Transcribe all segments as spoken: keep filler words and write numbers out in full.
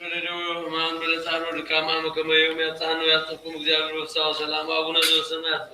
Ман бираз арурикаман мукамаю мецану яцукум гзялу сав салам абуна зо самет.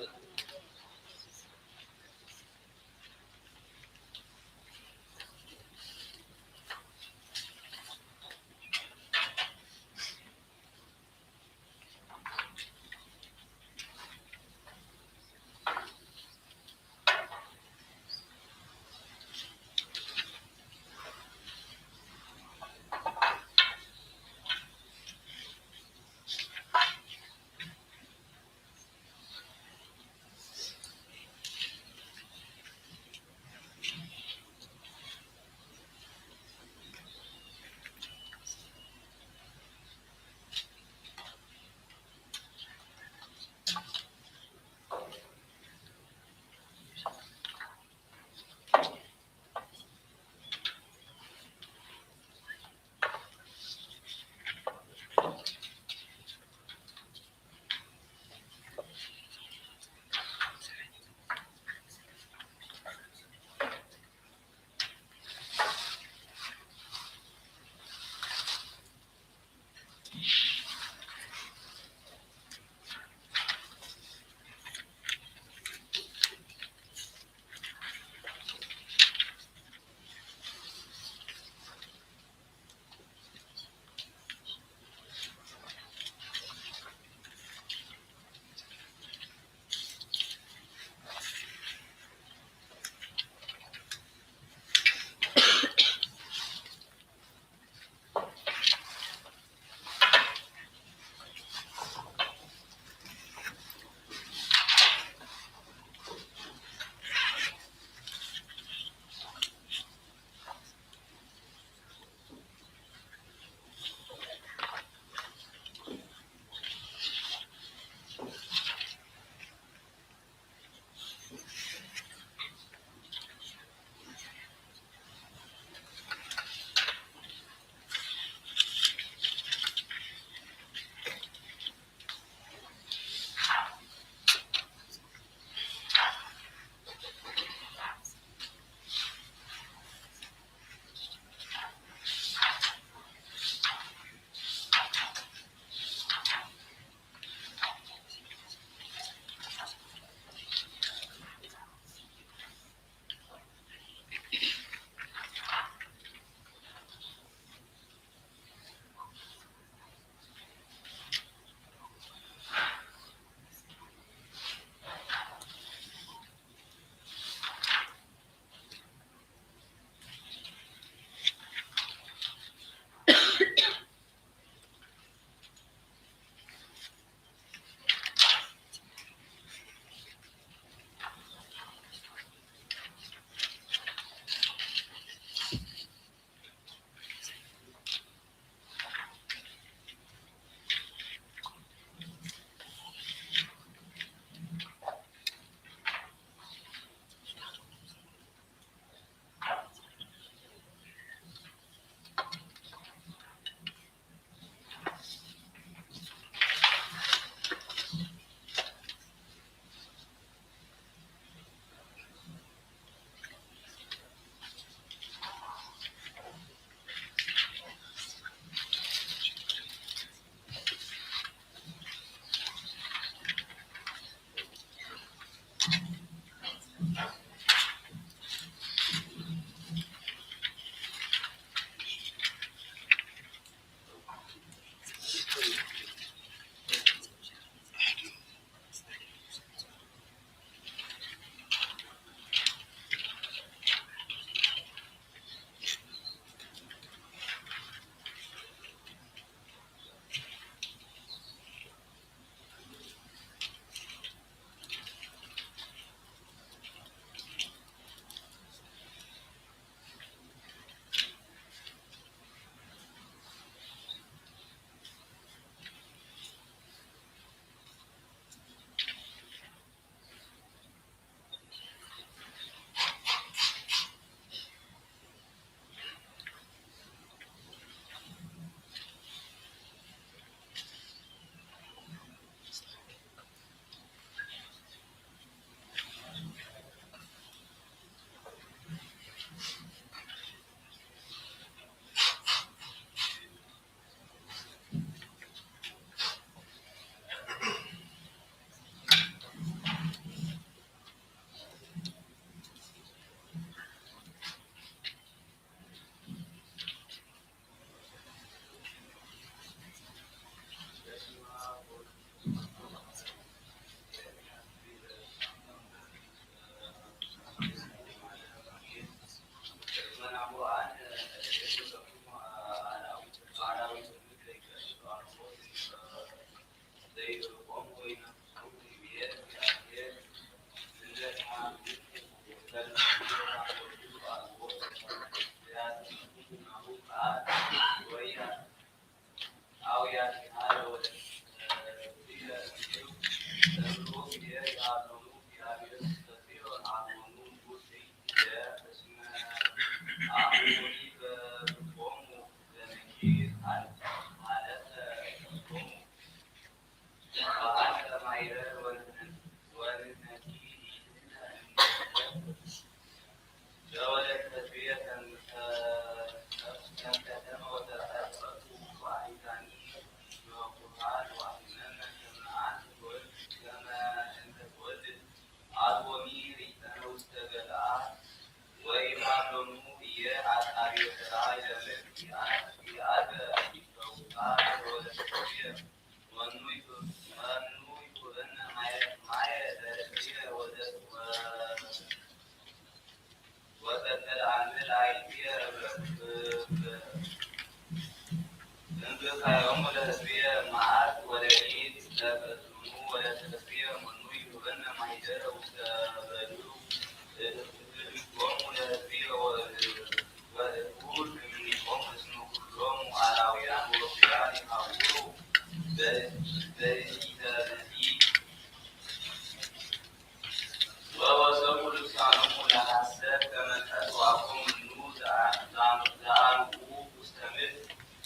ወወሰኩ ልሳኖሙ ለሐሰት ከመ ቀትሉ አኮሙ እሉ ዘአንብኡ ውስተ ምድር።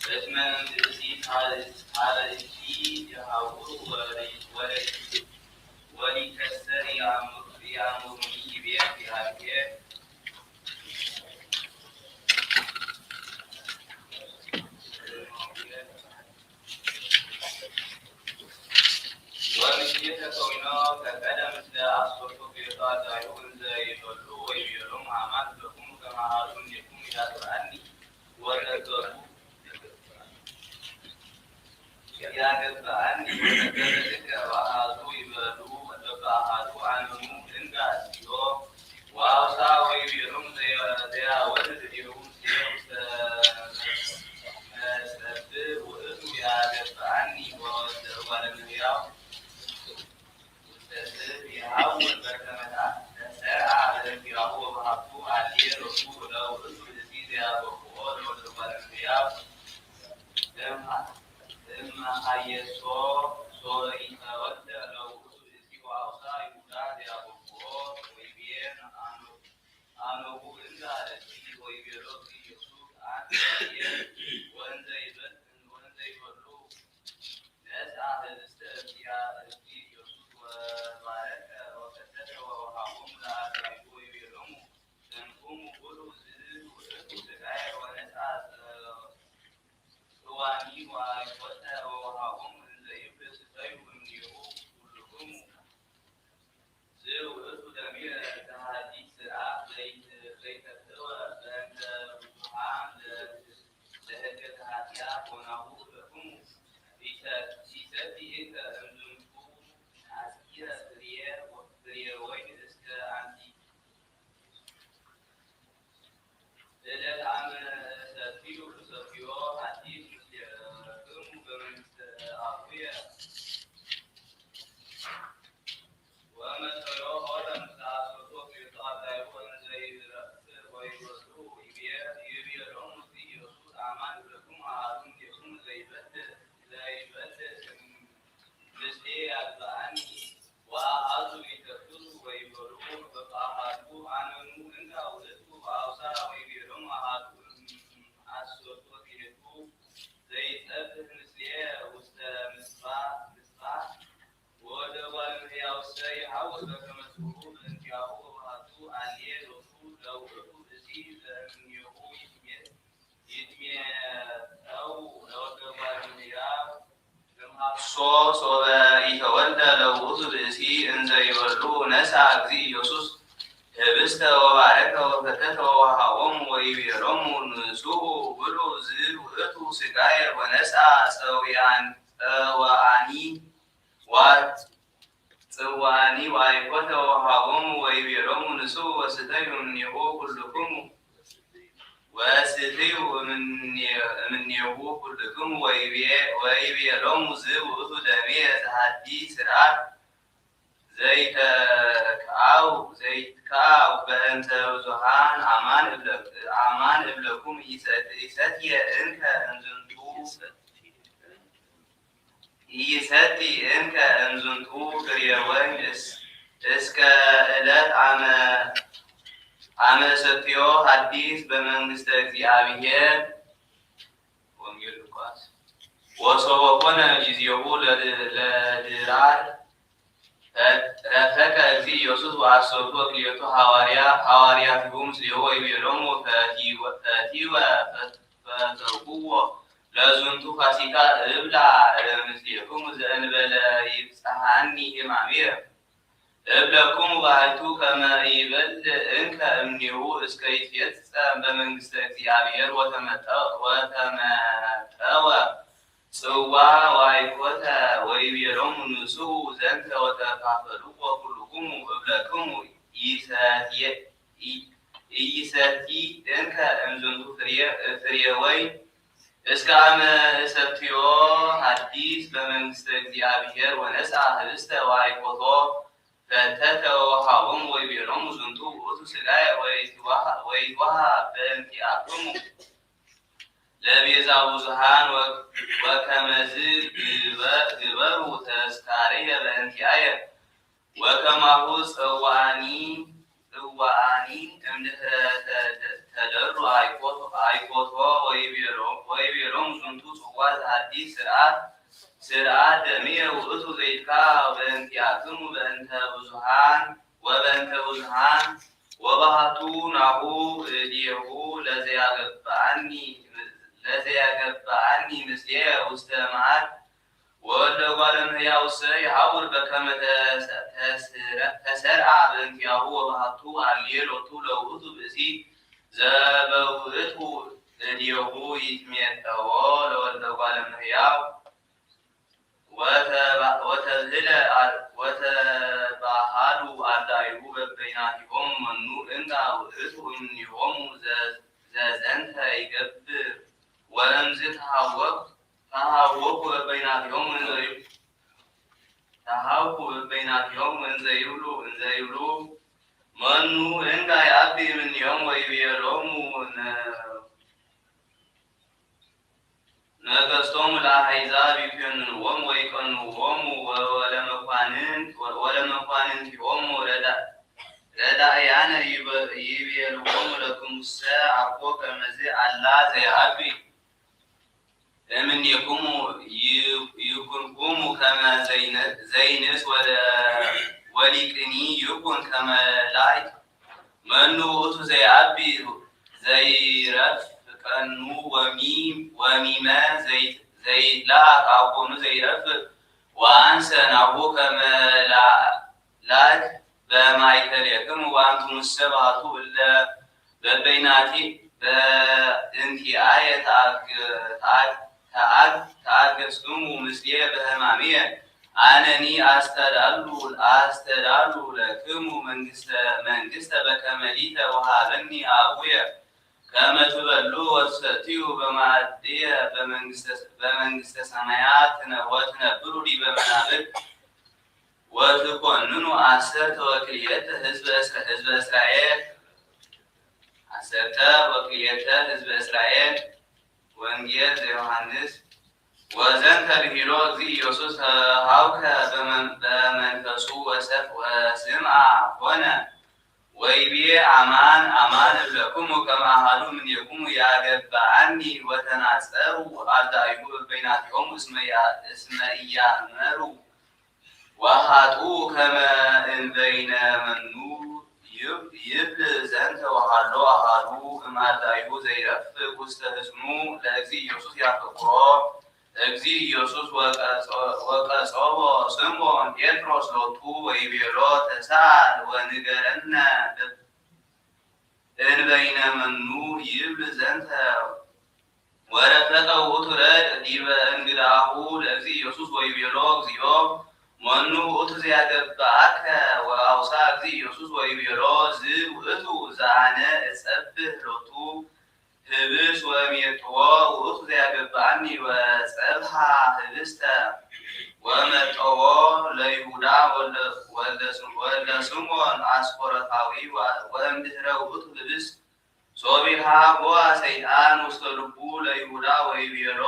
እስመ እምብእሲት ሀረይቲ የሐውሩ ወሊከሰር ይአምሩኒ ይቤ እግዚአብሔር። ወምስሌከ ከዊኖ ከቀደም ምስለ አሰርቱ ቤተ አዛዩ እንዘ ይበሉ ወይቤሎሙ አማን ለክሙ ከመ አሐዱ እምኔክሙ ያገብአኒ ወተከሉ ያገብአኒ ወተከሉ እከ ወአሐዱ ይበሉ በበአሐዱ አነኑ እንጋ ሲዮ ወአውሳ ወይቤሎሙ ዘያወርድ እዴሁ ውስተ መጸብእ ውእቱ ያገብአኒ ወወልደ እጓለ እመሕያው ውስተ ስብ ይሐውር በከመ ተሰርዐ በእንቲአሁ ወበሀብቱ አሌ ሎቱ ለውእቱ ብእሲ ዘያገብኦ ለወልደ እጓለ እመሕያው እምሃየሶ ሶበ ኢተወልደ ለውእቱ ብእሲ ወአውሳ ይሁዳ ዘያገብኦ ወይቤ አነ አነሁ እንዳ ለቲ ወይቤሎ እግዚእ ኢየሱስ አንተ አየ ወእንዘ ይበል ወእንዘ ይበሉ ነስአ ህብስተ እግዚእ ኢየሱስ ወባረከ ወቀደሰ ወወሀቦሙ ለአርዳኢሁ ወይቤሎሙ እንኩሙ ኩሉ ዝእቱ ውእቱ ሥጋየ ወነስአ ጽዋኒ ወአይኮተ ወወሀቦሙ እንዘ ይብል ስተዩ እምኔሁ ኩልክሙ። ዝውእቱ ደምየ ለሐዲስ ስርዓት ዘይተክእወ በእንተ ብዙኃን ለህገት ኃጢአት ወናሁ እብለክሙ ኢሰቲ እንከ እምዝንቱ አስኪረ ፍሬ ወይን እስከ አንቲ እለት አመ እሰትዩ እሰትዮ ሐዲስ ምስሌክሙ በመንግስተ አቡየ። ወመሰዮ ሆረ ምስለ አሰርቱ ወክልኤቱ አርዳኢሁ እንዘ ይረፍቅ ወይወስዱ ይቤ ይቤሎሙ እግዚእ ኢየሱስ አማን እብለክሙ አሐዱ እምኔክሙ ዘይበልዕ ዘይበልዕ ምስሌ ያግብአኒ ወአሐዱ ይተክሱ ወይበሉ በበአሐዱ አነኑ እንጋ ውእቱ አውሳ ወይቤሎሙ አሐዱ እምአሰርቱ ወክልኤቱ ዘይጸብእ ምስሌ ውስተ ምጽባሕ ምጽባሕ ወወልደ እጓለ እመሕያውሰ ይሐውር በከመ ጽውኡ በእንቲአሁ ወበሀብቱ አሌ ሎቱ ለውእቱ ብእሲ ዘእምኔሁ ይትሜ ይትሜተው ለወልደ እጓለ እመሕያው እምሀብሶ ሶበ ኢተወልደ ለውእቱ ብእሲ እንዘ ይበሉ ነስአ እግዚእ ኢየሱስ ህብስተ ወባረከ ወፈተተ ወወሀቦሙ ወይቤሎሙ ንስኡ ብሉ ዝውእቱ ሥጋየ ወነስአ ጸውአኒ ጽዋኒ ወአይኮተ ወወሀቦሙ ወይቤሎሙ ንስኡ ወስተዩ እምኔሁ ኩልክሙ ወስትዩ እምኔሁ ኩልክሙ ወይቤሎሙ ዝውእቱ ደምየ ዘሐዲስ ስርዓት ዘይትካእ ዘይትካእ በእንተ ብዙኃን አማን እብለክሙ ኢሰትየ እንከ እምዝንቱ ኢሰቲ እንከ እምዝንቱ ፍሬ ወይን እስከ እለት አመ አመ እሰትዮ ሐዲስ በመንግስተ እግዚአብሔር። ወንጌል ወሶበ ኮነ ጊዜሁ ለድ-፣ ለድራር፣ ፈ-፣ ረፈቀ እግዚእ ኢየሱስ ወዐሰርቱ ወክልኤቱ ሐዋርያ-፣ ሐዋርያቲሁ ምስሌሁ ወይቤሎሙ፣ ፈቲወ-፣ ፈቲወ ፈት-፣ ፈተውክዎ ለዝንቱ ፋሲካ እብላ እምስሌክሙ ዘእንበለ ይብጽሐኒ ሕማምየ። እብለክሙ ባሕቱ ከመ ኢይበልዕ እንከ እምኔሁ እስከ ይትፌጸም በመንግስተ እግዚአብሔር ወተመጠ-፣ ወተመጠወ ጽዋ ወአይኮተ ወይቤሎሙ ንስኡ ዘንተ ወተካፈልዎ ኩልክሙ። እብለክሙ ኢሰትየ-፣ ኢ-፣ ኢይሰቲ እንከ እምዝንቱ ፍሬ፣ ፍሬ ወይን እስከ አመ እሰትዮ ሐዲስ በመንግስተ እግዚአብሔር ወነስአ ህብስተ ወአይኮቶ ፈተተ ወወሃቦሙ ወይቤሎሙ ዝንቱ ውእቱ ሥጋየ ወይትወሃ-፣ ወይትወሃብ በእንቲአክሙ ለቤዛ ብዙኃን ወ-፣ ወከመዝ ግበ-፣ ግበሩ ተስካርየ በእንቲአየ። ወከማሁ ጽዋአኒ፣ ጽዋአኒ እምድህረ ተደ-፣ ተደሉ አይኮቶ፣ አይኮቶ ወይቤሎ-፣ ወይቤሎም ዝንቱ ጽዋ ዘሐዲስ ስርዓት፣ ስርዓት ደምየ ውእቱ ዘይትካ በእንቲአክሙ በእንተ ብዙኃን ወበእንተ ብዙኃን። ወባሕቱ ናሁ እዴሁ ለዘያገባአኒ፣ ለዘያገባአኒ ምስሌ ውስተ መዓት። ወወልደ እጓለ እመሕያውሰ ይሐውር በከመ ተሰ-፣ ተስረ-፣ ተሰርዐ በእንቲአሁ ወባሕቱ አሌ ሎቱ ለውእቱ ብእሲ ዘበውእቱ እዴሁ ይትሜጠዎ ለወልደ እጓለ እመሕያው። ወተባ-፣ ወተብህለ አ-፣ ወተባሃሉ አርዳኢሁ በበይናቲሆሙ መኑ እንዳ ውእቱ እምኔሆሙ ዘ-፣ ዘዘንተ ይገብር። ወእምዝ ተሃወኩ ተሃወኩ በበይናቲሆሙ እንዘ ይ-፣ ተሃውኩ በበይናቲሆሙ እንዘ ይብሉ፣ እንዘ ይብሉ፣ መኑ እንጋ ይአቢ እምኔሆሙ ወይቤሎሙ ነ-፣ ነገስቶሙ ለአሕዛብ ይኩንንዎሙ ወይቀንውዎሙ ወ-፣ ወለመኳንንት-፣ ወ-፣ ወለመኳንንቲሆሙ ረዳ-፣ ረዳእያነ ይበ-፣ ይቤልዎሙ ለክሙሰ አኮ ከመዝ አላ ዘይአቢ እምኔክሙ ይ-፣ ይኩንክሙ ከመ ዘይነ-፣ ዘይንስ ወደ-፣ ወሊቅኒ ይኩን ከመ ላይክ። መኑ ውእቱ ዘይአቢ ዘይረፍ ቀኑ ወሚ-፣ ወሚመ ዘይ-፣ ዘይላክ አኮኑ ዘይረፍ ወአንሰ ናሁ ከመ ላ-፣ ላክ በማእከሌክሙ ወአንቱሙሰ ባሕቱ እለ በበይናቲ በእንቲአየ ተአግ-፣ ተአግ-፣ ተአግ-፣ ተአገስክሙ ምስሌ በሕማምየ። አነኒ አስተዳሉ፣ አስተዳሉ ለክሙ መንግስተ፣ መንግስተ በከመ ሊተ ወሀበኒ አቡየ ከመ ትበሉ ወትሰትዩ በማዕድየ በመንግስተ፣ በመንግስተ ሰማያት ትነ-፣ ወትነብሩ ዲበ መናብር። ወትኮንኑ ዐሰርተ ወክልኤተ ህዝበ እስራ-፣ ህዝበ እስራኤል፣ ዐሰርተ ወክልኤተ ህዝበ እስራኤል። ወንጌል ዘዮሐንስ። ወዘንተ ብሂሎ እግዚእ ኢየሱስ ተሃውከ በመን-፣ በመንፈሱ ወሰ-፣ ወስምዐ ኮነ ወይቤ አማን አማን እብለክሙ ከመ አሐዱ እምኔክሙ ያገብአኒ ወተናጸሩ አርዳኢሁ በበይናቲሆሙ እስመ ያ-፣ እስመ ኢያእመሩ ወኃጥኡ ከመ እምበይነ መኑ ይብ-፣ ይብል ዘንተ ወሀሎ አሐዱ እምአርዳኢሁ ዘይረፍቅ ውስተ ሕጽኑ ለእግዚእ ኢየሱስ ያፈቅሮ። እግዚእ ኢየሱስ ወቀጾ-፣ ወቀጾቦ ስምዖን ጴጥሮስ ሎቱ ወይቤሎ ተሳል ወንገረነ እምበይነ መኑ ይብል ዘንተ። ወረፈቀ ውእቱ ረድእ ዲበ እንግዳሁ ለእግዚእ ኢየሱስ ወይቤሎ እግዚኦ መኑ ውእቱ ዘያገብአከ። ወአውሳ እግዚእ ኢየሱስ ወይቤሎ ዝውእቱ ዘአነ እጸብህ ሎቱ ህብስት ወእሜጥዎ ውእቱ ዘያገብአኒ። ወጸብሐ ህብስተ ወመጠዎ ለይሁዳ ወልደ፣ ወልደ ስም-፣ ወልደ ስምዖን አስቆሮታዊ ወ-፣ ወእምድህረ ውእቱ ህብስት ሶቢሃ ቦአ ሰይጣን ውስተ ልቡ ለይሁዳ ወይቤሎ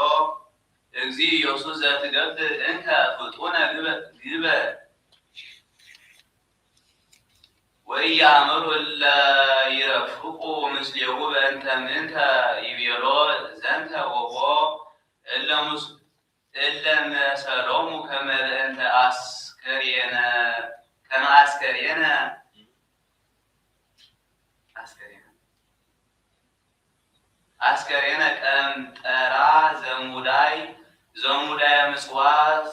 እግዚእ ኢየሱስ ዘትገብእ እንከ ፍጡነ ግበ-፣ ግበር። ወኢያእምሩ እለ ይረፍቁ ምስሌሁ በእንተ ምንተ ይቤሎ ዘንተ ወቦ እለ ሙስ-፣ እለ መሰሎሙ ከመ በእንተ አስከሬነ፣ ከመ አስከሬነ፣ አስከሬነ፣ አስከሬነ ቀምጠራ ዘሙዳይ፣ ዘሙዳየ ምጽዋት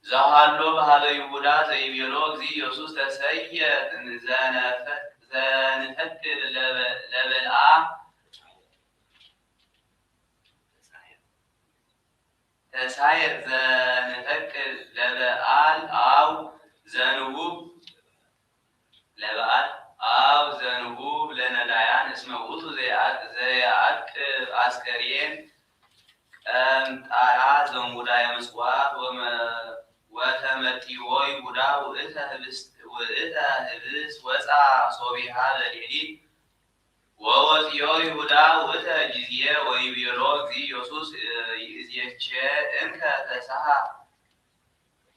ዘሃሎ በሀበ ይሁዳ ዘይቤሎ እግዚእ ኢየሱስ ተሰየጥ ዘነፈቅ-፣ ዘንፈቅድ ለበ-፣ ለበልዓ ተሳየጥ ዘንፈቅድ ለበዓል አው ዘንቡብ ለበዓል አው ዘንቡብ ለነዳያን እስመ ውእቱ ዘያ-፣ ዘያዕቅብ አስከሬን ቀምጣራ ዘሙዳየ ምጽዋት ወመ-፣ ወተመጢዎ ይሁዳ ውእተ ህብስት፣ ውእተ ህብስት ወፃ ሶቢሃ በሌሊት ወወፅዮ ይሁዳ ውእተ ጊዜ ወይቤሎ እግዚእ ኢየሱስ ይእዜቼ እንከ ተሰሃ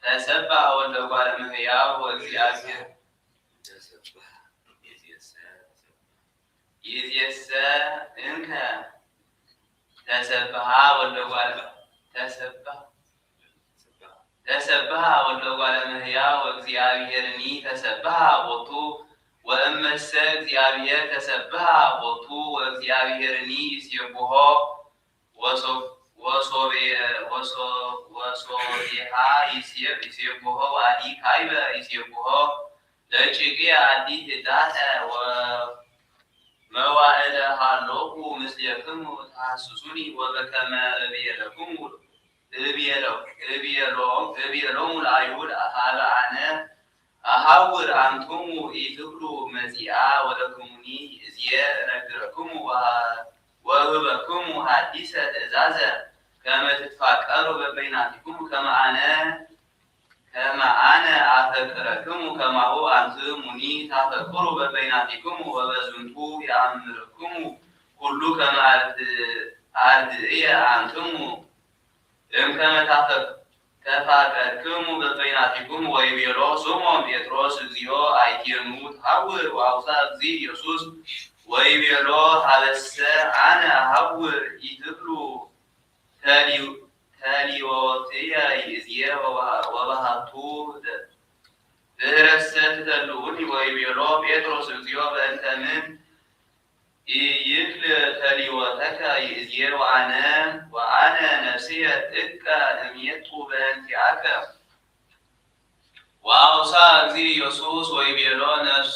ተሰባ ወልደ እጓለ እመሕያው ወእግዚአብሔር። ይእዜሰ እንከ ተሰብሐ ወልደ እጓለ፣ ተሰብሐ፣ ተሰብሐ ወልደ እጓለ እመሕያው ወእግዚአብሔርኒ ተሰብሐ ቦቱ። ወእመሰ እግዚአብሔር ተሰብሐ ቦቱ ወእግዚአብሔርኒ ይሴብሖ ወሶ-፣ ወሶቤ-፣ ወሶ-፣ ወሶቤሃ ይሴብ-፣ ይሴብሖ ወአዲ ካይበ ይሴብሖ ለጭቅየ አዲ ህዳጠ ወ-፣ መዋዕለ ሀሎኩ ምስሌክሙ ተሐስሱኒ ወበከመ እቤለክሙ፣ እቤለ-፣ እቤሎ-፣ እቤሎሙ ለአይሁድ ሀበ አነ አሐውር አንትሙ ኢትብሉ መጺአ ወለክሙኒ እዜ እነግረክሙ ወሀ-፣ ወእህበክሙ ሐዲሰ ትእዛዘ ከመ ትትፋቀሩ በበይናቲክሙ ከመ አነ፣ ከመ አነ አፈቅረክሙ ከማሁ አንትሙኒ ታፈቅሩ በበይናቲክሙ ወበዝንቱ የአምርክሙ ኩሉ ከመ አርድ-፣ አርድእየ አንትሙ እምከመ ታፈ-፣ ተፋቀርክሙ በበይናቲክሙ። ወይቤሎ ስምዖን ጴጥሮስ እግዚኦ አይቴኑ ተሐውር ወአውሳ እግዚእ ኢየሱስ ወይቤሎ ሀበሰ አነ እሐውር ኢትብሉ ተሊ-፣ ተሊወትየ ይእዜ ወበ-፣ ወበሀቱ ደ-፣ ድህረሰ ትተልኡኒ። ወይቤሎ ጴጥሮስ እግዚኦ በእንተ ምን ኢይክል ተሊወተከ ይእዜ ወአነ፣ ወአነ ነፍስየ ጥቀ እሜጡ በእንቲአከ። ወአውሳ እግዚእ ኢየሱስ ወይቤሎ ነፍስ-፣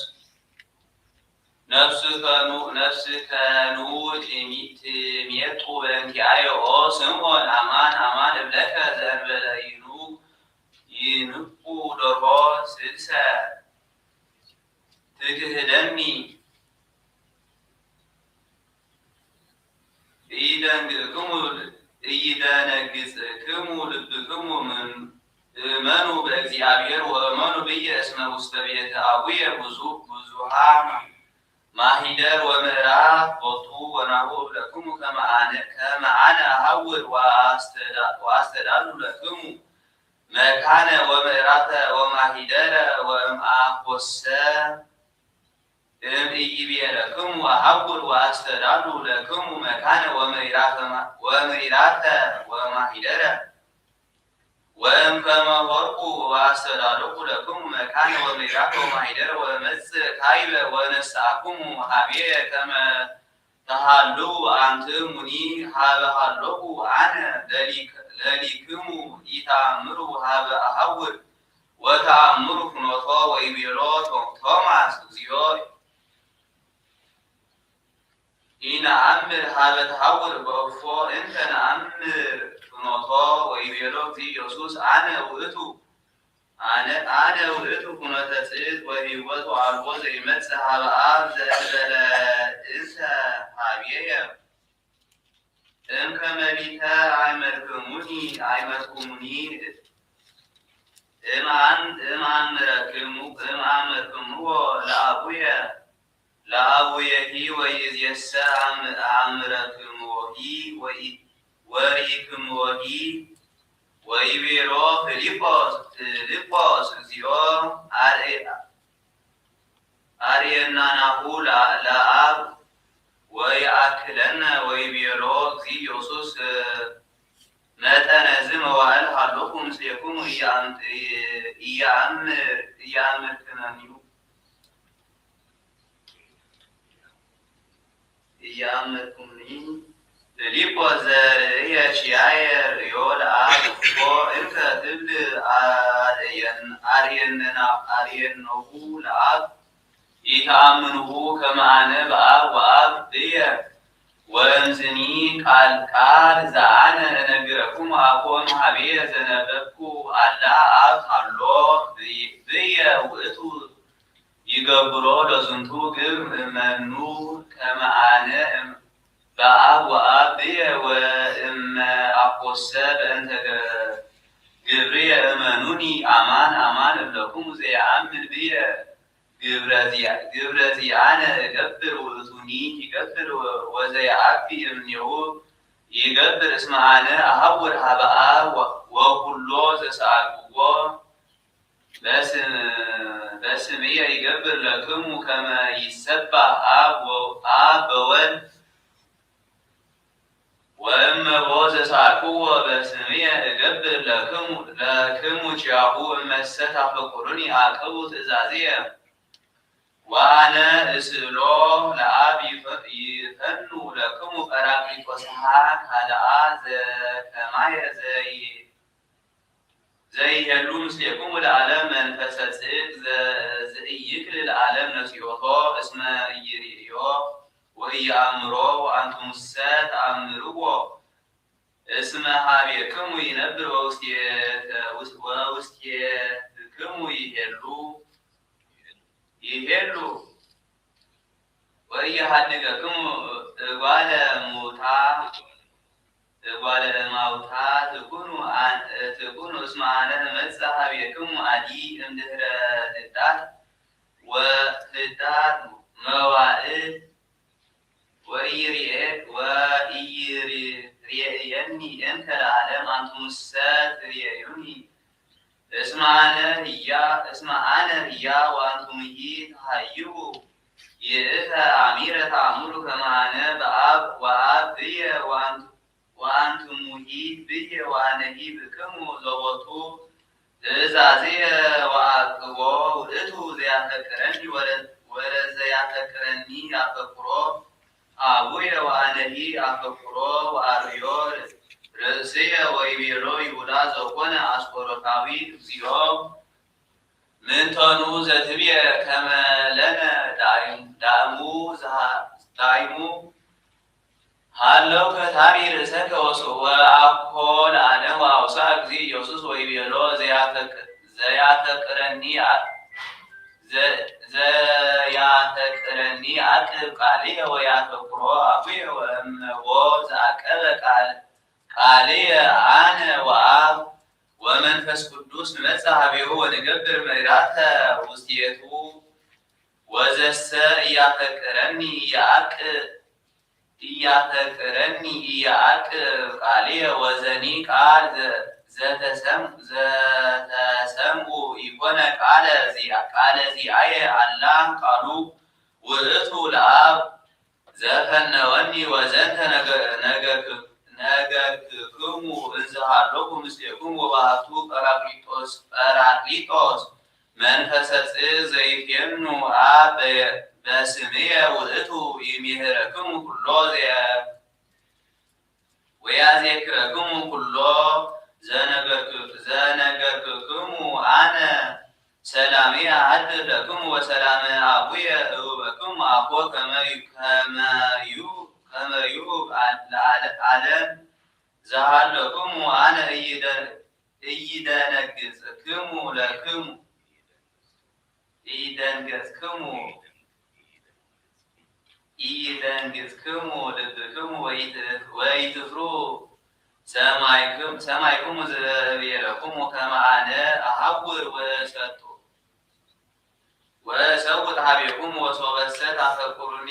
ነፍስከኑ፣ ነፍስከኑ ትሚ-፣ ትሜጡ በእንቲአየ ኦ ስምዖን አማን አማን እብለከ ዘእንበለ ይኑ-፣ ይንቁ ደርሆ ስልሰ ትክህደኒ። ኢይደንግጽክሙ፣ ኢይደነግጽክሙ ልብክሙ እመኑ በእግዚአብሔር ወእመኑ ብየ እስመ ውስተ ቤተ አቡየ ብዙ-፣ ብዙሃ ማሂደር ወምዕራፍ ቦቱ ወናሁ እብለክሙ ከመ አነ፣ ከመ አነ እሐውር ወአስተዳ-፣ ወአስተዳሉ ለክሙ መካነ ወምዕራፈ ወማሂደረ ወእምአኮሰ እም ኢይቤለክሙ እሐውር ወአስተዳሉ ለክሙ መካነ ወምዕራፈ ማ-፣ ወምዕራፈ ወማሂደረ ወእምከመ ሆርኩ ወአስተዳለኩ ለክሙ መካነ ወምዕራፈ ወማሂደረ ወእመጽእ ካይበ ወእነስአክሙ ሀቤየ ከመ ተሃልዉ አንትሙኒ ሀበ ሀሎኩ አነ ለሊክ-፣ ለሊክሙ ኢተአምሩ ሀበ እሐውር ወተአምሩ ፍኖቶ። ወይቤሎ ቶ-፣ ቶማስ እግዚኦ ኢነአምር ሀበ ተሐውር በእፎ እንተ ነአምር ፍኖቶ። ወይቤሎ እግዚእ ኢየሱስ አነ ውእቱ፣ አነ፣ አነ ውእቱ ፍኖተ ጽድቅ ወሕይወት ወአልቦ ዘይመጽእ ሀበ አብ ዘእንበለ እንተ ሀቤየ። እምከመ ሊተ አእመርክሙኒ፣ አእመርኩሙኒ እም አም-፣ እም አምረክሙ-፣ እም አምረክምዎ ለአቡየ፣ ለአቡየሂ ወይእዜሰ አም-፣ አምረክምዎሂ ወኢ-፣ ወርኢክምዎሂ። ወይቤሎ ፊልጶስ፣ ፊልጶስ እግዚኦ አርኤ-፣ አርኤናናሁ ለ-፣ ለአብ ወየአክለነ። ወይቤሎ እግዚእ ኢየሱስ መጠነ ዝ መዋእል ሀሎኩ ምስሌኩሙ ኢየአም-፣ ኢየአምር-፣ ኢየአምርክሙኒ፣ ኢየአምርክሙኒ። ፊልጶስ ዘርእየ ኪያየ ርእዮ ለአብ እኮ እንከ ትብል አርእየን-፣ አርእየንና-፣ አርእየነሁ ለአብ ኢተአምንሁ ከመ አነ በአብ ወአብ ብየ። ወእምዝኒ ቃል ቃል ዘአነ እነግረክሙ አኮ እምሃቤ ዘነበብኩ አላ አብ ሀሎ ብይ-፣ ብየ ውእቱ ይገብሮ ለዝንቱ ግብር እመኑ ከመ አነ እም-፣ በአብ ወአብ ብየ ወእመ አኮሰ በእንተ ገ-፣ ግብርየ እመኑኒ። አማን አማን እብለክሙ ዘየአምን ብየ ግብረ ዚአ-፣ ግብረ ዚአነ እገብር ውእቱኒ ይገብር ወ-፣ ወዘየአቢ እምኔሁ ይገብር እስመ አነ አሐውር ሀበ አብ ወ-፣ ወኩሎ ዘሰአልክዎ በስም-፣ በስምየ ይገብር ለክሙ ከመ ይሰባህ አብ ወ-፣ አብ በወልድ ወእመቦ ዘሰአልክዎ በስምየ እገብር ለክሙ፣ ለክሙ ኪያሁ እመሰ ታፈቅሩኒ አቅቡ ትእዛዝየ። ወአነ እስእሎ ለአብ ይፈ-፣ ይፈኑ ለክሙ ጳራቅሊጦስሃ ካልአ ዘከማየ ዘይ-፣ ዘይሄሉ ምስሌክሙ ለዓለም መንፈሰ ጽድቅ ዘ-፣ ዘኢይክል ለዓለም ነሲኦቶ እስመ ኢይርእዮ ወኢየአምሮ ወአንቱሙሰ ተአምርዎ። እስመ ሀቤክሙ ይነብር ወውስቴተ-፣ ውስ-፣ ወውስቴትክሙ ይሄሉ፣ ይሄሉ። ወኢየሐድገክሙ እጓለ ሙታ፣ እጓለ እማውታ ትኩኑ አን-፣ ትኩኑ እስመ አነ እመጽእ ሀቤክሙ አዲ እምድህረ ህዳት ወህዳት መዋእል ወኢይርኤ-፣ ወኢይር-፣ ርኤየኒ እንከ ለዓለም አንትሙሰ ትርኤዩኒ። እስመ አነ ህያ-፣ እስመ አነ ህያው ወአንትሙሂ ተሃይሁ። ይእተ አሚረ ተአምሩ ከመ አነ በአብ ወአብ ብየ ወአንቱ-፣ ወአንትሙሂ ብየ ወአነሂ ብክሙ ዘቦቱ ትእዛዝየ ወአቅቦ ውእቱ ዘያፈቅረኒ ወለ-፣ ወለዘያፈቅረኒ ያፈቅሮ አቡየ ወአነሂ አፈቅሮ ወአርእዮ ርእስየ ወይቤሎ ይሁዳ ዘኮነ አስቆሮታዊ እግዚኦ ምንተኑ ዘትብየ ከመ ለነ ዳይም-፣ ዳእሙ ዘሃ-፣ ዳይሙ ሃለውከ ታሪ ርእሰከ ወስ-፣ ወአኮ ለዓለም ወአውሳ እግዚእ ኢየሱስ ወይቤሎ ዘያፈቅ-፣ ዘያፈቅረኒ አ-፣ ዘ-፣ ዘያፈቅረኒ አቅብ ቃልየ ወያፈቅሮ አቡየ ወእመቦ ዘአቀበ ቃል-፣ ቃልየ አነ ወአብ ወመንፈስ ቅዱስ ንመጽእ ሀቤሁ ወንገብር ምሕረተ ውስቴቱ። ወዘሰ ኢያፈቅረኒ ኢያአቅ-፣ ኢያፈቅረኒ ኢያአቅብ ቃልየ ወዘኒ ቃል ዘ-፣ ዘተሰም-፣ ዘተሰምኡ ኢኮነ ቃለ ዚአ-፣ ቃለ ዚአየ አላ ቃሉ ውእቱ ለአብ ዘፈነወኒ ወዘንተ ነገ-፣ ነገክ-፣ ነገርክክሙ እንዘሃሎኩ ምስሌኩም ወባህቱ ጳራቅሊጦስ፣ ጳራቅሊጦስ መንፈሰ ጽድቅ ዘይፌኑ አብ በ-፣ በስምየ ውእቱ ይሜህረክሙ ኩሎ ዘየ-፣ ወያዜክረክሙ ኩሎ ዘነገርክ-፣ ዘነገርክክሙ አነ ሰላምየ አሐድር ለክሙ ወሰላመ አቡየ እሁበክሙ አኮ ከመ ዩ-፣ ከመ ዩ-፣ ከመ ዩሁብ ለዓለ-፣ ዓለም ዘሃለክሙ አነ ኢይደ-፣ ኢይደነግጽክሙ ለክሙ፣ ኢይደንገጽክሙ፣ ኢይደንግጽክሙ ልብክሙ ወኢት-፣ ወኢትፍሩ ሰማይክም-፣ ሰማይክሙ ዘእቤለክሙ ከመ አነ እሐውር ወእሰጡ ወእሰውጥ ሀቤክሙ ወሶበሰ ታፈቅሩኒ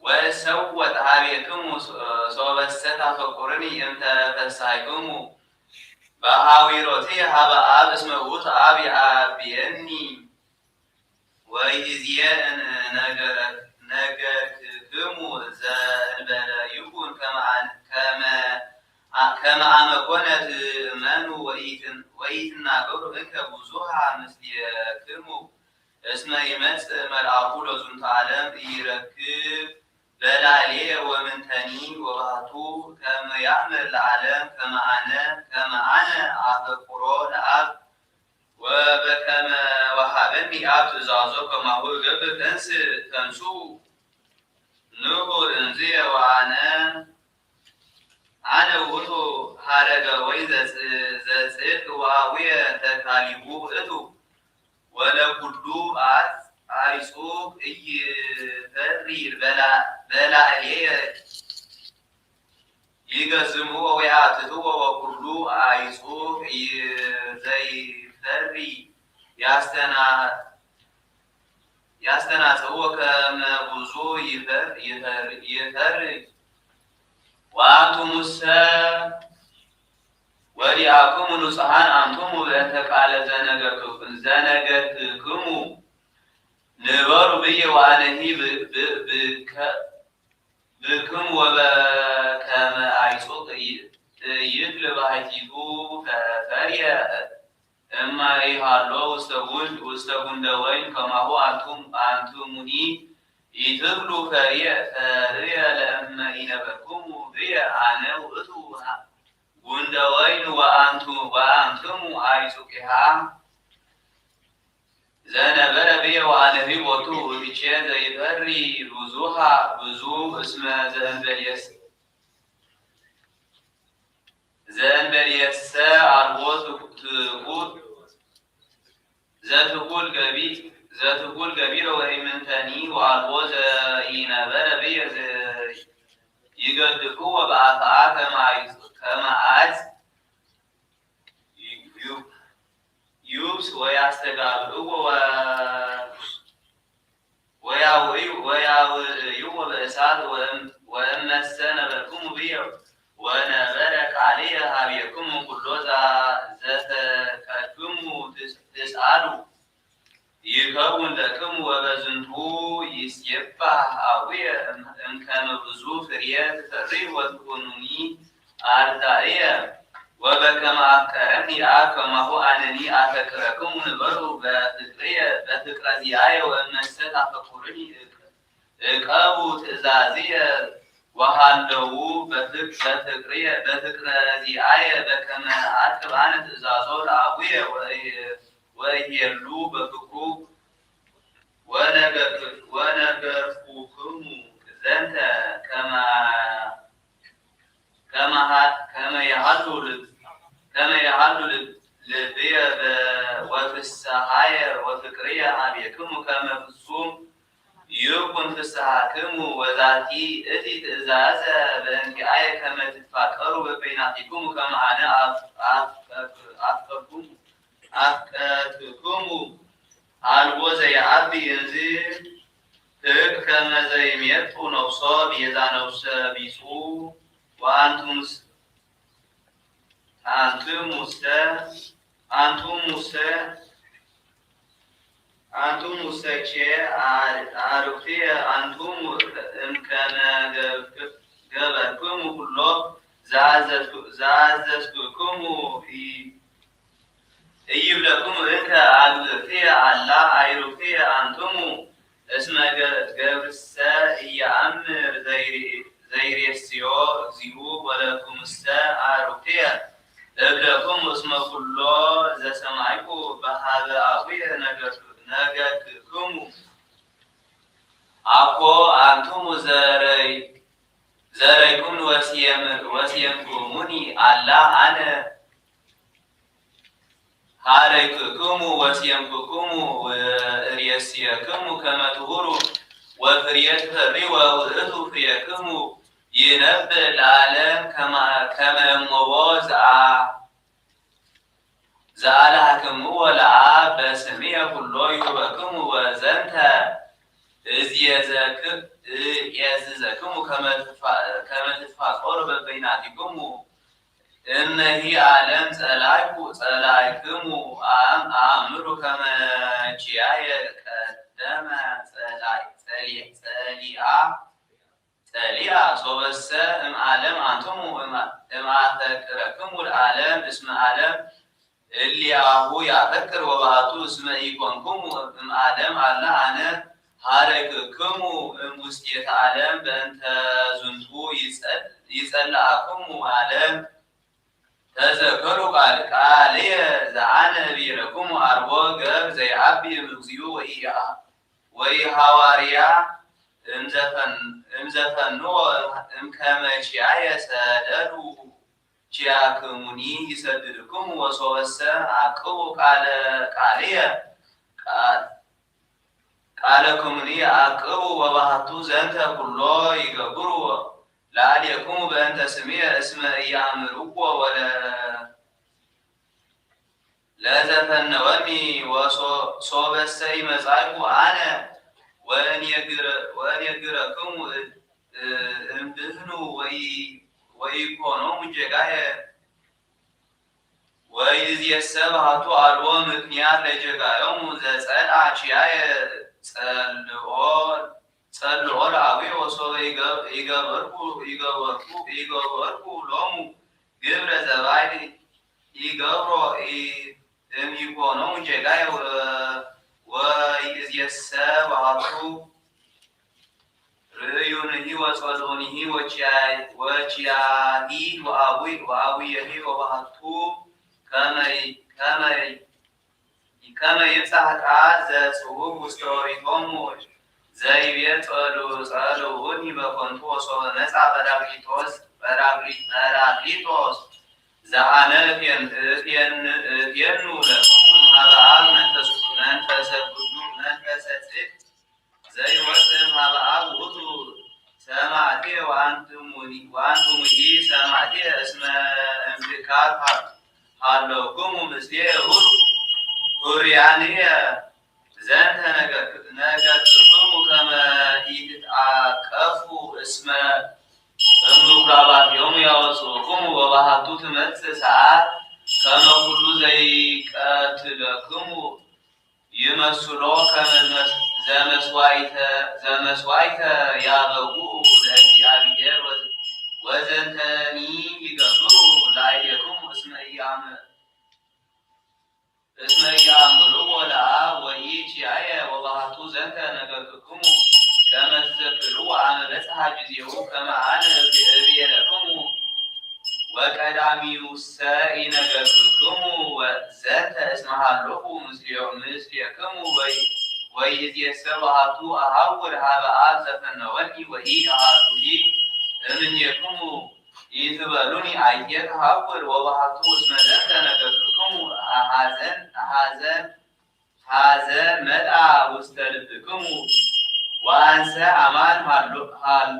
ወእሰውጥ ሀቤክሙ ሶ-፣ ሶበሰ ታፈቅሩኒ እምተፈሳይክሙ በሐዊሮትየ ሀበ አብ እስመ ውእቱ አብ ይአብየኒ። ወይእዜሰ እን-፣ ነገረ-፣ ነገርክክሙ ዘእንበለ ይኩን ከመ አን-፣ ከ-፣ ከመ አመ ኮነ ትእመኑ ወኢትናገሩ እንከ ብዙሃ ምስሌክሙ እስመ ይመጽእ መልአኩ ለዝንቱ ዓለም ኢይረክብ በላዕሌየ ወምንተኒ ወባሕቱ ከመ ያእምር ለዓለም ከመ አነ ከመ አነ አፈቅሮ ለአብ ወበከመ ወሀበኒ አብ ትእዛዞ ከማሁ እገብር። ተንስ ተንሱ ንዑ እንዝየ ወአነ አነ ውእቱ ሀረገ ወይ ዘጽድቅ ወአቡየ ተካሊቡ ውእቱ ወለኩሉ አዕጹቅ ኢይፈሪ በላዕሌየ ይገዝምዎ ወያትትዎ ወኩሉ አዕጹቅ ዘይፈሪ ያስተናጽዎ ከመ ብዙ ይፈሪ። ወአንቱሙሰ ወዲአክሙ ንጹሐን አንትሙ በእንተ ቃለ ዘነገርክሙ ንበሩ ብየ ወአነሂ ብክሙ ወበከመ አዕጹቅ ጥይት ለባሕቲቱ ፈርየ እማይ ሃሎ ውስተ ጉንደ ወይን ከማሁ አንትሙኒ ኢትብሉ ፈርየ ለእመ ኢነበርክሙ ብየ አነ ውእቱ ጉንደ ወይን ወአንትሙ አዕጹቂሃ ዘነበረ ብየ ወአነሂ ቦቱ ውእቱ ዘይፈሪ ብዙሃ ብዙ እስመ ዘእንበሌስ ዘእንበሌሰ አልቦ ትኩል ዘትኩል ገቢር ወኢምንተኒ ወአልቦ ዘኢነበረ ብየ ይገድፍዎ በአፍአ ከመ አዕጽ ዩብስ ወያስተጋብእዎ ወያውእይዎ በእሳት ወእመሰ ነበርክሙ ብየ ወነበረ ቃልየ ሀቤክሙ ኩሎ ዘፈቀድክሙ ትስአሉ ይከውን ለክሙ ወበዝንቱ ይሴባህ አቡየ እምከመ ብዙ ፍሬ ትፈርዩ ወትኩኑኒ አርዳእየ ወበከመ አፍቀረኒ አብ ከማሁ አነኒ አፈቅረክሙ ንበሩ በፍቅርየ በፍቅረ ዚአየ ወእመሰ ታፈቅሩኒ እቀቡ ትእዛዝየ ወሃለው በፍቅርየ በፍቅረ ዚአየ በከመ አርክብ አነ ትእዛዞ ለአቡየ ወእሄሉ በፍቅሩ ወነገርኩክሙ ዘንተ ከመ ከመ የሀሉ ልብየ ወፍስሃየ ወፍቅርየ ሀቤክሙ ከመ ፍጹም ይኩን ፍስሃክሙ ወዛቲ እቲ ትእዛዘ በእንቲአየ ከመ ትትፋቀሩ በበይናቲክሙ ከመ አነ አፍቀርኩክሙ አፍቀርኩክሙ። አልቦ ዘየዐቢ እንዚ ፍቅር ከመ ዘይሜጡ ነፍሶ ቤዛ ነፍሰ ቢጹ ወአንቱምስ አንትሙሰ አንትሙሰ አንትሙሰ ቼ አርክትየ አንትሙ እምከመ ገበርክሙ ኩሎ ዘአዘዝኩክሙ ኢይብለክሙ እንከ አግብእክትየ አላ አይሩክትየ አንትሙ እስመ ገብርሰ ኢየአምር ዘይሬስዮ እግዚኡ ወለክሙሰ አርክትየ እብለክሙ እስመ ኩሎ ዘሰማዕኩ በሀበ አቡየ ነገርክክሙ። አኮ አንትሙ ዘረይኩምኒ ወሴምኩሙኒ አላ አነ ሀረይኩክሙ ወሴምኩክሙ ወሬስየክሙ ከመ ትሁሩ ወፍሬ ትፈርዩ ወውእቱ ፍሬክሙ ይነብዕ ለዓለም ከመ እሞቦ ዘአልሃክምዎ ለአብ በስምየ ኩሎ ይሁበክሙ ወዘንተ እዝየዘክም እየዝዘክሙ ከመ ትፋቀሩ በበይናቲክሙ። እነሂ ዓለም ጸላይኩ ጸላይክሙ አም አእምሩ ከመ ኪያየ ቀደመ ጸሊአ ጸሊአ። ሶበሰ እም ዐለም አንትሙ እም፣ እም አፈቅረክሙ ለዓለም እስመ ዓለም እሊአሁ ያፈቅር ወባቱ እስመ ኢኮንኩሙ እም ዓለም አላ አነ ሀረግክሙ እም ውስቴተ ዓለም በእንተ ዝንቱ ይጸል-፣ ይጸልአክሙ ዓለም። ተዘከሩ ቃል-፣ ቃልየ ዘአነ እቤለክሙ አልቦ ገብር ዘይዐቢ እምእግዚኡ ወኢአ-፣ ወኢሐዋርያ እምዘፈን-፣ እምዘፈንዎ እምከመ ኪያየ ሰደዱ ኪያክሙኒ ይሰድድክሙ ወሶበሰ አቅቡ ቃለ፣ ቃልየ ቃል-፣ ቃለክሙኒ አቅቡ ወባህቱ ዘንተ ኩሎ ይገብሩ ለአሌክሙ በእንተ ስምየ እስመ ኢያእምርዎ ወለ-፣ ለዘፈነወኒ ወሶ-፣ ሶበሰ ኢመጻእኩ አነ ወእኔግረ-፣ ወእኔግረክሙ እ-፣ እ-፣ እምድህኑ ወኢ-፣ ወኢኮኖሙ ጌጋየ። ወይእዜሰ ባሕቱ አልቦ ምክንያት ለጌጋዮሙ ዘጸልአ ኪያየ ጸልኦ፣ ጸልኦ ለአቡየ ወሶበ ይገ-፣ ይገበርኩ፣ ይገበርኩ፣ ይገበርኩ ሎሙ ግብረ ዘባይድ ይገብሮ ኢ-፣ እምይኮኖሙ ጌጋየ ወ-፣ ወይእዜሰ ባሕቱ ርእዩኒሂ ወጸልኡኒሂ ወኪያ-፣ ወኪያሂ ወአቡይ-፣ ወአቡየሂ ወባሕቱ ከመ ይ-፣ ከመ ይ-፣ ከመ ይብጽሕ ቃል ዘጽውዕ ውስተ ኦሪቶሙ ዘይቤ ጸሉ-፣ ጸልኡኒ በከንቱ ወሶበ መጽአ ጳራቅሊጦስ፣ ጳራቅሊ-፣ ጳራቅሊጦስ ዘአነ እፌን-፣ እፌን-፣ እፌኑ ለክሙ እምሃበ አብ መንፈስ፣ መንፈሰ ቅዱ-፣ መንፈሰ ጽድቅ ዘይወፅእ እምሃበ አብ ውእቱ ሰማዕትየ ወአንትሙኒ-፣ ወአንትሙሂ ሰማዕትየ እስመ እምድካት ሀ-፣ ሀለውክሙ ምስሌየ ሁር-፣ ሁርያንየ ዘንተ ነገ-፣ ነገርክሙ ከመ ኢትትአቀፉ እስመ እምኩራባቲሆሙ ያወፅኡክሙ ወባህቱ ትመጽእ ሰዓት ከመ ኩሉ ዘይቀትለክሙ ይመስሎ ከመ ዘመስዋይተ፣ ዘመስዋይተ ያበጉ ለእግዚአብሔር ወዘ-፣ ወዘንተኒ ይገብሩ ላዕሌክሙ እስመ ኢያም-፣ እስመ ኢያእምርዎ ለአብ ወኢኪያየ ወባህቱ ዘንተ ነገርክሙ ከመ ትዘክርዎ አመ በጽሐ ጊዜሁ ከመ አነ እቤ-፣ እቤለክሙ ወቀዳሚውሰ ኢነገርክሙ ዘንተ እስመ ሀሎኩ ምስሌ-፣ ምስሌክሙ ወይ-፣ ወይእዜሰ ወሀቱ አሐውር ሀበ አብ ዘፈነወኒ ወኢአሐዙሂ እምኔክሙ ኢትበሉኒ አይቴ ተሐውር ወበሀቱ እስመ ዘንተ ነገርክሙ ሐዘን፣ ሐዘን፣ ሐዘን መጽአ ውስተ ልብክሙ ወአንሰ አማን ሀሎ-፣ ሀል-፣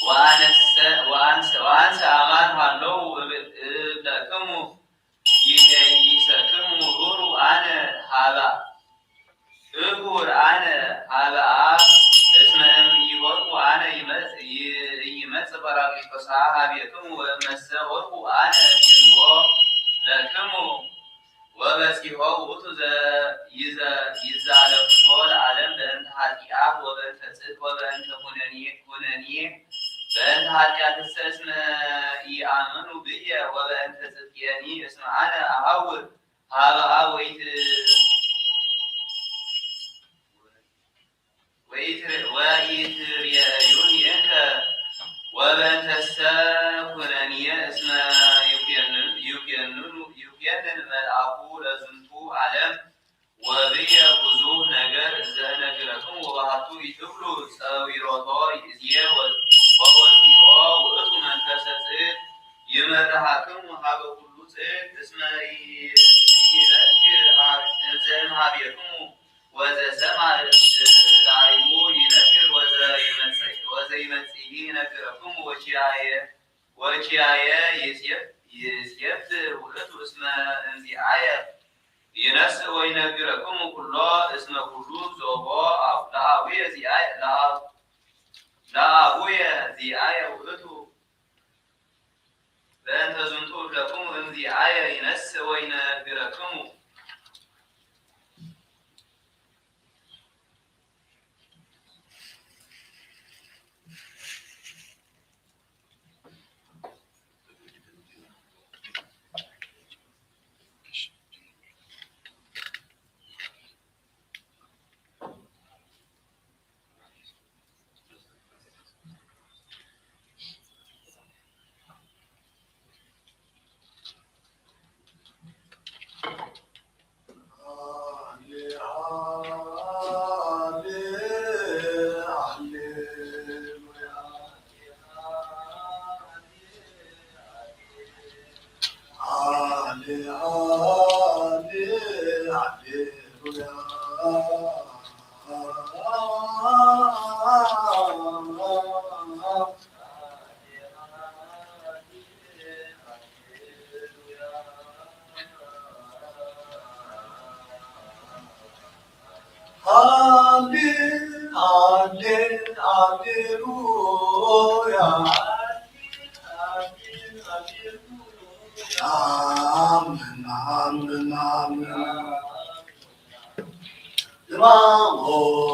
ወአንሰ፣ ወአንሰ፣ ወአንሰ አማን ሀለው እብ-፣ እብለክሙ ይሄይሰክሙ ሁሩ አነ ሀበ፣ እሁር አነ ሀበ አብ እስመ እምኢሆርኩ አነ ይመጽ-፣ ይ-፣ ይመጽእ ጳራቅሊጦስ ሀቤክሙ ወእመሰ ሆርኩ አነ እፌንዎ ለክሙ። ወበጺሖ ውእቱ ዘ-፣ ይዘ-፣ ይዛለፎ ለዓለም በእንተ ኃጢአት ወበእንተ ጽድቅ ወበእንተ ኩነኔ፣ ኩነኔ። በእንተ ኃጢአትሰ እስመ ኢአመኑ ብየ ወበእንተ ጽድቅየኒ እስመ አነ አሐውር ሀበ አብ ወኢት-፣ ወኢትር-፣ ወኢትርእዩኒ እንከ ወበእንተሰ ኩነንየ እስመ ይኩየንን፣ ይኩየንኑ፣ ይኩየንን መልአኩ ለዝንቱ ዓለም ወብየ ብዙህ ነገር ዘእነግረክሙ ወበሃቱ ኢትብሉ ጸዊሮቶ ይእዜ ወ-፣ ወወፂኦ ውእቱ መንፈሰ ጽድቅ ይመርሃክሙ ሀበ ኩሉ ጽድቅ እስመ ኢ-፣ ኢይነግር ሀ-፣ ዘእምሃቤክሙ ወዘሰምዐ ላዕሌሁ ይነግር ወዘይመጽእ-፣ ወዘይመጽእ ይነግረክሙ ወኪያየ፣ ወኪያየ ይሴብ-፣ ይሴብእ ውእቱ እስመ እንዚአየ ይነስእ ወይነግረክሙ ኩሎ እስመ ኩሉ ዘቦ ለአቡየ ዚአየ፣ ለአ-፣ ለአቡየ ዚአየ ውእቱ። በእንተ ዝንቱ እብለክሙ እምዚአየ ይነስእ ወይነግረክሙ። Hale-, hale-, haleluya. Amen, amen, amen. Bravo.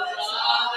Amen.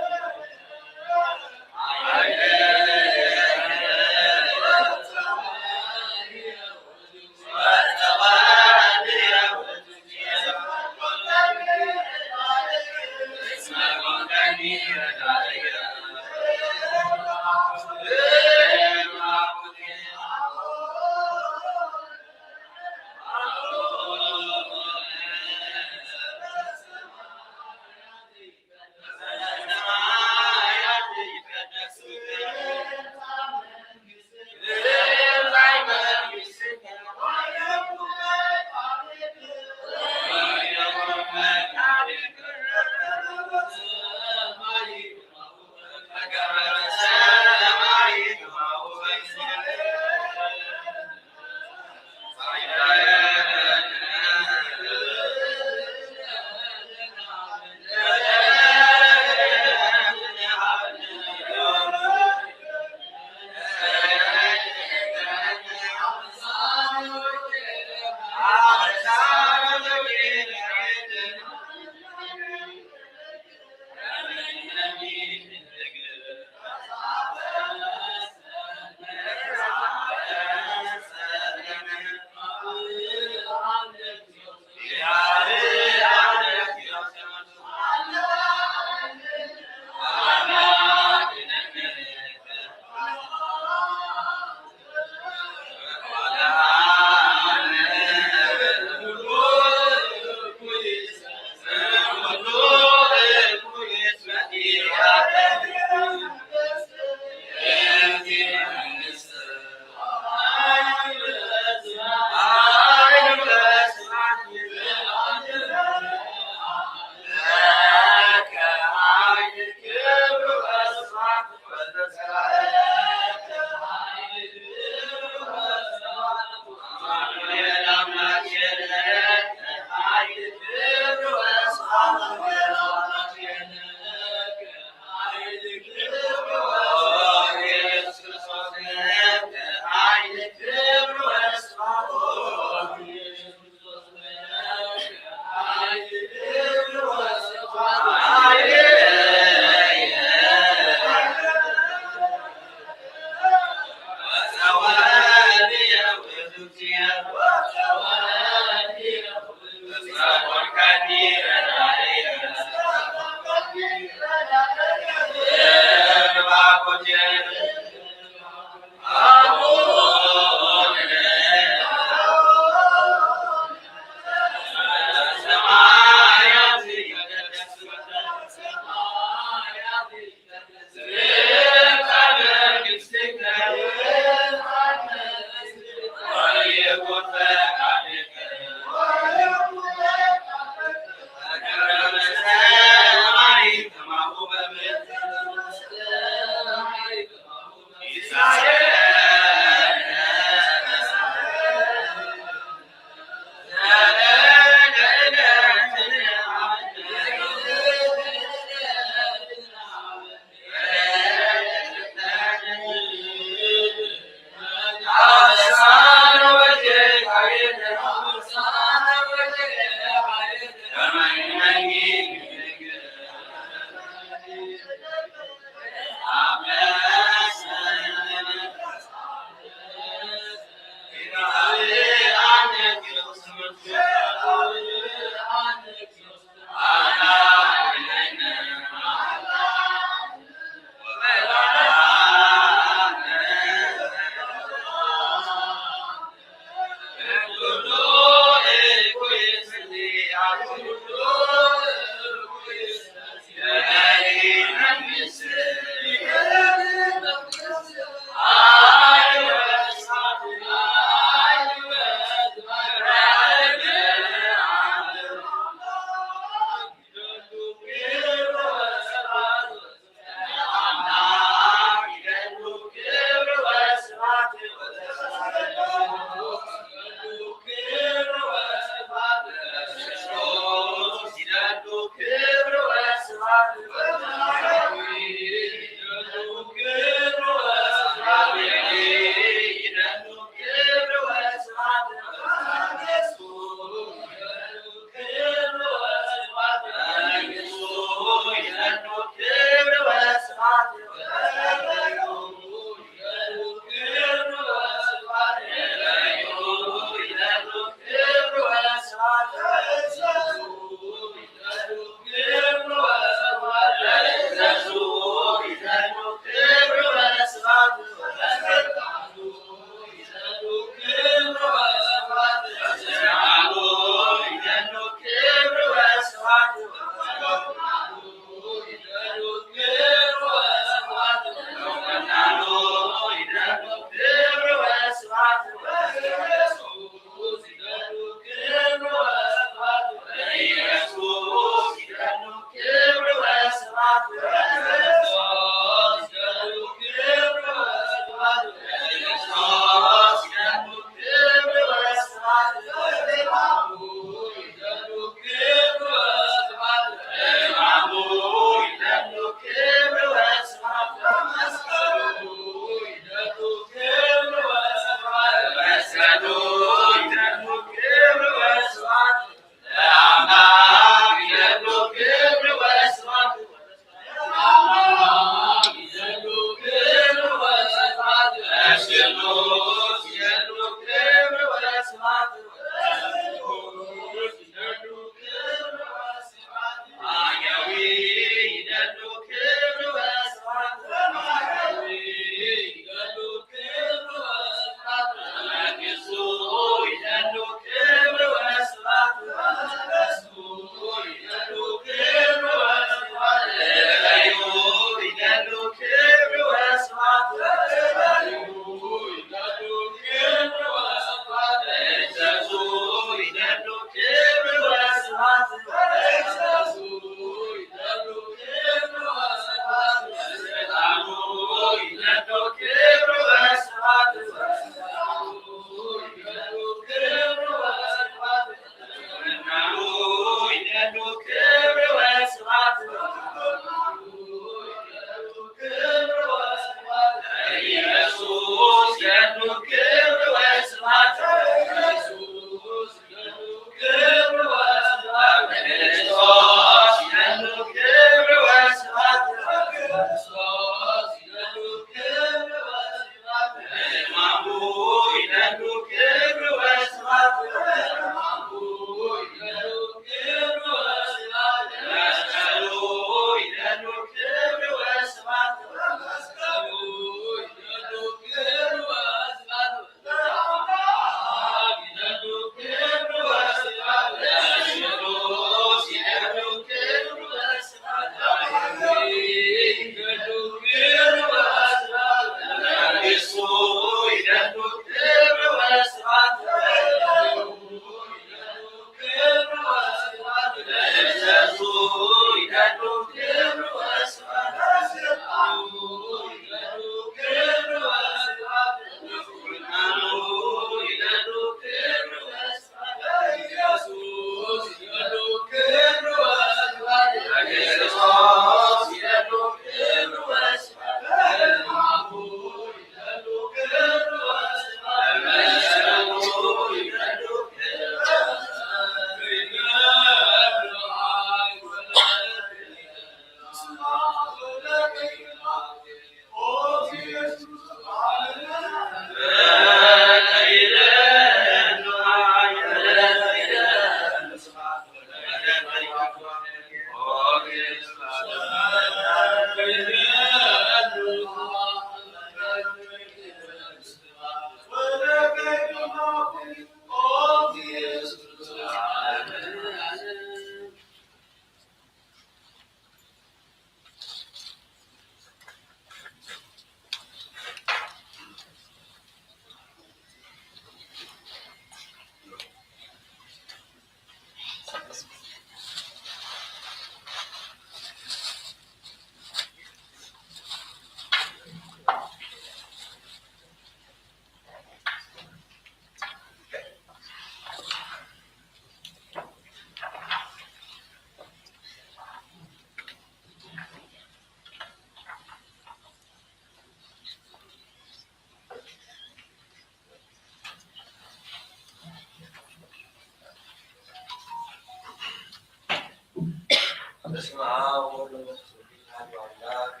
በስመ አብ ወወልድ ወመንፈስ ቅዱስ አሐዱ አምላክ።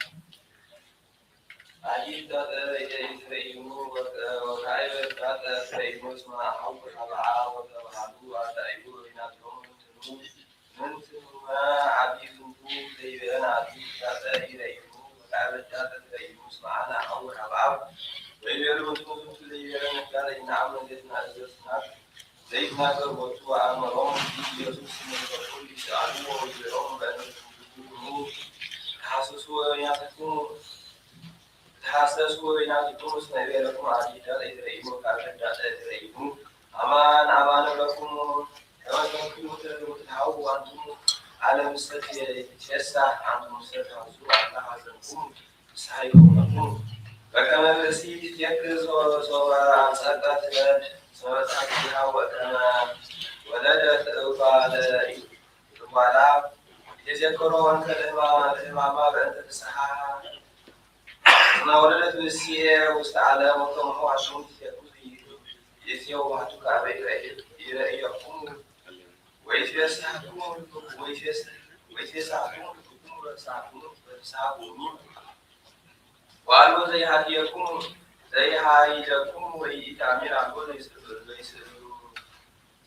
አዲስ ዳጠ ኢትረኢሙ ወካዕበ ዳጠ ትረኢሙ እስመ አሐው ሀበ አብ ወተባህሉ አርዳኢሁ ወይናትሮሙ ምንትኑ። ምንትኑመ አቢ ዝንቱ ዘይቤለነ አዲስ ዳጠ ኢረኢሙ ወካዕበ ዳጠ ትረኢሙ እስመ አነ አሐው ሀበ አብ። ወይቤሉ ምንትኑ ዝንቱ ዘይቤለነ ቃለ ኢነአምን ዘይትናዘዝ ናት ዘይትናገር ወቱ። ወአመሮሙ ኢየሱስ እምነ ኩሉ ይስአልዎ ወይቤሎሙ በእንተ ትውልዱ ተሐሰሱ ወበይናቲክሙ ተሐሰሱ ወበይናቲክሙ እስመ እቤለክሙ አዲስ ዳጠ ኢትረኢሙ ወካዕበ ዳጠ ኢትረኢሙ። አማን አማን እብለክሙ ከመ ትበክዩ ወትድህኩ ወትትሃወኩ አንትሙ አለ ምስለ ትፌሳህ አንትሙሰ ተሐዝኑ አላ ሐዘንክሙ ፍስሐ ይኩን ለክሙ። በከመ ብእሲት ትትየክዝ ሶበ አብጸቀት እድ እስመ በጽሐት እዴሃ ወከመ ወለደት እጓለ እጓላ። ይትዜከሮ ወንተ ለሕማማ ለሕማማ በእንተ ፍስሐ እስመ ወለደት ብእሲኤ ውስተ ዓለም ወከማሁ አንትሙ ትትየክዙ ይእዜሁ ወህቱ ከአበ ኢረእየክሙ ወይትፌሳህክሙ ልብኩ- ወይትፌስ- ወይትፌሳህክሙ ልብክሙ ወፍስሐክሙ በፍስሐ ኩኑ። ወአልቦ ዘይሃድየክሙ ዘይሃይደክሙ ወኢኢታእሚር አልቦ ዘይስእሉ ዘይስእሉ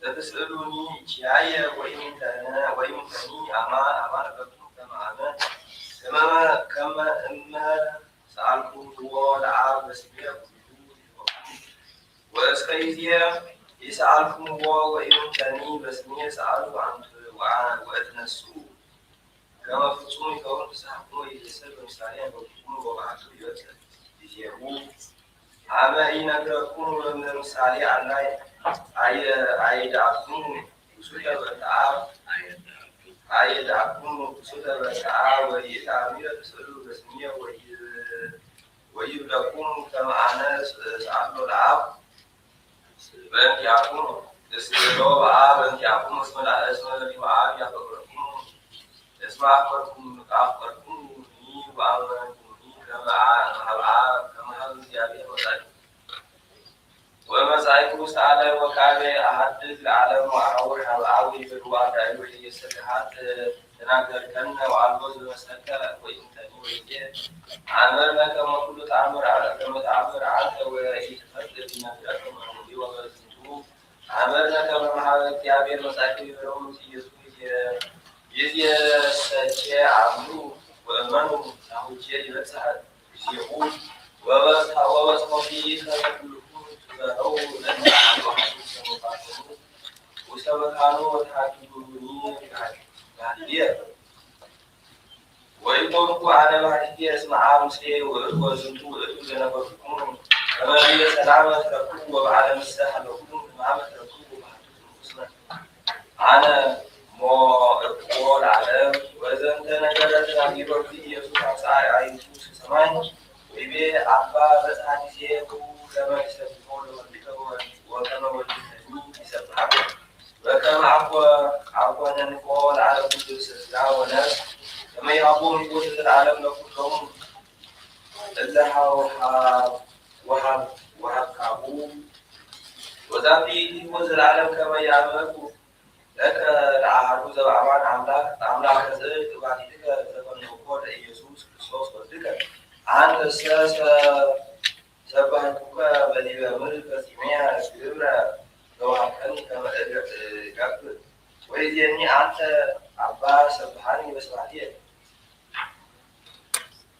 ዘትስእሉኒ ኪያየ ወኢምንተነ- ወኢምንተኒ አማ- አማን እብለክሙ ከመ አነ ከመ- ከመ እመ ሰአልኩምዎ ለአብ በስሜ ኩሉ ይሁበክሙ። ወእስከ ይዜ ኢሰአልኩምዎ ወኢምንተኒ በስሜ ሰአሉ አንቱ ወአ- ወእትነስኡ ከመ ፍጹም ይከውን ፍስሐክሙ። ወኢይእዜሰ በምሳሌ አንበብኩክሙ ወበአሐዱ ይበጽሕ ጊዜሁ አመ ኢነግረክሙ በምሳሌ አላ አየ- አየድአክሙ ክሱተ በእንተ አብ። አየድአክሙ ክሱተ በእንተ አብ ወኢኢታእሚረ ትስእሉ በስሜ ወኢ- ወይብለክሙ ከመ አነ እስ- እስአሎ ለአብ በእንቲአክሙ እስእሎ በአብ በእንቲአክሙ እስመ ላ- እስመ ለሊሁ አብ ያፈቅረክሙ እስመ አፍቀርኩም- አፍቀርኩሙኒ ወአመንኩሙኒ ከመ አ- ከመ ሀበ አብ ከመ ሀበ እግዚአብሔር ወጻድቁ። ወመጻእኩ ውስተ ዓለም ወካዕበ አሐድግ ለዓለም ወአሐውር ሀበ አብ ወይቤልዎ አርዳኢሁ ወኢይእዜሰ ገሃድ ተናገርከነ ወአልቦ ዘመሰልከ ወኢምንተኒ ወይዜ አመርነ ከመ ኩሉ ተአምር አ- ከመ ተአምር አንተ ወኢትፈቅድ ሊነግረከ እምነ ሙሴ ወበዝንቱ አመርነ ከመ እምሀበ እግዚአብሔር መጻእኩ ይቤሎሙ ኢየሱስ። ይዜ- ይዜሰኬ አምኑ ወእመኑ ናሁኬ ይበጽሕ ጊዜሁ ወበጽሐ- ወበጽሐ ፊ ከመ ኩልክሙ ትዘረው ለእለ አሐዱ አሐዱ ውስተ መካኑ ውስተ መካኑ ወተሐድጉኒ ጋድየ። ወኢኮንኩ አነ ባሕቲትየ እስመ አብ ምስሌየ ውእቱ ወዝንቱ ውእቱ ዘነበርኩክሙ፣ ከመ እብየ ሰላመ ትረክቡ ወበዓለምሰ ሀለውክሙ፣ ሕማመ ትረክቡ ወበሀልኩ ትንኩስነ። አነ ሞእኮ ለዓለም። ወዘንተ ነገረ ተናገረ ኢየሱስ አንስአ አዕይንቲሁ እስከ ሰማይ ወይቤ፣ አባ በጽሐ ጊዜሁ ከመ ይሰብሖ ለወልድከ ወከመ ወልድከኒ ይሰብሐከ። ወከመ አኮ-፣ አኮነንኮ ለዓለም ኩሉ ርእሰ ሥጋ ወነፍስ፣ ከመ ይሃቦሙ ሕይወተ ዘለዓለም ለኩሎሙ እለ ሀው-፣ ሀብ-፣ ወሀብ-፣ ወሀብካሁ። ወዛቲ ሕይወት ዘለዓለም ከመ ይአምረኩ ለከ ለአሐዱ ዘበአማን አምላክ፣ አምላከ ጽድቅ ባሕቲትከ ዘፈነውኮ ለኢየሱስ ክርስቶስ ወልድከ። አንተሰ ሰ-፣ ሰበሕኩከ በዲበ ምድር ፈጺሜ ግብረ ዘወሀብከኒ ከመ እገብር። ወይዜኒ አንተ አባ ሰብሐኒ በስብሐትየ።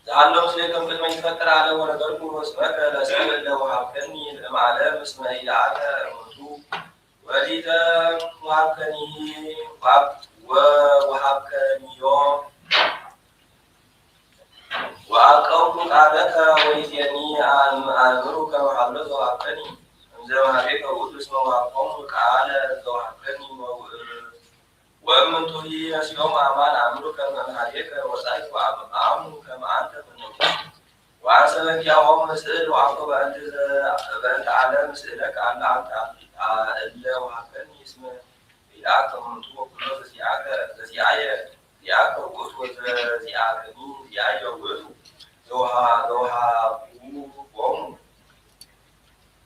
ዘሀሎ ምስሌከ እምቅድመ ይትፈጠር ዓለም ወነገርኩ ስመከ ለስም እለ ወሀብከኒ እምዓለም እስመ ኢለአከ እሙንቱ። ወሊተ ወሀብከኒ ወሀብ-፣ ወ-፣ ወሀብከኒዮ ወአቀብኩ ቃለከ ወይዜኒ አም-፣ አእምሩ ከመ ሀሎ ዘወሀብከኒ እምዘ እምሀቤከ ውእቱ እስመ ወሀብኮሙ ቃለ ዘወሀብከኒ ወውእ-፣ ወእምንቱሂ ነሲኦሙ አማን አእምሩ ከመ እምሀቤከ ወጻእኩ አም-፣ አምኑ ከመ አንተ ፈነውኩ። ወአንሰ በእንቲአሆሙ እስእል ወአኮ በእንተ ዘ-፣ በእንተ ዓለም እስእለከ አላ አንተ አ-፣ እለ ወሀብከኒ እስመ ኢለአከ እሙንቱ ወኩሎ ዘዚአከ፣ ዘዚአየ ዚአከ ውእቱ ወዘዚአከኒ ዚአየ ውእቱ ዘውሃ-፣ ዘውሃብኩ ቦሙ።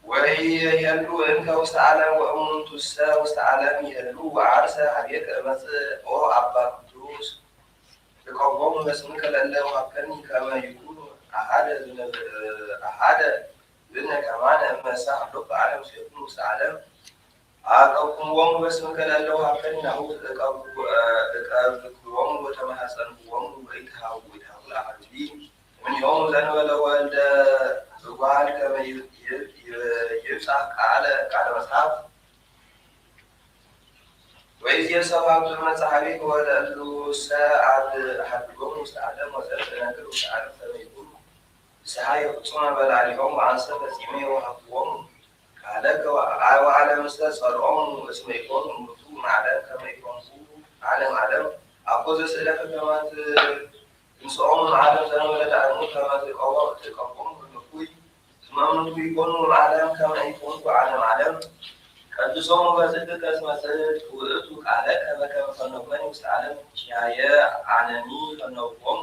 ወኢይሄሉ እንከ ውስተ ዓለም ወእሙንቱሰ ውስተ ዓለም ይሄሉ። ወአንሰ ሀቤከ እመጽእ ኦ አባ ቅዱስ እቀቦሙ በስምከ ለእለ ወሀብከኒ ከመ ይኩኑ አሐደ ብነ-፣ አሐደ ብነ ከማነ እመሰ ሀሎኩ አነ ምስሌኩሙ ውስተ ዓለም። አቀብኩምዎሙ በስምከ ለእለ ወሀብከኒ ናሁ እቀብ-፣ እቀብክዎሙ ወተማሐጸንክዎሙ ወኢትሃቡ፣ ወኢትሃቡ ለአሐዱ እምኔሆሙ ዘንበለ ወልደ እጓል ከመ ይ-፣ ይ-፣ ይ-፣ ይብጻሕ ቃለ፣ ቃለ መጽሐፍ። ወይዜ ሰብሐቱ መጽሐፊከ ወለእሉሰ አድ-፣ አድህቦሙ ውስተ ዓለም ወጸድቅ ነገር ውስተ ዓለም ከመ ይኩኑ ፍስሐየ ፍጹመ በላዕሌሆሙ ወአንሰ ፈጺሜ ወሀብክዎሙ ቃለከ ወአ-፣ ወአነ ምስለ ጸልኦሙ እስመ ኢኮኑ እሙንቱ እምዓለም ከመ ኢኮንኩ አነ እምዓለም። አኮ ዘስእለከ ከመ ት-፣ ትንስኦሙ እምዓለም ዘንበለ ዳእሙ ከመ ትቀቦ-፣ ትቀቦሙ እምኩይ። እስመ እሙንቱ ኢኮኑ እምዓለም ከመ ኢኮንኩ አነ እምዓለም። ቀድሶሙ በጽድቅከ እስመ ጽድቅ ውእቱ ቃለከ በከመ ፈነውከኒ ውስተ ዓለም ኪያየ አነኒ ፈነውኮሙ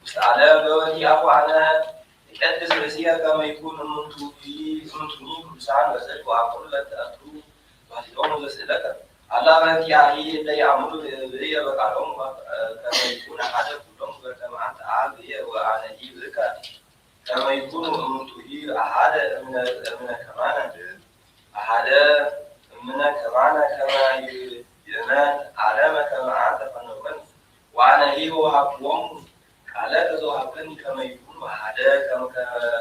ውስተ ዓለም። በወንቲአሁ አነ እቀድስ ርእስየ ከመ ይኩኑ እሙንቱ-፣ እሙንቱኒ ቅዱሳን በጽድቅ ወአኮኑ ለእንተ እሉ ባሕቲቶሙ ዘስእለከ። አላ በእንቲአሂ እለ ይአምሩ ብእየ በቃሎሙ ከመ ይኩኑ አሐደ ኩሎሙ በከመ አንተ አብ ብእየ ወአነሂ ብእከ ከመ ይኩኑ እሙንቱሂ አሐደ እምነ-፣ እምነ ከማነ። አሐደ እምነ ከማነ ከመ ይ-፣ ይእመን ዓለመ ከመ አንተ ፈነወኒ ወአነሂ ወሀብክዎሙ ቃለከ ዘወሀብከኒ ከመ ይኩኑ አሐደ ከመ-፣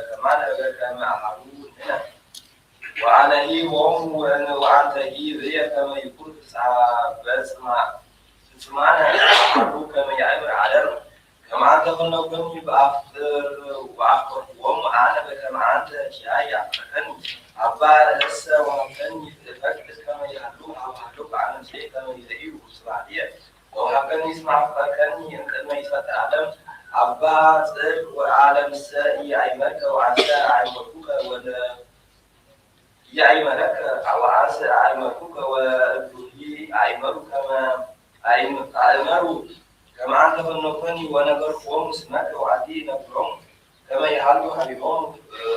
ከማነ በከመ አሐዱ ንሕነ ወአነሂ ሆሙ ወእነ ወአንተሂ ብእየ ከመ ይኩኑ ፍጽሐ በጽማ-፣ ፍጽማነ አሐዱ ከመ ያእምር ዓለም። ከመ አንተ ፈነውከኒ በአፍቅር ወአፍቀርክዎሙ አነ በከመ አንተ ኪያየ አፍቀርከኒ። አባ እለሰ ወሀብከኒ እፈቅድ ከመ ይሃሉ ሀበ ሀሎኩ አነ ምስሌከ ከመ ይርእዩ ስብሐትየ። ወሀብከኒ እስመ አፍቀርከኒ እምቅድመ ይትፈጠር ዓለም። አባ ጽድቅ ወዓለምሰ ኢአእመርከ ወአንሰ አእመርኩከ ወለ ኢአእመረከ ወአንሰ አእመርኩከ ወእሉሂ አእመሩ ከመ አእም-፣ አእመሩ ከመ አንተ ፈነውከኒ ወነገርኩዎሙ ስመከ ወአቲ ነግሮሙ ከመ ይሃሉ ሀቤሆሙ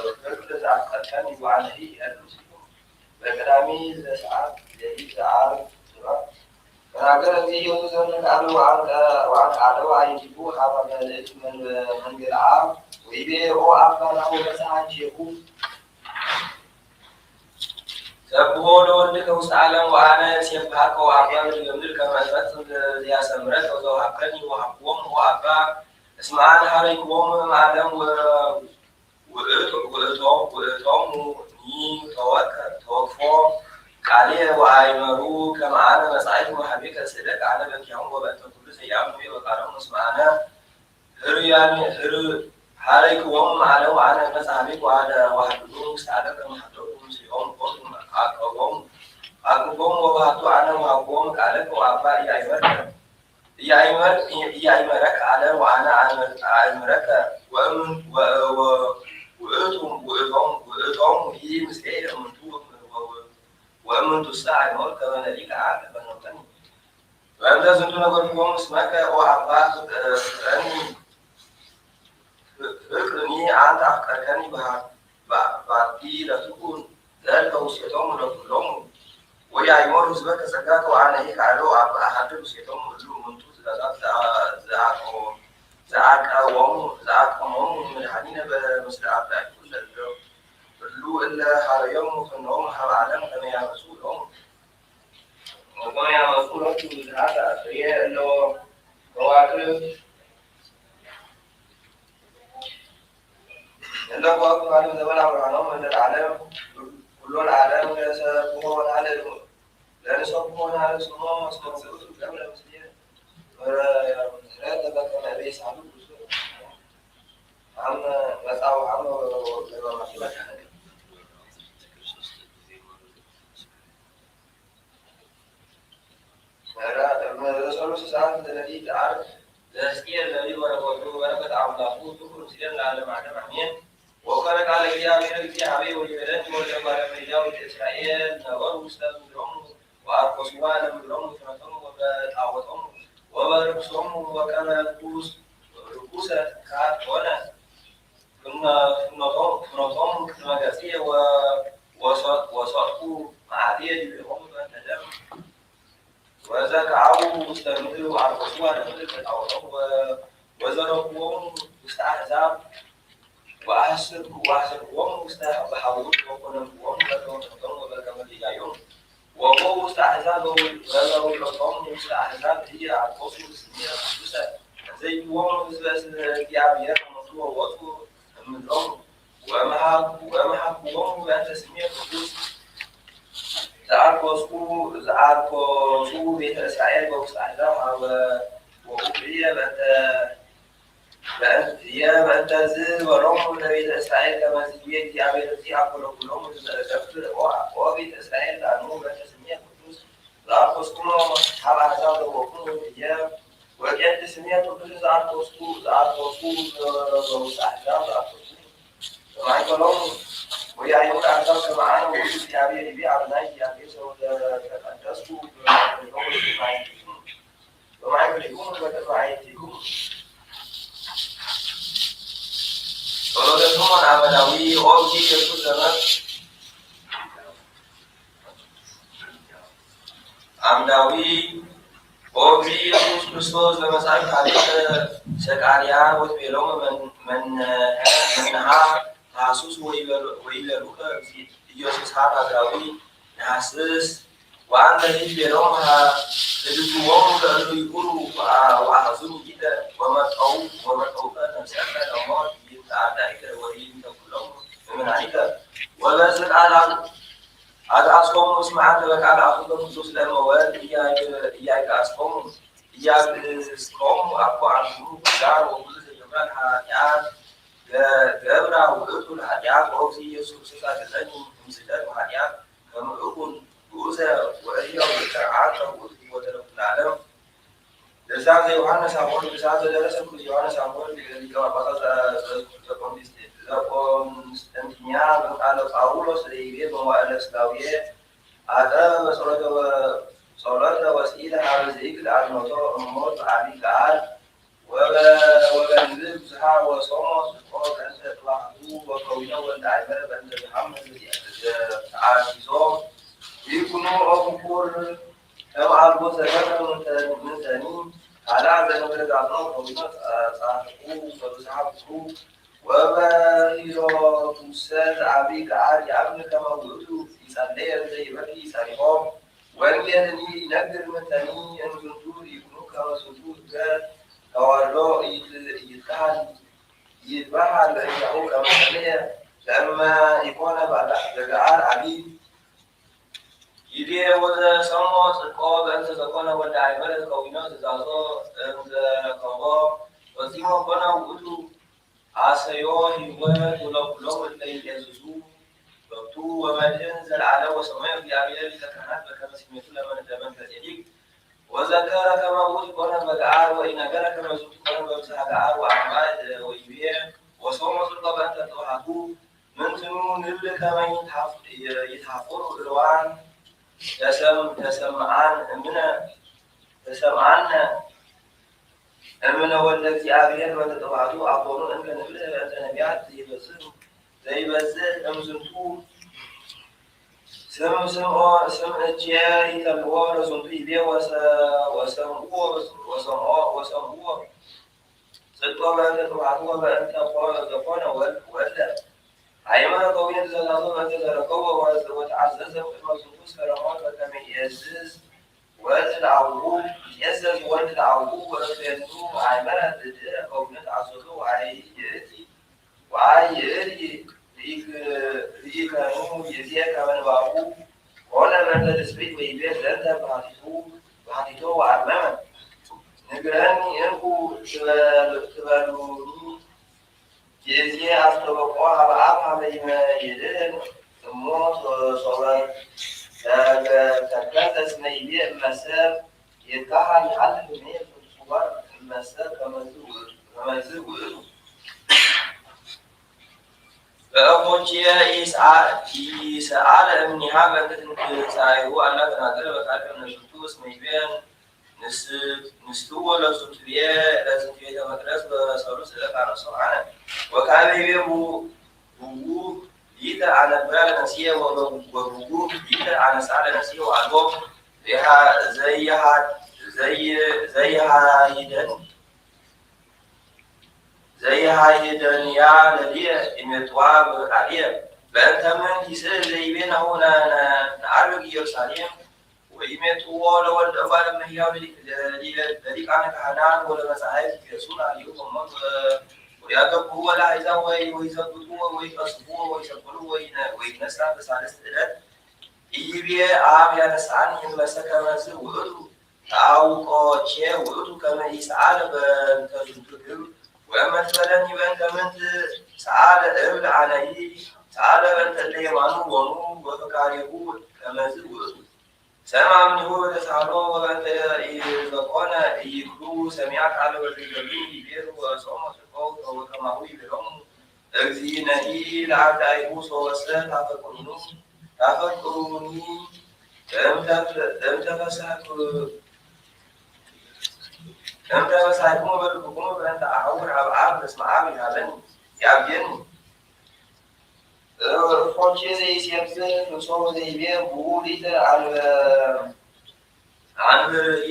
ፍቅር ዘአፍቀርከኒ ወአነሂ እሄሉ ምስሌሆሙ። በቀዳሚ ዘሰዓት ሌሊት ዘዓርብ ስመ ተናገረ እግዚእ ኢየሱስ ዘንተ ቃል ወአንቀ-፣ ወአንቀዐ አዕይንቲሁ ሀበ መልእክት መን-፣ መንገለ አብ ወይቤ ኦ አባ ናሁ በጽሐ ጊዜሁ። ሰብሖ ለወልድከ ውስተ ዓለም ወአነ እሴብሐከ ወአባ በዲበ ምድር ከመ እፈጽም ዘያሰምረከ ዘወሀብከኒ ወሀብክዎሙ ኦ አባ እስመ አነ ሀረይክዎሙ እምዓለም ወ-፣ ውእቱ-፣ ውእቶ-፣ ውእቶሙ ኒ ተወከ-፣ ተወክፎ ቃልየ ወአእመሩ ከመ አነ መጻኢኩ ሀቤከ እስእለከ አነ በእንቲአሆሙ ወበእንተ ኩሉ ዘየአምኑ ብየ በቃሎሙ እስመ አነ ܗܪ ܝܥܢܝ ܗܪ ܗܪ ܟܘܡ ܐܢܐ ܘܐܢܐ ܡܨܥܝ ܟܘ ܐܢܐ ܘܗܕܘܡ ܣܥܕܬܐ ܡܗܕܘܡ ܣܝܘܡ ܩܘܡ ܐܩܘܡ ܐܩܘܡ ܘܗܕܘ ܐܢܐ ܘܗܕܘܡ ܩܐܠܟ ܘܐܒܐ ܝܐ ܐܝܡܪܟ ܝܐ ܐܝܡܪ، ܝܐ ܐܝܡܪܟ ܐܠܢ ܘܐܢܐ ܐܝܡܪ، ܐܝܡܪܟ ܘܐܡܢ ܘ، ܘ، ܘܐܬܘܡ ܘܐܬܘܡ ܘܐܬܘܡ ܘܝ ܡܣܝ ܐܡܢܬܘ ܘ، ܘ، ܘܐܡܢܬܘ ܣܥܝ ܡܘܪܟ ܘܐܢܐ ܠܝ ܩܐܠܟ ܒܢܘܬܢܝ. ܘܐܢ ܕܙܢܬܘܢ ܐܒܪ ܟܘܡ ܣܡܟܐ ܘܐܒܐ ܚܕ، ܐܗ، ܐܢܝ ܗܩܪܢܝ ܐܢܬ ܐܚܟܪܢܝ ܒܗ، ܒܗ، ܒܗ ܕܝܠܗ ܬܘܟܘܢ ܕܠܬܐ ܘܣܝܬܘܡ ܠܗ ܟܠܘܡ. ܘܝܐ ܐܝܡܪ ܗܘܙܒܟ ܣܓܕܬܐ ܘܐܢܐ ܗܝܟ ܐܠܘ ܐܒܐ ܐܗܕܠ ܘܣܝܬܘܡ ܠܗ ܡܢܬܘ ܙ، ܙ، ܙ، ܙܥܩܘܡ، ܙܥܩܘܡ ܡܢ ܗܢܝܢܐ ܒ، ܡܣܠܐ ܐܒܐ ܟܠ ܐܠܘ، ܐܠܘ ܐܠܗ ܗܪ ܝܘܡ ܘܚܢܘܡ ܗܪ ܐܠܡ ܩܡ ܝܡܨܘ ܠܗܘܢ. ܘܩܡ ܝܡܨܘ ܠܗܘܢ ܟܠ ܗܕܐ ܐܬܪܝܗܝ ܐܠܘ ܟܘܟܒ ܐܠܐ ܒܘ ܐܟ ܡܪܢ ܙܒܢܐ ܐܒܪܗܡ ܡܢ ܐܠܗ ܐܠܗ، ܟܠܗ ܐܠܗ ܡܢ ܣܒܒ ܗܘ ܐܠܗ ܠܗ، ܠܐ ܣܒܒ ܗܘ ܐܠܗ ܣܘܡܐ ܣܘܡܐ ܣܘܡܐ ܣܘܡܐ ܣܘܡܐ. ܘܪܕܐ ܒܩܡ ܐܒܝ ܣܒܒ ܟܘܣܘ. ܥܡ ܡܣܥܘ ܥܡ ܘ، ܘ، ܘ، ܐܪܐ ܡ، ܣܘܡܐ ܣܘܡܐ ܣܘܡܐ ܕܠܝ ܕܥܪ ܕܣܝܐ ܠܝ ܘܪܒܘܬܘ ܘܪܒܘܬ ܥܡܠܘܬܘ ܬܘܟܪ ܣܝܐ ܠܥܠܡ ܥܠܡ ܐܡܝܢ. ܘܩܪܐ ܩܐ ܠܗ ܝܐ ܐܡܝܪܐ ܕܝܗ ܗܘܝ ܘܝܗܒܠܢ ܘܠܐ ܒܪܐ ܡܢ ܝܗܘܕܝ̈ܐ ܕܐܝܣܪܐܝܠ ܢܒܪ ܘܣܬܐ ܡܢ ܕܪܘܡ ܘܐܪܟܘܣܘܐܠܐ ܡܢ ܕܪܘܡ ܘܬܢܬܘܡ ܘܒܬܥܘܬܘܡ ܘܒܪܟܘܣܘܡ ܘܩܡ ܪܟܘܣ، ܪܟܘܣܐ ܟܐ ܬܘܢܐ ܟܢ، ܟܢܘܬܘܡ، ܟܢܘܬܘܡ ܟܕ ܡܓܣܝ ܘ، ܘܣ، ܘܣܘܬ ܘܡܥܕܝܐ ܕܝܗܘܐ ܗܘܡ ܒܬ ܕܡ. ܘܙܟܐ ܥܒܘ ܘܣܬܐ ܡܢܕܪ ܘܐܪܟܘܣܘܐܠܐ ܡܢܕܪ ܒܬܥܘܬܘܡ ܘ، ܘܙܪܘܟܘܡ ܘܣܬܐ ܐܗܙܒ ܘܐܣܪ، ܘܐܣܪ ܘܡ ܘܣܬܐ ܒܗܘܘܬ ܘܩܢܘܢ ܘܡ ܒܬ ܬܘܢ ܬܘܢ ܘܒܬ ܟܡܠ ܝܘܡ. ܘܒܘ ܘܣܬܐ ܐܗܙܒ ܘ، ܘܙܪܘܟܘܡ ܘܣܬܐ ܐܗܙܒ ܕܝܗ ܐܪܟܘܣ ܘܣܡܝܐ ܩܘܕܫܐ. ܙܝ ܘܡ ܘܙܒܣ ܕܝܗ ܒܝܗ ܡܘܬܘܐ ܘܘܬܘ ܡܢ ܕܪܘܡ. ܘܡܗ، ܘܡܗܘܘܡ ܒܐܢܬ ܣܡܝܐ ܩܘܕܫܐ. ܙܐܪܟܘܣ ܘ، ܙܐܪܟܘܣ ܘܒܝܬ ܐܝܣܪܐܝܠ ܘܣܬܐ ܐܗܙܒ ܗܘܐ ܘܐܘܦ ܒܝܗ ܒܐܢܬ ܒܐܢܬ ܝܐ ܒܐܢܬ ܙܐ ܘܪܘܡ ܠܒܝܬ ܐܝܣܪܐܝܠ ܟܡܐ ܙܐ ܒܝܬ ܝܐ ܒܝܬ ܙܐ ܐܟܘܠ ܘܟܠܘܡ ܙܐ ܙܐ ܙܐ ܘ، ܘ ܒܝܬ ܐܝܣܪܐܝܠ ܕܐܢܘ ܒܐܢܬ ܣܡܝܐ ܩܘܕܫܐ. ܙܐܪܟܘܣ ܟܘܢܘ ܗܪ ܐܗܙܒ ܘܟܘܢܘ ܝܐ ܘܟܐ ܐܢܬ ܣܡܝܐ ܩܘܕܫܐ ܙܐܪܟܘܣ ܘ، ܙܐܪܟܘܣ ܘ، ܘܣܬܐ ܐܗܙܒ ܙܐܪܟܘܣ ܘ. ܘܡܥܢܝ ܟܠܘܡ ܘܝܐ ܝܘܡܐ ܐܗܙܒ ܟܡܐ ܐܢܐ ܘܟܠ ܝܐ ܒܝܬ ܝܐ ܒܝܬ ܐܒܢܝ ܝܐ ܒܝܬ ܙܐ ܘܙܐ ܩܕܫ ܘ، ܘܡܥܢܝ ܟܠܘܡ ܘܡܥܢܝ ܟܠܘܡ. ܨܠܘܬܐ ܕܡܪܢ ܥܡ ܕܘܝ ܐܘ ܒܝ ܝܣܘܣ ܙܡܪ. ܥܡ ܕܘܝ ܐܘ ܒܝ ܝܣܘܣ ܟܪܝܣܬܘܣ ܙܡܪ. ܣܥܝ ܦܪܝܩ ܣܩܪܝܐ ܘܕܒܝܠܘܡ ܡܢ، ܡܢ، ܡܢ ܗܐ ܬܪܣܘܣ ܘܝܠ، ܘܝܠ ܠܘܟܐ ܝܣܘܣ ܗܐ ܒܕܘܝ ܢܗܣܣ ܘܐܢ ܕܝ ܒܝܠܘܡ ܗܐ ܕܕܘܘܡ ܠܐܠܘܝ ܐܘܪܘ ܘܐ، ܘܐܚܙܘܢܝ ܓܝܕܐ ܘܡܬܥܘ، ܘܡܬܥܘ ܩܐ ܢܡܣܐ ܠܡܘܬ ܝܢ ܐܕܝܐ ܘܝܢ ܬܐ ܟܠܘܡ ܘܡܢ ܐܝܬ ܘܒܣ ܩܐܠܢ ܐܕ ܐܣܩܘܡ ܘܣܡܥܬܐ ܘܩܐܠ ܐܚܘܬܐ ܟܘܣܘܣ ܠܡܘ ܘܝܐ، ܝܐ ܐܣܩܘܡ، ܝܐ ܐܣܩܘܡ ܐܦܘ ܥܡ ܫܡܘ ܘܓܪ ܘܟܠ ܙܐ ܓܒܪܐ ܠܗ ܗܕܝܐ، ܓ، ܓܒܪܐ ܘܐܬܘ ܠܗܕܝܐ ܘܐܘܦ ܙܐ ܝܣܘܣ ܟܪܝܣܬܘܣ ܐܕܝܐ ܙܐ ܡܙܝܕܐ ܠܗ ܗܕܝܐ ܟܡܐ ܐܘܦ ܘܙܐ ܘܐܗܝܐ ܘܟܪܥܬܐ ܘܐܘܦ ܝܗܒܐ ܠܗ ܠܥܠܡ. ܕܪܣܐ ܕܝܘܚܢܢ ܣܡܘܐܝܠ، ܕܪܣܐ ܕܪܣܐ ܕܝܘܚܢܢ ܣܡܘܐܝܠ ܕܝܩܐ ܒܩܐ ܙܐ، ܙܐ ܩܘܢܣ، ܙܐ ܩܘܢܣܛܢܛܝܢܝܐ ܒܩܐܠܗ ܦܘܠܘܣ ܠܐܝܒܝܗܝ ܒܡܘܐܠܐ ܨܠܘܝܐ ܐܕܐ ܒܨܠܘܬܐ ܘ، ܨܠܘܬܐ ܘܣܐܠܐ ܗܘܐ ܙܐ ܐܝܟ ܕܐܕ ܡܘܬܐ ܡܘܬܐ ܥܒܝ ܓܐܠ ܘ، ܘ، ܘ ܢܒܝ ܒܙܗܐ ܘܨܘܡܐ ܘܨܕܩܐ ܘܐܢܬ ܛܠܗ ܗܕܘ ܘܟܘܝܢܐ ܘܐܢܬ ܥܡܪܐ ܘܐܢܬ ܒܗܡܐ ܙܐ ܥܙܝܙܘ ܝܟܘܢܘ ܐܘ ܒܘܟܘܪ ܗܡ ܥܠ ܒܘܬ ܙܓܒܐ ܡܢ ܬ، ܡܢ ܬܢܝܢ ܗܠܐ ܙܐ ܢܒܪܐ ܕܥܕܢܐ ܘܟܘܝܢܐ، ܐܗ، ܨܚܘ ܘܒܙܗܐ ܒܘܟܘ ܘܐܡܪ ܗܝܪܘ ܬܘܣܐ ܕܥܒܝ ܓܐܠ ܝܐ ܐܒܢ ܟܡܐ ܘܐܬܘ ܝܨܠܝ ܙܐ ܝܒܩܝ ܨܪܝܚܘ ܘܐܢ ܓܢܢܝ ܢܓܪ ܡܢ ܬܢܝܢ ܐܢ ܙܘܢܬܘ ܝܟܘܢܘ ܟܡܐ ܙܘܢܬܘ ܕܓܐ ܬܘܪܘ ܝܬ، ܝܬ ܟܗܢ ܝܬ ܒܗܐ ܠܐܢ ܝܗܘܐ ܟܡܐ ܬܢܝܐ ܠܐܡܐ ܝܩܘܢܐ ܒܠܐ ܙܐ ܓܐܠ ܥܒܝ ܝܠܗ ܘܙܐ ܨܘܡܐ ܘܨܕܩܐ ܘܐܢ ܙܐ ܙܩܘܢܐ ܘܐܢܬ ܥܡܪܐ ܘܟܘܝܢܐ ܙܐ ܙܘܙܐ ܐܢ ܙܐ ܩܘܐ ፈጺሞ ኮነ ውእቱ አሰዮ ሂወት ወለኩሎሙ እለ ይእዘዙ ሎቱ ወመድህን ዘለዓለም ወሰማያዊ እግዚአብሔር ሊቀ ካህናት በከመ ስሜቱ ለመልከ ጼዴቅ። ወዘከረ ከመ ውእቱ ኮነ በገአር ወኢነገረ ከመ ዝንቱ ኮነ በብዝሃ ገአር ወአማልድ ወይቤ ወሶሞ ጽድቆ በእንተ ጥብሐቱ። ምንትኑ ንብል ከመ ይትሐፍ-፣ ይትሐፈሩ እልዋን ተሰም-፣ ተሰምዓን እምነ፣ ተሰምዓነ እምነ ወልደ እግዚአብሔር በእንተ ጥብሐቱ አኮኑ እንከ ንብል በእንተ ነቢያት ዘይበዝህ፣ ዘይበዝህ እምዝንቱ። ስም ስምዖ፣ ስም እቼ ይተልዎ ለዝንቱ ይቤ ወሰ-፣ ወሰምዕዎ፣ ወሰምዖ፣ ወሰምዕዎ። ጽድቆ በእንተ ጥብሐቱ ወበእንተ ኮ-፣ ዘኮነ ወልድ፣ ወልደ። አይመረ ከዊነ ትእዛዛቶ በእንተ ዘረከቦ ወ-፣ ወተአዘዘ ቅድመ ዝንቱ እስከ ለሞት በከመ ይእዘዝ ወልድ ለአቡሁ፣ ይትኤዘዝ ወልድ ለአቡሁ ወእፌኑ አይመረ ድህረ ከዊነ ተአዘዞ ወአይ ይእቲ፣ ወአይ ይእቲ ርኢክ-፣ ርኢከኑ ይእዜ ከመ ንባቡ ኮነ በእንተ ትስብእት ወይቤ ዘንተ በሐቲቱ፣ በሐቲቶ ወአርመመ። ንግረኒ እንኩ ትበል-፣ ትበሉኒ ይእዜ አስተበቆ ሀበ አብ ሀበ ይመ-፣ ይድህን እሞ ሶ-፣ ሶበ ተከ-፣ ተከዘ እስመ ይቤ እመሰ ይትካሀል ይሀልፍ እምኔ ፍጹማን እመሰ ከመዝ ውእቱ፣ ከመዝ ውእቱ። በእፎቼ ኢሰአ-፣ ኢሰአለ እምኔሃ በእንተ ትንሳኤሁ አላ ተናገረ በቃል እምነ ዝንቱ እስመ ይቤ ንስ-፣ ንስትዎ ለዝንቱ ቤ-፣ ለዝንቱ ቤተ መቅደስ በሰሉስ ዕለት አነስኦ አነ። ወካዕበ ይቤ ቡ-፣ ቡቡ ሊተ አነብራ ለነፍስየ ወበ-፣ ወቡቡ ሊተ አነስአ ለነፍስየ ወአልቦ ዘይሃ-፣ ዘይሃ-፣ ዘይ-፣ ዘይሃይደን፣ ዘይሃይደንያ ለሊየ ኢሜጥዋ በቃልየ። በእንተ ምንት ይስእል ዘይቤ ናሁ ነ-፣ ነ-፣ ነዐርግ ኢየሩሳሌም ወኢሜጥዎ ለወልደ እጓለ እመሕያው ለሊ-፣ ለሊ-፣ ለሊቃነ ካህናት ወለመጻሕፍት ይቤሱ ላዕሌሁ እሞንቱ ወያገብርዎ ለአሕዛብ ወይ-፣ ወይዘብጥዎ ወይቀስፍዎ ወይሰቅልዎ ወይነ-፣ ወይትነሳ በሳልስት ዕለት ኢይቤ አብ ያነስአኒ እመሰ ከመዝ ውእቱ ተአውቆቼ ውእቱ ከመ ኢሰአለ በእንተ ዝንቱ ግብር። ወእመ ትቤለኒ በእንተ ምንት ሰአለ እብል አነሂ ሰአለ በእንተ እለ የማኑ ሎሙ ወፈቃሪሁ ከመዝ ውእቱ። ሰምዐ እምኔሁ ወተሳህሎ ወበእንተ ኢዘኮነ ኢይክሉ ሰሚዐ ቃለ ወዘይገብሩ ይቤሉ ወጾሙ ጽድቆ ወከማሁ ይቤሎሙ። እግዚእነሂ ለአርዳኢሁ ሶበሰ ታፈቅሩኒ፣ ታፈቅሩኒ እምተፍ-፣ እምተፈሳህኩ-፣ እምተፈሳህኩሙ በልብኩሙ በእንተ አሐውር ሀበ አብ በስመ አብ ይሃበኒ፣ ያብየኒ። እፎቼ ዘይሴብህ ርእሶ ዘይቤ ብኡ ሊተ አንበ-፣ አንብርሂ፣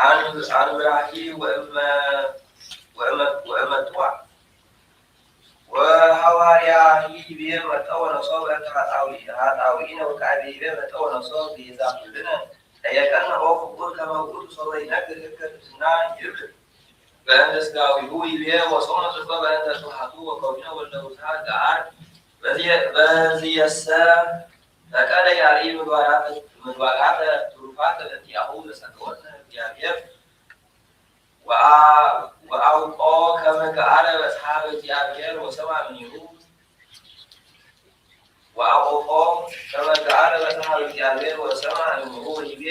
አንብ-፣ አንብራሂ ወእመ-፣ ወእመ-፣ ወእመጥዋ። ወሐዋርያሂ ይቤ መጠወ ነፍሶ በእንተ ኃጣውኢ-፣ ኃጣውኢነ ወካዕበ ይቤ መጠወ ነፍሶ ቤዛ ኩልነ። ጠየቀነ ኦ ፍቁር ከመ ውእቱ ሶበ ይነግር ህገ ትሕትና ይብል። በእንተ ሥጋዊሁ ይቤ ወጾመ ጽድቆ በእንተ ጥብሐቱ ወከዊነ ወልደ ውእቱ ገአር። በዚ-፣ በዚየሰ ፈቀደ ያርኢ ምግባራተ፣ ምግባራተ ትሩፋተ ለእንቲአሁ ዘሰገወነ እግዚአብሔር ወአ-፣ ወአውቆ ከመ ገአረ በጽሐ በእግዚአብሔር ወሰምዐ እምኔሁ። ወአውቆ ከመ ገአረ በጽሐ በእግዚአብሔር ወሰምዐ እምኔሁ ወይቤ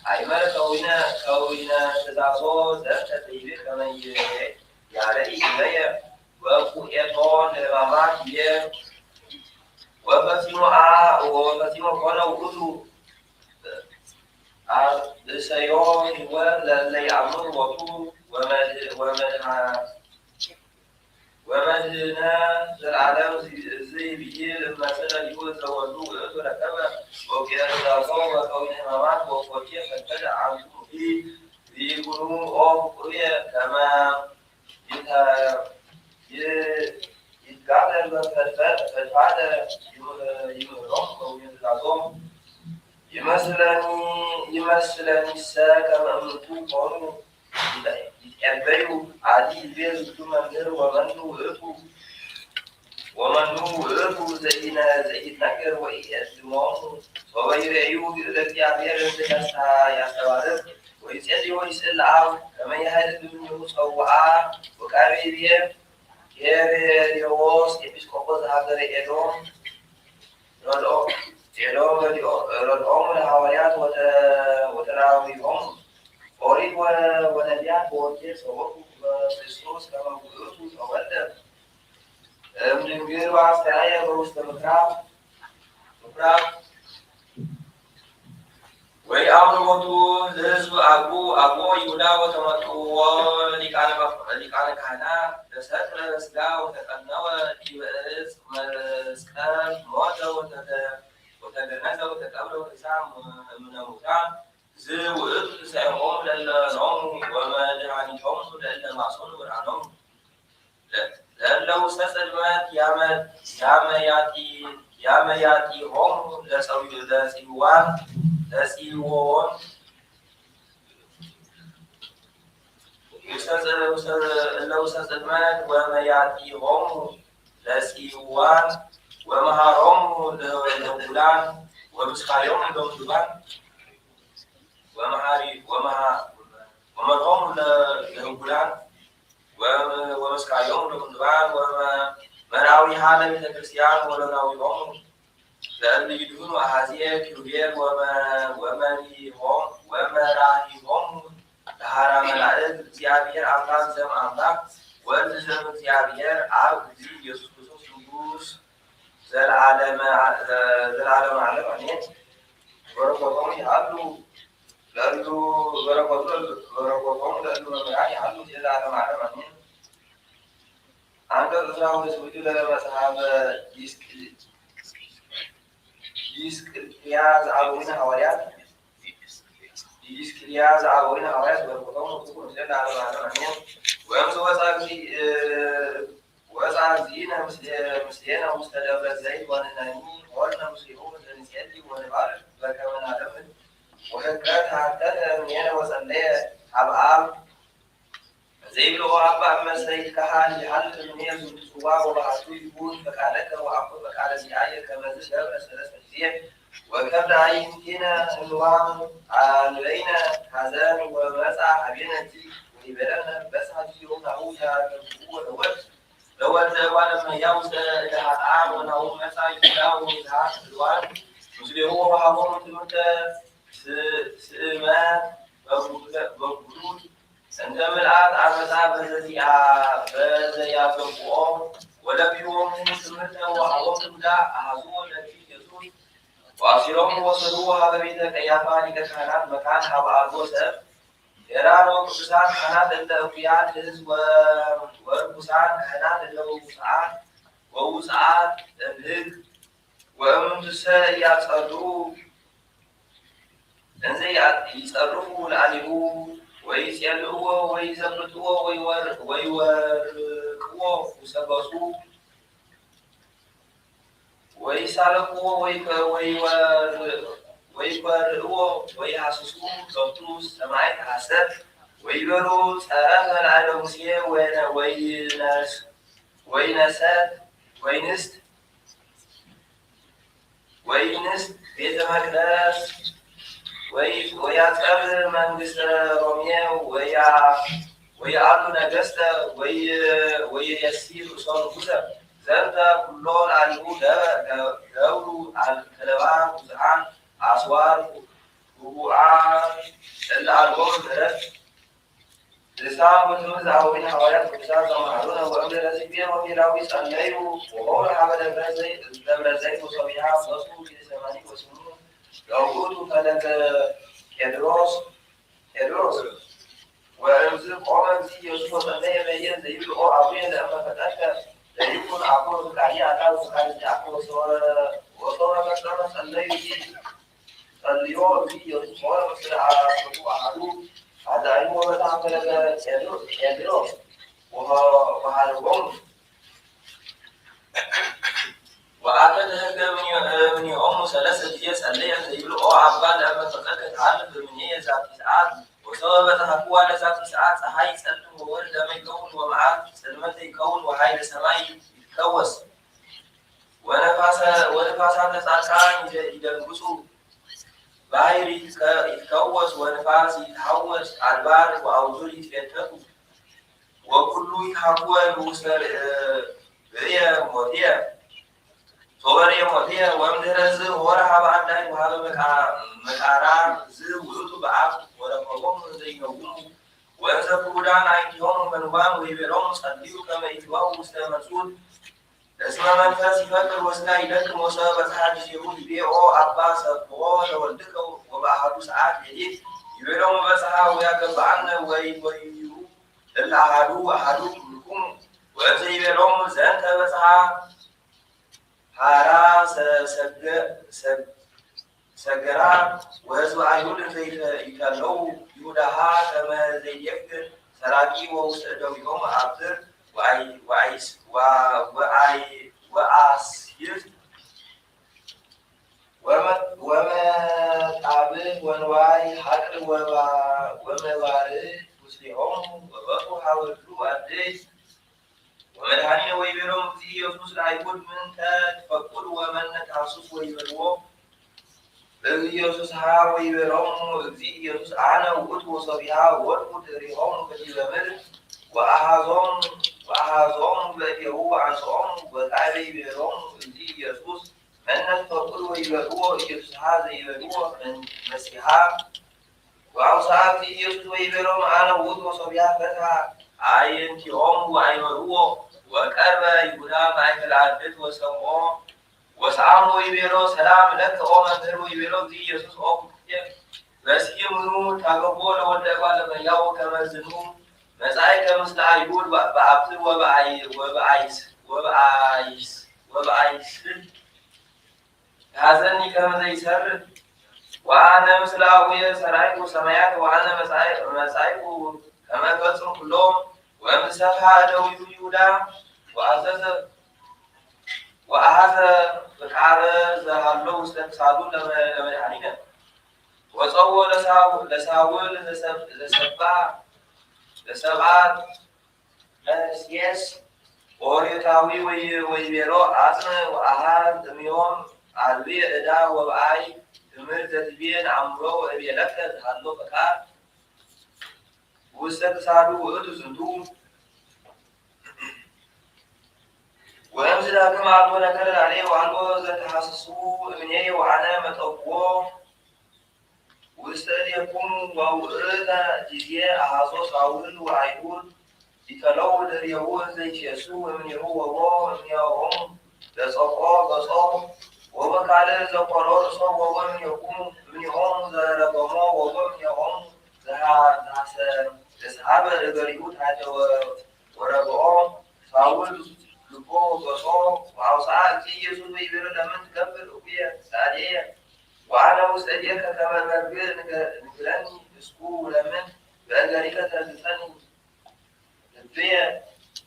አይመረ ከዊነ፣ ከዊነ ትእዛዞ ዘንተ ዘይቤ ከመ ያርኢ እለየ ወቁኤቶ ለሕማማት ይቤ ወፈጺሞ አ-፣ ወፈጺሞ ኮነ ውእቱ አርእሰዮ ሕይወት ለእለ ይአምኑ ቦቱ ወመድ-፣ ወመድኃ-፣ ወመድኃኒነ ዘለዓለም ዝ-፣ ዝብሂል እመሰለ ሕይወት ዘወልዱ ውእቱ ረከበ ወውቅያኖሳቶ ወከዊነ ሕማማት ወእፎቼ ፈቀደ አንትሙ ኢ-፣ ኢይኩኑ ኦ ፍቁርየ ከመ ይተ-፣ ይ-፣ ይትጋደል በፈድፈ-፣ ፈድፋደ ይም-፣ ይምህሮም ወይትዛዞም። ይመስለኒ፣ ይመስለኒሰ ከመ እምንቱ ኮኑ ይትዔበዩ። አዲ ይቤ ዝንቱ መምህር ወመኑ ውእቱ፣ ወመኑ ውእቱ ዘይነ-፣ ዘይትነገር ወኢየእዝሞሙ ሶበ ይርእዩ ለእግዚአብሔር እንዘ ያስታ-፣ ያስተባርክ። ወይጼልይ ወይስእል ለአብ ከመ ይሃይል እምኔሁ ጸውዓ ወቃርብ ይቤ ቄርኔዎስ ኤጲስቆጶስ ዘሀገረ ኤዶም ረድኦ-፣ ኤዶም ረድኦ-፣ ረድኦሙ ለሐዋርያት ወተ-፣ ወተራዊሆሙ ኦሪት ወ-፣ ወነቢያት ወወንጌል ሰበኩ በክርስቶስ ከመ ውእቱ ተወልደ እምድንግል ወአስተርአየ በውስተ ምኩራብ፣ ምኩራብ። ወይአምሩ ቦቱ ሕዝብ አግቡ-፣ አግቦ ይሁዳ ወተመጥዎ ሊቃነ፣ ሊቃነ ካህናት። ተሰቅለ በስጋ ወተቀነወ ዲበ ዕፀ መስቀል ሞተ ወተተ-፣ ወተገነዘ ወተቀብረ ወተንሥአ እምነ ሙታን። ዝውእቱ ትንሳኤሆሙ ለእለ ኖሙ ወመድኃኒቶሙ ለእለ ማሰኑ ብርሃኖሙ። ለ-፣ ለእለ ውስተ ጽልመት ያመ-፣ ያመያጢ-፣ ያመያጢሆሙ ለጸዊ-፣ ለጽዋን፣ ለጽዋን። ውስተ ጽ-፣ ውስተ፣ እለ ውስተ ጽልመት ወመያጢሆሙ ለጽዋን ወመሃሮሙ ለ-፣ ለህጉላን ወምስካዮሙ ለምዱባን። ወመሃሪ-፣ ወመሃ-፣ ወመርሆሙ ለ-፣ ለህጉላን ወ-፣ ወመስካዮሙ ለምዱባን ወመ-፣ መርአዊሃ ለቤተ ክርስቲያን ወለላዊሆሙ ለእለ ይድህኑ አሃዜ ኪሩቤል ወመ-፣ ወመሪሆም-፣ ወመራሂሆሙ ለሃራ መላእክት። እግዚአብሔር አምላክ ዘም አምላክ ወልድ ዘም እግዚአብሔር አብ እግዚእ ኢየሱስ ክርስቶስ ንጉሥ ዘለዓለመ፣ ዘለዓለመ ዓለም አሜን። በረከቶሙ ይሃሉ ለእሉ፣ በረከቱ፣ በረከቶሙ ለእሉ መምህራን ይሃሉ ዘለዓለመ ዓለም አሜን። አንቀጽ ዕስራ ወስድስቱ ለመጽሐፈ ዲስቅ-፣ ዲስቅልጥያ ዘአበዊነ ሐዋርያት፣ ዲስቅልጥያ ዘአበዊነ ሐዋርያት በረከቶሙ ትኩን ዘለዓለመ ዓለም አሜን። ወእምዝ ወፃ እግዚእ-፣ ወፃ እግዚእነ ምስሌ-፣ ምስሌነ ውስተ ደብረ ዘይት ወንሕነኒ ሆርነ ምስሌሁ እንዘ ንጼሊ ወንባርክ በከመ ናለምድ። ወሕቀ ተሐተተ እምኔነ ወጸለየ ሀበ አብ ዘይብልኦ አባ እመሰ ይትከሃል ይሃልፍ እምኔ ዝንቱ ጽዋ ወበአቱ ይኩን ፈቃደከ ወአኮ ፈቃደ ዚአየ ከመዝ ገብረ ሰለስተ ጊዜ ወከብደ አዕይንቲነ ህልዋም አልበይነ ሐዘን ወመጻ ሀቤነ እግዚእ ወይቤለነ በጽሐ ጊዜሁ ናሁ ያገብኡ ለወልድ ለወልደ እጓለ እመሕያው ውስተ እደ ኃጥአን ወናሁ መጻ ይሁዳ ወይዝሃር ህልዋን ምስሌሁ ወወሃቦሙ ትምህርተ ስ-፣ ስእመት በጉ-፣ በጉሉት እንተ ምልአት አመፃ በዘዚአ-፣ በዘያገብኦ ወለብዮሙ ትምህርተ ወአወሙ ይሁዳ አሐዙ ለእግዚእ ኢየሱስ ወአሲሮሙ ወሰድዎ ሀበ ቤተ ቀያፋ ሊቀ ካህናት መካን ሀበ አልቦ ሰብ ሄራን ወቅዱሳን ካህናት እለ እኩያን ሕዝብ ወ-፣ ወርኩሳን ካህናት እለ ውጹዓት ወውጹዓት እምሕግ ወእምንቱሰ ኢያጸርፉ እንዘ ኢያጸርፉ ለአሊሁ ወይጼልእዎ ወይዘብጥዎ ወይወር-፣ ወይወርቅዎ ውሰገሱ ወይሳለቅዎ ወይከ-፣ ወይወር-፣ ወይኮርዕዎ ወይሃስሱ ሎቱ ሰማዕት ሐሰት ወይቤሉ ጸረፈ ላዕለ ሙሴ ወይነ-፣ ወይነስ-፣ ወይነሰት ወይንስት ወይንስት ቤተ መቅደስ ወይ-፣ ወያጸር መንግስተ ሮሜ ወያ-፣ ወያአሉ ነገስተ ወይ-፣ ወየየሲ ርእሶ ንጉሰ። ዘንተ ኩሎ ለአሊሁ ገበ-፣ ገ-፣ ገብሩ አል-፣ ከለባን ውዝዓን አስዋር ውቡዓን እለ አልቦሙ ምህረት። ልሳን ወትምህርት ዘአበዊነ ሐዋርያት ቅዱሳን ዘመሃሩነ ወእምድረ ዝቤ ወንጌላዊ ጸለዩ ወሆሩ ሀበ ደብረ ዘይት፣ ደብረ ዘይት ወሶቢሃ መጹ ጌቴሰማኒ ወስሙ ለውእቱ ፈለገ ቄድሮስ፣ ቄድሮስ። ወእምዝ ቆመ እግዚእ ኢየሱስ ወጸለየ በየ ዘይብል ኦ አቡየ ለእመ ፈቀድከ ለይኩን አኮ ፍቃድየ አላ ወፍቃደ ዚአከ ወሶበ፣ ወሶበ ፈጸመ ጸለዩ ጸልዮ እግዚእ ኢየሱስ ሆረ ምስለ አርባዕቱ አሐዱ አዛእይሁ ወበጽሐ ፈለገ ቄድሮ-፣ ቄድሮስ ወሀ-፣ ወሀደጎሙ። ወአተ ተህገ እምኔ-፣ እምኔሆሙ ሰለስተ ጊዜ ጸለየ ዘይብል ኦ አባ ለእመ ፈቀድከ ተሃልፍ እምኔየ ዛቲ ሰዓት። ወሶበ በጽሐኩዋ ለዛቲ ሰዓት ጸሓይ ይጸልም ወወርህ ደመ ይከውን ወመዓልት ጽልመተ ይከውን ወኃይለ ሰማይ ይትከወስ። ወነፋሰ-፣ ወነፋሳተ ጻድቃን ይደ-፣ ይደንግጹ። ባሕር ይትከ-፣ ይትከወስ ወንፋስ ይትሃወስ፣ አድባር ወአውግር ይትፈተቱ ወኩሉ ይትሃወል ውስተ ርእየ ሞትየ። ሶበ ርእየ ሞትየ። ወእምድህረ ዝሆረ ሀበ አዳይ ወሀበ መቃ-፣ መቃራ ዝውእቱ በአብ ወረከቦሙ እንዘ ይነውሙ ወእንዘ ክቡዳን አዕይንቲሆሙ መንዋም ወይቤሎሙ ጸልዩ ከመ ኢትበኡ ውስተ መንሱት። እስመ መንፈስ ይፈቅር ወስጋ ይደክም ወሰበ በጽሐ ጊዜሁ ይቤ ኦ አባ ሰብሖ ለወልድከ ወበአሐዱ ሰዓት ሌሊት ይቤሎሙ በጽሐ ወያገብአነ ወይጎይሩ እለ አሐዱ አሐዱ ኩልክሙ። ወእንዘ ይቤሎሙ ዘንተ በጽሐ ሐራ ሰ-፣ ሰገ-፣ ሰግ-፣ ሰገራ ወሕዝብ አይሁድ እንዘ ይተ-፣ ይተለው ይሁዳሃ ከመ ዘይዴግር ሰራቂ ወውስተ እደዊሆሙ አብትር ወአይ-፣ ወአይስ-፣ ወ-፣ ወአይ-፣ ወአስይፍ ወመ-፣ ወመጣብዕ ወንዋይ ሐቅል ወባ-፣ ወመባርድ ምስሌሆሙ ወበጽሑ ሀበ እሉ አደይ ወመድኃኒነ ወይቤሎሙ እግዚእ ኢየሱስ ለአይሁድ ምንተ ትፈቅዱ ወመነ ተሐስሱ ወይቤልዎ። ኢየሱስሃ ወይቤሎሙ እግዚእ ኢየሱስ አነ ውእቱ ወሶቢሃ ወድቁ ድህሬሆሙ በዲበ ምድር ወአሐዞሙ፣ ወአሐዞሙ በእዴሁ ወአንስኦሙ ወካዕበ ይቤሎሙ እግዚእ ኢየሱስ መነ ትፈቅዱ ወይቤልዎ ኢየሱስሃ ዘይቤልዎ መን-፣ መሲሃ ወአውስአ እግዚእ ኢየሱስ ወይቤሎሙ አነ ውእቱ ወሶቢሃ ፈትሐ አዕይንቲሆሙ ወአይመርዎ። ወቀርበ ይሁዳ ማእከለ አርድእት ወሰምዖ ወሰአሞ ወይቤሎ ሰላም ለከ ኦ መምህር። ወይቤሎ እግዚእ ኢየሱስ ኦ ኩልክየ በስሂ ምኑ ታገብኦ ለወልደ እጓለ እመሕያው ከመ ዝንቱ መጻእከ ምስለ አይሁድ በአብትር ወበአይ-፣ ወበአይስ-፣ ወበአይስ-፣ ወበአይስል ያዘኒ ከመ ዘይሰርድ ወአነ ምስለ አቡየ ሠራይኩ ሰማያት ወአነ መጻእኩ ከመ እፈጽም ኩሎ። ወእምሰፍሐ እደዊሁ ይሁዳ ወአዘዘ ወአሐዘ ፍቃረ ዘሃሎ ውስተ ክሳዱ ለመ-፣ ለመድኃኒነ ወጸውኦ ለሳው-፣ ለሳውል ዘሰብ-፣ ዘሰባ-፣ ዘሰብአ መርሴስ ኦሪታዊ ወይ-፣ ወይቤሎ አጽንዕ ወአሐዝ እምዮም አልብየ ዕዳ ወበአይ ትምህርት ዘትቤ ነአምሮ ወእቤለከ ዘሃሎ ፈቃር ውስተ ክሳዱ ውእቱ ዝንቱ። ወእምዝ ዳግም አልቦ ነገር ላዕሌ ወአልቦ ዘተሐስሱ እምኔ ወአነ መጠውዎ ውስተ እዴክሙ። ወውእተ ጊዜ አሐዞ ሳውል ወአይሁድ ይተለው ድህሬሁ እንዘ ይሴሱ እምኔሁ ወቦ እምኔሆሙ ለጸቆ ገጾ ወበካልእ ዘቆሮ ርእሶ ወቦ እምኔክሙ እምኔሆሙ ዘረገሞ ወቦ እምኔሆሙ ዘሃ-፣ ዘሃሰ-፣ ዘሰሃበ እገሪሁ ታሕተ ወ-፣ ወረግኦ ሳውል ልቦ ወገጾ ወአውስአ እግዚእ ኢየሱስ ወይቤሎ ለምን ትገብር እኩየ ላዕሌየ ወአነ ውስተ እዴከ ከመ በርግዕ ንገ-፣ ንግረኒ እስኩ ለምን በእገሪከ ተርግጸኒ ልብየ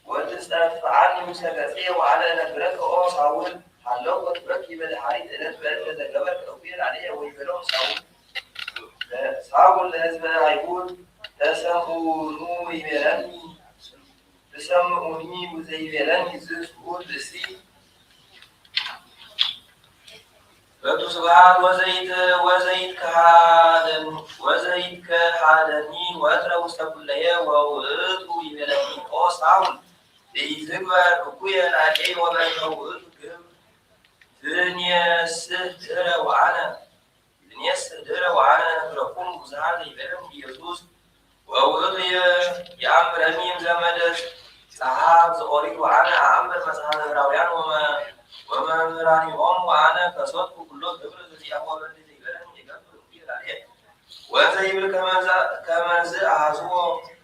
ወትስጠፍዓኒ ውስተ ገጽየ ወአነ እነግረከ ኦ ሳውል ሀለወ ትበኪ በደሃሪት ዕለት በእንተ ዘገበርከ እኩየ ላዕሌየ። ወይቤሎ ሳውል ለ-፣ ሳውል ለሕዝበ አይሁድ ተሰምዑኑ ይቤለኒ ትሰምዑኒ ወዘይቤለኒ ዝስሁት ብእሲ። በቱ ስብሐት ወዘይት-፣ ወዘይት ከሃደን-፣ ወዘይት ከሃደኒ ወትረ ውስተ ኩለየ ወውእቱ ይቤለኒ ኦ ሳውል ኢትግበር እኩየ ላዕሌየ ወበእንተ ውእቱ ግብር ትኔስህ ድህረ ወአነ ትኔስህ ድህረ ወአነ እነግረክሙ ብዙኃ ዘይቤለኒ ኢየሱስ ወውእቱ የ-፣ የአምረኒ እምዘመደ ጸሐፍ ዘኦሪት ወአነ አአምር መጽሐፈ ዕብራውያን ወመ-፣ ወመምህራኒሆሙ ወአነ ከሰትኩ ኩሎ ግብር ዘዚአሁ ወበእንተ ዘይቤለኒ እገብር እኩየ ላዕሌየ። ወዘይብል ከመዘ-፣ ከመዝ አሐዝዎ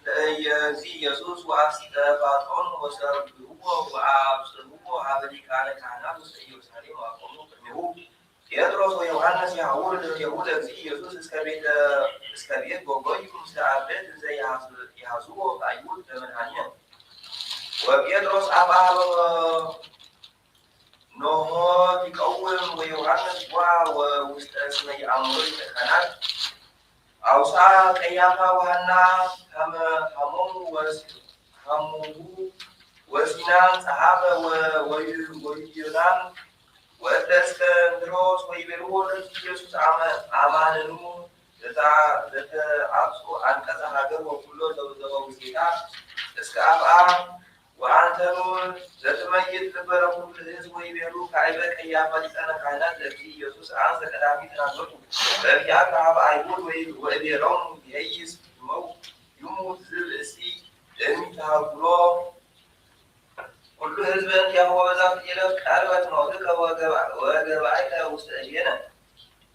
ለእየዚ ኢየሱስ ወአስተፋጥዖኑ ወሰርግዎ ወአብጽሕዎ ሀበ ሊቃነ ካህናት ውስተ ኢየሩሳሌም ወአቆሙ ቅድሜሁ ጴጥሮስ ወዮሐንስ የሐውሩ ድህሬሁ ለእግዚእ ኢየሱስ እስከ ቤተ፣ እስከ ቤት ወጎዩ ምስለ አርድእት እንዘ የሐዝ-፣ የሐዝዎ አይሁድ ለመድኃኒነ። ወጴጥሮስ አፍአ ኖሆት ይቀውም ወዮሐንስ ቦአ ወውስጠ እስመ ይአምሩ ሊቀ ካህናት አውስአ ቀያፋ ወሐና ሐመ-፣ ሐሞሙ ወስ-፣ ሐሞሙ ወሲናን ጸሐፈ ወ-፣ ወዩ-፣ ወዩዮናን ወእለ እስከንድሮስ ወይቤልዎ ለእግዚእ ኢየሱስ አመ-፣ አማንኑ ለተ-፣ ለተአጽኡ አንቀጸ ሀገር ወኩሎ ዘው-፣ ዘበውስቴታ እስከ አፍአ ወአንተኑ ዘትመይጥ ልበ ለኩሉ ሕዝብ ወይቤሉ ካዕበ ቀያፋ ሊቀነ ካህናት ለእግዚእ ኢየሱስ አንሰ ቀዳሚ ተናገሩ በእንቲአከ ሀበ አይሁድ ወይ-፣ ወእቤሎሙ ይሄይስ ይመው-፣ ይሙት ዝብእሲ እምይትሃጉሎ ኩሉ ሕዝብ እንቲአሁ ወበዛቲ ዕለት ቀርበት ሞትከ ወገባ-፣ ወገባእከ ውስተ እዴነ።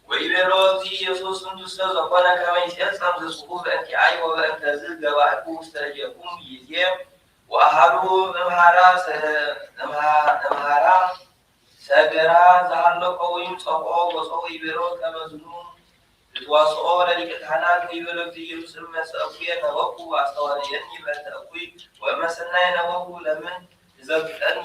ወይቤሎ እግዚእ ኢየሱስ እንቱሰ ዘኮነ ከመ ይጼጸም ዝስፉ በእንቲአየ ወበእንተዝ ገባእኩ ውስተ እዴኩም ይዜ ወአሃዱ እምሃራ ሰ-፣ እምሃ-፣ እምሃራ ሰገራ ዘሃሎ ቀዊም ጸፍኦ ገጾ ወይቤሎ ከመ ዝኑ ትትዋስኦ ለሊቀ ካህናት ወይቤሎ እግዚእ ኢየሱስ እመ ሰእኩየ ነበኩ ወአስተዋደየኒ በእንተ እኩይ ወእመ ሰናየ ነበኩ ለምን ትዘግጠኒ።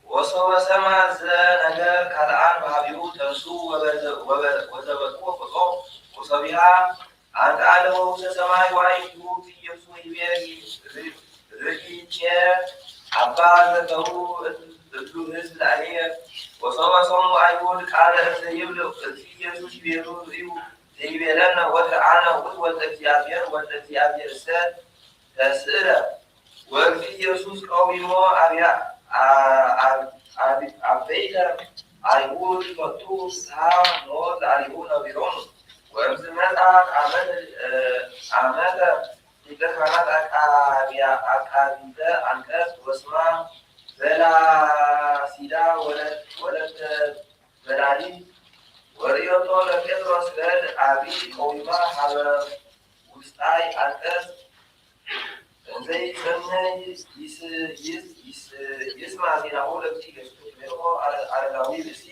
ወሶበ ሰምዐ ዘነገር ካልአን በሀቤሁ ተንሱ ወበዘ-፣ ወበ-፣ ወዘበጥዎ ፈጾ ወሰቢሃ አንተ አለ ወውስተ ሰማይ ወአይሁ ኢየሱስ ወይቤ ርእ-፣ ርኢቼ አባ ዘተው እሉ ሕዝብ ላዕሌየ። ወሶበ ሰምዑ አይሁድ ቃለ እንዘ ይብል እግዚእ ኢየሱስ ይቤሉ ርዩ ዘይቤለነ ወትረ አነ ውእቱ ወልደ እግዚአብሔር ወልደ እግዚአብሔር እሰ ተስእለ። ወእግዚእ ኢየሱስ ቀዊሞ አብያ-፣ አ-፣ አ-፣ አ-፣ አበይተ አይሁድ መቱ ፍትሐ ሞት ለአርያሁ ነቢሮሙ። ወእምዝ መጻ አመተ፣ እ፣ አመተ ሊቀ ካህናት አቃቢያ-፣ አቃቢተ አንቀጽ ወስማ በላሲዳ ወለ-፣ ወለተ በላሊ ወርእዮቶ ለጴጥሮስ በል አቢ ቀዊማ ሀበ ውስጣይ አንቀጽ እንዘ ይሰምዕ ይስ-፣ ይስ-፣ ይስ-፣ ይስማ ዜናሁ ለእግዚእ ኢየሱስ ወይቤሎ አረ-፣ አረጋዊ ብእሲ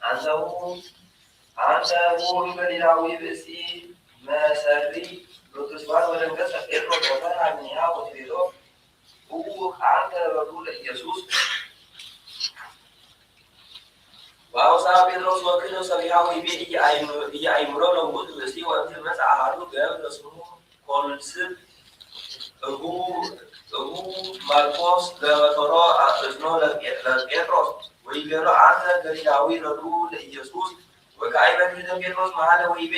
አንተሁ፣ አንተሁ ገሊላዊ ብእሲ መሰሪ ሎቱ ስብሐት ወደንገጸ ጴጥሮስ ወፈርሃ እምኔሃ ወይቤሎ እውክ አንተ ረዱ ለኢየሱስ። ወአውሳ ጴጥሮስ ወክዶ ሰቢሃ ወይቤ ኢየአይም-፣ ኢየአይምሮ ለውእቱ ብእሲ ወእምዝ መጻ አሃዱ ገብር ለስሙ ኮልስብ እሁ፣ እሁ ማልኮስ ለመተሮ እዝኖ ለጴ-፣ ለጴጥሮስ ወይቤሎ አንተ ገሊላዊ ረዱ ለኢየሱስ። ወካዕበ ትሕተ ጴጥሮስ መሐለ ወይቤ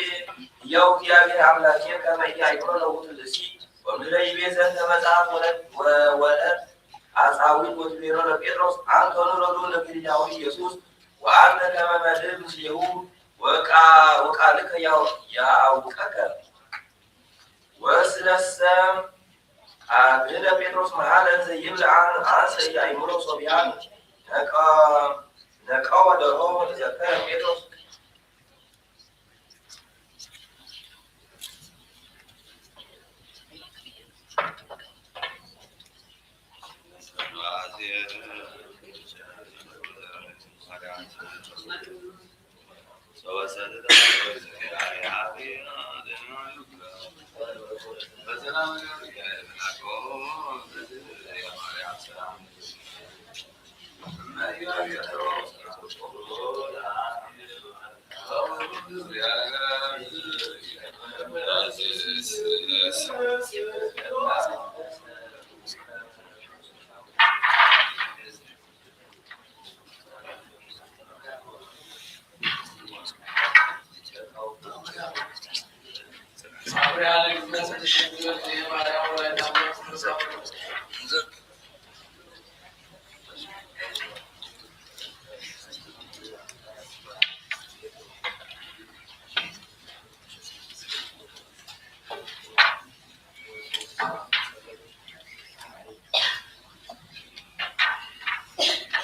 ህያው እግዚአብሔር አምላኬ ከመ ኢያእምሮ ለውእቱ ብእሲ። ወምድረ ይቤ ዘንተ መጽአት ወለት፣ ወ-፣ ወለት አጻዊት ወትቤሎ ለጴጥሮስ አንተኑ ረዱ ለገሊላዊ ኢየሱስ ወአንተ ከመ መድህብ ምስሌሁ ወቃ-፣ ወቃልከ ያው-፣ ያአውቀከ። ወስለሰ አግህደ ጴጥሮስ መሐለ እንዘ ይብል አን-፣ አንሰ ኢአእምሮ ሶብያን ነቀ-፣ ነቀወ ደሮ ወተዘከረ ጴጥሮስ።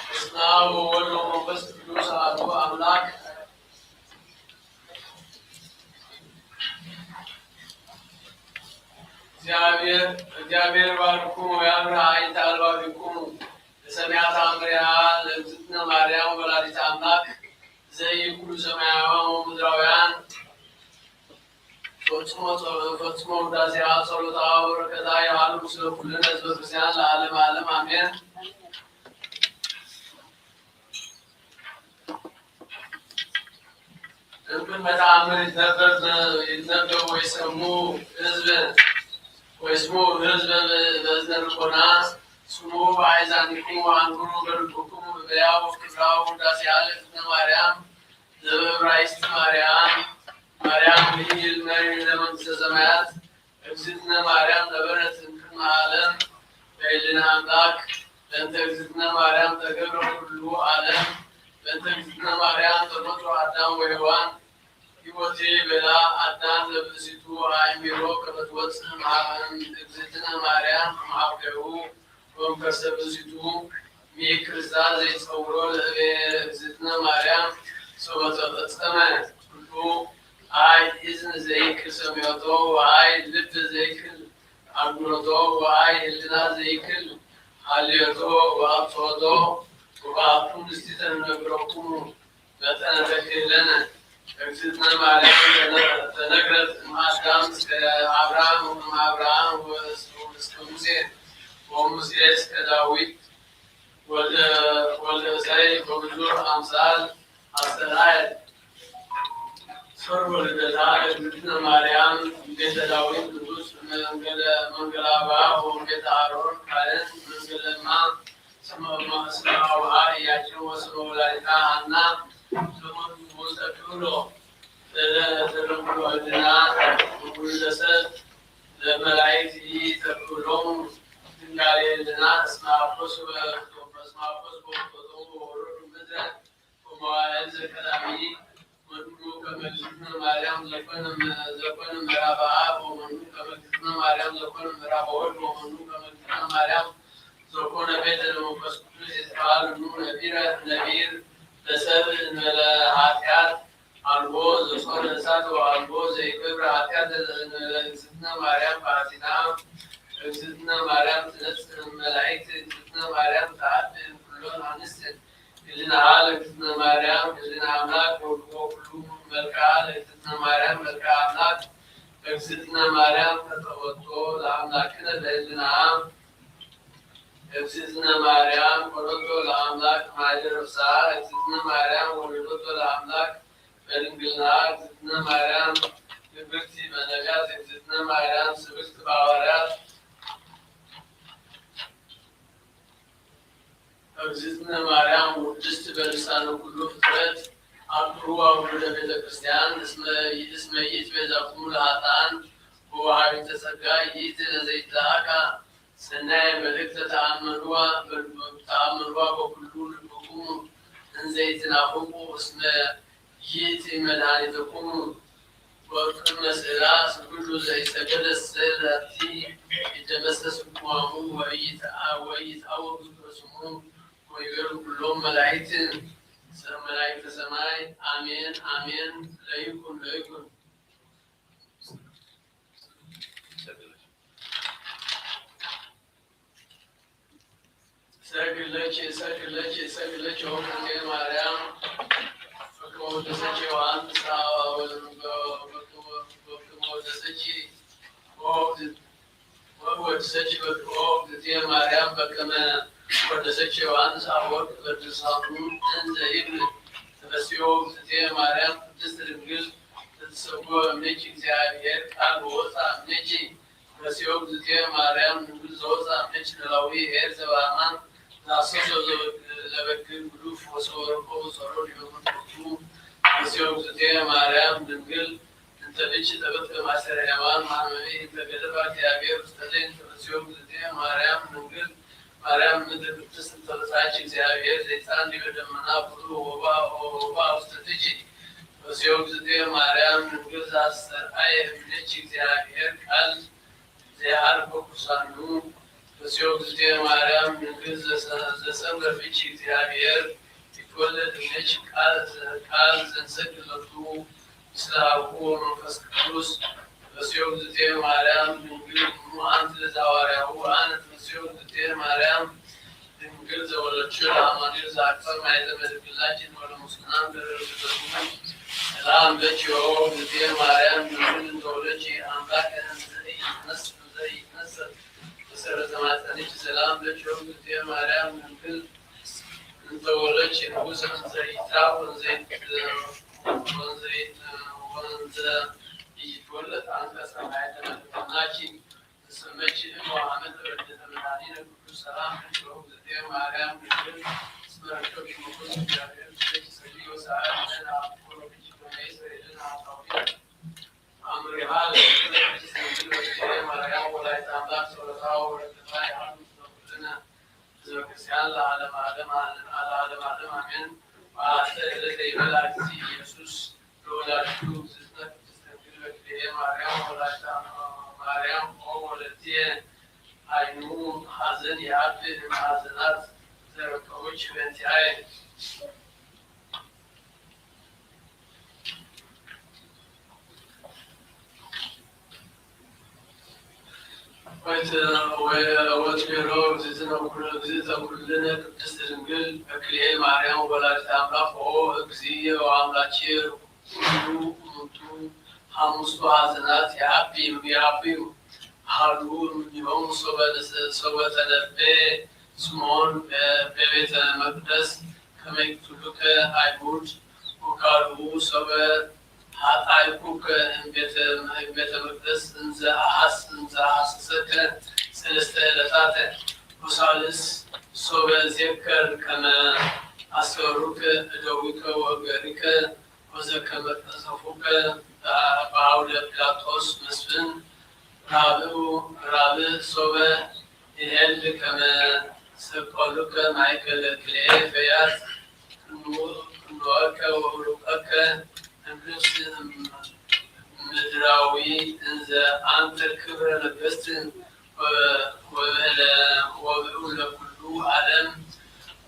በስመ አብ ወወልድ ወመንፈስ ቅዱስ አሐዱ አምላክ። እግዚአብሔር፣ እግዚአብሔር ይባርክኩም ወያብርህ አይንተ አልባቢኩም። ለሰሚዐ ተአምሪሃ ለእግዝእትነ ማርያም ወላዲተ አምላክ ዘይኩሉ ሰማያውያን ወምድራውያን። ፈጽሞ ጸሎ-፣ ፈጽሞ ውዳሴሃ ጸሎታ ወበረከታ ይሃሉ ምስለ ኩልነ ህዝበ ክርስቲያን ለዓለመ ዓለም አሜን። እምነ ተአምር ይትነበብ፣ ይትነበብ ወይሰሙ ህዝብ፣ ወይስሙ ህዝብ በእዝነ ልቦና። ስሙ በአይዛኒኩም ወአንክሩ በልብኩም በበያው ክብራው ውዳሴ ለእግዝእትነ ማርያም ዘበእብራይስጥ ማርያም፣ ማርያም ሆይ እልመኒ ለመንግስተ ሰማያት። እግዝእትነ ማርያም ነበረት እምቅድመ ዓለም በህሊና አምላክ። በእንተ እግዝእትነ ማርያም ተገብረ ኩሉ ዓለም። በእንተ እግዝእትነ ማርያም ተፈጥሮ አዳም ወሔዋን። ይወቴ ቤላ አዳም ለብእሲቱ አእሚሮ ከመ ትወፅእ እምሃበ እግዝእትነ ማርያም እምሃብሌሁ ወእምከርሰ ብእሲቱ። ሚእክርሳ ዘይጸውሮ ለእቤ እግዝእትነ ማርያም ሶበ ተፈጸመ ኩሉ። አይ እዝን ዘይክል ሰሚዖቶ ወአይ ልብ ዘይክል አጉሎቶ ወአይ ህልና ዘይክል ሀልዮቶ ወአብጽሖቶ። ወበአቱ ንስቲተ ንነግረኩሙ መጠነ ተክህለነ። እግዝእትነ ማርያም ተነግረት እምአዳም እስከ አብርሃም ወእምአብርሃም እስከ ሙሴ ወሙሴ እስከ ዳዊት ወልደ፣ ወልደ እሴይ በብዙሕ አምሳል አስተርአየት። ሰርጎ ልደታ ለእግዝእትነ ማርያም ቤተ ዳዊት ንጉሥ መንገለ፣ መንገለ አብርሃም ወቤተ አሮን ካህን መንገለ እማ ስመ፣ ስመ አቡሃ ኢያቄም ወስመ ወላዲታ ሐና ዘመኑ ውስተ ክብሮ ለለ ተደምሮ ህልና ውሉደ ሰብ ለመላእክት ኢተክብሮሙ ድንጋሌ ህልና እስመ አኮ ስበ፣ እስመ አኮ ስበ ወፈቶሙ ወወረዱ ምድረ በመዋዕል ዘቀዳሚ መኑ ከመ እግዝእትነ ማርያም ዘኮነ፣ ዘኮነ ምዕራፈ አብ ወመኑ ከመ እግዝእትነ ማርያም ዘኮነ ምዕራፈ ወልድ ወመኑ ከመ እግዝእትነ ማርያም ዘኮነ ቤተ ለመንፈስ ቅዱስ ይትበሃል እኑ ነቢረ፣ ነቢር ለሰብ እንበለ ኃጢአት አልቦ ዘጾረ እሳት ወአልቦ ዘይገብር ኃጢአት ለእግዝእትነ ማርያም ባሕቲታ። እግዝእትነ ማርያም ትነጽእ እመላእክት። እግዝእትነ ማርያም ተአቢ እምኩሎን አንስት ህሊናሃ ለእግዝእትነ ማርያም ህሊና አምላክ ወኩሉ መልክዓ ለእግዝእትነ ማርያም መልክዓ አምላክ። እግዝእትነ ማርያም ፈጠረቶ ለአምላክነ በህሊናሃ። እግዝእትነ ማርያም ኮነቶ ለአምላክ ማይደር ነፍስሃ። እግዝእትነ ማርያም ወለደቶ ለአምላክ በድንግልናሃ። እግዝእትነ ማርያም ንግርቲ በነቢያት። እግዝእትነ ማርያም ስብክት በሐዋርያት። እግዝእትነ ማርያም ውድስት በልሳነ ኩሉ ፍጥረት። አብክሩ አውሉደ ቤተ ክርስቲያን እስመ፣ እስመ ይእቲ ቤዛክሙ ለኃጥአን ወወሃቢተ ጸጋ ይእቲ ለዘይትለአካ። ሰናየ መልእክተ ተአመንዋ በል-፣ ተአመንዋ በኩሉ ልብክሙ እንዘ ኢትናፍቁ እስመ ይእቲ መድኃኒትክሙ። ወቅድመ ስእላ ስግዱ ዘኢሰገደ ስእለቲ ይደመሰስ እምቅዋሙ ወኢይትአ-፣ ወኢይትአወክ ዝክረ ስሙ ወይቤሉ ኩሎም መላእክት፣ መላእክተ ሰማይ አሜን አሜን ለይኩን ለይኩን። እሰግድ ለኪ፣ እሰግድ ለኪ፣ እሰግድ ለኪ ኦ እግዝእትየ ማርያም፣ በከመ ወደሰኪ ዮሐንስ አብ፣ በከመ ወደሰኪ ኦ እግዝእት-፣ ወወደሰኪ በከመ ኦ እግዝእትየ ማርያም፣ በከመ ወደሰኪ ዮሐንስ አፈወርቅ በድርሳኑ እንዘ ይብል፣ ተፈስሒ ኦ እግዝእትየ ማርያም ቅድስት ድንግል፣ ዘተሰብኦ እምኔኪ እግዚአብሔር ቃል ወወፅአ እምኔኪ። ተፈስሒ ኦ እግዝእትየ ማርያም ድንግል ዘወፅአ እምኔኪ ኖላዊ ኄር ዘበአማን ዘሐሰሶ ለበግ-፣ ለበግ ግዱፍ ወሰወርቆ ወጸሮ ዲበ መንኮቱ። ተፈስሒ ኦ እግዝእትየ ማርያም ድንግል እንተ ብኪ ተበትከ ማእሰረ ሔዋን ማህመሚ እንተ ገደፋ እግዚአብሔር ውስተ ዲኪ። ተፈስሒ ኦ እግዝእትየ ማርያም ድንግል ማርያም ምድር ቅድስት እንተ በጽሐኪ እግዚአብሔር ዘይጻን ዲበ ደመና ብሩህ ወወአ፣ ወወአ ውስተ ዲኪ። ተፈስሒ ኦ እግዝእትየ ማርያም ድንግል ዘአስተርአየ እምኔኪ እግዚአብሔር ቃል ዘይዐርፍ በቅዱሳኑ። ተፈስሒ ኦ እግዝእትየ ማርያም ድንግል ዘሰ-፣ ዘሰምረ ብኪ እግዚአብሔር ይትወለድ እምኔኪ ቃል ዘ-፣ ቃል ዘንሰግድ ለቱ ምስለ አቡሁ ወመንፈስ ቅዱስ። ተፈስሒ ኦ እግዝእትየ ማርያም ድንግል እሙ አንቲ ለዘሐዋርያሁ አነ። ተፈስሒ ኦ እግዝእትየ ማርያም ድንግል ዘወለድኪ ለአማኑኤል ዘአቅፈ ማኅተመ ድንግልናኪ እንበለ ሙስና እምድረ ርግዘቱ። ሰላም ለኪ ኦ እግዝእትየ ማርያም ድንግል እንተ ወለድኪ አምላከ እንዘ ኢይትነስ-፣ እንዘ ኢይትነሰት በሰረተ ማኅፀንኪ። ሰላም ለኪ ኦ እግዝእትየ ማርያም ድንግል እንተ ወለድኪ ንጉሠ እንዘ ኢይትራብ ወእንዘ ኢይት-፣ ወእንዘ ኢይት-፣ ወእንዘ ኢይትወለድ አንቀጸ ማኅተመ ድንግልናኪ። ተሰመኪ እም ወአመተ ረድኤተ መድኃኒነ ቅዱስ Amri hal, Maryam, weladet Amlak, sultan ve rıfkı, Hak Teala, Hak Teala, Hak Teala, amin. Ve astı ele teybe lafzi İsus, yola şu zıtnak, zıtnak, Maryam, weladet Maryam, o velediye, aynı hazin, ya bir hazinat, zerre kavuç ve tiyay. Вайте, вай, вай, вай, вай, зизина кул-, зизина куллуна куддис дингил, экле Марьям, валад тамда хо, экзия, ва амлачи, куллу, муту, хамусу, азинат, япим, япим. Халу, муньом, собе, собе телебе, сумон, бе, бе Бейтел-Макдес, кемек тулуке, аймуд, укалу, собе, Гьатайкуке, гьим Бейт-, гьим Бейтел-Макдес, инза агьас, инза агьасзаке, селесте элетате, бусалис, собе зекер кеме, асёруке, эдовике, вагерике, ваза кеме, азафуке, ба-, бауле Пилатос, Месвин, Рабиу, Раби, собе, Гьеликеме, сепалуке, майкеле, клеефеяз, ну-, нуаке, урукаке, эмблюсин, медрави, инза анте кибреле бестин, ве, ве, ве, ве, уле куллу алем,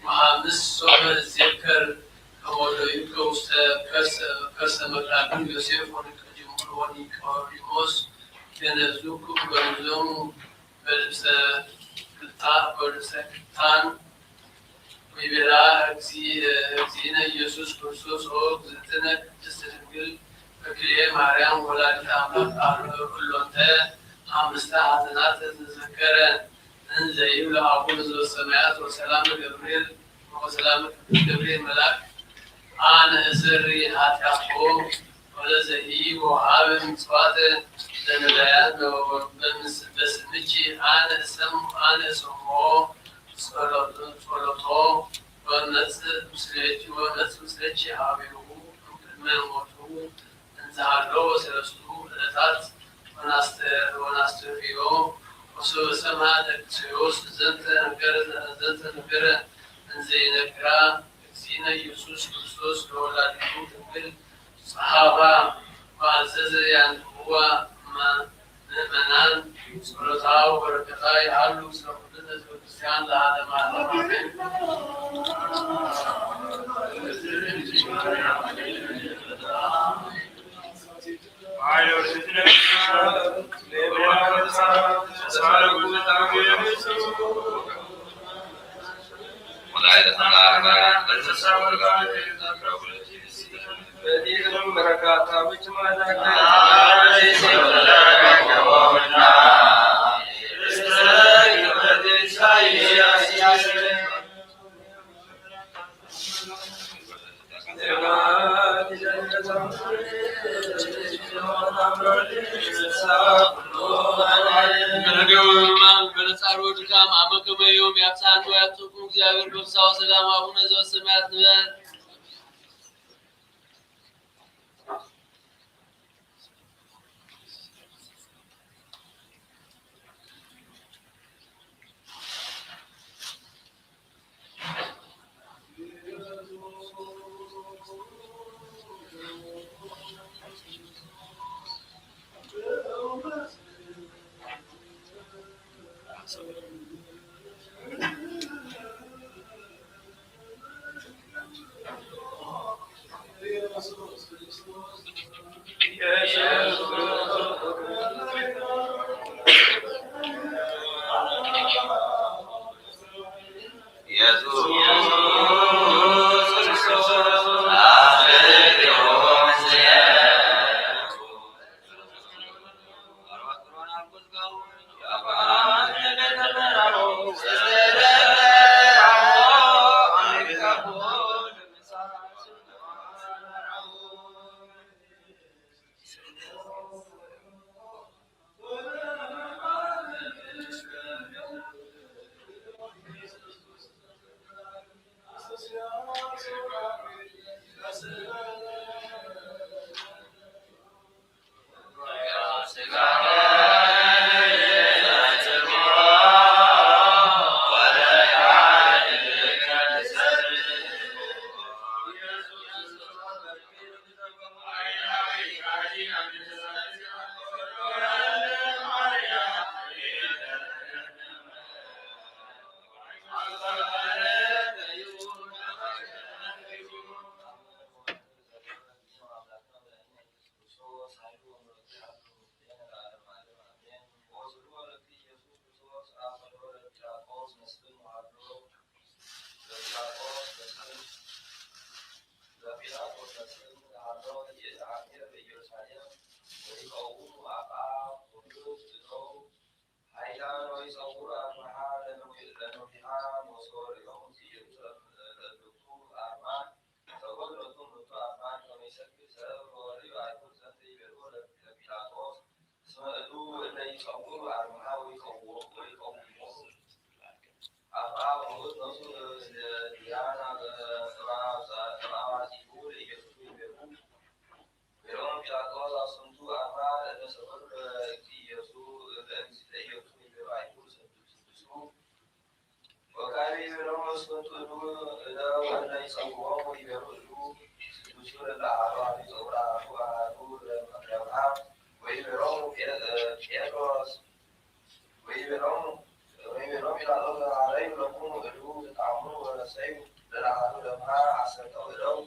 Мугьаммед собе зекер, каводоюке усте, кас, кас мекабин Йосеф, они кадимон, они кавримос, генезуку, генезому, Бельце кта-, бельце ктан, вибира, экзи-, э, экзина Йисус Христос, о, экзитина, куддис дингил, экле Марьям, валад тамда, ар-, уллунте, гьамиста гьазинат зекере, инза ивла абур зо самаят, ва салам Габриил, ва салам Габриил малак, ан эсерри гьатяху, Олезеги ва гьавин мицвате денелеян бес-, бесмичи ан эсем, ан эсемо, цолото, цолото, ва неци муслечи, ва неци муслечи гьавиу, муслиман вату, инзагьарло ва селесту, элетат, ва насте-, ва настерио, ва сувесема дексиос, зентен гер-, зентен гер-, зейнекра, Зина Йисус Христос, валад Девлет, сагьаба, ва азиз ян ва ма-, муъминан, салават ва баракат алукса, худуна зурсян ла адам адам. Амин. በነገር ወበሕማም በነጻር ወድካም አመ ከመ ዮም ያብጽሐነ ወያብጽሕኩም እግዚአብሔር በፍስሐ ወሰላም አቡነ ዘበሰማያት ንበል። እለ ወእለ ይጸውዖሙ ይቤሉ እሉ ቅዱስ ጊዮርጊስ ለአሐዱ አሐዱ ይጸውር አሐዱ አሐዱ ለምሃ ወይቤሎሙ ጴጥሮስ ወይቤሎሙ ወይቤሎሙ ጲላጦስ ሀረዩ ለክሙ እሉ ዘተአምሩ ወረሰዩ ለለአሐዱ ለምሃ ሐሰተው እለው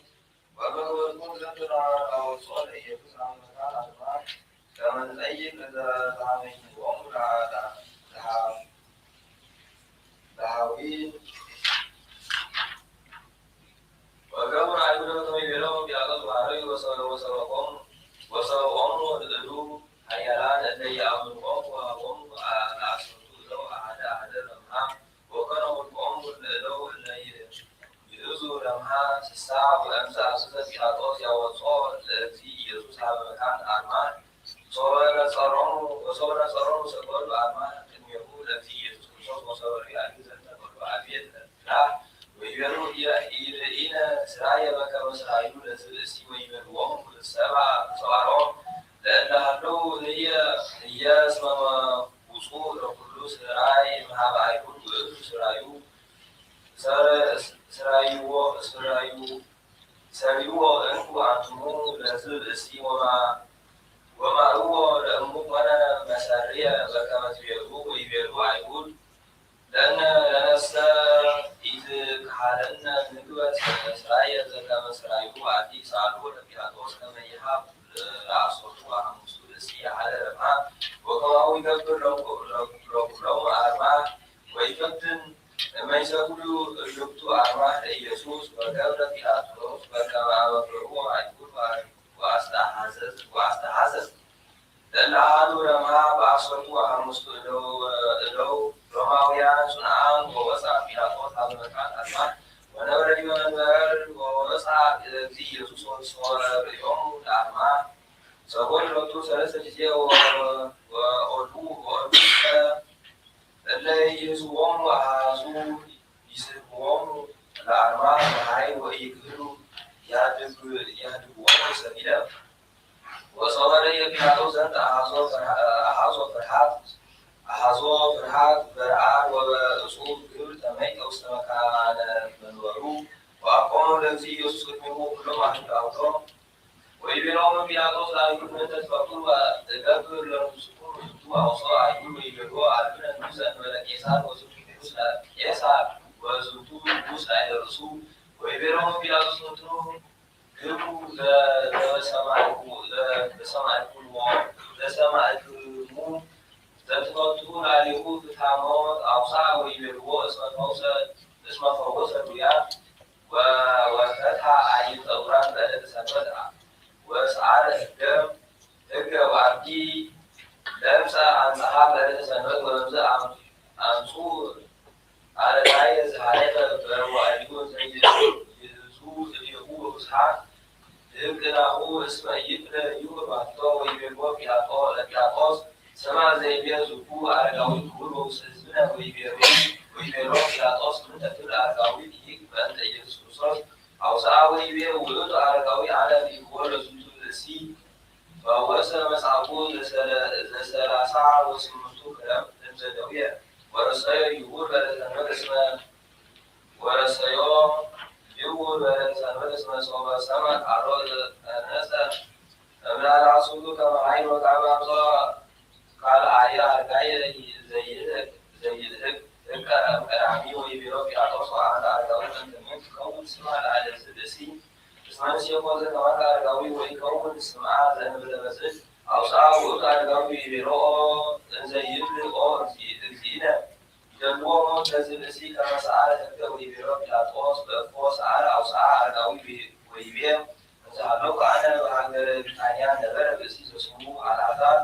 ወመገበርኩም ዝንቱ ለአወጽኦ ለኢየሱስ አመ መካን አድማን ከመ ንጠይቅ ለዘሀመይዎሙ ለሀ- ለሀ- ለሀዊ ወገብሩ አይሁድ ከመ ይቤሎሙ ፒላጦስ ወሀረዩ ወሰ- ወሰበቆሙ ወሰበቆሙ እሉ ሀያላን እለ ይአምኑቆሙ ወሀቦሙ ለአሰርቱ እለው አሐደ አሐደ ለምሃ ወኮነ ኆልቆሙ ለእለው እለ ይእዙ ለምሃ ስሳ ወእምዝ አዘዘ ፒላጦስ ያወጽኦ ለእግዚእ ኢየሱስ ሀበ መካን አርማን ሶበ ነጸሮሙ ወሶበ ነጸሮሙ ሰገዱ አርማን ቅድሜሁ ለእግዚእ ኢየሱስ ክርስቶስ ወሶበ ርአዩ ዘንተ በሉ አቤት ለላ ወይቤሉ ኢርኢነ ስራየ በከመ ስራዩ ለዝብእሲ ወይቤልዎሙ ሰባ ሰባሮም ለእለ ሀለው ህየ ህየ እስመ ውጹእ ለኩሉ ስራይ እምሃበ አይሁድ ውእቱ ስራዩ ሰረ- ስራይዎ ስራዩ ሰሪዎ እንኩ አንትሙ ለዝብእሲ ወማ- ወማርዎ ለእሙ ኮነ መሰርየ በከመ ትቤሉ ወይቤሉ አይሁድ ለነ ለነሰ ኢትክሃለነ ንግበር ስራየ ዘከመ ስራዩ አዲ ሰአልዎ ለጲላጦስ ከመ ይሃብ ለአሰርቱ ወሐሙሱ ብእሲ አሐደ ለምሃ ወከማሁ ይገብር ለኩ- ለኩ- ለኩሎሙ አርማህ ወይፈትን እመ ይሰግዱ እልክቱ አርማህ ለኢየሱስ ወገብረ ጲላጦስ በከመ አመክርዎ አይሁድ ወአስተሐዘዝ ወአስተሐዘዝ ለእለ አሐዱ ረምሃ በአሰርቱ ወሐሙስቱ እደው እደው ሮማውያን ጽኑዓን ወወፅአ ጲላጦስ ሀበ መካን አርማህ ወነበረ ዲበ መንበር ወወፅአ እግዚእ ኢየሱስ ወሶበ ርእዮሙ ለአርማህ ሰገዱ ሎቱ ሰለስተ ጊዜ ወ- ወኦልቡ ወኦልቡ እለ እለ ይእዝዝዎሙ አሐዙ ይስሕብዎሙ ለአርማህ በኃይል ወኢይክህሉ ያድግ- ያድግዎሙ ሰቢለ ወሶበ ርእየ ጲላጦስ ዘንተ አሐዞ ፍርሃ- አሐዞ ፍርሃት አሐዞ ፍርሃት በርአድ ወበእጹብ ግብር ተመይጠ ውስተ መካነ መንበሩ ወአቆሙ ለእግዚእ ኢየሱስ ቅድሜሁ ኩሎም አህዱ አውዶም ወይቤሎሙ ጲላጦስ ለአይሁድ ምንተ ትፈቅዱ እገብር ለንጉሥክሙ ዝንቱ አውፅኦ አይሁድ ወይቤልዎ አልብነ ንጉሥ እንበለ ቄሳር ወዝንቱ ንጉሥ ቄሳር ወዝንቱ ንጉሥ ላዕለ ርእሱ ወይቤሎሙ ጲላጦስ ምንትኑ ግብሩ ለሰማዕኩ ለሰማዕኩ ለሰማዕክሙ ዘትፈትሑ ላዕሌሁ ፍትሐ ሞት አውፅአ ወይቤልዎ እስመ ፈውሰ እስመ ፈወሰ ድውያነ ወፈትሐ አዕይንተ ዕውራን በዕለተ ሰንበት ወሰዐረ ሕገ ሕገ ወአዲ ለምጸ አንጽሐ በዕለተ ሰንበት ወለምዘ አምጹ አረጋየ ዘሐለፈ በመዋዕሊሁ ዘይእዙ እዴሁ ወብዝሐ ሕግ ናሁ እስመ ኢይክለ ይሁር ባሕቲቶ ወይቤልዎ ጲላጦ ለጲላጦስ ስማ ዘይቤ ዝኩ አረጋዊ ክቡር ወውስተ ሕዝብነ ወይቤሎ ወይቤሎ ጲላጦስ ምንተ ትብል አረጋዊ ይሂቅ በእንተ ኢየሱስ ክርስቶስ አውፅአ ወይቤ ውእቱ አረጋዊ አነ ርኢክዎ ለዝንቱ ብእሲ ፈወሰ መጻጉዕ ዘሰለ- ዘሰላሳ ወስምንቱ ክረምት እምዘደውየ ወረሰዮ ይሁር በለሰንበት እስመ ወረሰዮ ይሁር በለሰንበት እስመ ሶበ ሰምዐ ቃሎ ዘቀነጸ እምላለአሱቱ ከመ ኃይል ወቃል አምጽኦ ካልአየ አርጋየ ዘይልህቅ ዘይልህቅ ሕቀ እምቀዳሚ ወይቤሎ ጲላጦስ ወአንተ አረጋዊ እንተ ምን ትከውን ስማ ለአለዝብእሲ እስመ ንሴኮ ዘከማከ አረጋዊ ወይከውን ስምዓ ዘእንበለ በዝህ አውፅአ ውእቱ አረጋዊ ወይቤሎ ኦ እንዘ ይብል ኦ እግዚእነ ይደልዎ ሞት ለዝብእሲ ከመ ሰአለ ሕገ ወይቤሎ ጲላጦስ በእፎ ሰአለ አውፅአ አረጋዊ ወይቤ እንዘ ሀለውኩ አነ በሀገረ ቢታንያ ነበረ ብእሲ ዘስሙ አልዓዛር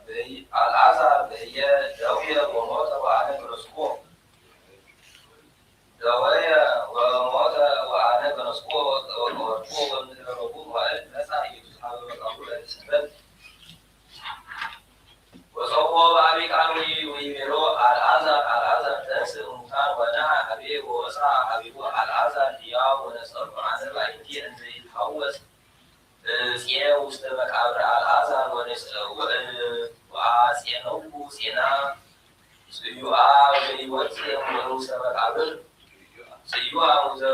በህየ- አልዓዛር በህየ ደውየ ወሞተ ወአነ ገነዝኩዎ ደወየ ወሞተ ወአነ ገነዝኩዎ ወቀበርኩዎ ወእምድህረ ረቡዕ መዋዕል መጻ ኢየሱስ ሀበ መቃብሩ ለሰንበት ወጸውዖ በአቢይ ቃል ወይቤሎ አልዓዛር አልዓዛር ተንሥእ እሙታን ወነዓ ሀቤ ወወፅአ ሀቤሁ አልዓዛር ህያው ወነጸርኩ አነ በአዕይንትየ እንዘ ይትሐወስ እጽየ ውስተ መቃብር አልዓዛር ወአጼነውኩ ጼና ጽዩአ ዘይወፅእ እምውስተ መቃብር ዘይወ-፣ ዘ-፣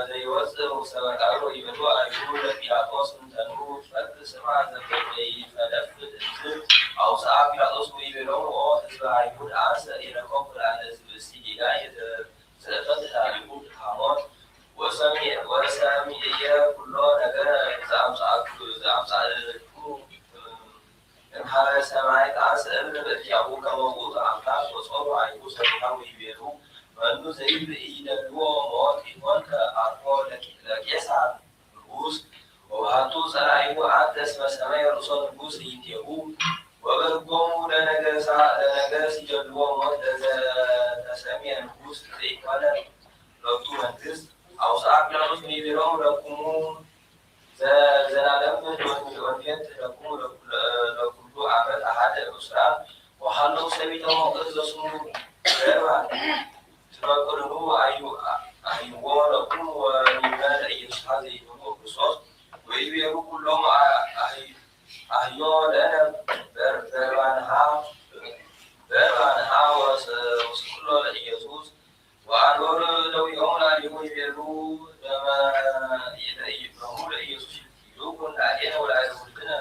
ዘይወጽእ ሙሰ መቃብር ወይቤልዎ አይሁድ ለጲላጦስ እንተኑ ፈቅ ስማ ዘበይፈደፍድ እዝን። አውሰአ ጲላጦስ ወይቤሎሙ ኦ ሕዝበ አይሁድ አንሰ ኢረከብኩ ለአለዚ ብእሲ ጌጋየ ዘ-፣ ዘእፈትሕ ላዕሌሁ ሃሞት ወሰሚ-፣ ወሰሚዕየ ኩሎ ነገረ ዘአምጻእኩ-፣ ዘአምጻእኩ እምሃበ ሰማይ። አንሰ እብል በእንቲአሁ ከመ ውእቱ አምላክ። ወጾሩ አይሁድ ሰሚዐ ወይቤሉ መኑ ዘይብል ኢይደልዎ ሞት ኢኮንከ አርኮ ለቄ-፣ ለቄሳር ንጉስ። ወበሃቱ ጸላኢሁ አንተ እስመ ሰመየ ርእሶ ንጉስ እይንቴሁ። ወበልቦሙ ለነገሳ-፣ ለነገስ ይደልዎ ሞት ለዘተሰምየ ንጉስ ዘይኮነ ሎቱ መንግስት። አውሰአ ጲላጦስ ወይቤሎሙ ለክሙ ዘ-፣ ዘላለም ወንፌት ለክሙ ለኩ-፣ ለኩሉ አመት አሃደ እሱራን። ወሃለው ሰሚጠ ሞቅት ዘስሙ በርባን ትፈቅድኑ አዩ-፣ አህይዎ ለክሙ ወሚመ ለኢየሱስ ሀዘ ይብሉ ክርስቶስ። ወይቤሉ ኩሎሙ አ-፣ አህይ-፣ አህዮ ለነ በር-፣ በርባንሃ፣ በርባንሃ ወስ-፣ ወስቅሎ ለኢየሱስ። ወአንበሩ እደዊሆሙ ላዕሌሁ ይቤሉ ደመ ኢለ-፣ ደሙ ለኢየሱስ ይኩን ላዕሌነ ወላዕለ ውሉድነ።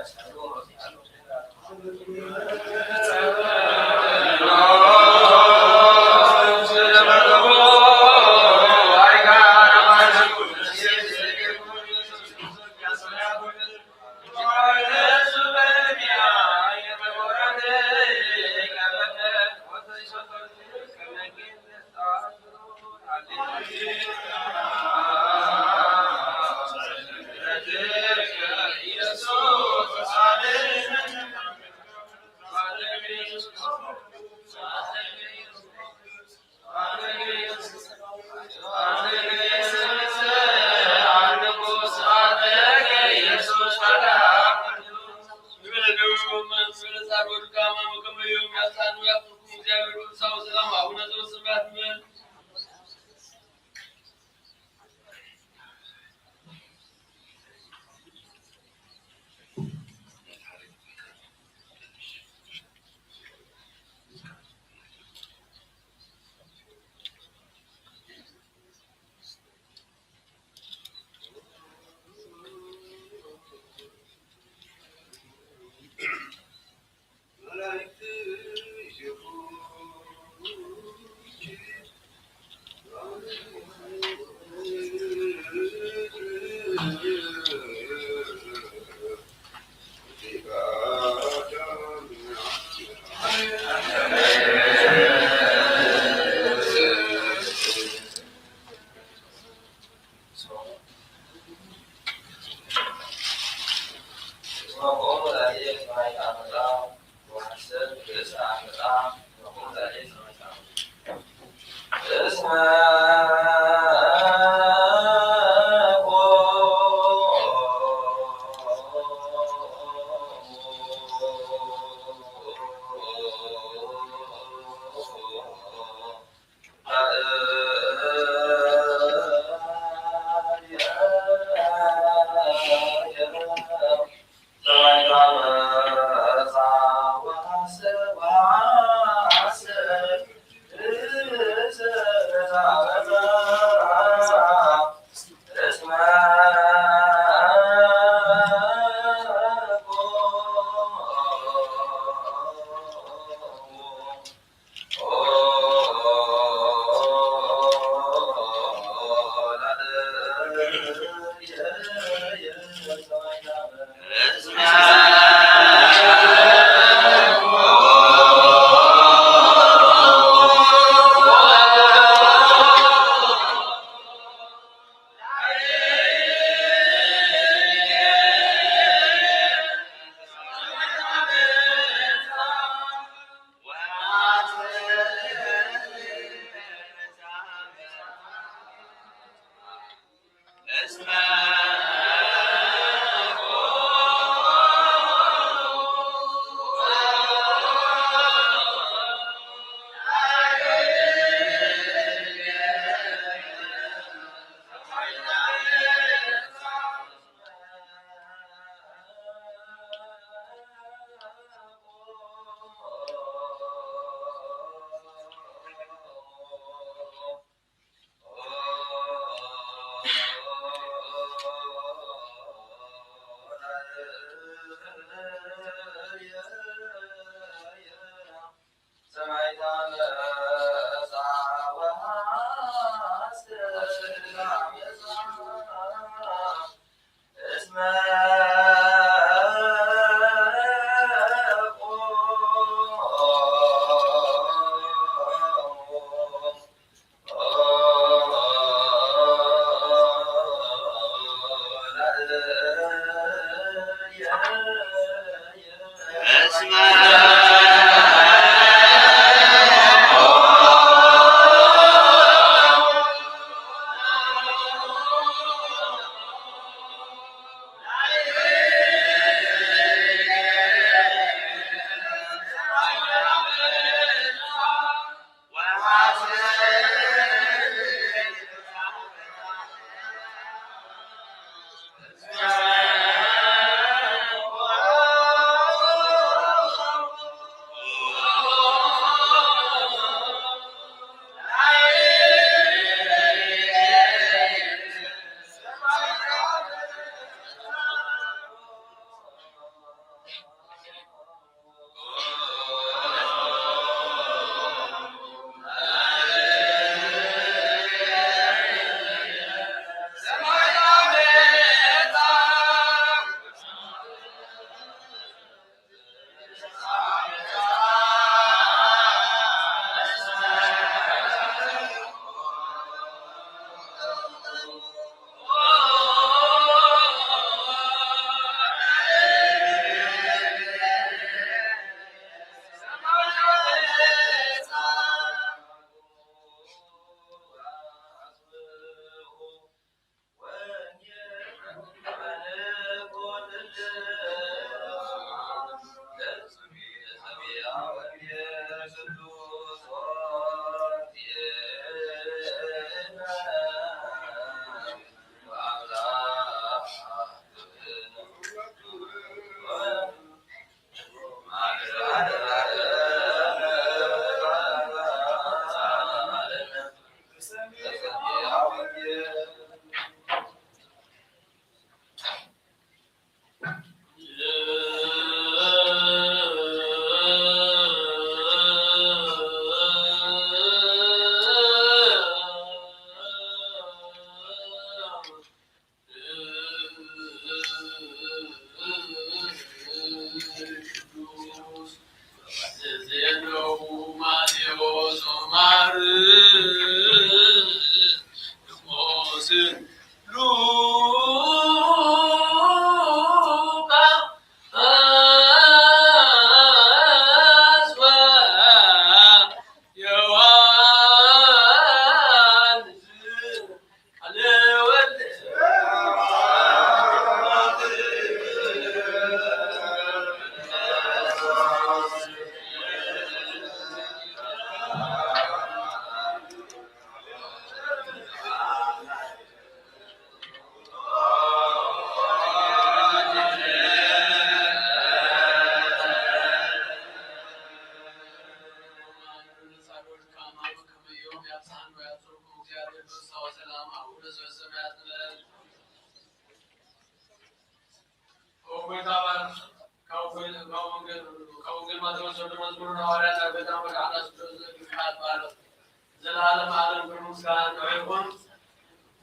ዘላለም ዓለም ክብር ምስጋና ንዑ ይኹን።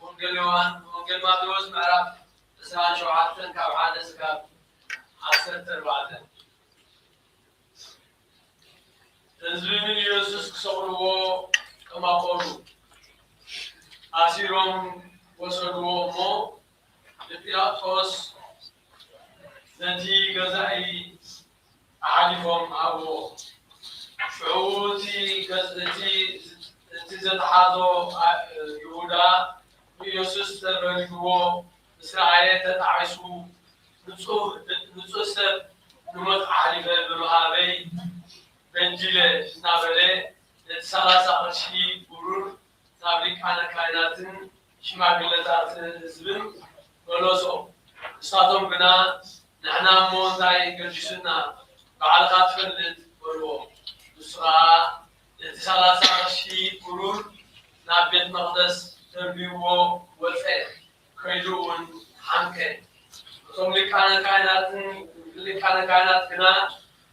ወንጌል ዮሃን-፣ ወንጌል ማቴዎስ ምዕራፍ ዕስራን ሸውዓተን ካብ ሓደ እስካብ ዓሰርተ ኣርባዕተ። ህዝቢ ንኢየሱስ ክሰቕልዎ ተማቐሉ። ኣሲሮም ወሰድዎ እሞ ንጲላጦስ ነቲ ገዛኢ ኣሕሊፎም ሃብዎ። ሽዑ እቲ ገዝ-፣ እቲ፣ እቲ ዘተሓዞ ኣ-፣ ይሁዳ ንኢየሱስ ተፈሪድዎ፣ ምስ ረኣየ ተጣዒሱ፣ ንጹህ፣ ንጹህ ሰብ ንሞት ኣሕሊፈ ብምሃበይ በዲለ እናበለ ነቲ ሰላሳ ቅርሺ ብሩር ናብ ሊቃነ ካህናትን ሽማግለታት ህዝብን መለሶ። ንሳቶም ግና፣ ንሕና እሞ እንታይ ገዲሱና፣ ባዕልኻ ትፈልጥ በልዎ። ንሱ ኸኣ ነቲ ሰላሳ ቅርሺ ብሩር ናብ ቤት መቕደስ ደንቢዎ ወጸ፣ ከይዱ እውን ሐምቀ። እቶም ሊቃነ ካህናትን፣ ሊቃነ ካህናት ግና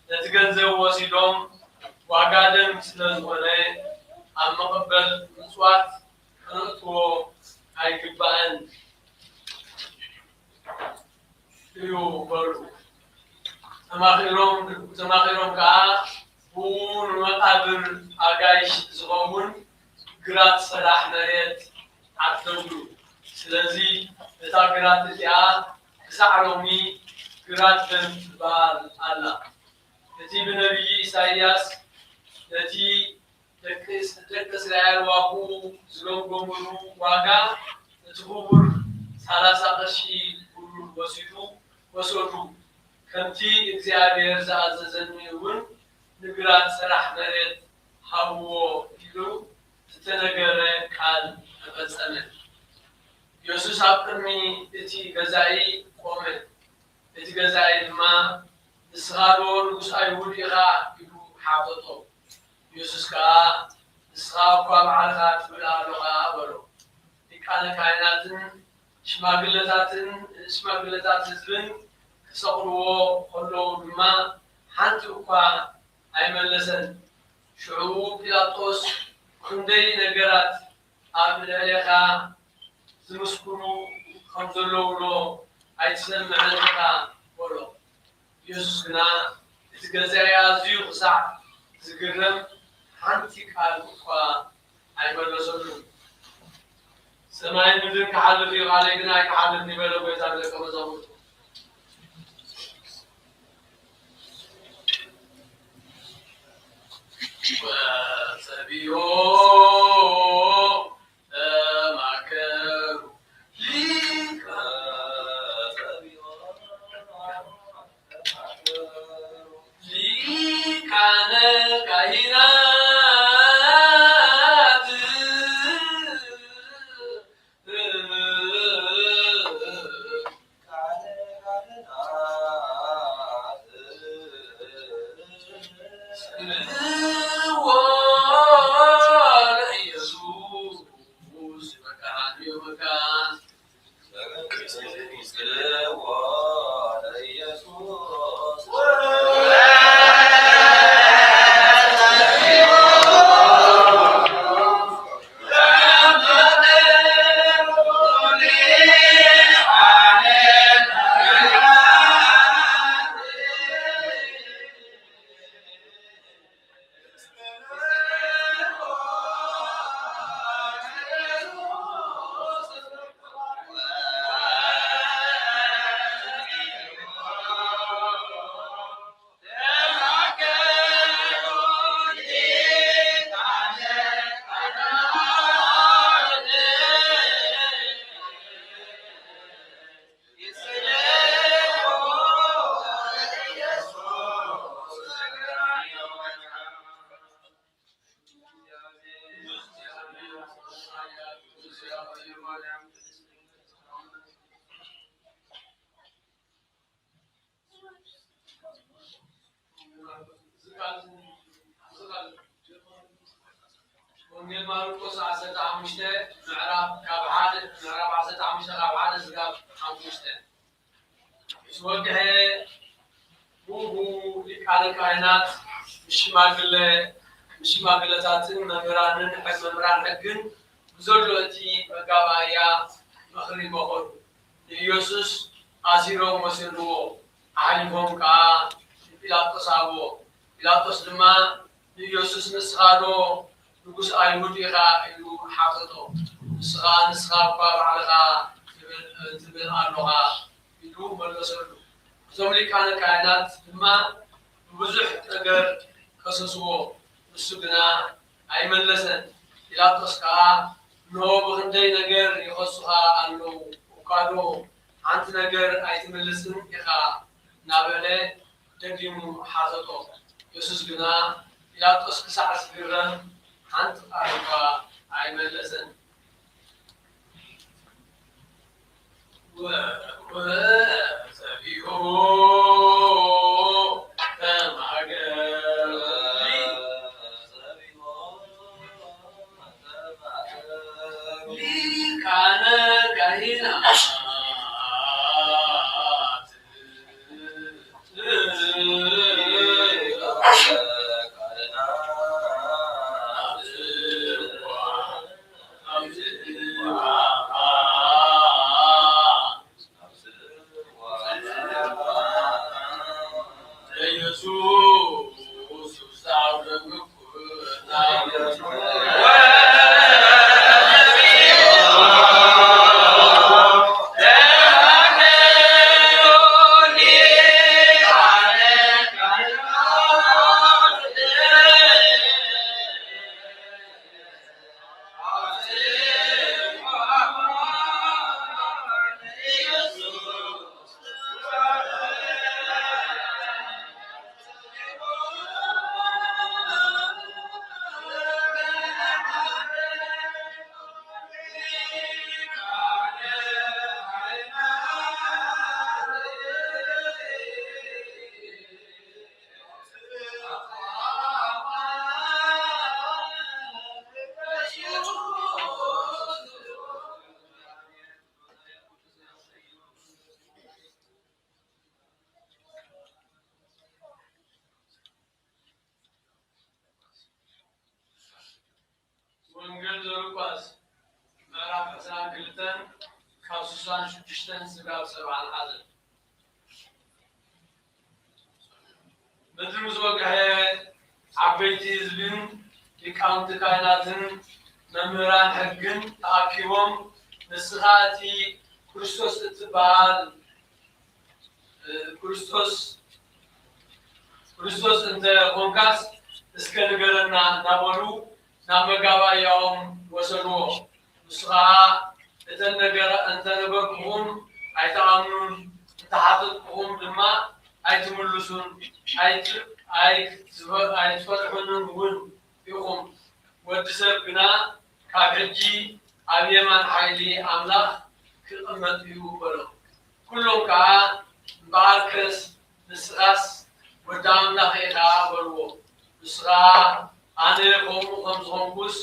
ነቲ ገንዘብ ወሲዶም፣ ዋጋ ደም ስለ ዝኾነ፣ ኣብ መቐበል ምጽዋት ከነእትዎ ኣይግባእን እዩ በሉ። ተማኺሮም፣ ተማኺሮም ከኣ፣ ብኡ ንመቓብር ኣጋይሽ ዝኸውን ግራት ሰራሕ መሬት ዓደሉ። ስለዚ እታ ግራት እቲኣ ክሳዕ ሎሚ ግራት ደም ትበሃል ኣላ። እቲ ብነብዪ ኢሳይያስ ነቲ ደቂ፣ ደቂ እስራኤል ዋግኡ ዝገምገምሉ ዋጋ፣ እቲ ክቡር ሰላሳ ቅርሺ ብሩር ወሲዱ፣ ወሰዱ። ከምቲ እግዚኣብሔር ዝኣዘዘኒ እውን ንግራት ሰራሕ መሬት ሃብዎ ኢሉ ዝተነገረ ቃል ተፈጸመ። ኢየሱስ ኣብ ቅድሚ እቲ ገዛኢ ቆመ። እቲ ገዛኢ ድማ፣ "ንስኻ ዶ ንጉስ ኣይሁድ ኢኻ?" ኢሉ ሓተቶ። ኢየሱስ ከኣ፣ "ንስኻ እኳ ባዕልኻ ትብል ኣሎኻ" በሎ። ሊቃነ ካህናትን ሽማግለታትን፣ ሽማግለታት ህዝብን ክሰቕልዎ ከለዉ ድማ፣ ሓንቲ እኳ ኣይመለሰን። ሽዑ ጲላጦስ፣ "ክንደይ ነገራት ኣብ ልዕሌኻ ዝምስክሩ ከም ዘለዉ ዶ ኣይትሰምዕን ኢኻ?" በሎ። ኢየሱስ ግና፣ እቲ ገዛኢ ኣዝዩ ክሳዕ ዝግረም፣ ሓንቲ ቃል እኳ ኣይመለሰሉን። "ሰማይን ምድርን ክሓልፍ እዩ፣ ቃለይ ግን ኣይክሓልፍን እዩ" በለ ጎይታ ንደቀ መዛሙርቱ። ወጸብኦ ተማከሩ ሊቃነ፣ ሊቃነ ካህናት። ወንጌል ማርቆስ ዓሰርተ ሓሙሽተ ምዕራፍ ካብ ሓደ፣ ምዕራፍ ዓሰርተ ሓሙሽተ ካብ ሓደ ዝጋብ ሓሙሽተ። ምስ ወግሐ፣ ብኡ ሊቃነ ካህናት፣ ምስ ሽማግለ፣ ምስ ሽማግለታትን መምህራንን ሕግ፣ መምህራን ሕግን ብዘሎ እቲ መጋባእያ ምኽሪ መኸሩ። ንኢየሱስ ኣሲሮም ወሰድዎ። ኣሕሊፎም ከኣ ንጲላጦስ ሃብዎ። ጲላጦስ ድማ ንኢየሱስ፣ "ንስኻ ዶ ንጉስ ኣይሁድ ኢኻ?" ኢሉ ሓተቶ። "ንስኻ፣ ንስኻ እኳ ባዕልኻ ትብል፣ ትብል ኣሎኻ" ኢሉ መለሰሉ። እቶም ሊቃነ ካህናት ድማ ብብዙሕ ነገር ከሰስዎ፣ ንሱ ግና ኣይመለሰን። ጲላጦስ ከኣ፣ "እንሆ ብኽንደይ ነገር ይኸሱኻ ኣለዉ፣ እኳዶ ሓንቲ ነገር ኣይትምልስን ኢኻ?" እናበለ ደጊሙ ሓተቶ። ኢየሱስ ግና ጲላጦስ ክሳዕ ዝግረም ሓንቲ ቃል እኳ ኣይመለሰን። ወ-፣ ወጸብኦ ተማከሩ። ወንጌል ዘሉቃስ ምዕራፍ ዕስራን ክልተን ካብ ስሳን ሽዱሽተን ስጋብ ሰብዓን ሓዘ። ምድሪ ዝወግሐ ዓበይቲ ህዝብን ሊቃውንቲ ካህናትን መምህራን ሕግን ተኣኪቦም፣ ንስኻ እቲ ክርስቶስ እትበሃል፣ እ፣ ክርስቶስ፣ ክርስቶስ እንተ ኾንካስ እስከ ንገረና እናበሉ ናብ መጋባእያኦም ወሰድዎ። ንሱ ኸዓ እተን ነገረ-፣ እንተ ነገርኩኹም ኣይትኣምኑን፣ እንተ ሓተትኩኹም ድማ ኣይትምልሱን፣ ኣይት-፣ ኣይትፈ-፣ ኣይትፈትሑንን እውን ኢኹም። ወዲ ሰብ ግና ካብ ሕጂ ኣብ የማን ሓይሊ ኣምላኽ ክቕመጥ እዩ በሎ። ኩሎም ከኣ እምበኣርከስ ንስኻስ ወዲ ኣምላኽ ኢኻ በልዎ። ንሱ ኸኣ ኣነ ከምኡ ከም ዝኾንኩስ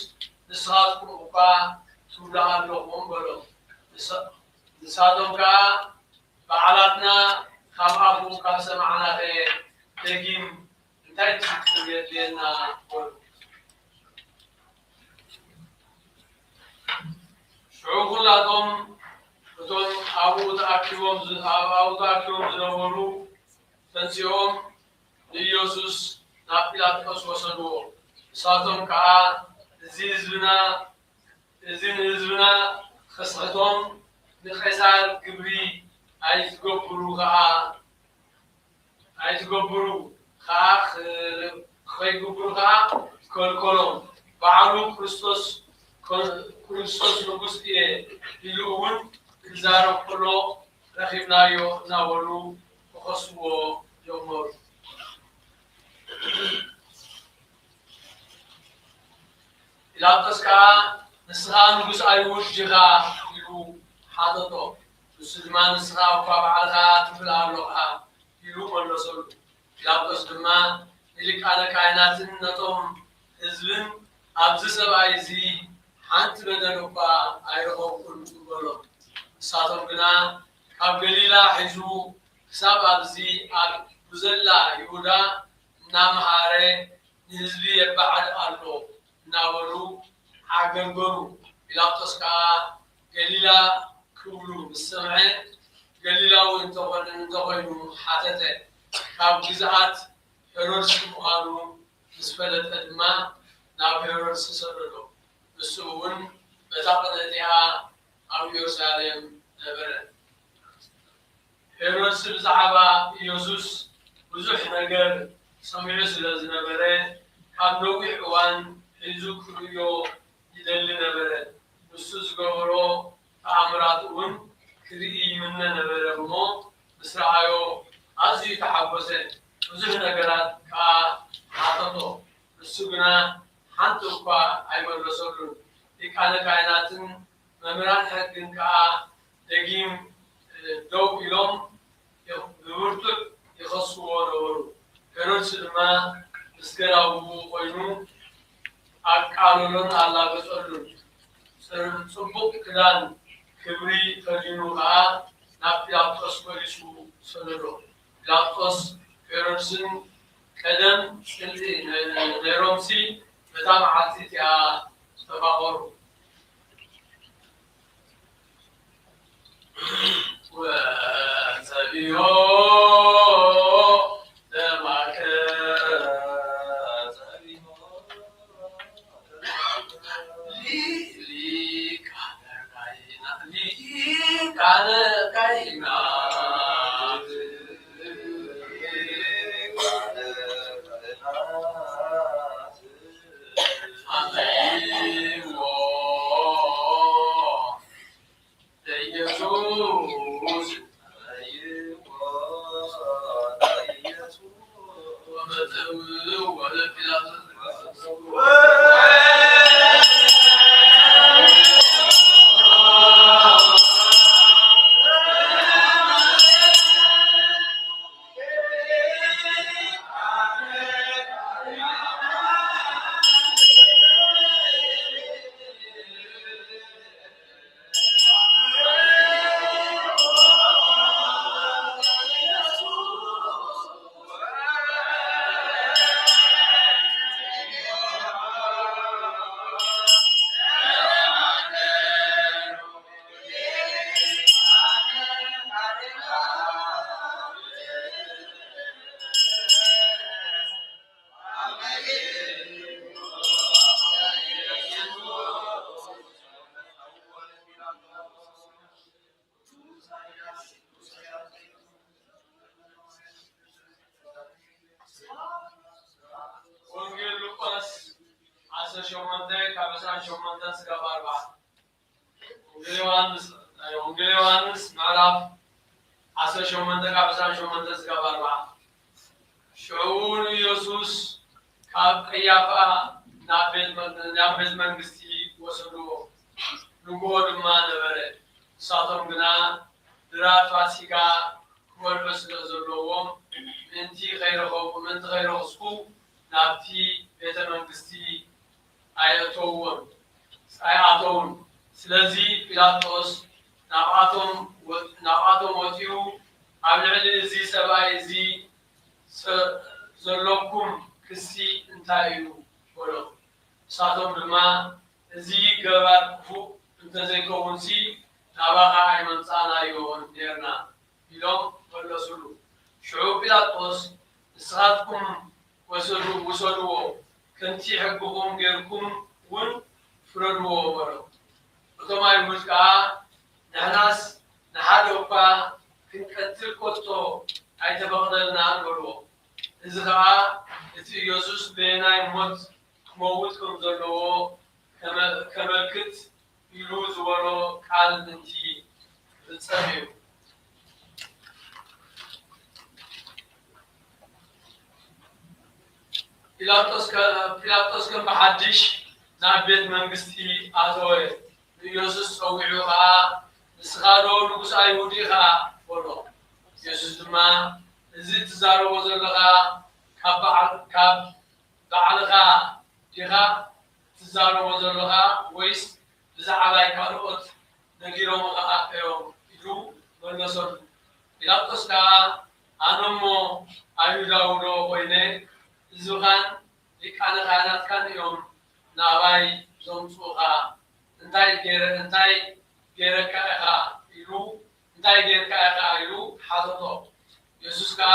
ንስኻትኩም እኳ ትብሉ ኣለኹም በሎም። ንሳ-፣ ንሳቶም ከኣ ባዕላትና ካብ ኣፉ ካብ ሰማዕናኸ ደጊም እንታይ ምስክር የድልየና በሉ። ሽዑ ኩላቶም እቶም ኣብኡ ተኣኪቦም ዝ-፣ ኣብ-፣ ኣብኡ ተኣኪቦም ዝነበሩ ተንሲኦም ንኢየሱስ ናብ ጲላጦስ ወሰድዎ። ንሳቶም ከኣ እዚ ህዝብና፣ እዚ ንህዝብና ኸስሕቶም ንቄሳር ግብሪ ኣይትገብሩ ከኣ ኣይትገብሩ ኸኣ ኽ-፣ ኸይገብሩ ኸኣ ከልከሎም። ባዕሉ ክርስቶስ፣ ክርስቶስ ንጉስ እየ ኢሉ እውን ክዛረብ ከሎ ረኺብናዮ እናበሉ ክኸስዎ ጀመሩ። ጲላጦስ ከኣ ንስኻ ንጉስ ኣይሁድ ዲኻ ኢሉ ሓተቶ። ንሱ ድማ ንስኻ እኳ ባዕልኻ ትብል ኣሎኻ ኢሉ መለሰሉ። ጲላጦስ ድማ ንሊቃነ ካህናትን ነቶም ህዝብን ኣብዚ ሰብኣይ እዚ ሓንቲ በደል እኳ ኣይረኸብኩን በሎም። ንሳቶም ግና ካብ ገሊላ ሒዙ ክሳብ ኣብዚ ኣብ ብዘላ ይሁዳ እናመሃረ ንህዝቢ የባዕድ ኣሎ እናበሉ ሓገርገሩ። ጲላጦስ ከኣ ገሊላ ክብሉ ምስ ሰምዐ፣ ገሊላዊ እንተኾነ፣ እንተኾይኑ ሓተተ። ካብ ግዝኣት ሄሮድስ ምዃኑ ምስ ፈለጠ ድማ ናብ ሄሮድስ ሰደዶ። ንሱ እውን በታ ቅነ እቲኣ ኣብ ኢየሩሳሌም ነበረ። ሄሮድስ ብዛዕባ ኢየሱስ ብዙሕ ነገር ሰሚዑ ስለ ዝነበረ፣ ካብ ነዊሕ እዋን ሒዙ ክርእዮ ይደሊ ነበረ። ንሱ ዝገበሮ ተኣምራት እውን ክርኢ ይምነ ነበረ እሞ፣ ምስ ረኣዮ ኣዝዩ ተሓጎሰ። ብዙሕ ነገራት ከኣ ሓተቶ። ንሱ ግና ሓንቲ እኳ ኣይመለሰሉን። ሊቃነ ካህናትን መምህራን ሕግን ከኣ ደጊም ደው ኢሎም ብብርቱዕ ይኸስዎ ነበሩ። ሄሮድስ ድማ ምስ ገራውቡ ኮይኑ ኣቃለሎን ኣላገጸሉን። ጽ-፣ ጽቡቕ ክዳን ክብሪ ፈዲኑ ከኣ ናብ ጲላጦስ መሊሱ ሰደዶ። ጲላጦስ ሄሮድስን ቀደም ጽልኢ ነ-፣ ነይሮምሲ በታ መዓልቲ እቲኣ ተፋቐሩ። ወጸብኦ ደማከ ጸብኦ ሊ-፣ ሊቃነ ካህናት፣ ሊቃነ ካህናት፣ ሊቃነ ካህናት አምጽእዎ ለኢየሱስ፣ አምጽእዎ ለኢየሱስ። ወንጌል ሉቃስ ዓሰርተ ሸሞንተ ካብ ዕስራን ሸሞንተን ስጋብ ኣርብዓ። ወንጌል ዮሃንስ፣ ወንጌል ዮሃንስ ምዕራፍ ዓሰርተ ሸሞንተ ካብ ዕስራን ሸሞንተን ስጋብ ኣርብዓ። ሽዑ ንኢየሱስ ካብ ቀያፋ ናብ ቤት መ-፣ ናብ ቤት መንግስቲ ወሰድዎ። ንግሆ ድማ ነበረ። ንሳቶም ግና ድራር ፋሲካ ክበልዑ ስለ ዘለዎም፣ ምእንቲ ከይረኸቡ-፣ ምእንቲ ከይረኽስኩ ናብቲ ቤተ መንግስቲ ኣይእተውዎን፣ ኣይኣተውን። ስለዚ ጲላጦስ ናብኣቶም ወ-፣ ናብኣቶም ወጺኡ፣ ኣብ ልዕሊ እዚ ሰብኣይ እዚ ሰ-፣ ዘለኩም ክሲ እንታይ እዩ? በሎ። ንሳቶም ድማ፣ እዚ ገባር ክፉእ እንተዘይከውንሲ ናባኻ ኣይመምጻእናዮን ኔርና ኢሎም መለሱሉ። ሽዑ ጲላጦስ፣ ንስኻትኩም ወሰዱ-፣ ውሰድዎ፣ ከምቲ ሕግኹም ጌርኩም እውን ፍረድዎ በሎ። እቶም ኣይሁድ ከኣ፣ ንሕናስ ንሓደ እኳ ክንቀትል ከቶ ኣይተፈቕደልናን በልዎ። እዚ ኸኣ እቲ ኢየሱስ በየናይ ሞት ክመውት ከም ዘለዎ ከመ-፣ ከመልክት ኢሉ ዝበሎ ቃል ምእንቲ ክፍጸም እዩ። ጲላጦስ ከ-፣ ጲላጦስ ከም ብሓድሽ ናብ ቤት መንግስቲ ኣተወ። ንኢየሱስ ጸዊዑ ኸኣ፣ "ንስኻ ዶ ንጉስ ኣይሁድ ኢኻ?" በሎ። ኢየሱስ ድማ፣ "እዚ እትዛረቦ ዘለኻ ካብ በዓል-፣ ካብ ባዕልኻ ዲኻ እትዛረቦ ዘለኻ ወይስ ብዛዕባይ ካልኦት ነጊሮምኻ እዮም?" ኢሉ መለሰሉ። ጲላጦስ ከኣ፣ "ኣነ እሞ ኣይሁዳዊ ዶ ኾይነ፣ ህዝብኻን ሊቃነ ካህናትካን እዮም ናባይ ዘምጽኡኻ? እንታይ ገይረ-፣ እንታይ ገይረካ ኢኻ?" ኢሉ፣ "እንታይ ጌርካ ኢኻ?" ኢሉ ሓተቶ። ኢየሱስ ከኣ፣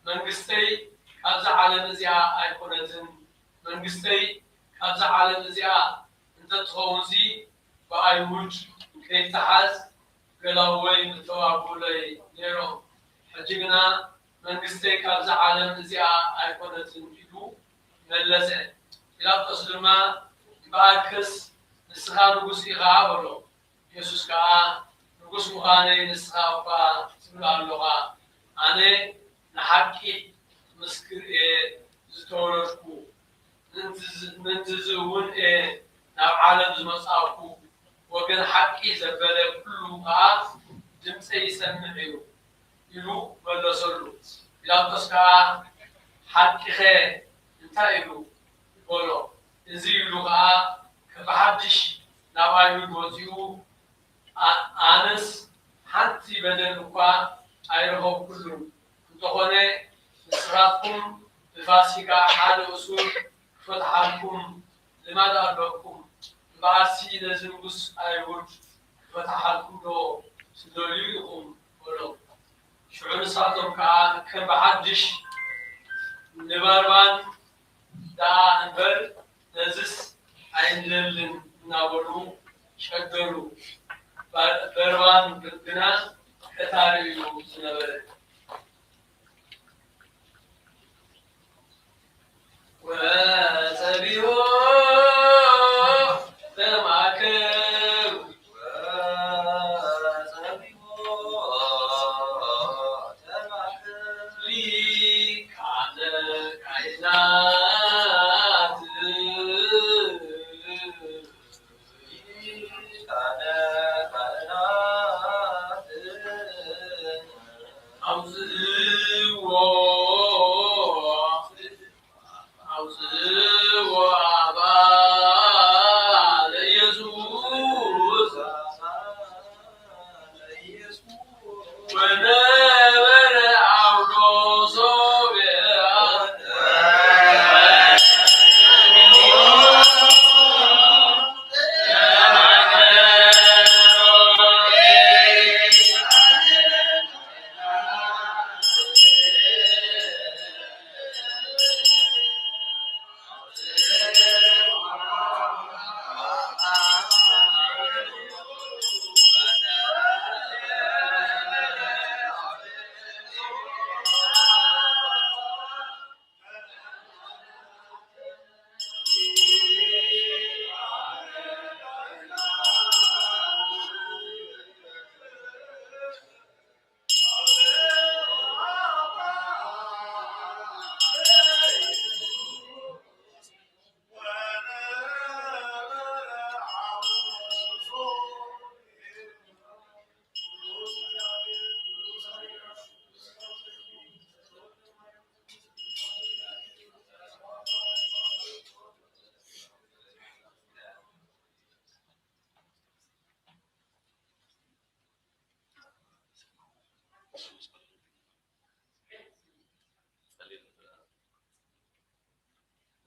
"መንግስተይ ካብዛ ዓለም እዚኣ ኣይኮነትን። መንግስተይ ካብዛ ዓለም እዚኣ እንተትኸውንሲ፣ ብኣይሁድ ከይተሓዝ ገላውወይ ምተዋግኡለይ ነይሮም። ሕጂ ግና መንግስተይ ካብዛ ዓለም እዚኣ ኣይኮነትን" ኢሉ መለሰ። ጲላጦስ ድማ፣ "እምበኣርከስ ንስኻ ንጉስ ኢኻ?" በሎ። ኢየሱስ ከኣ፣ "ንጉስ ምዃነይ ንስኻ እኳ ትብል ኣሎኻ። ኣነ ንሓቂ ምስክር እየ ዝተወለድኩ። ምእንቲ ዝ-፣ ምእንቲ እዚ እውን እየ ናብ ዓለም ዝመጻእኩ። ወገን ሓቂ ዘበለ ኩሉ ከኣ ድምጸይ ይሰምዕ እዩ" ኢሉ መለሰሉ። ጲላጦስ ከኣ፣ "ሓቂኸ እንታይ እዩ?" በሎ። እዚ ኢሉ ከኣ፣ ከ-፣ ብሓድሽ ናብ ኣይሁድ ወጺኡ፣ አ-፣ ኣነስ ሓንቲ በደል እኳ ኣይረኸብኩሉን። እንተኾነ ንስኻትኩም ብፋሲካ ሓደ እሱር ክፈትሓልኩም ልማድ ኣሎኩም። እምበኣርሲ ነዚ ንጉስ ኣይሁድ ክፈትሓልኩም ዶ ትደልዩ ኢኹም? በሎም። ሽዑ ንሳቶም ከኣ ከም ብሓድሽ ንባርባን ደኣ እምበር ነዝስ ኣይንደልን እናበሉ ሸደሉ። ባ-፣ በርባን ግና ቀታሊ እዩ ዝነበረ። ወጸቢሖ ተማከሩ። ወጸቢሖ ተማከሩ። ሊቃነ ካህናት። ሊቃነ ካህናት። አውፅእዎ። አውፅእዎ አባ ለኢየሱስ። ወነበረ አውዶ ሶብያ።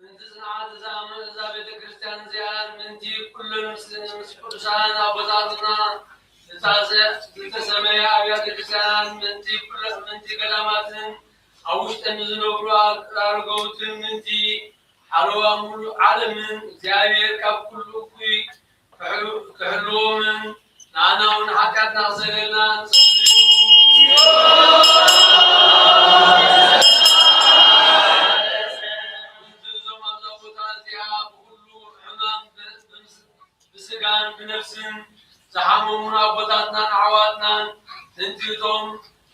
ምእንቲ ጽንዓት እዛ፣ እዛ ቤተክርስቲያን እዚኣ፣ ምእንቲ ኩለን ምስ፣ ምስ ቅዱሳን ኣቦታትና ዝተሰ-፣ ዝተሰመያ ኣብያተ ክርስቲያናት፣ ምእንቲ ኩለ-፣ ምእንቲ ገዳማትን ኣብ ውሽጠን ንዝነብሩ ኣር-፣ ኣረገውትን፣ ምእንቲ ሓለዋ ሙሉእ ዓለምን፣ እግዚኣብሔር ካብ ኩሉ እኩይ ክሕሉ-፣ ክሕልዎምን ንኣና እውን ሓጢኣትና ክሰርየልና ንጸልዩ። እዞም ኣብዛ ቦታ እዚኣ ብኹሉ ሕማም ብ-፣ ብምስ-፣ ብስጋን ብነፍስን ዝሓመሙና ኣቦታትናን ኣሕዋትናን፣ ምእንቲ እቶም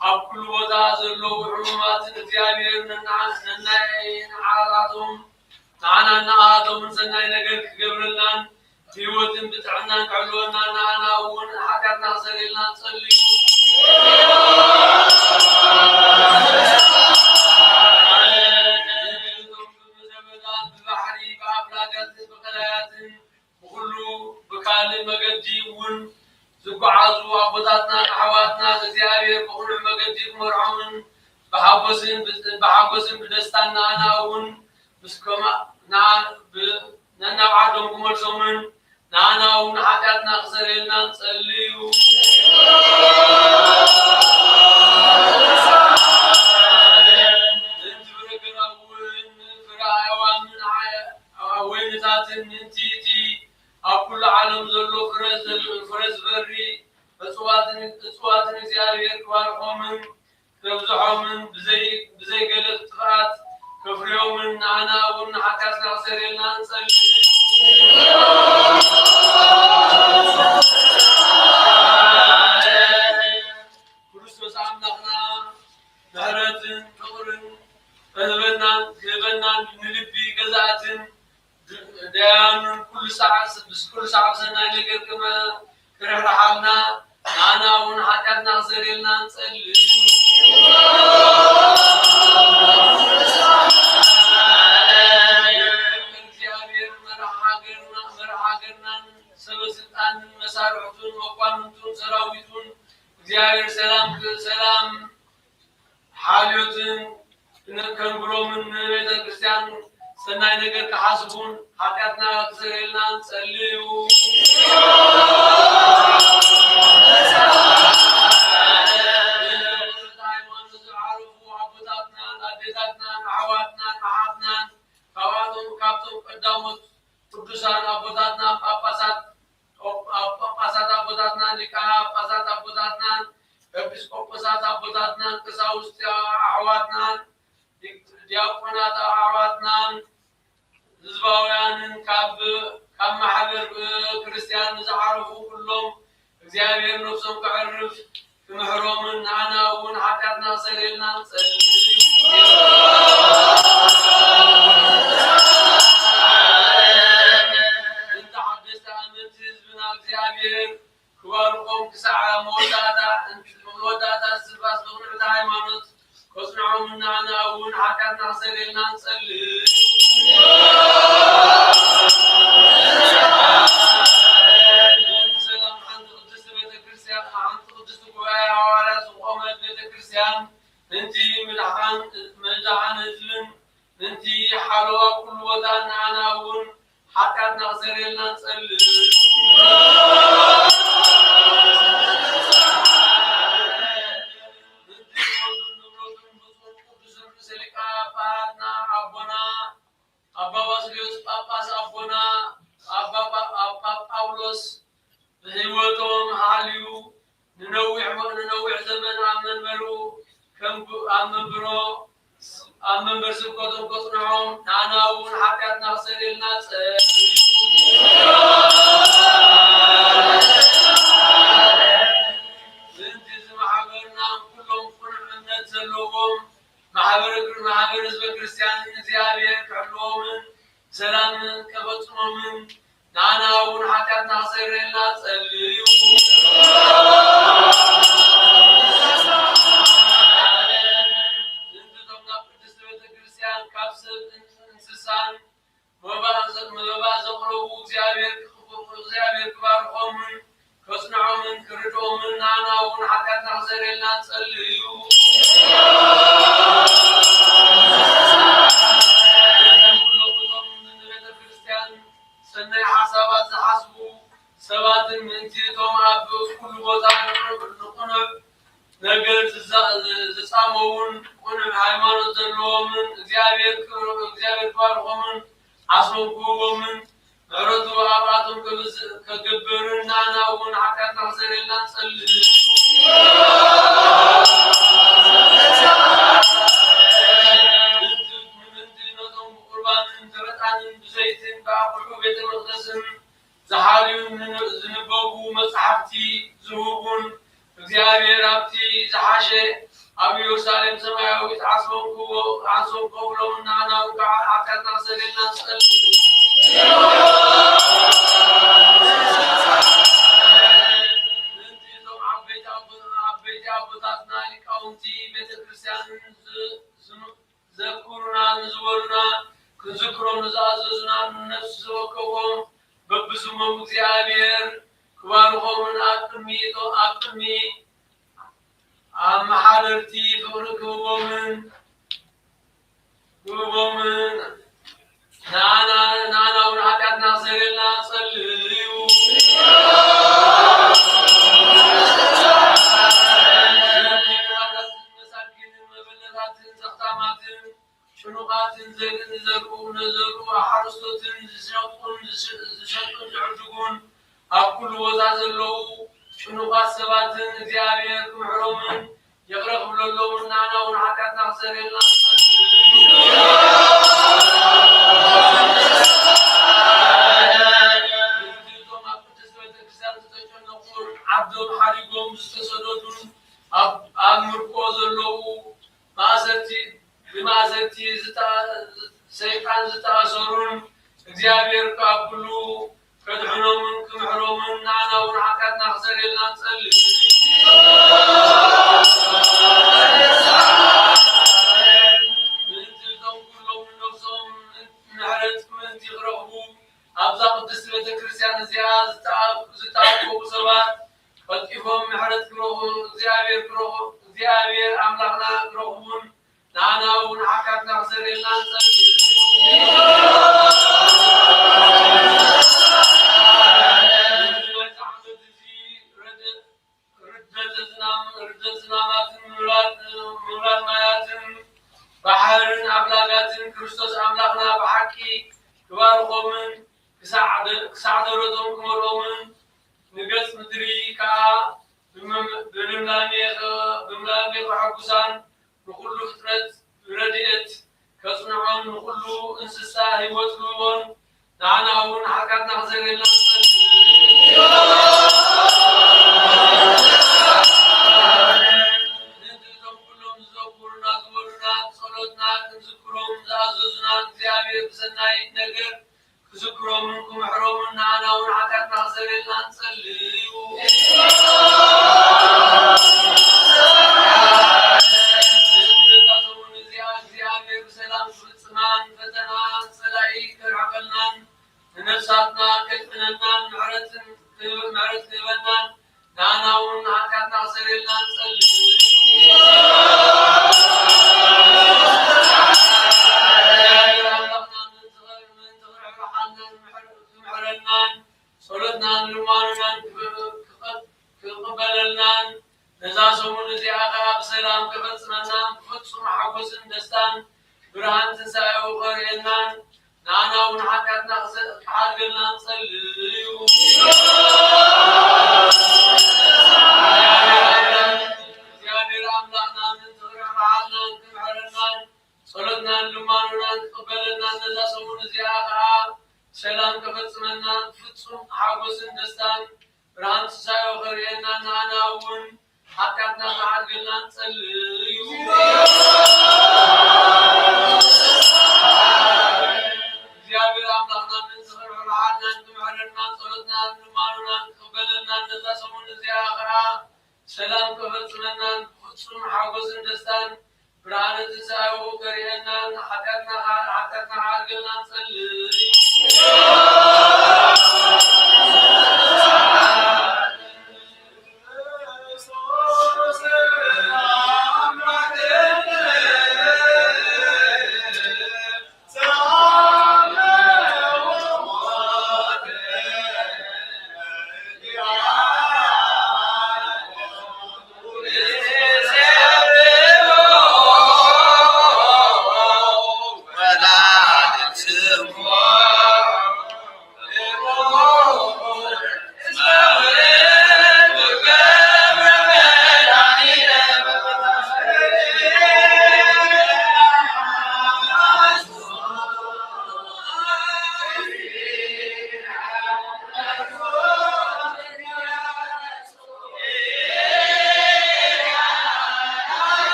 ኣብ ኩሉ ቦታ ዘለዉ ሕሙማትን እግዚኣብሔር ነና-፣ ነናይ ንዓራቶም ንዓናን ንኣቶምን ሰናይ ነገር ክገብረልናን ብህይወትን ብጥዕናን ክሕልወና፣ ንኣና እውን ሓጢኣትና ክሰርየልና ንጸልዩ። እቶም ብምድረ በዳ፣ ብባሕሪ፣ ብኣፍላጋትን ብቐላያትን፣ ብኹሉ ብካልእ መገዲ እውን ዝጓዓዙ ኣቦታትናን ኣሕዋትናን፣ እግዚኣብሔር ብቕኑዕ መገዲ ክመርዖምን ብሓጎስን ብ-፣ ብሓጎስን ብደስታን ንኣና እውን ምስ ከማ-፣ ንኣ-፣ ብ-፣ ነናብ ዓዶም ክመልሶምን ንኣና እውን ሓጢኣትና ክሰርየልና ንጸልዩ። እንቲ ብረገራ እውን ፍረ ኣእዋምን ወይንታትን ምእንቲ እቲ ኣብ ኩሉ ዓለም ዘሎ ፍረ ዘ-፣ ፍረ ዝበሪ እጽዋትን፣ እጽዋትን እግዚኣብሔር ክባርኾምን ከብዝሖምን ብዘይ፣ ብዘይ ገለ ጥፍኣት ከፍርዮምን ንኣና እውን ንሓጢኣትና ክሰርየልና ንጸልእ። ክርስቶስ ኣምላኽና ምሕረትን ፍቕርን ክህበናን፣ ክህበናን ንልቢ ገዛእትን ድ-፣ ደያኑን ኩሉ ሳዕ ስ-፣ ምስ ኩሉ ሳዕ ብሰናይ ነገር ክመ-፣ ክርሕርሓልና፣ ንኣና እውን ሓጢኣትና ክሰርየልና ንጸልእ። እግዚኣብሔር መራሕ ሃገርና፣ መራሕ ሃገርናን ሰበ ስልጣንን መሳርሕቱን መኳንንቱን ዳዊትን፣ እግዚኣብሔር ሰላም፣ ሰላም ሓልዮትን ከንብሮምን፣ ንቤተክርስቲያን ሰናይ ነገር ክሓስቡን፣ ሓጢኣትና ክሰርየልና ንጸልዩ። ሃይማኖት ዝዓረፉ ኣቦታትናን ኣዴታትናን ኣሕዋትናን ኣሓትናን፣ ካብኣቶም፣ ካብቶም ቀዳሞት ቅዱሳን ኣቦታትና ጳጳሳት፣ ጳጳሳት ኣቦታትና፣ ሊቃነ ጳጳሳት ኣቦታትናን፣ ኤጲስቆጶሳት ኣቦታትናን፣ ቀሳውስት ኣሕዋትናን፣ ዲያቆናት ኣሕዋትናን፣ ህዝባውያንን፣ ካብ፣ ካብ ማሕበር ክርስቲያን ንዝዓረፉ ኩሎም፣ እግዚኣብሔር ነፍሶም ከዕርፍ ክምሕሮምን ንኣና እውን ሓጢኣትና ክሰርየልና ንጸሊ። እንተ ሓደስቲ ኣመንቲ ህዝብና እግዚኣብሔር ክባርኮም ክሳዕ መወዳእታ፣ መወዳእታ እስትንፋስ ብቕንዕቲ ሃይማኖት ከጽንዖምን ንኣና እውን ሓጢኣትና ክሰርየልና ንጸሊ። ሰላም ሓንቲ ቅድስቲ ቤተክርስትያን፣ ሓንቲ ቅድስቲ ጉባኤ ሃዋርያት ዝቆመት ቤተክርስትያን፣ እንቲ ምድሓን፣ ምድሓን ህዝብን፣ እንቲ ሓለዋ ኩሉ ቦታ ንኣና እውን ሓጢኣትና ክሰርየልና ንጸሊ። እንቲ ሞቱን ንብረቱን ብፁዕን ቅዱስን ርእሰ ሊቃነ ጳጳሳትና ኣቦና ኣባ ባስልዮስ ጳጳስ ኣቦና ኣባ ጳ-፣ ኣባ ጳውሎስ ብህይወቶም ሃልዩ ንነዊሕ፣ ንነዊሕ ዘመን ኣብ መንበሩ ከም ብ-፣ ኣብ መንብሮ፣ ኣብ መንበር ስብከቶም ከጽንዖም፣ ንኣና እውን ሓጢኣትና ክሰርየልና ጸልዩ። ምእንቲ እዚ ማሕበርና ኩሎም ቅኑዕ እምነት ዘለዎም ማሕበረ፣ ማሕበረ ህዝበ ክርስቲያን እግዚኣብሔር ክሕልዎምን ሰላምን ከፈጽሞምን ንኣና እውን ሓጢኣትና ክሰርየልና ጸልዩ። እንቲ እቶም ናብ ቅድስቲ ቤተ ክርስቲያን ካብ ሰብ እንስሳን መባእ ዘ-፣ መባእ ዘቕረቡ እግዚኣብሔር ክባርኾምን ከጽንዖምን ክርድኦምን ንኣና እውን ሓጢኣትና ክሰርየልና ንጸልዩ። ኩሎም እቶም ንቤተ ክርስቲያን ሰናይ ሓሳባት ዝሓስቡ ሰባትን ምእንቲ እቶም ኣብ ኩሉ ቦታ ንቕኑዕ ነገር ዝዛ-፣ ዝጻመውን ቅኑዕ ሃይማኖት ዘለዎምን እግዚኣብሔር ክብር-፣ እግዚኣብሔር ክባርኾምን ዓስቦም ክህቦምን ምሕረቱ ኣብኣቶም ከብዝ-፣ ከገብርን ንኣና እውን ሓጢኣትና ክሰርየልና ንጸልእ። ምእንቲ ነቶም ብቁርባንን ብዕጣንን ብዘይትን ብኣቑሑ ቤተ መቕደስን ዝሓልዩን ዝን-፣ ዝንበቡ መጻሕፍቲ ዝህቡን፣ እግዚኣብሔር ኣብቲ ዝሓሸ ኣብ ኢየሩሳሌም ሰማያዊት ዓስቦም ክቦ-፣ ዓስቦም ከብሎም ንኣና እውን ከዓ ሓጢኣትና ክሰርየልና ንጸልእ። ምእንቲ እቶም ዓበይቲ ኣቦ-፣ ዓበይቲ ኣቦታትና ሊቃውንቲ ቤተ ክርስቲያንን ዝ-፣ ዝኑ-፣ ዘክሩና ንዝበሉና፣ ክንዝክሮም ንዝኣዘዙና፣ ንነፍሲ ወከፎም በብስሞም እግዚኣብሔር ክባርኾምን ኣብ ቅድሚ፣ ኣብ ቅድሚ ኣመሓደርቲ ፍቕሪ ክህቦምን፣ ክህቦምን፣ ንኣና፣ ንኣና እውን ሓጢኣትና ክሰርየልና ጸልዩ። መሳኪንን መበለታትን ዘኽታማትን ጭኑቓትን ዘርኢ ንዘርኡ፣ ነዘርኡ ሓረስቶትን ዝሸጡን ዝሸ-፣ ዝሸጡን ዝዕድጉን ኣብ ኩሉ ቦታ ዘለዉ ጭኑቓት ሰባትን እግዚኣብሔር ክምሕሮምን ይቕረ ክብለሎምን ንኣና እውን ሓጢኣትና ክሰርየልና ንጸልእ። እቶም ኣብ ቅድስቲ ቤተክርስትያን ዝተጨነቑን ዓዶም ሓዲጎም ዝተሰደዱን ኣብ፣ ኣብ ምርኮ ዘለዉ ማእሰርቲ፣ ብማእሰርቲ ዝተ-፣ ሰይጣን ዝተኣሰሩን እግዚኣብሔር ካብ ኩሉ ከድሕኖምን ክምሕሮምን ንኣና እውን ሓጢኣትና ክሰርየልና ንጸልእ። ምእንቲ እቶም ኩሎም ንነፍሶም ምሕረት ምእንቲ ክረኽቡ ኣብዛ ቅድስቲ ቤተ ክርስቲያን እዚኣ ዝተኣ-፣ ዝተኣከቡ ሰባት ቀልጢፎም እግዚኣብሔር ክረኹ-፣ እግዚኣብሔር ኣምላኽና ክረኽቡን ንኣና እውን ሓጢኣትና ክሰርየልና ንጸሊ። ርደት ዝናም-፣ ርደት ዝናማትን ምውራድ፣ ምውራድ ማያትን ባሕርን ኣፍላጋትን ክርስቶስ ኣምላኽና ብሓቂ ክባርኾምን ክሳዕ ደ-፣ ክሳዕ ደረቶም ክመልኦምን ንገጽ ምድሪ ከኣ ብመም-፣ ብልምላሜ ከ-፣ ብልምላሜ ከሐጉሳን ንኹሉ ፍጥረት ብረድኤት ከጽንዖን ንኹሉ እንስሳ ህይወት ክህቦን ንኣና እውን ሓጢኣትና ክሰርየልና ንጸሊ። ምእንቲ እቶም ኩሎም ዝዘክሩና ዝበሉና ጸሎትና ክንዝክሮም ዝኣዘዙና እግዚኣብሔር ብሰናይ ነገር ክዝክሮምን ክምሕሮምን ንኣና እውን ሓጢኣትና ክሰርየልና ንጸሊ እዩ። እዛ ሰሙን እዚኣ እግዚኣብሔር ብሰላም ክፍጽማን ፈተና ጸላኢ ከርሕቀልናን ንነፍሳትና ከድሕነናን ምሕረትን፣ ምሕረት ክህበናን ንኣና እውን ሓጢኣትና ክሰርየልና ንጸሊ። እግዚኣብሔር ኣምላኽና ምእንቲ ኽር-፣ ምእንቲ ኽርሕርሓልናን ምሕር-፣ ክምሕረናን ጸሎትናን ልማኖናን ክብ-፣ ክቐ-፣ ክቕበለልናን ነዛ ሰሙን እዚኣ ኸኣ ብሰላም ከፈጽመናን ብፍጹም ሓጎስን ደስታን ብርሃን ትንሳኤኡ ኸርእየናን ንኣና እውን ሓጢኣትና ክሰ-፣ ክሓድገልና ንጸሊ እዩ። እግዚኣብሔር ኣምላኽና ምእንቲ ኽርሕርሓልናን ክምሕረናን ጸሎትናን ልማኖናን ክቕበለናን ነዛ ሰሙን እዚኣ ኸኣ ብሰላም ከፈጽመናን ፍጹም ሓጎስን ደስታን ብርሃን ትንሳኤኡ ኸርእየናን ንኣና እውን ሓጢኣትና ክሓድገልና ንጸሊ እዩ። እግዚኣብሔር ኣምላኽና ምእንቲ ኽርሕርሓልናን ክምሕረናን ጸሎትናን ልማኖናን ክቕበለናን ነዛ ሰሙን እዚኣ ኸኣ ሰላም ከፈጽመናን ብፍጹም ሓጎስን ደስታን ብርሃነ ትንሳኤኡ ከርእየናን ሓጢኣትና፣ ሓጢኣትና ክሓድገልና ንጸሊ።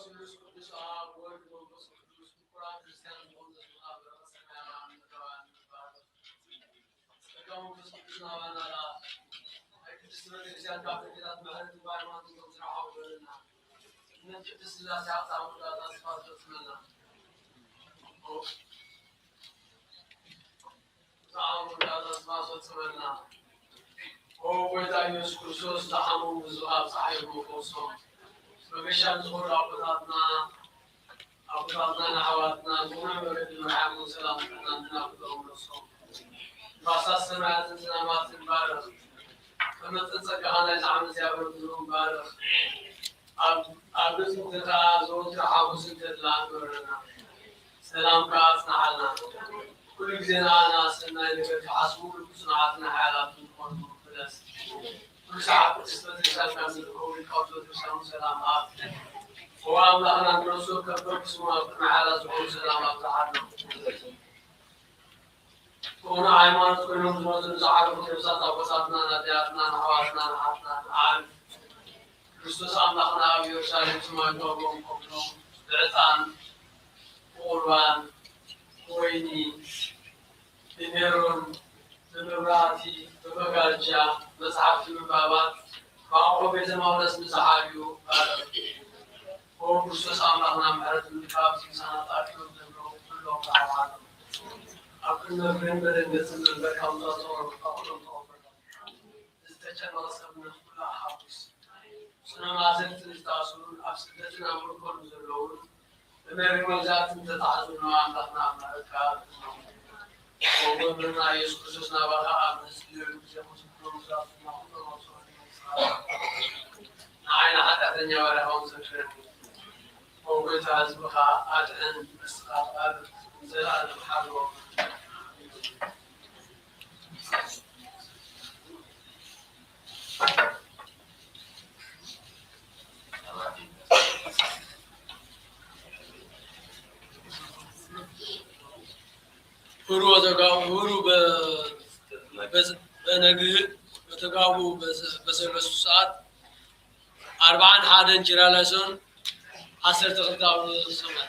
ቅዱስ አብ ወልድ መንፈስ ቅዱስ ፍቁራን ክርስቲያን ዝኾኑ ዘዝምኻብረ ሰማያውያን ምድራውያን ባርኽ። ጸጋ መንፈስ ቅዱስ ናባና ላክ። ናይ ቅድስት ቤተክርስቲያን ካብ ደገታት ምሕረት ባርማን እንቶም ዝረሓቑ በለና። እምነት ቅድስት ሥላሴ ሀብታ ሙላታ ስፋት ፈጽመና። ዝሓሙ እንዳተስፋ ፈጽመና። ኦ ጎይታ ኢየሱስ ክርስቶስ፣ ዝሓሙ ብዙ ኣብ ጸሓይ መፈውሶም፣ መገሻ ዝኾኑ ኣቦታትና፣ ኣቦታትናን ኣሕዋትናን፣ ዝኾነ መገዲ መርሓም ሰላም ጥዕናን እናፍጠሩ መልሶም። ንፋሳት ሰማያትን ዝናማትን ባርኽ። ከመጠን ጸጋኻ ናይ ዝሓመ እግዚኣብሔር ብዙ ባርኽ። ኣብ፣ ኣብ ርእስና ከኣ ዘወትር ሓጎስን ተድላን ግበረልና። ሰላምካ ኣጽንሓልና። ኩሉ ግዜ ንኣና ሰናይ ነገር ክሓስቡ ልቢ ጽኑዓትን ሓያላትን ዝኾኑ ፍለስ። ኩሉ ሰዓት ቅድስት ቤተክርስቲያን ካብ ዝርከቡ ሊቃውንተ ቤተክርስቲያኑ ሰላም ሃብ። ኦ ኣምላኽና ንነፍሱ ከበር ስሙ ኣብ ቅድሚ ሓያላት ዝኾኑ ሰላም ኣብዝሓልና። ዝኾነ ሃይማኖት ኮይኖም ዝመጹ ንዝዓረፉ ነፍሳት ኣቦታትናን ኣዴታትናን ኣሕዋትናን ኣሓትናን ኣዕርፍ። ክርስቶስ ኣምላኽና ኣብ ኢየሩሳሌም ሰማይ ክቐብሎም ከሎ ብዕጣን፣ ብቑርባን፣ ብወይኒ፣ ብሜሮን፣ ብመብራህቲ፣ ብመጋረጃ፣ መጽሓፍቲ ምንባባት፣ ብኣቑሑ ቤተ መቕደስ ንዝዓብዩ ባርኽ። ኦ ክርስቶስ ኣምላኽና፣ ምሕረት ምርካብ ዝምሳና ተኣኪቦም ዘለዉ ኩሎም ተሓባሉ። ኣብ ቅድሚ እግርን በደንገጽን መንበርካ ምጻእ ተቐበል፣ ተቐበል። ዝተጨነቐ ሰብነት ኩሉ ኣሓጉስ። ጽኑዕ ማእሰርቲ ዝተኣስሩን ኣብ ስደትን ኣብ ምርኮን ዘለዉን ብመሪር መግዛእቲ ዝተታሕዙ ንኣምላኽና ኣብ ምሕረትካ ኣእትዎም። ኦ መምህርና ኢየሱስ ክርስቶስ ናባኻ ኣብ ንጽልየሉ ግዜ ኸም ዝብሎ መግዛእትና ኩሎም ኣብ ጸሎት ንዓይና ሓጢኣተኛ ባርያኻ እውን ዘክረኒ። ኦ ጎይታ ህዝብኻ ኣድሕን፣ ንስኻ ባርኽ፣ ንዘለኣለም ሓልዎም። ሁሩ ወተጋ-፣ ሁሩ በ-፣ በ-፣ በነግህ ወተጋቡ በሰ-፣ በሰለሱ ሰዓት ኣርብዓን ሓደን ጅራላሶን ዓሰርተ ክልተ ኣብ ሰማይ።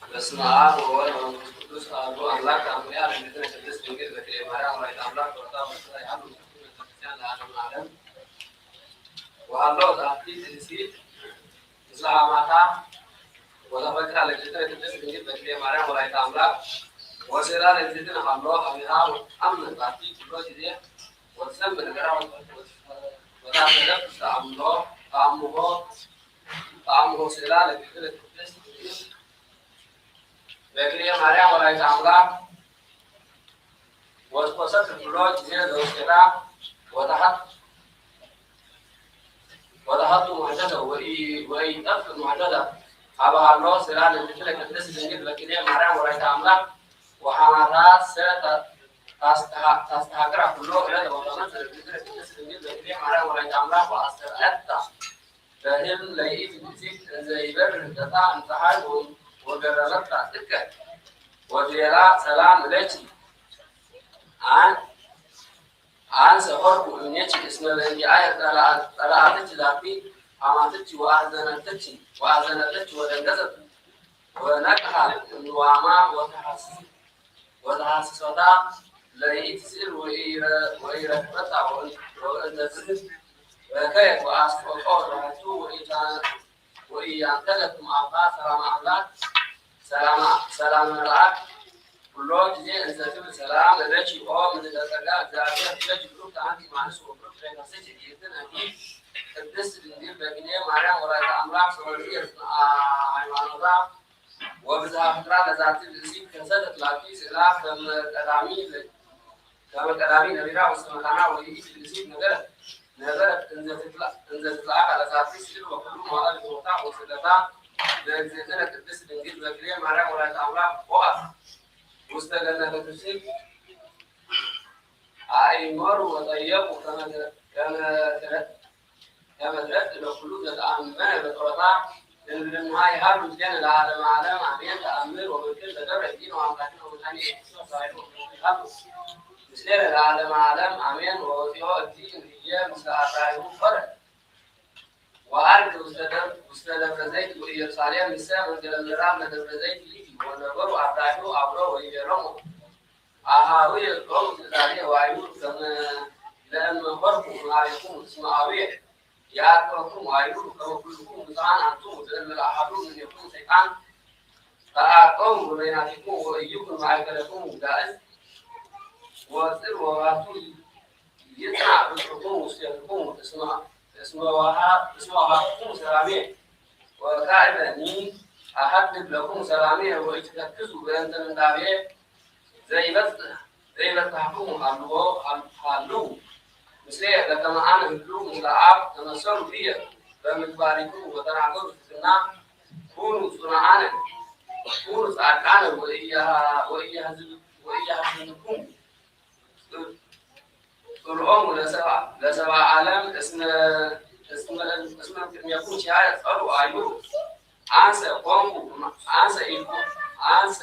በስመ አብ ወወልድ ወመንፈስ ቅዱስ አሐዱ አምላክ። አሜን። ለእግዝእትነ ቅድስት ድንግል በክልኤ ማርያም ወላዲተ አምላክ ወለታ ወለተ ጸጋ ይሃሉ ለኩሉ ቤተክርስቲያን ለዓለመ ዓለም። ወሀሎ ዛቲ ትንሲት ምስለ አማታ ወተፈቅራ ለእግዝእትነ ቅድስት ድንግል በክልኤ ማርያም ወላዲተ አምላክ ወስእላ ለእግዝእትነ ሀሎ ሀቢሃ ወትአምን ዛቲ ኩሎ ጊዜ ወትሰምዕ ነገራ ወታስተደፍር ተአምሎ ተአምሆ ተአምሆ ስእላ ለእግዝእትነ ቅድስት ድንግል በክልኤ ማርያም ወላዲተ አምላክ ወትኮሰት ኩሎ ጊዜ ዘውስኬታ ወተሐት ወተሐቱ ሙሕደተ ወኢ-፣ ወኢጠፍእ ሙሕደተ ሀበ ሀሎ ስእላ ለእግዝእትነ ቅድስት ድንግል በክልኤ ማርያም ወላዲተ አምላክ ወሐማታ ሰ-፣ ተ-፣ ታስተሃ-፣ ታስተሃቅራ ኩሎ ዕለተ ወተመጽእ ለእግዝእትነ ቅድስት ድንግል በክልኤ ማርያም ወላዲተ አምላክ ወአስተርአየታ በህልም ለይእቲ ብእሲት እንዘ ይበርህ ገጻ እምፀሓይ ወ-፣ ወገረመታ ጥቀ ወትቤላ ሰላም ለኪ አን-፣ አንሰ ሆርኩ እምኔኪ እስመ በእንቲአየ ጸለአ-፣ ጸለአትኪ ዛቲ ሐማትኪ ወአሕዘነትኪ ወአሕዘነትኪ ወደንገጸት ወነቅሐት እምንዋማ ወተሐስ-፣ ወተሐስሶታ ለይእቲ ስእል ወኢረ-፣ ወኢረክበታ ወእን-፣ ወእንተዝህ በከየት ወአስቆጦ ዛቱ ወኢታ-፣ ወኢያንተገ እም አባ ሰላም አምላክ፣ ሰላም፣ ሰላም መልአክ፣ ኩሎ ጊዜ እንዘ ትብል ሰላም ለኪ ኦ ምልዕተ ጸጋ፣ እግዚአብሔር ይበጅ ብሩክ አንቲ እምአንስት ወብሩክ ፍሬ ከርሥኪ። ይእቲ ነቢይ ቅድስት ድንግል በግኔ ማርያም ወላዲተ አምላክ ሰወርቂ ሃይማኖታ ወብዝሃ ፍቅራ ለዛቲ ብእሲት ከሰተት ላቲ ስእላ ከመ ቀዳሚ ለ-፣ ከመ ቀዳሚ ነቢራ ውስተ መካና ወይእቲ ብእሲት ነገረት፣ ነበረት እንዘ ትትላ-፣ እንዘ ትትላእካ ለዛቲ ስእል ወኩሉ መዋዕል ሕይወታ ወስእለታ ለእግዝእትነ ቅድስት ድንግል በግኔ ማርያም ወላዲተ አምላክ ቦአት ውስተ ገነተ ትፍስሕት። አእመሩ ወጠየቁ ከመ ትረ-፣ ከመ ትረ-፣ ከመ ትረድ ለኩሉ ዘተአመነ በጸሎታ ድንግልናሃ ይሃሉ ምስሌነ ለዓለመ ዓለም አሜን። ተአምር ወመንክር ዘገብረ እግዚእነ ወአምላክነ ወመድኃኒነ ኢየሱስ ክርስቶስ ይሃሉ ምስሌነ ለዓለመ ዓለም አሜን። ወወፂኦ እግዚእ እምይእዜ ምስለ አርዳኢሁ ሖረ ወዐርገ ውስተ ደብ-፣ ውስተ ደብረ ዘይት ወኢየሩሳሌም ምስለ መንገለ ምዕራብ ለደብረ ዘይት ይእቲ። ወነበሩ አርዳኢሁ አብሮ ወይቤሎሙ አሃውየ ሎሙ ትእዛዝየ ወአእምሩ ከመ ለእመ ሖርኩ እምአቤክሙ እስመ አቡየ ይዐቅበክሙ ወአእምሩ ከመ ኩልክሙ ብፁዓን አንትሙ ዘእንበለ አሐዱ እምኔክሙ ሰይጣን ተዐቀቡ በበይናቲክሙ ወኢይኩን ማእከለክሙ ጋእዝ ወጽር ወባቱ ይጽናዕ ፍቅርክሙ ውስቴትክሙ እስመ፣ እስመ ወሃ-፣ እስመ ወሀብኩሙ ሰላምየ ወካዕበኒ አሐድግ ለክሙ ሰላምየ ወኢትተክዙ በእንተ ምንዳቤ ዘይበጽሕ፣ ዘይበጽሐክሙ ሀልዎ፣ ሀል-፣ ሀልዉ ምስሌየ በከመ አነ ህልው ምስለ አብ ተመሰሉ ብየ በምግባሪክሙ ወተናገሩ ትሕትና ኩኑ ጽኑዓነ፣ ኩኑ ጻድቃነ ወኢያሃ-፣ ወኢያሃዝብ-፣ ወኢያሃዝንክሙ ጽልኦሙ ለሰብአ፣ ለሰብአ ዓለም እስመ፣ እስመ፣ እስመ እምቅድሜክሙ ኪያየ ጸልኡ አእምሩ። አንሰ ኮንኩ፣ አንሰ ኢኮ-፣ አንሰ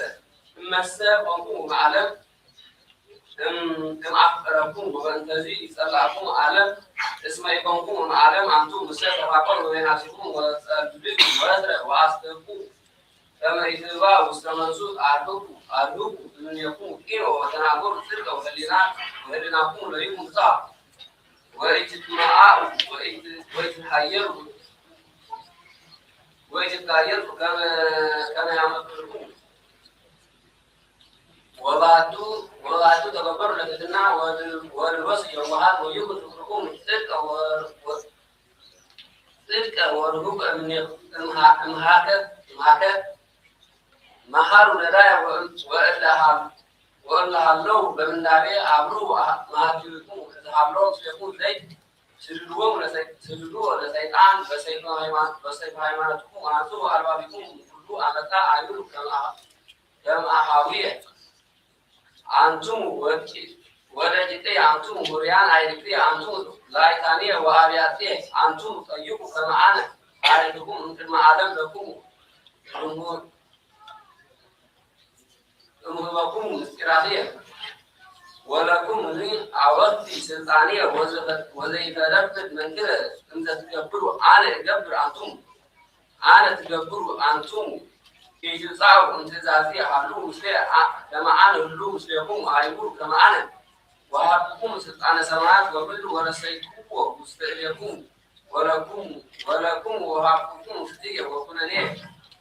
እመሰ ኮንኩ እምዓለም እም-፣ እምአፍቀረኩም ወበእንተዚ ይጸልአኩም ዓለም እስመ ኢኮንኩም እምዓለም አንቱም እምሰ ተፋቀሩ በበይናቲክሙ ወጸልዩ ወትረ ወአስተብቁ ከመ ኢትብኡ ውስተ መንሱት አርህቁ፣ አርህቁ እምኔክሙ ቂም ወተናኮል ጽድቀ ወህሊና ወህሊናክሙ ለይኩን ፍስሐ ወኢትትመዓኡ ወኢት-፣ ወኢትትሃየሩ ወኢትትሃየሩ ከመ፣ ከመ ያመክርክሙ ወባቱ፣ ወባቱ ተገበሩ ለትሕትና ወል-፣ ወልበሱ የዋሃት ወይኩን ፍቅርክሙ ጽድቀ ወ-፣ ወ-፣ ጽድቀ ወርሁቅ እምኔ-፣ እምሃ-፣ እምሃከ፣ እምሃከ መሃሩ ነዳያ ወእም-፣ ወእለ ሀ-፣ ወእለ ሀለው በምንዳቤ አብሩ መሃኪምክሙ እለ ሀለው ምስሌክሙ ዘይት ስድድዎሙ ለሰይ-፣ ስድድዎ ለሰይጣን በሰይፈ ሃይማ-፣ በሰይፈ ሃይማኖትክሙ አንስኡ አልባቢክሙ እምኩሉ አመፃ አእምሩ ከመ አሃ-፣ ከመ አሃውየ አንትሙ ወድቂ-፣ ወደቂቅየ አንትሙ፣ ሑሩያነ አይርክትየ አንትሙ፣ ላይካንየ ወአብያጽየ አንትሙ፣ ጠይቁ ከመ አነ አርክትክሙ እምቅድመ ዓለም ለክሙ፣ እምሁ-፣ እምህበክሙ ምስጢራትየ፣ ወለክሙ ኒ አወቲ ስልጣንየ፣ ወዘፈ-፣ ወዘኢፈደፍድ መንክረ እምዘትገብሩ አነ እገብር አንትሙ። አነ ትገብሩ አንትሙ ኢትብጻኡ እምትእዛዝየ ሀልዉ ምስሌየ አ-፣ ከመ አነ ህልው ምስሌክሙ አእምሩ ከመ አነ ወሀብኩክሙ ስልጣነ ሰማያት ወምድር ወረሰይኩዎ ውስተ እዴክሙ ወለክሙ፣ ወለክሙ ወሀብኩክሙ ፍትየ ወኩነኔ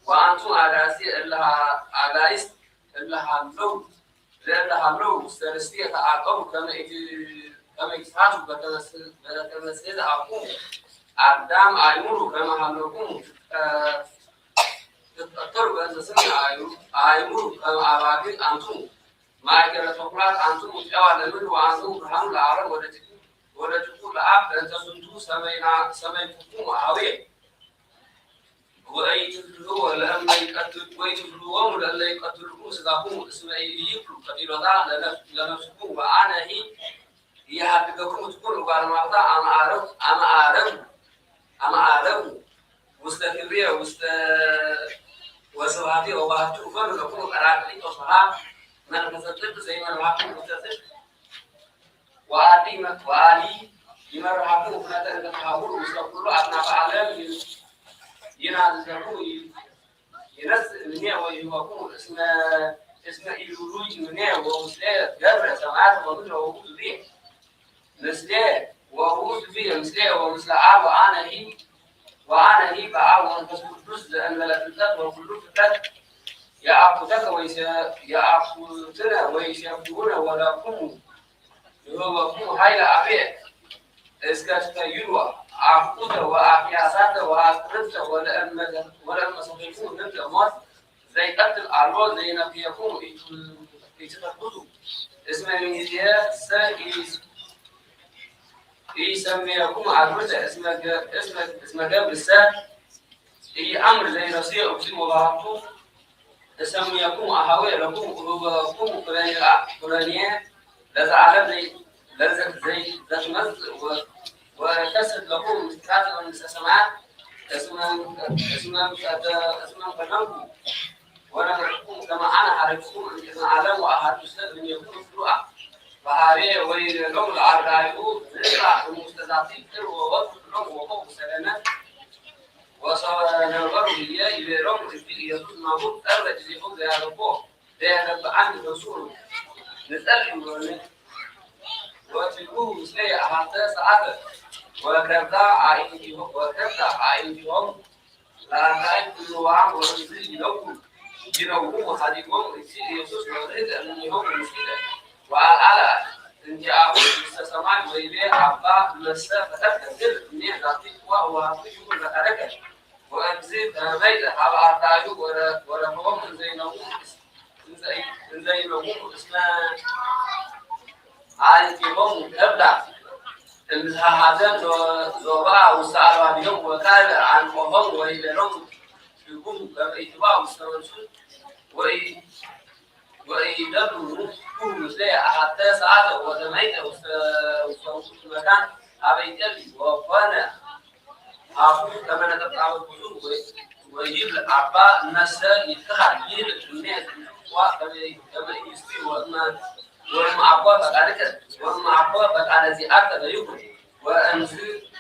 ወአንቱም አጋእዝትየ እለ ሀ-፣ አጋእዝት እለ ሀለው ለእለ ሀለው ውስተ ርስትየ ተአቀቡ ከመ ኢት-፣ ከመ ኢትሃቱ በተመስ-፣ በተመሰለ አፉ አዳም አእምሩ ከመ ሀለኩሙ ትትቀ-፣ ትትቀተሉ በእንተ ስምየ አእምሩ ከመ አባግዕ አንትሙ ማእከለ ተኩላት አንትሙ ጨዋ ለምድር ወአንትሙ ብርሃኑ ለዓለም ወደቂቁ ወደቂቁ ለአብ በእንተ ዝንቱ ሰመይና-፣ ሰመይኩክሙ አሃውየ ወኢትፍልዎ ለእለ ይቀትል-፣ ወኢትፍልዎሙ ለእለ ይቀትልክሙ ስጋክሙ እስመ ኢይክሉ ቀቲሎታ ለነፍ-፣ ለነፍስክሙ ወአነሂ ኢይሃድገክሙ ትኩኑ እጓለ እማውታ አመ አረጉ፣ አመ አረጉ፣ አመ አረጉ ውስተ ክብርየ ውስተ ወስብሐትየ ወባህቱ እፈኑ ለክሙ ጳራቅሊጦስ ሀ መንፈሰ ጽድቅ ዘይመርሃክሙ ውስተ ጽድቅ ወአዲ መ-፣ ወአዲ ይመርሃክሙ ኩነተ እንተ ተሐውሩ ምስለ ኩሉ አጽናፈ ዓለም ይ-፣ ይናዝዘክሙ ይ-፣ ይነስእ እምኔሁ ወይህበክሙ እስመ፣ እስመ ኢውሉይ እምኔሁ ወምስሌሁ ገብረ ሰማያተ ወምድረ ወውእቱ ብየ ምስሌ ወውእቱ ብየ ምስሌ ወምስለ አብ ወአነሂ ወአነ ሂ በአብ ወመንፈስ ቅዱስ ዘእንበለ ፍልጠት ወኩሉ ፍጥረት የአኩተከ ወይሰ-፣ የአኩትነ ወይሰብሁነ ወለክሙ ይሁበክሙ ኃይለ አብየ እስከ ትከይሉ አፍቁተ ወአፍያሳተ ወአቅርብተ ወለእመ-፣ ወለእመ ሰተይኩሙ ህንተ ሞት ዘይቀትል አልቦ ዘይነክየክሙ ኢትፈቅዱ። እስመ ሚእዜሰ ኢሰምየክሙ አግብርተ እስመ ገ-፣ እስመ፣ እስመ ገብርሰ ኢየአምር ዘይረስዮ እግዚእ ወበሃቱ እሰምየክሙ አሃዌ ለክሙ እሁበክሙ ኩነኔ፣ ኩነኔ ለዘዓለም ዘይ-፣ ለዘ-፣ ዘይ-፣ ዘትመጽእ ወ-፣ ወከስት ለክሙ ምስጢራት መንግስተ ሰማያት እስመ፣ እስመ፣ እስመ ፈነንኩ ወነፈቅኩሙ ከመ አነ ሀረግኩሙ እምቅድመ ዓለም ወአሐዱ ሰብእ እምኔክሙ ፍሉአ በሀቤ ወይቤሎሙ ለአርዳኢሁ ንስአ እምውስተ ዛቲ ቅርብ ወወቱ ኩሎሙ ወኮ ውስተ ገነት ወሶበ ነበሩ ህዬ ይቤሎሙ እግዚእ ኢየሱስ ናሁ ቀርበ ጊዜሁ ዘያገብኦ ዘያገብአኒ ተንስኡ ንጸሊ ወትልዉ ምስሌየ አሐተ ሰዓተ ወከርዳ አዕይንቲሆ-፣ ወከርዳ አዕይንቲሆሙ ለአርዳኢሁ እምንዋም ወእምዝ ይነውሙ፣ ይነውሙ ሀዲጎሙ እግዚእ ኢየሱስ ወርህቀ እምኔሆሙ ምስኪነ ወአልዓለ እንቲአሁ ውስተ ሰማይ ወይቤ አባ እመሰ ፈቀድከ ግብር እምኔ ዛቲ ጽዋ ወሃብኩ ይኩን ፈቃደከ። ወእምዝ ከመ መይጠ ሀበ አርዳኢሁ ወረ-፣ ወረከቦሙ እንዘ ይነውሙ፣ እንዘ-፣ እንዘ ይነውሙ እስመ አዕይንቲሆሙ ከብዳ እምዝሃ ሐዘን ዞ-፣ ዞብአ ውስተ አልባቢሆሙ ወካልእ አንቆሆሙ ወይቤሎሙ ህልጉሙ ከመ ኢትብኡ ውስተ መንሱት ወኢ-፣ ወኢደሉ ንስኡ ምስሌየ አሐተ ሰዓተ ወተመይጠ ውስተ፣ ውስተ ውእቱ መካን ሀበ ይጸሊ ወኮነ አፉ ከመ ነጠብጣበ ብዙር ወ-፣ ወይብል አባ እመሰ ይትከሀል ይህብ እምኔ ጽዋ ከመ፣ ከመ ኢይስቲ ወእመ፣ ወእመ አኮ ፈቃድከ፣ ወእመ አኮ ፈቃደ ዚአከ ለይኩን። ወእምዝ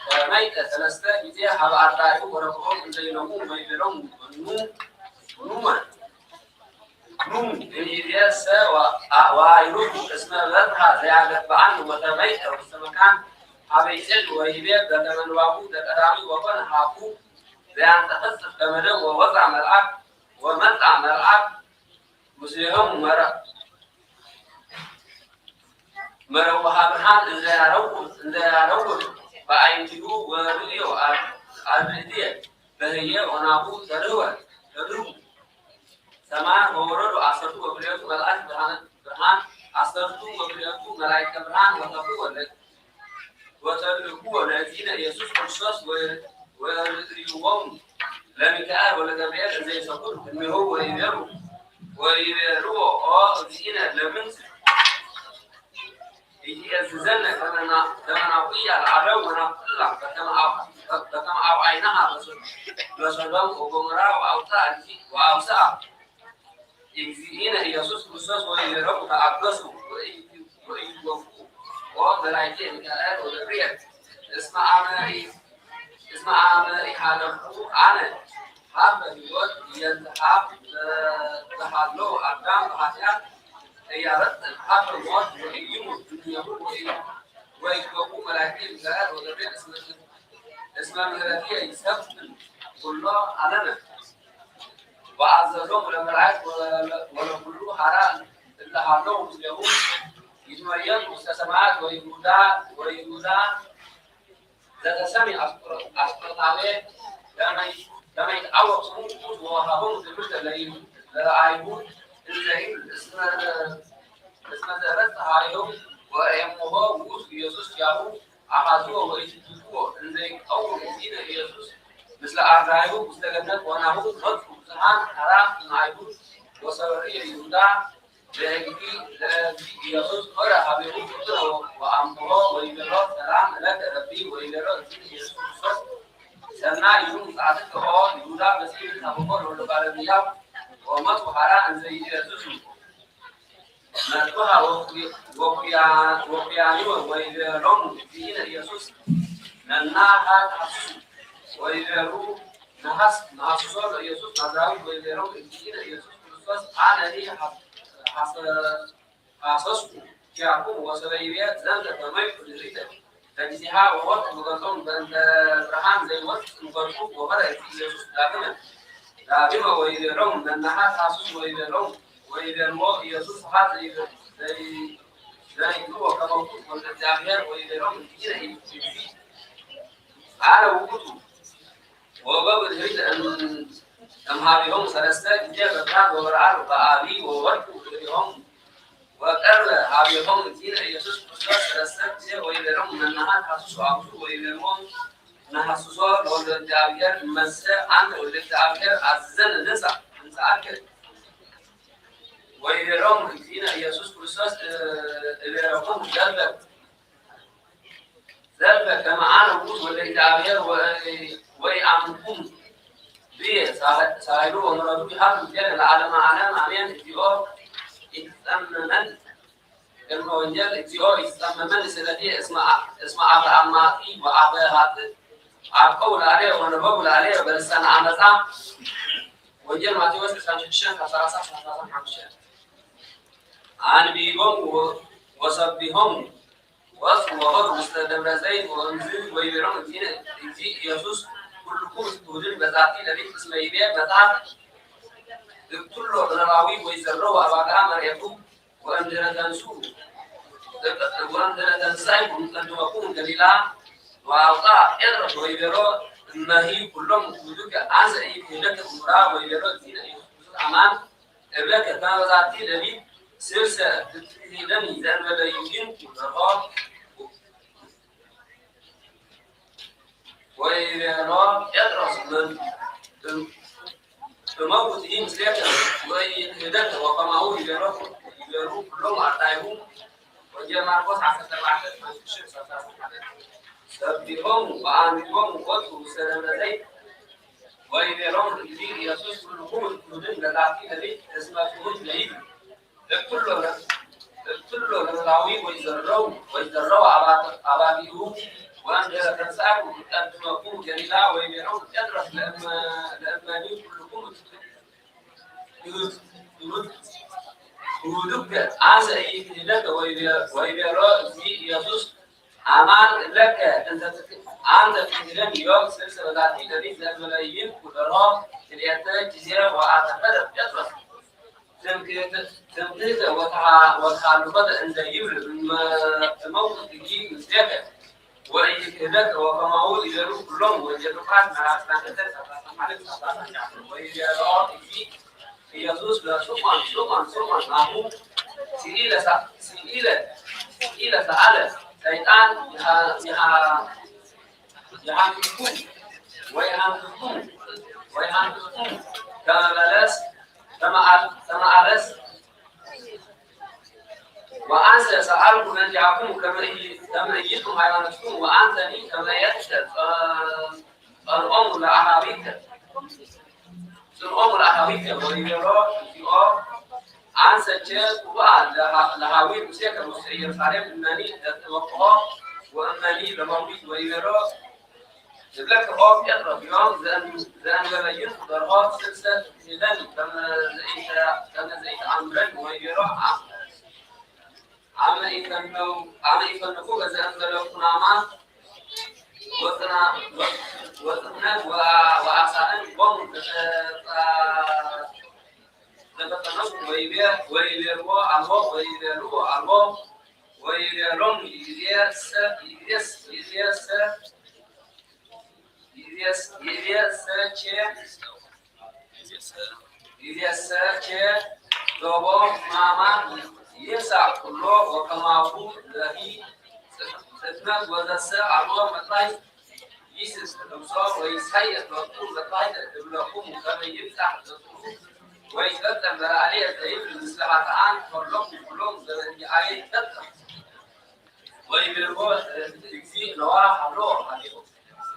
ከመይጠ ሰለስተ ጊዜ ሀበ አርዳኢሁ ወረከቦሙ እንዘ ይነውሙ ወይቤሎሙ ኑ-፣ ኑመ ኑ እምይእዜሰ ወአይሩኩ እስመ በጽሐ ዘያገብአኒ ወተመይጠ ውስተ መካን ሀበ ይጼሊ ወይቤ በከመ ንባቡ ዘቀዳሚ ወኮነ ሀቁ ዘያንጸፈጽፍ ከመ ደም ወወፅአ መልአክ ወመጽአ መልአክ ምስሌሆሙ መረ-፣ መረውሃ ብርሃን እንዘ ያረውር፣ እንዘ ያረውር በአዕይንቲሁ ወርእዮ አር-፣ አርድእትየ በህየ ወናሁ ተርህወ፣ ተርህዉ ሰማይ ወወረዱ ዐሰርቱ ወክልኤቱ መልአክ ብርሃን፣ ብርሃን ዐሰርቱ ወክልኤቱ መላእክተ ብርሃን ወተልእክዎ ለ-፣ ወተልእክዎ ለእግዚእነ ኢየሱስ ክርስቶስ ወ-፣ ወርእይዎሙ ለሚካኤል ወለገብርኤል እንዘ ይሰግዱ እምኔሁ ወይቤሉ፣ ወይቤልዎ ኦ እግዚእነ ለምንት ኢትዔዝዘነ ከመ ና-፣ ከመ ናቁያ ለአዳም ወናኩላ በከመ አብ-፣ በከመ አብአይናሃ በሶ-፣ በሶዶም ወገሞራ ወአውፅአ እግዚ-፣ ወአውፅአ እግዚእነ ኢየሱስ ክርስቶስ ወይቤሎሙ ተአገሱ ወኢትወፍኡ ኦ መላእክተ ሚካኤል ወገብርኤል እስመ አመ ኢ-፣ እስመ አመ ኢሃለፍኩ አነ ሀበ ሕይወት የንተ ሀብ ለተሃለው አዳም በኃጢአት እያበጥን ሀበ ሞት ወኢይሙት እምኔሁ ወኢይትወፍኡ መላእክተ ሚካኤል ወገብርኤል እስመ፣ እስመ ምህረትየ ይሰፍን ኩሎ ዓለመ። ወአዘዞሙ ለመላእክት ወለ-፣ ወለኩሉ ሐራ እለ ሀለው ምስሌሁ ይትመየጡ ውስተ ሰማያት ወይሁዳ፣ ወይሁዳ ዘተሰሚ አስቆሮ-፣ አስቆሮታውየ ከመ፣ ከመ ይትዐወቅ ስሙ ቅዱስ ወወሀቦሙ ትምህርተ ለይ-፣ ለአይሁድ እንዘ ይብል እስመ፣ እስመ ዘበጽሐ ዮም ወኤሞሆ ውእቱ ኢየሱስ ኪያሁ አሐዝዎ ወኢትድልዎ እንዘ ይቀውም እግዚእነ ኢየሱስ ምስለ አርዳኢሁ ውስተ ገነት ወናሁ መጹ ብዙኃን ሐራ እምአይሁድ ወሰበርየ ይሁዳ ለእግዚእ፣ ለእግዚእ ኢየሱስ ሆረ ሀቤሁ ፍጡነ ወአምጽኦ ወይቤሎ ሰላም ለከ ረቢ ወይቤሎ እግዚእ ኢየሱስ ክርስቶስ ሰናይ ይሁን ምጽአትከ ኦ ይሁዳ መጺእ ታቦቆ ለወልደ ባለብያው ወመጹ ሐራ እንዘ ይእዘዙ መጥብሃ ወኩያ-፣ ወኩያ-፣ ወኩያኒወ ወይቤሎሙ እግዚእነ ኢየሱስ ነናሃ ተሐስሱ ወይቤሉ ነሐስ-፣ ነሐስሶ ለኢየሱስ ናዝራዊ ወይቤሎሙ እግዚእነ ኢየሱስ ክርስቶስ አነኒ ሐስ-፣ ሐሰ-፣ ሐሰስኩ ኪያኩሙ ወሰበ ይቤ ዘንተ ተመይኩ ድሪተ ተጅዚሃ ወወርቅ ምገዞም በእንተ ብርሃን ዘይወጽእ ምገርፉ ወበረ ኢየሱስ ዳግመ ዳግመ ወይቤሎም፣ መናሃ ታሱስ ወይቤሎም፣ ወይቤልዎ ኢየሱስ ሀ ዘይበ-፣ ዘይ-፣ ዘይብልዎ ከመ ውእቱ ወልደ እግዚአብሔር ወይቤሎም፣ እንቲነ ኢየሱስ አነ ውእቱ። ወበብድህሪት እም-፣ እምሃቤሆሙ ሰለስተ ጊዜ በብርሃን ወበረአድ በአቢ ወወርቁ ብድህሬሆሙ። ወቀርበ ሀቤሆሙ እግዚእነ ኢየሱስ ክርስቶስ ሰለስተ ጊዜ ወይቤሎሙ፣ መናሃ ተሐስሱ አቡሁ ወይቤሎሙ፣ ነሐስሶ ለወልደ እግዚአብሔር እመሰ አንተ ወልደ እግዚአብሔር አዝዘነ ንንሳ እንሳአከ። ወይቤሎሙ እግዚእነ ኢየሱስ ክርስቶስ፣ እ-፣ እቤለኩሙ ዘልፈ ዘልፈ ከመ አነ ውእቱ ወልደ እግዚአብሔር ወ-፣ ወኢአምንኩም ብየ ሳህ-፣ ሳህሉ ወምሕረቱ ይሃሉ ምስሌነ ለዓለመ ዓለም አሜን። እግዚኦ ኢትጸመመኒ፣ ቅድመ ወንጌል፣ እግዚኦ ኢትጸመመኒ ስእለትየ እስመ አ-፣ እስመ አፈ አማጺ ወአፈ ኃጥእ አብቀው ላዕሌየ ወነበቡ ላዕሌየ በልሳነ አመጻ። ወንጌል ማቴዎስ ዕስራን ሽድሽተን ከሰላሳ ሰላሳን ሐምሽተን። አንቢቦሙ ወ-፣ ወሰቢሖሙ ወፁ ወሖሩ ውስተ ደብረ ዘይት ወእምዝ ወይቤሎሙ እግዚእነ፣ እግዚእ ኢየሱስ ኩልክሙ ትትውህዱኒ በዛቲ ሌሊት እስመ ይቤ መጽሐፍ፣ እቅትሎ ለነባዊ ወይዘረው አባግዓ መርዔሁ ወእምድረ ተንሱ፣ ወእምድረ ተንሳይኩ እምቀድመክሙ ገሊላ። ወአውፅአ ጴጥሮስ ወይቤሎ እመሂ ኩሎሙ ትውህዱከ አንሰ ኢይክህደከ እሙራ ወይቤሎ እግዚእነ ኢየሱስ አማን እብለከ ከመ በዛቲ ሌሊት ስልሰ ትትክህደኒ ዘእንበለ ይእዜከ ደርሆ። ወይቤሎ ጴጥሮስ እመውት ኢምስሌከ ወኢይክህደከ ወከማሁ ይቤሎ፣ ይቤሉ ኩሎሙ አርዳኢሁ። ወንጌል ማርቆስ ዐሰርተ አርባዕተ፣ ሰቢሖሙ ወአንቢቦሙ ወፁ ውስተ ደብረ ዘይት ወይቤሎሙ እግዚእ ኢየሱስ ኩልክሙ ትትውህዱኒ በዛቲ ሌሊት እስመ ትውህድ ሌሊት እቅትሎ ለ-፣ እቅትሎ ለነባዊ ወይዘረው፣ ወይዘረው አባተ-፣ አባጊሁ ወእምድረ ተንሳኩ እቀድመክሙ ገሊላ ወይቤሎሙ ጴጥሮስ ለእመ-፣ ለእመኒ ኩልክሙ ትውህዱከ አንሰ ኢይክህደከ ወይቤ-፣ ወይቤሎ እግዚእ ኢየሱስ አማን እብለከ እንተ ትክ-፣ አንተ ትክህደኒ ዮም ስልሰ በዛቲ ሌሊት ዘእንበለ ይእዜከ ደርሆ ክልኤተ ጊዜ። ወአተፈደ ጴጥሮስ ትምክህተ-፣ ትምክህተ ወተሃ-፣ ወተሃልኮተ እንዘ ይብል እመ-፣ እመውት ኢምስሌከ ወኢይክህደከ ወከማሁ ይቤሉ ኩሎሙ። ወንጌል ሉቃስ ምዕራፍ ዕስራን ክልተን ሰላሳን ሐደን ሰላሳን ሸውዓተን። ወይቤሎ እግዚእ ኢየሱስ ለስምዖን ስምዖን ስምዖን ናሁ ስኢለ ሰ-፣ ስኢለ፣ ስኢለ ሰአለ ሰይጣን ይሃ-፣ ይሃ-፣ ይሃንክስኩም ወይሃንክስኩም ወይሃንክስኩም ከመ በለስ ከመ አር-፣ ከመ አረስ ወአንሰ ሰአልኩ መንቲአክሙ ከመ ኢ-፣ ከመ ኢይጥም ሃይማኖትክሙ ወአንተኒ ከመ የእተ ጸ-፣ ጸንዖሙ ለአሃዊከ፣ ጽንዖሙ ለአሃዊከ ወይቤሎ እግዚኦ አንሰ ቼ ቅቡአ ለሃ-፣ ለሃዊ ሙሴከ ውስተ ኢየሩሳሌም እመኒ እትበቅዖ ወእመኒ ለመዊት ወይቤሎ እብለከ ኦ ጴጥሮስ ዮም ዘእን-፣ ዘእንበለ ይእዜከ ደርሆ ስልሰ ትክህደኒ ከመ ዘኢተ-፣ ከመ ዘኢተአምረኒ ወይቤሎ አ-፣ አመ ኢፈነው-፣ አመ ኢፈነውኩከ ዘእንበለ ቁናማ ወጽና-፣ ወጽ-፣ ወጽሕነት ወ-፣ ወአሳእን ቦሙ ዘተጻ-፣ ዘተጸነሱ ወይቤ-፣ ወይቤልዎ አልቦ ወይቤልዎ አልቦ ወይቤሎሙ ይእዜሰ-፣ ይእዜስ-፣ ይእዜሰ-፣ ይእዜስ-፣ ይእዜሰ ቼ ይእዜሰ ቼ ዶቦ ማማ ይንሳ ኩሎ ወከማሁ ለሂ ጽሕፈት ወዘሰ አልቦ መጥባይ ይስስ ልብሶ ወይሳየት ሎቱ መጥባይ እብለኩም ከመ ይብጻሕ ዘጽሩ ወይትፈጸም በላዕሌ ዘይብል ምስለ ኃጥኣን ከሎሙ ኩሎም ዘበ እንዲአየ ይፈጸም። ወይቤልዎ እግዚእ ነዋ ሀሎ ሀቤሁ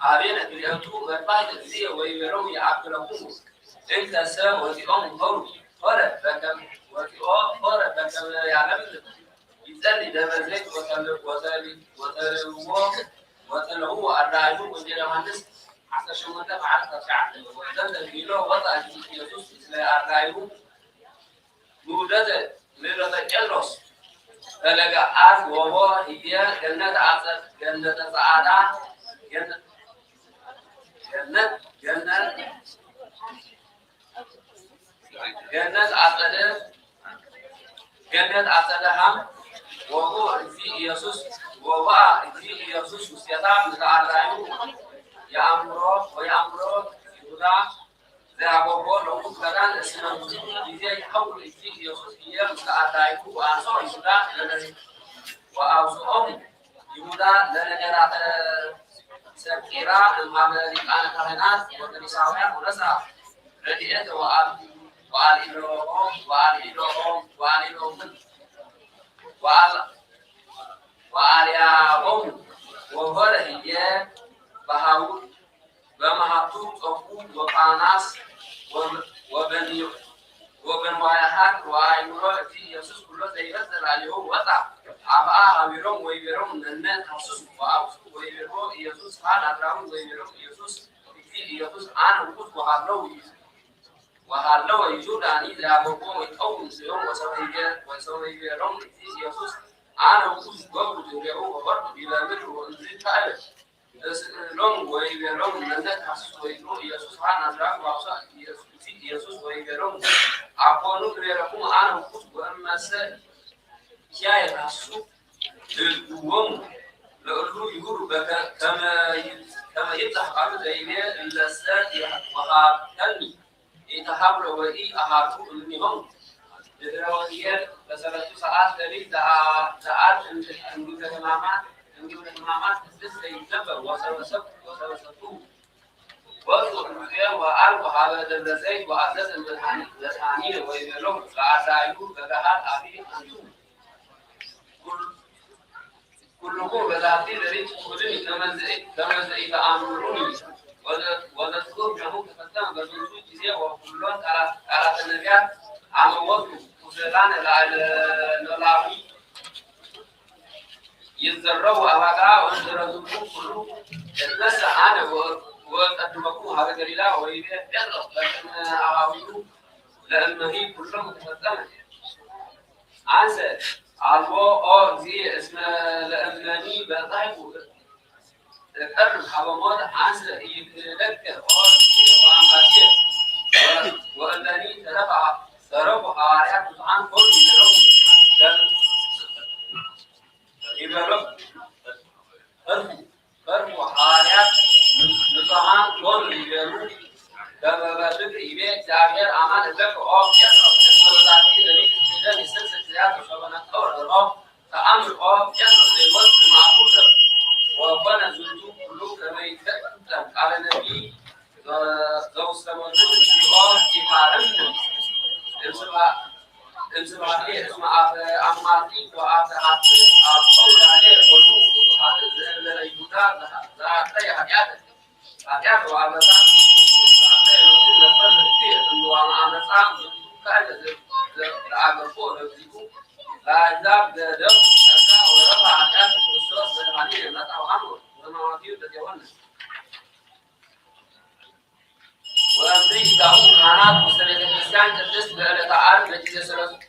ሀቤነ ክልኤቱ መጥባሕት እግዚእ ወይቤሎሙ ይአክለኩሙ እንከሰ ወፂኦም ሆሩ ሆረ በከመ ወፂኦ ሆረ በከመ ያለምልም ይጸሊ ደብረ ዘይት ወተል-፣ ወተል-፣ ወተልዎ ወተለውዎ አርዳኢሁ። ወንጌል ዮሐንስ ዐሰርተ ሸሞንተ መዓልት ተስዓተ ወዘንተ ጊሎ ወፃ ኢየሱስ ምስለ አርዳኢሁ ንኡደተ ንእለተ ቄድሮስ ፈለገ አርግ ወቦ ህዬ ገነት አጸደ፣ ገነተ ጸአዳ፣ ገነ-፣ ገነት፣ ገነት፣ ገነት አጸደ፣ ገነት አጸደ ሀም ወቦ እግዚ ኢየሱስ፣ ወቦአ እግዚ ኢየሱስ ውስቴታ ምስለ አርዳኢሁ የአእምሮ፣ ወየአእምሮ ይሁዳ ዘያጎቦ ለውእቱ ገዳም እስመ ብዙ ጊዜ ይሐውር እግዚ ኢየሱስ ህዬ ምስለ አርዳኢሁ ወአንሶ ይሁዳ ለነ-፣ ወአውስኦሙ ይሁዳ ለነገራተ ሰቂራ እምሃበ ሊቃነ ካህናት ወፈሪሳውያን ወነሳ ረድኤተ ወአል-፣ ወአልኢሎሙ፣ ወአልኢሎሙ፣ ወአልኢሎሙ፣ ወአል-፣ ወአልያቦሙ ወሆረ ህዬ በሃው በመሃቱ ጸጉ ወፋናስ ወበ-፣ ወበኒ-፣ ወበንዋየ ሀቅ ወአእምሮ እግዚ ኢየሱስ ኩሎ ዘይበጽሕ ላዕሌሁ ወጻ። አብአ ሀቢሮም ወይቤሎሙ ነነ ተሐስሱ ወአውስኡ ወይቤልዎ ኢየሱስ ሀ ናዝራዊ ወይቤሎሙ ኢየሱስ እግዚ ኢየሱስ አነ ውእቱ ወሀለው ወሀለው ይሁዳኒ ዘያጎቦ ወይቀውም ምስሌሆሙ ወሰመ ይቤ-፣ ወሰመ ይቤሎሙ እግዚ ኢየሱስ አነ ውእቱ ገብሩ ድህሬሁ ወወርዱ ዲበ ምድር ወእምዝ ተአለ እስእሎሙ ወይቤሎሙ መነ ተሐስሱ ወይቤልዎ ኢየሱስ ሀ ናዝራዊ ወአውስኡ ኢየሱስ ወይቤሎሙ አኮኑ እቤለክሙ አነ ውእቱ ወእመሰ ኪያየ ተሐስሱ ህድግዎሙ ለእሉ ይሁሩ በከ-፣ ከመ ይ-፣ ከመ ይብጻሕ ቃሉ ዘይቤ እለሰ ወሀብተኒ ኢተሀብሎ ወኢአሃዱ እምኔሆሙ። ድህረ ወንጌል በሰለስቱ ሰዓት ለሊት ዘአ-፣ ዘአት እንድ-፣ እንዲሁ ለሕማማት፣ እንዲሁ ለሕማማት ቅድስት ዘይትነበብ ወሰበሰብ-፣ ወሰበሰብኩ ወፁ እምዜ ወአልኩ ሀበ ደብረ ዘይት ወአዘዘ መድኃኒ-፣ መድኃኒነ ወይቤሎሙ ለአርዳኢሁ በገሃድ አብይ አንትሙ ኩል-፣ ኩልኩ በዛቲ ሌሊት ትኩዙኒ ከመ ዘኢ-፣ ከመ ዘኢተአምሩኒ ወዘ-፣ ወዘጽሩር ደሙ ተፈጸመ በዝንቱ ጊዜ ወኩሎን ቃላት-፣ ቃላተ ነቢያት አመ ወትሩ ቁሰላነ ላዕለ ኖላዊ ይዘረው አባጋ ወንዝረዙ ኩሉ እትነሳ አነ ወ-፣ ወቀድመኩ ሀበ ገሊላ ወይቤ ጴጥሮስ በቅድመ አሃዊሁ ለእመሂ ኩሎም ተፈጸመ። አንሰ አልቦ ኦ እግዚእ እስመ ለእመኒ በጻይኩ እቀርብ ሀበ ሞት አንሰ ኢይክህደከ ኦ እግዚእ ወአምላኬ። ወእለኒ ተረፈ፣ ተረፉ ሐዋርያት ብዙኃን ኮኑ ይቤሎሙ። ይቤሎሙ። ተርፉ ሐዋርያት ብዙኃን ኮኑ ይቤሉ። ከመ በፍቅር ይቤ እግዚአብሔር አማን እብለከ ኦ ጴጥሮስ እስመ በዛቲ ሌሊት ትክህደኒ ስልሰ ጊዜያት ወሶበ ነቀወ ሮዕ ተአምር ኦ ጴጥሮስ ዘይወፅእ እምአፉከ። ወኮነ ዝንቱ ኩሉ ከመ ይትፈጸም ቃለ ነቢይ ዘውስተ መዝሙር እግዚኦ ይሃርነ እምስባ-፣ እምስባኬ እስመ አፈ አማጺ ወአፈ ሐስር አብቀው ላዕሌ ወሉ ውእቱ ኃጥእ ዘእንበለ ይሁዳ ዘአጥረየ ኃጢአተ፣ ኃጢአተ ወአበሳ ውእቱ ዘአጥረየ ነፍሱ ለፈርድ እኩየ እምነ ወአመ አመጻ ውእቱ ካይበ ዘ-፣ ዘ-፣ ዘአገብኦ ለእግዚኡ ለአሕዛብ ዘደሙ ጸጋ ወረፍዐ ኃጢአተ ክርስቶስ መድኃኒነ መጻ ወሐመ ወሕማማቲሁ በዜወነ። ወእምዝ ይትጋብኡ ካህናት ውስተ ቤተ ክርስቲያን ቅድስት በዕለተ ዓርብ በጊዜ ጸሎት።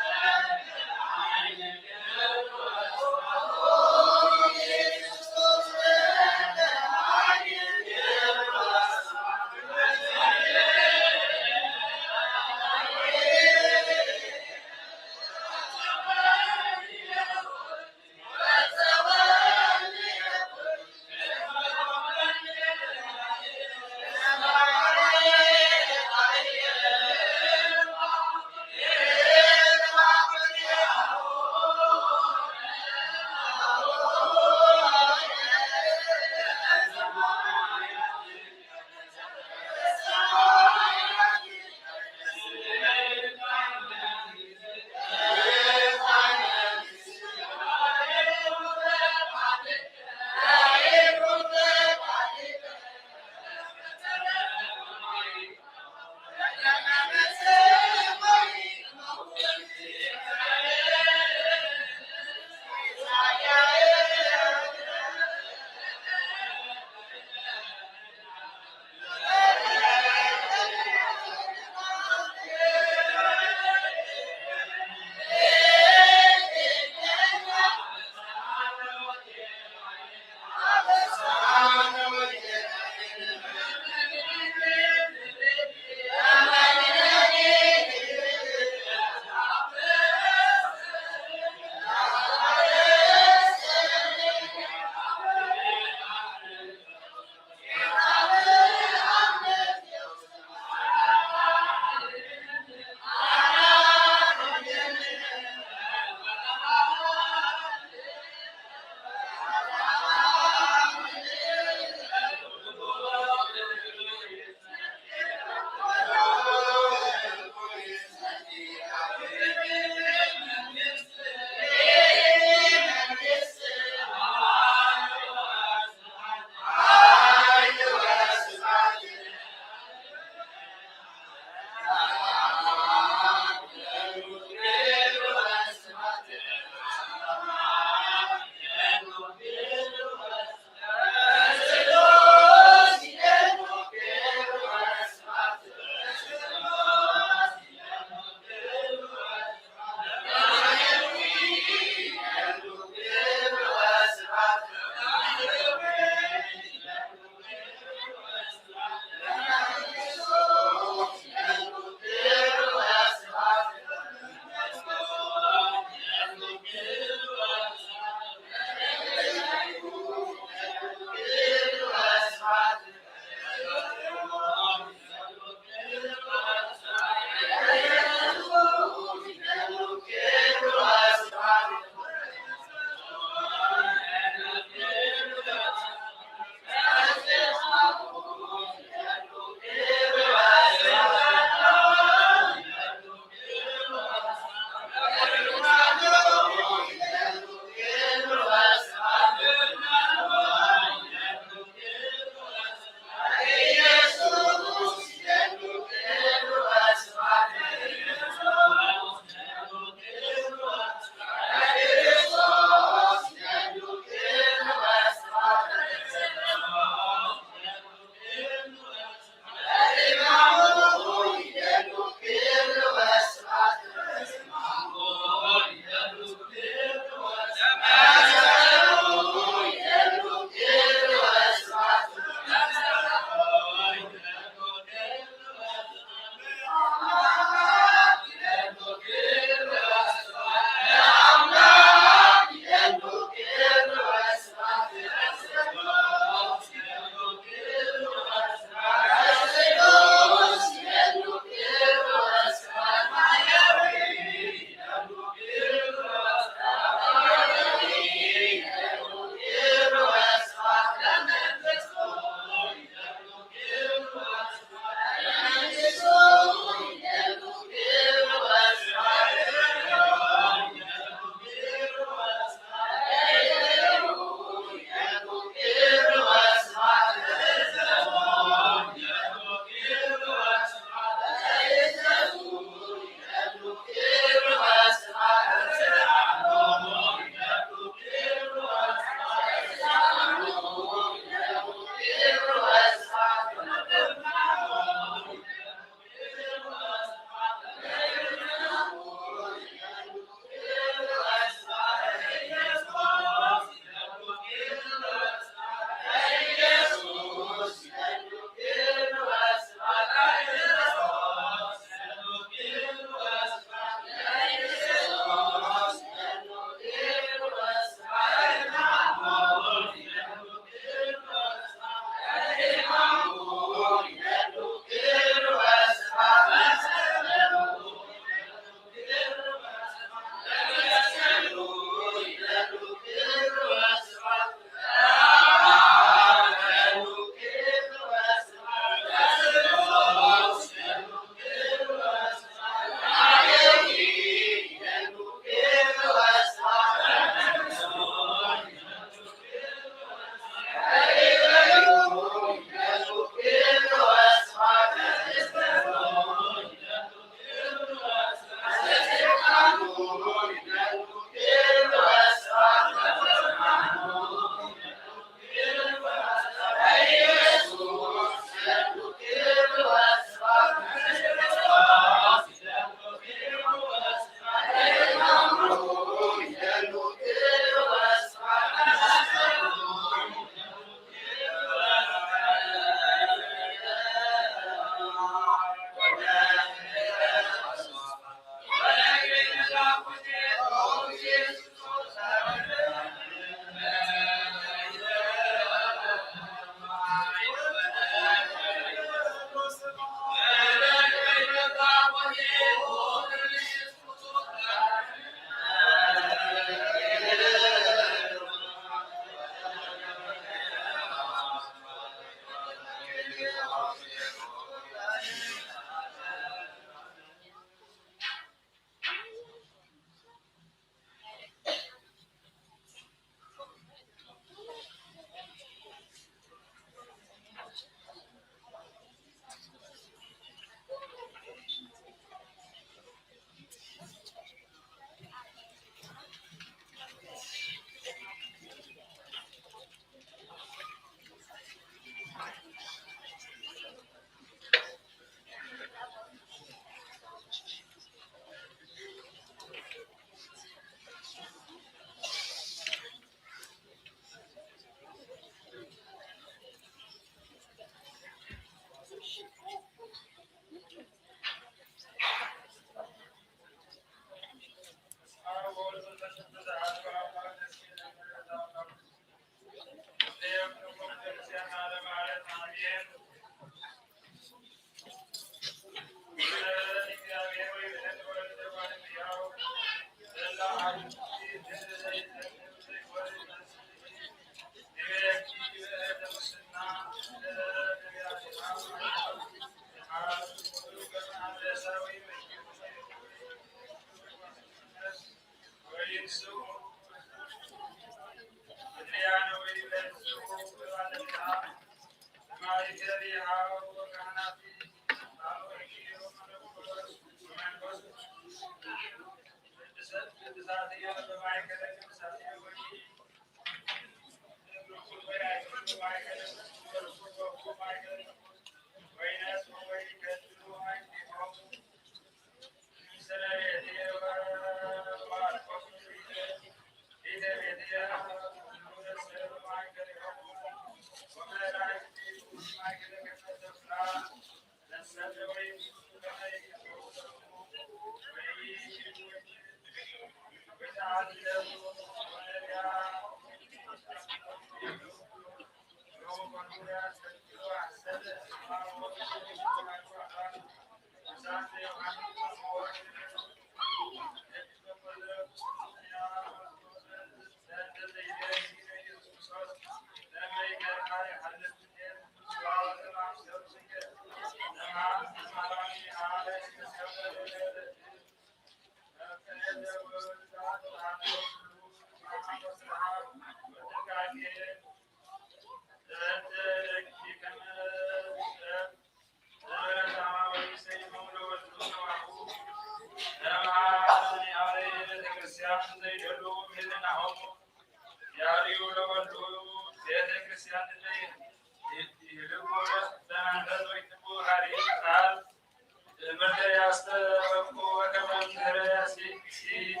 ትምህርተ ያስተበቁ ወከመ እምድህረ ሲ-፣ ሲ-፣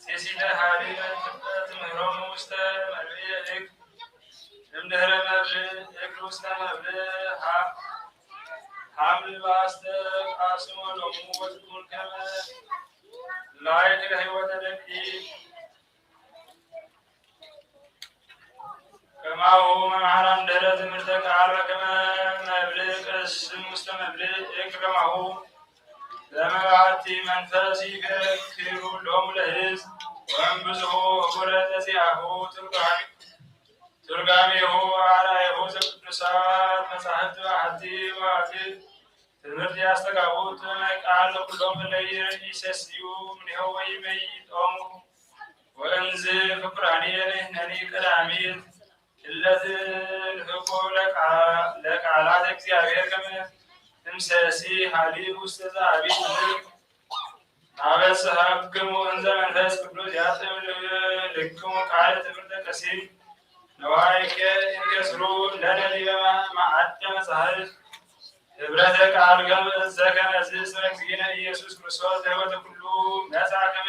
ሲሲተ ሀሊበ ትምህሮሙ ውስተ መብልዕ እግር፣ እምድህረ መብልዕ እግር ውስተ መብልዕ ሀ-፣ ሀምል በአስተቃስሞ ሎሙ ወትኩን ከመ ላይክ ለህይወተ ደቂቅ። ከማሁ መምሃራን ድህረ ትምህርተ ቃል በከመ መብልዕ ቀስም ውስተ መብልዕ እግር ከማሁ በመባቲ መንፈስ ይፈክሩ ሎሙ ለህዝብ ወእምብዝሁ ህቡረ ዘዚአሁ ትርጓሜ-፣ ትርጓሜሁ አርአየሁ ዘቅዱሳት መጻሕፍት በአሐቲ መዋዕል። ትምህርት ያስተጋቡት ቃል ለኩሎም እለ ኢይሰስዩ እምኔሁ ወኢይመይጦሙ። ወእምዝ ፍቁራንየ ንሕነኒ ቀዳሚት እለ ትልህቆ ለቃ-፣ ለቃላት እግዚአብሔር ከመ ትምሰሲ ሀሊብ ውስተ ዛቢት ምድር። አበጽሐክሙ እንዘ መንፈስ ቅዱስ ያጥብ ልክሙ ቃለ ትምህርተ ቀሲም ነዋይከ እንከስሩ ለነ ዲበ መዓደ መጻሕፍት። ህብረተ ቃል ዘከመ ዝስረ እግዚእነ ኢየሱስ ክርስቶስ ለህይወተ ኩሉ መጻ ከመ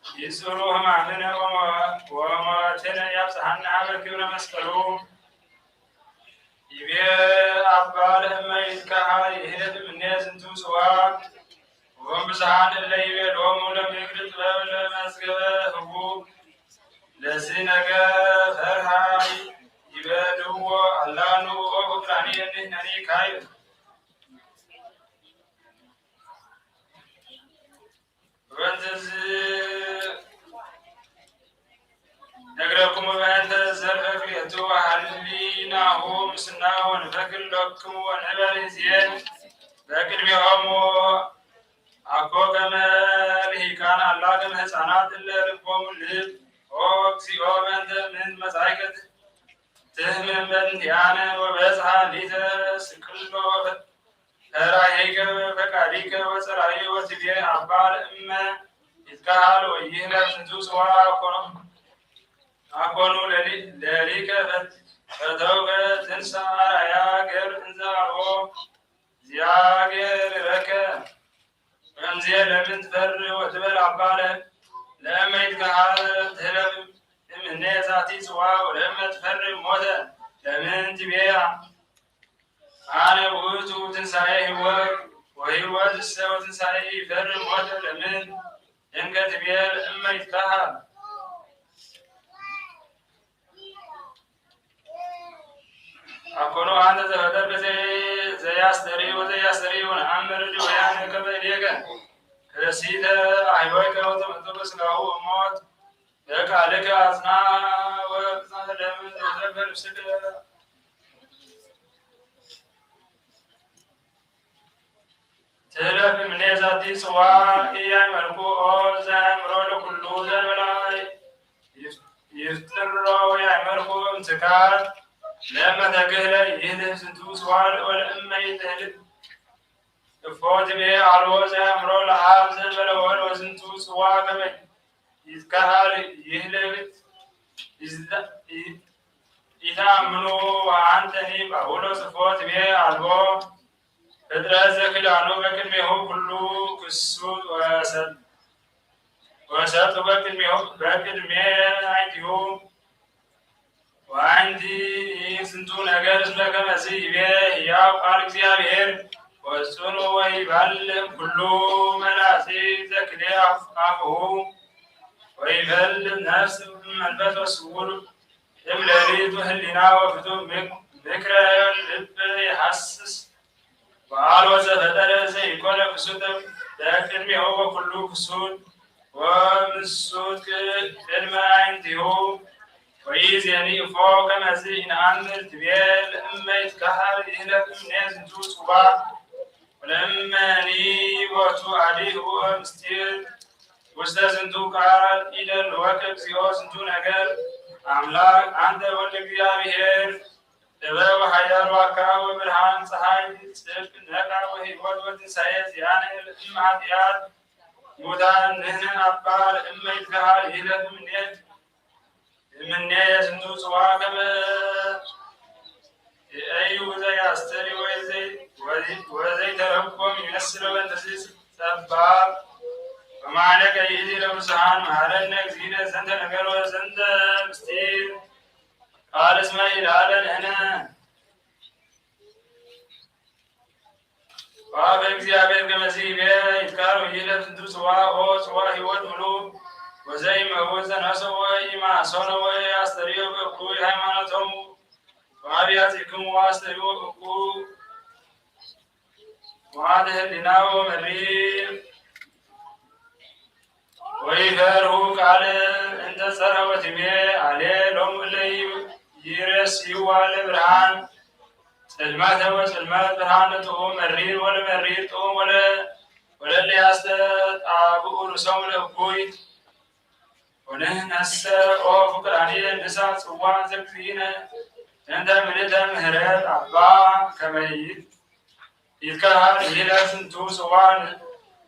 ይስሩ ህማምነ ወሞ-፣ ወሞትነ ያብጽሐነ ሀበ ክብረ መስቀሉ። ይቤ አባ ለእመ ይትከሀል ይህለፍ እምኔ ዝንቱ ጽዋ። ወእም ብዙኃን እለ ይቤሎሙ ለምክር ጥበብ ለመዝገበ ህቡብ። ለዝነገ ፈርሃ ይቤልዎ አላ ንዑ ኦ ፍቁራንየ ንሕነኒ ካይብ። ወእንዘዝ ነግረክሙ በእንተ ዘልፈ ክልኤቱ ወሀሊናሁ ምስና ወንፈክር ለክሙ ወንዕበር ሕዝየ በቅድሜሆሙ። አኮ ከመ ልሂቃን አላ ከመ ህፃናት እለ ልቦሙ ልብ። ኦ እግዚኦ በእንተ ምንት መጻእከ ትህመም በእንቲአነ ወበጽሐ ሊተ ስቅሎ ፈራሄከ ፈቃዲከ ወጸራዮ ወትቤ አባ ለእመ ይትከሃል ወይህለፍ ዝንቱ ጽዋ አኮኑ፣ አኮኑ ለሊ-፣ ለሊከ ፈት-፣ ፈተውከ ትንሳ አርአያ ገር እንዘ አልቦ ዚአገር ረከ። ወእምዜ ለምን ትፈር ወትበል አባ ለ-፣ ለእመ ይትከሃል ትህለፍ እምኔ ዛቲ ጽዋ ወለእመ ትፈር ሞተ ለምን ትቤያ። አነ ውእቱ ትንሳኤ ህይወት ወህይወትሰ ወትንሳኤ ይፈር ሞተ ለምን እንከ ትቤ ለእመ ይትከሃል። አኮኑ አንተ ዘፈጠርከ ዘ-፣ ዘያስተሪ ወዘያስተሪ ወነአምር እድ ወያን ከመ እዴከ ከሲተ አህይወከ ወተመጠ በስጋሁ እሞት በቃልከ አጽና ወቅጽ ለምን ዘፈር ስለ ትህለፍ እምኔ ዛቲ ጽዋ ኢያእመርኩ ኦ ዘያእምሮ ለኩሉ ዘእንበለ ይፍ-፣ ይፍጥሮ ወያእመርኩ እምትካት ለእመ ተክህለ ይህልፍ ዝንቱ ጽዋ ወለእመ ይትህልፍ እፎ ትቤ አልቦ ዘያእምሮ ለአብ ዘእንበለ ወልድ ወዝንቱ ጽዋ ከመ ይትከሀል ይህልፍ ኢዝ-፣ ኢ-፣ ኢተአምኑ። ወአንተኒ ጳውሎስ እፎ ትቤ አልቦ ፍጥረት ዘክላኑ በቅድሜሁ ኩሉ ክሱት ወሰል-፣ ወሰልጡ በቅድሜሁ በቅድሜ አይንቲሁ። ወአንቲ ዝንቱ ነገር እስመ ከመዝ ይቤ ሕያው ቃል እግዚአብሔር ወጽኑ ወይበልዕ ኩሉ መላጺ ዘክሌ አፍ-፣ አፍሁ ወይበልዕ ነፍስ መንፈስ ወስውር እም ሌሊት ወህሊና ወፍጹም ምክ-፣ ምክረ ልብ ይሐስስ። ወአልቦ ዘፈጠረ ዘኢኮነ ክሱተ በቅድሜሁ ወኩሉ ክሱት ወምሱት ቅድመ አዕይንቲሁ። ወኢዜኒ እፎ ከመዝ ኢነአምር ትቤ ለእመ ይትከሀል ይህለፍ እምኔ ዝንቱ ጽዋ ወለእመኒ ቦቱ አዲ ህቡእ ምስጢር ውስተ ዝንቱ ቃል ኢደልወከ እግዚኦ ዝንቱ ነገር። አምላክ አንተ ወልድ እግዚአብሔር ጥበብ ኃያል ዋካ ወብርሃን ፀሐይ ጽድቅ ነቃ ወሕይወት ወትንሳኤ ዚአነ ለእም ኃጢአት ሙታን ንሕነ አባ ለእመ ይትከሀል ይህለፍ እምኔ እምኔ ዝንቱ ጽዋ ከመ ይእዩ ዘያስተሪ ወዘይ-፣ ወዘይ-፣ ወዘይተረጎም ይመስል በእንተዚ ጸባብ። ወማዕነቀ ይእቲ ለብዙኃን መሐረነ እግዚእነ ዘንተ ነገር ወዘንተ ምስጢር ቃል እስመ ኢላለ ንሕነ። ወአፈ እግዚአብሔር ከመ ይቤ ይትከሀል ወይህለፍ ዝንቱ ጽዋ ኦ ጽዋ ሕይወት ምሉእ ወዘኢይመውት ዘነስኦ ወኢይማሰኖ ወኢያስተርእዮ በእኩይ ሃይማኖቶሙ። ወአብ ያጽእክሙ ወአስተርእዩ እኩይ መዋቲ ህሊና ወመሪር። ወይፈርሁ ቃል እንተ ጸርሐ ወትቤ አሌ ሎሙ እለ ይሬስይዋ ለብርሃን ጽልመተ ወጽልመት ብርሃን ለጥዑም መሪር ወለመሪር ጥዑም ወለ-፣ ወለለ ያስተጣብኡ ርእሶሙ ለእኩይ። ወንሕነሰ ኦ ፍቁራንየ ንሳ ጽዋ ዘእግዚእነ እንተ ምልእተ ምህረት አባ ከመ ይትከሀል ይህለፍ ዝንቱ ጽዋ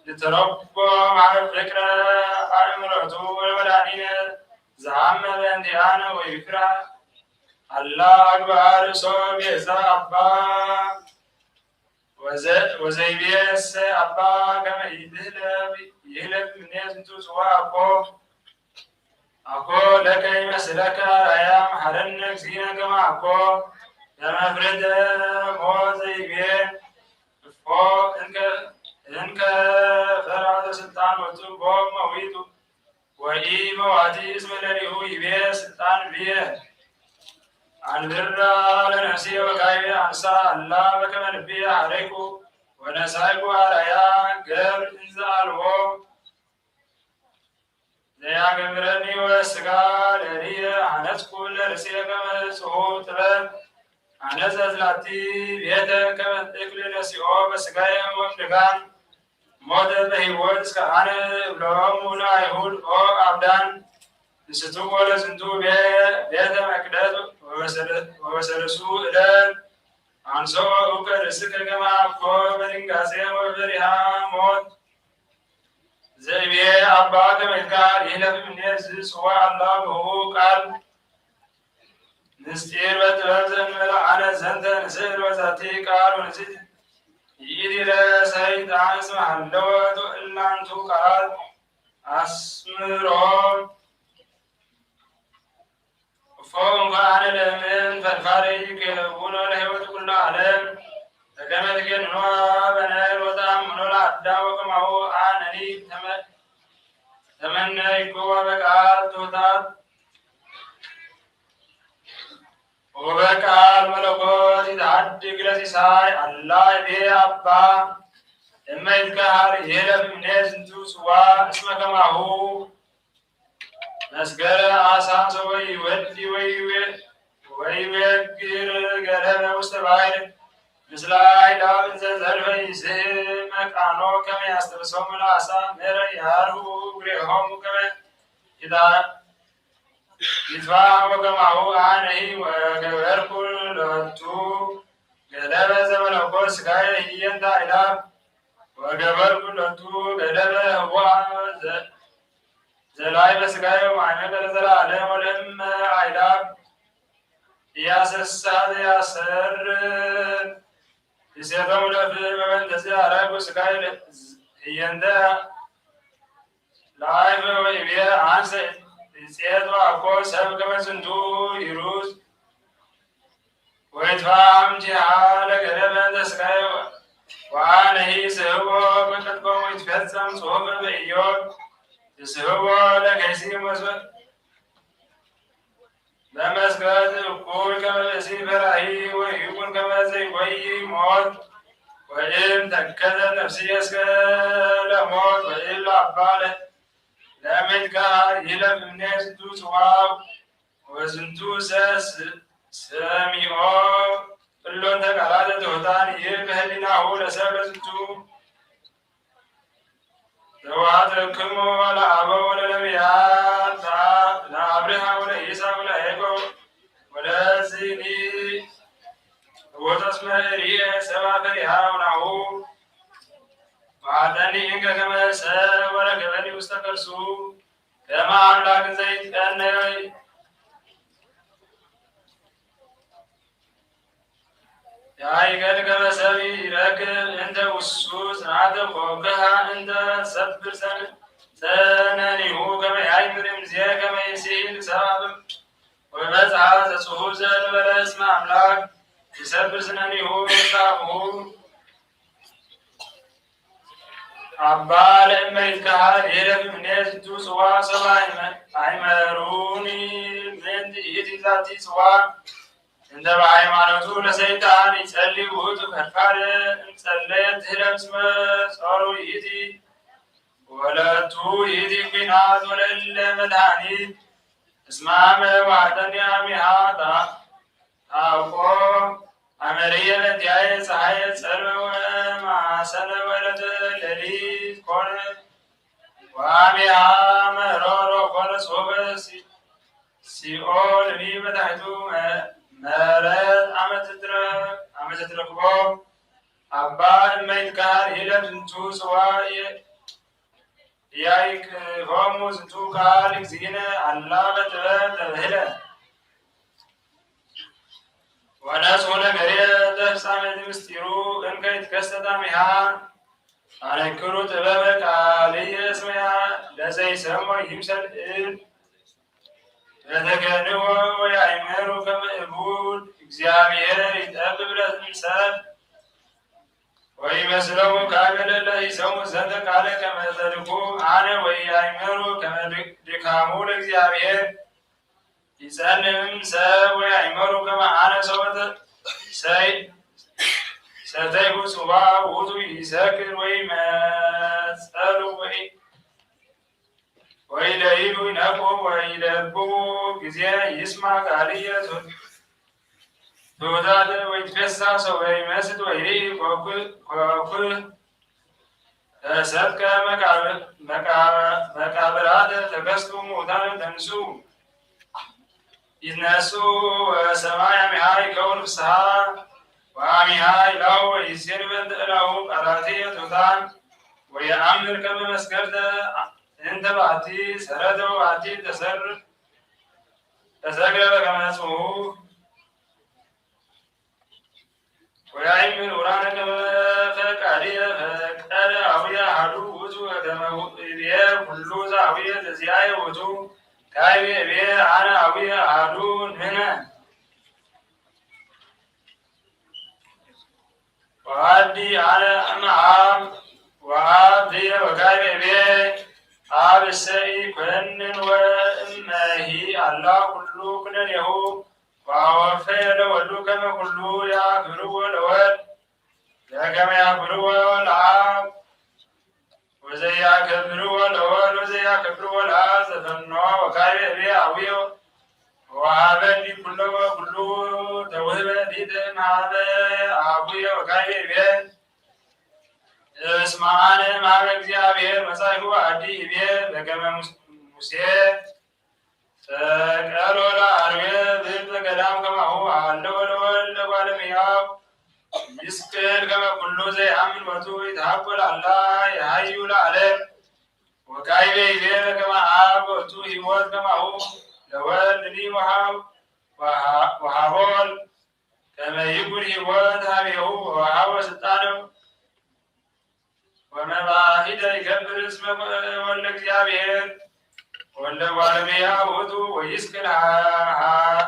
ንትረጎም ሀበ ፍቅረ አእምሮቱ ወለመድኃኒነ ዘሀመ በእንቲአነ ወይፍራ አላ አግብአ ርእሶ ቤዛ አባ ወዘ-፣ ወዘይቤሰ አባ ከመ ይትህለፍ ይህለፍ እምኔ ዝንቱ ጽዋ አኮ አኮ ለከ ይመስለከ አርአያ መሐረነ እግዚእነ ከመ አኮ ለመፍረደ ሞት ዘይቤ እፎ እንከ፣ እንከ ፈራተ ስልጣን ወቱ ቦ መዊቱ ወኢ መዋቲ እስመ ለሊሁ ይቤ ስልጣን ብየ አንብራ ለነፍስየ ወካይቤ አንሳ አላ በከመ ልብየ ሐረይኩ ወነሳይኩ አርአያ ገብር እንዘ አልቦ ዘያገብረኒ ወስጋ ለሊየ ሐነጽኩ ለርእስየ ከመ ጽሑፍ ጥበብ ሐነጸ ዝላቲ ቤተ ከመ እክል ነሲኦ በስጋየ ወእምድጋን ሞተ በሕይወት እስከ አነ እብሎሙ ለአይሁድ ኦ አብዳን ንስትዎ ለዝንቱ ቤ-፣ ቤተ መቅደስ ወበሰለ-፣ ወበሰለሱ ዕለት አንሶ እውቀ ርእስከ ከመ አኮ በድንጋጼ ወበፈሪሃ ሞት። ዘይቤ አባ ከመ ይትከሀል ይህለፍ እምኔ ዝጽዋ አላ በህቡእ ቃል ምስጢር በጥበብ ዘእንበለ አነ ዘንተ ንስእል ወዛቲ ቃል ወንስት ይእቲ ለሰይጣን እስመ ሀለወት ወእላንቱ ቃላት አስምሮ እፎ እንኳ አነ ለእምን ፈድፋደ ይከውኖ ለሕይወት ኩሉ ዓለም በከመ ትገንኖ በነል ወተአምኖ ለአዳም ወከማሁ አነኒ ተመ-፣ ተመነይኩ ወበቃል ትውታት ወበቃል መለኮት ይትሐድግ ለሲሳይ አላ እቤ አባ እመ ይትከሀል ይህለፍ እምኔ ዝንቱ ጽዋ እስመ ከማሁ መስገረ አሳሰ ወይወዲ ወይወ-፣ ወይወግር ገለበ ውስተ ባሕር ምስለ አዕላፍ እንዘ ዘልፈ ይስሕብ መቃኖ ከመ ያስተብሶሙ ለአሳ ምረ ያርሁ እግሬሆሙ ከመ ይታ-፣ ይትፋ ወከማሁ አነሂ ወገበርኩ ሎቱ ገለበ ዘመለኮት ሥጋየ ህየንተ አዕላፍ ወገበርኩ ሎቱ ገለበ ህዋ ዘ-፣ ዘላይ በስጋዩ ማዕመቀ ለዘለዓለም ወለእመ አይላፍ ኢያሰሳ ዘያሰርር እሴቶም ለፍም ወበእንተዚ አረጉ ስጋይ ህየንተ ለአይፈ ወይቤ አንሰ እጼት ወአኮ ሰብ ከመ ዝንቱ ይሩዝ ወይትፋም ቲሃ ለገለበ ዘስጋይ ወአነሂ ስህቦ በቀድሞ ይትፈጸም ጽሑፍ በኢዮብ ትስህቦ ለከይሲ መስወ ለመስገድ እኩይ ከመ ብእሲ ፈራሂ ወይኩን ከመ ዘይጎይ ሞት ወእም ተከዘ ነፍስየ እስከ ለሞት ወእም ለአባለ ለምድካ ይለፍ እምኔ ዝንቱ ጽዋ ወዝንቱ ሰ ሰሚዖ እሎን ተቃላተ ትሑታን ይህብ ህሊናሁ ለሰብ ለዝንቱ ዘወአተክሙ ለአበው ወለነቢያት ለአብርሃም ወለይስሐቅ ወለያዕቆብ ወለዝኒ ወተስመ ርእየ ሰብአ ፈሪሃ ወናሁ ወአሐጠኒ እንከ ከመ ሰብ ወረከበኒ ውስተ ከርሱ ከመ አምላክ ዘይትቀነይ ያይገድ ከመ ሰብ ይረክብ እንተ ውሱ ጽንዓተ ኮክሃ እንተ ሰብር ሰን- ሰነኒሁ ከመ ያይምር እምዜ ከመ ይሲል ሰብአ ወበጽሐ ዘጽሑፍ ዘእንበለ እስመ አምላክ ይሰብር ስነኒሁ በጻፍሁ አባ ለእመ ይትከሃል ይህለፍ እምኔ ዝንቱ ጽዋ ሰብአ አይመ- አይመሩኒ ምንት ይእቲ ዛቲ ጽዋ እንተ በሃይማኖቱ ለሰይጣን ይጸሊ ውእቱ ፈድፋደ እምጸለየት ትህለፍ እስመ ጾሩ ይእቲ ወለቱ ይእቲ ኲናት ወለእለ መድኃኒት እስመ አመ ወአሐጠኒ አሚሃ ታ- ታውቆ አመርየ በእንቲአየ ፀሐየ ጸልመ ወማሰነ ወለተ ሌሊት ኮነ ወአሚሃ መሮሮ ኮነ ጾመ ሲ- ሲኦል ሚ በታሕቱ መ- መረት አመ ትትረ- አመ ትትረክቦ አባ እመ ይትከሃል ይህለፍ ዝንቱ ጽዋ የ- ያይክፎሙ ዝንቱ ቃል እግዚእነ አላ በጥበብ ተብህለ ወነጽሑ ነገርየ ተፍጻሜት ምስጢሩ እንከ ይትከሰት አሚሃ አንክሩ ጥበበ ቃልየ እስመ ለዘይሰምዖ ይምሰል እብ ለተገንዎ ወያእምሩ ከመ እቡድ እግዚአብሔር ይጠብብ ለእንሰብ ወይመስሎሙ ካይበ ለለ ይሰሙ ዘንተ ቃለ ከመ ጸድቁ አነ ወኢያእምሩ ከመ ድካሙ ለእግዚአብሔር ይጸልም ሰብ ወያእምሩ ከመ አነ ሰው ሰይ- ሰተይሁ ጽዋ ውእቱ ይሰክር ወይመጸሉ ወይ- ወይለይሉ ይነቁ ወይለብቡ ጊዜ ይስማ ቃልየ ትውታተ ወይትፌሳ ሰው ወይመስት ወይርኢ ኮኩ- ኮኩ ተሰጥቀ መቃብ- መቃ- መቃብራተ ተከስቱ ሙታን ተንሱ ይትነሱ ወሰማይ አሚሃ ይከውን ፍስሃ ወአሚሃ ይላው ወይዜን በእንተ እላሁ ቃላትየ ትውታን ወየአምር ከመ መስገድተ እንተ ባቲ ሰረተ ወባቲ ተሰር- ተሰግረ በከመ ጽሑፍ ወያእምር ውራነ ከመ ፈቃድየ ፈቀደ አቡየ አሐዱ ውእቱ ወከመ ይቤ ኩሉ ዘአቡየ ዘዚአየ ውእቱ ካይበ ይቤ አነ አቡየ አሐዱ ንሕነ ወአዲ አነ እምአብ ወአብ ህየ ወካይበ ይቤ አብ እሰ ኢኮንን ወእመሂ አላ ኩሉ ኩነኔሁ ወአወፈየ ለወልዱ ከመ ኩሉ ያክብርዎ ለወልድ በከመ ያክብርዎ ለአብ ወዘያከብርዎ ለወልድ ወዘያከብርዎ ለአብ ዘፈነወ ወካይበ ይቤ አቡየ ወሀበኒ ኩሎ ወኩሉ ተውህበ ሊተ እምሀበ አቡየ ወካይበ ይቤ እስመ አነ እምሀበ እግዚአብሔር መጻእኩ አዲ ይቤ በከመ ሙስ- ሙሴ ሰቀሎ ለአርዌ ብእድ በገዳም ከማሁ አለ ወለወልድ ለጓለመያው ይስቅል ከመ ኩሉ ዘይአምን በቱ ይትሃጎል አላ የሀዩ ለዓለም ወካዕበ ይቤ ከመ አብ ውእቱ ሕይወት ከማሁ ለወልድ ወሀቦ ለወልድ ከመ ይኩን ሕይወት ሀቤሁ ወወሀቦ ስልጣነ ወመባሂተ ይከብር እስመ ወልደ እግዚአብሔር ወልደ እጓለ እመሕያው ውእቱ ወይስክል ሀ-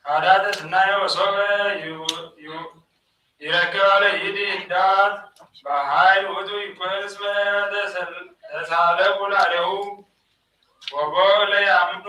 ሀዳተ ስናየ ወሶበ ዩ- ዩ- ይረክብ አለ ይዲ ህዳት በኃይል ውእቱ ይኩን እስመ ተሰል- ተሳለቁ ላዕሌሁ ወቦ ለያምኑ።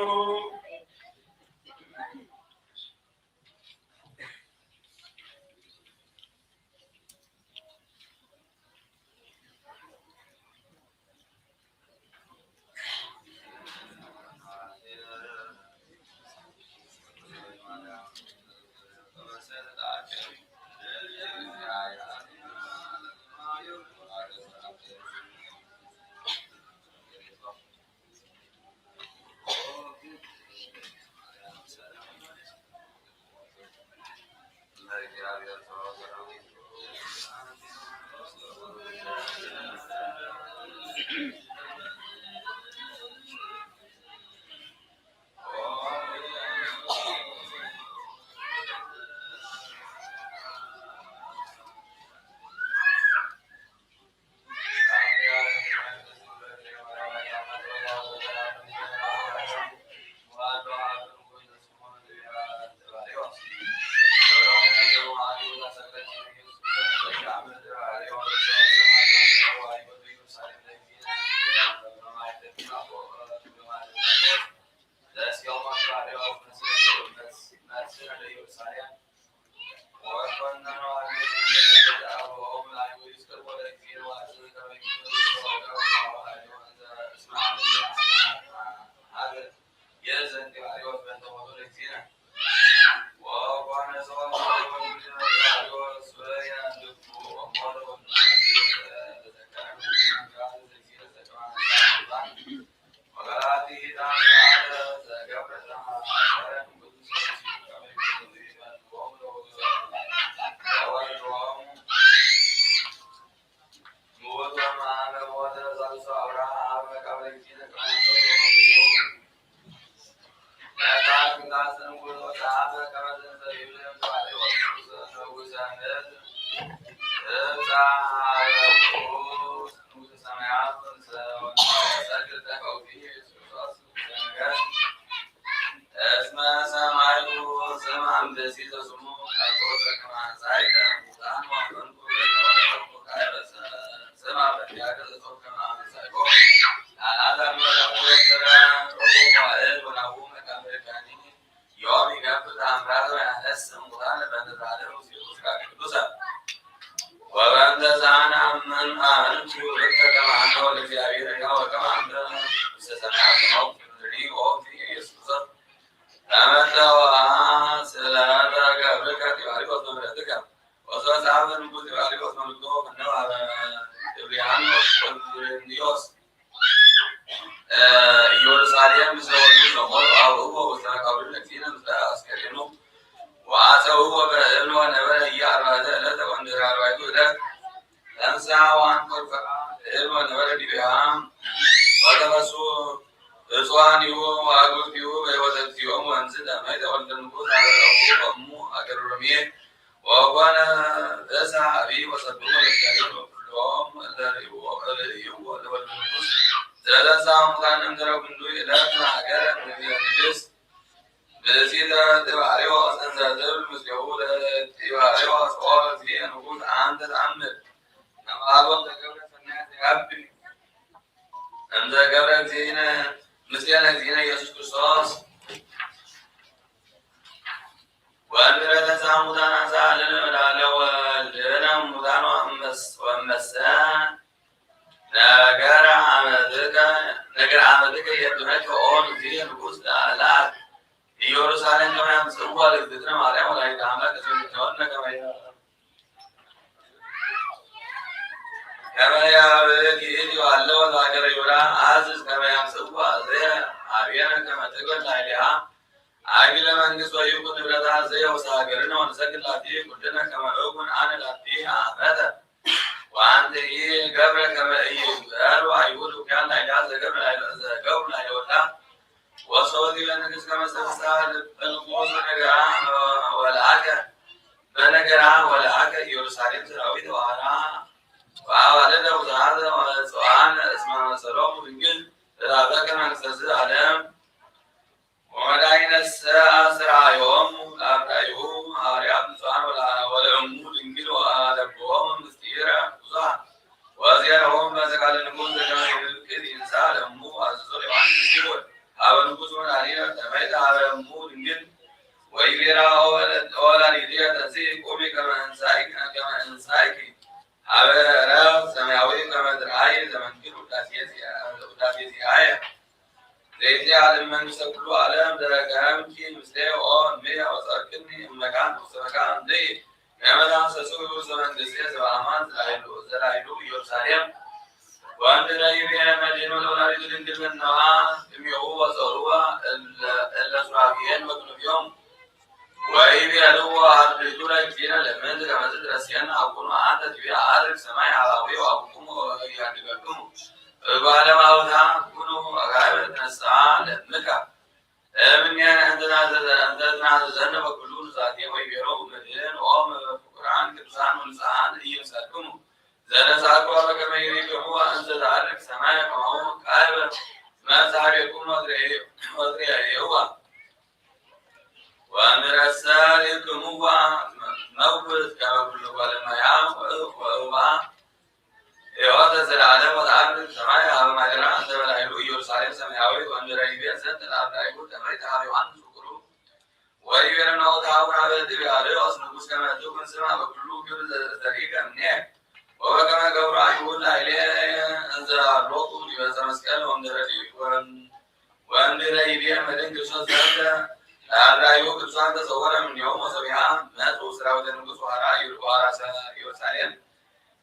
ኢየሩሳሌም ምስለ ወልዱ ሰሞን አብኡ ውስተ መቃብሩ ለእግዚእነ ምስለ አስከሬኑ ወአፀውዎ በእብን ወነበረ እየ አርባዕተ ዕለተ ወእንድህረ አርባዕቱ ዕለት ተንሥአ ወአንኮርከ እብን ወነበረ ዲቤሃ ወተፈሱ እፅዋኒሁ ወአግብርቲሁ በሕይወተ እግዚኦሙ ወእምዝ ለመይተ ወልደ ንጉሥ አበረሁ በሙ አገረ ሮሜ ወኮነ ፍስሐ አቢይ ወሰብሖ ለእግዚአብሔር ወኩሎሙ እለ ርእይዎ ርእይዎ ለወልደ ንጉሥ ዘተንሥአ እሙታን እምድረ ጉንዱ ዕለት ሀገረ ንግሥት ብእሲተ ጢባርዮስ እንዘ ትብል ምስሌሁ ለጢባርዮስ ኦ እግዚእ ንጉሥ አንተ ተአምር ከመ አልቦ ዘገብረ ሠናየ ዘያብእ እንዘ ገብረ እግዚእነ ምስሌነ እግዚእነ ኢየሱስ ክርስቶስ። ወእንበለ ተንሥአ እሙታን አንሥአ ለነ እምነ ለወልድነ እሙታን ወእመስ- ወእመሰ ነገረ አመትከ ነገረ አመትከ የድነከ ኦ እግዚእ ንጉሥ ለአእላፍ ኢየሩሳሌም ከመ ያምጽእዋ ለእግዝእትነ ማርያም ወላዲተ አምላክ እስመ ትትነወነ ከመ ከመ ያበኪ ኢቲ ዋለወ ለሀገረ ይሁዳ አዝዝ ከመ ያምጽእዋ እዘየ አብየነ ከመ ትግበር ላዕሌሃ አግለ መንግሥት ወይኩን ንብረታ እዘየ ውስተ ሀገርነ ወንሰግድ ላቲ ኩልነ ከመ እኩን አነ ላቲ አመተ ወአንትሂ ገብረ ከመ ኢይግበር አበ ረብ ሰማያዊ ከመ ትርአይ ዘመንክር ውዳሴ ዚአ-፣ ውዳሴ ዚአየ። ዘይትአለም መንግስተ ኩሉ ዓለም ዘረከብኪ ምስሌሁ ኦ እምየ ወጸርክኒ እመካን ውስተ መካን እንድይ ከመ ተሐሰሱ ውስተ መንግስቴ ዘበአማን ዘላይሉ፣ ዘላይሉ ኢየሩሳሌም። ወእንተ ይቤ መድኃኒነ ለወላዲቱ ድንግል ፍነዋ እምኔሁ ወጸርዎ እለ፣ እለ ሱራፌል በክንፊሆሙ። ወይቤልዎ አርድእቱ ለእግዚእነ ለምንት ከመዝ ትረስየነ አቡነ አንተ ትቤ አርግ ሰማይ ሀባዌ ወአቡክሙ ወኢያድገክሙ እጓለ እማውታ ኩኑ አጋይበ ትነስአ ለምካ እምኔነ እንተ ትናዘዘ-፣ እንተ ትናዘዘነ በኩሉ ኑዛዜ ወይቤሎ መድህን ኦም ፍቁራን ቅዱሳን ወንጹሃን ኢይምሰልክሙ ዘነሳእክዋ በከመ ይሪክሙ እንዘ ተዐርግ ሰማይ ከማሁ ቃይበ መጽሐቤኩም ወትሬ-፣ ወትሬየዋ ወንረሰ ሪክምዋ መውት ከመ ኩሉ ጓለ እመሕያም ወእባ ሕይወተ ዘለዓለም ወተዐርግ ሰማይ ሀበ ማደራ እንተ በላዕሉ ኢየሩሳሌም ሰማያዊት። ወእንዘ ይቤ ዘንተ ለአርዳኢሁ ተመይጠ ሀበ ዮሐንስ ውቁሩ ወይቤለነ ኦት ሀቡር ሀበ ትቤ አርዮስ ንጉሥ ከመ ትኩን ስማ በኩሉ ግብር ዘ-፣ ዘሪከ እምኔ ወበከመ ገብሩ አይሁድ ላዕሌ እንዘ አሎቱ ዲበ ዕፀ መስቀል ወእምድረ ዲብ ወእም-፣ ወእምድረ ይቤ መድን ክርስቶስ ዘንተ ለአርዳኢሁ ቅዱሳን ተሰወረ እምኔሆሙ ወሰቢሃ መጹ ሠራዊተ ንጉሥ ወሐራ ኢየሩ-፣ ወሐራ ሰ-፣ ኢየሩሳሌም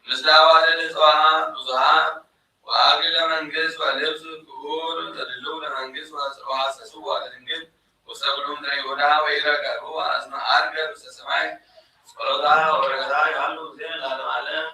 ምስለ አዋልድ እጽዋሃ ብዙሃ ወአክሊለ መንግሥት ወልብስ ክቡር ተድልው ለመንግሥት ወሐሰስዎ ለድንግል ውስተ ኩሉ ምድረ ይሁዳ ወኢረከብዋ እስመ ዐርገት ውስተ ሰማይ። ጸሎታ ወበረከታ ይሃሉ ምስሌነ ለዓለመ ዓለም።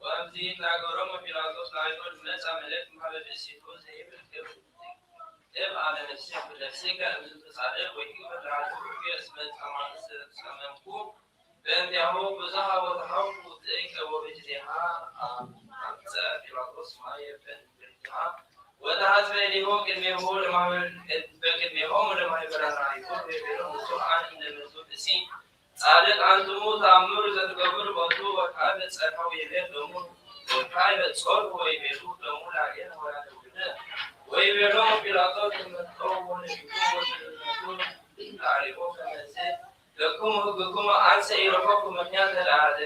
ወእምዝ ይትናገሮሙ ጲላጦስ ለአይሁድ መጻ መልእክ እምሃበ ብእሲቱ ዘይብል እብ አመ ነፍስከ እምዝንቱ ጻድቅ ወይትግበር ለአልቦ እስመ ጸማም ጸመምኩ በእንቲአሁ ብዙሃ ወተሐውኩ ትእከ ወበጊዜሃ አምጸአ ጲላጦስ ማየ በእንቲአሃ ወተሐጽበ እዴሁ ቅድሜሁ ለማህበ-፣ በቅድሜሆሙ ለማህበራነ አይሁድ ወይቤሎሙ ብዙሃን እምነ ምእቱ ብእሲ ጻድቅ አንትሙ ተአምሩ ዘትገብሩ ቦቱ ወካዕበ ጸርሐ ወይቤ ሎሙ ወካዕበ ጾርሑ ወይቤሉ ሎሙ ላዕሌነ ወላዕለ ኩልነ። ወይቤሎሙ ጲላጦስ እመ ትቀውሙ ነቢይክሙ ወትእምሩ ለአርያኡ ከመ ለክሙ ህግክሙ አንሰ ኢረከብኩ ምክንያተ ለአለ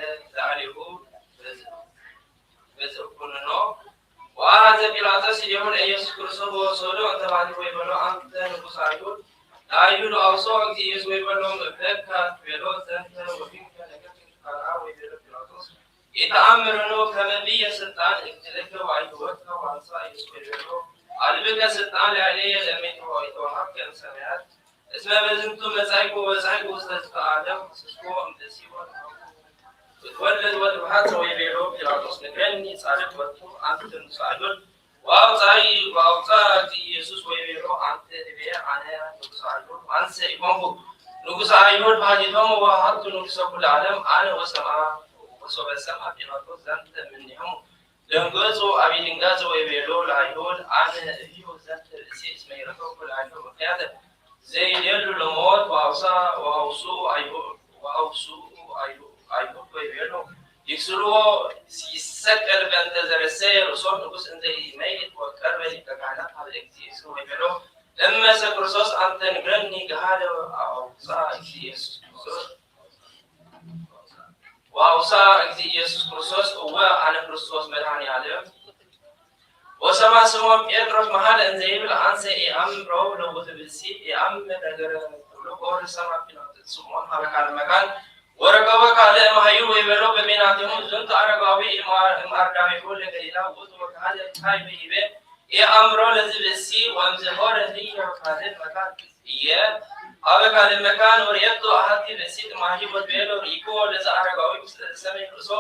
ባሃዘ ጲላጦስ ይሁዳ ኢየሱስ ክርስቶስ ወሰዶ አንተ ባዲ ወይ በሎ፣ አንተ ንጉስ አይሁድ? ለአይሁድ አውሶ እግዚእ ኢየሱስ ወይ በሎ፣ መበካ ቤሎ ዘንተ ወፊከ ነገ ካልአ ወይ ቤሎ ጲላጦስ። ኢተአምርኑ ከመ ብየ ስልጣን እቅትለከ ወአይሁወከ ወአንሳ ኢየሱስ ወይ ቤሎ፣ አልብከ ስልጣን ለአለየ ለመይት ወኢተወሀብከ እምሰማያት። እስመ በዝንቱ መጻእኩ ወበጻሕኩ ውስተ ዝንቱ ዓለም፣ ወሐሰስኩ እምብእሲ ወለአኩ እትወለድ ወእትብሐት። ወይቤሎ ጲላጦስ ንግረኒ ጻድቅ ወቱ አንተ ንጉሰ አይሁድ። ወአውጻኢ ወአውጻ እግዚእ ኢየሱስ ወይቤሎ አንተ ትቤ አነ ንጉሰ አይሁድ አንሰ ኢኮንኩ ንጉሰ አይሁድ ባሕቲቶሙ ወሀቱ ንጉሰ ኩሉ ዓለም አነ ወሰምዐ። ወሶበ ሰምዐ ጲላጦስ ዘንተ እምኔሆሙ ደንገጹ አቢ ድንጋጼ ወይቤሎ ለአይሁድ አነ እብዩ ዘንተ ብእሲ እስመ ኢረከብኩ ለአይሁድ ምክንያተ ዘይደሉ ለሞት ወአውሳ ወአውሱ አይሁድ ወአውሱ አይሁድ ወይቤሎ ይክስልዎ ይሰቀል በእንተ ዘረሰየ ርእሶ ንጉስ እንተ ኢመይት ወቀርበ ሊቀ ካህናት ሀበ እግዚእ ኢየሱስ ወይቤሎ እመሰ ክርስቶስ አንተ ንግረኒ ገሃደ አውሳ እግዚእ ኢየሱስ ክርስቶስ ወአውሳ እግዚእ ኢየሱስ ክርስቶስ እወ አነ ክርስቶስ መድኃኔ ዓለም። ወሰማ ስምዖን ጴጥሮስ መሐለ እንዘ ይብል አንሰ ኢአምሮ ለውእቱ ብእሲ ኢአምር ነገረ ኩሉ። ወወረደ ሰማ ፊናውንት ስምዖን ሀበ ካልእ መካን ወረከቦ ካልእ እምሃዩ ወይቤሎ በበይናቲሆሙ ዝንቱ አረጋዊ እምአርዳኢሁ ለገሊላ ውእቱ ወገሃደ ካይበ ይቤ ኢአምሮ ለዝብእሲ ወእምዘ ሆረ ህየ ካልእ መካን እየ። አበ ካልእ መካን ወርኤቶ አሐቲ ብእሲት እምሃዩ ወትቤሎ ርኢክዎ ለዘአረጋዊ ምስለ ዘሰሜ ርእሶ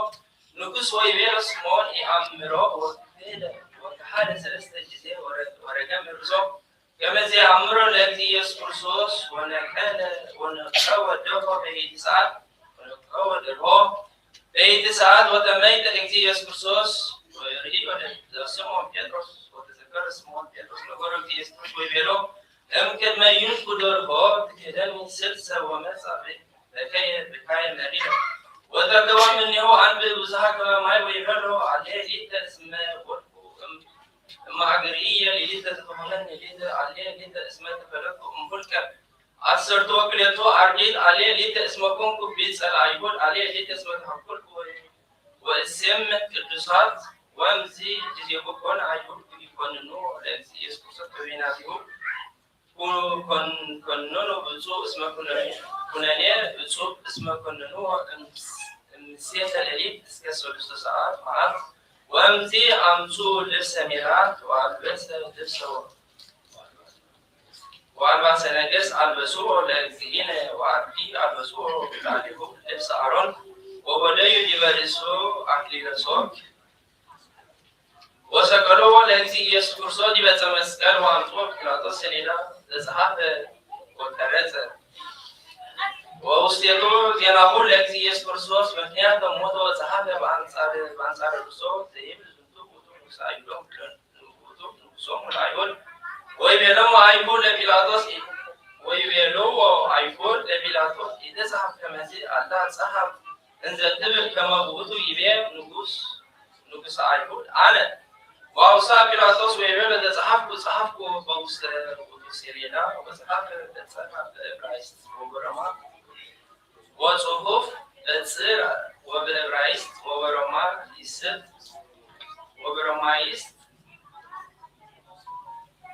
ንጉስ ወይቤሎ ስምዖን ኢአምሮ ወክህደ ወከሃደ ሰለስተ ጊዜ ወረ-፣ ወረገመ ርእሶ። ከመ ዘየአምሮ ለእግዚእ ኢየሱስ ክርስቶስ ወነቀለ ወነቀወ ደሆ በይእቲ ሰዓት ወነቀወ ደሆ በይእቲ ሰዓት ወተመይጠ እግዚእ ኢየሱስ ክርስቶስ ወርእዮ ለስምዖን ጴጥሮስ ወተዘከረ ስምዖን ጴጥሮስ ነገሮ እግዚእ ኢየሱስ ክርስቶስ ወይቤሎ እምቅድመ ይንቁ ደርሆ ትክህደኒ ስልሰ ወመጻ በከየ ብካየ መሪረ። ወተከወ እምኔሁ አንብዕ ብዙሃ ከመ ማይ ወይቤሎ አሌ ሊተ እስመ ወድቁ እም-፣ እምአግርእየ ሊሊተ ዘተኮነኒ ሊተ አሌ ሊተ እስመ ተፈለጥኩ እምሁልቀ አሰርቱ ወክልኤቱ አርድእት አሌ ሊተ እስመ ኮንኩ ቢጸ ለአይሁድ አሌ ሊተ እስመ ተሐኩልኩ ወ-፣ ወእሴምዕ ቅዱሳት ወእምዝ ጊዜኩ ኮነ አይሁድ ኢኮንኑ ለእግዚእ ኢየሱስ ክርስቶስ በበይናቲሁ ኩ-፣ ኮን-፣ ኮንኑ ብፁዕ እስመ ኩነ-፣ ኩነኔ ብፁዕ እስመ ኮንኑ እምስ-፣ እምሴተ ሌሊት እስከ ሰሉሰ ሰዓት መዓልት። ወእምዝ አምጽኡ ልብሰ ሜላት ወአልበሰ ልብሰ ወ-፣ ወአልባሰ ነገስት አልበስዎ ለእግዚእነ ወአዲ አልበስዎ ላዕሌሁ ልብሰ አሮን ወወደዩ ዲበ ርእሱ አክሊለ ሶክ። ወሰቀልዎ ለእግዚእ ኢየሱስ ክርስቶስ ዲበ ዕፀ መስቀል ወአምጽዎ ዲበ ጲላጦስ ሰሌዳ ዘጸሐፈ ወቀረጸ። ወውስቴቱ ዜናሁ ለእግዚእ ኢየሱስ ክርስቶስ ምክንያተ ሞቱ ወጸሐፈ በአንጻር፣ በአንጻረ ርእሶ ዘይብል ዝንቱ ውእቱ ንጉሰ አይሁድ ለነ-፣ ውእቱ ንጉሶሙ ለአይሁድ። ወይቤሎሙ አይሁድ ለጲላጦስ ኢ-፣ ወይቤልዎ አይሁድ ለጲላጦስ ኢትጽሐፍ ከመዝ አላ ጸሐፍ እንዘ ትብል ከመ ውእቱ ይቤ ንጉስ፣ ንጉሰ አይሁድ አነ። ወአውሳ ጲላጦስ ወይቤሎ ዘጸሐፍኩ ጸሐፍኩ በውስተ ውእቱ ሰሌዳ ወጸሐፈ በጸርዐ በዕብራይስጥ ወበሮማ ወጽሑፍ በጽር ወበዕብራይስጥ ወበሮማ ይስጥ ወበሮማይስጥ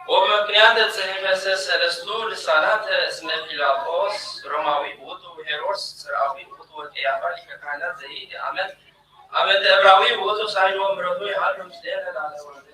ወበምክንያተ ጽሕፈተ ሰለስቱ ልሳናተ እስመ ጲላጦስ ሮማዊ ውእቱ ወሄሮድስ ጽርዓዊ ውእቱ ወቀያፋ ሊቀ ካህናት ዘይእቲ አመት አመተ ዕብራዊ ውእቱ ሳይል ወምሕረቱ ይሃሉ ምስሌነ ለዓለመ ዓለም።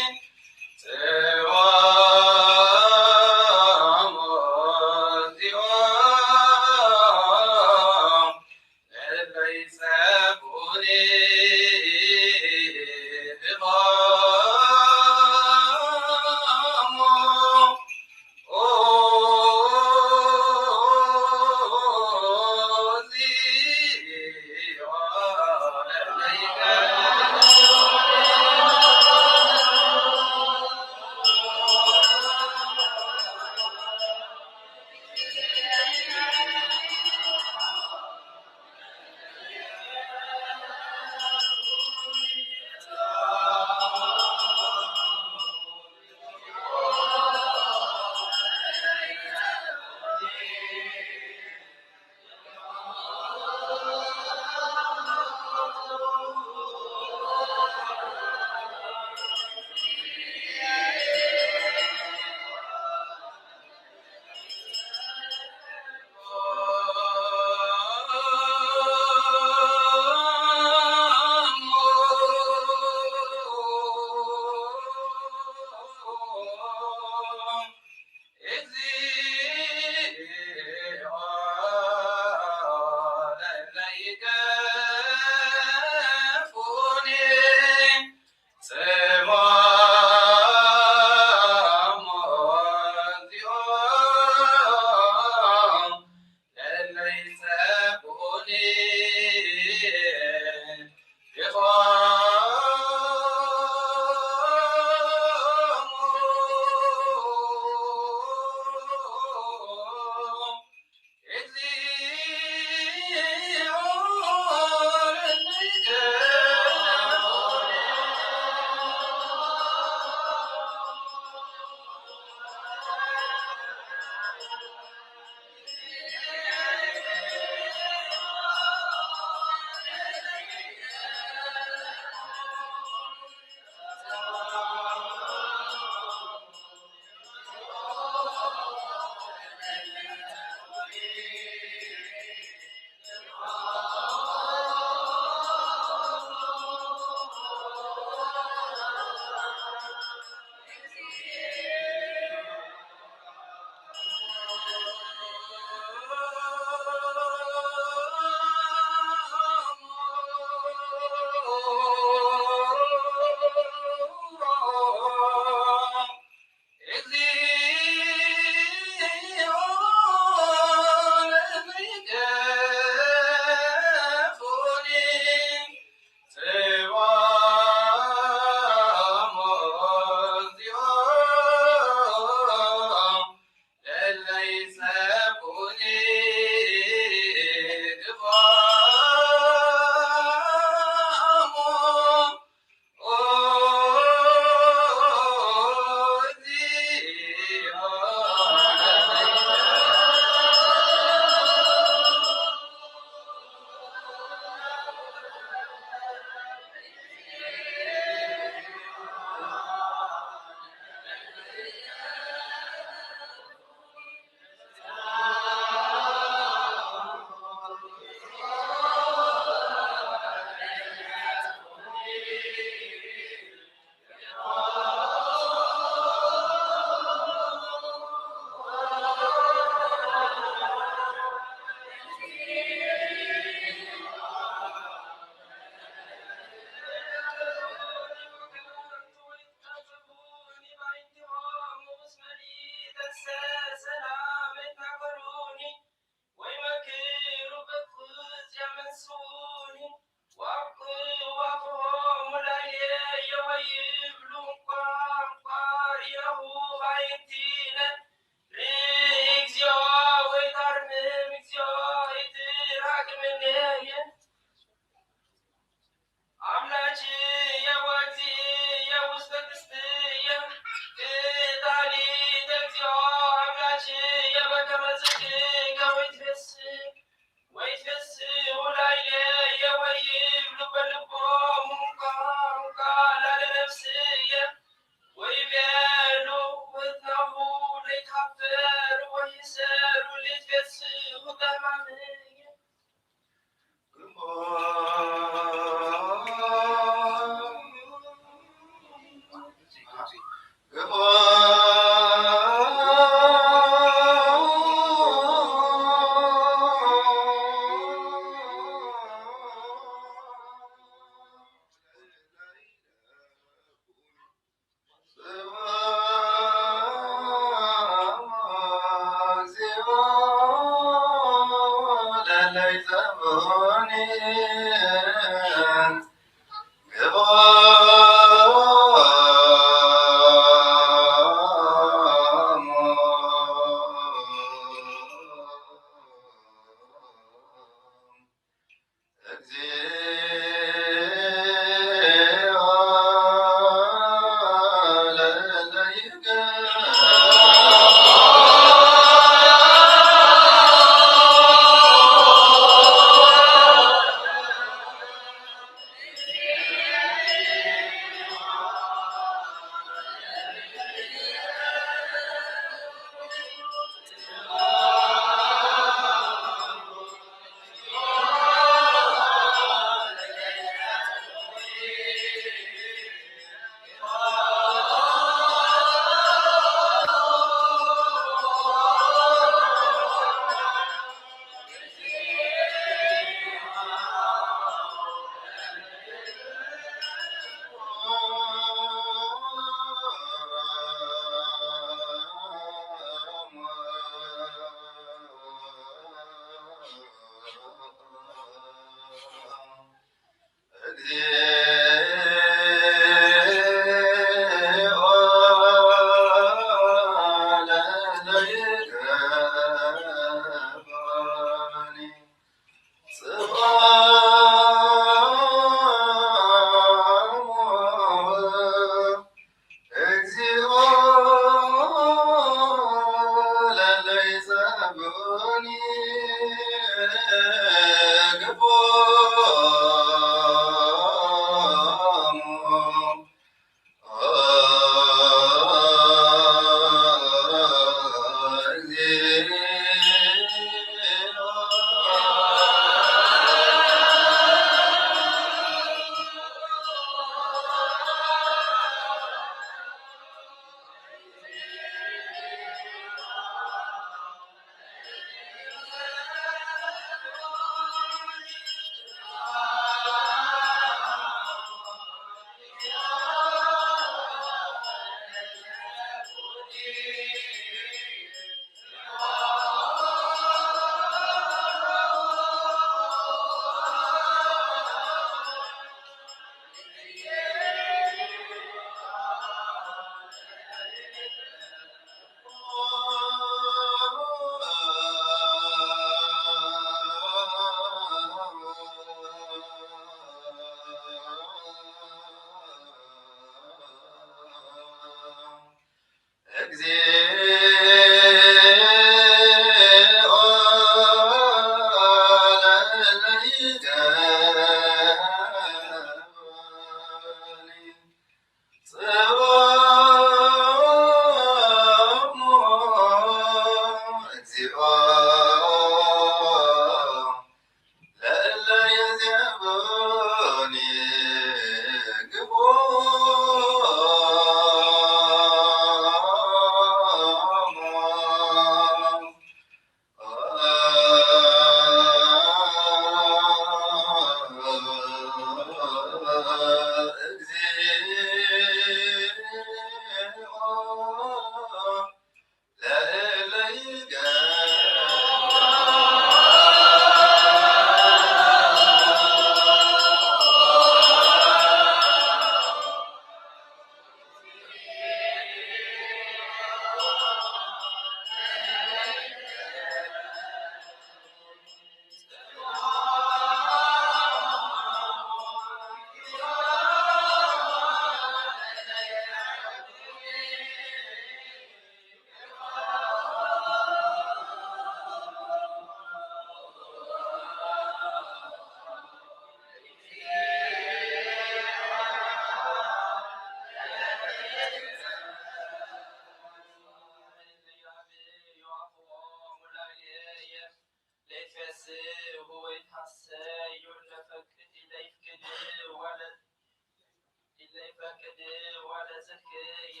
ወለጽድቅየ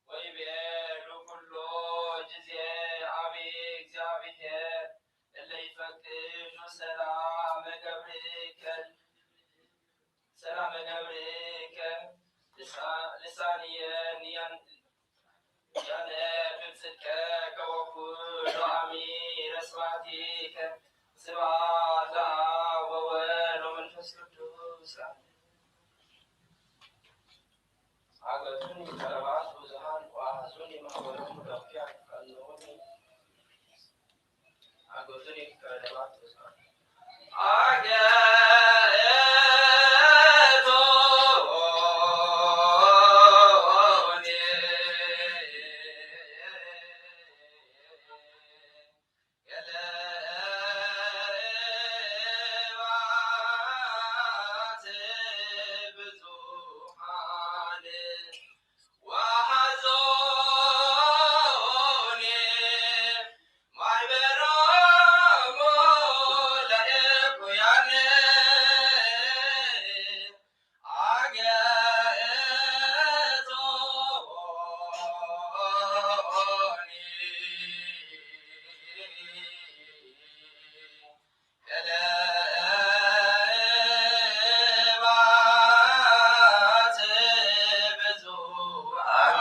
ወይቤሉ ኩሎ ጊዜ አቢ እግዚአብሔር እለ ይፈቅዱ ሰላመ ገብርከ፣ ሰላመ ገብርከ ልሳ-፣ ልሳንየ ንያን-፣ ያነ ብጽድቅከ ወኩሉ አሚረ ስብሐቲከ። ስብሐት ለአብ ወወልድ ወመንፈስ ቅዱስ። አግዕዙኒ ጠለባት ብዙኃን ወአሕዙኒ ማሕበሮሙ ረፊዓን። ቀንዑኒ። አግዕዙኒ ጠለባት ብዙኃን። አግዕዙኒ። ጠለባት ብዙኃን ወአሕዙኒ ማሕበሮሙ ለእኩያነ። አግዕዙኒ። ጠለባት ብዙኃን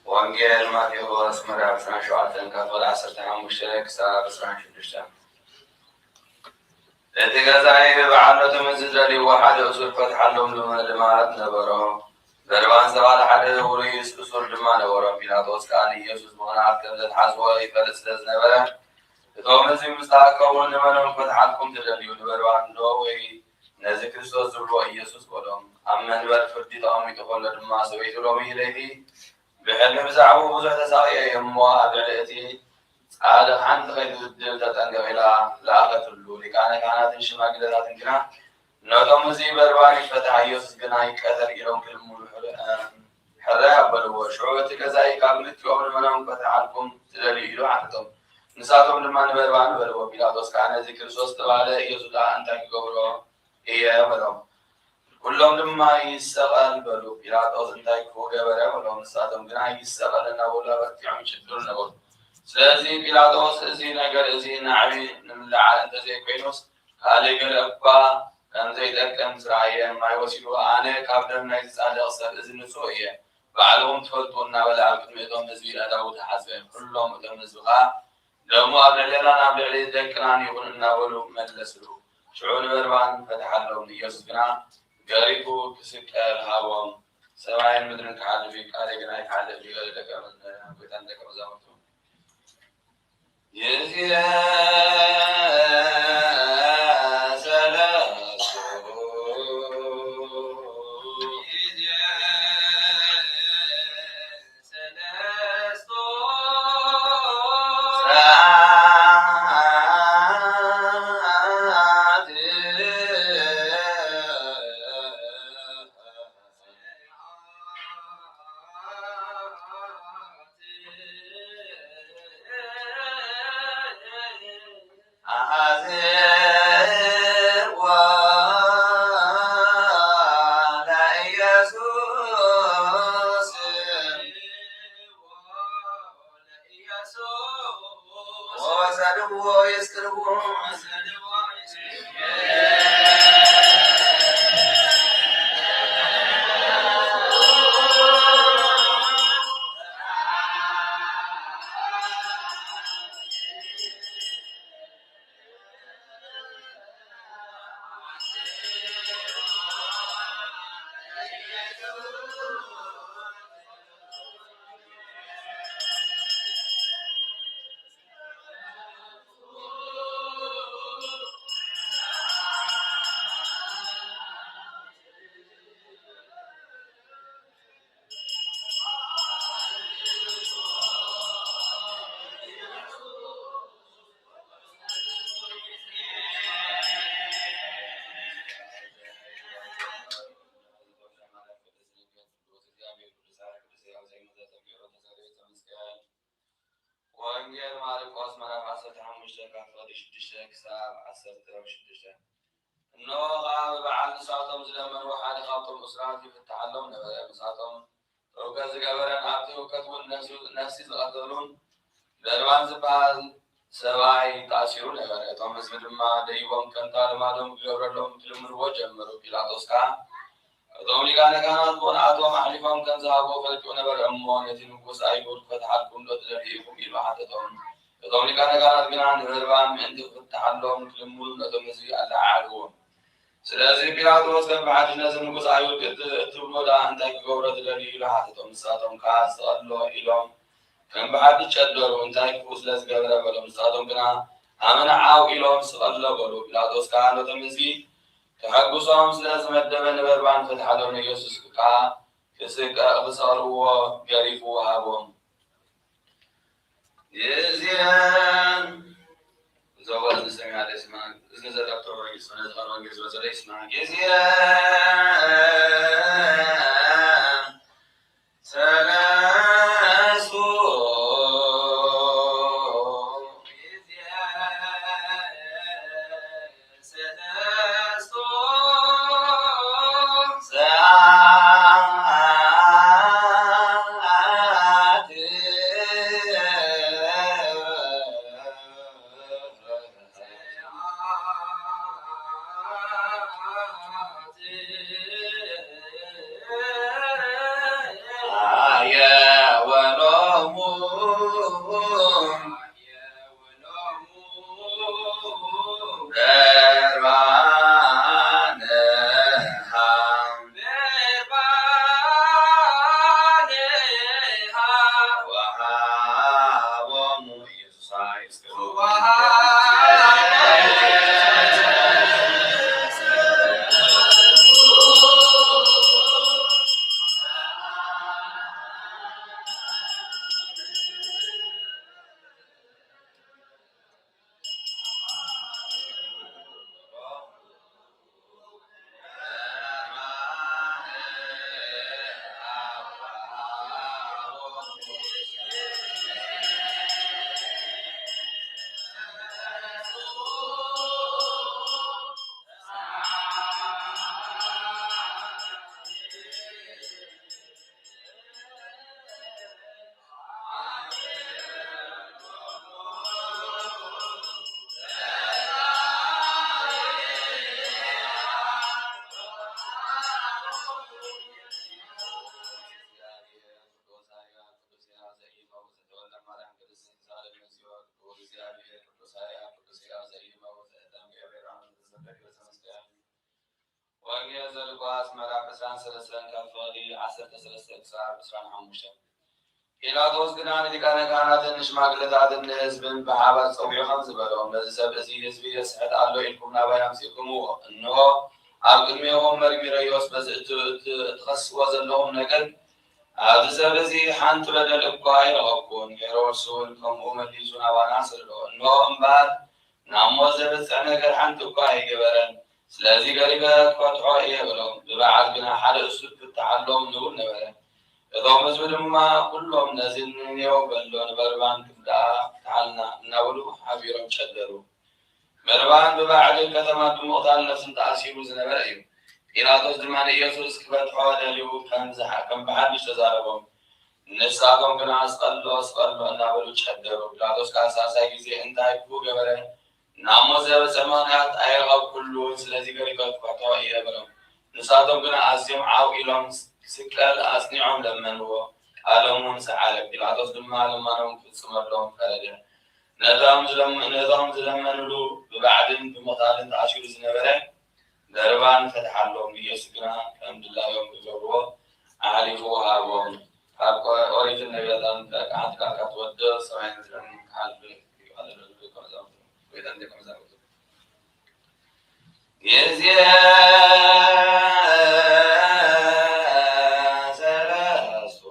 ወንጌል ማቴዎስ ምዕራፍ ዕስራን ሸውዓተን ካብ ቁጽሪ ዓሰርተ ሓሙሽተ ክሳብ ዕስራን ሽዱሽተን። እቲ ገዛኢ ብበዓል ነቶም ዝደልይዎ ሓደ እሱር ክፈትሓሎም ልማድ ነበሮ። በርባን ዝተባህለ ሓደ ውሩይ እሱር ድማ ነበሮ። ጲላጦስ ከኣ ንኢየሱስ ብቕንኣት ከም ዘትሓዝዎ ይፈልጥ ስለ ዝነበረ፣ እቶም ህዝቢ ምስ ተኣከቡ፣ ንመን ክፈትሓልኩም ትደልዩ? ንበርባን ዶ ወይ ነዚ ክርስቶስ ዝብልዎ ኢየሱስ? በሎም። ኣብ መንበር ፍርዲ ተቐሚጡ ከሎ ድማ ሰበይቱ ሎሚ ለይቲ ብሕልሚ ብዛዕባኡ ብዙሕ ተሳቕየ እየ እሞ፣ ኣብ ልዕሊ እቲ ጻድቕ ሓንቲ ከይትብድል ተጠንቀቕ ኢላ ለኣኸትሉ። ሊቃነ ካህናትን ሽማግለታትን ግና፣ ነቶም ህዝቢ በርባን ይፈታሕ፣ ኢየሱስ ግና ይቀተል ኢሎም ክልምኑ ሕረ-፣ ሕራይ ኣበልዎ። ሽዑ እቲ ገዛኢ ካብ ክልቲኦም ንመኖም ክፈትሓልኩም ትደልዩ? ኢሉ ሓተቶም። ንሳቶም ድማ ንበርባን በልዎ። ጲላጦስ ከኣ ነዚ ክርስቶስ ዝተባህለ ኢየሱስ ደኣ እንታይ ክገብሮ እየ? በሎም። ኩሎም ድማ ይሰቐል በሉ። ጲላጦስ እንታይ ክፉእ ገበረ? በሎም። ንሳቶም ግና ይሰቐል እናበሉ ኣበርቲዖም ይጭድሩ ነበሩ። ስለዚ ጲላጦስ፣ እዚ ነገር እዚ ንዓቢ ንምልዓል እንተዘይኮይኑስ፣ ካልእ ገለ እኳ ከም ዘይጠቅም ምስ ረኣየ፣ ማይ ወሲዱ፣ ኣነ ካብ ደም ናይዚ ጻድቕ ሰብ እዚ ንጹህ እየ፣ ባዕልኹም ትፈልጡ እናበለ ኣብ ቅድሚ እቶም ህዝቢ ኣእዳዉ ተሓጽበ። ኩሎም እቶም ህዝቢ ኸኣ፣ ደሙ ኣብ ልዕሌናን ኣብ ልዕሊ ደቅናን ይኹን እናበሉ መለስሉ። ሽዑ ንበርባን ፈትሓሎም፣ ንኢየሱስ ግና ገሪፉ ክስቀል ሃቦም። ሰማይን ምድርን ክሓልፍ እዩ፣ ቃለይ ግና ኣይክሓልፍን እዩ። ደቀ መዛሙርቱ፣ ጌታን ደቀ መዛሙርቱ። ጊዜ ሰለስቱ። ወንጌል ማርቆስ ምዕራፍ ዓሰርተ ሓሙሽተ ካብ ቁጽሪ ሽዱሽተ ክሳብ ዓሰርተ ሽዱሽተ። እነሆ ኸኣ ብበዓል ንሳቶም ዝለመንዎ ሓደ ካብቶም እሱራት ይፍትሓሎም ነበረ። ምሳቶም ህውከት ዝገበረን ኣብቲ ህውከት እውን ነፍሲ፣ ነፍሲ ዝቐተሉን በርባን ዝበሃል ሰብኣይ ተኣሲሩ ነበረ። እቶም ህዝቢ ድማ ደይቦም ከምታ ልማዶም ክገብረሎም ክልምንዎ ጀመሩ። ጲላጦስ ከኣ እቶም ሊቃነ ካህናት ብቕንኣቶም ኣሕሊፎም ከም ዝሃብዎ ፈሊጡ ነበረ እሞ፣ ነቲ ንጉስ ኣይሁድ ክፈትሓልኩም ዶ ትደልዩ ኢኹም? ኢሉ ሓተቶም። እቶም ሊቃነ ካህናት ግና ንበርባን ምእንቲ ክፍትሓሎም ክልምኑ ነቶም ህዝቢ ኣለዓዕልዎም። ስለዚ ጲላጦስ፣ ከም ብሓድሽ ነዚ ንጉስ ኣይሁድ እት-፣ እትብልዎ ደኣ እንታይ ክገብሮ ትደልዩ? ኢሉ ሓተቶም። ንሳቶም ከኣ ስቐሎ ኢሎም ከም ብሓድሽ ጨደሩ። እንታይ ክፉእ ስለ ዝገበረ በሎም። ንሳቶም ግና ኣመና ዓው ኢሎም ስቐሎ በሉ። ጲላጦስ ከኣ ነቶም ህዝቢ ከሐጉሶም ስለ ዝመደበ ንበርባን ፈትሓሎም፣ ንኢየሱስ ከኣ ክስቀ-፣ ክሰቕልዎ ገሪፉ ወሃቦም። ጊዜ ዘወር ንሰሚዕ ለይስማዕ፣ እዝኒ ዘለክቶ ወይ ስነ ዝኸር ወንጌል ዝበጸለ ይስማዕ። ጊዜ ሰለስቱ። ወንጌል ዘሉቃስ ምዕራፍ ዕስራን ሰለስተን፣ ካብ ፍቕዲ ዓሰርተ ሰለስተ ክሳብ ዕስራን ሓሙሽተን። ጲላጦስ ግና ንሊቃነ ካህናትን ንሽማግለታትን ንህዝብን ብሓባር ጸዊዑ ከምዚ በሎም፣ ነዚ ሰብ እዚ ህዝቢ የስሕት ኣሎ ኢልኩም ናባይ ኣምጺእኩምዎ። እንሆ፣ ኣብ ቅድሜኹም መርሚረዮስ፣ በዚ እት-፣ እት-፣ እትኸስዎ ዘለኹም ነገር ኣብዚ ሰብ እዚ ሓንቲ በደል እኳ ኣይረኸብኩን። ሄሮድስ እውን ከምኡ መሊሱ ናባና ሰደዶ። እንሆ እምበኣር፣ ናብ ሞት ዘብጽሕ ነገር ሓንቲ እኳ ኣይገበረን። ስለዚ ገሪፈ ክፈትሖ እየ በሎም። ብበዓል ግና ሓደ እሱር ክፍትሓሎም ንቡር ነበረ። እቶም ህዝቢ ድማ ኩሎም፣ ነዚ ንንየው በሎ፣ ንበርባን ክፍትሓልና እናበሉ ሓቢሮም ጨደሩ። በርባን ብባዕዲ ከተማ ብምቕታል ነፍስን ተኣሲሩ ዝነበረ እዩ። ጲላጦስ ድማ ንኢየሱስ ክፈትሖ ደልዩ ከም ዝሓ-፣ ከም ብሓድሽ ተዛረቦም። ንሳቶም ግና፣ "ስቐሎ፣ ስቐሎ" እናበሉ ጨደሩ። ጲላጦስ ከኣ ሳልሳይ ግዜ፣ "እንታይ ክፉእ ገበረ? ናብ ሞት ዘብጽሕ ምኽንያት ኣይረኸብኩሉን፣ ስለዚ ገሪፈ ክፈትሖ እየ" በሎም። ንሳቶም ግና ኣዝዮም ዓው ኢሎም፣ ክስቀል ኣጽኒዖም ለመንዎ። ቃሎም እውን ሰዓረ። ጲላጦስ ድማ ልመኖም ክፍጽመሎም ፈረደ። ነቶም ዝለም-፣ ነቶም ዝለመኑሉ ብባዕድን ብምቕታልን ተኣሲሩ ዝነበረ በርባን ፈትሓሎም። ንኢየሱስ ግና ከም ድላዮም ክገብርዎ ኣሕሊፉ ሃቦም። ካብ ቆ-፣ ኦሪትን ነቢያትን ካብ ሓንቲ ቃል ካብ ትወድቕ ሰማይን ምድርን ክሓልፍ እዩ። ሃሌሉያ። ደቀ መዛሙርቱ፣ ጌታን ደቀ መዛሙርቱ። ጊዜ ሰለስቱ፣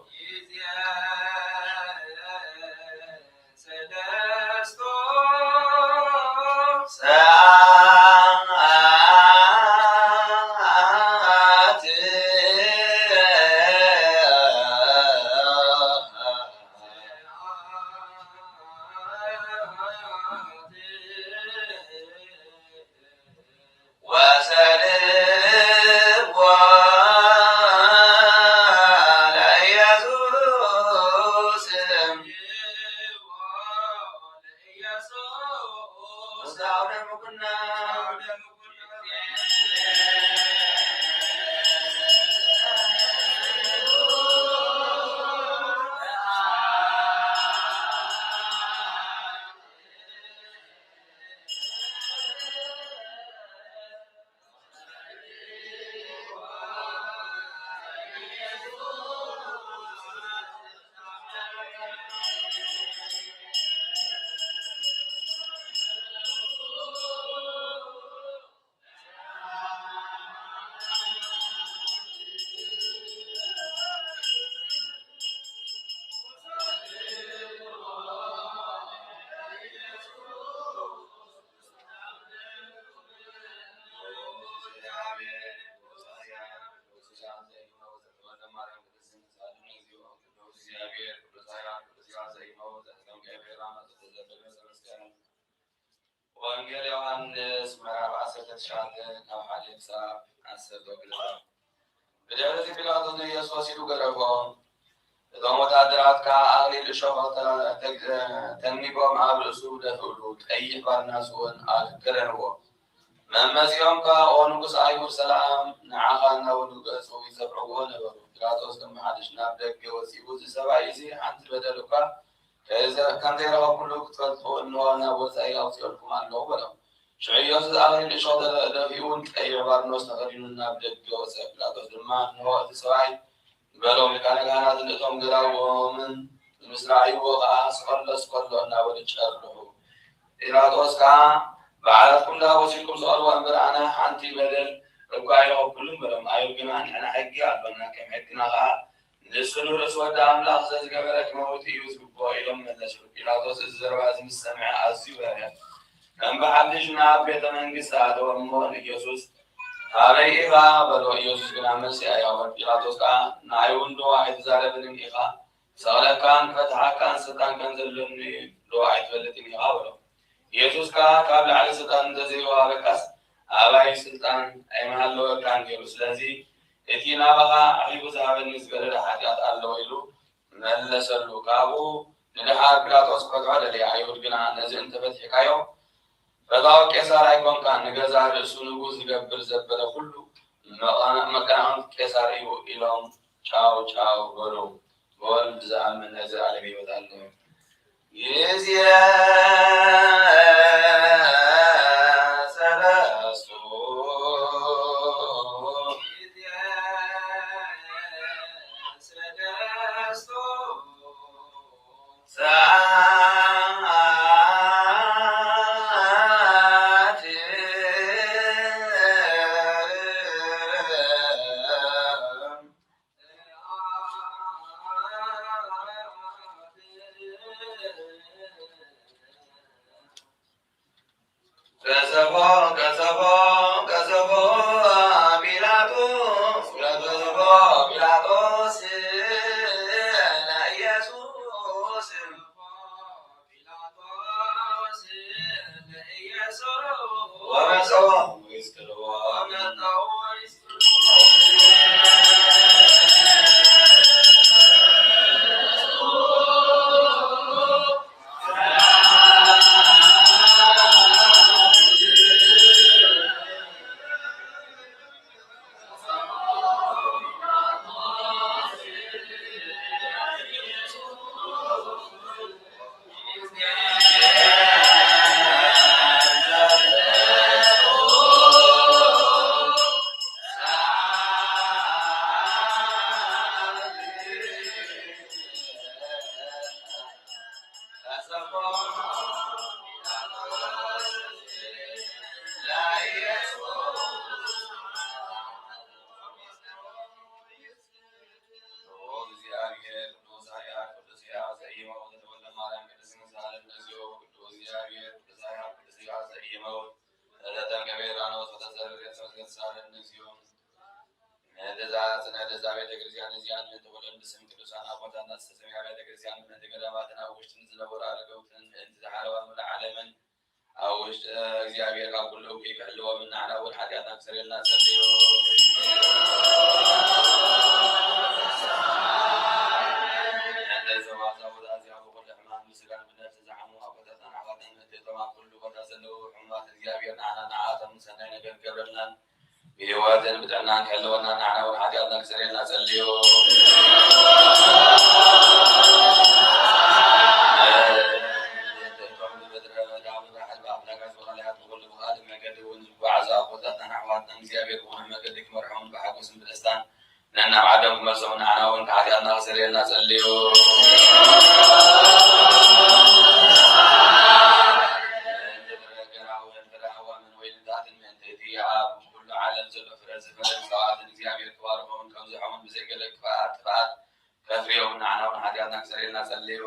ጊዜ ሰለስቱ ሰዓት ወሰልዎ ለኢየሱስ። ወንጌል ዮሐንስ ምዕራፍ ዓሰርተ ትሽዓተ ካብ ሓደ ክሳብ ዓሰርተ ወክልተ። ብድሕሪ እዚ ጲላጦስ ንኢየሱስ ወሲዱ ገረፎ። እቶም ወታደራት ከኣ ኣኽሊል እሾኽ ተ-፣ ተ-፣ ተንጊጎም ኣብ ርእሱ ደፍእሉ፣ ቀይሕ ባርናስ እውን ኣክረንዎ። መመጺኦም ከኣ፣ "ኦ ንጉስ ኣይሁድ፣ ሰላም ንዓኻ" እናበሉ ገጹ ይጸፍዕዎ ነበሩ። ጲላጦስ ከም ብሓድሽ ናብ ደገ ወጺኡ፣ "እዚ ሰብኣይ እዚ ሓንቲ በደል እኳ ከይዘ-፣ ከም ዘይረኸብኩሉ ክትፈልጡ፣ እንሆ ናብ ወጻኢ ኣውጺኦልኩም ኣለኹ" በሎም። ሽዑ ኢየሱስ ኣኽሊል እሾኽ ተ-፣ ደፊኡ፣ ቀይሕ ባርኖስ ተኸዲኑ ናብ ደገ ወጸ። ጲላጦስ ድማ፣ "እንሆ እቲ ሰብኣይ" በሎም። ሊቃነ ካህናትን እቶም ገዳይምን ምስ ረኣይዎ ከኣ፣ "ስቐሎ፣ ስቐሎ" እናበሉ ጨርሑ። ጲላጦስ ከኣ፣ "ባዕላትኩም ደኣ ወሲድኩም ስቐልዎ እምበር፣ ኣነ ሓንቲ በደል እኳ ኣይረኸብኩሉን" በሎም። ኣይሁድ ግና፣ "ንሕና ሕጊ ኣሎና፣ ከም ሕግና ከኣ ንሱ ንርእሱ ወዲ ኣምላኽ ዘዝገበረ ክመውት እዩ ዝግብኦ" ኢሎም መለሱሉ። ጲላጦስ እዚ ዘረባ እዚ ምስ ሰምዐ ኣዝዩ በርሀ። ከም ብሓድሽ ናብ ቤተ መንግስቲ ኣተወ እሞ ንኢየሱስ፣ "ካበይ ኢኻ?" በሎ። ኢየሱስ ግና መልሲ ኣይሃቦን። ጲላጦስ ከኣ፣ "ንኣይ እውን ዶ ኣይትዛረብንን ኢኻ? ክሰቕለካን ክፈትሓካን ስልጣን ከም ዘለኒ ዶ ኣይትፈልጥን ኢኻ?" በሎ። ኢየሱስ ከኣ፣ "ካብ ላዕሊ ስልጣን እንተዘይወሃበካስ፣ ኣባይ ስልጣን ኣይምሃለወካን ነይሩ። ስለዚ እቲ ናባኻ ኣሕሊፉ ዝሃበኒ ዝበደለ ሓጢኣት ኣለዎ" ኢሉ መለሰሉ። ካብኡ ንደሓር ጲላጦስ ክፈትሖ ደለየ። ኣይሁድ ግና፣ "ነዚ እንተፈቲሕካዮ፣ ፈታዊ ቄሳር ኣይኮንካን፣ ንገዛእ ርእሱ ንጉስ ዝገብር ዘበለ ኩሉ መቐ-፣ መቀናቕንት ቄሳር እዩ" ኢሎም ጫው ጫው በሉ። በወልድ ዝኣምን ናይ ዘለዓለም ህይወት ኣለዎ። ጊዜ ሰለስቱ ቀዘፎ፣ ቀዘፎ፣ ቀዘፎ ጲላጦስ፣ ቀዘፎ ጲላጦስ ለኢየሱስ። ወመጸወ ወይስክርዎ። እግዚአብሔር ቅዱስ ኃያል ቅዱስ ሕያው ዘኢይመውት ወልደ ማርያም ቅድስት ቅዱሳን እግዚኦ። ቅዱስ እግዚአብሔር ቅዱስ ኃያል ቅዱስ ሕያው ዘኢይመውት ወለተንቀቤ ራኖስ ወተዘርር የተመስገን ሳለን እግዚኦ። እደዛ ጽነ እደዛ ቤተክርስቲያን እዚያን ምን ተወለድ ስም ቅዱሳን አቦታና ተሰሚያ ቤተክርስቲያን ምን ገዳማትን አውሽትን ዝነበሩ አረገውትን ምን ተሐረዋ ሙሉ ዓለምን አውሽ እግዚአብሔር ካብ ኩሉ እኩይ ክሕልዎ ምናና ወል ኃጢአትና ክሰሬልና ጸልዮ። እንደ ዘዋዛ ወደ እዚያ በኩል ሕማም ምስጋን ብነፍስ ዝዓሙ አቦታትና አባታን እቴቶም ኣብ ኩሉ ቦታ ዘለዉ ሕሙማት እግዚአብሔር ንዓና ንዓቶም ሰናይ ነገር ገብረልናን ብህይወትን ብጥዕናን ክሕልወና ንዓና እውን ኃጢአትና ክሰሬልና ጸልዮ። እቶም ብምድረ በዳ ብባሕር በአፍላጋት በቀላያት በኩሉ ብኻልእ መገዲ እውን ዝጓዓዙ አቦታትናን አሕዋትናን እግዚአብሔር ብቅኑዕ መገዲ ክመርሖምን ብሓጎስን ብደስታን ነናብ ዓዶም ክመልሶም ንዓና እውን ከኃጢአትና ክሰሬልና ጸልዮ። እንቲ ፍረ ገራውያን ፍረ አዋምን ወይንታትን ምእንቲ እቲ ኣብ ኩሉ ዓለም ዘሎ ፍረ ዝፈረ ሰብኣትን እግዚኣብሔር ክባርኮምን ከምዝሖምን ብዘይ ገለ ክፍኣት ጥፍኣት ከፍርዮም ንዓና እውን ኃጢአትና ክሰሬልና ጸልዮ።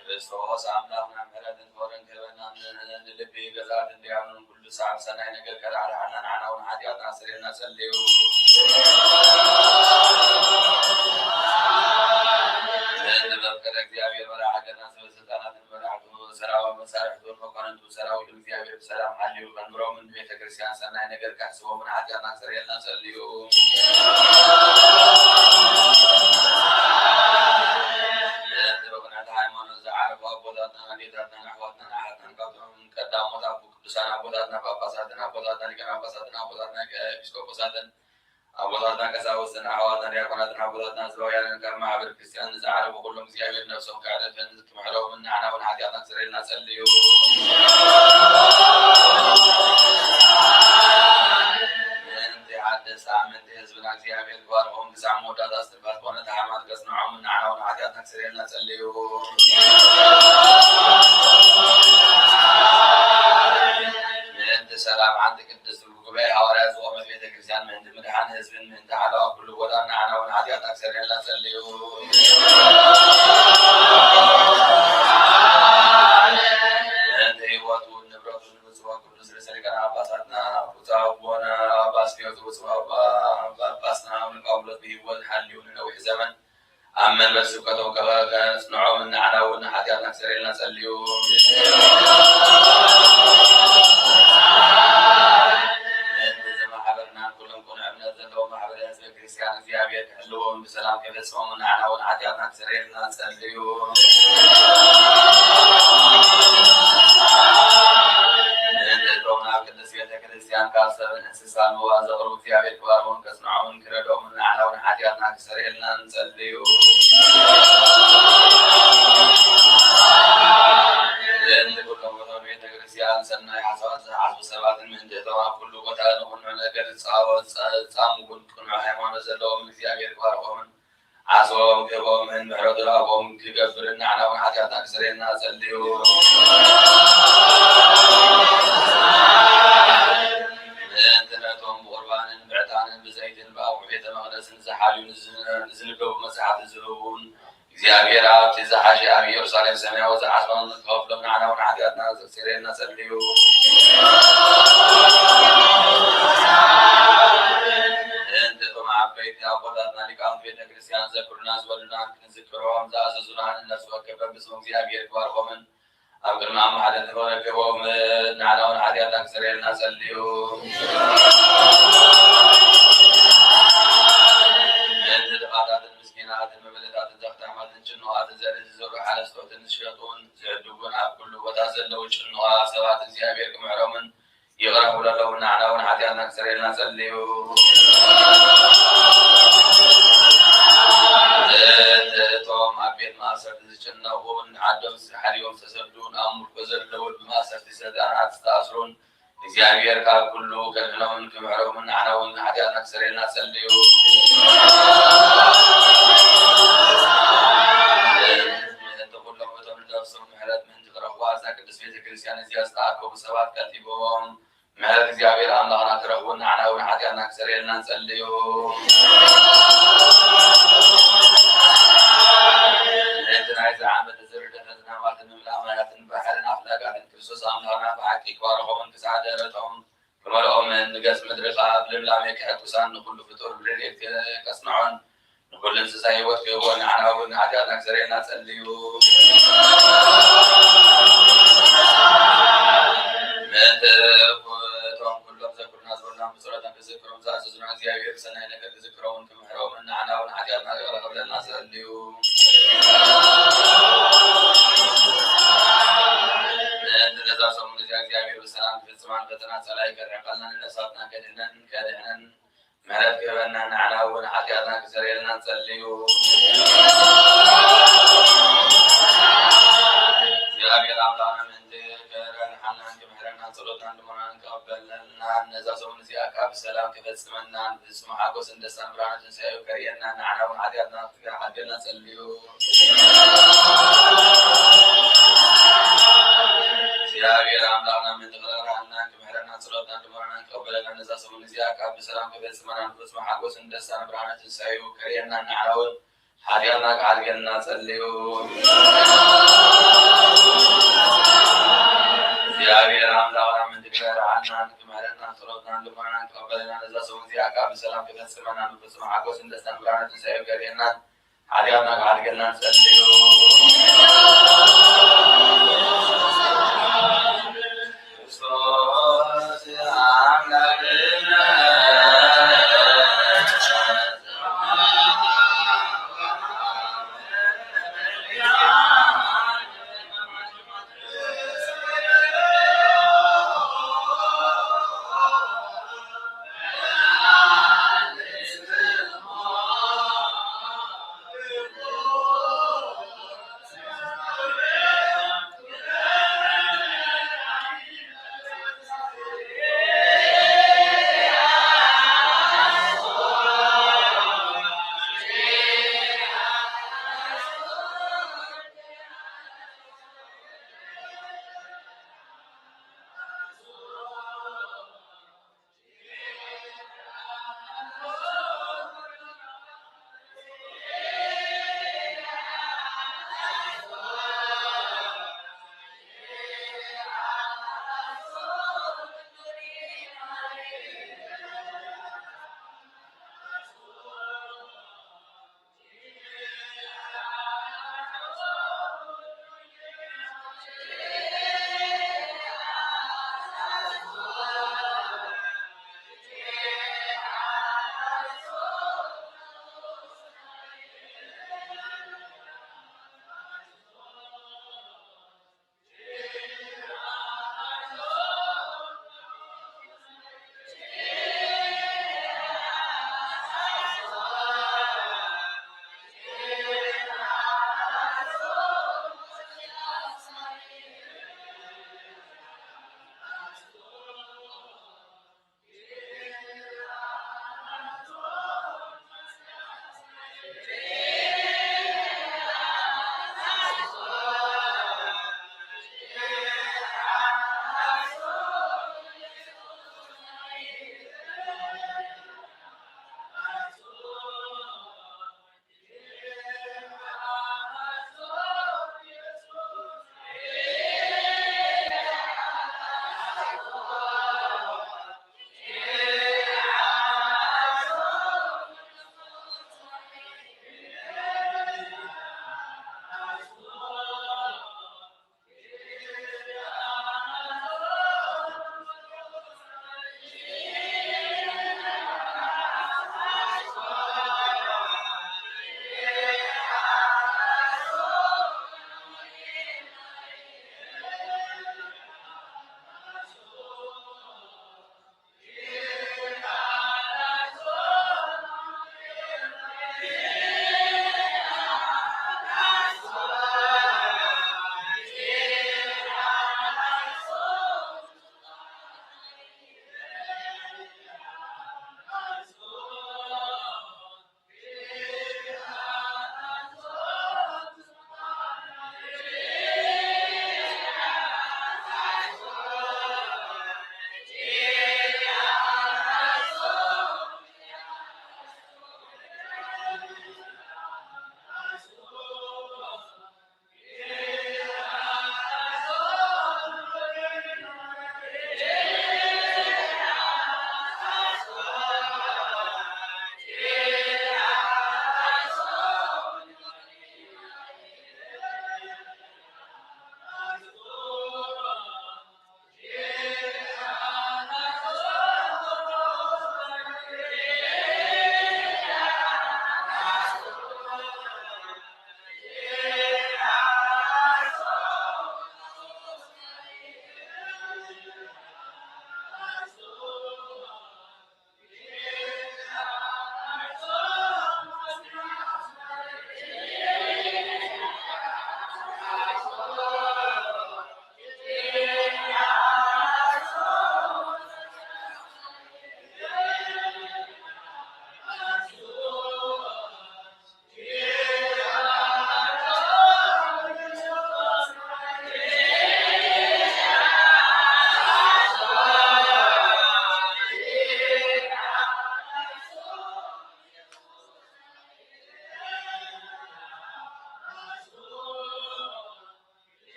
ክርስቶስ ኣምላኽና ምሕረትን ፍቕርን ክህበና ንልቢ ገዛእትን ደያኑን ኩሉ ሳዕ ሰናይ ነገር ከራሕርሓና ንዓና እውን ኃጢአትና ክሰሬልና ጸልዮ። እንቲ በፍቃደ እግዚኣብሔር መራሒ ሃገርና ሰበ ስልጣናትን መራሕቱ ሰራዊት መሳርሕቱን መኳንንቱ ሰራዊት እግዚኣብሔር ብሰላም ሓልዩ ከንብሮምን ንቤተ ክርስቲያን ሰናይ ነገር ከሕስቦምን ኃጢአትና ክሰሬልና ጸልዮ። እንቲ ብቕንዕቲ ሃይማኖት ዝዓረፉ ኣቦታትናን ኣዴታትናን ኣሕዋትናን ኣሓትናን ካብቶም ቀዳሞት ኣቦ ቅዱሳን ኣቦታትና ጳጳሳትን ኣቦታትና ሊቃነ ጳጳሳትን ኣቦታትና ኤጲስቆጶሳትን ኣቦታትና ቀሳውስትን ኣሕዋትና ዲያቆናትን ኣቦታትና ህዝባውያንን ካብ ማሕበር ክርስቲያን ዝዓረፉ ኩሎም እግዚኣብሔር ነፍሶም ከዕርፍን ክምሕሮምን ንዓና እውን ሓጢኣትና ክሰርየልና ጸልዩ። ምእንቲ ሓደስቲ ኣመንቲ ህዝብና እግዚኣብሔር ክባርኮም ክሳዕ መወዳእታ እስትንፋስ ዝኾነ ተሓማት ከጽንዖምን ንዓና እውን ሓጢኣትና ክሰርየልና ጸልዩ። ምእንቲ ሰላም ሓንቲ ቅድስቲ ጉባኤ ሃዋርያት ዝኾነት ቤተ ክርስቲያን ምእንቲ ምድሓን ህዝብን ምእንቲ ሓለዋ ኩሉ ቦታ ንዓና እውን ሓጢኣትና ክሰርየልና ጸልዩ። ምእንቲ ህይወቱ ንብረቱ ንብፁዕ ወቅዱስ ርእሰ ሊቃነ ጳጳሳትና ብፁዕ ኣቦና ኣባ ስልዮስ ብፁዕ ኣባ ጳጳስና ኣቡነ ጳውሎስ ብህይወት ሓልዩ ንነዊሕ ዘመን ኣብ መንበር ስብከቶም ከ-፣ ከጽንዖም ንዓና እውን ሓጢኣትና ክሰርየልና ጸልዩ። ምእንቲ እዚ ማሕበርናን ኩሎም ቅኑዕ እምነት ዘለዎም ማሕበረ ህዝበ ክርስቲያን እግዚኣብሔር ክሕልዎም ብሰላም ከይፈጽሞም ንዓና እውን ሓጢኣትና ክሰርየልና ጸልዩ። ምእንቲ እቶም ናብ ቅድስት ቤተ ክርስቲያን ካብ ሰብን እንስሳን መዋ ዘቕርቡ እግዚኣብሔር ክባርኮምን ከጽንዖምን ክረድኦምን ንዓና እውን ሓጢኣትና ክሰርየልና ንጸልዩ። ምእንቲ ኩሎም እቶም ቤተ ክርስቲያን ሰናይ ሓሳባት ዝሓስቡ ሰባትን ምእንቲ እቶም ኣብ ኩሉ ቦታ ንቕኑዕ ነገር ዝጻወ-፣ ጸ-፣ ጻምጉን ቅኑዕ ሃይማኖት ዘለዎም እግዚኣብሔር ክባርኮምን ዓስቦም ክህቦምን ምሕረቱ ላቦም ክገብርን ንዓና እውን ሓጢኣትና ክሰርየልና ጸልዩ። ምእንቲ ነቶም ብቁርባንን ብዕጣንን ብዘይትን ብኣቑሑ ቤተ መቕደስን ዝሓልዩ ንዝ-፣ ንዝንበቡ መጽሓፍቲ ዝህቡን እግዚኣብሔር ኣብ ዝሓሸ ኣብ ኢየሩሳሌም ሰማያዊ ዝዓጽወን ክኸፍሎም ንዓና እውን ሓጢኣትና ዘስተሰርየልና ጸልዩ። እንቲ እቶም ዓበይቲ ኣቦታትና ሊቃውንቲ ቤተ ክርስቲያን ዘክሩና ዝበሉና ክንዝክሮም ዝኣዘዙና ንነፍሲ ወከፍ በብስሙ እግዚኣብሔር ክባርኾምን ኣብ ቅድሚ ኣማልድቲ ክረክቦም ንዓና እውን ሓጢኣትና ክሰርየልና ጸልዩ። እንቲ ድኻታትን ምስኪናትን መበለታትን ዘኽታማትን ጭኑቓትን ዘርኢ ዝዘርኡ ሓረስቶትን ዝሸጡን ዝዕድጉን ኣብ ኩሉ ቦታ ዘለዉ ጭኑቓት ሰባት እግዚኣብሔር ክምሕሮምን ይቕረ ክብለሎም ንዓና እውን ሓጢኣትና ክሰርየልና ጸልዩ። እቶም ኣብ ቤት ማእሰርቲ ዝጭነቑን ዓዶም ሓዲጎም ዝተሰዱን ኣብ ምርኮ ዘለዉን ብማእሰርቲ ሰይጣናት ዝተኣስሩን እግዚኣብሔር ካብ ኩሉ ከድሕኖምን ክምሕሮምን ንዓና እውን ሓጢኣትና ክሰርየልና ጸልዩ። እንቲ ኩሎም እቶም ንነፍሶም ምሕረት ምእንቲ ክረኽቡ ኣብዛ ቅድስት ቤተ ክርስቲያን እዚኣ ዝተኣከቡ ሰባት ቀልጢፎም ምሕረት እግዚኣብሔር ኣምላኽና ክረኽቡ ንዓና እውን ሓጢኣትና ክሰርየልና ንጸልዩ። ነቲ ናይዚ ዓመት እዚ ርደተ ዝናማትን ምምላእ ማያትን ባሕርን ኣፍላጋትን ክርስቶስ ኣምላኽና ብሓቂ ክባርኾምን ክሳዕ ደረቶም ክመልኦምን ንገጽ ምድሪ ከኣ ብልምላሜ ክሕጉሳን ንኹሉ ፍጡር ብረድኤት ከጽንዖን ንኹሉ እንስሳ ህይወት ክህቦ ንዓና እውን ሓጢኣትና ክሰርየልና ጸልዩ። ምእንቲ እቶም ኩሎም ዘክሩና ዝበሉና ብጸሎቶም ክዝክሮም ዝኣዘዙና እግዚኣብሔር ብሰናይ ነገር ክዝክሮምን ክምሕሮምን ንዓና እውን ሓጢኣትና ይቕረ ክብለልና ጸልዩ። ምእንቲ ነዛ ሰሙን እዚኣ እግዚኣብሔር ብሰላም ክፍጽማን ፈተና ጸላኢ ከርሕቀልና ንነፍሳትና ከድሕነን ከድሕነን ምሕረት ክህበና ንዓና እውን ሓጢኣትና ክሰርየልና ጸልዩ። እግዚኣብሔር ኣምላኽና ምእንቲ ክረድኣናን ክምሕረናን ጸሎትናን ልመናናን ክቕበለልናን ነዛ ሰሙን እዚኣ ከኣ ብሰላም ክፈጽመናን ፍጹም ሓጎስን ደስታን ብርሃነ ትንሳኤኡ ከርእየናን ንዓና እውን ሓጢኣትና ክሓድገልና ጸልዩ። እግዚኣብሔር ኣምላኽና ምእንቲ ክረድኣናን ክምሕረናን ጸሎትናን ልመናናን ክቕበለልናን ነዛ ሰሙን እዚኣ ከኣ ብሰላም ክፈጽመናን ፍጹም ሓጎስን ደስታን ብርሃነ ትንሳኤኡ ከርእየናን ንዓና እውን ሓጢኣትና ክሓድገልና ጸልዩ። እግዚኣብሔር ኣምላኽና ምእንቲ ክረድኣናን ክምሕረናን ጸሎትናን ልመናናን ክቕበለልናን ነዛ ሰሙን እዚኣ ከኣ ብሰላም ክፈጽመናን ፍጹም ሓጎስን ደስታን ብርሃነ ትንሳኤኡ ከርእየናን ሓጢኣትና ክሓድገልና ንጸልዩ። ክርስቶስ ኣምላኽና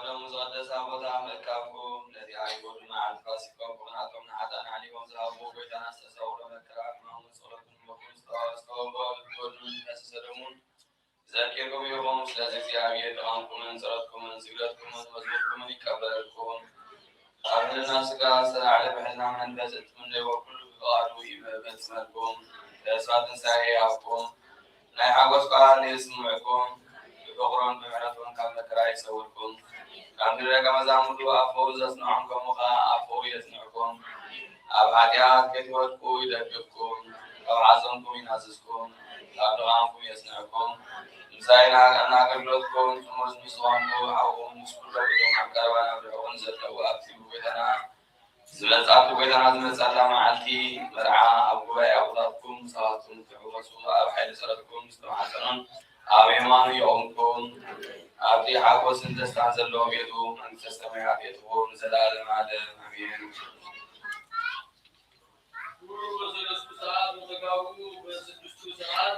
ዘቀደሰ ቦታ መልካምኩም ለዚያ ይጎዱ መዓልቲ ፋሲካኩም ናቶም ንሓጣን ኣሕሊፎም ዝሃቡ ጎይታና ዝተሰውሮ መከራ ሕማሙን ጸሎቱን ሞቱን ዝተዋረስከው በሉ ትወዱን ዝተሰደሙን ዘኪርኩም ኢኹም። ስለዚ እግዚኣብሔር ድኻምኩምን ጸሎትኩምን ስግደትኩምን መዝሙርኩምን ይቀበለልኩም። ኣብ ሕልና ስጋ ዝተላዕለ ብሕልና መንፈስ እትምነይዎ ኩሉ ብፍቓዱ ይፈጽመልኩም። ተስፋ ትንሳኤ ይሃብኩም። ናይ ሓጎስ ቃል የስምዕኩም። ብፍቕሩን ብምሕረቱን ካብ መከራ ይሰውርኩም። ከምቲ ደቀ መዛሙርቱ ኣብ ፍቕሩ ዘጽንዖም ከምኡ ኸኣ ኣብ ፍቕሩ የጽንዕኩም። ኣብ ሓጢኣት ከይትወድቁ ይደግፍኩም። ካብ ሓዘንኩም ይናዝዝኩም። ካብ ድኻምኩም የጽንዕኩም። ምሳይ ናብ ኣገልግሎትኩም ጥሙዝ ምስ ዝኾንኩ፣ ሓውኹም ምስ ኩሎም እቶም ኣብ ቀረባን ኣብ ርሑቕን ዘለዉ ኣብቲ ብጎይታና ዝመጽእ፣ ኣብቲ ጎይታና ዝመጽኣላ መዓልቲ መርዓ ኣብ ጉባኤ ኣቦታትኩም ምሳኻትኩም ክትሕወሱ ኣብ ሓይሊ ጸሎትኩም ዝተማሕጸኑን ኣብ የማኑ የቑምኩም። ኣብቲ ሓጎስን ደስታን ዘለዎ ቤቱ መንግስተ ሰማያት የእትዎ ንዘለዓለም ዓለም ኣሜን። ሰዓት፣ በስድስቱ ሰዓት፣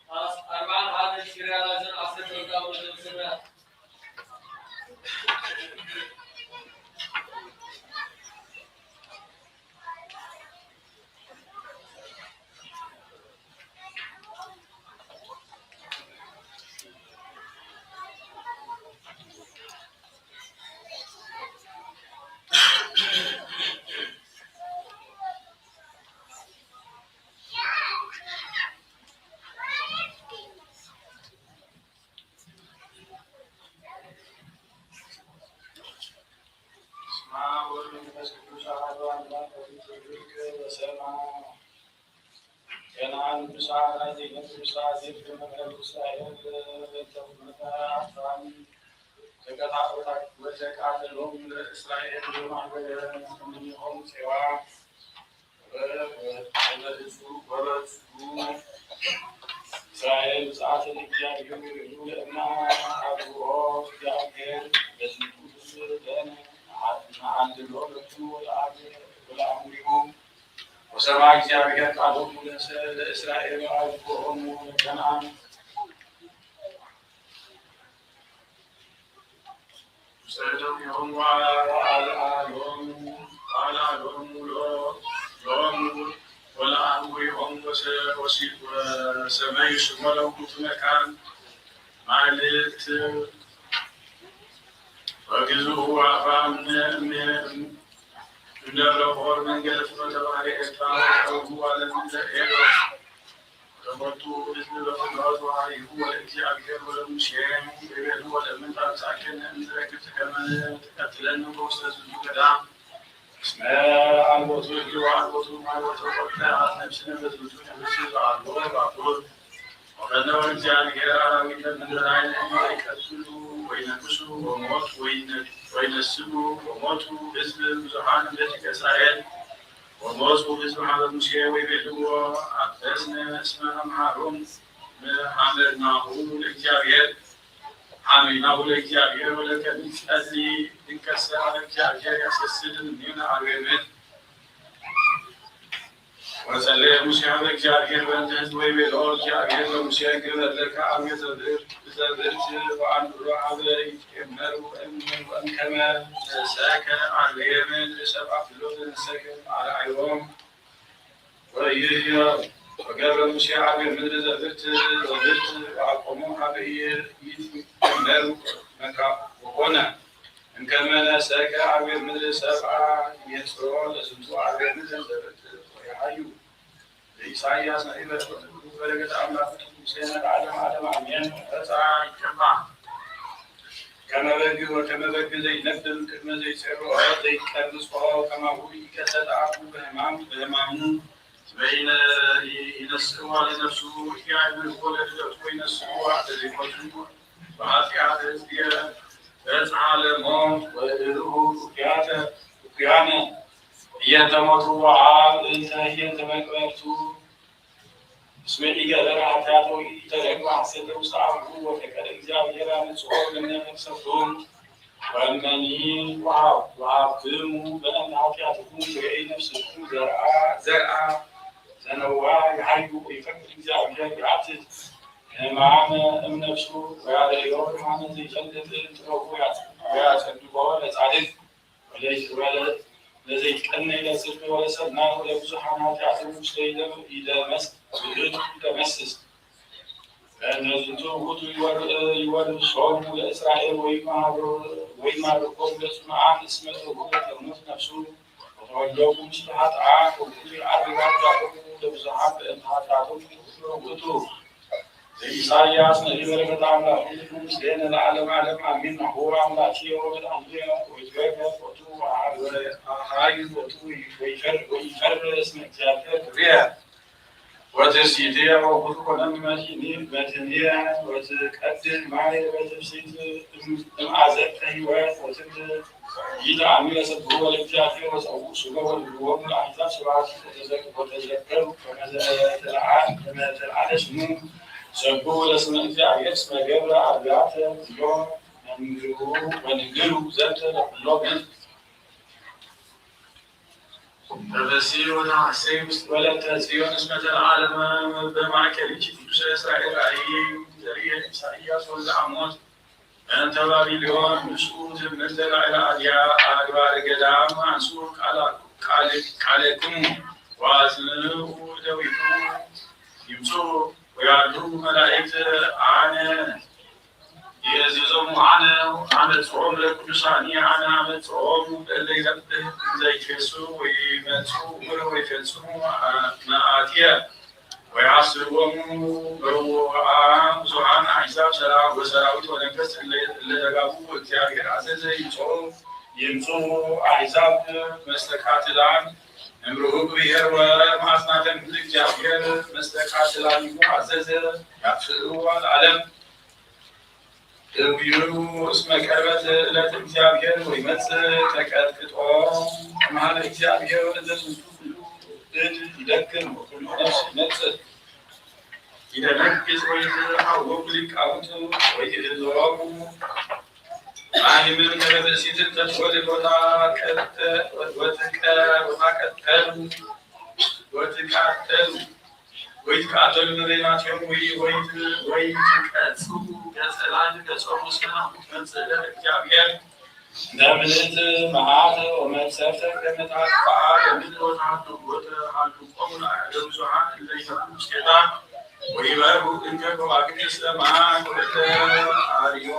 አስ-፣ አርባን ሀደ ሽሪያ ላዘን አስር ደቂቃ ወደ ስራ። በስመ አብ ወወልድ ወመንፈስ ቅዱስ አሐዱ አምላክ። ወትትብክ በሰማ ከነዓን ንጉሳ አራዚ ንጉሳ ዜት ከመ እስራኤል ተኩመተ አፍራም ተቀጣ ወተቃተሎም ለእስራኤል በማህበረ እምኔሆም ጼዋ። ወበእጹ እስራኤል ብፅዓተ ለእግዚአብሔር ወይቤሉ ለእመ አግብኦ እግዚአብሔር በዝንቱ ህዝብ ደም ነአልሎ ለኩሉ ወለአብ ወለአምሪሆም። ወሰምዐ እግዚአብሔር ቃሎሙ ለእስራኤል ወአግብኦሙ ለከነዓን። ውሰዶሙ ወአልዓሎሙ፣ አልዓሎሙ ሎሙ ወለአምሪሆሙ ወሰ-፣ ወሲ-፣ ወሰመዩ ስሞ ለውእቱ መካን ማልት ወግዝኡ አፍራም እምነ፣ እምነ፣ እምነ ደብረ ሆር መንገለ ፍኖተ ባሕረ ኤርትራ ወቀርቡ አለምንተ ኤዶም። ወተሞቱ ህዝብ በፍኖት ወሀይሁ ወለእግዚአብሔር ወለሙሴ ወይቤሉ ወለምን ታምጻእከነ እምድረ ግብጽ ከመ ትቀትለነ በውስተ ዝንቱ ገዳም እስመ አልቦቱ እግር ወአልቦቱ ማይ ወተቆጥዐት ነፍስነ በዝንቱ ንጉስ ዘአልቦ ባቡር። ወፈነወ እግዚአብሔር አራዊተ ምድር ላዕሌነ ወይቀትሉ ወይነግሱ ወሞቱ ወይነ-፣ ወይነስኡ ወሞቱ ህዝብ ብዙኃን እምደቂቀ እስራኤል። ወሞቱ ህዝብ ሀበ ሙሴ ወይቤልዎ አበስነ እስመ አምሃሮሙ ሐመድናሁ ለእግዚአብሔር፣ ሐመድናሁ ለእግዚአብሔር ወለከ ንጸሊ እንከሰ ሀበ እግዚአብሔር ያሰስል እምኔነ አርዌ ምድር። ወጸለየ ሙሴ ሀበ እግዚአብሔር በእንተ ህዝብ ወይቤሎ እግዚአብሔር ለሙሴ ግበር ለከ አርዌ ዘብርት፣ ዘብርት ወአንብሮ ሀበ ይትኤመሩ እም-፣ ወእምከመ ነሰከ አርዌ ምድር ሰብአ ኩሎ ዘነሰከ አርአዮም። ወይህየ ወገብረ ሙሴ አርዌ ምድር ዘብርት፣ ዘብርት ወአቆሞ ሀበ ይትኤመሩ መካ ወኮነ እምከመ ነሰከ አርዌ ምድር ሰብአ ይሜጽኦ ለዝንቱ አርዌ ምድር ዘብርት ወይሃዩ። ለኢሳይያስ ነቢይ በትወቱ በረከት አምላክ ምስሌነ ለዓለመ ዓለም አሜን። ወፈጽአ ይትቀባ ከመ በግ ወከመ በግ ዘይነብር ቅድመ ዘይጼርዖ ዘይቀርጾ ከማሁ ኢከሰተ አፉ በሕማም በሕማሙ በይነ ይነስእዋ ለነፍሱ ኢያእምርዎ ለልደቱ ወይነስእዋ ለዜጎቱ በኃጢአት ህዝብየ በጽሐ ለሞት ወእልሁ እኩያተ እኩያነ ህየንተ ሞቱ ወአብ እንተ ህየንተ መቅበርቱ። እስመ ኢገበረ ኃጢአተ ወኢተረክበ ሐሰተ ውስተ አፉሁ ወፈቀደ እግዚአብሔር አምጽኦ እምነ መቅሰፍቱ። ወእመኒ ወሀብ-፣ ወሀብክሙ በእንተ ኃጢአትኩም ርዕይ ነፍስኩም ዘርአ፣ ዘርአ ዘነዋ ይሃዩ ወይፈቅድ እግዚአብሔር ይአትት ሕማመ እምነፍሱ ወያርእዮ ብርሃነ ዘይፈልጥ ጥበቡ ያጽ-፣ ወያጸድቆ ለጻድቅ ወለ-፣ ወለ-፣ ለዘይትቀነይ ለጽድቅ ወለሰናይ ወለብዙኃን ኃጢአትን ውስተ ኢደ-፣ ኢደመስ-፣ ኢደመስስ። በእንተ ዝንቱ ውእቱ ይወር-፣ ይወርሶሙ ለእስራኤል ወይማር-፣ ወይማርኮሙ ለጽኑዓን እስመ ተውህበ ከሞት ነፍሱ ወተወልዶሙ ምስለ ኃጥኣን ወኩሉ ይዐርግ ኃጢአቶሙ ለብዙኃን በእንተ ኃጢአቶሙ ውእቱ። ዘኢሳይያስ ነቢይ በረከተ አምላኩ ምስሌነ ለዓለመ ዓለም አሜን። ናሁ አምላኬ ወመድኃኒየ ወይትቤከ ፎቱ ወአሃዩ ፎቱ ወይፈር-፣ ወይፈር እስመ እግዚአብሔር ክብሬ ወትስይቴ ወኩሉ ኮነኒ መድኃኒ-፣ መድኃኒየ ወትቀድህ ማይ ወትፍሲት እም-፣ እምአዘቅተ ሕይወት ወትብል ይትአምር ስብሖ ለእግዚአብሔር ወጸውዕ ሱበ ወንግርዎሙ ለአሕዛብ ስብሐት ወተዘ-፣ ወተዘከሩ ከመ ዘተለዓ-፣ ከመ ተለዓለ ስሙ። ሰብሑ ለስመ እግዚአብሔር እስመ ገብረ አብያተ እግዚኦ መንግሩ ወንግሩ ዘንተ ለኩሎ ምድር። ተፈሲ ወተሐሴ ውስጥ ወለተ ጽዮን እስመ ተለዓለመ በማእከልኪ ቅዱሰ እስራኤል። ራእይ ዘርየ ኢሳይያስ ወልደ አሞጽ። በእንተ ባቢሎን ንስኡ ትምህርተ ላዕለ አድያ አድባረ ገዳም አንሱ ቃላ-፣ ቃል-፣ ቃለክሙ ወአጽንዑ እደዊክሙ ይምጹ ወያሉ መላእክት አነ ይእዝዞሙ አነ አመጽኦሙ ለቅዱሳኒ አነ አመጽኦሙ ለእለ ይነብህ እንዘ ይትፌሱ ወይመጹ ወይፈጽሙ መዓትየ ወይሐስርዎሙ በውአ ብዙኃን አሕዛብ ሰራ-፣ ወሰራዊት ወነገሥት እለ፣ እለ ተጋቡ ወእግዚአብሔር አዘዘ ይምጹ፣ ይምጹ አሕዛብ መስተቃትላን እምርሁቅ ብሔር ወማዕጽናተ ምድር እግዚአብሔር መስተቃትላኒሁ አዘዘ ያጥፍኡ ለዓለም። እብዩ እስመ ቀርበት ዕለተ እግዚአብሔር ወይመጽእ ተቀጥቅጦ እምሃለ እግዚአብሔር ወእንተ ዝንቱ ኩሉ እድ ይደክም ወኩሉ ነፍስ ይመጽእ ይደነግጽ ወይትሐወኩ ሊቃውንቱ ወይእዞሙ ማህምን ከመ ብእሲትን ተትወልድ ወታቀጠ-፣ ወትቀ-፣ ወታቀጠሉ ወትቃጠሉ ወይትቃተሉ በበይናቲሆሙ ወይ-፣ ወይት-፣ ወይትቀጽኡ ገጸ ላዕል ገጾሙ እስመ ናሁ ትመጽእ ዕለተ እግዚአብሔር እንተ ምልእት መዓተ ወመቅሰፍተ ከመ ታጥፍኣ ለምድር ወተሃሉ-፣ ወተሃልቆሙ ለአዕደው ብዙኃን እለ ይነብሩ ውስቴታ ወይበሩ እንከ ከዋክብተ ሰማይ ወእለ አርዮ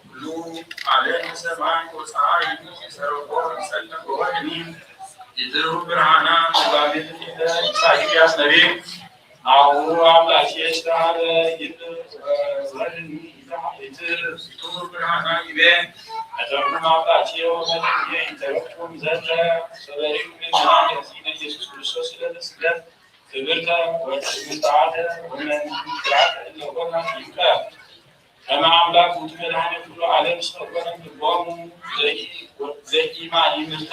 ኩሉ ዓለም ሰማይ ወፀሐይ ይሰረቆ ይጸልም ወወህኒ ይትሩ ብርሃና። ትርጓሜ ትንቢተ ኢሳይያስ ነቢይ። ናሁ አምላኬ ይትሃበ ይብል ወወህኒ ይትሃ-፣ ይትሩ ብርሃና ይቤ። መጠኑ አምላኬ ወመድኃኒየ ይተረኩም ዘንተ ሰበሪው ምእመናን የዚነ ኢየሱስ ክርስቶስ ዕለተ ስቅለት ክብርተ ወትዕዝዝተ ወመንክራት እለ ኮነ ይብለ። ከመ አምላክ ውእቱ መድኃኔ ኩሉ ዓለም እስመ ኮነ ምግቦሙ ዘኢ-፣ ዘኢማእምርተ፣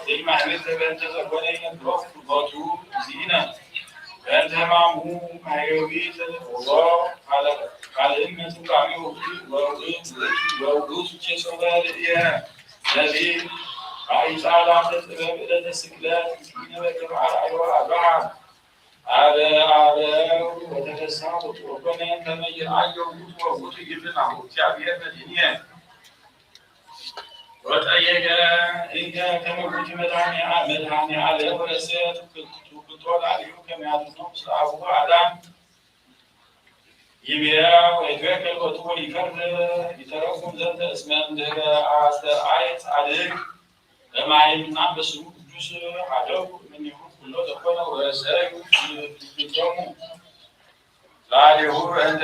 ዘኢማእምርተ በእንተ ዘኮነ ይነግሮሙ ሎቱ እግዚእነ በእንተ ሕማሙ ማሕየዊት ወቦ ካልእ-፣ ካልእመ ትርጓሜሁ ወውእቱ፣ ወውእቱ ኬሶ በርእየ ነቢይ ራእይ ጻላተ ጥበብ ዕለተ ስቅለት እግዚእነ በከመ አርአዮ አብርሃም። አበ አበው ወተፈሳ ወኮነ ከመ ይርአዮ ውእቱ ወውእቱ ይብል ናሁ እግዚአብሔር መድኃኒየ። ወጠየቀ እንከ ከመ ውእቱ መድኃኔ አ-፣ መድኃኔ ዓለም ወረሰ ትውክልቶ ላዕሌሁ ከመ ያድኅኖ ምስለ አቡሁ አዳም። ይቤ ወይትወከል ቦቱ ወይፈር ይተረጉም ዘንተ እስመ እምድኅረ አስተርአየ ጻድቅ በማይምና በስሙ ቅዱስ ሀደው እምኔሁ ኩሎ ዘኮነ ወረሰዩ ትውክልቶሙ ላዕሌሁ እንተ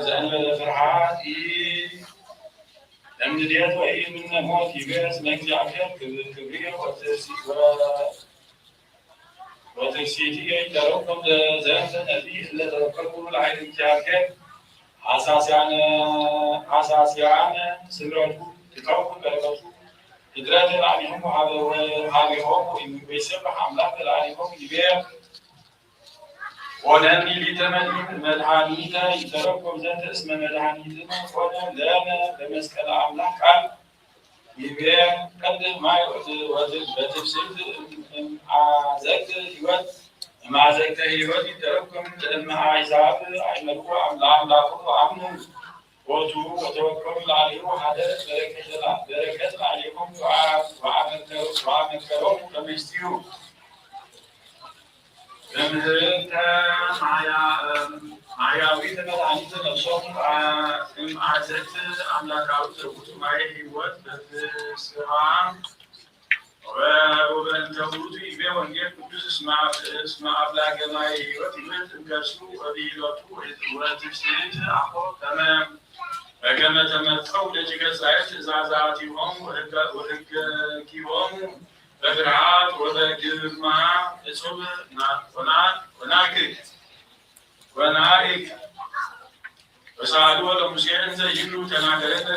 ዘእንበለ ፍርሃት ኢ እምንዴት ወኢ እምነ ሞት ይቤ እስመ እግዚአብሔር ክብ-፣ ክብሪ ወትሲ-፣ ወ-፣ ወትክሲቲ ይተረጎም ዘንተ ነቢይ እለ ተወከሉ ለኃይለ እግዚአብሔር ሐሳስያነ፣ ሐሳስያነ ስምረቱ ትከውን በረከቱ ህድረተ ለአሊሆሙ ሀበ ወሀቢሆሙ ወይሰብሕ አምላክ ለአሊሆሙ ይቤ። ሆነኒ ሊተ መድኃኒተ ይተረጎም ዘንተ እስመ መድኃኒትነ ሆነ ለነ በመስቀለ አምላክ ቃል ይቤ። ቀድም ማይ ወት-፣ ወት-፣ በትፍስሕት እም-፣ እምአዘቅተ ሕይወት፣ እምአዘቅተ ሕይወት ይተረጎም ለእመ አሕዛብ አይመርኩ አም-፣ ለአምላኮሙ ወአምኑ። ቦቱ ወተወከሉ ለዐሌሁ ሀደረት በረከተ ለዐ-፣ በረከት ለዐሌሆም ወዐ-፣ ወዐመከሩ-፣ ወዐመከሮሙ ከመ ይስቲሁ። መምህርተ ማያ-፣ ማያዊተ መድኃኒተ ነፍሶሙ አ-፣ እምአዘቅት አምላካዊት ዘውቱ ማየ ሕይወት በፍስሐ ወ-፣ ወበእንተ ውእቱ ይቤ ወንጌል ቅዱስ እስመ አፍ-፣ እስመ አፍላገ ማየ ሕይወት ይመጽእ እምከርሱ ወብሂሎቱ ወትፍስሕት አኮ ከመ በከመ ተመጠው ደቂቀ እስራኤል ትእዛዛቲሆሙ ወሕገ-፣ ወሕገኪሆሙ በፍርሃት ወበግርማ እጹብ ና-፣ ወና-፣ ወናግግ ወናእክ ወሰአልዎ ለሙሴ እንዘ ይብሉ ተናገረነ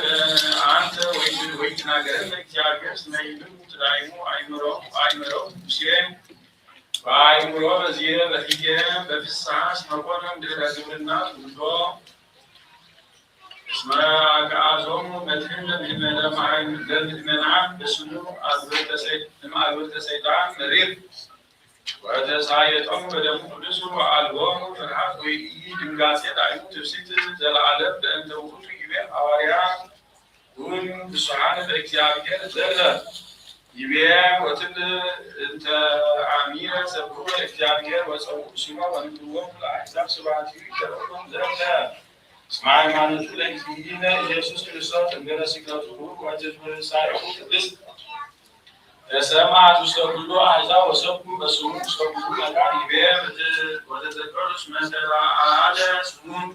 አንተ ወይ-፣ ወይትናገረነ እግዚአብሔር እስመ ይብሉ ትዳይሙ አእምሮ-፣ አእምሮ ሙሴ በአእምሮ በዚህ በፊቴ በፍስሐ እስመ ኮነ እምድህረ ግብርና ትውልዶ እስመ አግዓዞሙ መድህን ለምእመ-፣ ለምእመናን በስሙ አግብርተ ሰይ-፣ እምአግብርተ ሰይጣን መሪር ወተሳየጦሙ በደሙ ቅዱስ ወአልቦሙ ፍርሃት ወኢድንጋጼ ዳይሙ ትፍስሕት ዘለዓለም በእንተ ውእቱ ይቤ ሐዋርያ ኩን ፍሱሐነ በእግዚአብሔር ዘለ ይቤ ወትብል እንተ አሚረ ሰብሑ ለእግዚአብሔር ወጸውዑ ስሞ ወንግርዎሙ ለአሕዛብ ስብሐቲሁ ይተረጎም ዘንተ እስመ ሃይማኖቱ ለእግዚእነ ኢየሱስ ክርስቶስ እምድህረ ስቅለቱ ወትንሳኤሁ ቅድስት ተሰምዐት ውስተ ኩሉ አሕዛብ ወሰብኩ በስሙ ውስተ ኩሉ መካን ይቤ ወተ-፣ ወተዘከሩ እስመ እንተ ለአሐደ ስሙን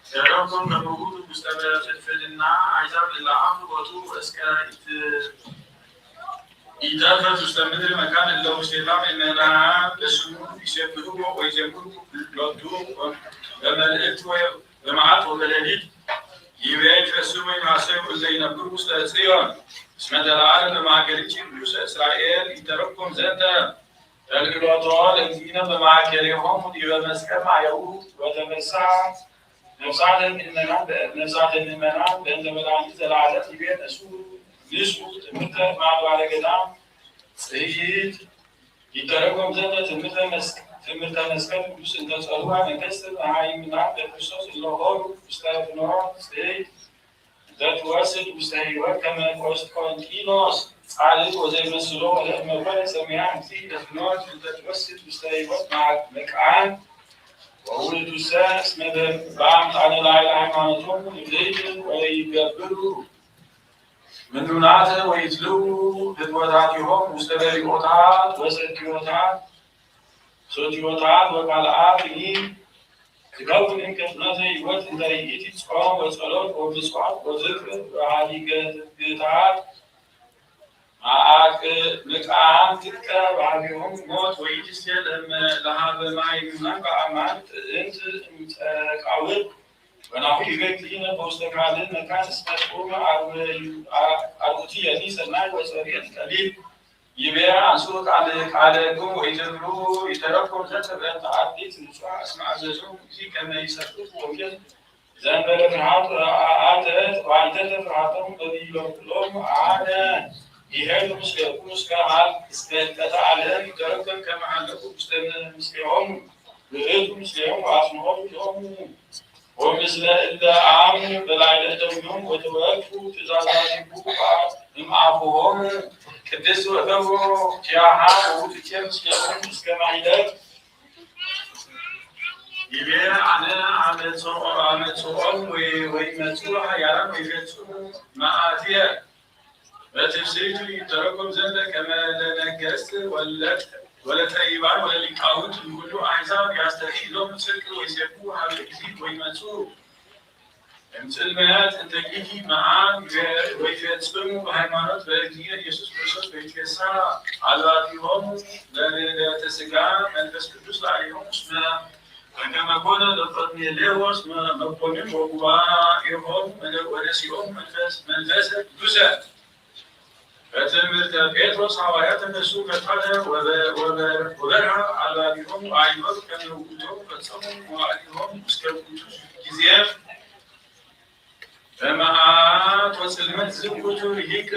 ተረኩም ከመ ውእቱ ውስተ ፍልፍልና አሕዛብ እለ አምኑ ቦቱ እስከ ኢት-፣ ኢተርፈት ውስተ ምድር መካን እለ ውስቴታ ምእመናን በስሙ ይሴብሕዎ ወይዜምሩ ሎቱ በመልእክት ወ-፣ በመዓልት ወበሌሊት ይቤ ይትፈስሑ ወይትሐሰዩ እለ ይነብሩ ውስተ ጽዮን እስመ ዘለዓለም በማእከልኪ ቅዱሰ እስራኤል ይተረጎም ዘንተ ተልዕሎቶ ለእግዚእነ በማእከሌሆሙ ዲበ መስቀል ማየው ወተፈስሐ ነፍሳተ ምእመናን በ-፣ ነፍሳተ ምእመናን በእንተ መድኃኒት ዘለዓለም ይቤ ነሱ ንሱ ትምህርተ ማድባረ ገዳም ጽይት ይተረጎም ዘንተ ትምህርተ መስ-፣ ትምህርተ መስቀል ቅዱስ እንተ ጸርዋ ነገስት መሃይምናን በክርስቶስ እለ ሆሩ ውስተ ፍኖት ጽይት እንተ ትወስድ ውስተ ሕይወት ከመ ቆስጠንጢኖስ ጻድቅ ወዘይመስሎ ወለእመ ኮነ ሰሚያ እግዚእ ለፍኖት እንተ ትወስድ ውስተ ሕይወት መ-፣ መቃን ወውእቱሰ እስመ በ-፣ በአምጣነ ላዕለ ሃይማኖቶሙ ንፍልት ወይገብሩ ምኑናተ ወይትልዉ ህድወታቲሆም ውስተ በሊዖታት ወሰትዮታት፣ ሰትዮታት ወካልአት ኢ ትከውን እንከ ፍኖተ ሕይወት እንተ ይእቲ ጾም ወጸሎት ወምጽዋት ወዝክር ወሃዲገ ትግታት መአቅ-፣ መቃን ትትቀ በሃቤሆም ሞት ወኢትስቴ ለመ-፣ ለሃበ ማይ ምናን በአማን ጥዕምት እምጸቃውር ወናሁ ይቤ እግዚእነ በውስተ ካልእ መካን እስመ ጥዑመ አርወ-፣ አ-፣ አርውትየኒ ሰናይ ወጸሪር ቀሊል። ይቤ አንሱ ቃል-፣ ቃለ ሕግሙ ወኢትብሉ ይተረጎም ዘንተ በእንተ አርድእት ንጹሐ እስመ አዘዞሙ እግዚእ ከመ ይሰብኩ ወንጌል ዘእንበለ ፍርሃት ወአተ-፣ ወአይተተ ፍርሃቶሙ በዲሎሙ አነ ይሄሉ ምስሌኩም እስከ ሀል-፣ እስከ ህልቀተ ዓለም ይተረጎም ከመ ሀለቁ ውስተ ምስሌሆሙ ውእቱ ምስሌሆሙ ወአጽንዖቱ ሎሙ። ወምስለ እለ አምኑ በላዕለ እደዊሆሙ ወተወክፉ ትእዛዛቲሁ እምአፉሆሙ ቅድስት ወገብሩ ኪያሃ ወውእቱኬ ምስሌሆሙ እስከ ማይደር። ይቤ አነ አመጽኦ-፣ አመጽኦሙ ወይ-፣ ወይመጽኡ ኃያላን ወይፈጽሙ መዓትየ። በትፍስሕቱ ይተረጎም ዘንድ ከመ ለነገሥት ወለ-፣ ወለጠቢባን ወለሊቃውንት እምኩሉ አሕዛብ ያስተርኢ ሎሙ ጽድቅ ወይሴብሑ ሀበ እግዚእ ወይመጽኡ እምጽልመት እንተ ይእቲ መዓት ወይፈጽሙ በሃይማኖት በእግዚእነ ኢየሱስ ክርስቶስ ወይትፌሳ አልባቢሆሙ ለርደተ ሥጋ መንፈስ ቅዱስ ላዕሌሆሙ እስመ በከመ ኮነ ለቆርኔሌዎስ መኮንን ወጉባኤሆሙ ወነሲኦሙ መንፈስ-፣ መንፈሰ ቅዱሰ። በትምህርተ ጴጥሮስ ሐዋርያ ተነሱ ፈጣነ ወበ-፣ ወበ-፣ ወበርሃ አልባቢሆሙ አእመሩ ከመ ውእቶሙ ፈጸሙ መዋዕሊሆሙ እስከ ውእቱ ጊዜ በመዓት ወጽልመት ዝውቱ ርሂቅ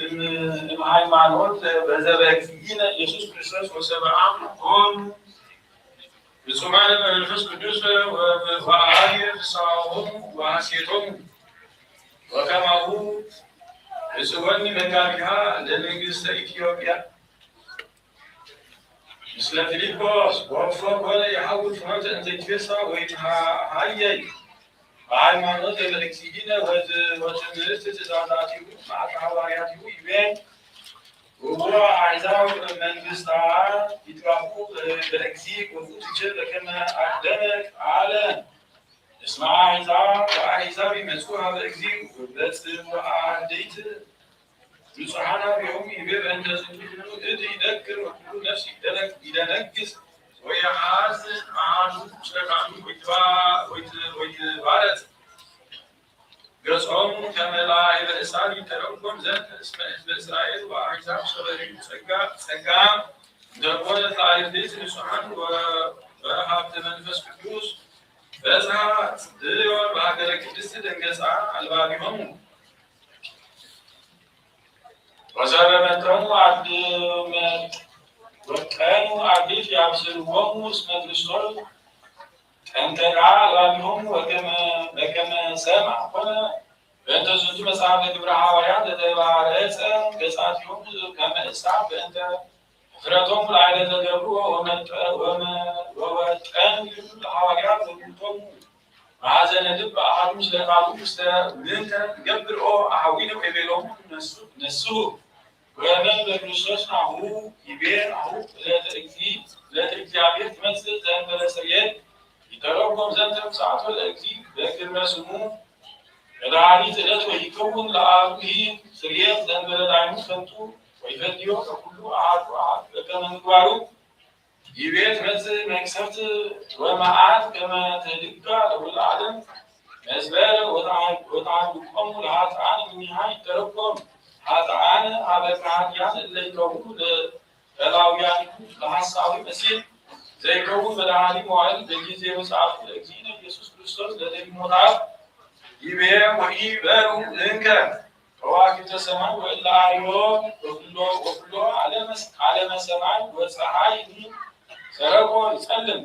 እም-፣ እም ሃይማኖት በዘበ እግዚእነ ኢየሱስ ክርስቶስ ወሰብአ ኮኑ ፍጹማነ በመንፈስ ቅዱስ ወ-፣ ወአርየ ፍስሐሆሙ ወሐሴቶሙ። ወከማሁ እጽወኒ መጋቢሃ ለመንግስተ ኢትዮጵያ ምስለ ፊልጶስ ወፎ ኮነ ይሐውር ፍኖተ እንተ ይትፌሳ ወይትሃየይ በሃይማኖት ለእግዚእነ ወትምህርት ትእዛዛቲሁ ማእከለ ሐዋርያቲሁ ይቤ። እወ አሕዛብ መንግስታ ይትባሁ በእግዚእ ወውእቱ በከመ አቅደመ ቃለ። እስመ አሕዛብ ወአሕዛብ ይመጽኡ ሀበ እግዚእ ወይበጽሑ አርድእት ንጹሐነ ቢሆሙ ይቤ። በእንተ ዝንቱ ኩሉ እድ ይደክር ወኩሉ ነፍስ ይደነግ- ይደነግጽ ወየሐዝን አሐዱ ምስለ ካልኡ ወይትባ- ወይት- ወይትባረጽ ገጾሙ ከመ ላዕለ እሳት ይተረጎም ዘንተ እስመ ህዝበ እስራኤል ወአሕዛብ ሶበ ርእዩ ጸጋ ጸጋ እንተ ኮነ ላዕለ ንጹሐን ወ- ወሀብተ መንፈስ ቅዱስ በዝሐ ጽዮን በሀገረ ቅድስት ደንገጻ አልባቢሆሙ። ወሰበ መጠኑ አድ- መ- ወጠኑ አርድእት ያብስርዎሙ እስመ ክርስቶስ ጠንቀቃ አልባቢሆሙ ወከመ- በከመ ሰምዐ ኮነ። በእንተ ዝንቱ መጽሐፈ ግብረ ሐዋርያት ለተባረጸ ገጻቲሆሙ ከመ እሳት በእንተ ሕፍረቶሙ ላዕለ ዘገብርዎ ወመጠ- ወመ- ወወጠኑ ግብር ሐዋርያት ወውእቶሙ ማእዘነ ልብ አሐዱ ምስለ ካልኡ ውስተ ምንተ ንገብር ኦ አሐዊነ ወይቤሎሙ ነሱ- ነሱ ወመን በክርስቶስ ናሁ ይቤ ናሁ ዕለተ እግዚእ ዕለተ እግዚአብሔር ትመጽእ ዘእንበለ ስርየት ይተረጎም ዘንተ ምጽአቶ ለእግዚእ በክብረ ስሙ። በዳህሪት ዕለት ወይከውን ለአቡሂ ስርየት ዘእንበለ ላይሙ ፈንቱ ወይፈድዮ ከኩሉ አሐዱ አሐዱ በከመ ምግባሩ። ይቤ ትመጽእ መቅሰፍት ወመዓት ከመ ትህልካ ለኩሉ ዓለም መዝበረ ወተሃ- ወተሃልቆሙ ለኃጥኣን እምኔሃ ይተረጎም ኃጥኣን ሀበ ከሃድያን እለ ይከውኑ ለ- ለላውያን ለሐሳዊ መሲሕ ዘይከውን በዳህሪ መዋዕል በጊዜ ምጽአቱ ለእግዚእነ ኢየሱስ ክርስቶስ ለደይሞታት ይቤ ወኢበሩ እንከ ከዋክብተ ሰማይ ወእለ አርዮ ወኩሎ ወኩሎ ዓለመ ዓለመ ሰማይ ወፀሐይ ሰረቆ ይጸልም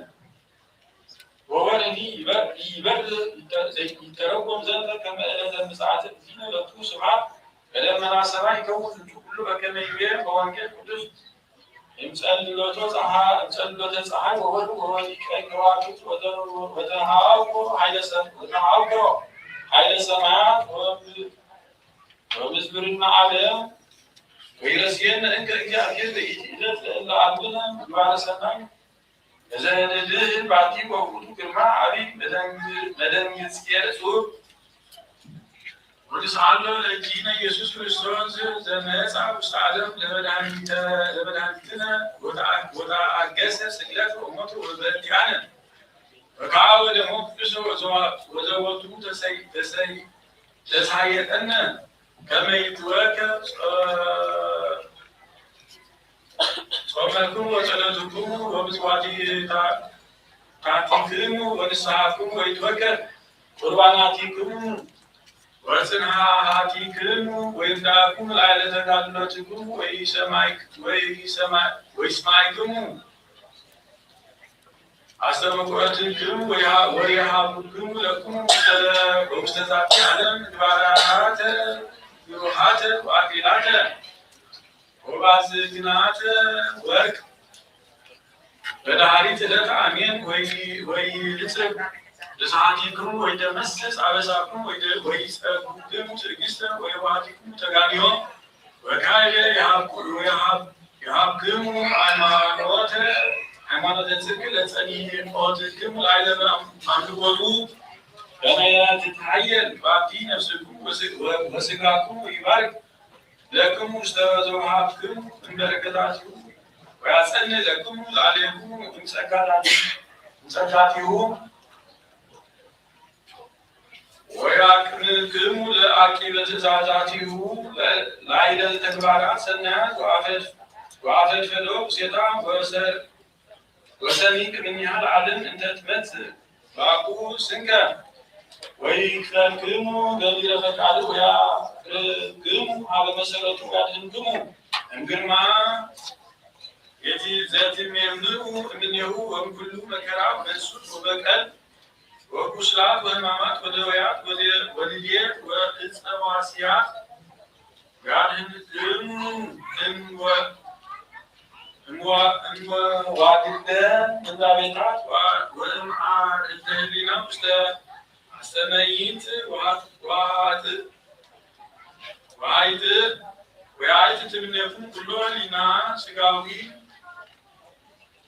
ወወርህኒ ይበር- ይበር ይተ- ይተረጎም ዘንተ ከመ ዕለተ ምጽአተ እግዚእነ ለቱ ስብሐት በደመና ሰማይ ይከውን ዝንቱ ኩሉ በከመ ይቤ በወንጌል ቅዱስ። እምጸልሎተ ጸሓ- እምጸልሎተ ጸሓይ ወወርህ ወወዲቀ ከዋክብት ወተ- ወተሃውኮ ኃይለ ሰ- ወተሃውኮ ኃይለ ሰማያት ወም- ወምዝብርና ዓለም ወይረስየነ እንከ እግዚአብሔር በይእቲ ዕለት ለእለ አልብነ ምግባረ ሰናይ እዘ ንድህን ባቲ ወውእቱ ግርማ አቢይ መደንግ- መደንግጽየ እጹብ። ወንስአሎ ለእግዚእነ ኢየሱስ ክርስቶስ ዘመጻ ውስተ ዓለም ለመድኃኒተ- ለመድኃኒትነ ወተአ- ወተአገሰ ስቅለተ ወሞተ ወበእንቲአነ ወከአ ወደሞ ቅዱስ ወዘዋ- ወዘወቱ ተሰይ- ተሰይ- ተሳየጠነ ከመ ይትወከ ጸ- ጾመክሙ ወጸሎትክሙ ወምጽዋቲታ- ታቲክሙ ወንስሐክሙ ወይትወከ ቁርባናቲክሙ ወጽንሐሃቲክሙ ወይርዳእክሙ ላዕለ ተጋድሎትክሙ ወይሰማይ- ወይሰማይ- ወይስማዕክሙ አስተበቁረትክሙ ወይሃ- ወይሃብክሙ ለክሙ ውስተ- ወውስተ ዛቲ ዓለም ምግባራተ ብሩሃተ ወአክሊላተ ወባዝግናተ ወርቅ። በዳህሪት ዕለት አሜን ወይ- ወይልጽግ ርስሓቲክሙ ወይደመስስ አበሳክሙ ወይደ- ወይጸግብክሙ ትዕግስተ ወይዋሃብክሙ ተጋንዮ ወካይበ የሀብኩ- የሀብ- የሀብክሙ ሃይማኖተ ሃይማኖተ ጽድቅ ለጸኒኦትክሙ ላዕለ አምልኮቱ ከመ ትትሐየል ባቲ ነፍስክሙ ወስ- ወ- ወስጋክሙ ይባርክ ለክሙ ውስተ ዘወሀብክሙ እምበረከታቲሁ ወያጸንዕ ለክሙ ላዕሌክሙ እምጸጋታቲ- እምጸጋቲሁ ወያቅንክሙ ለአቂበ ትእዛዛቲሁ ላዕለ ተግባራት ሰናያት ወአፈድ- ወአፈድፈዶ ውስቴታ ወሰ- ወሰኒቅ እምኔሃ ለዓለም እንተ ትመጽእ ባኩ ስንከ ወይክፈልክሙ ገቢረ ፈቃዱ ወያቅርብክሙ ሀበ መሰረቱ ወያድህንክሙ እምግርማ የቲ- ዘትሜምኡ እምኔሁ ወእምኩሉ መከራ መንሱት ወበቀል ወቁስላት ወህማማት ወደወያት ወደ-፣ ወልዴት ወእጸዋስያት ወያድህንክሙ እምወ-፣ እምወ-፣ እምወዋድደ መዛቤታት ወ-፣ ወእምአርእስተ ህሊና ውስተ አስተመይት ወአት-፣ ወአት-፣ ወአይት-፣ ወአይትትምኔክሙ ኩሎ ሊና ስጋዊ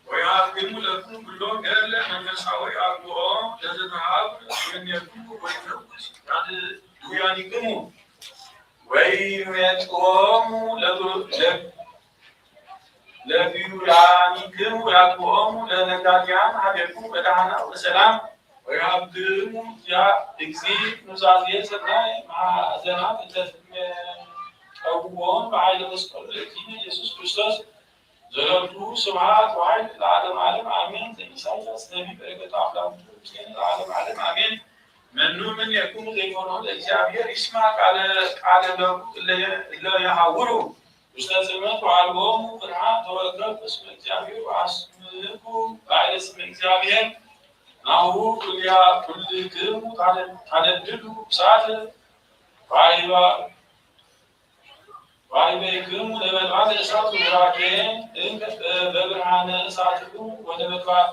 ወይሃብክሙ ለክሙ ኩሎ ገድለ መንፈሳዊ አግብኦ ለዘተሃብ እምኔክሙ ወይፈውስ ያድ-፣ ድውያኒክሙ ወይሜጥዎሙ ለብ-፣ ለብ-፣ ለብዩራኒክሙ ወያግብኦሙ ለነጋድያን ሀቤክሙ በደህና ወሰላም ወይሃብክሙ እግዚአ-፣ እግዚእ ኑዛዜ ሰናይ ማእዘናት እንተ ትሜጠውዎሙ በኃይለ መስቀሉ ለእግዚእነ ኢየሱስ ክርስቶስ ዘሎቱ ስብሐት ወኃይል ለዓለመ ዓለም አሜን። ዘኢሳይያስ ነቢይ በረከተ አምላክ ምስሌነ ለዓለመ ዓለም አሜን። መኑ እምኔክሙ ዘይፈርሁ ለእግዚአብሔር ይስማዕ ቃለ፣ ቃለ ለቡ እለ፣ እለ የሐውሩ ውስተ ጽልመት ወአልቦሙ ብርሃን ተወከፍ እስመ እግዚአብሔር ወአስምዑ ላዕለ ስመ እግዚአብሔር ናሁ ኩልያ-፣ ኩልክሙ ታደ-፣ ታነድዱ እሳት ራሂባ ወአይቤክሙ ነበልባለ እሳት ወቡራኬ እንከ በብርሃነ እሳትክሙ ወነበልባ-፣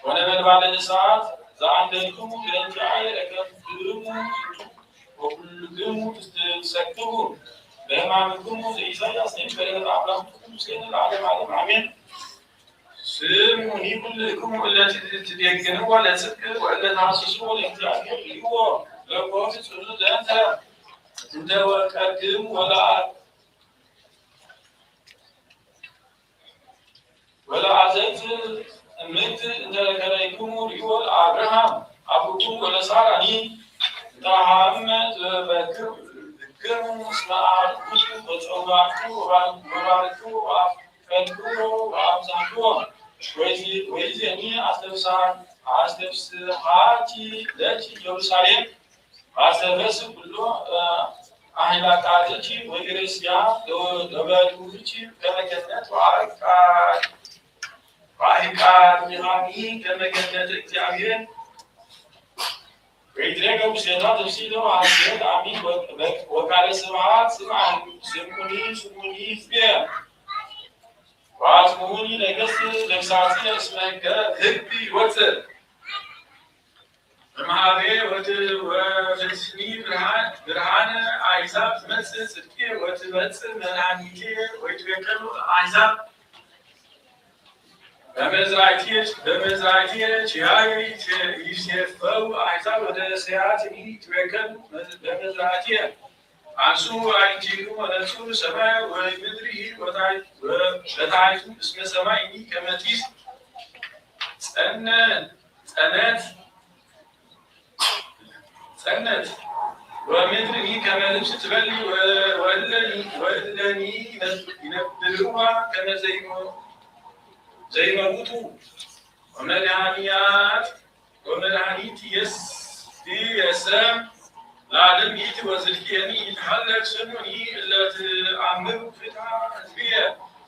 ወነበልባለ እሳት ዘአንደድክሙ በእንቲአየ ረከብክሙ ወኩልክሙ ትሰክሩ በሕማምክሙ። ዘኢሳይያስ ነቢይ በረከተ አምላክ ምስሌነ ለዓለመ ዓለም አሜን። ስምዑኒ ኩልክሙ እለ ትዴግንዎ ለጽድቅ ወእለ ተሐስስዎ ለእግዚአብሔር ርእይዎ ለኮፍ ጽኑ ዘንተ እንተ ወቀድክሙ ወለአ-፣ ወለአዘት እምት እንተ ከረይክሙ ርእይዎ ለአብርሃም አቡክሙ ወለሳራ ኒ እንተ ሀመ ትበክሙ እስመ አርኩ ወጸዋዕኩ ወባርኩ ወአፍ ፈትዎ ወአብዛሕዎ። ወይዜ-፣ ወይዜኒ አስተፍስሐ-፣ አስተፍስሐኪ ለኪ ኢየሩሳሌም፣ አስተፍስሕ ኩሎ፣ እ፣ አሂላቃትኪ ወኢሬስያ ለ-፣ ለበድውኪ ከመ ገነት ወአቃ-፣ ወአሂቃሊሃኒ ከመ ገነት እግዚአብሔር። ወኢትሬገ ውስቴታ ተፍሲሎ ሐሴት አሚን ወ-፣ ወ-፣ ወቃለ ስብሐት ስምዓ-፣ ስምዑኒ፣ ስምዑኒ ህዝብየ ወአጽምዑኒ ነገስ-፣ ነግሳጽየ እስመ ህገ-፣ ህግ ይወፅእ እምሃቤ ወት-፣ ወትንስኒ ብርሃን-፣ ብርሃነ አሕዛብ ትመጽእ ጽድቅየ ወትመጽእ መድኃኒትየ ወይትቤከሉ አሕዛብ በመዝራእትየ፣ በመዝራእትየ ኪያየ ይሴ-፣ ይሴፈው አሕዛብ ወደ ሰያትኒ ይትቤከሉ በመዝራእትየ። አንሱ አዕይንቲክሙ ወነጽሩ ሰማየ ወምድርሂ ወታሕት-፣ ወ-፣ ወታሕቱ እስመ ሰማይኒ ከመ ጢስ ጸነ-፣ ጸነት ጸነት ወምድርኒ ከመ ልብስ ትበሊ ወ-፣ ወእለኒ፣ ወእለኒ ይነብርዋ ከመ ዘይሞ-፣ ዘይመውቱ ወመድኃኒያት ወመድኃኒትየሰ ለዓለም ይእቲ ወጽድቅየኒ ይትሐለቅ። ስምዑኒ እለ ትአምሩ ፍትሐ ህዝብየ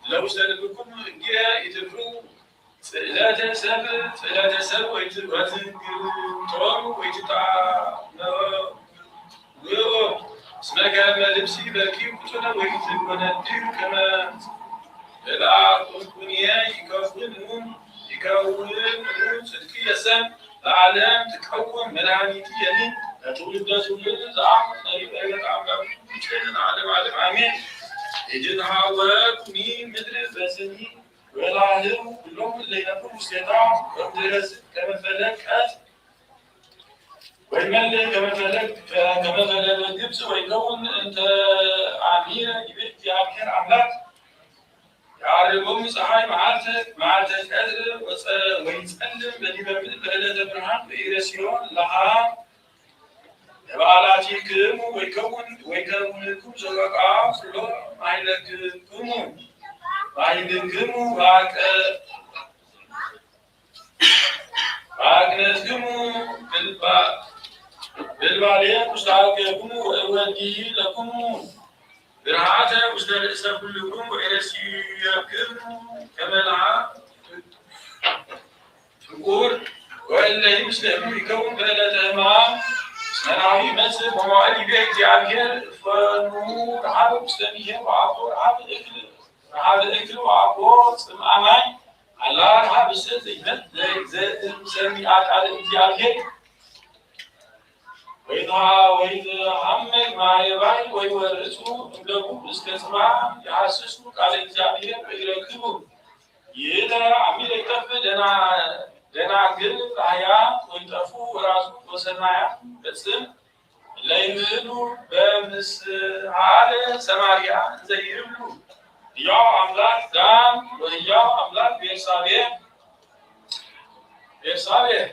ለውስተ ልብክሙ እግየ ኢትፍርሁ። ጽዕለተ ሰብ፣ ጽዕለተ ሰብ ወይት-፣ ወትግርጦሙ ወይትጣመዎ። እስመ ከመ ልብሲ በኪ ውእቱ ወይትወነድር ከመ እልአቁንቁንየ ይከውኑ፣ ይከውኑ ጽድቅየሰ ለዓለም ትቀውም መድኃኒትየኒ ለትውልደ ትውልድ። ዘአምር ነቢይ በረከተ አምላክ ምስሌነ ለዓለመ ዓለም አሜን። ኢትትሃወኩኒ ምድር በስሚ ወላህው ኩሎሙ እለ ይነብሩ ውስቴታ ወምድረ ዝብ ከመ ፈለግ ቀትር ወይመልእ ከመ ፈለግ፣ ከመ ፈለገ ግብጽ ወይከውን እንተ አሚረ ይቤ እግዚአብሔር አምላክ። የዐርቦሙ ፀሐይ መዓልተ፣ መዓልተ ቀትር ወፀ-፣ ወይጸልም በዲበ ምድር በዕለተ ብርሃን ወኢሬስዮ ለሃ ለበዓላቲክሙ ወይከውን፣ ወይከውንክሙ ሰበቃ ኩሎ ማሕለክሙ፣ ማሕልክሙ በአቀ-፣ በአቅነትክሙ ብልባ-፣ ብልባሌ ውስተ አርክኤክሙ ወእወዲ ለክሙ ብርሃተ ውስተ ርእሰ ኩልክሙ ወኢሬስየክሙ ከመ ለሃ ፍቁር ወእለይም ምስሌሁ ይከውን በዕለተ ሕማም። እስመ ናሁ ይመጽእ በመዋዕል ይቤ እግዚአብሔር፣ ፈኑ ረሃብ ውስተ ሚሄ ወአፍሮ ረሃብ እክል፣ ረሃብ እክል ወአፍሮ ጽምአ ማይ፣ አላ ረሃብሰ ዘይመጽእ ዘእምሰሚዐ ቃለ እግዚአብሔር። ወይትሃ-፣ ወይትሃመል ማየ ባሕር ወይወርጹ እምደቡብ እስከ ጽባሕ የሐስሱ ቃለ እግዚአብሔር ወይረክቡ። ይእተ አሚረ ይጠፍ ደና-፣ ደናግል አህያ ወይጠፉ ወራሱ ወሰናያ በጽም ለይምህሉ በምስሃለ ሰማርያ ዘይብሉ፣ ሕያው አምላክ ዳን ወሕያው አምላክ ቤርሳቤህ፣ ቤርሳቤህ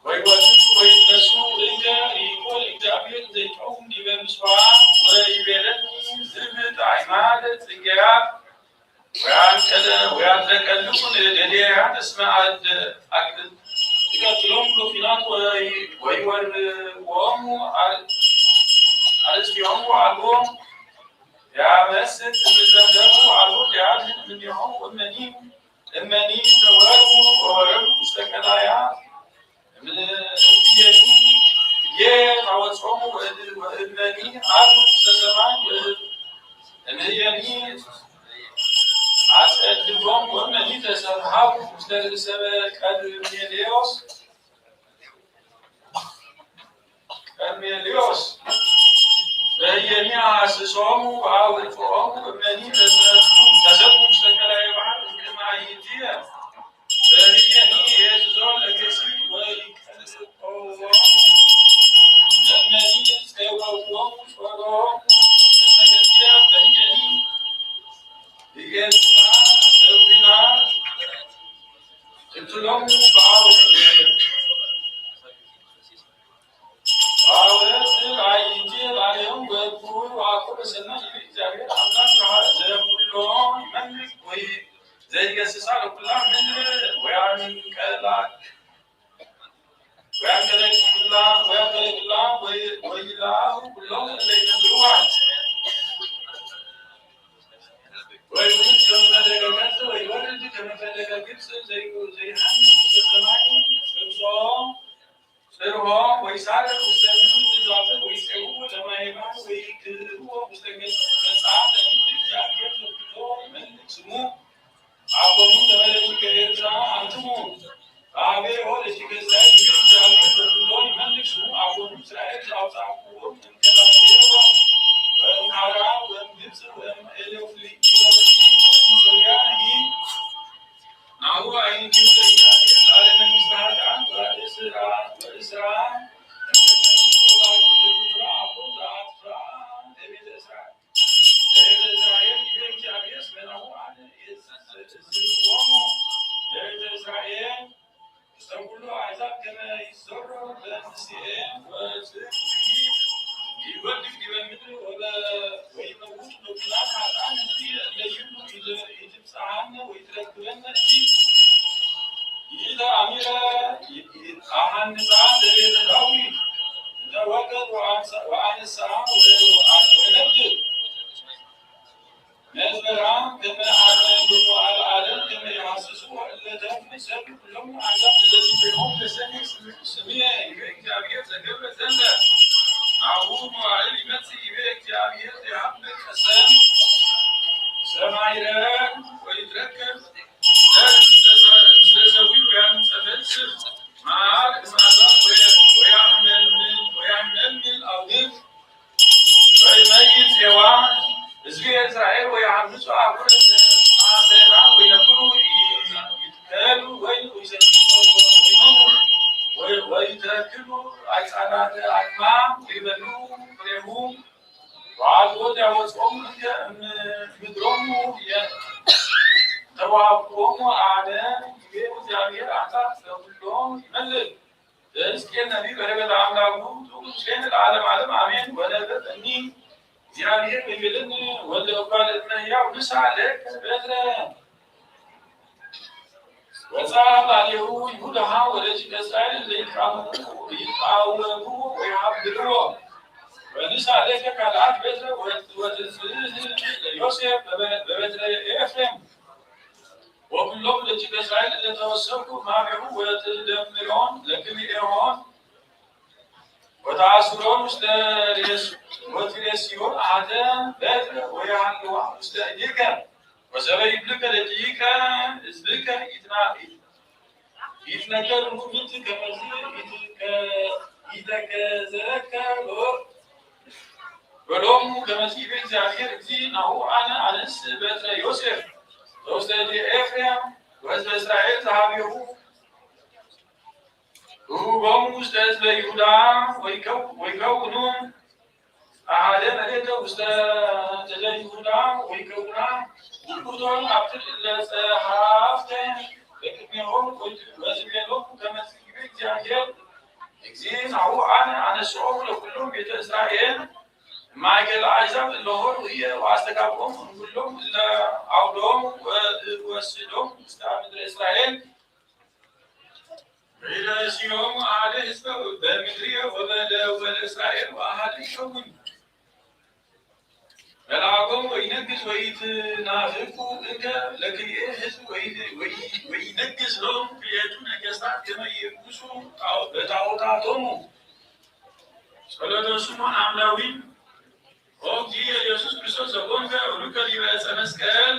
ወይወድቁ ወይነሱ እንከ ይእኮ ለእግዚአብሔር ዘይቀውም ዲበ ምጽዋ ወይቤለኒ ዝብጥ አዕማደ ጽጌያት ወያንቀለ-፣ ወያድለቀልቁ ለእዴያት እስመ አድ-፣ አድ-፣ ትቀትሎሙ በኲናት ወይ-፣ ወይወርዎሙ አር-፣ አርእስቲሆሙ አልቦ ያመስጥ እምዘንደሙ አልቦ ያድህን እምኔሆሙ እመኒ፣ እመኒ ተወርዉ ወወረዱ ውስተ ቀላያት እምነ-፣ እምኔሁ እየ ታወጾሙ ወእድ-፣ ወእመኒ አርጉ ውስተ ሰማይ ወእድ-፣ እምኔሁ አጸድጎሙ ወእመኒ ተሰብሐቡ ውስተ ርእሰ ቀርሜሌዎስ፣ ቀርሜሌዎስ በየኒ አሐስሶሙ ወአውጽኦሙ እመኒ ተሰዱ፣ ተሰዱ ውስተ ቀላየ ባሕር እምቅድመ አዕይንቲየ። በህየኒ የእዝዞ ለገሲ ወይቀልቆ ለእመኒ ጸወዖሙ ጾሮሙ እምቅድመ ገጽየ በህየኒ እየዝላ ለኩናት እትሎሙ በአውር-፣ በአውርድ አዕይንቲየ ላዕሌሆሙ ወእኩይ ወአኮ በሰናይ ይቤ እግዚአብሔር አምላክ ዘኩሎ ይመልክ ወይ ዘይገስጻ ለኩላ ምድር ወያንቀላቅ-፣ ወያንቀለቅላ፣ ወያንቀለቅላ ወይ-፣ ወይላሁ ኩሎሙ እለ ይነብርዋ። ወይውርድ ከመ ፈለገ ከብጽ ወይወርድ ከመ ፈለገ ግብጽ ዘይ-፣ ዘይሃንጽ ውስተ ሰማይ ጽርሖ፣ ጽርሖ ወይሳርር ውስተ ምድር ትእዛዘ ወይጼውዎ ለማየ ባሕር ወይክእዎ ውስተ ገጽ-፣ ገጻተ ምድር እግዚአብሔር ዘኩሎ ይመልክ ስሙ። አኮኑ ከመ ለደቂቀ ኤርትራ አንትሙ በሀቤ ኦ ደቂቀ እስራኤል ይቤ እግዚአብሔር ዘኩሎ ይመልክ ስሙ። አኮኑ እስራኤል ዘአውጻእኩሙ እምከላትኤ ወእምሃራ ወእምግብጽ ወእምኤሎፍሊ-፣ ኢሎፍሊ ወእምሶርያ ኢ ናሁ አዕይንቲሁ ለእግዚአብሔር ለዓለመ መንግሥተ ኃጥኣን ወእስራ-፣ ወእስራ እምነ ቀርኒ ወባሕቱ ለኩሉ አኮ ዘአፍራ ለቤተ እስራኤል። ለቤተ እስራኤል ይቤ እግዚአብሔር እስመ ናሁ አነ እዝርዎሙ ለቤተ እስራኤል ውስተ ኩሉ አሕዛብ ከመ ይትዘረው በምስሌ ወጽድቅ ይወድቅ ዲበ ምድር ወበ-፣ ወይመውት በኩናት ኃጥኣን እለ ይብሉ ኢለ-፣ ኢትብጽሐነ ወኢትረክበነ እኪት። ይእተ አሚረ አሐንጻ ለቤተ ዳዊት እተ ወቀት ወአንሳ-፣ ወአነሳሃ ወ-፣ ወአትወለድ። መዝመራ ከመ አነ በመዋዕለ ዓለም ከመ ይሐስሱ እለ ተርፉ ይሰምዑ ኩሎሙ አሕዛብ እለ ትቤሆሙ ለሰምዕ ስምየ ይቤ እግዚአብሔር ዘገብረ ዘንተ። ናሁ መዋዕል ይመጽእ ይቤ እግዚአብሔር ዘይሀብእ ቀሰም ሰማይረ ወይትረከብ ዘር ምስለ ሰዊዕ ወያንጸፈጽፍ መዓር እምአሕዛብ ወያሕመልምል፣ ወያሕመልምል አውድቅ ወይመይት ሔዋን ሕዝብየ እስራኤል ወየዐምጹ አቡነ ዘማሰራ ወይነብሩ ይትከሉ ወይን ወይሰትዩ ወይኖሙ ወይ-፣ ወይተክሉ አዕጻዳተ አድማ ወይበልዑ ፍሬሁ ወአልቦ ዘያወጽኦሙ እንከ እምድሮሙ የ-፣ ተዋብቆሙ አነ ይቤ እግዚአብሔር አምላክ ዘኩሎ ይመልክ። ዘሕዝቅኤል ነቢይ በረከተ አምላኩ ትኩን ምስሌነ ለዓለመ ዓለም አሜን። ወነበበኒ እግዚአብሔር ወይቤለኒ ወልደ እጓለ እመሕያው ንሳ ለከ በትረ ወጻ ላዕሌሁ ይሁዳ ወደቂቀ እስራኤል ለይቃወሙ፣ ይቃወሙ ወይሃብልዎ። ወንሳ ለከ ካልአት በትረ ወ-፣ ወትንስእ ለዮሴፍ በበ-፣ በበትረ ኤፍሬም። ወኩሎም ለደቂቀ እስራኤል እለ ተወሰኩ ማቤሁ ወትደምሮን ለክልኤሆን ወተአስሮን ውስተ ሬስ-፣ ወትሬስዮን አሐደ በትረ ወየሃልዋ ውስተ እዴከ። ወሰበ ይብልከ ለደቂቀ ሕዝብከ ኢትናኢ ኢትነገር ምንቱ ከመዝ ኢትከ-፣ ኢተከዘከ ሎ-፣ ወሎሙ ከመዝ ይቤ እግዚአብሔር እግዚእ ናሁ አነ አነስ በትረ ዮሴፍ ዘውስተ እዴ ኤፍሬም ወሕዝበ እስራኤል ዘሀቤሁ እሁቦሙ ውስተ ሕዝበ ይሁዳ ወይከው-፣ ወይከውኑ አሐደ መሬተ ውስተ ተለ ይሁዳ ወይከውና ውእቱ ሀብት ለጸሐፍተ በቅድሜሆሙ ወትቤሎሙ ከመ ይቤ እግዚአብሔር እግዚእ ናሁ አነ አነስኦሙ ለኩሎም ቤተ እስራኤል እማእከለ አሕዛብ እለ ኆሩ ህዬ ወአስተጋብኦሙ እምኩሎም እለ አውዶሙ ወእወስዶሙ ውስተ ምድረ እስራኤል። ወይረስዮሙ አሐደ ሕዝበ በምድርየ ወበለ ወለ እስራኤል ወአሐደ ይከውኑ መልአኮሙ ወይነግስ ወይትናፍቁ እንከ ለክልኤ ሕዝብ ወይ-፣ ወይ-፣ ወይነግስ ሎሙ ክልኤቱ ነገስታት ከመ ይንግሱ ጣዖ-፣ በጣዖታቶሙ። ጸሎተ ስምዖን አምዳዊ። ኦ እግዚእ ኢየሱስ ክርስቶስ ዘኮንከ ውሉድከ ዲበ ዕፀ መስቀል።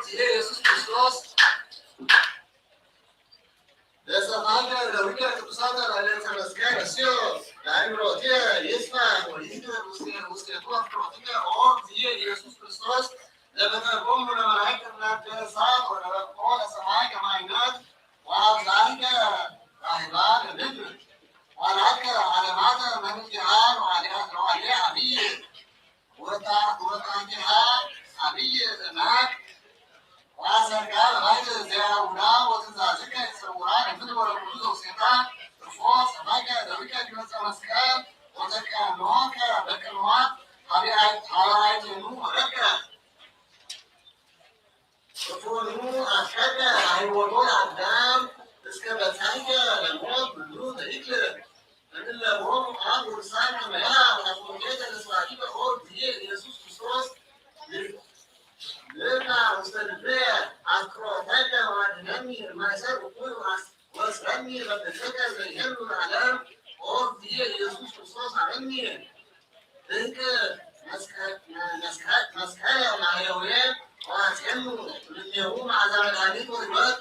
ኢየሱስ ክርስቶስ ለሰማዕተ ለሊቀ ቅዱሳን ላዕለ ተመስገን እሲዮ ለአእምሮትየ ይስፋ ወይዝገር ውስቴ ውስቴቱ አፍቅሮትከ ኦ እግዚእ ኢየሱስ ክርስቶስ ለበተርጎሙ ለመላእክት እምናተ እሳት ወለበቆ ለሰማይ ከማይነት ወአብዛይከ ራህባ ለምድር ወአልአከ ዓለማተ መንግሥቲሃ ሉዓልየ አብይ ወታ- ወታቲሃ አብይ ዘመን ወአሰርካ ለማይዘ ዘያውና ወትእዛዝከ ይሰውራ ለምድር ወለኩሉ ዘውስቴታ እፎ ሰማይከ ደዊከ ዲበ ዕፀ መስቀል ወተቀኖከ በቅንዋት ሀበ አይቴኑ ወረድከ። እፎኑ አፍቀርከ ሀይወቶ ለአዳም እስከ በጻይከ ለሞት ምኑ ተይክል እምለቦሙ አብ ወርሳን ከመያ አፍቅሮትከ ለስባቲከ ኦ እግዚእ ኢየሱስ ክርስቶስ ልብና ውስተ ልብየ አፍቅሮትከ ወአድኅነኒ እማእሰር እኩይ ወአስ- ወስረኒ በፍቅርከ ዘይሄሉ ለዓለም ኦ እግዚእ ኢየሱስ ክርስቶስ አበኒ። ድንቅ መስቀ- መስቀ- መስቀለ ማህየውየ ወአጼኑ እምኔሁ መዓዛ መድኃኒት ወሕይወት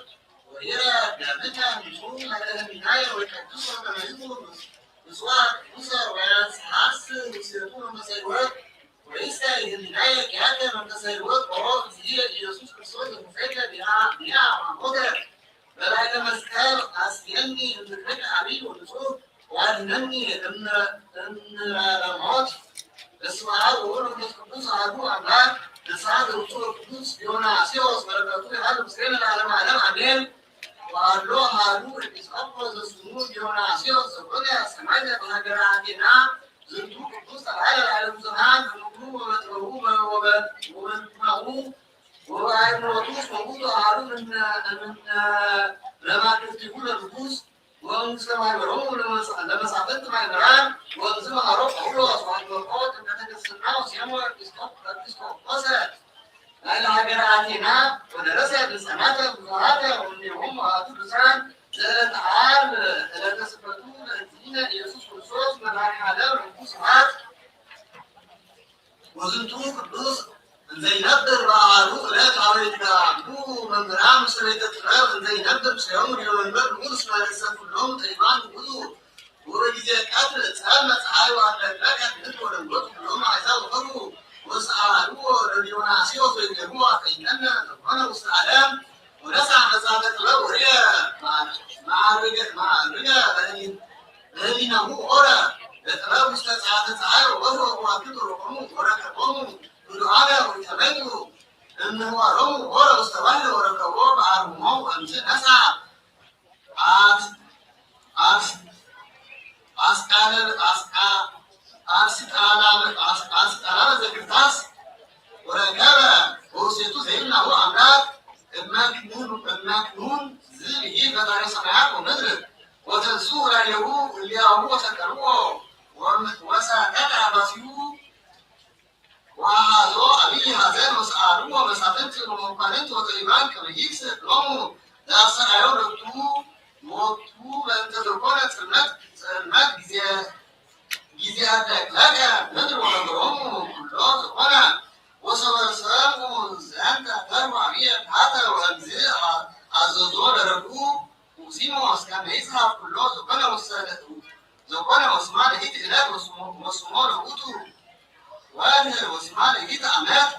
ወይረ ደምከ ንጹሕ ለእለ ህሊናየ ወይቀድሶ ከመ ይኩን ምስዋ ቅዱሰ ወያንሳስ ውስቴቱ መንፈሰ ሕይወት ወይስታይ ህሊናየ ኪያከ መንፈሰ ሕይወት ኦ እግዚእ ኢየሱስ ክርስቶስ ዘተሰቅለ ቢሃ ቢሃ ሞተ በላዕለ መስቀል አስየኒ እምድርቅ አብይ ወንጹህ ወአድነኒ እምነ- እምነ ሞት። በስመ አብ ወወልድ ወመንፈስ ቅዱስ አሐዱ አምላክ። ንስሐ ዘውቱ ቅዱስ ዲዮናስዮስ በረከቱ ይሃሉ ምስሌነ ለዓለመ ዓለም አሜን። ወአሎ አሐዱ ኤጲስቆጶስ ዘስሙ ዲዮናስዮስ ዘኮነ ሰማዕተ በሀገረ አቴና። ዝንቱ ቅዱስ ተባህለ ላዕለ ብዙኃን በምክሩ ወበጥበቡ ወበ- ወበልቡናሁ ወበአእምሮቱ እስመ ውእቱ አሐዱ እምነ- እምነ መማክርቲሁ ለንጉሥ ወእምስለ ማሕበሮሙ ለመሳ- ለመሳፍንት ማሕበራን። ወእምዝ መሐሮ ጳውሎስ ወአጥመቆ ጥምቀተ ቅድስና ወሴሞ ኤጲስቆ- ኤጲስቆጶሰ ላዕለ ሀገረ አቴና። ወደረሰ ድርሳናተ ብዙኃተ ወእምኔሆሙ አሐዱ ድርሳን ዘዕለተ ዓርብ ዕለተ ስቅለቱ ለእግዚእነ ኢየሱስ ክርስቶስ መድኃኔ ዓለም ርቡብ ስብሐት። ወዝንቱ ቅዱስ እንዘ ይነብር በአሐዱ ዕለት ሀበ ይትጋብኡ መምህራን ምስለ ቤተ ጥበብ እንዘ ይነብር ምስሌሆሙ ዲበ መንበር ልዑል እስመ ርእሰ ኩሎሙ ጠቢባን ውእቱ። ወበጊዜ ቀትር ጸልመት ፀሐይ ወአጥለቅለቀት ምድር ወደንገጹ ኩሎሙ አሕዛብ ወፈርሁ። ወሰአልዎ ለዲዮናስዮስ ወይቤልዎ አፈይቀነ ዘኮነ ውስተ ዓለም ወነስአ መጽሐፈ ጥበብ ወርየ ማዕርገ ማዕርገ በህሊናሁ ሆረ ለጥበብ ውስተ ጸአተ ጸሐይ ወወርህ ወከዋክብት ወርቆሙ ወረከቦሙ ህዱአነ ወኢተመይጡ እምህዋሮሙ ሆረ ውስተ ባሕር ወረከቦ በአርምሞ ወእምዝ ነስአ አስ- አስ- አስቃለ አስቃ- አስቃላ አስ- አስቃላ ዘክርታስ ወረከበ በውስቴቱ ዘይናሁ አምላክ እመክኑን እመክኑን ዝብኢ ፈጣሪ ሰማያት ወምድር ወተንሱ ላዕሌሁ እሊያሁ ወሰቀልዎ ወም- ወሰቀለ አባሲሁ ወአሐዞ አብይ ሐዘን ወሰአልዎ መሳፍንት ወመኳንንት ወጠቢባን ከመ ይክስእ ሎሙ ለአስተርአዮ ሎቱ ሞቱ በእንተ ዘኮነ ጽልመት ጽልመት ጊዜ ጊዜ አድለቅለቀ ምድር ወነገሮሙ ኩሎ ዘኮነ ወሰበ ሰምዑ ዘንተ ተርጉ አብየ ፍርሃተ ወእምዝ አዘዞ ለረድኡ ኡሲሞስ ከመ ይጽሐፍ ኩሎ ዘኮነ ውስተ ዘኮነ ወስማ ለይእቲ ዕለት ወስሞ- ወስሞ ለውእቱ ወርህ ወስማ ለይእቲ ዓመት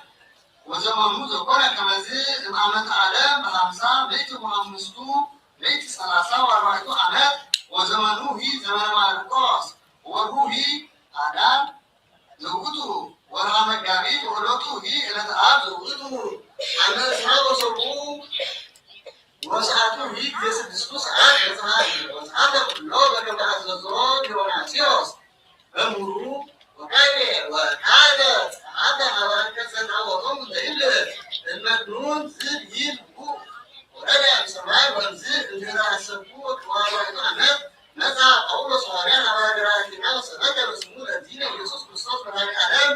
ወዘመኑ ዘኮነ ከመዝ እምአመተ ዓለም በሐምሳ ምእት ወአምስቱ ምእት ሠላሳ ወአርባዕቱ ዓመት ወዘመኑ ሂ ዘመነ ማርቆስ ወርሁ ሂ አዳር ዘውእቱ ወርሃ መጋቢት ወለቱ ሂ እለተ አርብ ዘውእቱ አመት ዐስራ ወሰቡዕ ወሰዓቱ ሂ ጊዜ ስድስቱ ሰዓት በጸሐ ወጸሐፈ ኩሎ በከመ አዘዞ ዲዮናስዮስ በምሩ ወካይቤ ወካይበ ጸሐፈ ሀበ አንቀጸ ተአወቶም ዘይብል እመክኑን ዝብ ይል ወረደ እምሰማይ ወእምዝ እንተ ሐሰብኩ ወቅዋማይቱ አመት መጻ ጳውሎስ ሐዋርያ ሀበ ሀገረ አቴና ወሰበከ በስሙ ለእግዚእነ ኢየሱስ ክርስቶስ መድኃኔ ዓለም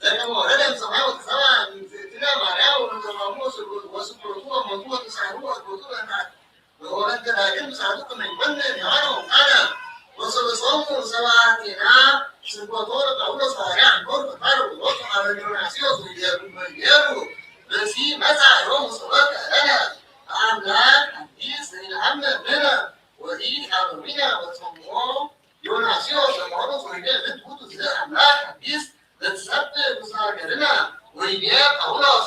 ዘከመ ወረደ እምሰማይ ወተሰብአ እምእግዝእትነ ማርያም ወመንፈስ ቅዱስ ወስብከቱ ወሞቱ ወትንሳኤሁ ወዕርገቱ በእንተ ወበእንተ ዳግም ምጽአቱ ከመ ይኮንን ዮሐንስ ቃለ ወሰበ ጾሙ ሰብአ አቴና ስብከቶ ለጳውሎስ ሐዋርያ እንኮር ፈቃር ወሎቱ ሀበ ዲዮናስዮስ ወይቤሉ ብእሲ መጻ ዮም ወሰበከ ለነ አምላክ ሐዲስ ዘይንአምን ብነ ወኢአበዊነ ወጸምኦ ዲዮናስዮስ ለጳውሎስ ወይቤ ምንት ውእቱ ዝእ አምላክ ሐዲስ ዘትሰብክ ውስተ ሀገርነ ወይቤ ጳውሎስ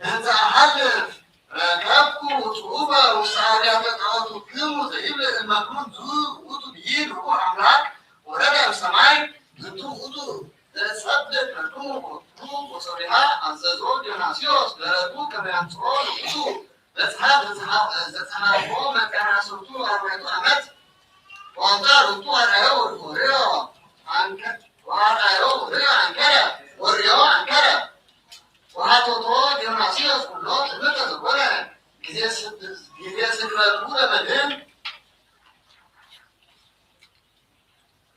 እንዘ አሐልፍ ረከብኩ ጽዑበ ውስተ አብያተ ጣዖትክሙ ዘይብል እመክኑን ዝውቱ ብሂል ርኡይ አምላክ ወረደ እምሰማይ ዝንቱ ውእቱ ዘእሰብክ ለክሙ። ወሶቢሃ አዘዞ ዲዮናስዮስ ደረቱ ከመ ያምጽኦ ለውእቱ በጽሐ ዘጸሐፎ መጠነ ዐሰርቱ ወአርባዕቱ አመት ወአምጻ ሎቱ ወአርአዮ ወርእዮ አንከ- ወአርአዮ ወርእዮ አንከረ ወርእዮ አንከረ። ወሐተቶ ዲዮናስዮስ ኩሎ ትምህርተ ዘኮነ ጊዜ ስድ- ጊዜ ስቅለቱ ለመድህን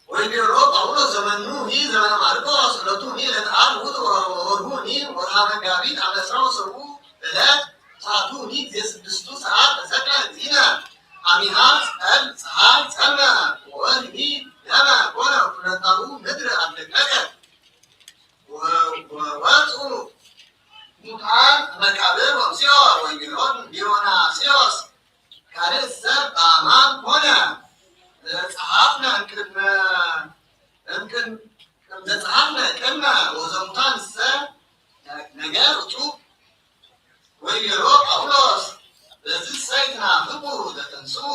ወይቤሎ ጳውሎስ ዘመኑ ሂ ዘመነ ማርቆስ እለቱ ሂ እለተ አርብ ውእቱ ወወርሁ ሂ ወርሃ መጋቢት አመ ዕስራ ወሰቡዕ እለት ሰዓቱ ሂ ጊዜ ስድስቱ ሰዓት ተሰቅለ እግዚእነ አሚሃ ጸል- ጸሐይ ጸልመ ወወርህ ሂ ደመ ኮነ ወኩለንታሁ ምድር አድለቀቀት። ወ- ወወፅኡ ሙታን መቃብር ወምስዮ ወንጌሎን ዲዮናስዮስ ካልእ ሰብ በአማን ኮነ። ዘጸሐፍነ እምቅድመ እምቅድመ ዘጸሐፍነ ቅድመ ወዘሙታንሰ ነገር እጹብ ወይቤሎ ጳውሎስ በዝሰ ይትናፍቁ ዘተንስኡ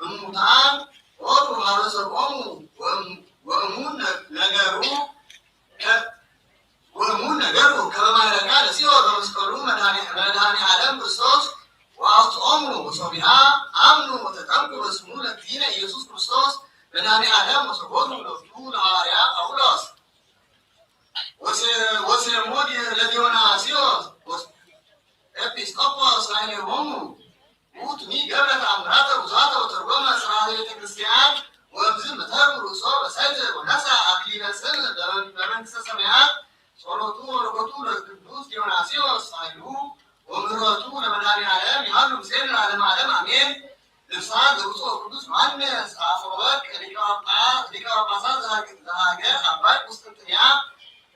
እሙታን ኦሩ ሀበ ሰብኦሙ ወእሙ- ወእሙን ነገሩ ከ- ወእሙን ነገሩ ከመ ማይረካ ለሲኦል በመስቀሉ መድኃኔ- መድኃኔ ዓለም ክርስቶስ ወአውፅኦሙ ወሶቢሃ አምኑ ወተጠምቁ በስሙ ለእግዚእነ ኢየሱስ ክርስቶስ መድኃኔ ዓለም ወሰጎዱ ሎቱ ለሐዋርያ ጳውሎስ ወሴ- ወሴሞን ለዲዮናስዮስ ወስ- ኤጲስቆጶስ ላዕሌሆሙ ውእቱኒ ገብረ ተአምራተ ብዙኃተ ወተርጎመ ሥርዓተ ቤተ ክርስቲያን ወእምዝ መተርጉ ርእሶ በሰይፍ ወነስአ አክሊለ ጽን በመንግሥተ ሰማያት። ጸሎቱ ወበረከቱ ለቅዱስ ዲዮናስዮስ ኃይሉ ወምሕረቱ ለመድኃኔ ዓለም ይሃሉ ምስሌነ ለዓለመ ዓለም አሜን። ድርሳን ዘብፁዕ ወቅዱስ ዮሐንስ አፈወርቅ ሊቀ ጳጳ- ሊቀ ጳጳሳት ዘሀገ- ዘሀገር አባይ ቁስጥንጥንያ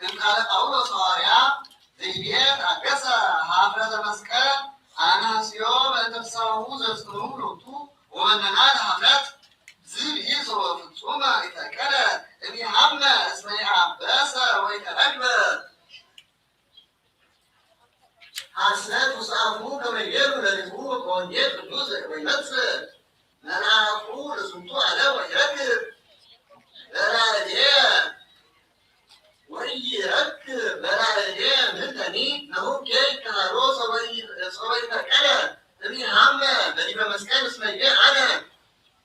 እምቃለ ጳውሎስ ሐዋርያ ዘይቤ ታገሰ ሀፍረተ መስቀል አናስዮ በእንተ ፍስሐሁ ዘጽንኡ ሎቱ ወመነና ለሀፍረት ዝብኢ ፍጹመ ኢተቀለ እምኢሃመ እስመ ኢአበሰ ወኢተረግበ ሐሰት ውስተ አፉሁ ከመ ይቤሉ ለሊሁ በወንጌል ቅዱስ ወይመጽእ መልአኩ ለዝንቱ ዓለም ወይረክብ በላዕሌየ ወኢይረክብ በላዕሌየ ምንተኒ ነሁኬ ይከሃሎ ሰበ ኢተቀለ እምኢሃመ በዲበ መስቀል እስመ ይቤ አነ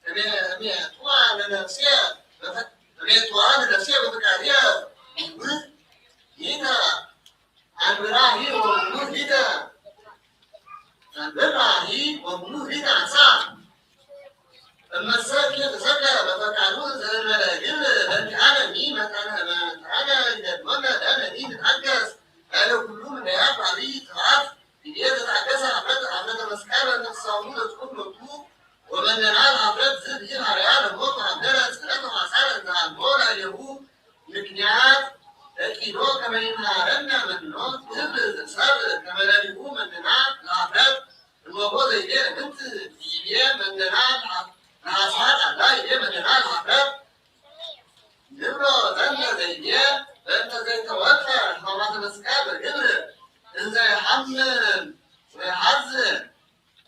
እሜ- እሜ ቷ ለነፍሴ በፈ- እሜ ቷ ለነፍሴ በፈቃድየ ውእቱ ይእተ አንብራሂ ወብኑ ሊተ አንብራሂ ወብኑ ሊተ አንሳ እመሰ እኬ ተሰቅለ በፈቃዱ ዘእንበለ ግብር በእንቲአነ ኒ መጠነ መጠነ ይደግመነ ለነ ኒ ንትአገስ ላዕለ ኩሉ ምንዳያት ባሪ ጥፋት ይቤ ዘተአገሰ ሀፍረት ሀፍረተ መስቀል በእንተ ፍስሐሁ ለጽሩፍ ሎቱ ወመነና ለሀፍረት ዝብኢ ሐረያ ለሞት ወሀገረ ጽሕለት ወሐሳረ እንዘ አልቦ ላዕሌሁ ምክንያት ለኪዶ ከመ ይምሃረነ መኖት ግብር ዘሰብ ከመ ለሊሁ መነና ለሀፍረት እመቦ ዘይቤ እምንት ይቤ መነና ለሐሳር አላ ይቤ መነና ለሀፍረት ንብሎ ዘንተ ዘይቤ በእንተ ዘይተወፈ ሕማማተ መስቀል በግብር እንዘ ይሐምም ወይሐዝን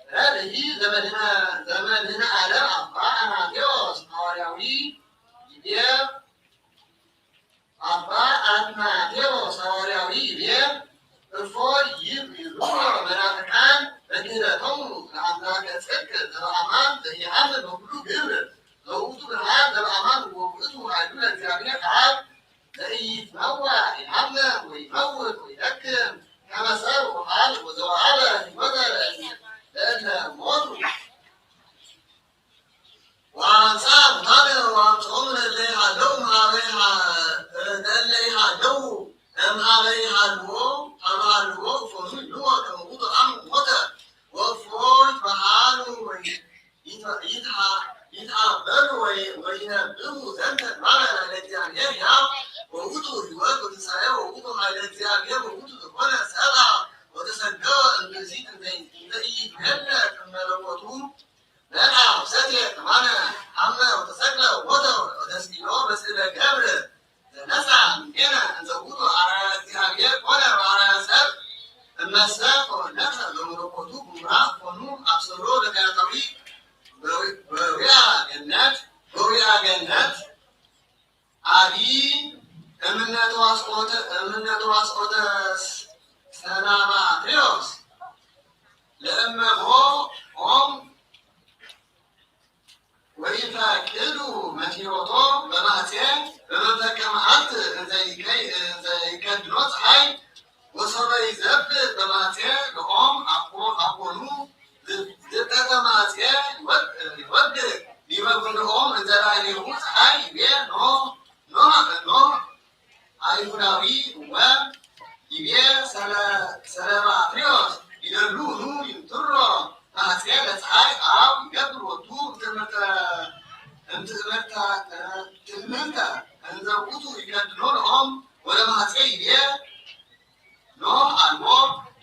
ረድኢ ዘመድህነ- ዘመድህነ ዓለም አባ አናቴዎስ ሐዋርያዊ ይቤ አባ አትናቴዎስ ሐዋርያዊ ይቤ፣ እፎይ ይብሉ መናፍቃን በክህደቶሙ ለአምላከ ጽድቅ ዘበአማን ዘኢሐምም በኩሉ ግብር ዘውእቱ ብርሃን ዘበአማን ወውእቱ ኃይሉ ለእግዚአብሔር አብ ዘኢይትመዋ ኢሐምም ወይመውት ወይደክም ከመ ሰብእ ወኃልእ ወዘወሀበ ሕይወተ ለእለ ሞቱ። ወአንሥአ ሙታነ ወአምጽኦሙ ለእለ ይሃለው እምሃበ ይሃ-፣ ለእለ ይሃለው እምሃበ ይሃልዎ፣ ሀበ ሃልዎ እፎኑ ይብልዎ ከመ ውእቱ አም ሞተ። ወእፎ ይትበሃሉ ወይ ይትበ-፣ ይትሃ-፣ ይትሃበሉ ወይ-፣ ወይነብቡ ዘንተ ማለ ለእግዚአብሔር ሕያው ወውእቱ ሕይወት ወትንሳኤ ወውእቱ ኃይለ እግዚአብሔር ወውእቱ ዘኮነ ሰብአ ወተሰገወ እምብእሲት እንዘ-፣ እንዘ ኢይትመለክ እምመለኮቱ በልዐ ወሰትየ ከማነ ሐመ ወተሰቅለ ወሞተ ወተስቅሎ በስእለ ገብር ዘነስአ እምኔነ እንዘ ውእቱ አርአያ እግዚአብሔር ኮነ ወአርአያ ሰብ እመሰ ተወለደ በመለኮቱ ግሙራ ኮኑ አብሰሮ ለፈያታዊ በዊአ ገነት በዊአ ገነት አዲ እምነ ተዋስኦተ እምነ ተዋስኦተ ሰናባትሪዎስ ለእመ ቦ ኦም ወኢፈቅዱ መቲሮቶ በማህጼ በመንፈቀ መዓልት እንዘ ይከይ-፣ እንዘ ይከድኖ ፀሐይ ወሶበ ይዘብጥ በማህጼ ለኦም አኮ-፣ አኮኑ ዝ-፣ ዝብጠተ ማህጼ ይወድ-፣ ይወድቅ ዲበ ኩልኦም እንዘ ላዕሌሁ ፀሐይ ይቤ ኖህ፣ ኖህ፣ ኖህ። አይሁዳዊ እወ ይቤ ሰለ-፣ ሰለባትሪዎስ ይደሉ ኑ ይንትሮ ማህጼ ለፀሐይ አው ይገብር ወቱ እምትእምርተ፣ እምትእምርተ፣ ትእምርተ እንዘ ውእቱ ይከድኖ ለኦም ወለማህጼ ይቤ ኖህ አልቦ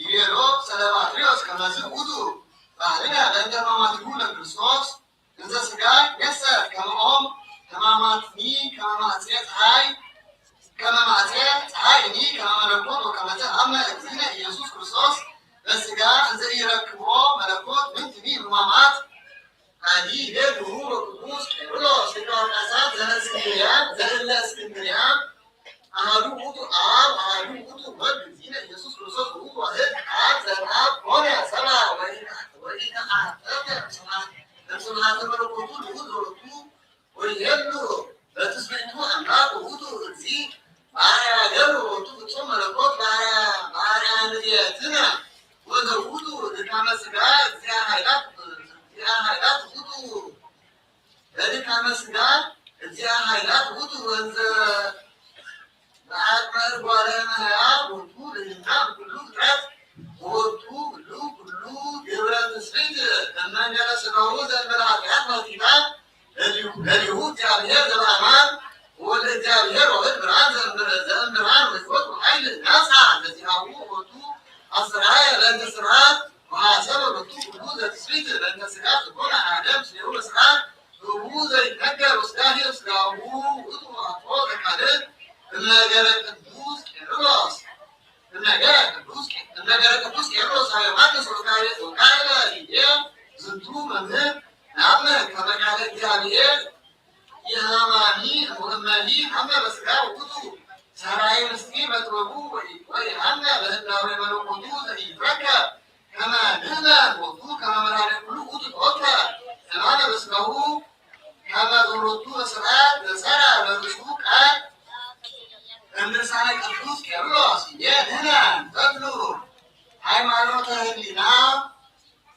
ይቤሎ ሰለባትሪዎስ ከመዝ ውእቱ ባህልነ በእንተ ሕማማቲሁ ለክርስቶስ እንዘ ሥጋ ይትኔሰት ከመ ኦም ሕማማትኒ ከመ ማህጼ ፀሐይ፣ ከመ ማህጼ ፀሐይኒ ከመ መለኮት ወከመዘ ሐመ እግዚእነ ኢየሱስ ክርስቶስ በሥጋ እንዘ ኢይረክቦ መለኮት ምንትኒ ሕማማት። አዲ ይቤ ግሁር ወቅዱስ ቄርሎስ ሊቀ ጳጳሳት ዘእስክንድርያ፣ ዘእለ እስክንድርያ አሐዱ ውእቱ አብ ወአሐዱ ውእቱ ወልድ እግዚእነ ኢየሱስ ክርስቶስ ውእቱ ዋሕድ ቃል ዘእምአብ ኮነ ሰብአ ወኢተ-፣ ወኢተአተተ እምስብሐተ መለኮቱ ልዑል ዘሎቱ ወይሄሉ በትስብእቱ አምላክ ውእቱ እግዚእ በአርአያ ገብ ወቱ ፍጹም መለኮት በአርአያ፣ በአርአያ ንድየትነ ወዘውቱ ድካመ ሥጋ እግዚአ ኃይላት፣ እግዚአ ኃይላት ውእቱ። በድካመ ሥጋ እግዚአ ኃይላት ውእቱ ወንዘ በአቅመ እጓለ እመሕያው ወቱ ልዕልና ኩሉ ፍጥረት ወወቱ ኩሉ፣ ኩሉ ግብረ ትስብእት እመንገለ ሥጋሁ ዘእንበለ ኃጢአት ወኃጢአት ለሊሁ፣ ለሊሁ እግዚአብሔር ዘበአማን ወወልደ እግዚአብሔር ወወልድ ብርሃን ዘእምብር-፣ ዘእምብርሃን ወሕይወት ወኃይል ነስአ ለዚአሁ ወቱ አስተርአየ ለእንተ ስብሐት ወሐሰበ ሎቱ ኩሉ ዘትስብእት ለእንተ ሥጋ ዘኮነ አሐደ ምስሌሁ በስጋ ህቡቡ ዘይትነገር ወስጋ ህይወት ስጋሁ ውእቱ አፍሮ ዘካልእ እምነገረ ቅዱስ ቄርሎስ። እምነገረ ቅዱስ ቄ-፣ እምነገረ ቅዱስ ቄርሎስ ሀበ ዮሐንስ ወካዕበ፣ ወካዕበ ይቤ ዝንቱ መምህር ነአምን ከመ ቃለ እግዚአብሔር ይሃማኒ ወእመኒ ሐመ በሥጋ ውእቱ ሠራየ ምስጢር በጥበቡ ወይ-፣ ወይሃመ በህላዌ መለኮቱ ዘኢይትረከብ ከመ ንእመን ቦቱ ከመ መድኃኔ ኩሉ ውእቱ ተወክፈ ሕማመ በሥጋሁ ከመ በሎቱ በስርዓት ዘሰራ ለርእሱ ቃል እምልሳነ ቅዱስ ቄርሎስ ይቤ ንሕነ ንተክሉ ሃይማኖተ ህሊና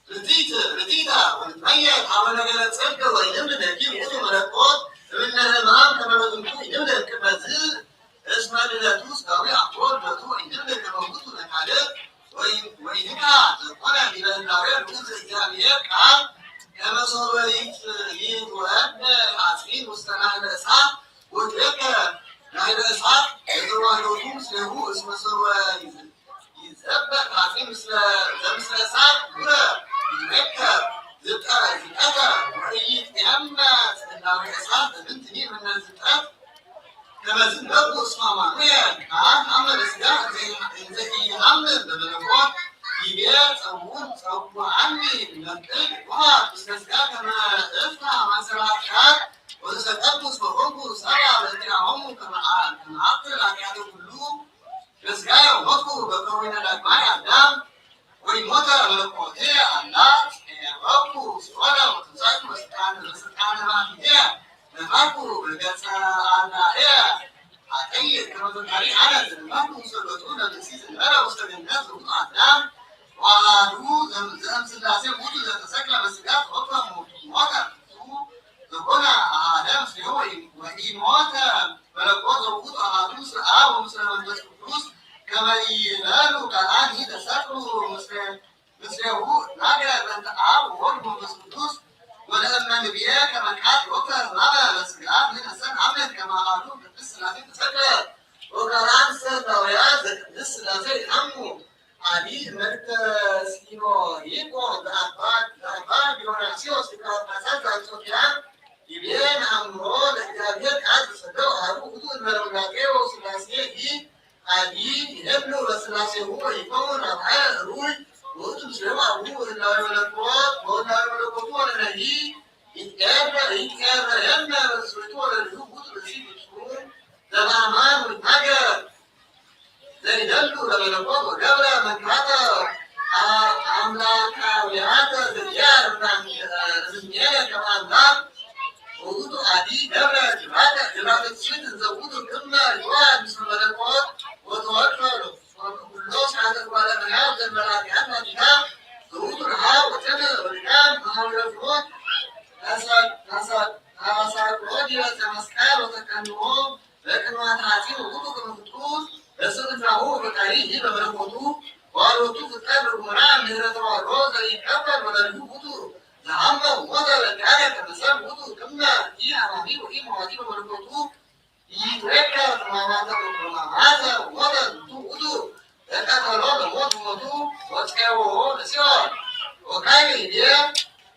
ርትዕት-፣ ርትዕተ ወንትመየጥ ሀበ ነገረ ጽድቅ ወኢንብል ነኪር ውእቱ መለኮት እምነ ሕማም ከመ በዝንቱ ኢንብል ቅድመ ዝ እስመ ልደቱ ሥጋዊ አኮ ልደቱ ወኢንብል ከመ ውእቱ ለካልእ ወይ-፣ ወኢንካ ዘኮነ ዲበ ህላዌ ርዑት እግዚአብሔር ቃል ከመ ሶበ ይት-፣ ይትወደድ አጽሚድ ውስተ ናህለ እሳት ወትቤከ ናህለ እሳት ለተዋሕዶቱ ምስሌሁ እስመ ሶበ ይዘበጥ ሐጺን ምስለ፣ ዘምስለ እሳት ዱረ ይትመከር ዝብጠ፣ ዝብጠተ ወኢይትዔመ ስዕላዊ እሳት በምንትኒ እምነ ዝብጠት። ከመ ዝንበቡ እስመ አማኑኤል ካህን አመ በሥጋ እንዘ ኢሐምም በመለኮት ይቤ ጸውዕ፣ ጸውዓኒ እምነፍቅድ ውሃ ምስለ ሥጋ ከመ እፍትሐ ማእሰረ ኃጢአት ዘቀቡስ በሆንኩ ሰባ በእንቲአሆሙ ከመ አ-፣ ከመ አቅል ኃጢአቴ ኩሉ። በስጋየ ሞትኩ በከዊነ ዳግማይ አዳም ወኢሞተ መለኮቴ አላ ዔረብኩ ሲኦለ ወተንሳእኩ በስልጣነ፣ በስልጣነ ባሕቲቴ ነፈርኩ በገጸ አርዳኤ። አጠይቅ ከመ ፈካሪ አነ ዘነፈርኩ ምስለ ገጹ ለብእሲ ዘነበረ ውስተ ገነት ዘውቱ አዳም ወአሐዱ ዘም-፣ ዘእምሥላሴ ውእቱ ዘተሰቅለ በስጋ ተወክፈ ሞቱ ሞተ እቱ ዘኮነ አሐደ ምስሌሁ ወኢ-፣ ወኢሞተ መለኮት ዘውቱ አሐዱ ምስለ አብ ወምስለ መንፈስ ቅዱስ ከመ ይቤሉ ቃላኒ ተሰቅሉ ምስለ ምስሌሁ ናገር በእንተ አብ ወወልድ ወመንፈስ ቅዱስ። ወለእመ ንብየ ከመ ቃል ወክፈ ሕማመ በስጋ ንሕነሰ ነአምን ከመ አሐዱ ቅድስት ሥላሴ ተሰቅለ። ወቃላንሰ ላውያን ዘቅድስት ሥላሴ ይአምኑ። አዲ እመ ንተስኢኖ ይቆ ዘአባ፣ ዘአባ ዲዮናስዮስ ሊቀ ጳጳሳት ዘአንጾኪያ ይቤ ነአምኖ ለእግዚአብሔር ቃል ዘሰደው አሐዱ ውእቱ እንበለ ውላዴ ወስላሴ ይ አዲ ይሄሉ ለስላሴሁ ወይኮን ራብዓየ ሩይ ውእቱ ምስሌሁ አቡሁ ህላዌ መለኮት ወህላዌ መለኮቱ ወለነሂ ይትኤረ፣ ይትኤረየነ በትስብእቱ ወለሊሁ ውእቱ ብእሲ ፍጹም ዘበአማን ወይትናገር ዘይደሉ ለመለኮት ወገብረ መንክራተ አ-፣ አምላካውያተ ዘያርና እምኔነ ከመ አምላክ ወውእቱ አዲ ገብረ ጅራተ፣ ጅራተ ትስብእት እንዘ ውእቱ ክመ ዮሐንስ መለኮት ወተወልደ ኩሎ ስርዓተ እጓለ እመሕያው ዘእንበለ ኃጢአት ኃጢአታ ዘውቱ ረሃብ ወጥም ወድካም ወሐውረ ፍኖት ተሳ-፣ ተሳ-፣ ተሳቅሎ ዲበ ዕፀ መስቀል ወተቀንዎ በቅንዋተ ሐፂን ውእቱ ከመ ፍጡር በስብእናሁ ወፈቃሪ ይህ በመለኮቱ ወአልቦቱ ፍጥረት በግሙራ እምድህረ ተዋሕዶ ዘኢይቀበል ወለሊሁ ውእቱ ዘሐመ ወሞተ በእንቲአነ ከመ ሰብ ውእቱ ክመ ኢሐማሚ ወኢመዋቲ በመለኮቱ ኢይትዌከብ ሕማማተ ወሕማማተ ሞተ ዝንቱ ውእቱ ዘቀተሎ ለሞት ሞቱ ወጼወዎ ለሲኦል። ወካዕበ ይቤ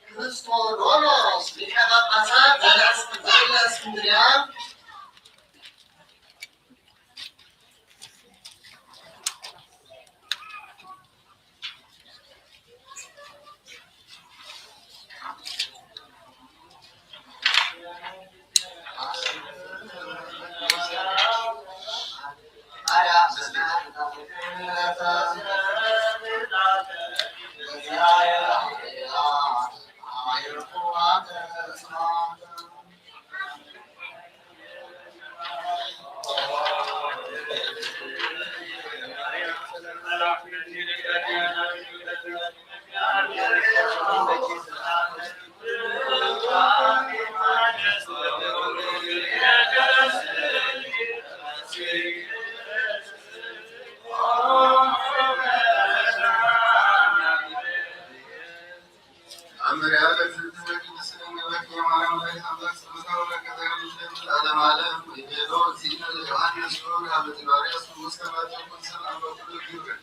ክርስቶዶሎስ ሊቀ ጳጳሳት ዘእስክ-፣ ዘእስክንድርያ። አምር ያለ ፍትህ ቅድስት ድንግል በክንየ ማርያም ላይ አምላክ ሰላምታ ወበረከት ይሁንልሽ ለዓለመ ዓለም። ወይቤሎ እግዚእነ ለዮሐንስ ሱር ሀበ ጢባርዮስ ንጉሥ ከመ ትኩን ስም አበ ኩሉ ግብር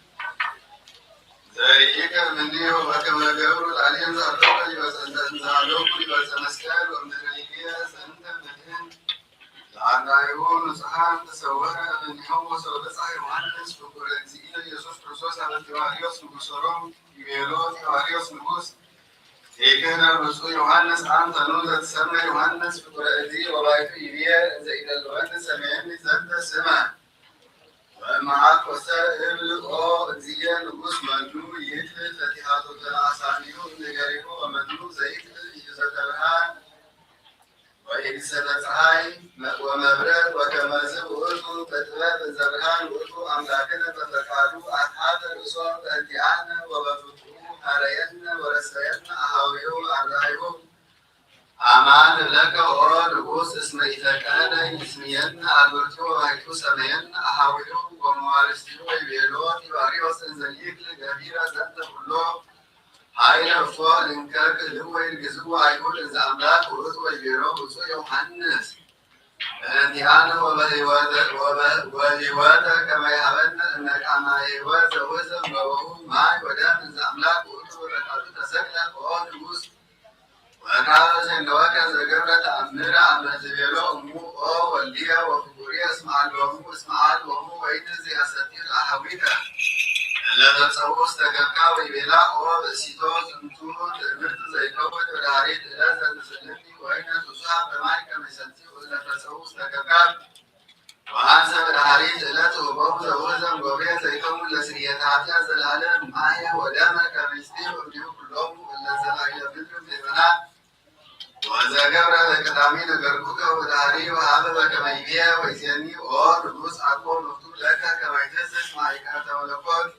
ዘርኢከ እምኔሁ በከመ ገብሩ ላዕሌነ ዘአለውከ ዲበ ዕፀ፣ እንዘ አለውኩ ዲበ ዕፀ መስቀል። ወእምድረ ይቤ ዘንተ መድህን ለአርዳኢሁ ንጹሐን ተሰወረ እምኔሁ። ወሶበ በጽሐ ዮሐንስ ፍቁረ እግዚእነ ኢየሱስ ክርስቶስ ሀበ ጢባርዮስ ንጉሠ ሮም ይቤሎ ጢባርዮስ ንጉሥ፣ ኢክህነ ብፁዕ ዮሐንስ አንተኑ ዘትሰመ ዮሐንስ ፍቁረ እግዚእ። ወባይቱ ይቤ እንዘ ኢደልወኒ ሰምየኒ ዘንተ ስመ። ወእምአኮሰ እብል ኦ እግዚእየ ንጉሥ መኑ ይክል ፈቲሐቶተ አሳኒሁ እምነ ገሪሁ ወመኑ ዘይክል ኢትሰተ ብርሃን ወኢትሰተ ፀሐይ ወመብረቅ ወከመዝ ውእቱ በጥበብ እንዘ ብርሃን ውእቱ አምላክነ በፈቃዱ አትሐተ ርእሶ በእንቲአነ ወበፍቅሩ ሐረየነ ወረሰየነ አሃዊሁ አርዳኢሁ። አማን እብለከ ኦ ንጉሥ እስመ ኢፈቀደ ይስምየነ አልቦቲሁ ወባሕቲሁ ሰመየነ አሃዊሁ ወመዋርስትሁ። ወይቤሎ ጢባርዮስ እንዘ ይክል ገቢረ ዘንተ ኩሎ ኃይለ እፎ እንከ ክልኡ ወይርግዝዎ አይሁድ እንዘ አምላክ ውእቱ። ወይቤሎ ብፁዕ ዮሐንስ በእንቲአነ ወበሕይወተ፣ ወበ-፣ ወሕይወተ ከመ ይሃበነ እምነ ቃማ ሕይወት ዘውእቱ እምበወሁ ማይ ወደም እንዘ አምላክ ውእቱ። ወበቃሉ ተሰቅለ ኦ ንጉሥ ወካለ ዘለወከ ዘገብረ ተአምረ አመ ትቤሎ እሙ ኦ ወልድየ ወፍቁርየ እስመ አልቦሙ፣ እስመ አልቦሙ ወይን ዘያሰቲ ለአሃዊከ። እለ ተጸውስ ተከብካብ ወይቤላ፣ ኦ ብእሲቶ፣ ዝንቱ ትእምርት ዘይከውን ወደሃሪት እለ ዘትስእልኒ ወይነ ብዙሃ በማይ ከመይሰቲ። እለ ተጸውስ ተከብካብ ወአንሰ በደሃሪት እለ ትሁቦሙ ዘውህዘም ጎብሬ ዘይከውን ለስርየተ ኃጢአት ዘላለም ማየ ወደመ ከመይስቲ። ወእምኔሁ ኩሎሙ እለ ዘላዕለ ምድር ምእመናን። ወዘገብረ በቀዳሚ ነገርኩከ ወደሃሪ ወሀበ በከመ ይቤ ወይዜኒ ኦ ንጉስ አኮ መክቱብ ለከ ከመ ይትስስ ማእይቃተ መለኮት።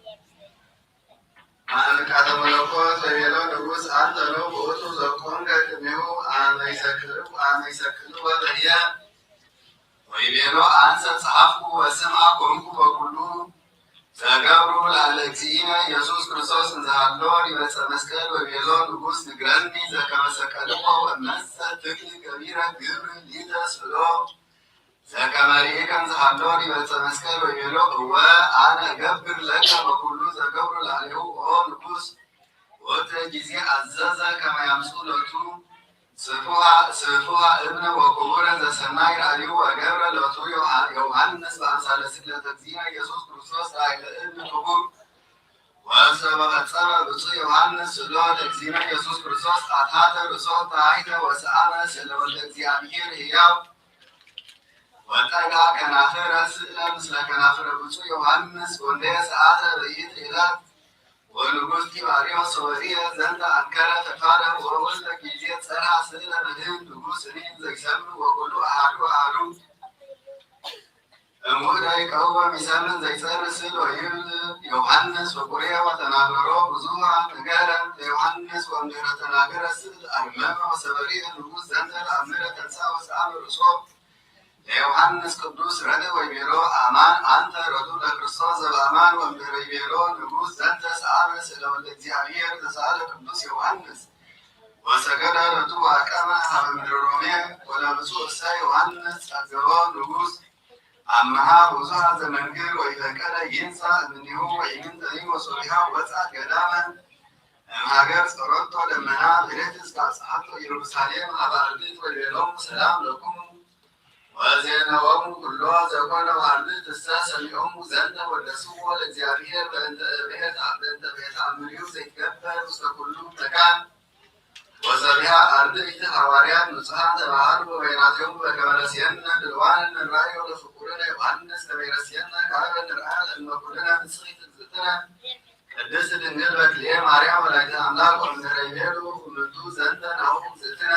ማእይቃተ መለኮት ወይቤሎ ንጉስ አንተ ኖ ውእቱ ዘቆምከ ቅድሜሁ አመ ይሰክር-፣ አመ ይሰክርዎ በህየ። ወይቤሎ አንሰ ጸሐፍኩ ወስምዐ ኮንኩ በኩሉ ዘገብሩ ለእግዚእነ ኢየሱስ ክርስቶስ እንዘ ሀሎ ዲበ ዕፀ መስቀል። ወይቤሎ ንጉስ ንግረኒ ዘከመ ሰቀልዎ ወእመሰ ትክል ገቢረ ግብር ሊተ ስእሎ ዘከመ ርኢከ እንዘ ሀሎ ዲበ ዕፀ መስቀል። ወይቤሎ እወ አነ እገብር ለከ በኩሉ ዘገብሩ ለአሌሁ ኦ ንጉስ። ወእተ ጊዜ አዘዘ ከመ ያምጽኡ ሎቱ ስፉሃ፣ ስፉሃ እብነ ወክቡረ ዘሰናይ ረአዩ ወገብረ ሎቱ ዮሐ-፣ ዮሐንስ በአምሳለ ስቅለተ እግዚእነ ኢየሱስ ክርስቶስ ላዕለ እብን ክቡር። ወሶበ ፈጸመ ብፁዕ ዮሐንስ ስእሎ ለእግዚእነ ኢየሱስ ክርስቶስ አትሐተ ርእሶ ታሕተ ወሰአመ ስእለ ወልደ እግዚአብሔር ሕያው። ወጠጋ ከናፍረ ስእለ ምስለ ከናፍረ ብፁዕ ዮሐንስ ወንደ ሰአተ በይእቲ ዕለት። ወንጉስ ጢባርዮስ ሶርየ ዘንተ አንከረ ፈድፋደ ወሁለ ጊዜ ጸርሐ ስእለ መድህን ንጉስ እኔን ዘይሰምዕ ወኩሉ አሐዱ አሐዱ። እምውእደ ይቀውም ይሰምዕ ዘይጸርፍ ስእል ወይብል ዮሐንስ ወቁርየ ወተናገሮ ብዙሃ ነገረ ለዮሐንስ ወእምድህረ ተናገረ ስእል አርመመ ወሰበርየ ንጉስ ዘንተ ተአምረ ተንሳ ወሰአመ ርእሶ ለዮሐንስ ቅዱስ ረድእ ወይቤሎ አማን አንተ ረድኡ ለክርስቶስ ዘበአማን። ወእምድህረ ይቤሎ ንጉስ ዘንተ ሰአመ ስእለ ወልደ እግዚአብሔር ዘሰአለ ቅዱስ ዮሐንስ ወሰገደ ሎቱ ወአቀመ ሀበ ምድረ ሮሜ። ወለብፁዕ እሰ ዮሐንስ ጸገቦ ንጉስ አምሃ ብዙሃ ዘመንክር ወኢፈቀደ ይንሳ እምኔሁ ወኢምንተኒ ወሶቢሃ ወፅአ ገዳመ እምሀገር ጸሮቶ ደመና ምድር እስከ አብጽሐቶ ኢየሩሳሌም ሀበ አርድእት ወይቤሎሙ ሰላም ለክሙ። ወዜነዎሙ ኩሎ ዘኮነ በአርድእት እሰ ሰሚዖሙ ዘንተ ወደስዎ ለእግዚአብሔር በእንተ ቤት፣ በእንተ ቤት አምሪሁ ዘይትገበር ውስተ ኩሉ መካን። ወሰቢሃ አርድእት ሐዋርያት ንጹሐን ተባህሉ በበይናቲሆሙ በከመ ረስየነ ድልዋን ንራዮ ለፍቁርነ ዮሐንስ ከመ ይረስየነ ካበ ንርአ ለእመ ኩልነ ንጽሕት እግዝእትነ ቅድስት ድንግል በክልኤ ማርያም ወላዲተ አምላክ። ወእምድህረ ይቤሉ እምንቱ ዘንተ ናሁ እግዝእትነ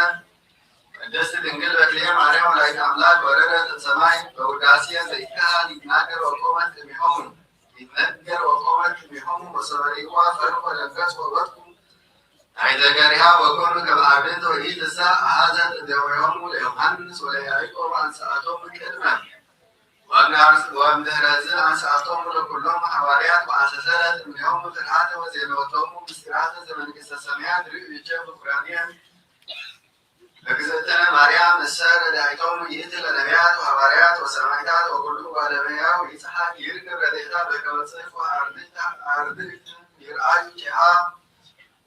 ቅድስት ድንግል በክልኤ ማርያም ወላዲተ አምላክ ወረደት እምሰማይ በውዳሴ ዘይትከሃል ይትናገር ወቆመት ቅድሜሆሙ። ይትነገር ወቆመት ቅድሜሆሙ ወሰመ ርእይዋ ፈርሁ ወደንገጹ ወወድቁ ታሕተ እገሪሃ ወኮኑ ከመ አርድእት ወኢትንሳ አሐዘት እደዊሆሙ ለዮሐንስ ወለያዕቆብ አንሰአቶሙ ቅድመ ወእምድህርዝ-፣ ወእምድህረዝ አንሰአቶሙ ለኩሎሙ ሐዋርያት ወአሰሰለት እምኔሆሙ ፍርሃተ ወዜነወቶሙ ምስጢራተ ዘመንግስተ ሰማያት ርእዩቼ ፍቁራንየ። እግዝእትነ ማርያም እሰ ረዳኢቶሙ ይእቲ ለነቢያት ወሐዋርያት ወሰማዕታት ወኩሉ እጓለ እመሕያው ይጽሐፍ ይርከብ ረድኤታ በከመ ጽሕፍ ወአርድእት፣ አርድእት ይርአዩ ቼሃ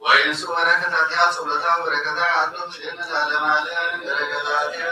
ወይንሱ በረከታቲሃ ጸሎታ ወበረከታ ያሉ ምስሌነ ለዓለመ ዓለም። በረከታቲሃ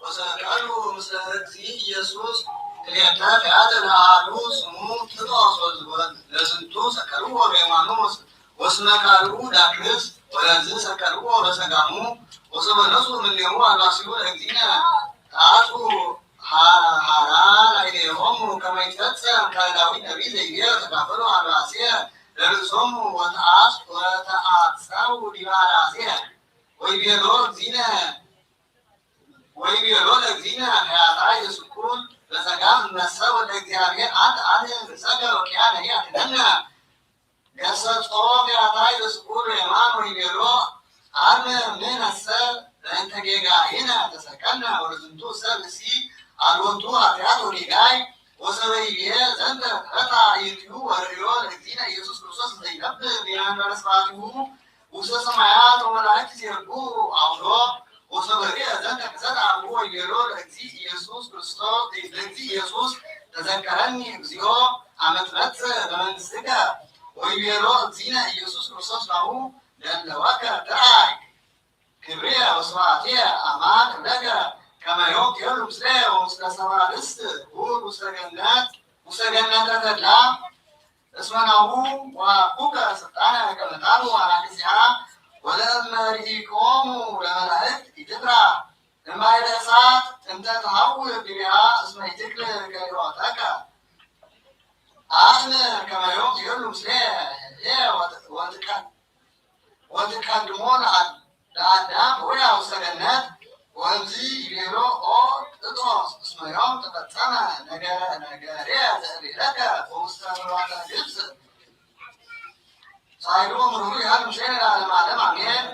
ወሰቀሉ ምስለ እግዚእ ኢየሱስ ክልኤተ ፊያተ ለአሐዱ ስሙ ጢጦስ ወዝወ-፣ ለዝንቱ ሰቀልዎ በየማኑ ወስ-፣ ወስመ ካልኡ ዳክርስ ወለዝ ሰቀልዎ በሰጋሙ ወሰበነሱ እምኔሁ አልባሲሁ ለእግዚእነ ተአጽኡ ሐ-፣ ሐራ ላዕሌሆሙ ከመ ይትፈጸም ቃለ ዳዊት ነቢይ ዘይቤ ተካፈሉ አልባሲየ ለርእሶሙ ወተአጽ-፣ ወተአጸው ዲበ አራሲየ። ወይቤሎ እግዚእነ ወይቤሎ ለእግዚእነ ኄጣይ ዘስቁል በጸጋም እመሰ ወልደ እግዚአብሔር አንተ አድህን ርእሰከ ወኪያነ ይአድነነ። ገሰጾ ኄጣይ ዘስቁል በየማን ወይቤሎ አርምም ንሕነሰ በእንተ ጌጋይነ ተሰቀልነ ወለዝንቱሰ ብእሲ አልቦቱ ኃጢአት ወጌጋይ። ወሰበ ይቤ ዘንተ ተፈትሐ አዕይንቲሁ ወርእዮ ለእግዚእነ ኢየሱስ ክርስቶስ እንዘ ይነብር በየማነ መንበረ ስብሐቲሁ ውስተ ሰማያት ወመላእክት ይሴብሑ አውዶ። ወሶበ ርኤ ዘንተ ከሰት አፉሁ ወይቤሎ ለእግዚእ ኢየሱስ ክርስቶስ፣ ለእግዚእ ኢየሱስ ተዘከረኒ እግዚኦ አመ ትመጽእ በመንግሥትከ። ወይቤሎ እግዚእነ ኢየሱስ ክርስቶስ ናሁ ለእለወከ ትርአይ ክብርየ ወስብሐትየ አማን እብለከ ከመ ዮም ትሄሉ ምስሌየ ወምስለ ሰብአ ርስት ሁር ውስተ ገነት፣ ውስተ ገነተ ተድላ። እስመ ናሁ ወሀብኩከ ስልጣነ ከመ ታልቦ አናቅጽሃ ወለእመ ርኢኮሙ ለመላእክት ኢትፍራ እምባሕረ እሳት እንተ ተሐውር ዲቤሃ እስመ ኢትክል ከሊኦተከ። አነ ከመ ዮም ትሄሉ ምስሌየ ወትቀ-፣ ወትቀድሞ ለአድ-፣ ለአዳም ሆያ ውስተ ገነት። ወእምዝ ይቤሎ ኦ ጢጦስ እስመ ዮም ተፈጸመ ነገረ፣ ነገርየ ዘእቤለከ በውስተ ምድረ ግብጽ። ሳይሉ ምርሁ ይሃሉ ምስሌነ ለዓለመ ዓለም አሜን።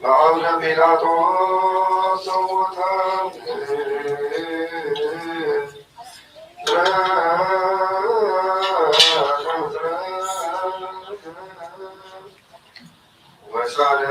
ለአቡነ ጲላጦስ ሰውተን ወሳለ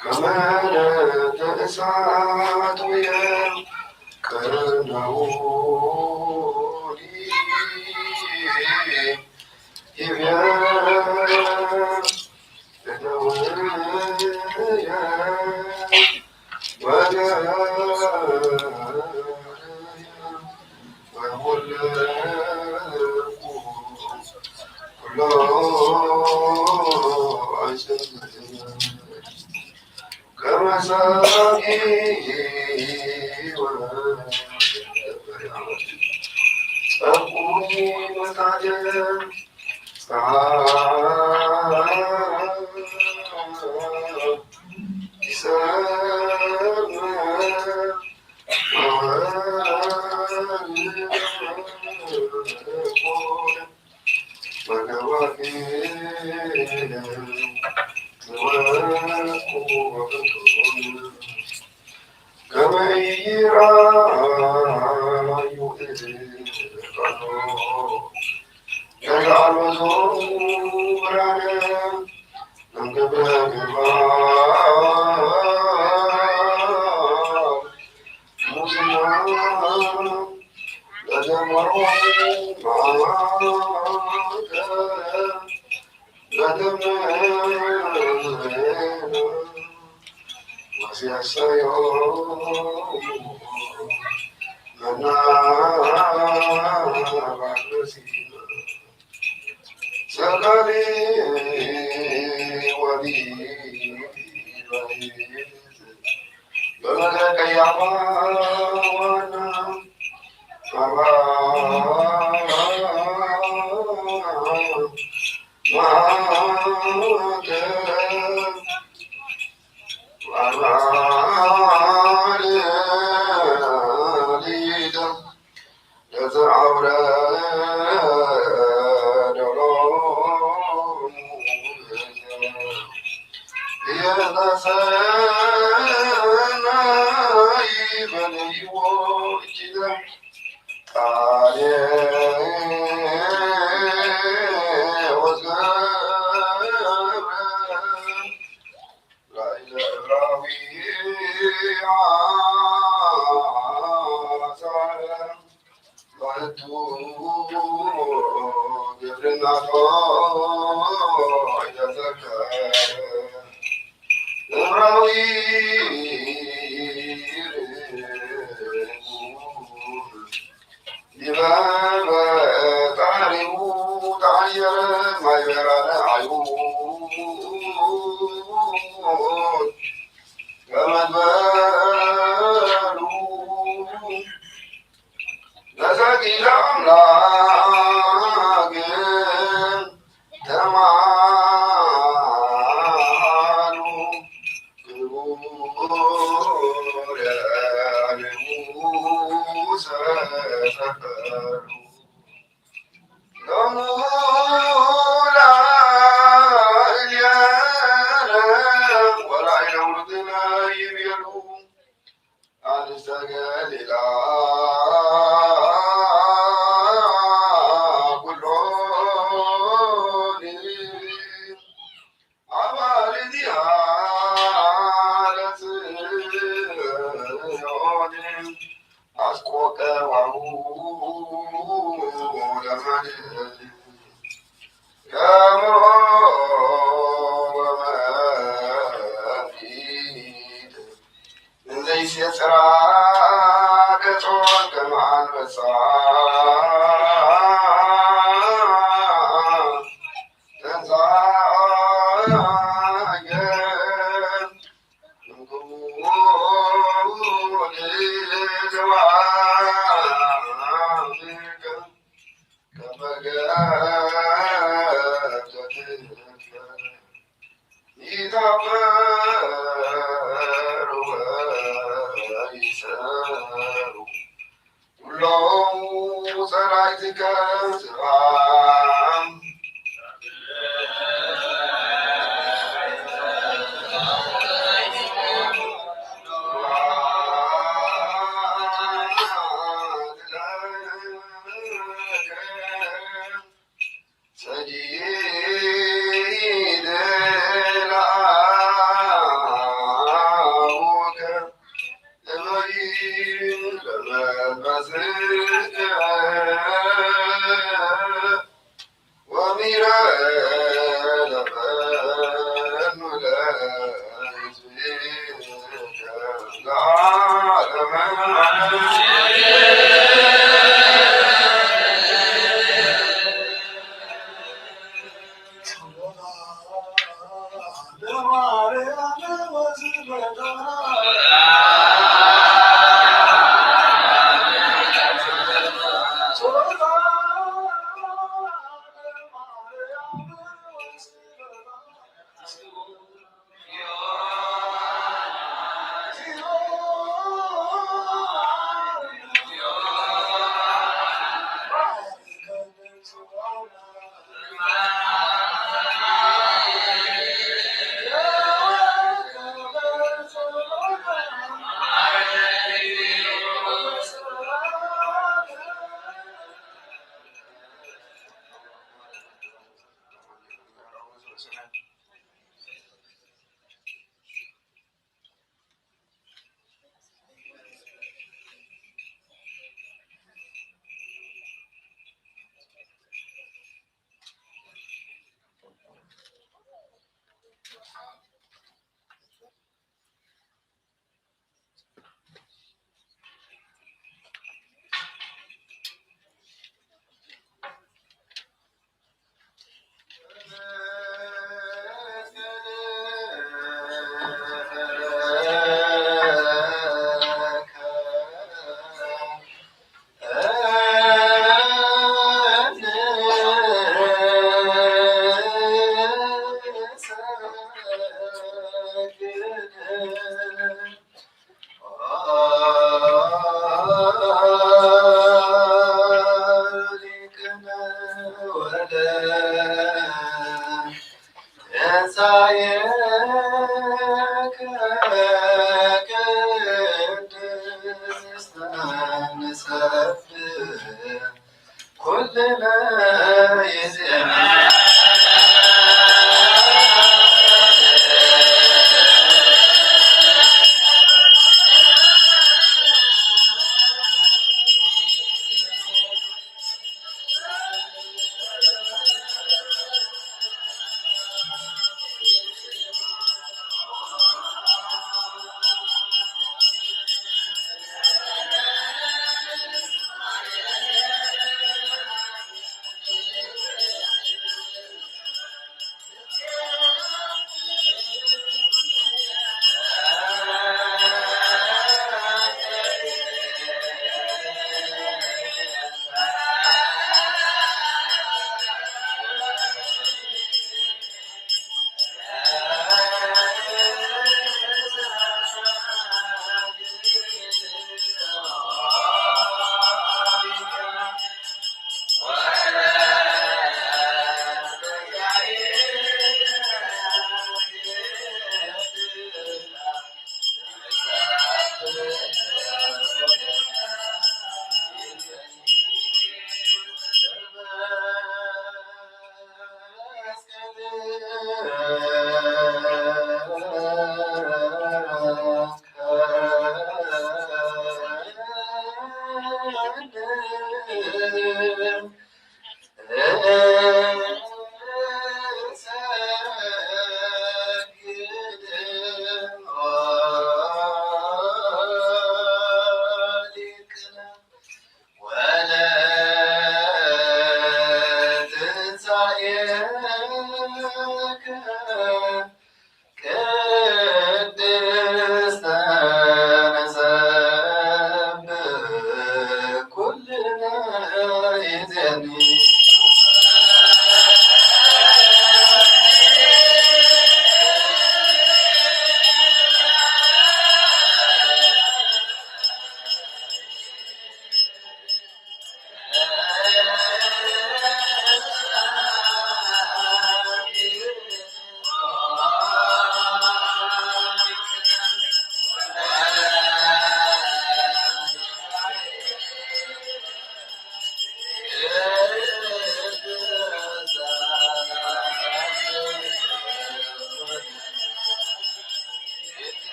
ከማን ተእሳት ወየም ቀርነው ሊብያ እደወያ ወገርያ ወወለድኩ ኩሎ አይሰምዕም።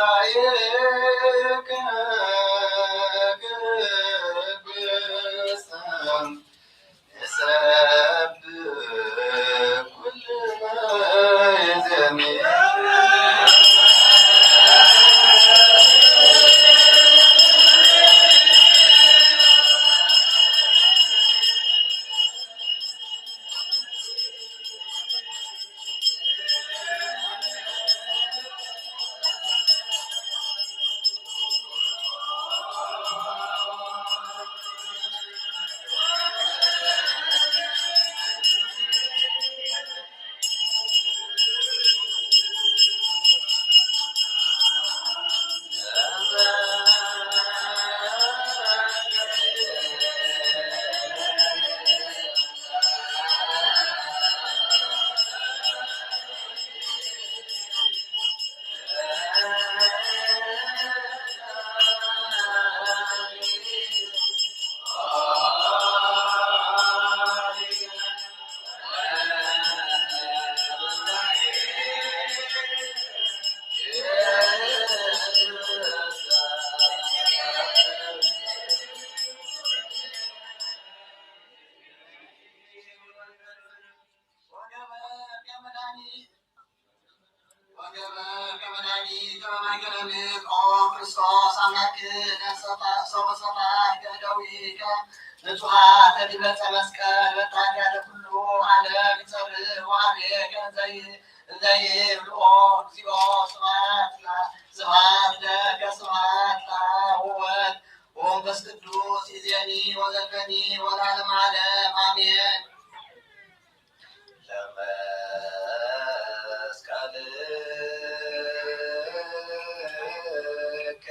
ወለትንሳኤከ ቅድስተ ንሰብክ ኩልነ ዘመን። ወገብርከ መድኃኒተ በማእከለ ምድር ኦ ክርስቶስ አምላክነ ሰብሐ-፣ ሰብሐ ሰማይ ገደዊከ ንጹሐ ተዲበ ዕፀ መስቀል በታቲያተ ኩሉ ዓለም ይጸርህ ወአቤከ እንዘይ-፣ እንዘይብልኦ እግዚኦ ስብሐት ላ-፣ ስብሐት ለከ ስብሐት ለአብ ወወልድ ወመንፈስ ቅዱስ ይእዜኒ ወዘልፈኒ ወለዓለመ ዓለም አሜን። ለመስቀልከ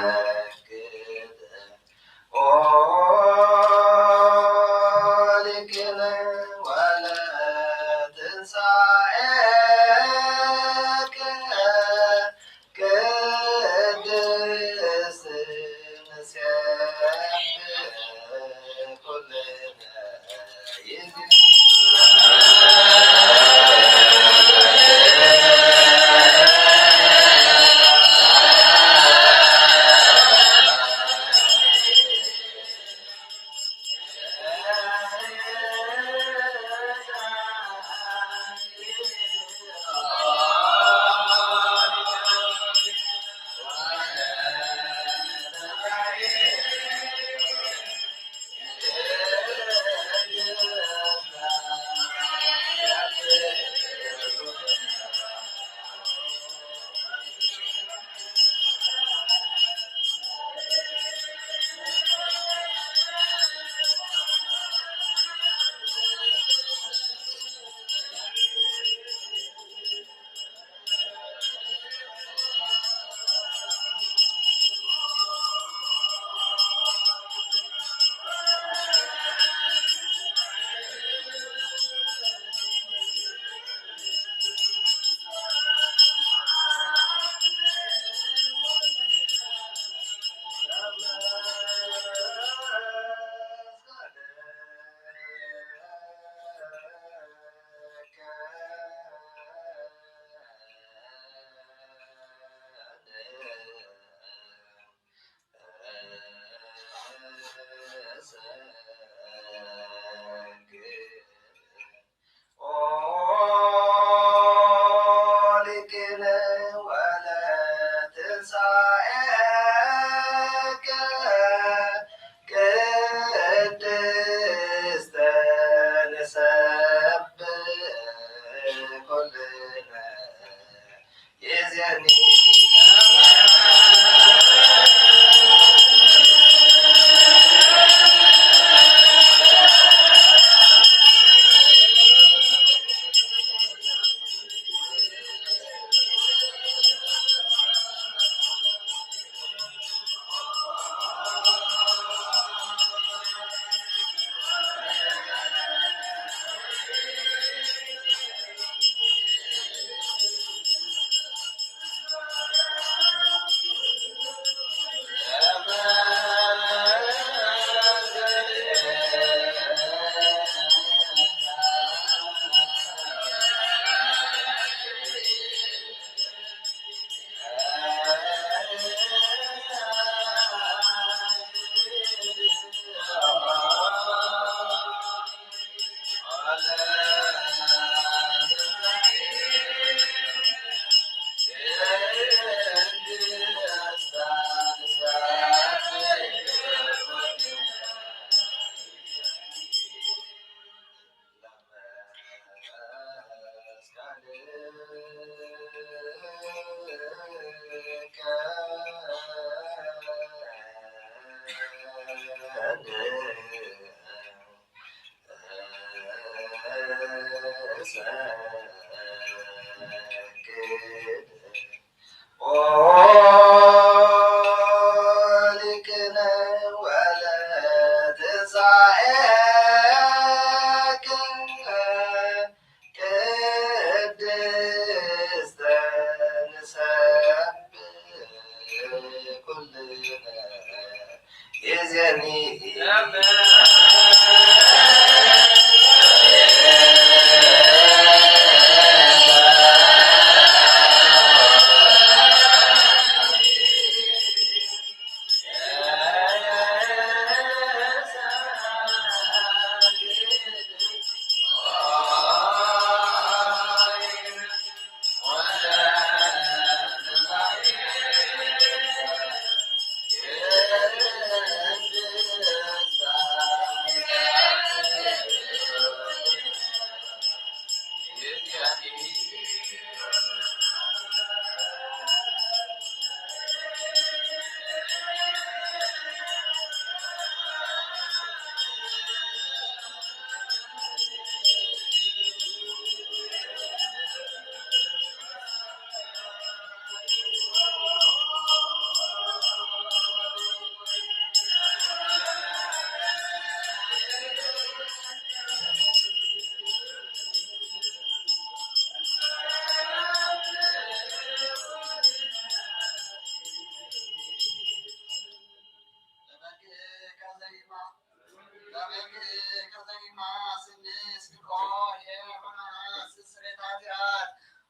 እሰግድ ኦ ሊቅነ ወለትንሳኤ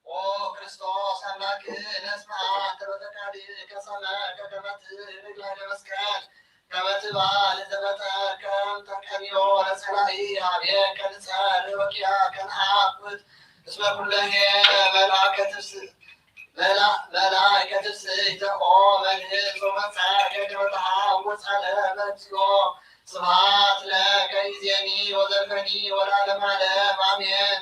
ኦ ክርስቶስ አምላክነ፣ እስመ አንተ በፈቃድከ ጸመድከ ከመ ትብል ላዕለ መስቀል፣ ከመ ትባል ዘበጠርከ እምጠቀንዮ ለጸላኢ፣ ሀቤከ ንጸሪ ወኪያከ ነአኩት እስመ ኩለሄ መላእከ ትብስ-፣ መላ-፣ መላእከ ትብስሕተ ኦ መድህን ጾመ ጻድቅ ከመ ተሐውር ጸለመ እግዚኦ። ስብሐት ለከ ይእዜኒ ወዘልፈኒ ወለዓለመ ዓለም አሜን።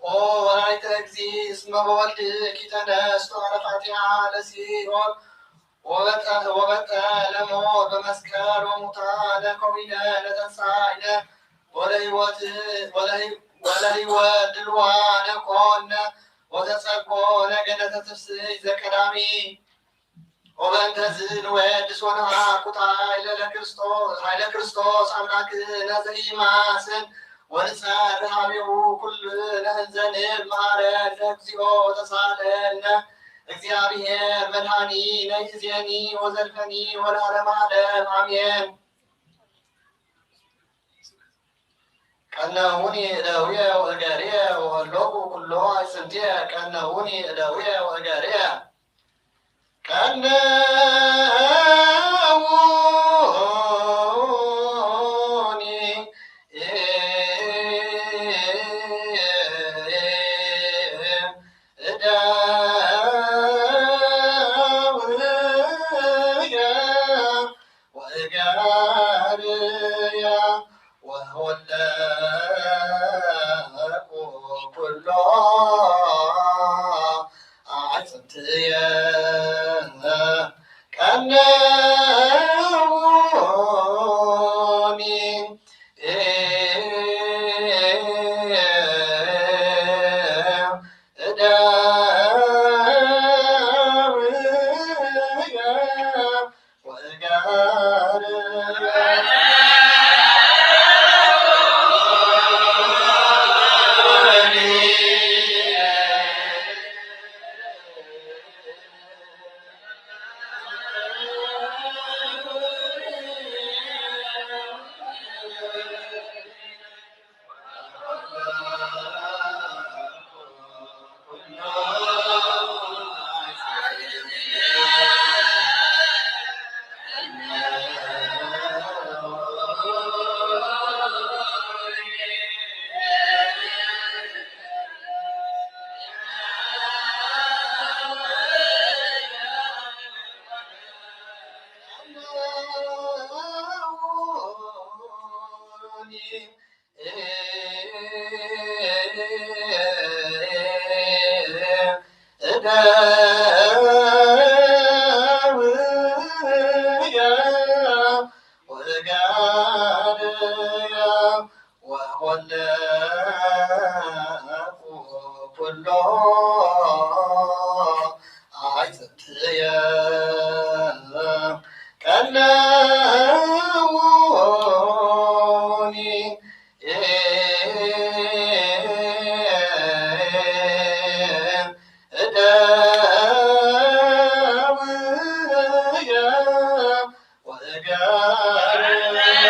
ኦ ወላዲተ እግዚእ እስመ በወልድኪ ተነስቶ አርፋቲሃ ለሲኦል ወበጠ-፣ ወበጠ ለሞት በመስቀል ወሙታነ ከዊነ ለተንሳኢነ ወለህይወት፣ ወለህይ-፣ ወለህይወት ድልዋነ ኮነ ወተጸጎነ ገነተ ትፍስሕት ዘቀዳሚ ወበእንተዝ ንወድስ ወነአኩት ኃይለ ለክርስቶስ፣ ኃይለ ክርስቶስ አምላክነ ዘኢማስን ወንጸሪ ሀቤሁ ኩልነ እንዘ ንብል መሐረነ እግዚኦ ወተሳለነ እግዚአብሔር መድኃኒነ ይእዜኒ ወዘልፈኒ ወለዓለመ ዓለም አሜን። ቀነውኒ እደውየ ወእገርየ ወሀሎኩ ኩሎ አዕጽምትየ። ቀነውኒ እደውየ ወእገርየ። ቀነውኒ እደውየ ወእገርየ ወሀሎኩ ኩሎ አዕጽምትየ። ቀነውኒ እደውየ ወእገርየ። እደውየ ወእገርየ ወሀሎኩ ኩሎ አዕጽምትየ። ቀነውኒ እደውየ ወእገርየ።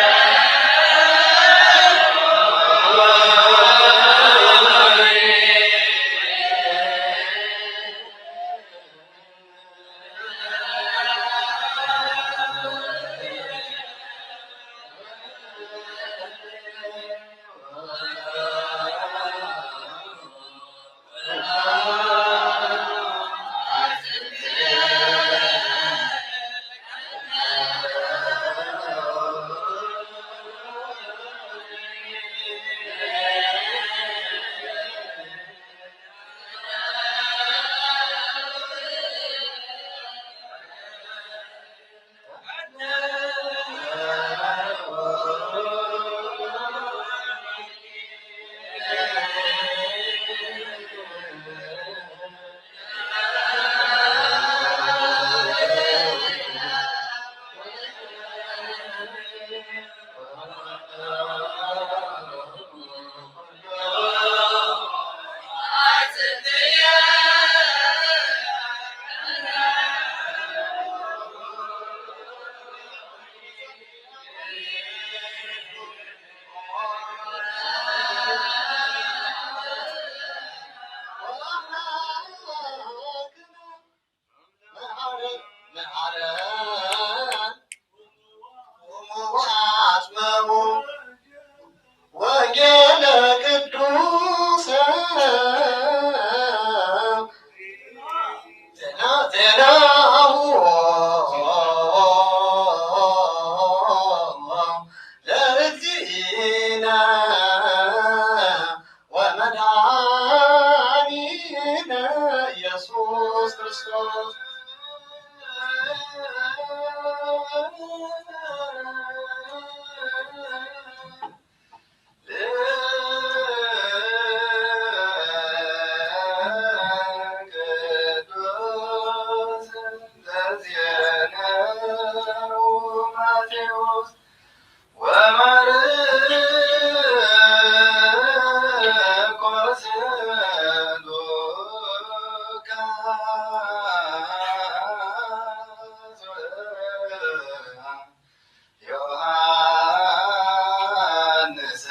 ዮሐንስ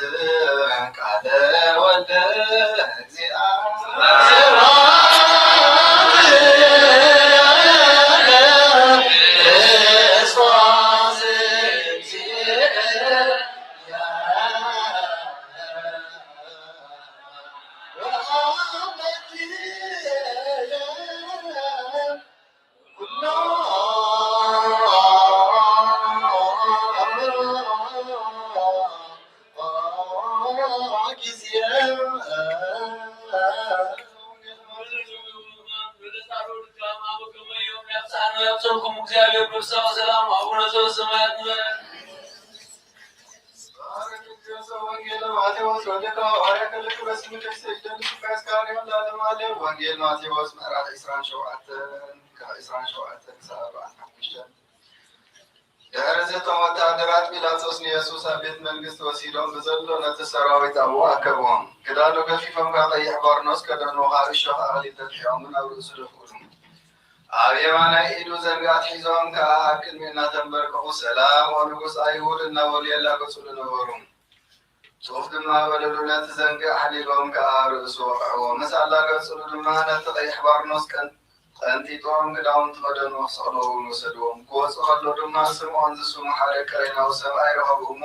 ቃለ ወልደ እግዚአ ወንጌል ማቴዎስ ወልደ ሐዋርያ ከልክ በስምከ ሰይደን ስፋስ ካሪዮን ላለም አለ። ወንጌል ማቴዎስ ምዕራፍ ዕስራን ሸውዓተን፣ ከዕስራን ሸውዓተን ክሳብ አርባዓን ሓሙሽተን። ድሕርዚ እቶም ወታደራት ጲላጦስ ንየሱስ ኣብ ቤት መንግስቲ ወሲዶም ብዘሎ ነቲ ሰራዊት ኣብኡ ኣከብዎም። ክዳኑ ገፊፎም ካብ ቀይሕ በርኖስ ከደንዎ፣ ካብ እሾኽ ኣኽሊል ተጥሒኦምን ኣብ ርእሱ ደፍኡሉ። ኣብ የማናይ ኢዱ ዘንጊ ኣትሒዞም ከኣ ኣብ ቅድሚኡ እናተንበርከኹ፣ "ሰላም፣ ኦ ንጉስ ኣይሁድ" እናበሉ የላግጹሉ ነበሩ። ጡፍ ድማ በለሉ፣ ነቲ ዘንጊ ኣሕሊሎም ከኣ ኣብ ርእሱ ወቕዕዎ። ምስ ኣላገጹሉ ድማ ነቲ ቀይሕ በርኖስ ቀን-፣ ቀንጢጦም ክዳውንቱ ከደንዎ ክሰቕልዎ እውን ወሰድዎም። ክወጹ ከለዉ ድማ ስምዖን ዝስሙ ሓደ ቅሬናዊ ሰብኣይ ረኸቡ እሞ፣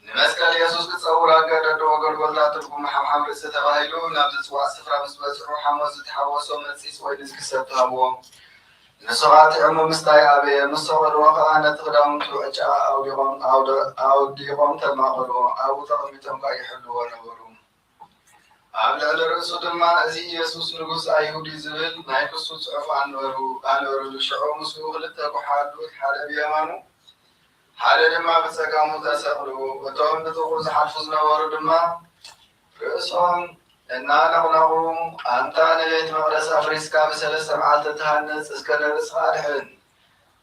ንመስቀል የሱስ ክጸውር ኣገደድዎ። ጎልጎልታ ትርጉሙ ሓምሓም ርእሲ ተባሂሉ ናብ ዝጽዋዕ ስፍራ ምስ በጽሑ፣ ሓሞት ዝተሓወሶ መጺጽ ወይኒ ክሰቲ ሃብዎ። ንሱ ኸኣ ጥዕሙ ምስታይ ኣበየ። ምስ ሰቐልዎ ኸኣ ነቲ ክዳውንቱ ዕጫ ኣውዲቖም፣ ኣውደ-፣ ኣውዲቖም ተማቐልዎ። ኣብኡ ተቐሚጦም ከኣ ይሕልዎ ነበሩ። ኣብ ልዕሊ ርእሱ ድማ፣ "እዚ ኢየሱስ ንጉስ ኣይሁድ እዩ" ዝብል ናይ ክሱ ጽሑፍ ኣንበሩ-፣ ኣንበሩሉ። ሽዑ ምስኡ ክልተ ጓሓሉት፣ ሓደ ብየማኑ፣ ሓደ ድማ ብጸጋሙ ተሰቕሉ። እቶም ብጥቕኡ ዝሓልፉ ዝነበሩ ድማ ርእሶም እናነቕነቑ፣ "ኣንታ ንቤት መቕደስ ኣፍሪስካ ብሰለስተ መዓልቲ እትሃንጽ፣ እስከ ንርእስኻ ኣድሕን!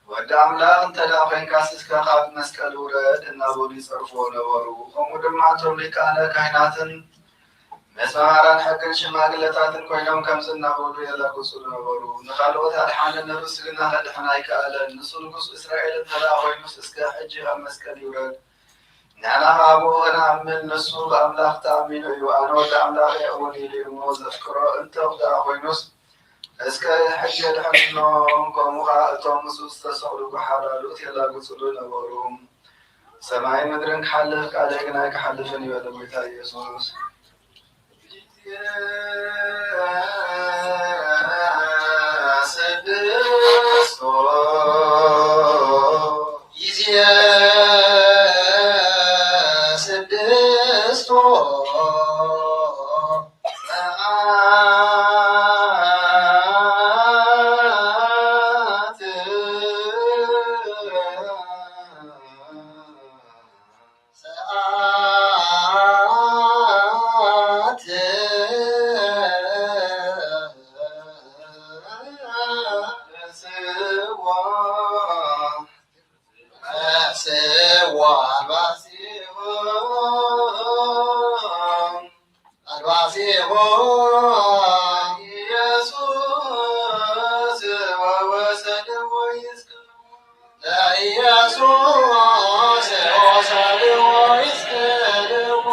ወዲ ኣምላኽ እንተ ደኣ ኾይንካስ እስከ ካብ መስቀል ውረድ!" እናበሉ ይጸርፍዎ ነበሩ። ከምኡ ድማ እቶም ሊቃነ ካህናትን ምስ መማራን ሕግን ሽማግለታትን ኮይኖም ከምዚ እናበሉ የላግጹሉ ነበሩ፣ "ንኻልኦት ኣድሓነ፣ ንርእሱ ግና ከድሕን ኣይከኣለን። ንሱ ንጉስ እስራኤል እንተ ደኣ ኾይኑስ፣ እስከ ሕጂ ካብ መስቀል ይውረድ። ንሕና ኸኣ ብኡ ክንኣምን፣ ንሱ ብኣምላኽ ተኣሚኑ እዩ፣ ኣነ ወዲ ኣምላኽ እየ እውን ኢሉ እዩ እሞ ዘፍቅሮ እንተ ደኣ ኾይኑስ፣ እስከ ሕጂ የድሕኖ።" ከምኡ ኸኣ እቶም ምስኡ ዝተሰቕሉ ጓሓላሉት የላግጹሉ ነበሩ። "ሰማይን ምድርን ክሓልፍ፣ ቃለይ ግን ኣይክሓልፍን" ይበለ ጎይታ ኢየሱስ። ስድስቶ ጊዜ ስድስቶ ሰዓት ሰዓት ስዋ ስዋ አልባሲሆ አልባሲሆ ኢየሱስ ወወሰድዎ ይስቅልዎ ለኢየሱስ ወሰድዎ ይስቅልዎ።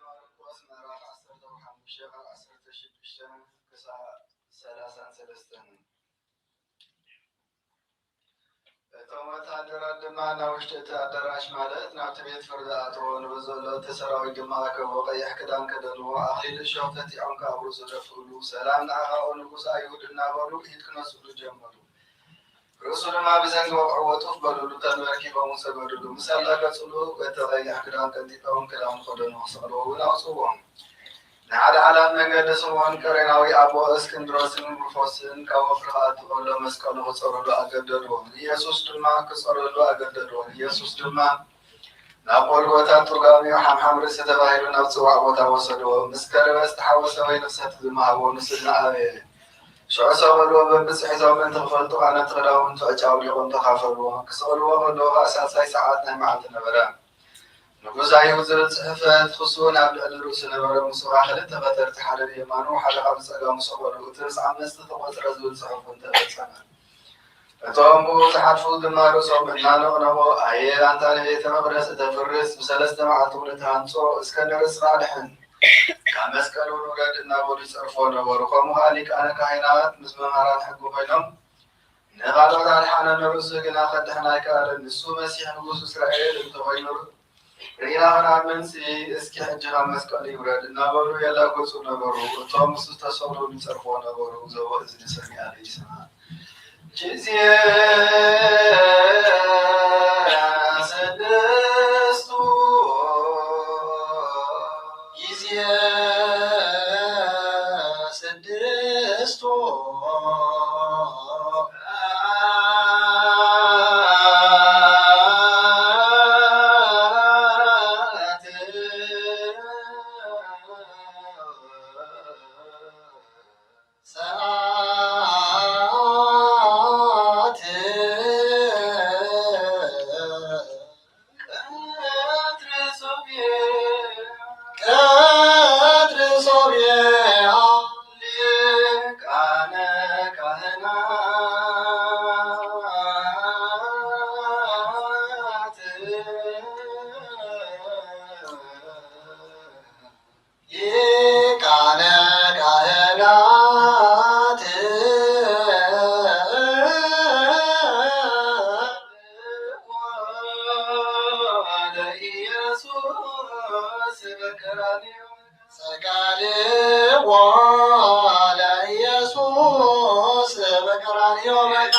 ማርቆስ ምዕራፍ ዓሰርተ ሓሙሽተ፣ ዓሰርተ ሽዱሽተ ክሳብ ሰላሳን ሰለስተን። እቶም ወታደራት ድማ ናብ ውሽጢ እቲ ኣዳራሽ፣ ማለት ናብቲ ቤት ፍርዲ ኣተዎ። ንብኡ ዘሎ እቲ ሰራዊት ድማ ኣከብዎ፣ ቀይሕ ክዳን ከደንዎ፣ ኣኽሊል እሾኽ ተቲዖም ከኣ ኣብ ርእሱ ደፍእሉ። ሰላም ንዓኻ ኦ ንጉስ ኣይሁድ እናበሉ ኢድ ክነስእሉ ጀመሩ። ርእሱ ድማ ብዘንጊ ወቕዕዎ፣ ጡፍ በሉሉ፣ ተንበርኪኾም ሰገዱሉ። ምስ ኣላገጹሉ፣ በቲ ቀይሕ ክዳን ቀንጢጦም ክዳኑ ከደኑ፣ ክሰቕልዎ እውን ኣውጽእዎ። ንሓደ ሓላፊ መንገዲ ስምዖን ቀሬናዊ ኣቦ እስክንድሮስን ሩፎስን ካብ ወፍሪ ክኣቱ ከሎ መስቀሉ ክጸሩሉ ኣገደድዎ። ንኢየሱስ ድማ ክጸሩሉ ኣገደድዎ። ንኢየሱስ ድማ ናብ ጎልጎታ፣ ትርጓሜኡ ሓምሓም ርእሲ ተባሂሉ ናብ ዝጽዋዕ ቦታ ወሰድዎ። ምስ ቀረበ ዝተሓወሰ ወይኒ ክሰቲ ድማ ሃብዎ፣ ንሱ ድማ ኣበየ። ሽዑ ሰቐልዎ፣ በብጽሒቶም ምእንቲ ክፈልጡ ከኣ ነቲ ክዳውንቱ ዕጫ ኣውሊቖም ተኻፈልዎ። ክስቕልዎ ከለዉ ከኣ ሳልሳይ ሰዓት ናይ መዓልቲ ነበረ። ንጉስ ኣይሁድ ዝብል ጽሕፈት ክሱን ኣብ ልዕሊ ርእሱ ነበረ። ምስኡ ከኣ ክልተ ከተርቲ፣ ሓደ ብየማኑ ሓደ ከኣ ብጸጋሙ ሰቐሉ። እቲ ምስ ዓመጽቲ ተቖጽረ ዝብል ጽሑፍ እውን ተፈጸመ። እቶም ብኡ ዝሓልፉ ድማ ርእሶም እናነቕነቑ፣ ኣየ ኣንታ ንቤተ መቕደስ እተፍርስ፣ ብሰለስተ መዓልቲ እውን እትሃንጾ፣ እስከ ንርእስኻ ኣድሕን፣ ካብ መስቀል እውን ውረድ እናበሉ ይጸርፍዎ ነበሩ። ከምኡ ከኣ ሊቃነ ካህናት ምስ መምሃራን ሕጊ ኮይኖም ንኻልኦት ኣድሓነ፣ ንርእሱ ግና ከድሕን ኣይከኣለን። ንሱ መሲሕ ንጉስ እስራኤል እንተኾይኑ ርኢና ክንኣምን ሲ፣ እስኪ ሕጂ ካብ መስቀሉ ይውረድ እናበሉ የላግጹ ነበሩ። እቶም ምስኡ ዝተሰቕሉ ይጸርፍዎ ነበሩ። ዘቦ እዝኒ ሰሚዐ ይስማዕ። ጊዜ ስድስቱ፣ ጊዜ ስድስቱ ሰዓት ቀትር ሶብያ፣ ቀትር ሶብያ ሊቃነ ካህናት ሊቃነ ካህናት ለኢየሱስ በቀራንዮ፣ ሰቀልዎ ለኢየሱስ በቀራንዮ መቃ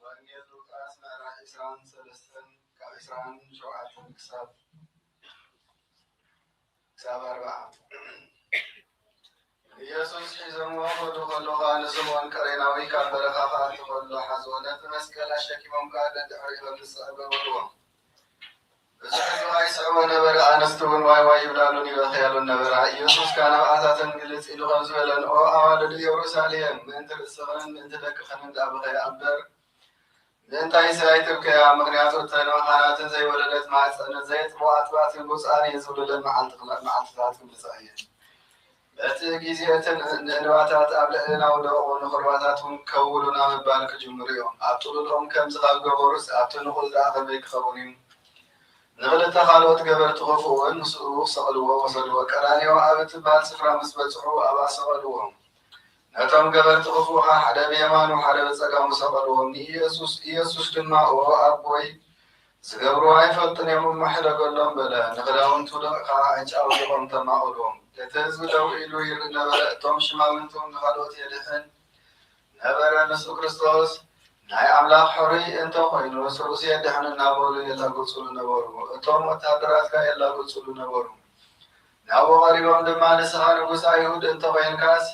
ወንጌል ሉቃስ ምዕራፍ ዕስራን ሰለስተን ካብ ዕስራን ሸውዓተን ክሳብ ክሳብ ኣርብዓ። ኢየሱስ ሒዞምዎ ክኸዱ ከለዉ ከኣ ንስምዖን ቀሬናዊ ካብ በረኻ ክኣቱ ከሎ ሓዝዎ፣ ነቲ መስቀል ኣሸኪሞም ከኣ ደድሕሪኡ ከምዝስዕብ ገበርዎ። ብዙሕ ህዝቢ ይስዕቦ ነበረ፣ ኣንስቲ እውን ዋይ ዋይ ይብላሉን ይበኽያሉን ነበራ። ኢየሱስ ከኣ ናብኣታተን ግልጽ ኢሉ ከምዚ በለን፣ ኦ ኣዋልድ ኢየሩሳሌም፣ ምእንቲ ርእስኽንን ምእንቲ ደቅኽን ደኣ ብኸያ እምበር፣ ምእንታይሲ ኣይትብከያ፣ ምኽንያቱ እተን መኻናትን ዘይወለደት ማሕጸንን ዘየጥብዋ ኣጥባትን ብጹኣን እየን ዝብሉለን መዓልቲ-፣ መዓልትታት ክመጻ እየን። በቲ ግዜ እተን ንእንባታት ኣብ ልዕልና ክወድቑ፣ ንኹርባታት እውን ከውሉና ምባል ክጅምሩ እዮም። ኣብ ጥሉሎም ከምዚ ካብ ገበሩስ፣ ኣብቲ ንቑጽ ደኣ ከመይ ክኸውን እዩ? ንኽልተ ካልኦት ገበርቲ ክፉእ እውን ምስኡ ክሰቕልዎ ወሰድዎ። ቀራንዮ ኣብ እትበሃል ስፍራ ምስ በጽሑ ኣብኣ ሰቐልዎ። እቶም ገበርቲ ክፉእ ኸኣ ሓደ ብየማኑ ሓደ ብጸጋሙ ሰቐልዎም። ንኢየሱስ፣ ኢየሱስ ድማ፣ ኦ ኣቦይ፣ ዝገብርዎ ኣይፈልጡን እዮም እሞ ሕደገሎም በለ። ንኽዳውንቱ ኸኣ ዕጫ ኣውዲቖም ተማቐልዎም። እቲ ህዝቢ ደው ኢሉ ይርኢ ነበረ። እቶም ሽማምንቱ ንኻልኦት የድሕን ነበረ። ንሱ ክርስቶስ ናይ ኣምላኽ ሕሩይ እንተ ኾይኑስ ርእሱ የድሕን እናበሉ የላግጹሉ ነበሩ። እቶም ወተሃደራት ከኣ የላግጹሉ ነበሩ። ናብኡ ቀሪቦም ድማ፣ ንስኻ ንጉስ ኣይሁድ እንተ ኾይንካስ፣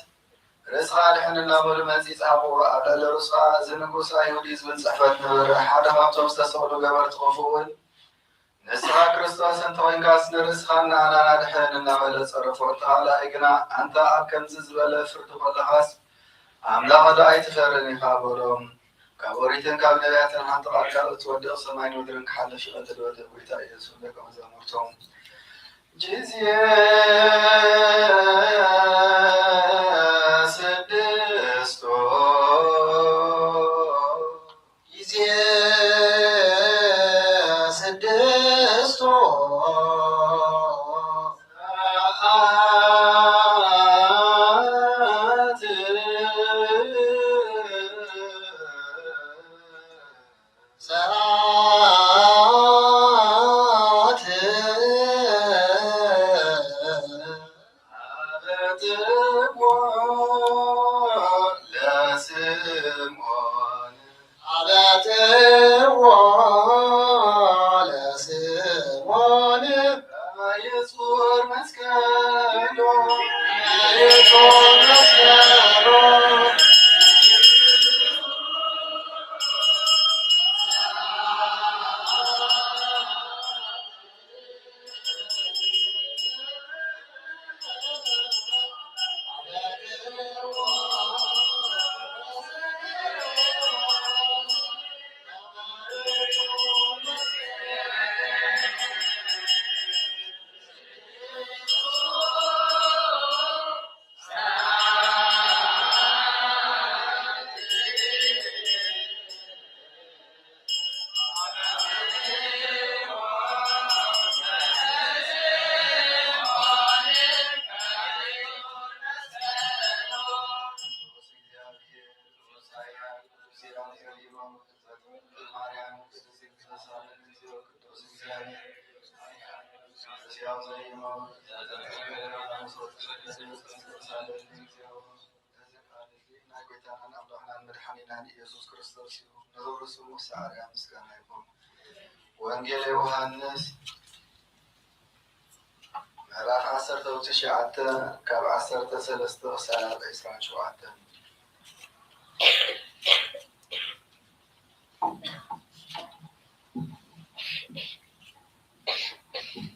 ርእስኻ ኣድሕን እናበሉ መጺጽ ሃብዎ። ኣብ ልዕሊ ርእሱ ኸኣ፣ እዚ ንጉስ ኣይሁድ እዩ ዝብል ጽሕፈት ነበረ። ሓደ ካብቶም ዝተሰቕሉ ገበርቲ ክፉእ እውን፣ ንስኻ ክርስቶስ እንተ ኾይንካስ፣ ንርእስኻን ንኣናን ኣድሕን እናበለ ጸረፎ። እቲ ካልኣይ ግና፣ ኣንታ ኣብ ከምዚ ዝበለ ፍርዲ ከለኻስ፣ ኣምላኽ ዶ ኣይትፈርን ኢኻ? በሎ። ካብ ኦሪትን ካብ ነቢያትን ሓንቲ ቃል ካብ እትወድቕ ሰማይን ምድርን ክሓልፍ ይኽእል ዶ? በለ ጎይታ ኢየሱስ ንደቀ መዛሙርቱ። ጊዜ ስድስቱ፣ ጊዜ ስድስቱ ሰዓት፣ ሰዓት፣ አበትዎ ለስምዖን፣ አበትዎ ለስምዖን፣ ይጹር መስቀሎ፣ ይጹር መስቀሎ። ናይ ጐይታናን ኣምላኽናን መድሓኒናን ኢየሱስ ክርስቶስ እዩ። ንኽብሪ ስሙ ሰዓርያ ምስጋና ይኹን። ወንጌል ዮሃንስ ምዕራፍ ዓሰርተ ትሽዓተ፣ ካብ ዓሰርተ ሰለስተ ክሳብ ዒስራን ሸውዓተን።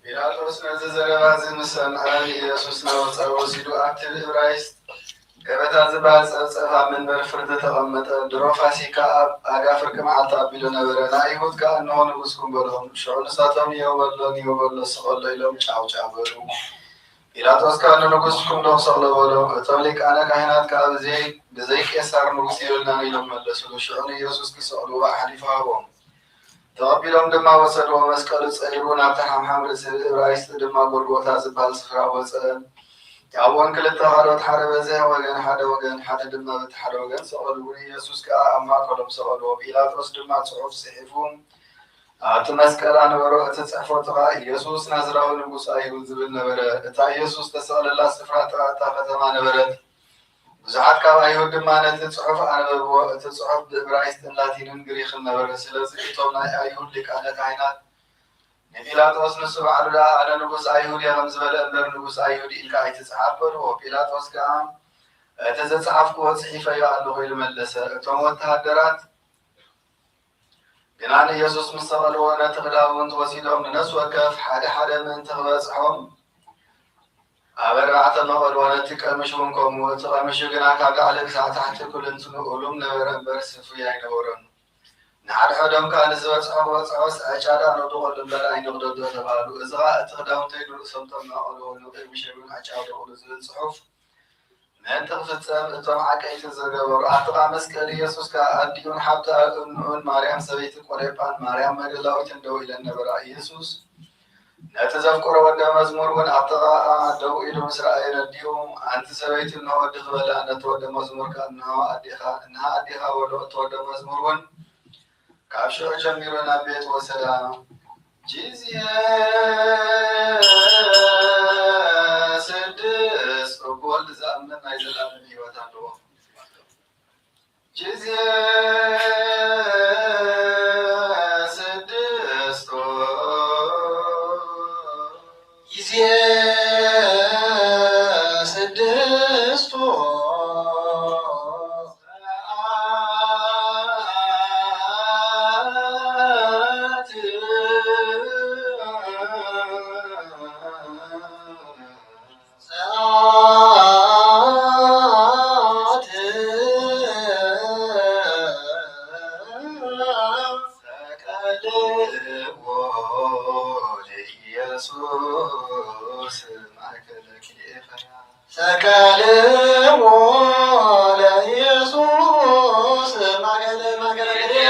ጲላጦስ ነዚ ዘረባ እዚ ምስ ሰምዐ፣ ንኢየሱስ ናብ ወጻኢ ወሲዱ ኣብቲ ብዕብራይስጥ ገበታ ዝበሃል ጸፍጸፍ ኣብ መንበር ፍርዲ ተቐመጠ። ድሮ ፋሲካ ኣብ ኣጋ ፍርቂ መዓልቲ ኣቢሉ ነበረ። ንኣይሁድ ከኣ፣ እንሆ ንጉስኩም በሎም። ሽዑ ንሳቶም፣ ንየው በሎ፣ ንየው በሎ፣ ስቐሎ ኢሎም ጫው ጫው በሉ። ጲላጦስ ከኣ፣ ንንጉስኩም ዶ ክሰቕሎ በሎ። እቶም ሊቃነ ካህናት ከኣ፣ ብዘይ፣ ብዘይ ቄሳር ንጉስ የብልናን ኢሎም መለሱሉ። ሽዑ ንኢየሱስ ክሰቕልዎ ኣሕሊፉ ሃቦም። ተቐቢሎም ድማ ወሰድዎ። መስቀሉ ጸይሩ ናብቲ ሓምሓም ርእሲ፣ ብዕብራይስጥ ድማ ጎልጎታ ዝበሃል ስፍራ ወጸ። ኣብኡን ክልተ ካልኦት፣ ሓደ በዚ ወገን ሓደ ወገን፣ ሓደ ድማ በቲ ሓደ ወገን ሰቐልዎ። ንኢየሱስ ከኣ ኣብ ማእከሎም ሰቐልዎ። ጲላጦስ ድማ ጽሑፍ ጽሒፉ ኣብቲ መስቀል ኣንበሮ። እቲ ጽሕፈቱ ኸኣ፣ ኢየሱስ ናዝራዊ ንጉስ ኣይሁድ ዝብል ነበረ። እታ ኢየሱስ ዝተሰቕለላ ስፍራ ጥቓ እታ ከተማ ነበረት። ብዙሓት ካብ ኣይሁድ ድማ ነቲ ጽሑፍ ኣንበብዎ። እቲ ጽሑፍ ብዕብራይስጥን ላቲንን ግሪኽን ነበረ። ስለዚ እቶም ናይ ኣይሁድ ሊቃነ ካህናት ንጲላጦስ፣ ንሱ ባዕሉ ደኣ፣ ኣነ ንጉስ ኣይሁድ እየ ከም ዝበለ እምበር፣ ንጉስ ኣይሁድ ኢልካ ኣይትጽሓፍ በልዎ። ጲላጦስ ከኣ፣ እቲ ዝጸሓፍክዎ ጽሒፈዮ ኣለኹ ኢሉ መለሰ። እቶም ወተሃደራት ግና ንኢየሱስ ምስ ሰቐልዎ፣ ነቲ ክዳውንቱ ወሲዶም ንነፍሲ ወከፍ ሓደ ሓደ ምእንቲ ክበጽሖም ኣብ ኣርባዕተ መቐልዎ፣ ነቲ ቀምሽ እውን ከምኡ። እቲ ቀምሹ ግና ካብ ላዕሊ ክሳዕ ታሕቲ ኩልንትንኡ እሉም ነበረ እምበር ስፉይ ኣይነበሮን። ንሓድሕዶም ከኣ፣ ንዝበጽሖ ክበጽሖስ ዕጫ ደኣ ነውድቐሉ እምበር ኣይንቕደዶ ተባህሉ። እዚ ኸኣ እቲ ክዳውንተይ ንርእሶም ተማቐልዎ፣ ንቀምሸይ እውን ዕጫ ኣውደቑሉ ዝብል ጽሑፍ ምእንቲ ክፍጸም፣ እቶም ዓቀይቲ ዝገበሩ። ኣብቲ ኸኣ መስቀል ኢየሱስ ከኣ ኣዲኡን ሓብቲ ኣቡኡን ማርያም ሰበይቲ ቆሌጳን ማርያም መግደላዊትን ደው ኢለን ነበራ። ኢየሱስ ነቲ ዘፍቅሮ ወደ መዝሙር እውን ኣብ ጥቓኣ ደው ኢሉ ምስ ረኣየ ነዲኡ፣ ኣንቲ ሰበይቲ፣ እንሆ ወድኺ በለ። ነቲ ወደ መዝሙር ከኣ፣ እንሆ ኣዴኻ፣ እንሃ ኣዴኻ በሎ። እቲ ወደ መዝሙር እውን ካብ ሽዑ ጀሚሩ ናብ ቤት ወሰዳ። ጊዜ ስድስት፣ ብወልድ ዝኣምን ናይ ዘላለም ህይወት ኣለዎ። ጊዜ ስድስት፣ ጊዜ ስድስት ሰዓት፣ ሰዓት ሰቀልዎ ለኢየሱስ ማእከለ ክልኤ ፈያ። ሰቀልዎ ለኢየሱስ ማእከለ፣ ማእከለ ክልኤ።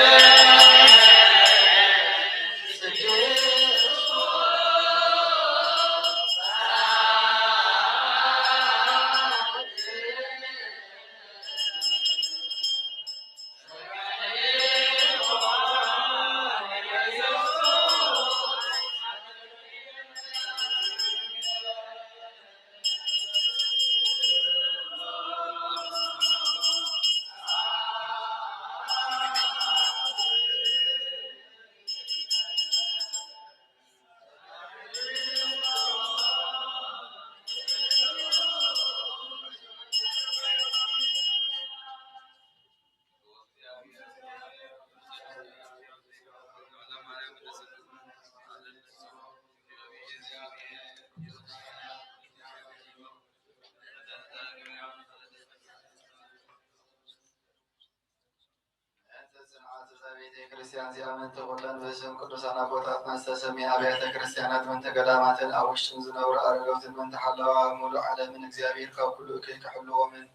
ቤተ ክርስቲያን እዚኣ ምእንቲ ኩለን ብስም ቅዱሳን ኣቦታትና ዝተሰምየ ኣብያተ ክርስቲያናት፣ ምእንቲ ገዳማትን ኣብ ውሽጥን ዝነብሩ ኣረጋውትን፣ ምእንቲ ሓለዋ ሙሉእ ዓለምን፣ እግዚኣብሔር ካብ ኩሉ እከይ ክሕልዎምን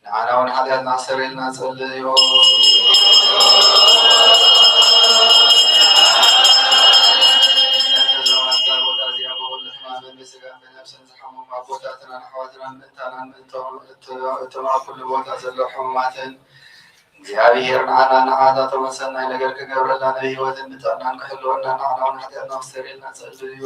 ንዓና እውን ሓጢኣትና ክሰርየልና ንጸልዮ። እዞም ኣብዛ ቦታ እዚኣ ብኹሉ ሕማምን ብስጋን ብነፍስን ዝሓመሙ ኣቦታትናን ኣሕዋትናን፣ ምእንታናን ምእንቶም እቶም፣ እቶም ኣብ ኩሉ ቦታ ዘለዉ ሕሙማትን፣ እግዚኣብሔር ንዓና ንዓታቶም ሰናይ ነገር ክገብረልና፣ ንብህይወትን ብጥዕናን ክሕልወና፣ ንዓና እውን ሓጢኣትና ክስተርየልና ጸልዩ።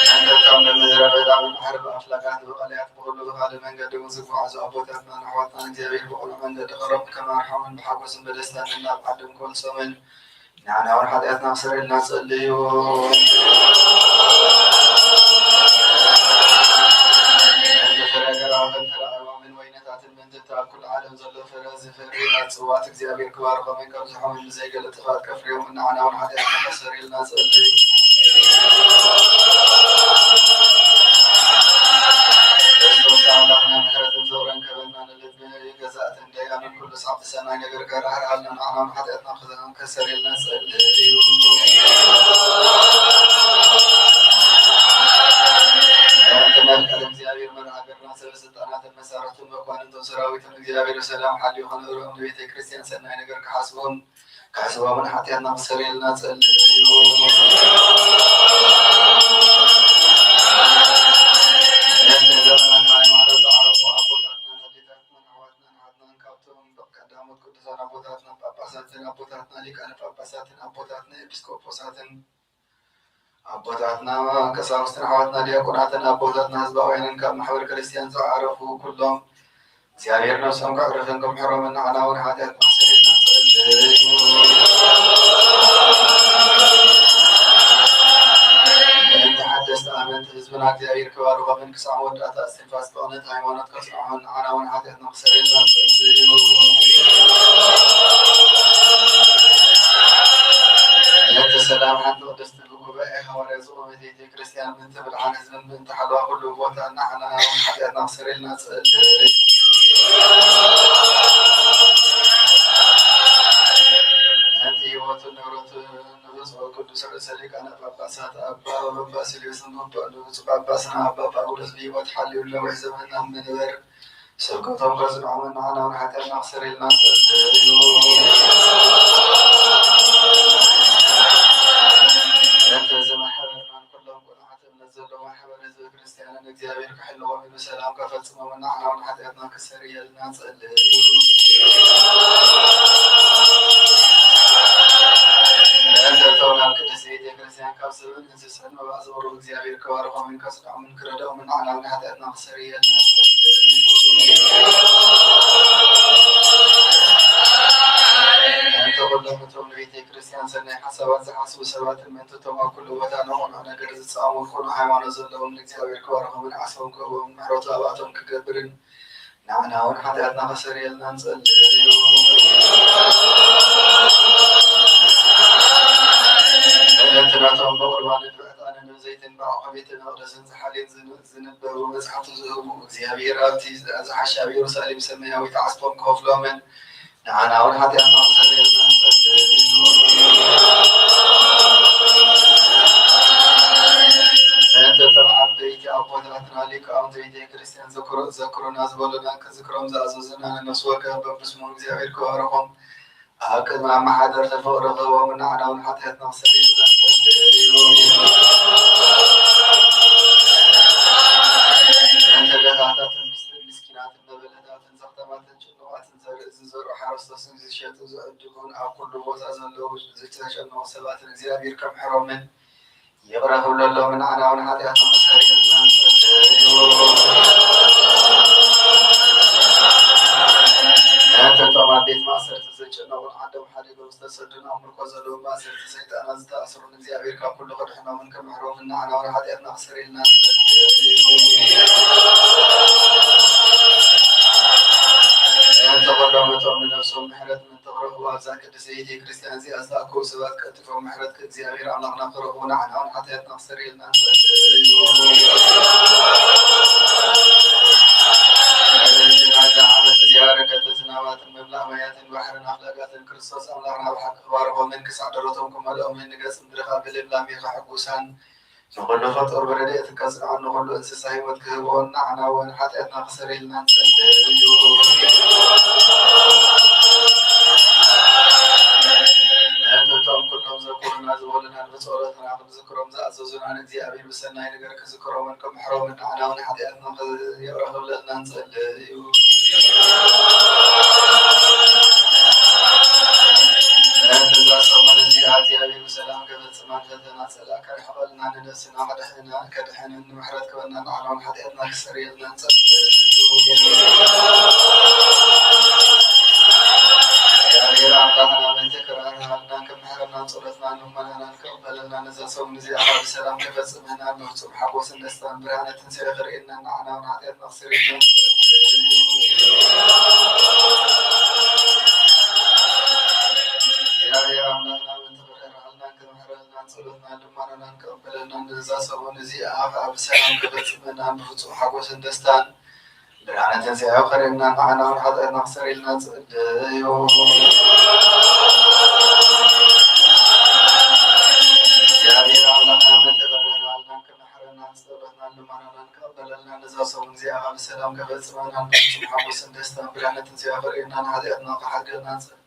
መንገዶም ብምድረ በዳ፣ ብባሕሪ፣ ብኣፍላጋት፣ ብቐላያት፣ ብኹሉ ብኻልእ መንገዲ እውን ዝጓዓዙ ኣቦታትናን ኣሕዋትናን፣ እግዚኣብሔር ብቕኑዕ መንገዲ ቀረቡ ከማርሖምን ብሓጎስን ብደስታን ናብ ዓዶም ክመልሶምን፣ ንዓና እውን ሓጢኣትና ክሰርየልና ጸልዩ። ነቲ ፍረ ገራህም ተራእዮምን ወይነታትን ምእንቲ ኣብ ኩሉ ዓለም ዘሎ ፍረ ዝፈሪ ኣጽዋት እግዚኣብሔር ክባርኾምን ከብዝሖምን ብዘይ ገለ ጥፍኣት ከፍርዮምን ንዓና እውን ሓጢኣትና ከስተሰርየልና ጸልዩ። ክርስቶስ ኣምላኽና ምሕረትን ፍቕርን ከበና ንልብ ገዛእትን ደያኑን ኩሉ ሰዓት ሰናይ ነገር ከራህርሃልና፣ ንዓና ሓጢኣትና ከስተሰርየልና ጸልዩ። ምእንቲ መፍቀሪ እግዚኣብሔር መርሃ ግብርና ሰበ ስልጣናትን መሳርሕቱን መኳንንቱን ሰራዊቱን እግዚኣብሔር ሰላም ሓልዩ ከነብሮም ንቤተ ክርስቲያን ሰናይ ነገር ክሓስቦም፣ ክሕስቦምን ሓጢኣትና ክስተሰርየልና ጸልዩ። ምእንቲ ዘመናት ሃይማኖት ዝዓረፉ ኣቦታትናን ኣዴታትናን ኣሕዋትናን ኣሓትናን ካብቶም ቀዳሞት ቅዱሳን ኣቦታትናን ጳጳሳትን ኣቦታትና ሊቃነ ጳጳሳትን ኣቦታትና ኤጲስቆጶሳትን ኣቦታትና ቀሳውስትን ኣሕዋትና ዲያቆናትን ኣቦታትና ህዝባውያንን ካብ ማሕበር ክርስቲያን ዝዓረፉ ኩሎም እግዚኣብሔር ነፍሶም ከዕርፍን ክምሕሮምን ንዓና እውን ሓጢኣትና ሰሪሕና ንጸልይ። ምእንቲ ሓደስቲ ኣመንቲ ህዝብና እግዚኣብሔር ክባርኾምን ክሳዕ መወዳእታ እስትንፋስ ብቕንዕቲ ሃይማኖት ከጽንዖምን ንዓና እውን ሓጢኣትና ክሰረየልና ንጸልይ። ምእንቲ ሰላም ሓንቲ ቅድስቲ ብጉባኤ ሃዋርያ ዝኾነት ቤተ ክርስቲያን ምእንቲ ብርሃን ህዝብን ምእንቲ ሓለዋ ኩሉ ቦታ ንዓና እውን ሓጢኣትና ክሰረየልና ንጸልይ። ምእንቲ ህይወቱን ንብረቱን ንብፁዕ ቅዱስ ርእሰ ሊቃነ ጳጳሳት ኣባ ባሲልዮስን ንብፁዕ ጳጳስና ኣባ ጳውሎስ ብህይወት ሓልዩ ነዊሕ ዘመን ኣብ መንበር ስብከቶም ከጽንዖምን ንዓና እውን ኃጢኣትና ክሰርየልና ንጸልይ። በእንተ እዚ ማሕበርናን ኩሎም ቅኑዓት እምነት ዘለዎም ማሕበር ህዝበ ክርስቲያንን እግዚኣብሔር ክሕልዎም ብሰላም ከፈጽሞምን ንዓና እውን ኃጢኣትና ክሰርየልና ንጸልይ። በእንተ እቶም ናብ ቅድስቲ ቤተ ክርስቲያን ካብ ሰብን እንስሳን መባእ ዘቕርቡ እግዚኣብሔር ክባርኾምን ከጽንዖምን ክረድኦምን ንዓና እውን ኃጢኣትና ክሰርየልና ንጸልይ። በእንተ ኩሎም እቶም ንቤተ ክርስቲያን ሰናይ ሓሳባት ዝሓስቡ ሰባትን ምእንቲ እቶም ኣብ ኩሉ ቦታ ንቕኑዕ ነገር ዝጻወሩ ቅኑዕ ሃይማኖት ዘለዎም ንእግዚኣብሔር ክባርኾምን ዓስቦም ክህቦምን ምሕረቱ ኣብኣቶም ክገብርን ንዓና እውን ኃጢኣትና ከሰርየልና ንጸልይ። በእንተ ነቶም ብቑርባንን ብዕጣንን ብዘይትን ብዓቖብ ቤተ መቕደስን ዝሓልዩን ዝን-፣ ዝንበቡ መጽሓፍቲ ዝህቡ እግዚኣብሔር ኣብቲ ዝሓሸ ኣብ ኢየሩሳሌም ሰማያዊት ዓስቦም ክኸፍሎምን ንዓና እውን ኃጢኣትና ክሰርየልና ንጸልይ። በእንተ እቶም ዓበይቲ ኣቦታትና ሊቃውንት ቤተ ክርስቲያን ዘክሩ-፣ ዘክሩና ዝበሉናን ክዝክሮም ዝኣዘዙናን ነፍሲ ወከፍ በብስሙ እግዚኣብሔር ክባርኾም ኣብ ቅድሚ ኣመሓደርቲ ፍቕሪ ክህቦምን ንዓና እውን ኃጢኣትና ክሰርየልና ንጸልይ። በእንተ ድኻታትን ምስ-፣ ምስኪናትን መበለታትን ዘኽተማትን ጭኑቓትን ዘርኢ ዝዘርኡ ሓረስቶትን ዝሸጡ ዝዕድጉን ኣብ ኩሉ ቦታ ዘለዉ ዝተጨነቑ ሰባትን እግዚኣብሔር ከምሕሮምን ይቕረ ክብለሎምን ንዓና እውን ኃጢኣትና ከስተሰርየልና ንጸልይ። በእንተ እቶም ኣብ ቤት ማእሰርቲ ዝተጨነቑን ዓዶም ሓዲጎም ዝተሰዱን ኣብ ምርኮ ዘለዉ ማእሰርቲ ሰይጣናት ዝተኣስሩን እግዚኣብሔር ካብ ኩሉ ከድሕኖምን ከምሕሮምን ንዓና እውን ኃጢኣትና ከስተሰርየልና ንጸልይ። በእንተ ኩሎም እቶም ንነፍሶም ምሕረት ምእንቲ ክረኽቡ ኣብዛ ቅድስቲ ቤተ ክርስቲያን እዚኣ ዝተኣከቡ ሰባት ቀልጢፎም ምሕረት ከእግዚኣብሔር ኣምላኽና ክረኽቡ ንዓና እውን ኃጢኣትና ከስተሰርየልና ንጸልይ። በእንተ ናይዛ ዓመት እዚኣ በረከተ ዝናባትን መምላእ ማያትን ባሕርን ኣፍላጋትን ክርስቶስ ኣምላኽና ብሓቂ ክባርኾምን ክሳዕ ደረቶም ክመልኦምን ንገጽ ምድርኻ ብልምላሜ ከሐጉሳን ንኹሉ ፍጡር ብረድኤት ከጽንዖን ንኹሉ እንስሳ ህይወት ክህብኦን ንዓና እውን ኃጢኣትና ክሰርየልና ንጸልይ። በእንተ እቶም ኩሎም ዘክሩና ዝበሉናን ብጸሎትና ክንዝክሮም ዝኣዘዙናን እግዚኣብሔር ብሰናይ ነገር ክዝክሮምን ክምሕሮምን ንዓና እውን ኃጢኣትና ይቕረ ክብለልና ንጸልይ። በእንተ እዛ ሰሙን እዚኣ እግዚኣብሔር ብሰላም ከፈጽማን ፈተና ጸላእ ከርሕቐልና ንነፍስና ከድሕና-፣ ከድሕነን ንምሕረት ክበና ንዓና እውን ኃጢኣትና ክሰርየልና ንጸልይ። እግዚኣብሔር ኣምላኽና ምእንቲ ክራህርሃልናን ክምሕረናን ጸሎትናን ልመናናን ክቕበለልና ነዛ ሰሙን እዚኣ ብሰላም ከፈጽመናን ብፍጹም ሓጎስን ደስታን ብርሃነ ትንሳኤ ከርእየናን ንዓና እውን ኃጢኣትና ክሰርየልና ንጸልይ። እግዚኣብሔር ኣምላኽና ምእንቲ ክራህርሃልናን ክምሕረናን ጸሎትናን ልመናናን ክቕበለልና ነዛ ሰሙን እዚኣ ብሰላም ከፈጽመናን ብፍጹም ሓጎስን ደስታን ብርሃነ ትንሳኤ ከርእየና ንዓና እውን ኃጢኣትና ክሰርየልና ንጸልይ። እግዚኣብሔር ኣምላኽና ምእንቲ ክራህርሃልናን ክምሕረናን ጸሎትናን ልመናናን ክቕበለልና ነዛ ሰሙን እዚኣ ብሰላም ከፈጽመናን ብፍጹም ሓጎስን ደስታን ብርሃነ ትንሳኤ ከርእየናን ኃጢኣትና ክሓድገናን ንጸልይ።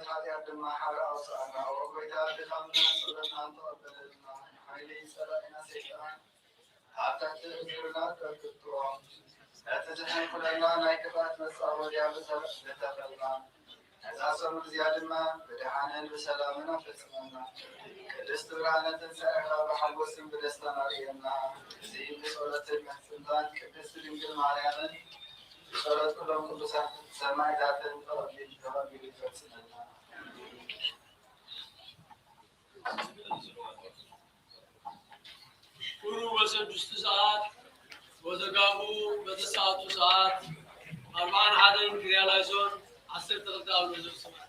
ሐጢአት ድማ ሐራ አውጽኣና። ኦ ጎይታ፣ ድኻምናን ጸሎትናን ተቀበለልና። ሓይሊ ጸላኢና ሰይጣን ኣብ ትሕቲ እግርና ተርግጦ። እቲ ዝሕንቁለና ናይ ክፍኣት መጻወድያ ብተ-፣ ብተኸልና። ነዛ ሰሙን እዚኣ ድማ ብደሓንን ብሰላምን ኣፈጽመና። ቅድስቲ ብርሃነ ትንሳኤኻ ብሓጎስን ብደስታን ኣርእየና። እዚ ብጸሎትን ምሕጽንታን ቅድስቲ ድንግል ማርያምን ብጸሎት ኩሎም ቅዱሳት ሰማዕታትን ተቐቢል-፣ ተቐቢሉ ይፈጽመና። ቁሩብ በሰዱስቱ ሰዓት፣ ወዘጋቡ በተሰዓቱ ሰዓት፣ ኣርብዓን ሓደን ክርያላይሶን ዓሰርተ ክልተ ኣብ ንዙር ሰዓት።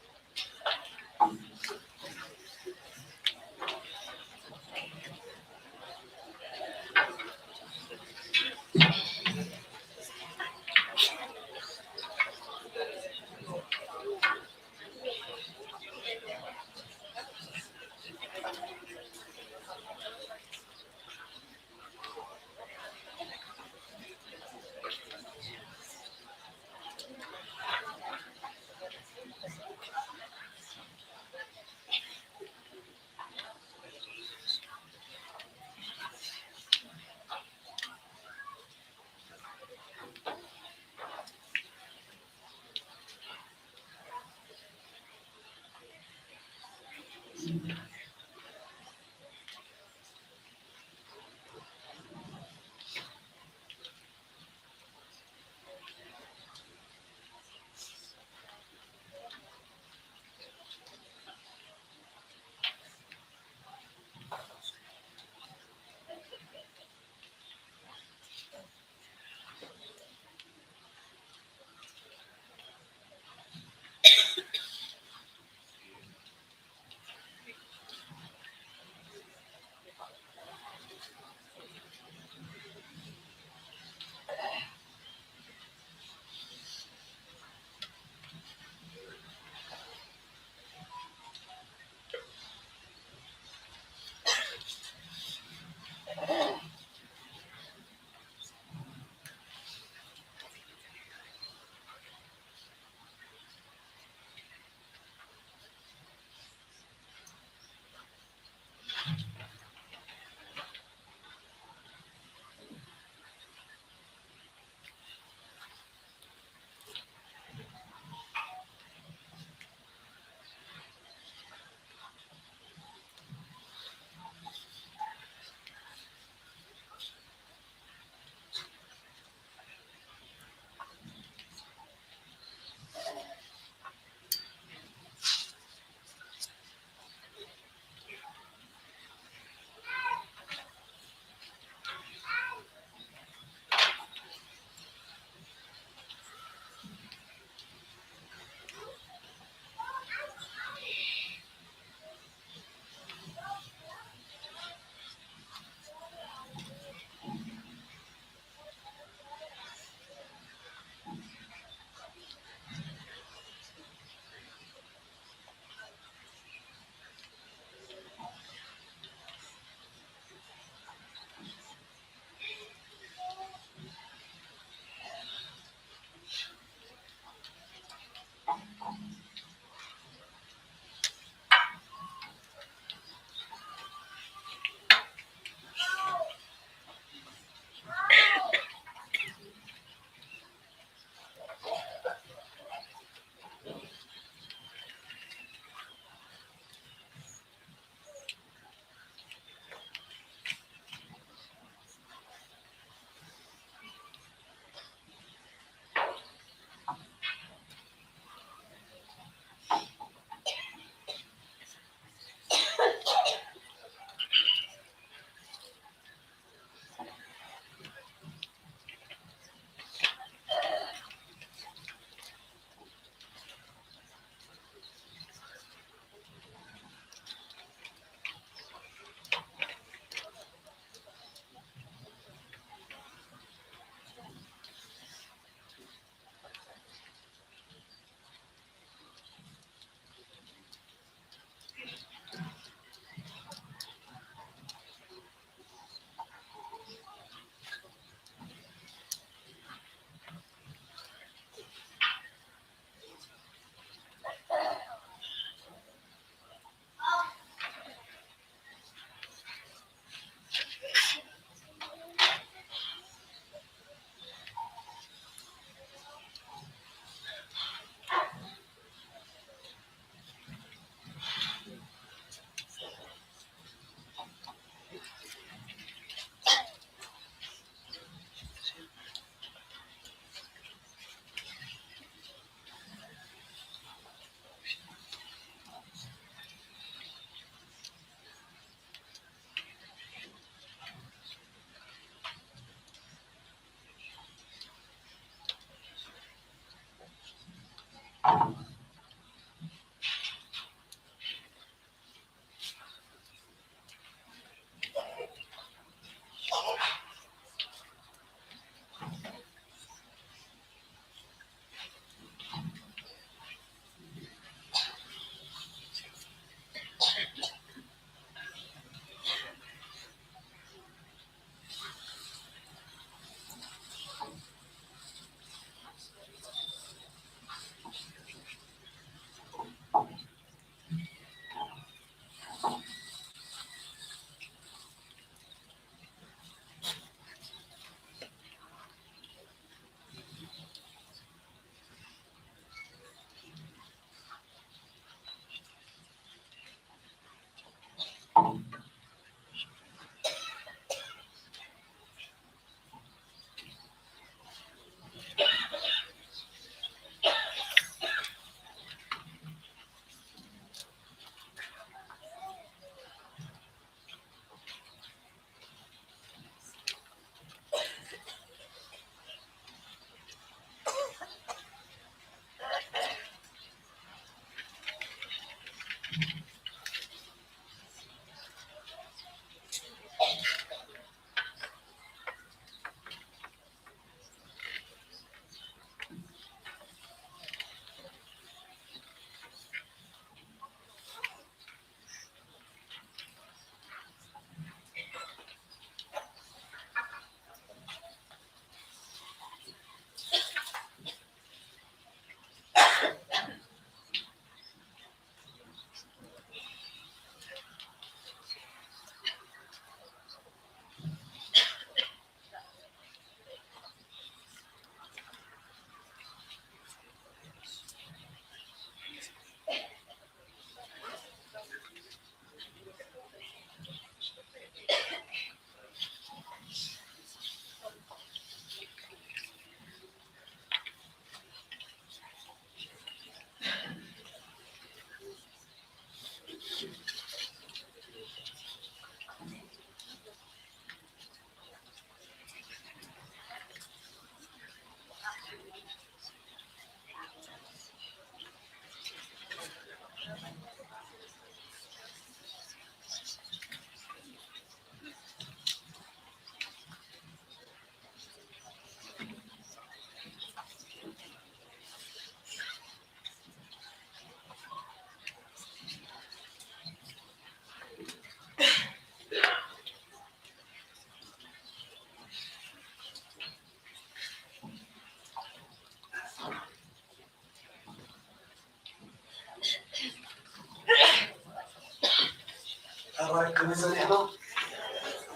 Гениза нихна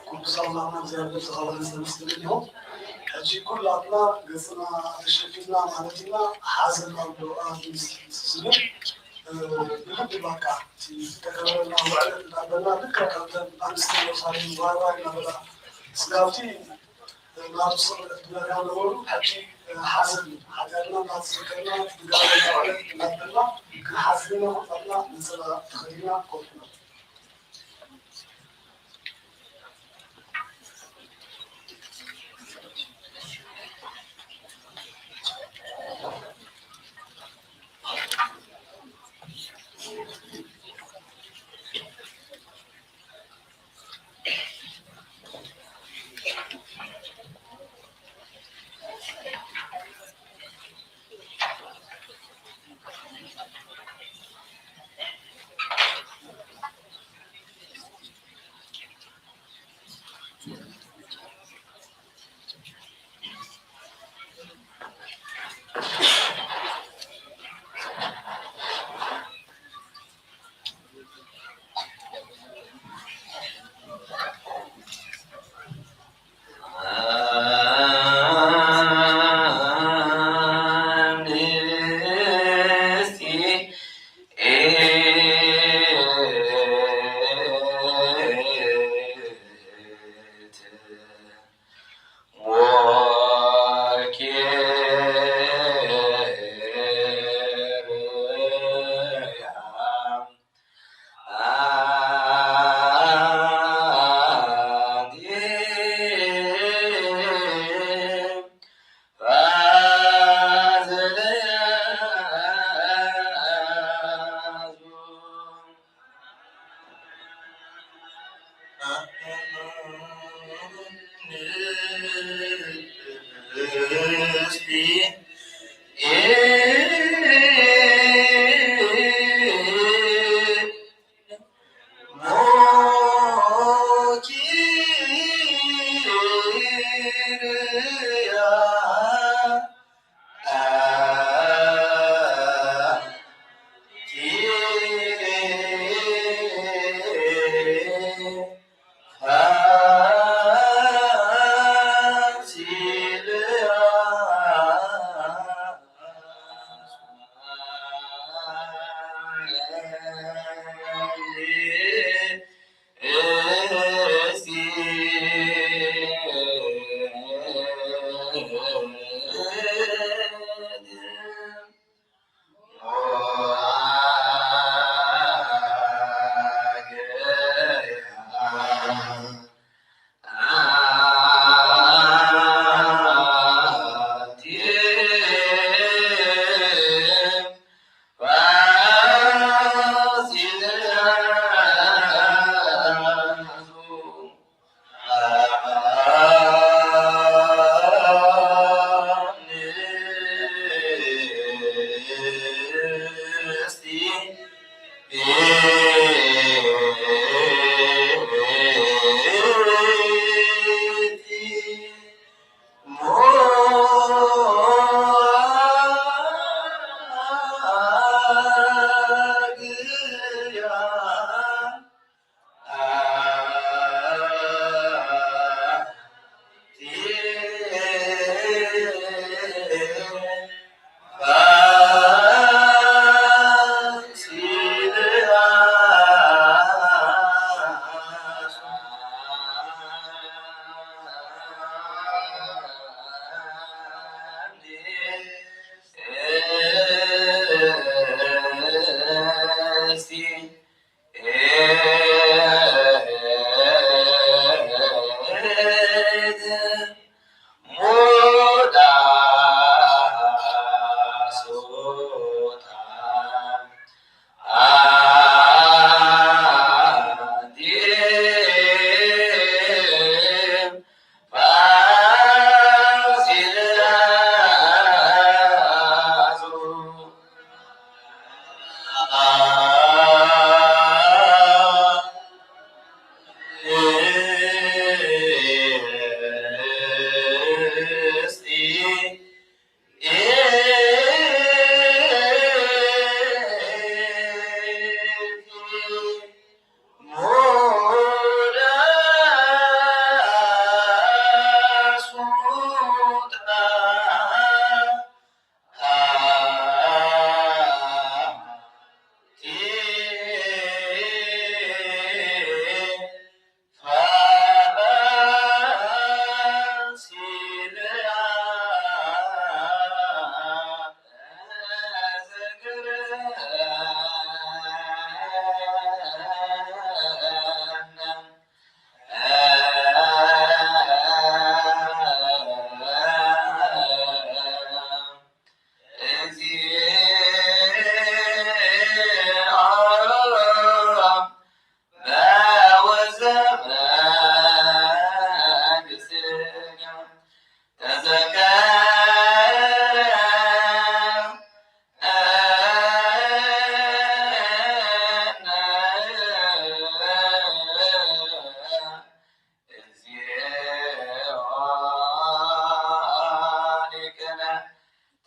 курдуса Аллагьдивай зиярат гуз Аллагьдивай зиярат гуз. Гьажи куллатна гзафна тешеккур илина, манатна гьазир алду администрацияни, э, билип бакъа. Ти такаларна ваъда, набена бикъа калдан анстило сарин вай вай набена. Сгавти, э, нарцу дунаряна вару, гьажи, э, гьазир. Гьадарна, нацракана, дигара ваъда, набена, гьазирна, куллатна, мисала, тахрина, куллатна.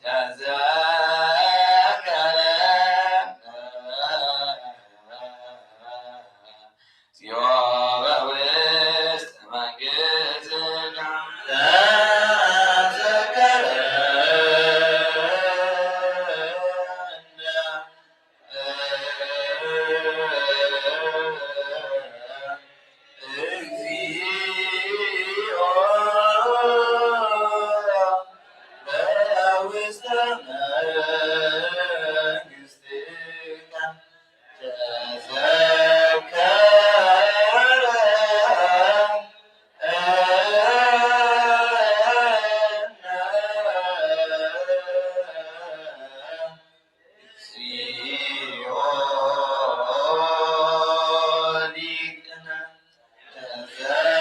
ተዘከረ እግዚኦ በውስተ መንግሥትከ። ተዘከረ እግዚኦ በውስተ መንግሥትከ።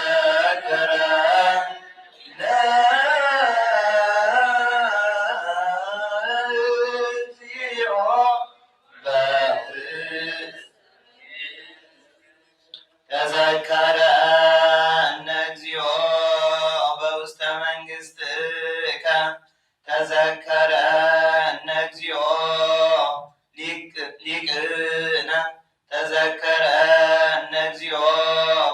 ተዘከረ ተዘከረነ እግዚኦ በውስተ መንግሥትከ። ተዘከረነ እግዚኦ ሊቅ-፣ ሊቅነ። ተዘከረነ እግዚኦ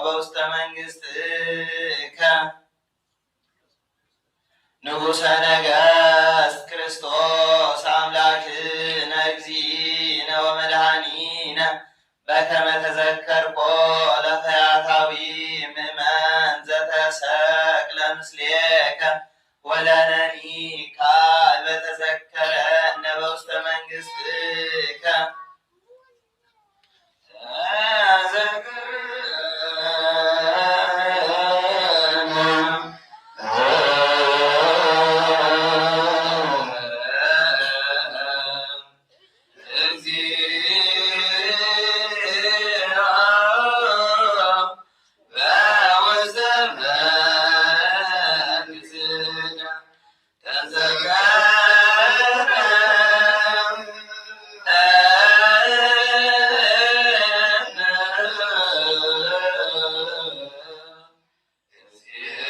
በውስተ መንግሥትከ። ንጉሠ ነገሥት ክርስቶስ አምላክነ እግዚእነ ወመድኃኒነ በከመ ተዘከርኮ ለፈያታዊ ምእመን ዘተሰቅለ ምስሌከ ወለነኒ ካልበ ተዘከረነ በውስተ መንግሥትከ።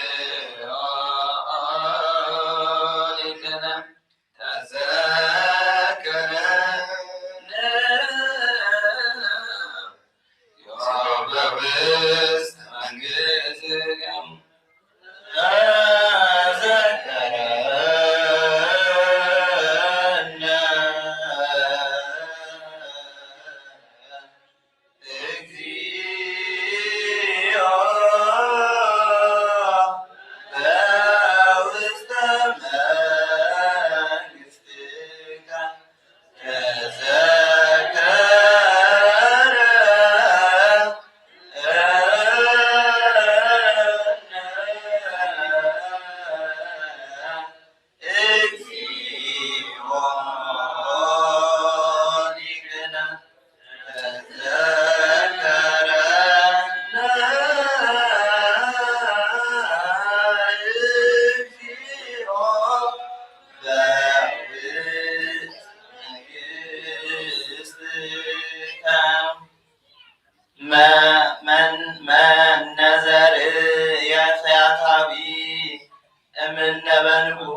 እግዚኦ በውስተ መንግሥትከ ተዘከረ እግዚኦ ሊቅነ ተዘከረነ እግዚኦ በውስተ መንግሥትከ። መ-፣ መን-፣ መነ ዘርእየ ፈያታዊ እምነ በንጉ-፣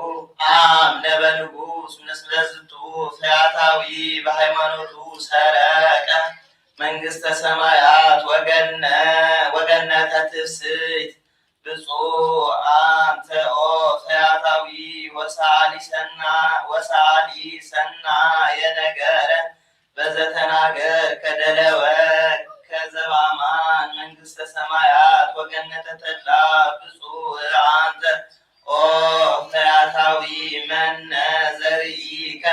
አምነ በንጉሥ ምስለ ዝንቱ ፈያታዊ በሃይማኖቱ ሰረቀ መንግሥተ ሰማያት ወገነ-፣ ወገነተ ትፍስሕት። ብፁዕ አንተ ኦ ፈያታዊ ወሰአሊ ሰና-፣ ወሰአሊ ሰናየ ነገረ በዘተናገርከ ደለወከ ዘበአማን መንግሥተ ሰማያት ወገነተ ተድላ። ብፁዕ አንተ ኦ ፈያታዊ መነ ዘርእይከ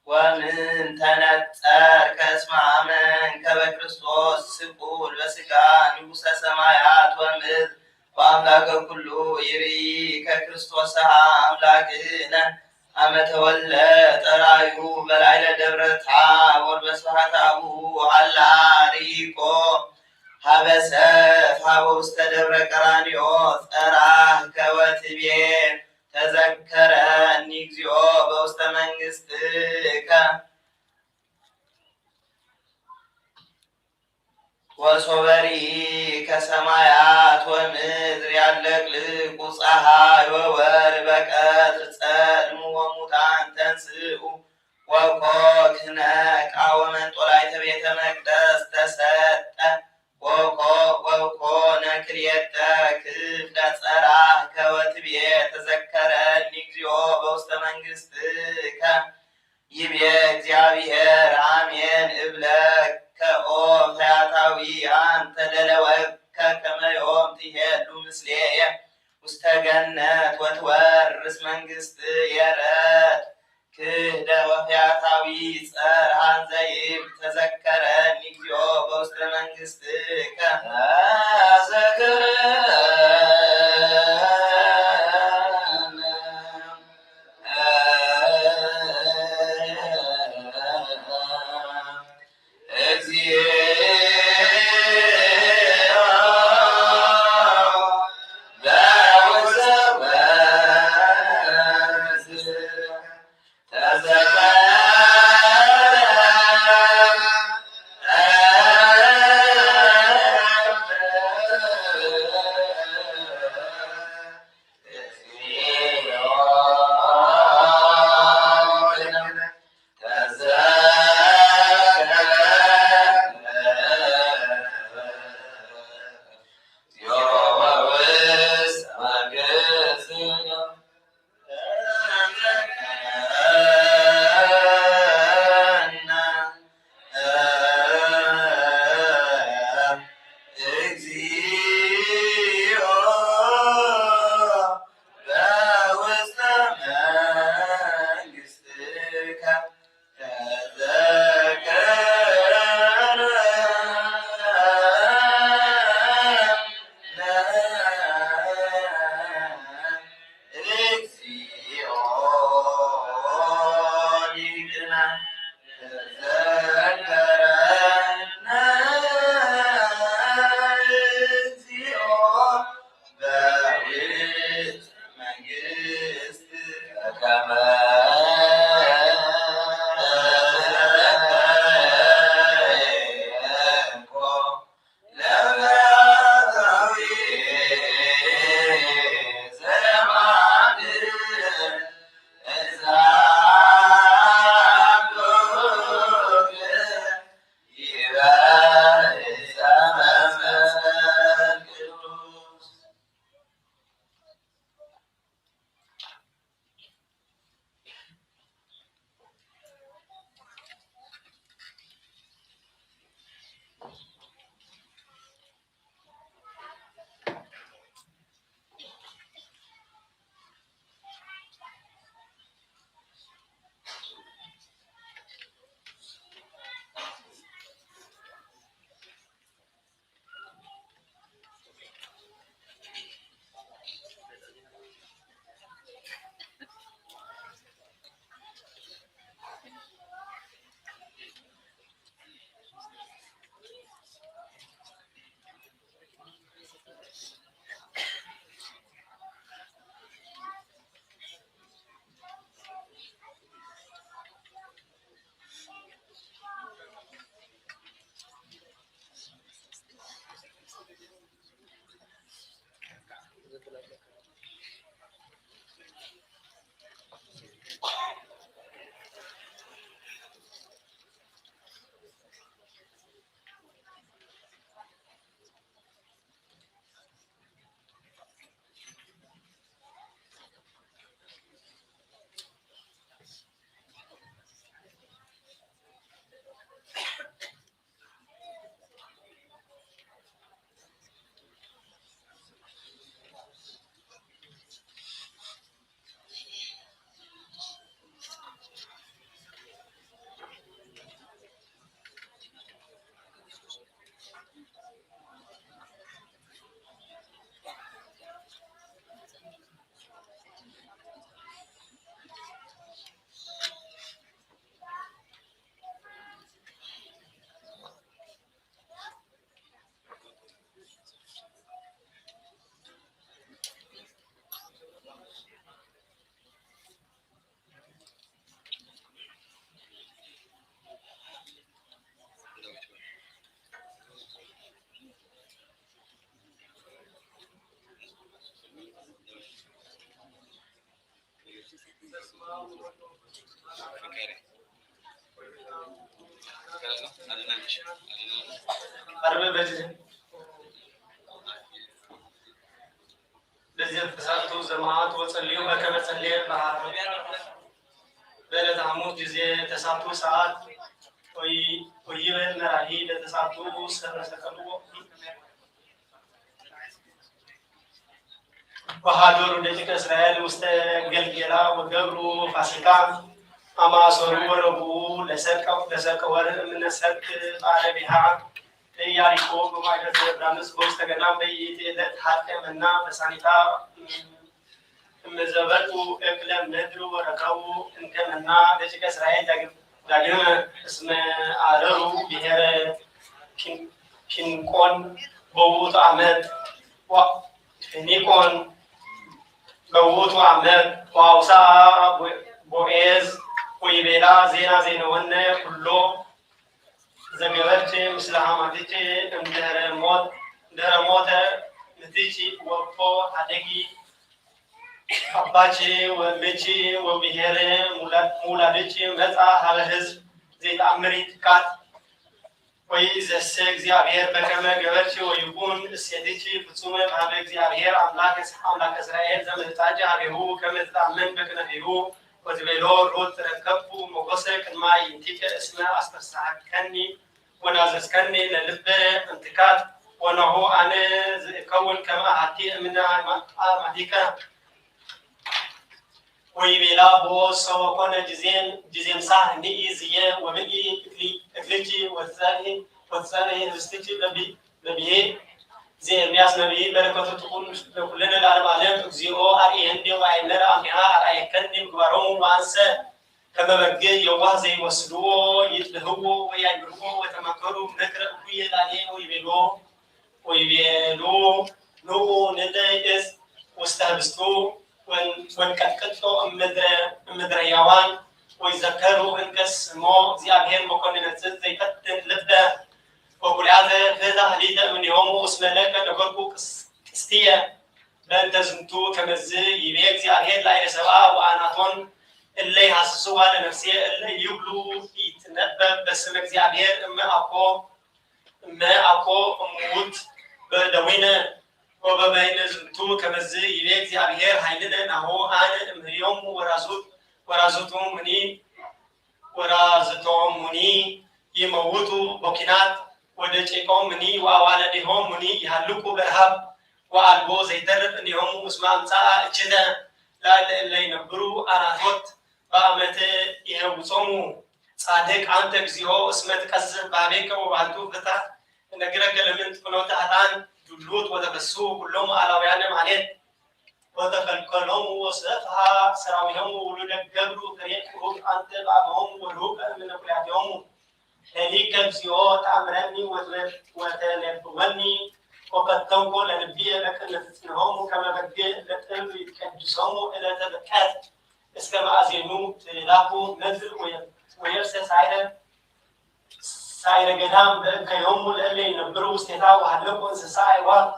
ወምንተ ነጸርከ እስመ አመንከ በክርስቶስ ስቁል በሥጋ ንጉሠ ሰማያት ወምድር ወአምላከ ኩሉ ይርእይከ ክርስቶስ አምላክነ አመ ተወልደ ጠራዩ በላዕለ ደብረ ታቦር በስብሐተ አቡሁ አላ ርኢኮ ሀበ ሰፍ ሀበ ውስተ ደብረ ቀራንዮ ጸራህከ ወትቤ ተዘከረኒ እግዚኦ በውስተ መንግሥትከ። ወሶበ ርኢከ ሰማያት ወምድር ያለቅልቁ ጸሐይ ወወር በቀትር ጸልሙ ወሙታን ተንስኡ። ወኮ ክህነ ቃወመ እንጦላይተ ቤተ መቅደስ ተሰጠ። ወኮ ወኮነ ክልኤተ ክፍለ ጸራህከ ወትቤ ተዘከረኒ እግዚኦ በውስተ መንግስትከ። ይቤ እግዚአብሔር አሜን እብለከ ኦ ፈያታዊ አንተ ለለወከ ከመ ዮም ትሄሉ ምስሌየ ውስተ ገነት ወትወርስ መንግስትየ ረድ ክህደ ወፈያታዊ ጸርሃን ዘይብ ተዘከረኒ እግዚኦ በውስተ መንግስትከ። አርብ በዚህ በዚህ ተሳቱ ዘማት ወጸልዩ በከመ ጸልየ በሃ-፣ በዕለተ ሐሙስ ጊዜ ተሳቱ ሰዓት ወይ-፣ ወይበል መራሂ ለተሳቱ ሰበሰከሉ ወሃደሩ ደቂቀ እስራኤል ውስተ ገልጌላ ወገብሩ ፋሲካ አማሰሩ ወረቡ ለሰቀ-፣ ለሰቀ ወር እምነ ሰብት በአረቢሃ ኢያሪኮ በማይደት ዮርዳኖስ በውስተ ገዳም በይእቲ ዕለት ሀልቀ መና በሳኒታ እምዘበጡ እክለ ምድር ወረከቡ እንተ መና ደቂቀ እስራኤል ዳግም-፣ ዳግም እስመ አረሩ ብሔረ ፊን-፣ ፊንቆን በውቱ አመት ዋ-፣ ፊኒቆን በውቱ አመት ዋውሳ ቦ-፣ ቦዔዝ ወይቤላ ዜና ዜነወነ ኩሎ ዘገበርኪ ምስለ ሐማቲኪ እምድህረ ሞት፣ ድህረ ሞተ ምትኪ ወፎ ሀደጊ አባኪ ወእምኪ ወብሔረ ሙላ-፣ ሙላድኪ መጻ ሀበ ሕዝብ ዘይተአምሪ ትካት ወይእዜሰ እግዚአብሔር በከመ ገበርኪ ወይኩን እሴትኪ ፍጹመ በሀበ እግዚአብሔር አምላክ፣ አምላከ እስራኤል ዘመጻኪ ሀቤሁ ከመ ትተአመኒ በክነፊሁ ወትቤሎ ሩት ረከብኩ ሞገሰ ቅድመ አዕይንቲከ እስመ አስተፍስሐከኒ ወናዘዝከኒ ለልበ እምትካት ወናሁ አነ ዝእከውን ከመ አሐቲ እምነ አማቲከ። ወይቤላ ቦ ሰወኮነ ጊዜን ጊዜምሳ ንኢ ዝየ ወብልዒ እክሊ-፣ እክልኪ ወትጸንሒ፣ ወትጸንሒ ህብስትኪ በቢ-፣ በብሔ ዘኤርምያስ ነቢይ በረከቱ ትኩን ለኩልነ ለዓለመ ዓለም። እግዚኦ አርአየኒ ወአይመረ አምሃ አርአየከኒ ምግባሮሙ ወአንሰ ከመ በግ የዋህ ዘይወስድዎ ይጥልህዎ ወያይምርዎ ወተመከሩ ምክረ እኩየ ላሌ ወይቤሎ ወይቤሉ ንዑ ንለይ እጽ ውስተ ህብስቱ ወን-፣ ወንቀጥቅጦ እምድረ፣ እምድረ ሕያዋን ወይዘከሩ እንከ ስሞ እግዚአብሔር መኮንነ ጽድቅ ዘይፈትን ልበ ወኩልያተ ፍትሕ ሊተ እምኔሆሙ እስመ ለከ ነገርኩ ቅስ-፣ ቅስትየ በእንተ ዝንቱ ከመዝ ይቤ እግዚአብሔር ላዕለ ሰብአ ወአናቶን እለ ይሐስስዋ ለነፍስየ እለ ይብሉ ኢትነበብ በስመ እግዚአብሔር እመ አኮ እመ አኮ እሙት በደዊነ ወበበይነ ዝንቱ ከመዝ ይቤ እግዚአብሔር ኃይልነ ናሁ አነ እምህዮሙ ወራዙት-፣ ወራዙቶሙኒ፣ ወራዙቶሙኒ ይመውቱ በኲናት ወደቂቆሙኒ ወአዋልዶሙኒ ይሃልቁ በረሃብ ወአልቦ ዘይተርፍ እምኔሆሙ እስመ አምጽአ እኪተ ላዕለ እለ ይነብሩ አናቶት በአመተ ኢይሐውጾሙ። ጻድቅ አንተ እግዚኦ እስመ ትቀዝፍ በሀቤከ ወበሀልቱ ፍትሐ እነግረከ ለምንት ፍኖተ ኃጥአን ዱሉት ወተፈስሑ ኩሎሙ አላውያነ ማለት ወተከልከሎሙ ወሰፍሐ ሰራዊሆሙ ውሉደ ገብሩ ፍሬ ቁሩብ አንተ በአብሆሙ ወርሁቀ እምነ ኩልያቲሆሙ። ለሊከ እግዚኦ ተአምረኒ ወትበ-፣ ወተነብወኒ ወፈተንኮ ለልብየ በቅድመ ትጽንሆሙ ከመ በግ ለጥብ ይትቀድሶሙ እለ ተበቀት እስከ መአዜኑ ትላኩ ምድር ወየ-፣ ወየብሰ ሳይረ፣ ሳይረ ገዳም በእከዮሙ ለእለ ይነብሩ ውስቴታ ወሀለቁ እንስሳ አዕዋፍ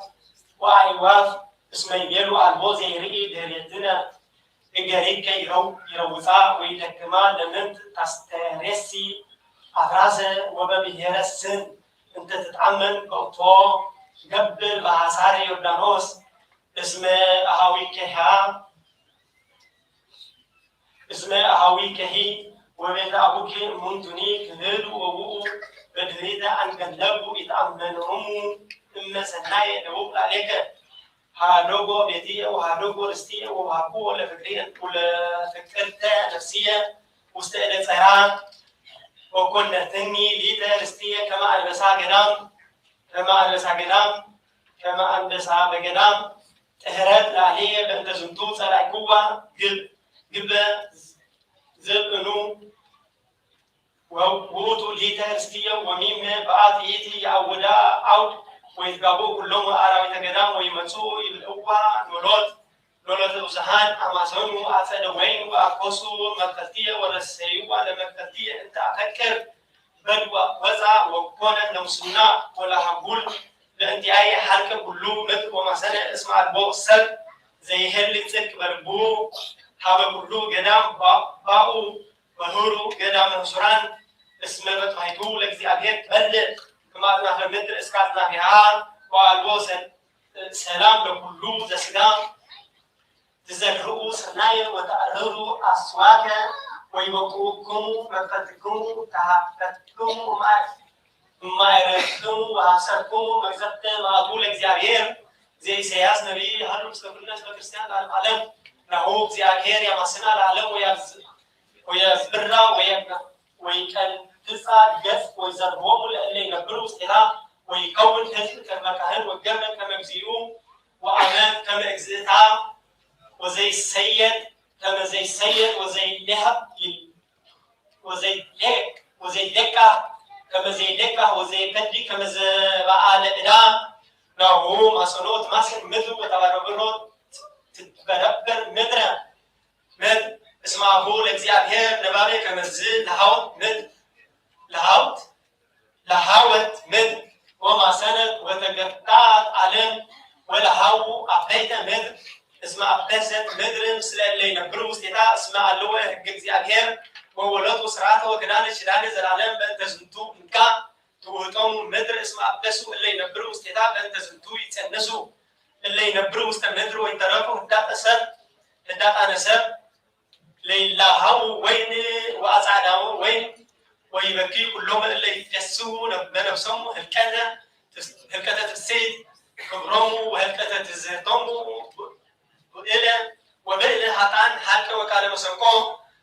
ወአዕዋፍ እስመ ይቤሉ አልቦ ዘይርኢ ድህሬትነ። እገሪከ ይረው-፣ ይረውጻ ወይደክማ ለምንት ታስተሬሲ አፍራሰ ወበብሔረ ስን እንተ ትትአመን በእቶ ገብር በሐሳረ ዮርዳኖስ እስመ አሃዊከሃ እስመ አሃዊከሂ ወቤተ አቡኪ እሙንቱኒ ክህዱ ወውኡ በድህሪተ አንገለቡ ኢተአመንሆሙ እመ ሰናየ ደቡብ ላሌከ። ሀደጎ ቤትየ ወሀደጎ ርስትየ ወወሀብኩ ለፍቅሪ-፣ ለፍቅርተ ነፍስየ ውስተ እደ ጸራ ወኮነትኒ ሊተ ርስትየ ከመ አንበሳ ገዳም፣ ከመ አንበሳ ገዳም፣ ከመ አንበሳ በገዳም ጥህረት ላሌየ በእንተ ዝንቱ ጸላእኩዋ ግብ-፣ ግበ ዝብእኑ ወውቱ ሊተ ርስትየ ወሚመ በአት ይእቲ የአውዳ አውድ ወይትጋቡ ኩሎሙ አራዊተ ገዳም ወይመጹ ይብልዕዋ ኖሎት ኖሎተ ብዙሃን አማሰኑ አጸደ ወይን ወአኮሱ መክፈልትየ ወረሰይዋ ለመክፈልትየ እንተ አፈቅር በድ ወፃ ወኮነት ለሙስና ወለሀጉል ለእንቲአየ ሐልቀ ኩሉ ምድር ወማሰነ እስመ አልቦ ሰብ ዘይሄልቅ ጽድቅ በልቡ ሀበ ኩሉ ገዳም ባ-፣ ባኡ መሁሩ ገዳመ ሕሱራን እስመ መጥባሕቱ ለእግዚአብሔር ትበልዕ፣ ከማጽናፈ ምድር እስከ አጽናፊሃ ወአልቦ ሰ-፣ ሰላም ለኩሉ ዘሥጋ። ትዘርኡ ሥርናየ ወተአርሩ አስዋከ ወይበቁክሙ መቅተልትክሙ ተሃፈትክሙ እማእረርክሙ ወሐሰብክሙ መቅዘፍተ መዓቱ ለእግዚአብሔር። ዘኢሳይያስ ነቢይ ሀሉ ምስለ ኩልነ ህዝበ ክርስቲያን ለዓለመ ዓለም። ናሁ እግዚአብሔር ያማስና ለዓለም ወያዝ-፣ ወያዝብራ ወየ-፣ ወይቀንትጻ ገጽ ወይዘርቦሙ ለእለ ይነብሩ ውስቴታ ወይከውን ሕዝብ ከመ ካህን ወገብረ ከመ እግዚኡ ወአመት ከመ እግዝእታ ወዘይሰየጥ ከመ ዘይሰየጥ ወዘይሌሃ ወዘይሌ-፣ ወዘይሌቃ ከመ ዘይሌቃ ወዘይፈዲ ከመ ዘበአለ ዕዳ። ናሁ ማሰኖ ትማስን ምድር ወተበረብሮ ትትበረበር ምድረ ምድር እስመ አፉሁ ለእግዚአብሔር ነባቤ ከመዝ ለሃውት ምድር ለሃውት ለሃወት ምድር ወማሰነት ወተገፍታት ዓለም ወለሃው አበይተ ምድር እስመ አበሰት ምድር ምስለ እለ ይነብሩ ውስቴታ እስመ አለወ ሕግ እግዚአብሔር ወወለጡ ሥርዓተ ወክዳነ ኪዳነ ዘላለም። በእንተ ዝንቱ እንካ ትውህጦሙ ምድር እስመ አበሱ እለ ይነብሩ ውስቴታ በእንተ ዝንቱ ይጸነሱ እለ ይነብሩ ውስተ ምድር ወይተረፉ ህዳጠ ሰብ ህዳጣነ ሰብ ለይላሃው ወይን ወአጻዳው ወይን ወይበኪ ኩሎሙ እለ ይትፌስሁ በነፍሶሙ ህልቀተ ትስ-፣ ህልቀተ ትፍስሕት ክብሮሙ ወህልቀተ ትዝህቶሙ ብእለ ወብእለ ሀጣን ሀልቀ ወቃለ መሰንቆ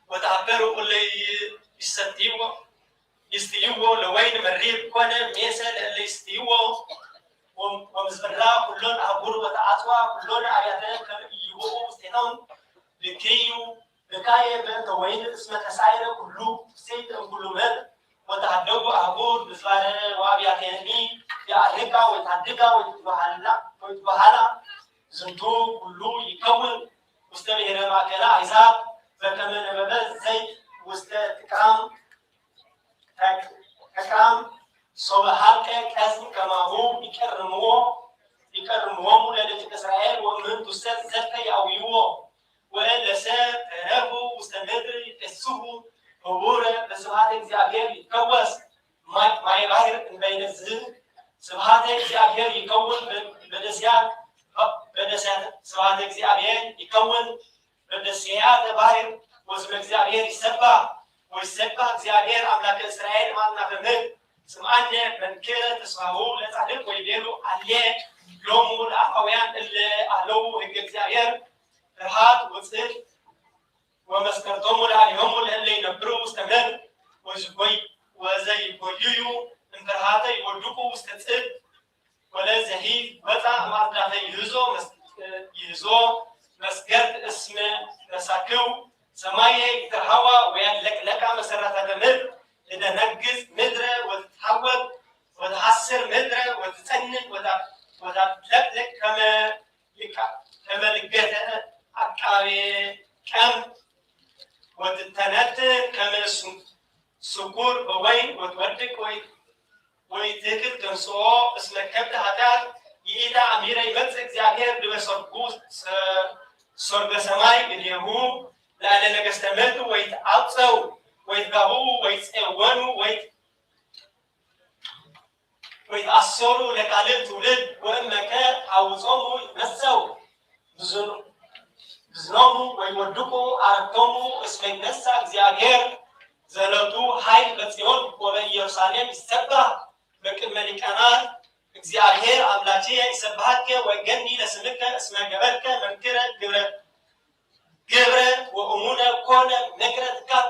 ወተአፈሩ እለ ይሰትይዎ ይስትይዎ ለወይን መሪር ኮነ ሜሰ ለእለ ይስትይዎ ወም-፣ ወምዝብራ ኩሎን አህጉር ወተአጽዋ ኩሎን አብያተ ከመ ኢይብኡ ውስቴቶም ብክዩ ብካየ በእንተ ወይን እስመ ተሳይረ ኩሉ ትፍስሕት እምኩሉ ምድር ወተሀደጉ አህጉር ምዝባረ ወአብያተኒ የዐርቃ ወይትሀድጋ ወይትበሀላ፣ ወይትበሀላ ዝንቱ ኩሉ ይከውን ውስተ ብሔረ ማእከለ አሕዛብ በከመ ነበበ ዘይት ውስተ ትቅራም ተቅራም ሶበ ሀልቀ ቀዝም ከማሁ ይቀርምዎ፣ ይቀርምዎሙ ለደቂቀ እስራኤል ወእምንቱሰ ዘልፈ ይአውይዎ። ወእለሰ ተረፉ ውስተ ምድር ይትፌስሑ ህቡረ በስብሐተ እግዚአብሔር ይትከወስ ማይ-፣ ማየ ባሕር እምበይነ ዝህ ስብሐተ እግዚአብሔር ይከውን በ-፣ በደስያት፣ በደስያት ስብሐተ እግዚአብሔር ይከውን በደስያተ ባሕር ወስመ እግዚአብሔር ይሰባሕ ወይሰባሕ እግዚአብሔር አምላከ እስራኤል እምአጽናፈ ምድር። ስምዓነ መንክረ ተስፋሁ ለጻድቅ ወይቤሉ አሌ ሎሙ ለአፋውያን እለ አለው ሕገ እግዚአብሔር ፍርሃት ወጽድቅ ወመስከርቶሙ ለአሊሆሙ ለእለ ይነብሩ ውስተ ምድር ወዝጎይ-፣ ወዘይጎይዩ እምፍርሃተ ይወድቁ ውስተ ጽድቅ። ወለዘሂ ወፃ ማጽዳፈ ይህዞ መስ-፣ ይህዞ መስገርት እስመ መሳክው ሰማየ ይትርሃዋ ወያድለቅለቃ መሰረታተ ምድር። ለደነግጽ ምድረ ወትትሃወክ ወተሐስር ምድረ ወትጸንን ወታ-፣ ወታድለቅልቅ ከመ ልቃ-፣ ከመ ልገተ አቃቤ ቀም ወትተነትን ከመ ሱ-፣ ስኩር በወይን ወትወድቅ ወይ-፣ ወይትክል ተንሥኦ እስመ ከብድ ኃጢአት ይኢታ አሚረ ይመጽእ እግዚአብሔር ድበ ሰርጉ ሰ-፣ ሰርገ ሰማይ እዴሁ ላዕለ ነገሥተ ምድር ወይትአጸው ወይትጋብኡ ወይትጼወኑ ወይ-፣ ወይትአሰሩ ለካልእ ትውልድ ወእመከ አውጾሙ ይትነሰው ብዝኖ-፣ ብዝኖሙ ወይወድቁ አረክቶሙ እስመ ይትነሳ እግዚአብሔር ዘለቱ ኃይል በጽዮን ወበኢየሩሳሌም ይሰባህ በቅድመ ሊቃናት። እግዚአብሔር አምላኬ ይሰብሐከ ወእገኒ ለስምከ እስመ ገበርከ መንክረ ግብረ ግብረ ወእሙነ ኮነ ምክረ ትካት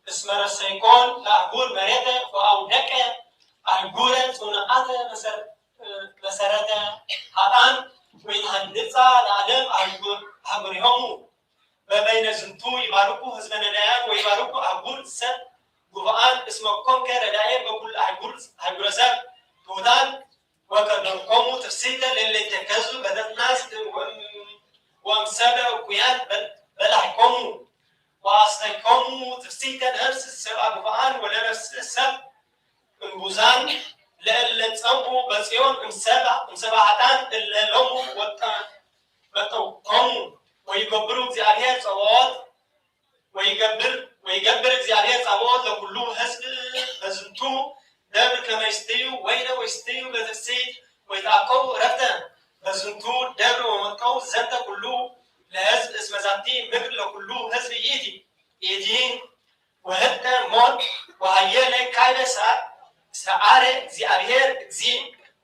እስመ ረሰይኮን ለአህጉር መሬተ ወአውደቀ አህጉረ ጽኑዓተ መሰር-፣ መሰረተ ኃጥኣን ወኢትሃንጻ ለዓለም አህጉር-፣ አህጉሪሆሙ። በበይነ ዝንቱ ይባርኩ ህዝበ ነዳያን ወይባርኩ አህጉር ሰብ ጉቡኣን እስመ ኮንከ ረዳኤ በኩል አህጉር፣ አህጉረ ሰብ ትሑታን ወከደንኮሙ ትፍስሕተ ለእለ ይትከዙ በተትናስ ወእም-፣ ወእምሰለ እኩያን በል-፣ በላህኮሙ ወአስተይኮሙ ትፍስሕተ ነፍስ ሰብአ ግፉዓን ወለነፍስ ሰብ እምቡዛን ለእለ ጸምኡ በጽዮን እምሰባ፣ እምሰባ ኃጥኣን እለ ሎሙ ወጠ-፣ ወጠውኮሙ ወይገብሩ እግዚአብሔር ጸባኦት ወይገብር፣ ወይገብር እግዚአብሔር ጸባኦት ለኩሉ ሕዝብ በዝንቱ ደብር ከመ ይስትዩ ወይነ ወይስትዩ በትፍስሕት ወይትአከቡ ዕረፍተ። በዝንቱ ደብር ወመጥቀው ዘንተ ኩሉ ለሕዝብ እስመ ዛቲ ምድር ለኩሉ ሕዝብ ይእቲ። ይእቲ ወህተ ሞት ወሃየለ ካይበ ሰ-፣ ሰአረ እግዚአብሔር እግዚእ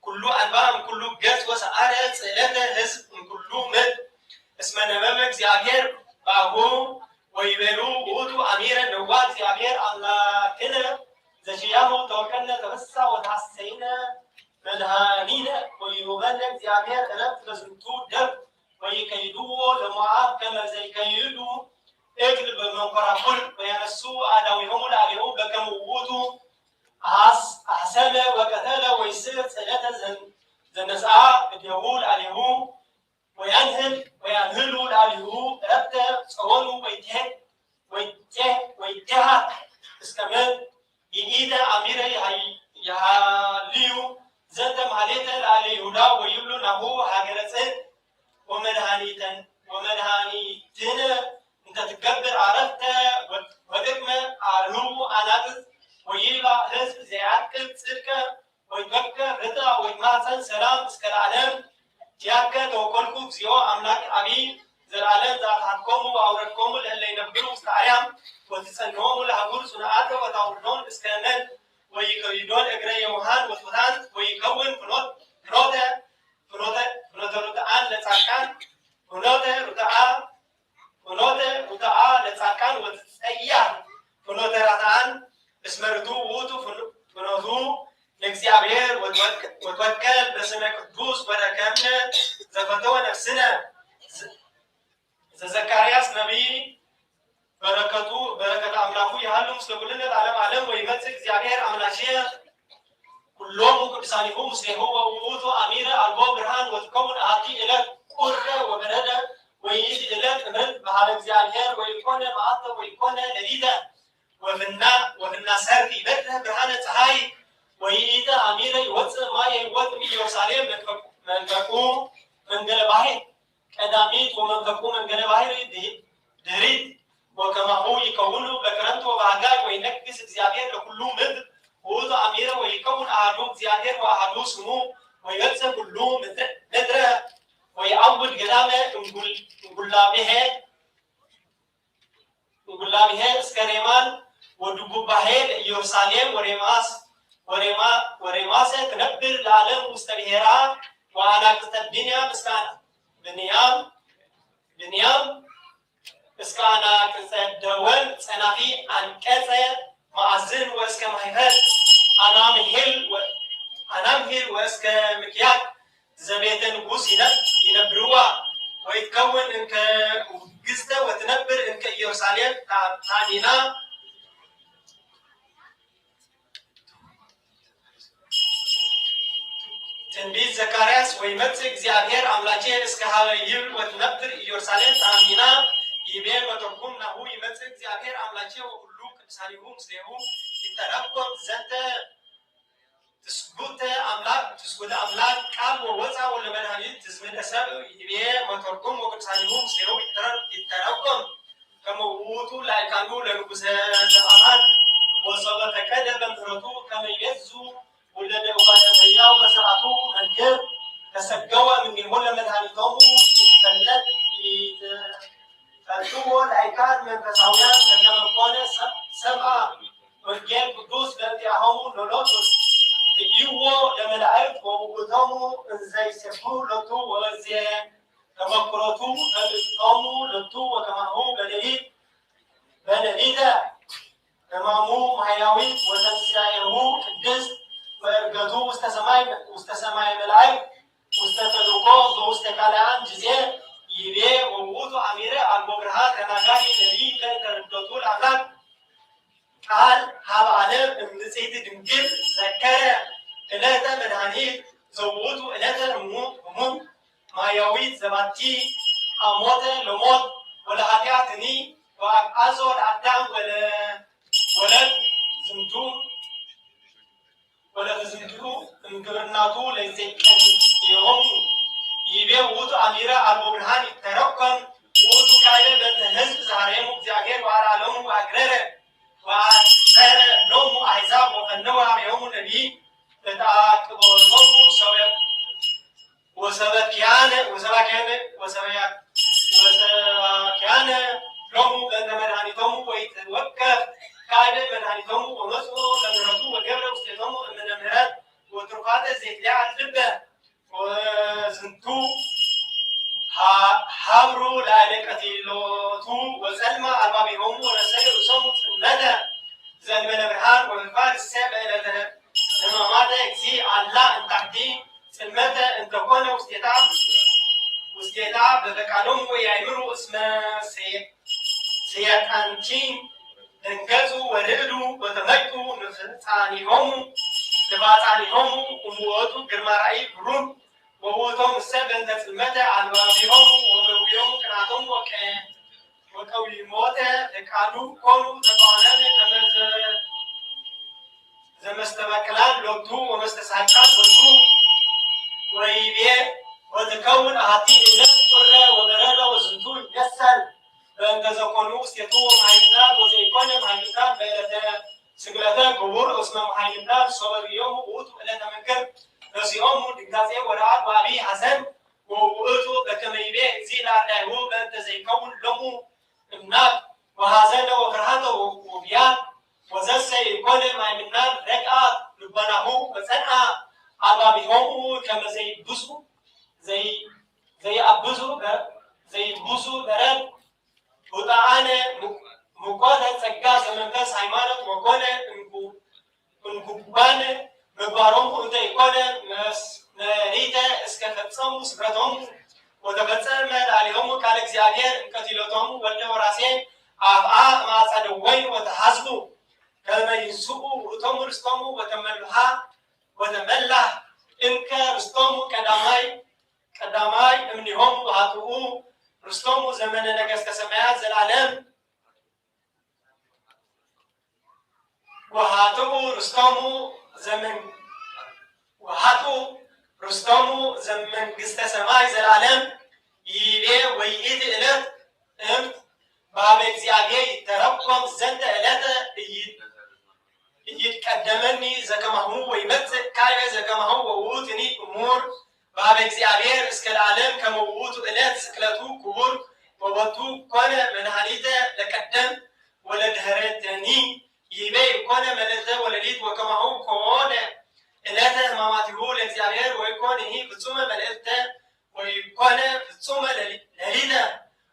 ኩሉ አልባ እምኩሉ ገጽ ወሰአረ ጽእለተ ሕዝብ እምኩሉ ምድር። እስመ ነበበ እግዚአብሔር በአፉሁ ወይቤሉ ውእቱ አሚረ ነዋ እግዚአብሔር አምላክነ ዘኪያሁ ተወከልነ ተበሳ ወተሐሰይነ መድኃኒነ ወይሁበነ እግዚአብሔር ዕረፍት በዝንቱ ደብር ወይከይድዎ ለሞዓብ ከመ ዘይከይዱ እክል በመንኮራኩር ወያነሱ አእዳዊሆሙ ለአሌሁ በከመ ውእቱ አስ-፣ አሕሰመ ወቀተለ ወይስር ጽእለተ ዘን-፣ ዘነስአ እዴሁ ለአሌሁ ወያንህል ወያንህሉ ለአሌሁ ዕረፍተ ጸወኑ ወይቴ-፣ ወይቴ-፣ ወይቴሃት እስከ ምድር ይኢተ አሚረ ይሃ-፣ ይሃልዩ ዘንተ ማሌተ ለአለ ይሁዳ ወይብሉ ናሁ ሀገረ ጽድቅ ወመድኃኒተን-፣ ወመድኃኒትነ እንተ ትገብር ዕረፍተ ወ-፣ ወጥቅመ አርህዉ አናቅጽ ወይብላ ሕዝብ ዘይዐቅብ ጽድቀ ወይትወከል ርትዐ ወይትማጸን ሰላም እስከ ለዓለም። ኪያከ ተወከልኩ እግዚኦ አምላክ አቢ ዘለዓለም ዘአትሐትኮሙ ወአውረድኮሙ ለእለ ይነብሩ ውስተ አርያም ወትጸንዖሙ ለአህጉር ጽኑዓተ ወታውርዶን እስከ ነድ ወይከይዶን እግረ የውሃን ወትሑታን ወይከውን ፍኖት-፣ ፍኖተ፣ ፍኖተ፣ ፍኖተ ርቱዓን ለጻድቃን፣ ፍኖተ ርቱዓ፣ ፍኖተ ርቱዓ ለጻድቃን ወትጸያር ፍኖተ ኃጥኣን እስመ ርቱዕ ውእቱ ፍኖ-፣ ፍኖቱ ለእግዚአብሔር ወትወክ-፣ ወትወከል በስመ ቅዱስ ወረከብነ ዘፈተወ ነፍስነ። ዘ-፣ ዘዘካርያስ ነቢይ በረከቱ፣ በረከተ አምላኩ ይሃሉ ምስለ ኩልነ ለዓለመ ዓለም። ወይመጽእ እግዚአብሔር አምላኬ ኩሎሙ ቅዱሳኒሁ ምስሌሁ ወውእቱ አሚረ አልቦ ብርሃን ወትከውን አሐቲ ዕለት ቁረ ወበረደ ወይእቲ ዕለት እምርት በሃበ እግዚአብሔር ወይኮነ መዓልተ ወይኮነ ሌሊተ ወፍና፣ ወፍና ሰርክ ይበርህ ብርሃነ ፀሐይ ወይእቲ አሚረ ይወፅእ ማየ ሕይወት እምኢየሩሳሌም መንፈቁ፣ መንፈቁ መንገለ ባሕር ቀዳሚት ወመንፈቁ መንገለ ባሕር ድህ-፣ ድህሪት። ወከማሁ ይከውኑ በክረምት ወበሐጋይ ወይነግስ እግዚአብሔር ለኩሉ ምድር ውእቱ አሚረ ወይከውን አሐዱ እግዚአብሔር ወአሐዱ ስሙ ወይበጽሕ ኩሉ ምድረ፣ ምድረ ወይዐውድ ገዳመ እምጉል-፣ እምጉላብሔ፣ እምጉላብሔ እስከ ሬማን ወድጉባሔ ለኢየሩሳሌም ወሬማስ-፣ ወሬማ-፣ ወሬማሰ ትነብር ለዓለም ውስተ ብሔራ ወአናቅጸ ብንያም እስከ ብንያም፣ ብንያም እስከ አናቅጸ ደወል ጸናፊ አንቀጸ መአዝን ወእስከ ማሕፈል አናምሂል ወ-፣ አናምሂል ወእስከ ምክያድ ዘቤተ ንጉሥ ይነብ-፣ ይነብርዋ ወይትከውን እንከ ውግዝተ ወትነብር እንከ ኢየሩሳሌም ታ-፣ ታሚና። ትንቢት ዘካርያስ ወይመጽእ እግዚአብሔር አምላኬ እስከ ሀበ ይብል ወትነብር ኢየሩሳሌም ተአሚና ይቤ መተርጉም ናሁ ይመጽእ እግዚአብሔር አምላኬ ወኩሉ ቅዱሳኒሁ ምስሌሁ ይተረጎም ዘንተ ትስጉተ አምላክ፣ ትስጉተ አምላክ ቃል ወወፃ ወለመድኃኒት ትዝምደ ሰብእ ይቤ መተርጉም ወቅዱሳኒሁ ምስሌሁ ይተረ-፣ ይተረጎም ከመ ውእቱ ላይካኑ ለንጉሰ ዘበአማን ወሶበ ፈቀደ በምህረቱ ከመ ይቤዙ ውለደ እጓለ እመሕያው በስርዓቱ መንክር ተሰገወ እምኔሁ ለመድኃኒቶሙ ይፈለጥ ይት-፣ ፈልጥዎ ላይካን መንፈሳውያን በከመ ኮነ ሰ-፣ ሰምዐ ወንጌል ቅዱስ በእንቲአሆሙ ሎሎት ርእይዎ ለመላእክት ወውእቶሙ እንዘ ይሴብሑ ሎቱ ወበዜ ተመክሮቱ ተልእክቶሙ ሎቱ ወከማሁ በሌሊት በሌሊተ ሕማሙ ማሕያዊት ወተንሳኤሁ ቅድስት ወዕርገቱ ውስተ ሰማይ፣ ውስተ ሰማየ መላእክት ውስተ ተልእኮ በውስተ ካልአን ጊዜ ይቤ ወውእቱ አሚረ አልቦ ብርሃን ተናጋሪ ነቢይ ከእንተ ርደቱ ለአምላክ ቃል ሀበ ዓለም እምንጽሕት ድንግል ዘከረ ዕለተ መድኃኒት ዘውእቱ ዕለተ እሙ-፣ እሙን ማያዊት ዘባቲ አሞተ ለሞት ወለኃጢአትኒ ወአግዓዞ ለአዳም ወለ-፣ ወለዝንቱ ወለትዝንቱ እምግብርናቱ ለዘይቀንየሆሙ ይቤ ውእቱ አሚረ አልቦ ብርሃን ይተረጎም ውእቱ ካለ በእንተ ሕዝብ ዘሐረዮሙ እግዚአብሔር ወአርአዮሙ አግረረ ወአጽፈረ እሎሙ አሕዛብ ወፈነወ ሀቤሆሙ ነቢይ ለተአቅቦቶሙ ሰበ ወሰበክያነ ወሰባክያነ ወሰበያ ወሰባክያነ ሎሙ በእንተ መድኃኒቶሙ ወኢትወከፍ ካለ መድኃኒቶሙ ወመጽኡ ለምህረቱ ወገብረ ውስቴቶሙ እምነ ምህረት ወትሩፋተ ዘይትለዓል ልበ ወዝንቱ ሀ- ሀብሩ ላዕለ ቀቲሎቱ ወጸልመ አልባቢሆሙ ወነሰዩ ርእሶሙ ጽልመተ ዘእንበለ ብርሃን ወበፍቃድ እሴ በዕለተ ሕማማተ እግዚእ አላ እንታክቲ ጽልመተ እንተኮነ ውስቴታ ውስቴታ በፈቃዶሙ ወኢያእምሩ እስመ ሰየ- ሰየጣንኪ ደንገጹ ወርዕዱ ወተመይጡ ንፍጻኒሆሙ ንፋጻኒሆሙ እምውእቱ ግርማ ራእይ ብሩር ወውእቶሙ እሰ በእንተ ጽልመተ አልባቢሆሙ ወመዊዮሙ ቅንዓቶሙ ወቀ- ወቀዊሞተ ለቃሉ ኮኑ ተቃዋሚያነ ከመ ዘ- ዘመስተበቅላን ሎቱ ወመስተሳህቃን ሎቱ ወይቤ ወትከውን አሐቲ እለት ቁረ ወበረደ ወዝንቱ ይመሰል በእንተ ዘኮኑ ውስቴቱ እምሃይምናት ወዘኢኮነ እምሃይምናት በዕለተ ስቅለተ ክቡር እስመ እምሃይምናት ሶበ ርእዮሙ ውእቱ ዕለተ መንክር ነሲኦሙ ድንጋጼ ወረዓድ ወአቢይ ሐዘን ወውእቱ በከመ ይቤ እግዚእ ለአርዳኢሁ በእንተ ዘይከውን ሎሙ እምናት ወሐዘነ ወፍርሃተ ወውያት ወዘሰ ኢኮነ እምሃይምናት ረግአ ልቦናሁ ወጸንዐ አልባቢሆሙ ከመ ዘይብዙ ዘይ- ዘይአብዙ በ- ዘይብዙ በረድ ውጣአነ ሙቆተ ጸጋ ዘመንፈስ ሃይማኖት ወኮነ እንኩ- እንኩባነ ምግባሮሙ እንተ ኢኮነ መስመሪተ እስከ ፈጸሙ ስምረቶሙ ወተፈጸመ ለአሊሆሙ ቃለ እግዚአብሔር እምቀቲሎቶሙ ወልደ ወራሴ አፍአ እምአጸደ ወይን ወተሐዝቡ ከመ ይንስኡ ውእቶሙ ርስቶሙ ወተመልሃ ወተመላህ እንከ ርስቶሙ ቀዳማይ ቀዳማይ እምኔሆሙ ወኃጥኡ ርስቶሙ ዘመነ ነገሥተ ሰማያት ዘለዓለም ወኃጥኡ ርስቶሙ ዘመን ወኃጥኡ ርስቶሙ ዘመንግሥተ ሰማይ ዘለዓለም ይቤ ወይእቲ ዕለት እምት በሀበ እግዚአብሔር ይተረጎም ዘንተ ዕለተ እይ- እይትቀደመኒ ዘከማሁ ወይመጽእ ካይበ ዘከማሁ ወውእቱኒ እሙር በሀበ እግዚአብሔር እስከ ለዓለም ከመ ውእቱ ዕለት ስቅለቱ ክቡር ወቦቱ ኮነ መድኃኒተ ለቀደም ወለድህረተኒ ይቤ ይኮነ መልእልተ ወለሊት ወከማሁ ኮነ ዕለተ ሕማማቲሁ ለእግዚአብሔር ወይኮን ይሂ ፍጹመ መልእልተ ወይኮነ ፍጹመ ለሊ- ለሊተ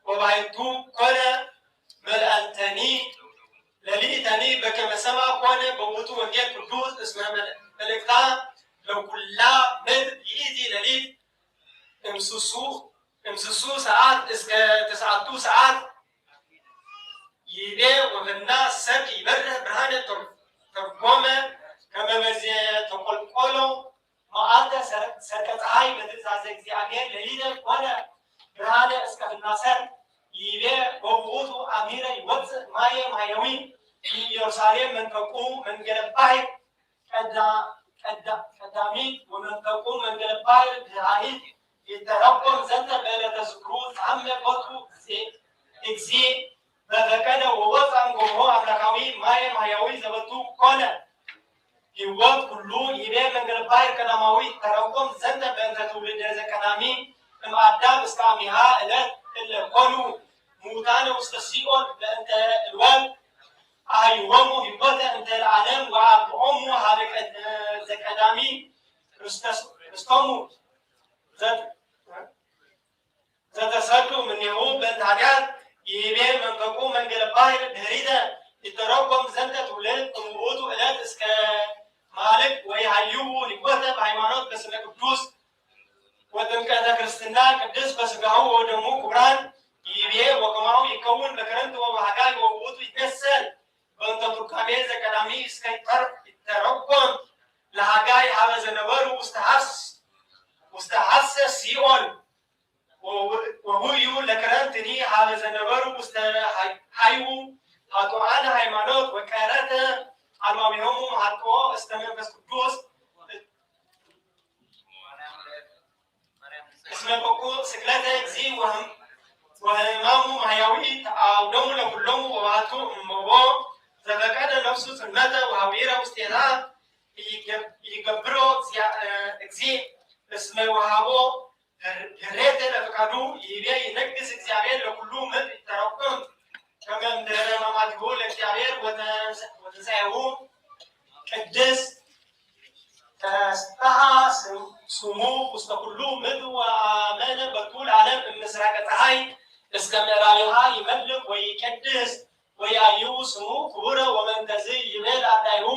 ወባሕቱ ኮነ መልእልተኒ ለሊተኒ በከመ ሰማ ኮነ በውእቱ ወንጌል ቅዱስ እስመ መልእክታ ለኩላ ምድር ይእቲ ለሊት እምስሱ እምስሱ ሰዓት እስከ ተስዓቱ ሰዓት ይቤ ወፈና ሰርክ ይበርህ ብርሃነ ተር- ተርጎመ ከመ በዘተቆልቆሎ መዓልተ ሰር- ሰርቀ ፀሐይ በትእዛዘ እግዚአብሔር ለሊተ ኮነ ብርሃነ እስከ ፍናሰር ይቤ ወውእቱ አሚረ ይወፅእ ማየ ማያዊ ኢየሩሳሌም መንፈቁ መንገለ ባሕር ቀዳ- ቀዳ- ቀዳሚት ወመንፈቁ መንገለ ባሕር ድሃሪት ይተረጎም ዘንተ በዕለተ ዝክሩ ጻመ ቦቱ እግዚእ በፈቀደ ወወፅአ እምጎምሆ አምላካዊ ማየ ማያዊ ዘበቱ ኮነ ህይወት ኩሉ ይቤ መንገለ ባሕር ቀዳማዊ ይተረጎም ዘንተ በእንተ ትውልደ ዘቀዳሚ እምአዳም እስከ አሚሃ ዕለት እለ ኮኑ ምውታነ ውስተ ሲኦል በእንተ እልወት አህይዎሙ ህይወተ እንተ ለዓለም ወአብቅዖሙ ሀበ ቀድ- ዘቀዳሚ ርስተ- ርስቶሙ ዘ- ዘተሰዱ እምኔሁ በእንተ ኃጢአት ይቤ መንፈቁ መንገለ ባሕር ድህሪተ ይተረጎም ዘንተ ትውልድ እምውእቱ ዕለት እስከ ማልክ ወይሃይዉ ህይወተ በሃይማኖት በስመ ቅዱስ ወጥምቀተ ክርስትና ቅድስት በስጋሁ ወደሙ ክቡራን ይቤ ወከማሁ ይከውን በክረምት ወበሃጋይ ወውእቱ ይትመሰል በእንተ ቱርካሜ ዘቀዳሚ እስከ ይተር- ይተረጎም ለሃጋይ ሀበ ዘነበሩ ውስተ ሐስ- ውስተ ሐሰ ሲኦል ወው- ወውዩ ለክረምትኒ ሀበ ዘነበሩ ውስተ ሃይ- ሃይዉ ሀጡአነ ሃይማኖት ወቀረተ አልባቢሆሙ ሀጥኦ እስተ መንፈስ ቅዱስ እስመ በቁ ስቅለተ እግዚእ ወህም- ወህማሙ ማሕያዊ ተአውደሙ ለኩሎሙ ወባቱ እመዎ ዘፈቀደ ነፍሱ ጽልመተ ወሐዊረ ውስቴታ ኢይገብ-፣ ኢይገብሮ እግዚአ-፣ እ፣ እግዚእ እስመ ወሀቦ ህር-፣ ህሬተ ለፍቃዱ ይቤ ይነግስ እግዚአብሔር ለኩሉ ምድር ይተረጎም ከመ እምድህረ ማማቲሁ ለእግዚአብሔር ወተንስ-፣ ወትንሳኤሁ ቅድስ ተስብሐ ስም-፣ ስሙ ውስተ ኩሉ ምድር ወአመነ በኩል ዓለም እምስራቀ ፀሐይ እስከ ምዕራቢሃ ይመልክ ወይቀድስ ወያዩ ስሙ ክቡረ ወመንተዝ ይብል አዳይሁ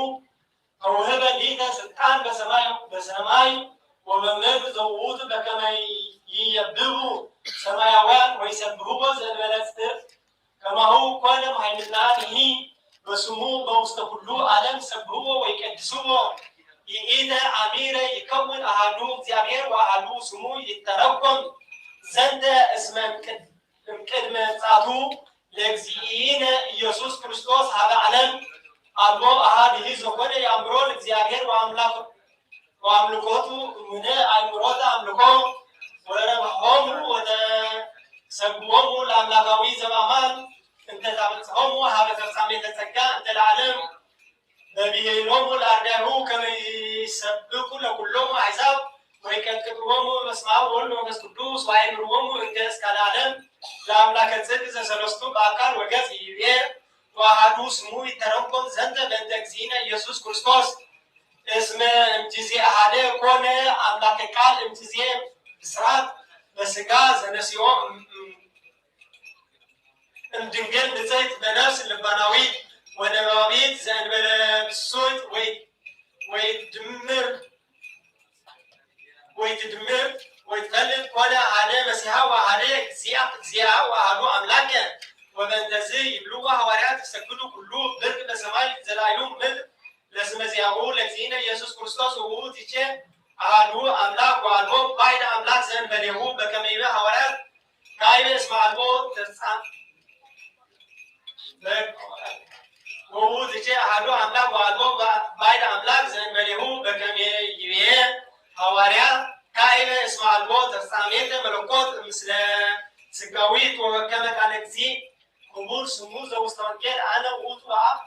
ተውህበ ሊተ ስልጣን በሰማይ፣ በሰማይ ወበምድር ዘውቱ በከመ ይየብቡ ሰማያውያን ወይሰብሕዎ ዘእንበለ ጽድፍ ከማሁ ኮነ ማይምናንሂ በስሙ በውስተ ኩሉ ዓለም ሰብሕዎ ወይቀድስዎ። ይኢተ አሚረ ይከውን አሃዱ እግዚአብሔር ወአሃዱ ስሙ ይተረጎም ዘንተ እስመ እምቅድ-፣ እምቅድመ ምጽአቱ ለእግዚእነ ኢየሱስ ክርስቶስ ሀበ ዓለም አልቦ አሃድሂ ዘኮነ የአምሮ ለእግዚአብሔር ወአምላክ ወአምልኮቱ እምነ አእምሮተ አምልኮ ወረብሖሙ ወተሰግዎሙ ለአምላካዊ ዘበአማን እንተ ታበጽሖሙ ሀበ ተፍጻሜተ ጸጋ እንተ ለዓለም በብሔሎሙ ለአርዳኢሁ ከመ ይሰብኩ ለኩሎሙ አሕዛብ ወይቀጥቅጥዎሙ በስመ አብ ወወልድ ወመንፈስ ቅዱስ ወአእምርዎሙ እንተ እስከ ለዓለም ለአምላከ ጽድቅ ዘሰለስቱ በአካል ወገጽ ይቤ ወአሐዱ ስሙ ይተረጎም ዘንተ በእንተ እግዚእነ ኢየሱስ ክርስቶስ። እስመ እምጊዜ አሐደ ኮነ አምላከ ቃል እምጊዜ ብስራት በሥጋ ዘነሲኦ እም-፣ እም-፣ እምድንግል ንጽሕት በነፍስ ልባናዊት ወነባቢት ዘእንበለ ክሱት ወይ-፣ ወይትድምር ወይትድምር ወይትፈልጥ ኮነ አሐደ መሲሐ ወአሐደ እግዚአ-፣ እግዚአ ወአሐዱ አምላከ። ወበእንተዝ ይብልዎ ሐዋርያት ይሰግዱ ኩሉ ብርቅ በሰማይ ዘላዕሉ ምድር ለስመ ዚአሁ ለእግዚእነ ኢየሱስ ክርስቶስ ውእቱ ይእዜ አሐዱ አምላክ ወአልቦ ባዕድ አምላክ ዘእንበሌሁ በከመ ይቤ ሐዋርያት ካይበ እስመ አልቦ ተፍጻ-፣ ወውእቱ ይእዜ አሐዱ አምላክ ወአልቦ ባዕድ አምላክ ዘእንበሌሁ በከመ ይቤ ሐዋርያ ካይበ እስመ አልቦ ተፍጻሜተ መለኮት ምስለ ሥጋዊት ወበከመ ቃለ እግዚእ ክቡር ስሙ ዘውስተ ወንጌል አነ ውእቱ አብ።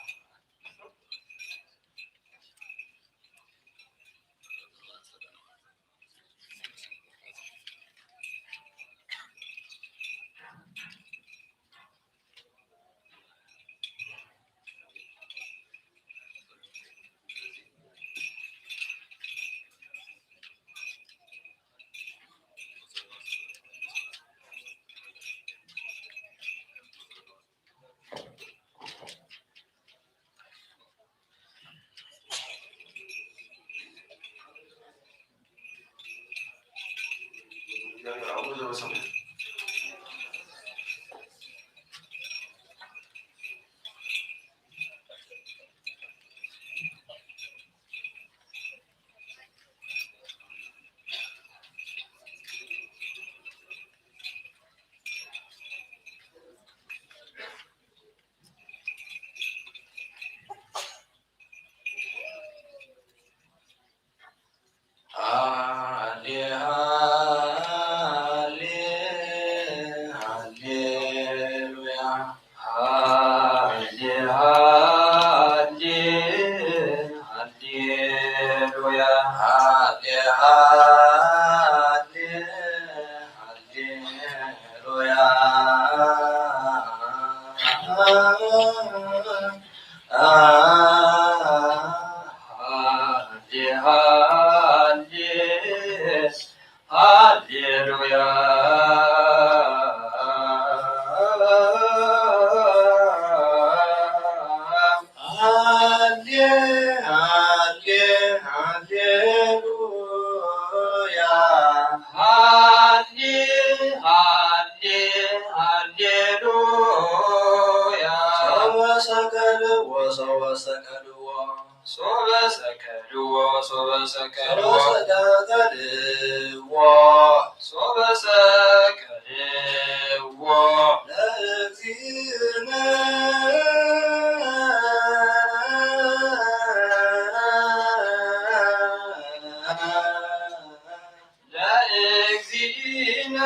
ሃሌ ሃሌ ሃሌሉያ። ሃሌ ሃሌ ሃሌሉያ። ሃሌ ሃሌ ሃሌሉያ። ሃሌ ሃሌ ሃሌሉያ። ሃሌ ሃሌ ሃሌሉያ። ሃሌ ሃሌ ሃሌሉያ። ሶበ ሰቀልዎ ሶበ ሰቀልዎ ሶበ ሰቀልዎ ሶበ ሰቀልዎ ሶበ ሰቀልዎ ሶበ ሰቀልዎ ለእግዚእነ ለእግዚእነ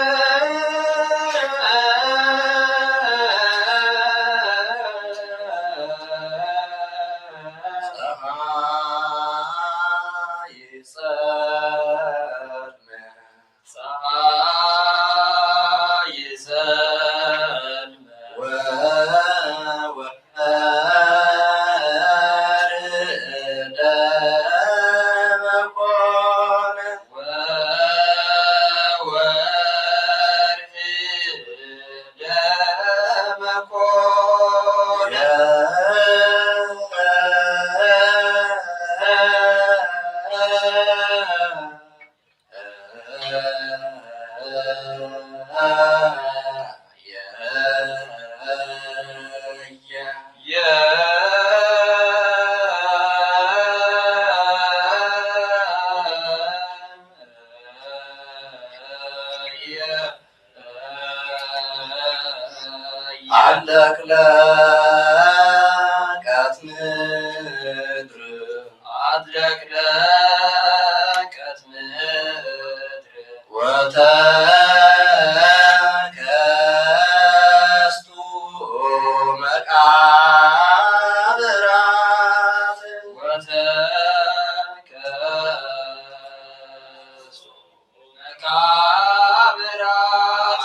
አድረቅለቀት ምድር፣ አድረቅለቀት ምድር፣ ወተከስቱ መቃብራት፣ ወተከስቱ መቃብራት።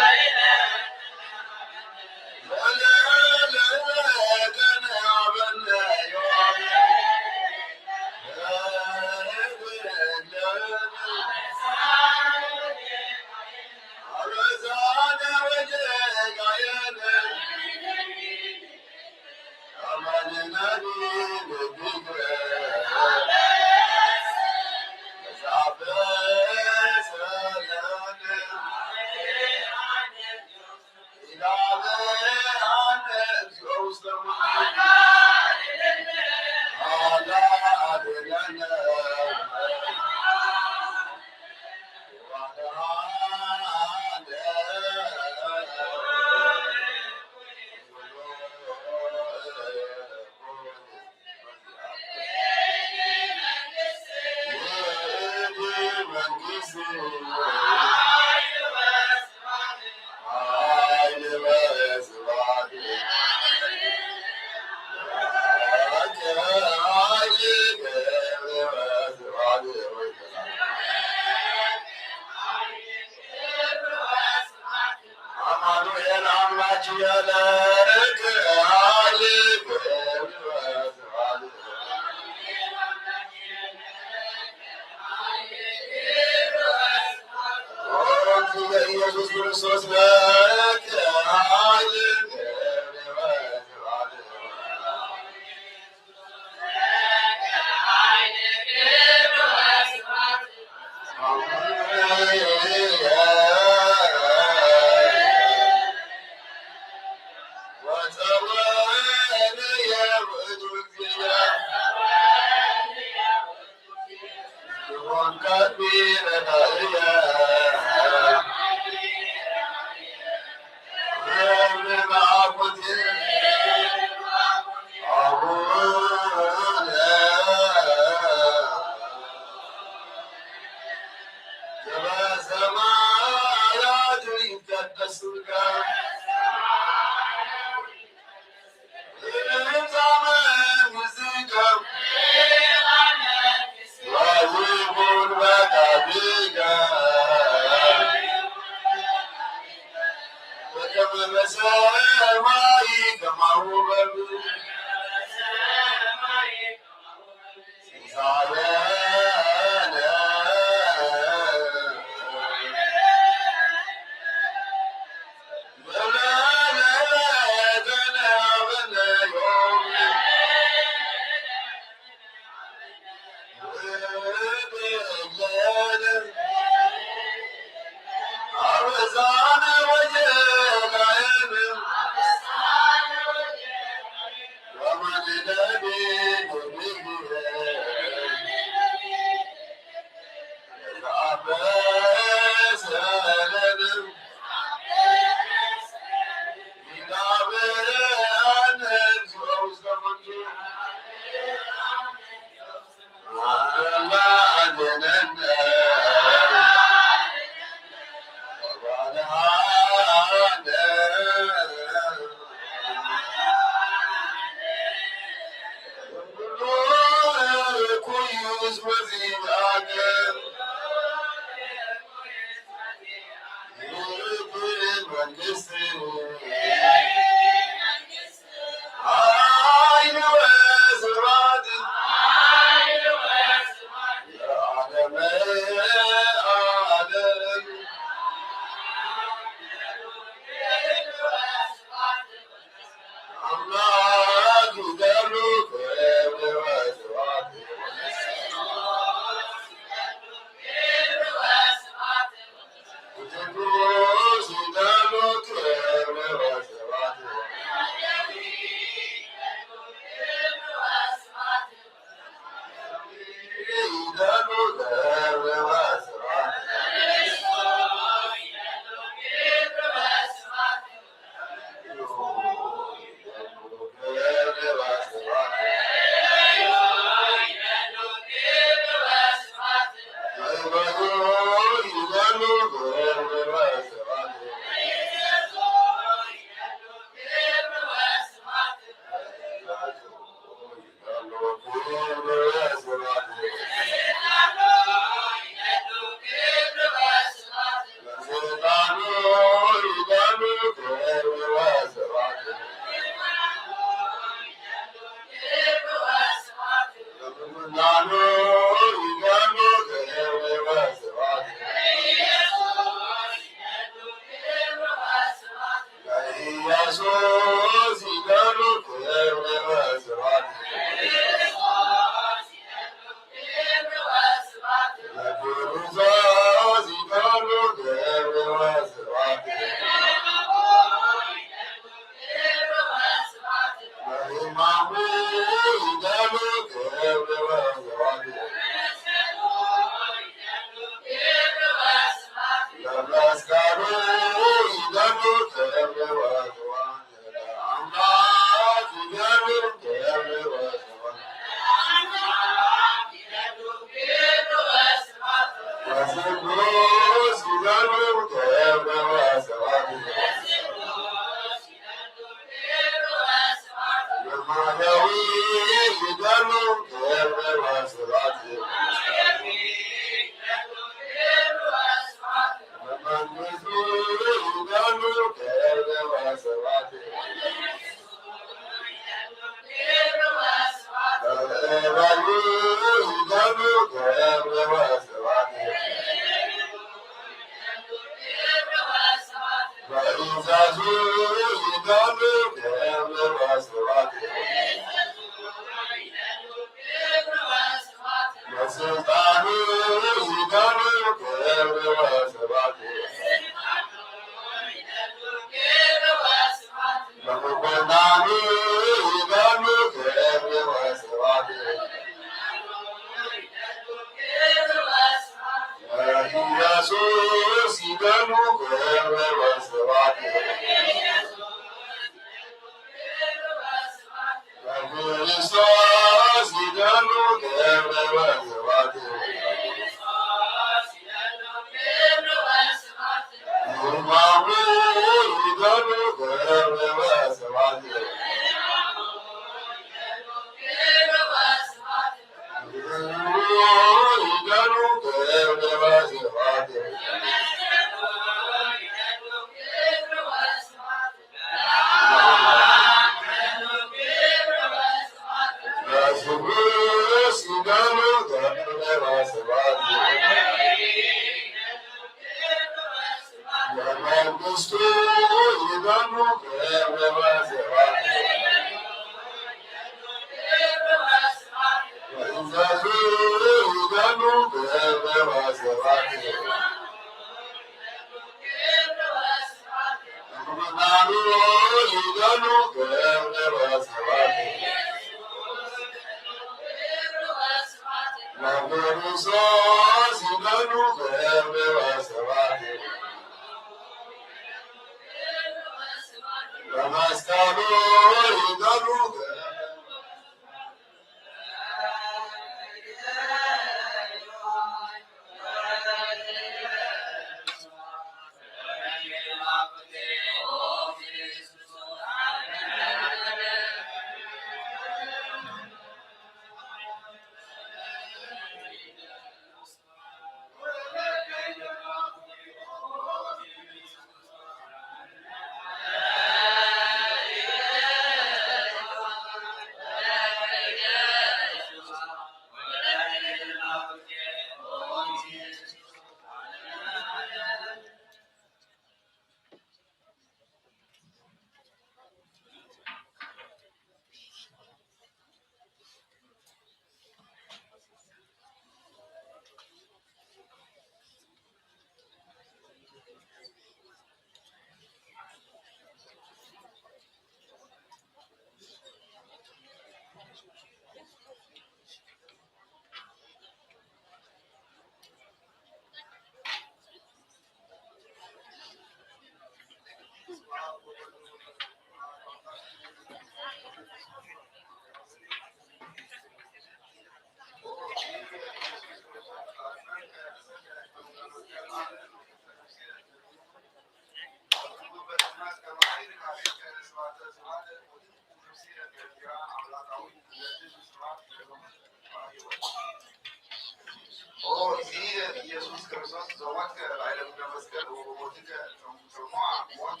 ኦ ዚነ ኢየሱስ ክርስቶስ፣ ጾመትከ ላይለ ምነ መስቀል ወበሞትከ ጾም ጾመ ሞት።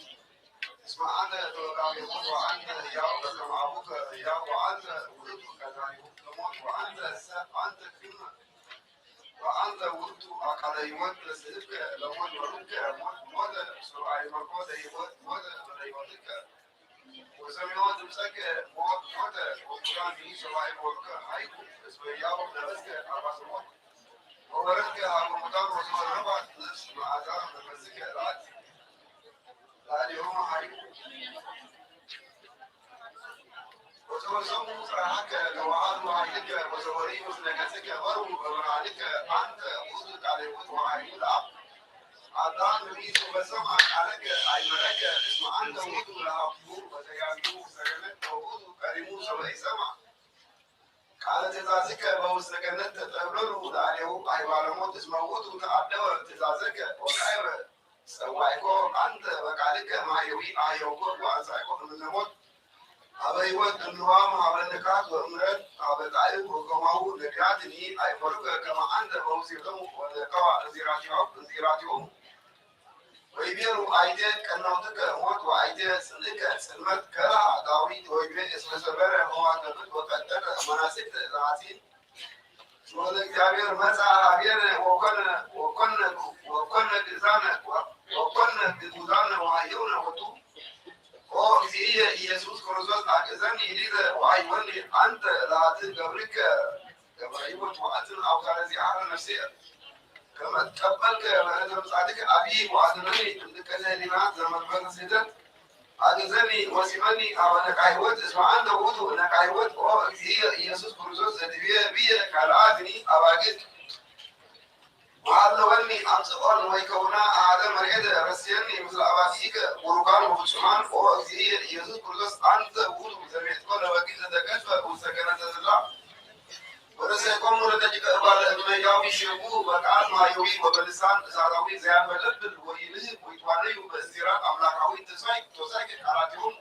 እስመ አንተ ተወቃቤ ሞት ወአንተ ሕያው በከመ አቡከ ሕያው ወአንተ ውእቱ ቀዳሚ ለሞት ወአንተ ሰ-፣ አንተ ክመ ወአንተ ውእቱ አካለ ሕይወት ለስእልከ ለሞት ወሩከ ሞት ሞተ ሱባኤ መርኮ ለሕይወት ሞተ በለሕይወትከ ወሰሚዖ ድምፀከ ሞት ሞተ ወኩራን ሰማይ ሞልከ ሀይኩ እስመ ሕያው ለበስከ አርባሰ ሞት ወወረድከ ሀበ ሙታን ወዘወረባት ነፍስ መዓዛ መንፈስከ ለአቲ ላዕሌሆሙ ሀይኩ። ወዘወሰሙ ጽርሐከ ለወአልቡ ኃይልከ ወዘወርዩ ምስለ ገጽከ በርሁ በብርሃንከ አንተ ውእቱ ቃለ ሕይወት ወኃይሉ ለአብ። አዳም እምይእዜሰ በሰምዐ ቃለከ አይመረከ እስመ አንተ ውእቱ ለሀብኩ ወዘያሚሁ ውስተ ገነት ወውእቱ ቀዲሙ ሰበ ኢሰምዐ ቃለ ትእዛዝከ በውስተ ገነት ተጠብለሉ ላዕሌሁ አይባለ ሞት እስመ ውእቱ ተአደወ ትእዛዘከ ወካዕበ ጸዋዕኮ አንተ በቃልከ ማሕየዊ አሕየውኮ ወአንሳእኮ እምነ ሞት። ሀበ ህይወት እንዋም ሀበ ንቃት ወእምረት ሀበ ጣይብ ወከማሁ ነቢያትኒ አይፈሩከ ከመ አንተ መውሲከሙ ወለቀዋ እንዚራቲሆም እንዚራቲሆም። ወይቤሉ አይቴ ቀናውትከ ሞት ወአይቴ ጽንዕከ ጽልመት። ከርሀ ዳዊት ወይቤ እስመ ሰበረ መዋተብት ወቀጠረ መናስክተ ለሐጺን። ወእግዚአብሔር መጻ ሀቤነ ወኮነ ወኮነ ወኮነ ግእዛነ ወኮነ ግኡዛነ ወሀየውነ ወቱ። ኦ እግዚእየ ኢየሱስ ክርስቶስ አግእዘኒ ሊተ ወሀይወኒ አንተ ለአትእ ገብርከ ገብረ ሕይወት ወአትን አውታረ ዚአነ ነፍስየ ከመ ተቀበልከ በረከተ ምጽአትከ አብይ ወአድነኒ እምድቀተ ህሊናት ዘመንፈሰ ስህተት። አግዘኒ ወሲመኒ ሀበ ነቃ ሕይወት እስመ አንተ ውእቱ ነቃ ሕይወት። ኦ እግዚእየ ኢየሱስ ክርስቶስ ዘትቤ ብየ ካልአትኒ አባግዕ መሀለወኒ አምጽኦን ወይከውና አሐደ መርዔተ ረስየኒ ምስለ አባጊዕከ ቡሩካን ወፍጹማን። ኦ እግዚእየ ኢየሱስ ክርስቶስ አንተ ውእቱ ዘሜጥኮ ለበጊዕ ዘተገድፈ ውስተ ገነተ ተድላ ወረሰይኮሙ ለደቂቀ እባለ እመ ያዊ ሼቡ በቃል ማየዊ ወበልሳን እሳታዊ ዘያንበለብል ወይልህብ ወይትዋነዩ በእንዚራ አምላካዊ ተስፋይ ቶሳይከ ቃላቲሆሙ።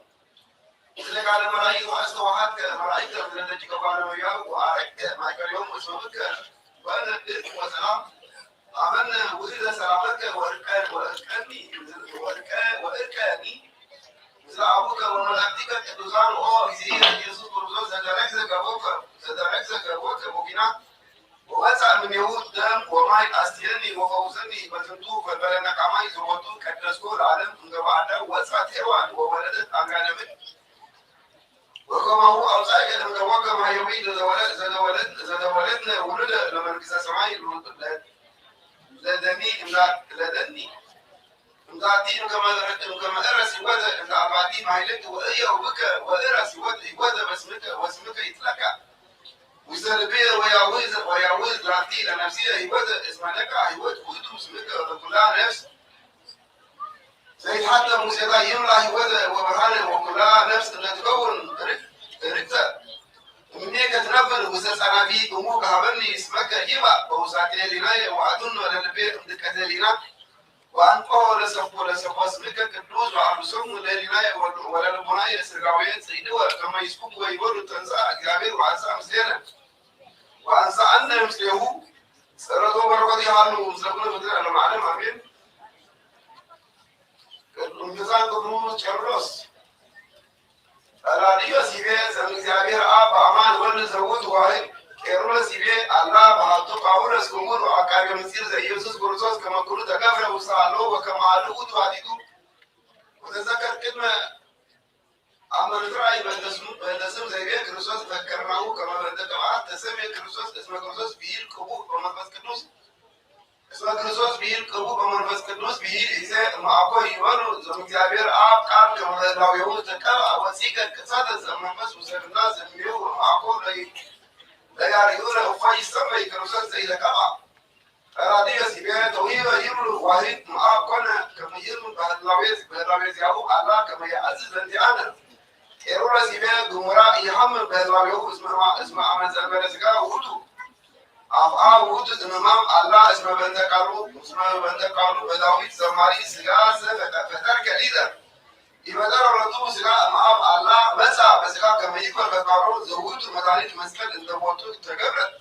ምስለ ቃለ መላእክት ወአስተውሃትከ መላእክተ ምስለ ደቂቀ እባለ እመ ያዊ ወአረግከ ማእከሊሆሙ እስመ ብከ በነ እርቅ ወሰላም። አመነ ውእተ ሰላመከ ወእርቀ ወእርቀኒ ወእርቀ ወእርቀኒ ምስለ አቡከ ወመላእክቲከ ቅዱሳን። ኦ እግዚእየ ኢየሱስ ክርስቶስ ዘተረግዘ ገቦከ ዘተረግዘ ገቦከ በኩናት ወወፅአ እምኔሁ ደም ወማይ አስትየኒ ወፈውሰኒ በዝንቱ ፈልፈለ ነቃማይ ዘቦቱ ቀደስኮ ለዓለም። እምገበ አዳም ወፅአት ሔዋን ወወለደት አምያነ ምድር ወከማሁ አውፃእከ እምገቦከ ማየዊ ዘተወለ- ዘተወለድ- ዘተወለድነ ውሉደ ለመንግስተ ሰማይ ለ- ለደኒ እምዳ- ለደኒ እምዛቲ እምከመ- እምከመ እረስ ይወዘ እምዘ አልባቲ ማይልት ወእየው ብከ ወእረስ ይወዘ- ይወዘ በስምከ ወስምከ ይትለካ ውስተ ልብየ ወያውዝ- ወያውዝ ዛቲ ለነፍስየ ህይወተ እስመ ነቃ ህይወት ውእቱ ስምከ ለኩላ ነፍስ ዘይትሐተ ሙሴታ ይምላ ህይወተ ወብርሃነ ወኩላ ነፍስ ለትከውን ርክ- ርክተ እምኔከ ትነብር ውስተ ጸናፊ እሙከ ሀበኒ ስመከ ይባእ በውሳጤ ህሊናየ ወአድኖ ለልቤ እምድቀተ ህሊና ወአንቅሆ ለሰፎ ለሰፎ ስምከ ቅዱስ ወአልብሶሙ ለህሊናየ ወ- ወለልቦናየ ስጋዌ ጽይድወ ከመ ይስኩቡ ወይበሉ ተንሥአ እግዚአብሔር ወአንሥአ ምስሌነ ወአንሥአነ ምስሌሁ። ጸሎቱ በረከቱ ይሃሉ ምስለ ኩሉ ፍጥረት ለዓለመ ዓለም አሜን። ቅዱስ ቅዱስ ቄርሎስ ቀላውዴዎስ ይቤ ዘእምእግዚአብሔር አብ በአማን ወልድ ዘውቱ ዋሕድ። ቄርሎስ ይቤ አላ በሀቱ ጳውሎስ ክቡር ወዐቃቤ ምስጢር ዘኢየሱስ ክርስቶስ ከመ ኩሉ ተገብረ ውስተ ሀሎ ወከመ ሀሎ ውእቱ ሀቲቱ። ወተዘከር ቅድመ አመ ንትራእይ በእንተ ስሙ በእንተ ስም ዘይቤ ክርስቶስ ፈከርናሁ ከመ በእንተ ቅብአት ተሰምየ ክርስቶስ እስመ ክርስቶስ ብሂል ቅቡእ በመንፈስ ቅዱስ እስመ ክርስቶስ ብሂል ቅቡእ በመንፈስ ቅዱስ ብሂል ይእዜ እምአኮ ይበሉ ዘእምእግዚአብሔር አብ ቃል ከመ በህላዌሁ ተቀብአ ወጺቀ ቅድሳተ ዘእመንፈስ ውሰድና ዘእምኔሁ እምአኮ ለይ- ለያርዩነ እፎ ይሰመይ ክርስቶስ ዘይተቀብአ። ቀላውዴዎስ ይቤ ተውሂበ ይብሉ ዋሕድ እምአብ ኮነ ከመ ይእምን በህላዌ በህላዌ ዚአሁ አላ ከመ ያእዝዝ ለእንቲአነ። ቄርሎስ ይቤ ግሙራ ኢሐምም በህላዌሁ እስመ እስመ አመ ዘእንበለ ሥጋ ውእቱ አፍአ ውእቱ እምሕማም አላ እስመ በእንተ ቃሉ እስመ በእንተ ቃሉ በዳዊት ዘማሪ ሥጋ ዘፈጠርከ ሊተ ኢፈጠረ ሎቱ ሥጋ እምአብ አላ መጽአ በሥጋ ከመ ይኩን ፈቃሮ ዘውቱ መድኃኒት መስቀል እንተ ቦቱ ተገብረት።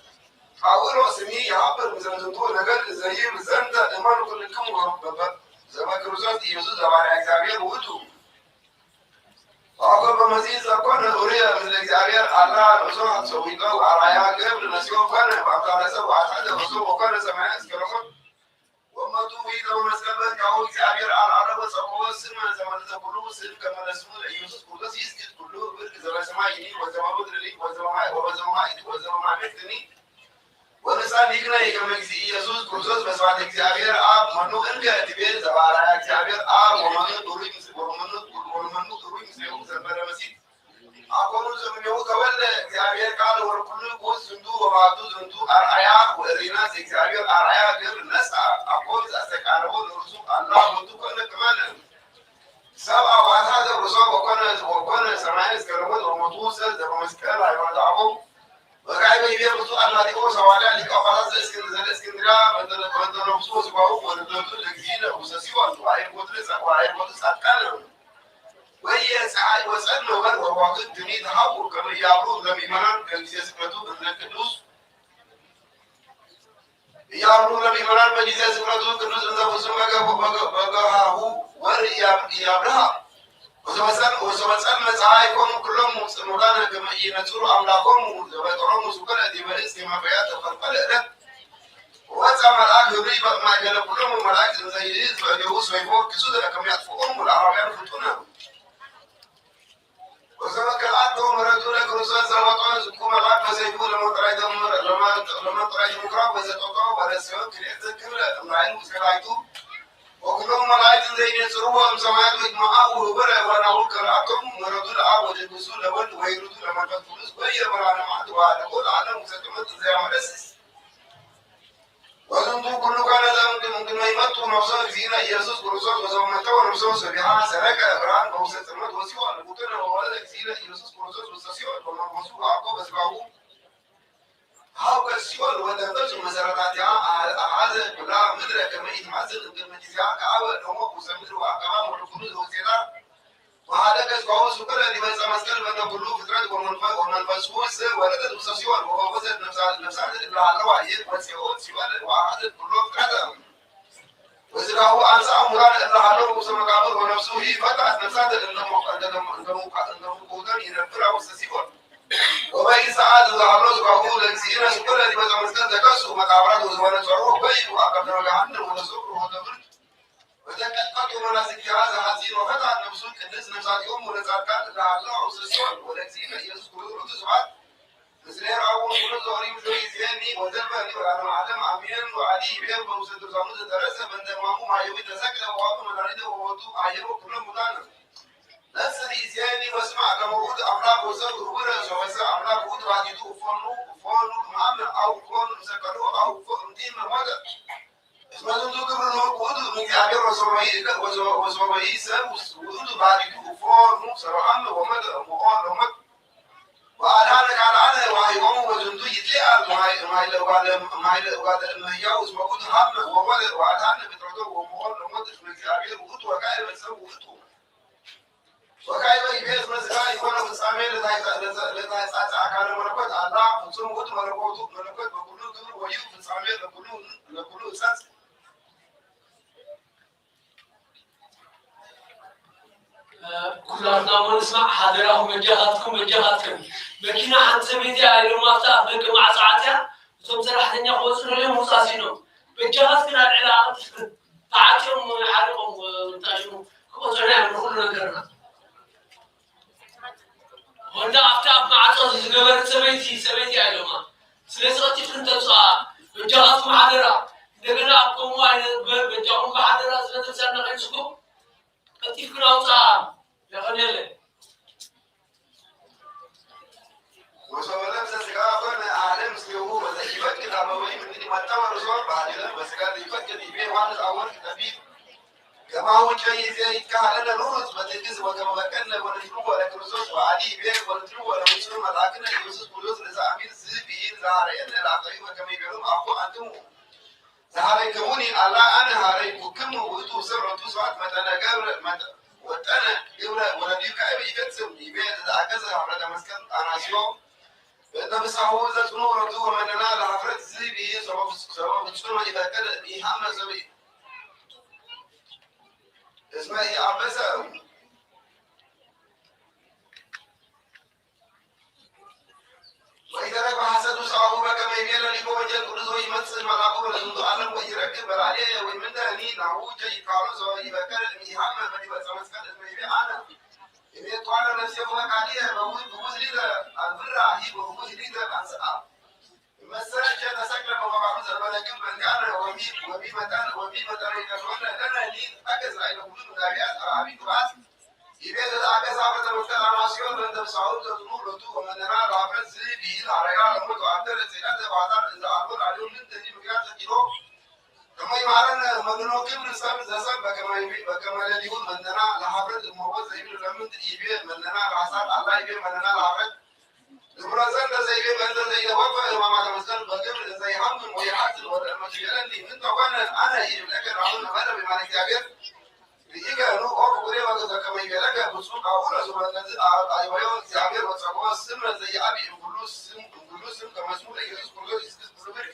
ጳውሎስኒ ይሀብር ምስለ ዝንቱ ነገር ዘይብል ዘንተ እመኑ ኩልክሙ በበ ዘበክርስቶስ ኢየሱስ ዘባርያ እግዚአብሔር ውእቱ። ወአኮ በመዚ ዘኮነ ኡርየ ምስለ እግዚአብሔር አላ ርእሶ ሰዊጦ ወአርአያ ገብር ነሲኦ ኮነ በአምሳለ ሰብ ወአስሐተ ርእሶ ወኮነ ሰማያ እስከ ለሞት። ወሞቱ ውእቱ በመስቀል በእንቲአሁ እግዚአብሔር አልዓለ ወጸውዖ ስመ ዘመልዕልተ ኩሉ ስም ከመ ለስሙ ለኢየሱስ ክርስቶስ ይስግድ ኩሉ እብርክ ዘበሰማይኒ ወዘበምድርኒ ወዘበማይ- ወበዘበማይት ወዘበማይመትኒ። ወንጻድቅነ ከመ እግዚእ ኢየሱስ ክርስቶስ በስብሐተ እግዚአብሔር አብ። መኑ እንከ ትቤ ዘበአርአያ እግዚአብሔር አብ ወመኑ ዱሩይ ምስ- ወመኑ ወመኑ ዱሩይ ምስሌሁ ዘእንበለ መሲል። አኮኑ ዘእምኔሁ ተወልደ እግዚአብሔር ቃል ወለኩሉ ይኩን ዝንቱ ወባቱ ዝንቱ አርአያ ወእሪና ዘእግዚአብሔር አርአያ ገብር ነስአ አኮ ዘአስተቃረቦ ለርእሱ አላ ሞቱ ኮነ ከማነ ሰብአ ወአስሐተ ርእሶ ወኮነ ወኮነ ሰማየ እስከ ለሞት ወሞቱ ዘበመስቀል ሃይማኖተ አበው። ወካዕበ ይቤ ብፁዕ አትናቴዎስ ሐዋርያ ሊቀ ጳጳሳት ዘእስክን- ዘእስክንድርያ በእንተ- በእንተ ነፍሱ ወሥጋሁ ወልደቱ ለእግዚእነ ውስተ ሲኦል ወአዕርጎቱ ለጻ- ወአዕርጎቱ ጻድቃነ። ወየ ጸሐይ ወጸልመ ወር ወከዋክብት ትኒት ሀው ከመ ኢያብሩ ለምእመናን በጊዜ ስቅለቱ እምነ ቅዱስ ኢያብሩ ለምእመናን በጊዜ ስቅለቱ ቅዱስ እንዘ ፍጹም በገ-፣ በገ-፣ በገሃሁ ወር ኢያብ-፣ ኢያብርሃ። ወዘመጸል-፣ ወዘመጸልመ ጸሐይ ኮኑ ኩሎሙ ጽሙዳነ ከመ ኢነጽሩ አምላኮሙ ዘበጠሮሙ ስቁለ ዲበ እዝ ከመ ፈያት ተፈልፈለ እለት። ወወጸአ መልአክ ህሩይ በማእከለ ኩሎሙ መላእክት እንዘ ይእዝ በእዴሁ ሰይፎ ክሱደ ከመ ያጥፍኦሙ ለአራውያን ፍጡነ። ወዘመ ከልአቶ ምሕረቱ ለክርስቶስ ዘመጦ ዝኩ መልአክ በሰይፉ ለመንጠራይተ ምኩራ-፣ ለመንጠ-፣ ለመንጠራይተ ምኩራብ ወዘጠጦ ወለሲኦል ክልኤተ ክብረ እምራይን ውስከላይቱ። ወኩሎም መላእክት ዘይነጽርዎ እምሰማያት ወይትመአው ህብረ ወናሁ ከልአቶም ምሕረቱ ለአብ ወደግሱ ለወልድ ወሂሩቱ ለመንፈስ ቅዱስ ወየ በርሃነ መዓት ወአለቆ ለዓለም ውስተ ጥልመት ዘያመለስስ። ወዝንቱ ኩሉ ካነ ዘእምቅድመ ይመጡ ነፍሶ እግዚእነ ኢየሱስ ክርስቶስ ወዘመተወ ነፍሶ ሰቢሃ ሰረቀ ብርሃን በውስተ ጽልመት ወሲኦል ውጥነ ወወረደ እግዚእነ ኢየሱስ ክርስቶስ ውስተ ሲኦል ወመንፈሱ ወአኮ በስጋሁ ሀውከ ሲኦል ወተንፈሱ መሰረታቲሃ አሐዘ ኩላ ምድረ ከመ ኢትማስን እምቅድመ ጊዜሃ ከአበ ሎሞ ውስተ ምድር ወአቀባ ምድር ኩሉ ዘውዜታ ወሀደገ ስጋሁ ስቁለ ዲበ ዕፀ መስቀል በእንተ ኩሉ ፍጥረት ወመንፈ-፣ ወመንፈሱ እሰ ወረደት ውስተ ሲኦል ወፈወሰት ነፍሳ-፣ ነፍሳት እለ ሀለዋ ይእቲ ወጽኦ ሲኦል ወአሐዘት ኩሎ ፍጥረተ። ወስጋሁ አንስአ ሙታነ እለ ሀለው ውስተ መቃብር ወነፍሱ ኢፈትሐት ነፍሳት እለ ሞ-፣ እለ ሞ-፣ እለ ሞቃ-፣ እለ ሞቁተን ይነብራ ውስተ ሲኦል። ወበይ ሰዓት እለ ሀሎ ስጋሁ ለእግዚእነ ስቁለ ዲበ ዕፀ መስቀል ተከሱ መቃብራት ወዘወነጸሩ ወበዩ አቀብተ ገሃነም ወተሰቅሩ ወተብርድ ወተቀጥቀጡ መናስኪሃ ዘሐጺን ወፈትሐት ነፍሱ ቅድስት ነፍሳቲሆሙ ለጻድቃን እለ ሀለዋ ውስተ ሲኦል ወለእግዚእነ ኢየሱስ ኩሉ ርቱዕ ስብሐት ምስሌሁ አቡነ ኩሉ ዘኦሪም ዘይዜኒ ወዘልፈኒ ወለዓለመ ዓለም አሜን። ወአዲ ይቤ በውስተ ድርሳኑ ዘተረሰ በእንተ ሕማሙ ማየዊ ተሰቅለ ወወቱ መድኃኒተ ወወቱ አየወ ኩሎ ሙታነ። ነስእ ይዜኒ ወስማዕ ከመ ውእቱ አምላክ ወሰብ ህቡረ ሶበሰ አምላክ ውእቱ ባሕቲቱ እፎኑ እፎኑ እምአመ አው እፎኑ እምሰቀሉ አው እፎ እምቲመ ሞተ። እስመ ዝንቱ ግብር ልዑል ውእቱ እምእግዚአብሔር ወሶበ ይእከ-፣ ወሶ-፣ ወሶበ ይእሰር ውእቱ ባሕቲቱ እፎኑ ሰብአመ ወሞተ እምኦን ለሞት ወአድኃነ ካልአነ ወአሕይዎሙ ወዝንቱ ይትለአል እምኃይ-፣ እምኃይለ እጓለ-፣ እምኃይለ እጓለ እመሕያው እስመ ውእቱ ሀመ ወሞተ ወአድኃነ ፍጥረቶ ወእምኦን ለሞት እስመ እግዚአብሔር ውእቱ ወካዕበ ሰብ ውእቱ። ወካዕበ ይቤ እስመ ሥጋ ኢኮነ ፍጻሜ ለታይጻ-፣ ለተ-፣ ለታይጻጸ አካለ መለኮት አላ ፍጹም ውእቱ መለኮቱ መለኮት በኩሉ ግብር ወይሁ ፍጻሜ ለኩሉ፣ ለኩሉ ሕጸጽ። ኩላትና ሞ ንስማዕ፣ ሐደራኹም በጃኻትኩም፣ በጃኻትኩም። መኪና ሐንቲ ሰበይቲ ኣይሎማታ ኣብ ደገ ማዕጾ ዓጽያ፣ እቶም ሰራሕተኛ ክወጹ ደልዮም ምውጻእ ሲኢኖም። በጃኻትክን ኣልዕላ ተዓጽዮም ሓሪቖም፣ እንታይ ሽሙ፣ ክቐጽዑና እዮም ንኹሉ ነገርና። ወንዳ ኣብታ ኣብ ማዕጾ ዝገበረት ሰበይቲ፣ ሰበይቲ ኣይሎማ። ስለዚ ቀልጢፍክን ተምጽኣ፣ በጃኻትኩም ሓደራ። እንደገና ኣብ ከምኡ ዓይነት በ-፣ በጃኹም ብሓደራ ስለ ተምጻልና ከይንስኩም፣ ቀልጢፍክን ኣውጽኣ። የቐንየለይ። ወሶበ ለብሰ ሥጋ ኮነ አሐደ ምስሌሁ ወዘኢይፈቅድ ሀበ ወኢምንትኒ መጠወ ርእሶ በሀሌነ በሥጋ ዘይፈቅድ ይቤ ዮሐንስ አፈወርቅ ጠቢብ። ከማሁ ጨይዜ ይትካሀለነ ንሩጽ በትዕግስት ወከመ ፈቀድነ ወንትልዎ ለክርስቶስ ወአዲ ይቤ ወንትልዎ ለምስሉ መልአክነ ኢየሱስ ኩሉ ለዘአሚን ዝብኢል ዘሀረየነ ለአጣዩ በከመ ይቤሎሙ አኮ አንትሙ ዘሀረይክሙኒ አላ አነ ሀረይኩክሙ ውእቱ ሰብ ሎቱ ስብሐት መጠነ ገብረ መጠ-፣ ወጠነ ግብረ ወለሊሁ ካዕበ ይፈጽም ይቤ ዘተአገሰ ሀፍረተ መስቀል አናስዮ በእንተ ፍስሐሁ ዘጽንኡ ሎቱ ወመነና ለሀፍረት ዝብኢ ሰበ ፍጹመ ኢፈቀደ ኢሃመ ሰብእ እስመ ኢአበሰ። ወኢተረፈ ሐሰዱ ሰአሁ በከመ ይቤ ለሊቆ ወንጌል ቅዱስ ወኢይመጽእ መልአኩ ለዝንቱ ዓለም ወኢይረክብ በላዕሌየ ወኢምንተኒ ናሁ ጀይ ካሎ ዘወኢፈቀደ እምኢሃመ በዲበ ዕፀ መስቀል እስመ ይቤ አነ እቤ ቷነ ነፍሴሁ በቃልየ በውእቱ ሊተ አንብራ ሂ በውእቱ ሊተ አንስአ። እመሰለ ጀ ተሰቅለ በመቃብሩ ዘእንበለ ግብር መንጋነ ወሚ-፣ ወሚ መጠን፣ ወሚ መጠነ ይቀርበነ ለነ ሊት አገዝ ላዕለ ኩሉ መጋቢያት አብይ ግብአት ይቤ ዘተአገሰ ሀፍረተ መስቀል አናስዮ በእንተ ፍስሐሁ ዘጽንኡ ሎቱ ወመነና ለሀፍረት ዝብኢ ለአረጋ ለሞት ወአደረ ጽዕለተ ባሕታን እንዘ አልቦ ላዕሌሁ ምንተኒ ምክንያት ዘኪሮ ከመ ይምሃረነ መኖ ግብር ሰብ ዘሰብ በከመ ይቤ-፣ በከመ ለሊሁ መነና ለሀፍረት እመቦ ዘይብል ለምንት ይቤ መነና ለሐሳት አላ ይቤ መነና ለሀፍረት ግብረ ዘንተ ዘይቤ በእንተ ዘይተወፈ ሕማማተ መስቀል በግብር እንዘ ይሐምም ወይሐዝን ወለእመ ትቤለኒ ምንተ ኮነ አነ ይብለከ ናሁ ነበረ በየማነ እግዚአብሔር። Игену ов урема гзаф кемегеле ке, бу цу къавула зуманназы а-, айвайон зягьмет ва цавуз сымра зай аби, ин гулу сым, ин гулу сым ка мазмур Иисус Христос искиз гулу бир.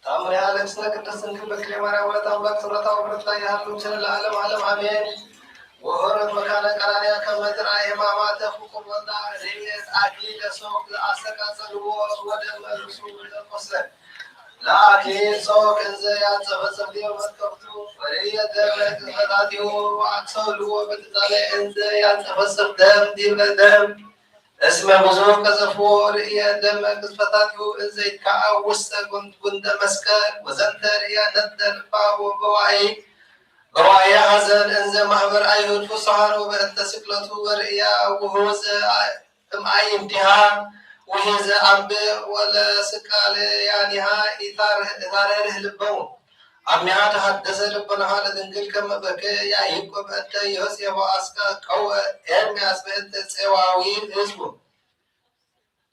ተአምር የዓለም ስለ ቅድስት ድንግል በክሌ ማርያም ወለት አምላክ ክብረታ ወብረት ላይ ያሉ ቸር ለዓለም ዓለም አሜን። ወሆረት መካነ ቀራንያ ከመ ትርአይ ሕማማተ ፍቁር ወልዳ ርእየት አክሊለ ሶክ ለአሰቃ ጸልዎ ወደመ ርእሱ ለቆስለ ለአክሊል ሶክ እንዘ ያንጸፈጽፍ ዲበ መትከፍቱ ወርእየት ደመ ቅዝፈታቲሁ ወአክሰው ልዎ በትታለ እንዘ ያንጸፈጽፍ ደም ዲበ ደም እስመ ብዙ ቀዘፍዎ ርእየ ደመ ቅዝፈታቲሁ እንዘ ይትከዐው ውስተ ጉን-፣ ጉንደ መስቀል ወዘንተ ርእያ ነደር ባቦ በዋኢ በዋኢ ሐዘን እንዘ ማህበር አይሁድ ፍሱሐን ወበእንተ ስቅለቱ ወርእያ ውሁዘ እምአይንቲሃ ውሂዘ አንብዕ ወለስቃለ ያኒሃ ኢታርህ-፣ ኢታረርህ ልበሙ። አሚሃ ተሐደሰ ልቦናሃ ለድንግል ከመ በከ ያዕቆብ በእንተ ዮሴፍ ወአስቀቀወ ኤርምያስ በእንተ ጸዋዊ ህዝቡ።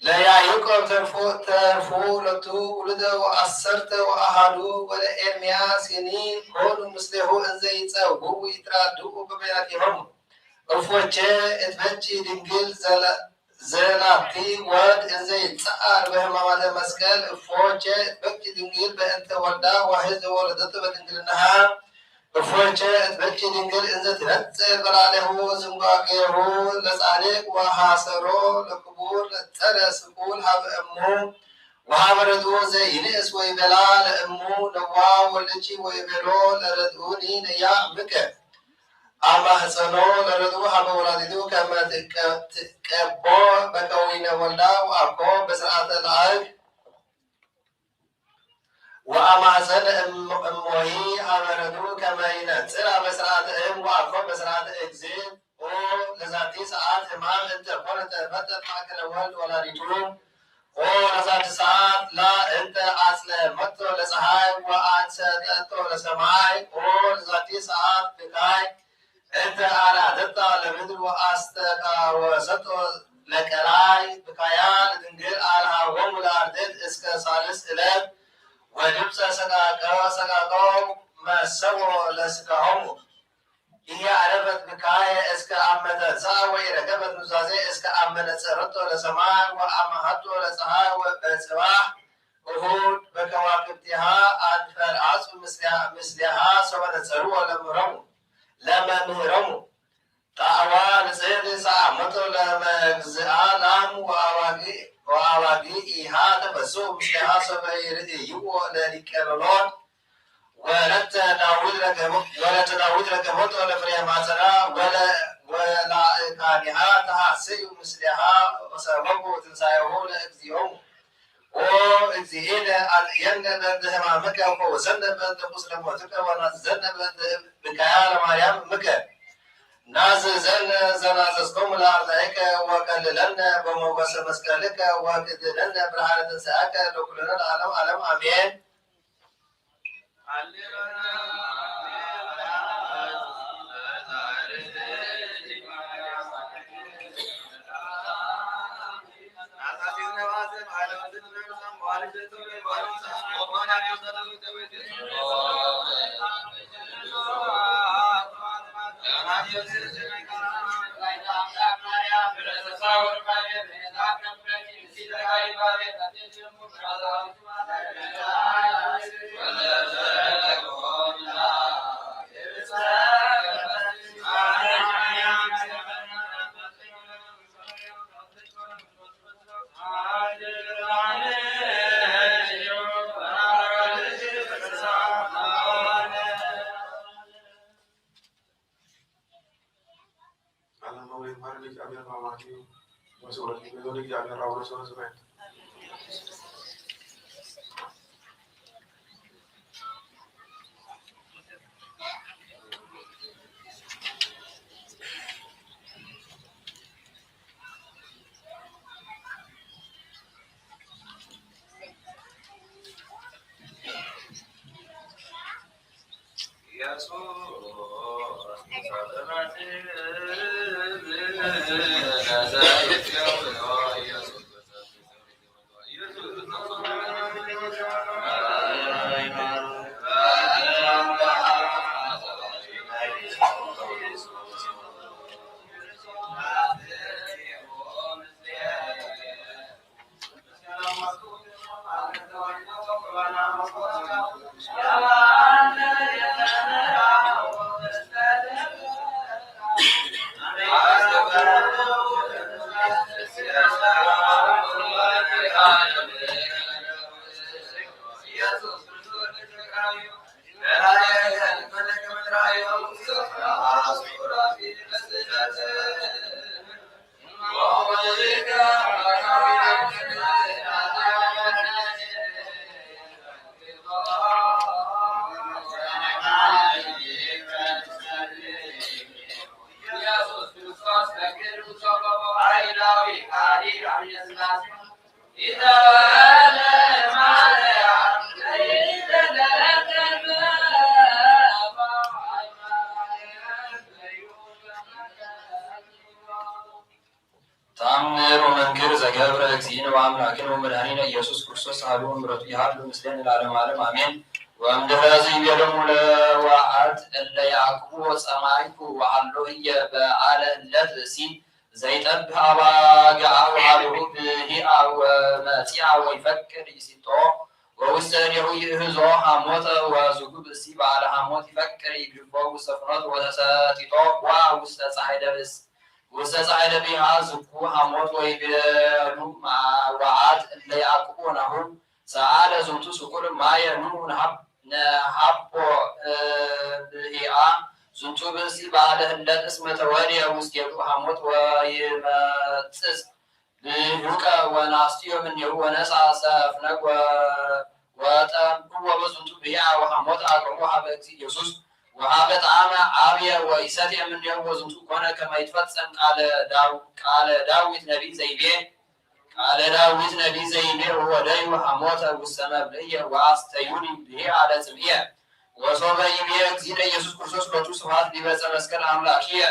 ለያዕቆብ ተርፎ፣ ተርፎ ሁለቱ ውሉደ ወዐሰርተ ወአሐዱ ወለኤርምያስኒ ኮኑ ምስሌሁ እንዘ ይጸውዑ ይትራድኡ በበይናቲሆሙ። እፎቼ እት በጺ ድንግል ዘለ-፣ ዘላቲ ወድ እንዘ ይጸዓር በህማማተ መስቀል፣ እፎቼ እት በጺ ድንግል በእንተ ወልዳ ዋሕድ ዘወለደቶ በድንግልናሃ፣ እፎቼ እት በጺ ድንግል እንዘ ትነጽር በላዕሌሁ ዝንጓጌሁ ለጻድቅ ወሐሰሮ ለክቡር ለጸረ ስቁል ሀበ እሙ ወሀበ ረድኡ ዘይንእስ ወይቤላ ለእሙ ነዋ ወልድኪ ወይቤሎ ለረድኡኒ ነያ እምከ። አማህጸኖ ለረድኡ ሀበ ወላዲቱ ከመ ትቀ-፣ ትቀቦ በከዊነ ወልዳ ወአኮ በስርዓተ ለአግ ወአማህጸን እም-፣ እሞሂ ሀበ ረድኡ ከመ ይነጽራ በስርዓተ እም ወአኮ በስርዓተ እግዚእ። ኦ ለዛቲ ሰዓት ህማም እንተ ኮነ ተፈጠር ማእከለ ወልድ ወላዲቱ። ኦ ለዛቲ ሰዓት ላ እንተ አጽለመቶ ለፀሐይ ወአንሰጠቶ ለሰማይ። ኦ ለዛቲ ሰዓት ብካይ እንተ አራደታ ለምድር ወአስተቃወሰቶ ለቀላይ። ብካያ ለድንግል አልሃወሙ ለአርድእት እስከ ሳልስ ዕለት ወድምፀ ሰቃቀው፣ ሰቃቀው መሰዎ ለስጋሆሙ። ኢያዕረፈት ብካየ እስከ አመ ተንሰአ ወኢረከበት ኑዛዜ እስከ አመ ነጸረቶ ለሰማይ ወአመሃቶ ለፀሐይ ወበጽባሕ እሁድ በከዋክብቲሃ አንፈርአጹ ምስሊያ-፣ ምስሊሃ ሶበ ነጸርዎ ለምህሮሙ፣ ለመምህሮሙ። ጣዕዋ ንጽሕት ሰአመቶ ለመግዝአ ላም ወአባጊ-፣ ወአባጊኢሃ ተፈስሑ ምስሌሃ ሶበ ይርእይዎ ለሊቀ ሎሎት። ወለተ ዳዊት ረከቦ-፣ ወለተ ዳዊት ረከቦቶ ለፍሬ ማጸና ወለ-፣ ወላእካኒሃ ተሐሰዩ ምስሌሃ ወሰበኩ ትንሳኤሁ ለእግዚኦሙ። ኦ እግዚእነ፣ አጥየነ በእንተ ሕማምከ ወፈውሰነ በእንተ ቁስለ ሞትከ ወናዝዘነ በእንተ ብካያ ለማርያም እምከ። ናዝዘነ ዘናዘዝኮሙ ለአርዳኢከ ወከልለነ በሞገሰ መስቀልከ ወክድነነ ብርሃነ ትንሳኤከ ለኩልነ ለዓለም ዓለም አሜን። ተአምር ወመንክር ዘገብረ እግዚእነ ወአምላክነ ወመድኃኒነ ኢየሱስ ክርስቶስ አሐዱ ወምሕረቱ ይሃሉ ምስሌነ ለዓለመ ዓለም አሜን። ወእምድኅረ ዝይቤሎሙ ለወዓት እለ ያዕቅቡ ጸማይኩ ወሀሎ ህየ በዓለ እለት ብእሲ ዘይጠብህ አባግዓ ወሀቤሁ ብሂአ ወመጺአ ወይፈቅድ ይሲጦ ወውስተ እዴሁ ይእህዞ ሐሞተ ወዝኩ ብእሲ በዓለ ሐሞት ይፈቅድ ይግድፎ ውስተ ፍኖት ወተሰጢጦ ወአ ውስተ ጸሐይ ደብስ ውስተ ጸሐይ ደብሃ ዝኩ ሐሞት ወይቤሉ ወዓት እለ ያዕቅቡ ናሁ ሰአለ ዝንቱ ስቁል ማየ ኑ ነሃብ-፣ ነሃቦ ብሂአ ዝንቱ ብእሲ በዓለ ህለት እስመ ተወድየ ውስቴቱ ሐሞት ወይመጽጽ ልሂቀ ወነስእዮ እምኔሁ ወነስአ ሰፍነግ ወ-፣ ወጠምዕዎ በዝንቱ ብሂአ ወሐሞት አቅረብዎ ሀበ እግዚእ ኢየሱስ ወሀበ ጣዕመ አብየ ወኢሰትየ እምኔሁ ወዝንቱ ኮነ ከመ ይትፈጸም ቃለ ዳው-፣ ቃለ ዳዊት ነቢይ ዘይቤ ቃለ ዳዊት ነቢይ ዘይቤ ወወደዩ ሐሞተ ውስተ መብልዕየ ወአስተዩኒ ብሂአ ለጽምእየ። ወሶበ ይቤ እግዚእነ ኢየሱስ ክርስቶስ ሎቱ ስብሐት ዲበ ዕፀ መስቀል አምላክየ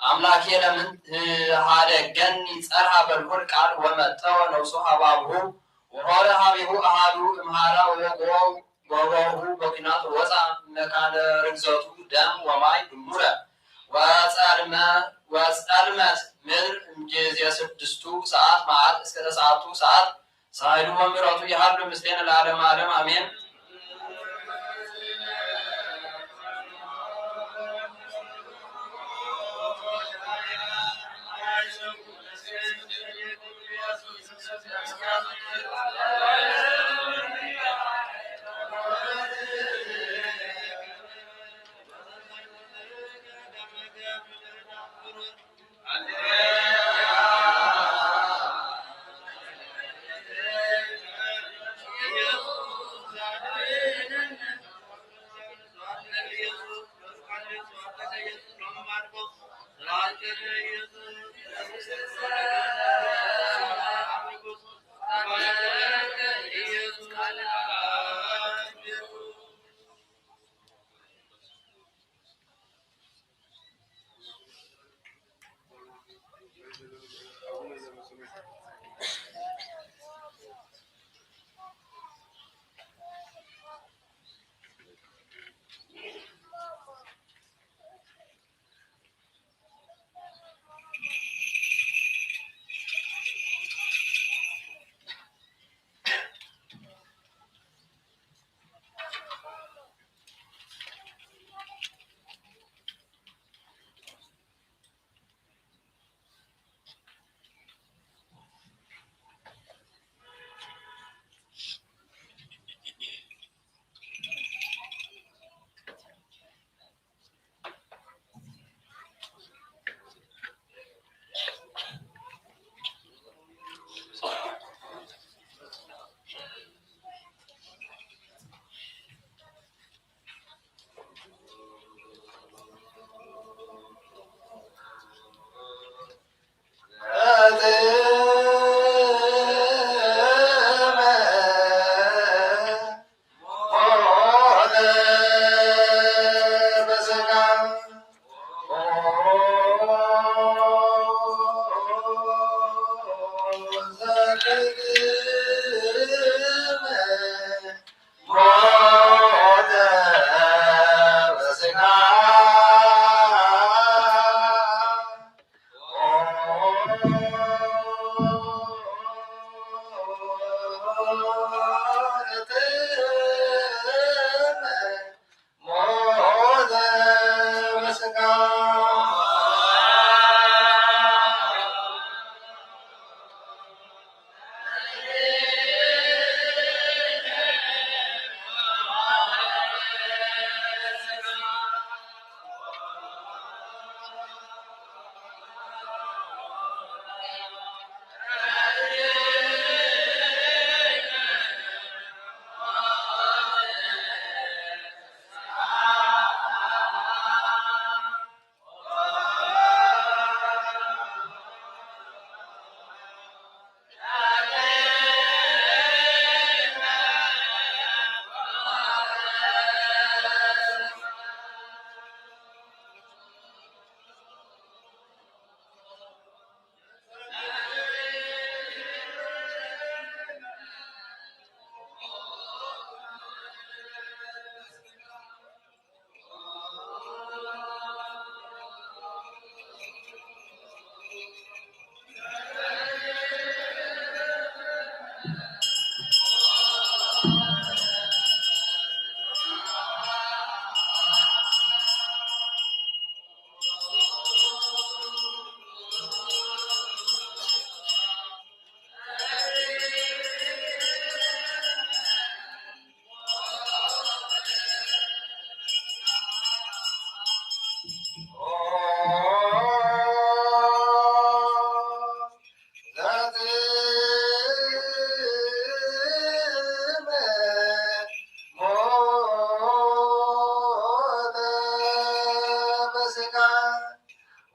አምላክየ ለምን ትሃደገኒ ጸርሐ በልዑል ቃል ወመጠወ ነፍሶ ሀበ አቡሁ ወሖረ ሀቤሁ አሐዱ እምሐራ ወበ-፣ ወበ-፣ ወበውሁ በኩናት ወወፅአ መካነ ርግዘቱ ደም ወማይ ድሙረ። ወጸልመ-፣ ወጸልመት ምድር እምጊዜ ስድስቱ ሰዓት መዓት እስከ ተስዓቱ ሰዓት ሳህሉ ወምሕረቱ ይሃሉ ምስሌነ ለዓለመ ዓለም አሜን።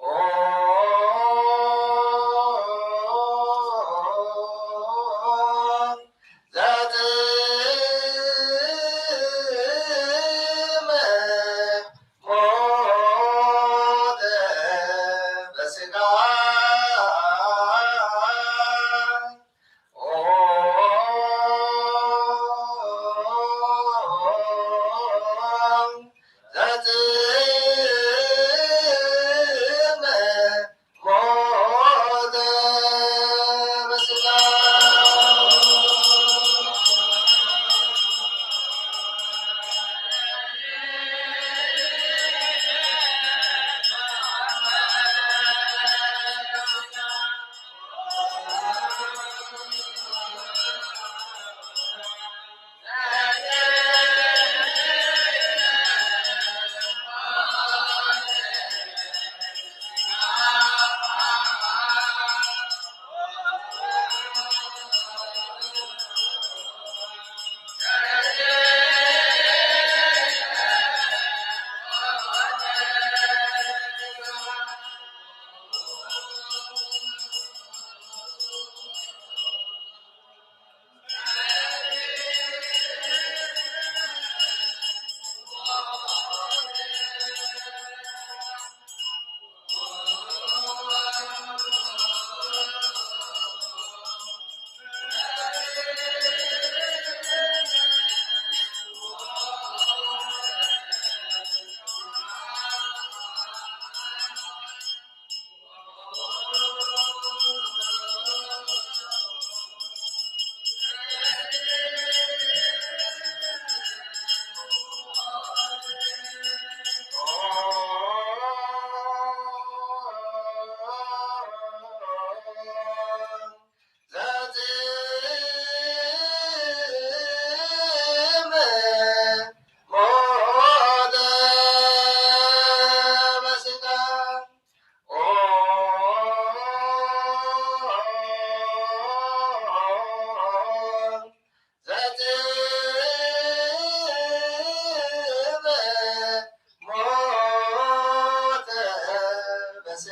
ܙܐ ܡܐ ܡܘܕܐ ܒܣ ܓܢ. ܙܐ ܡܐ ܡܘܕܐ ܒܣ ܓܢ. ܙܐ ܡܐ ܡܘܕܐ ܒܣ ܓܢ. ܙܐ ܡܐ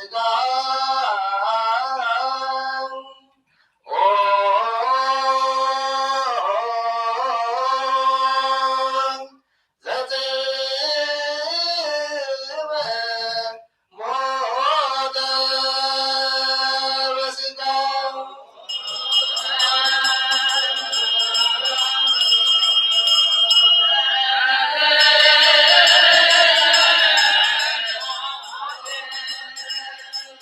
ܡܘܕܐ ܒܣ ܓܢ. ܙܐ ܡܐ ܡܘܕܐ ܒܣ ܓܢ.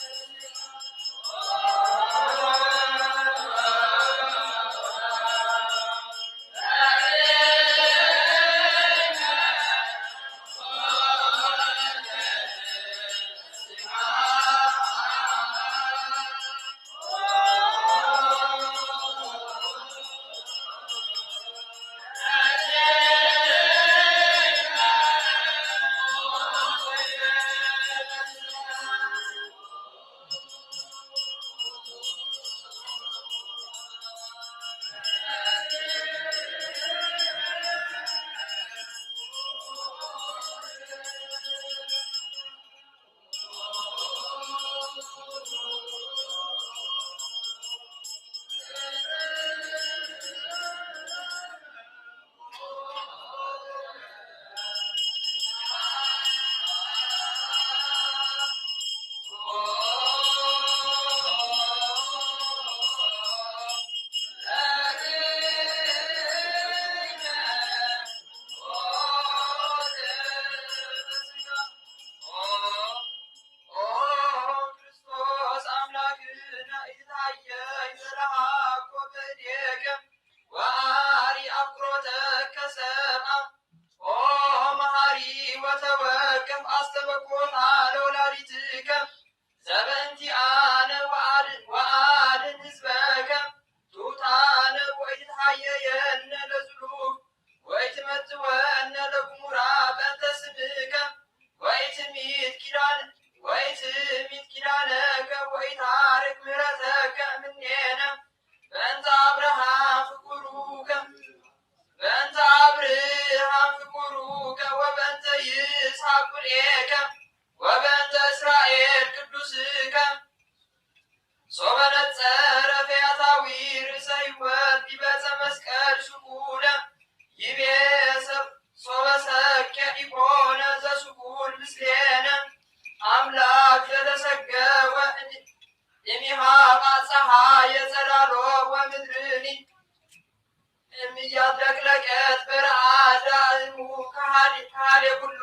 ጸሃይ የጸዳሎ ወምድርን እም ያድለቅለቀት በረአዳ እሙ ከሃሊ ከሃሊ ኩሉ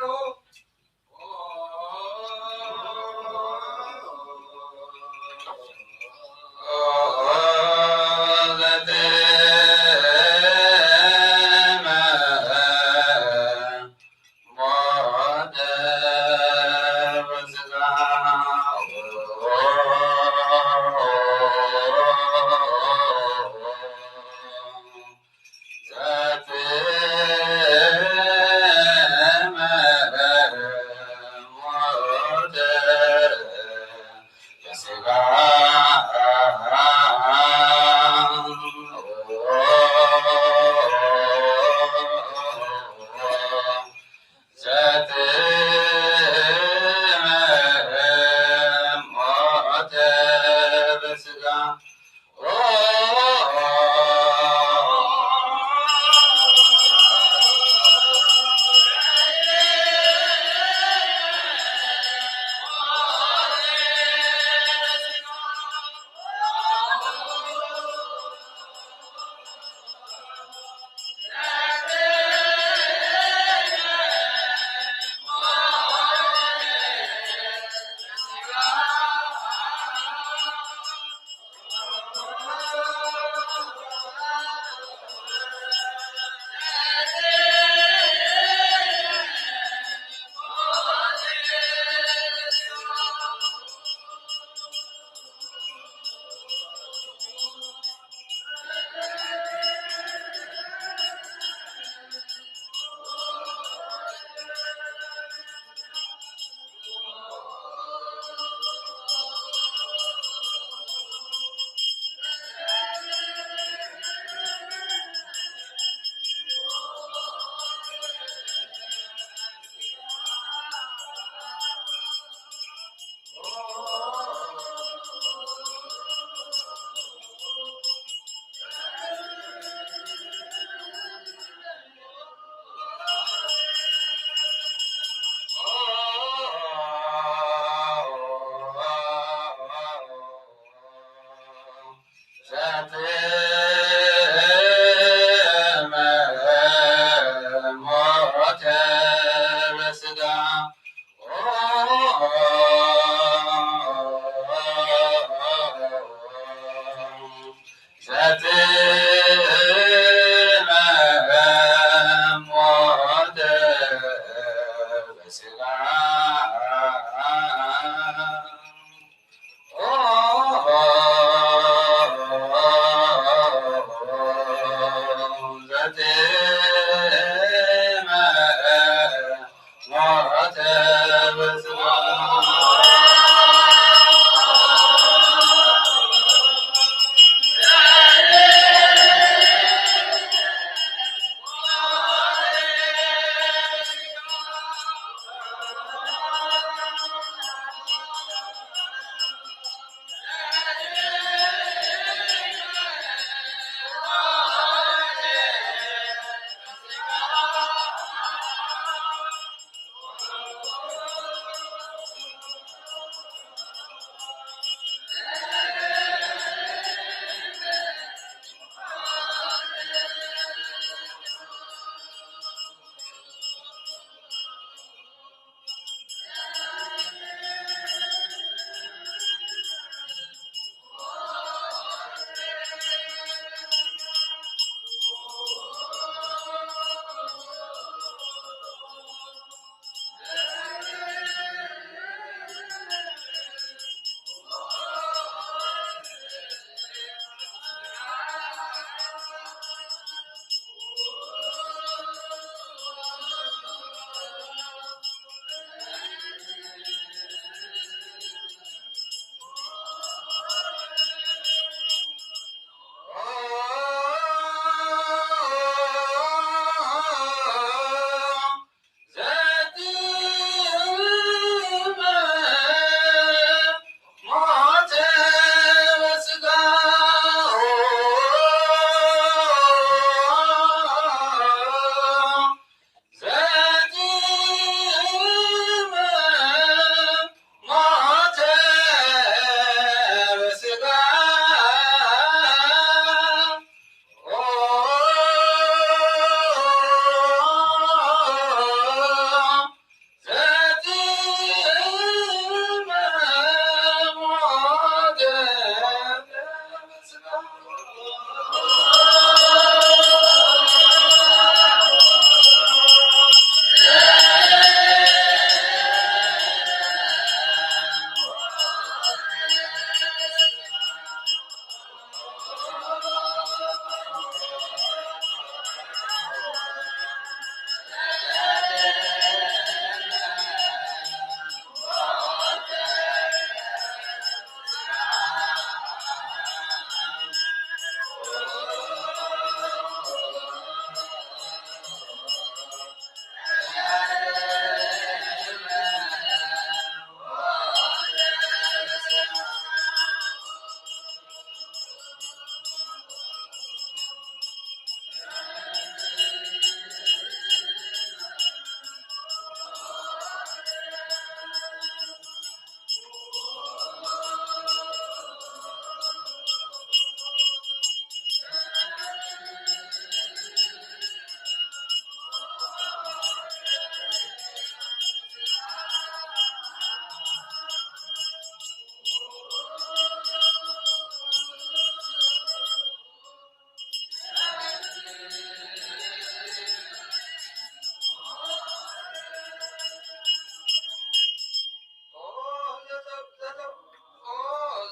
ኦ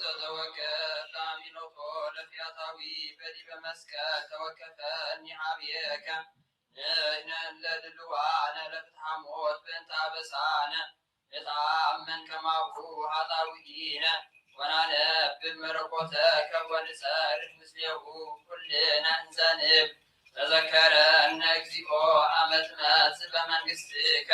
ዘተወከፈ አሚኖቶ ለፊያታዊ በዲበ መስቀል ተወከፈኒ ሀብየከ። ንሕነን ለድልዋነ ለፍትሐ ሞት በእንተ አበሳነ ንትአመን ከማሁ ኃጣውኢነ ወናነብብ መለኮተከ ወንጸልእ ምስሌሁ ኩልነ እንዘ ንብል ተዘከረነ እግዚኦ አመ ትመጽእ በመንግስትከ።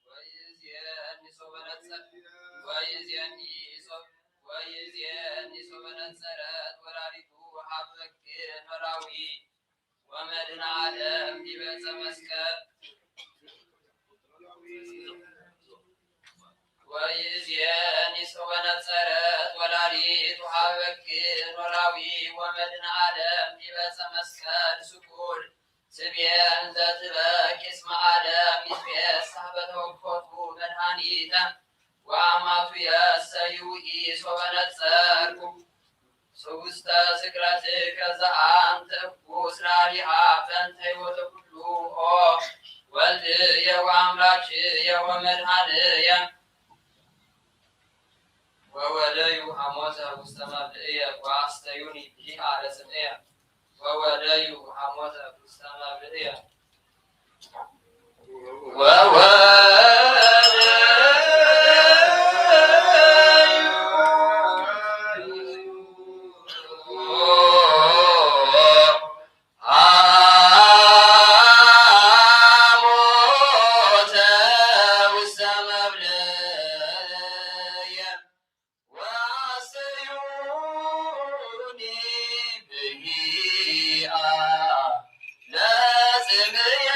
ወይእዜኒ ሶበ ነጸ-፣ ወይእዜኒ ሶ-፣ ወይእዜኒ ሶበ ነጸረት ወላዲቱ ሀበ በክር ኖላዊ ወመድኃኔ ዓለም ዲበ ዕፀ መስቀል። ወይእዜኒ ሶበ ነጸረት ወላዲቱ ሀበ በክር ኖላዊ ወመድኃኔ ዓለም ዲበ ዕፀ መስቀል ስቁል ትቤ እንዘ ትበኪ እስመ ዓለም ይትፌሳህ በተወክፎቱ መድኃኒተ ወአማቱ የሰዩኢ ሶበ ነጸርኩ ውስተ ስቅለትከ ዘአንተ እኩስ ራሪሃ በእንተ ሕይወተ ኩሉ ኦ ወልድየ ወአምላክየ ወመድኃኒየ። ወወደዩ ሐሞተ ውስተ መብልዕየ ወአስተዩኒ ብሂአ ለጽምእየ። ወወደዩ ሐሞተ ውስተ መብልዕየ። ወወደዩ ሐሞተ ውስተ መብልዕየ ወአስተዩኒ ብሂአ ለጽምእየ።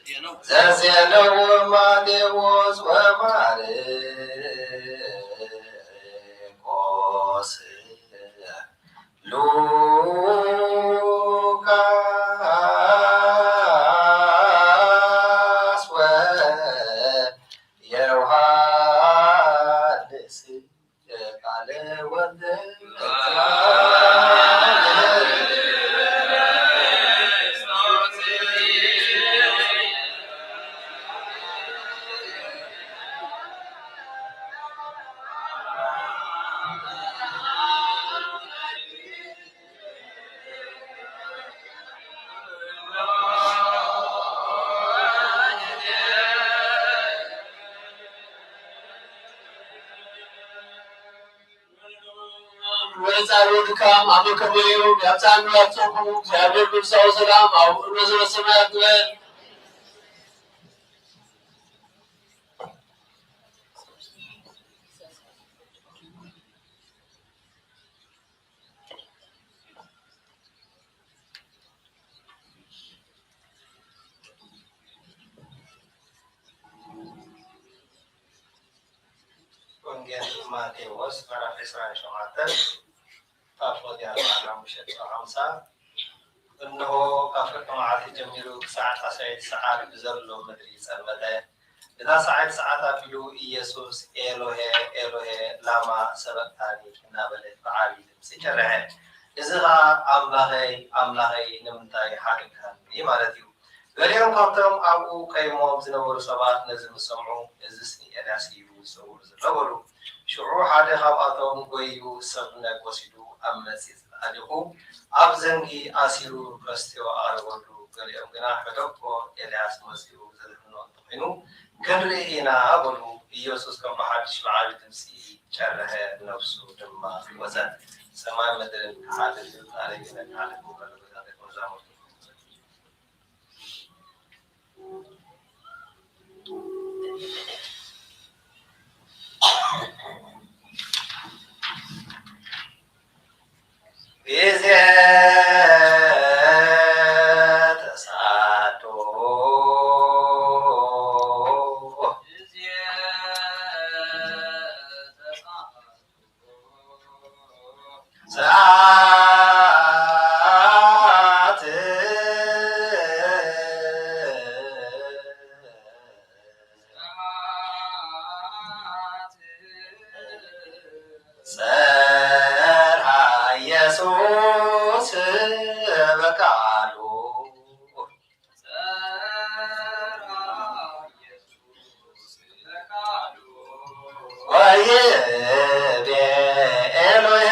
ዘዜነው ማቴዎስ ወማርቆስ፣ ሉቃስ ወዮሐንስ። ቃለ ወልድ ወይጻሩ ድካም አመከመዩ ያብጻኑ ያብጸኩ። እግዚአብሔር መንግስታዊ ሰላም አቡነ ዘበሰማያት ይበል። ወንጌል ማቴዎስ ምዕራፍ ዕስራን ሸውዓተን፣ ካብ ፈቅዲ ኣርብዓን ሓሙሽተን ክሳብ ሓምሳ። እነሆ፣ ካብ ፍርቂ መዓልቲ ጀሚሩ ክሳዕ ጣስዐይቲ ሰዓት ብዘሎ ምድሪ ጸልመተ። ብታስዐይቲ ሰዓት ኣቢሉ ኢየሱስ፣ ኤሎሄ፣ ኤሎሄ፣ ላማ ሰበቅታኒ? እናበለ ብዓቢ ድምጺ ጨርሐ። እዚ ኸኣ፣ ኣምላኸይ፣ ኣምላኸይ፣ ንምንታይ ሓደግካኒ? ማለት እዩ። ገሊኦም ካብቶም ኣብኡ ቆይሞም ዝነበሩ ሰባት ነዚ ምስ ሰምዑ፣ እዝስ ንኤልያስ እዩ ዝጸውዕ ዘሎ በሉ። ሽዑ ሓደ ካብኣቶም ጎይዩ ሰብ ነግ ወሲዱ ኣብ መጺጽ ኣሊኹ ኣብ ዘንጊ ኣሲሩ ከስትዮ ኣቕረበሉ። ገሊኦም ግና፣ ሕደጎ፣ ኤልያስ መጺኡ ዘድሕኖ እንተኾይኑ ክንርኢ ኢና በሉ። ኢየሱስ ከም ብሓድሽ ብዓቢ ድምጺ ጨርሐ፣ ነፍሱ ድማ ወጸት። ሰማይን ምድርን ክሓልፍ እዩ፣ ቃለይ ግን ኣይክሓልፍን በሉ። ደቀ መዛሙርቱ ጊዜ ተሳቶ ሰዓት ጸርሃ ኢየሱስ በቃሉ ወይቤ ኤሎሄ ኤሎሄ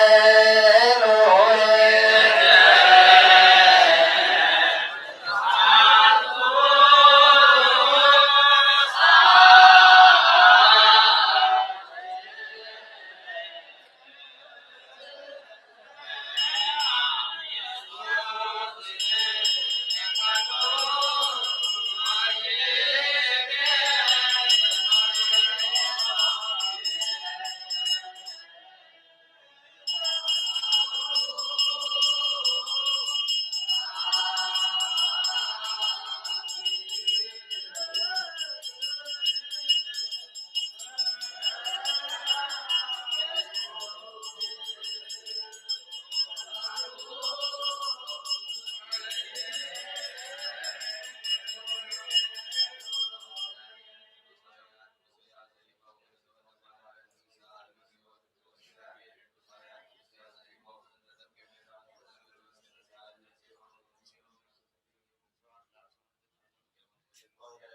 ወንጌል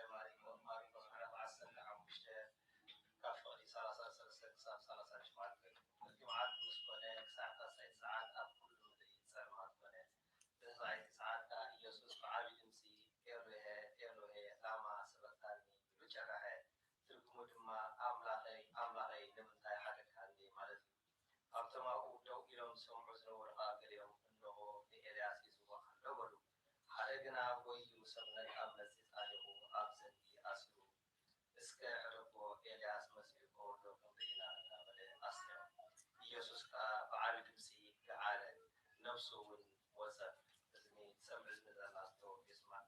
ማርቆስ ምዕራፍ ዓሰርተ ሓሙሽተ ካብ ፍቕዲ ሰላሳ ሰለስተ ክሳብ ሰላሳ ሸውዓተ። ፍርቂ መዓልቲ ምስ ኮነ ክሳዕ ታስዐይቲ ሰዓት ኣብ ኩሉ ምድሪ ጸልማት ኮነ። ብታስዐይቲ ሰዓት ከኣ ኢየሱስ ብዓቢ ድምጺ፣ ኤሎሄ፣ ኤሎሄ፣ ላማ ሰበቅታኒ? ኢሉ ጨረሐ። ትርጉሙ ድማ፣ ኣምላኸይ፣ ኣምላኸይ፣ ንምንታይ ሓደግካኒ? ማለት እዩ። ኣብቶም ኣብኡ ደው ኢሎም ዝሰምዑ ዝነበሩ ኸኣ ገሊኦም፣ እንሆ፣ ንኤልያስ ይዝውር ኣሎ በሉ። ሓደ ግና ጎዩ ሰብ ነግ ኣብ መጺጽ ኣሊኹ ኣብ ዘንጊ ኣሲሩ፣ እስከ ሕደጎ፣ ኤልያስ መጺኡ ከውርዶ ክንርኢ ኢና እናበለ ኣስመዐ። ኢየሱስ ከኣ ብዓቢ ድምጺ ገዓረ፣ ነፍሱ እውን ወጸት። እዝኒ ትሰምዕ እዝኒ ዘላቶ ይስማዕ።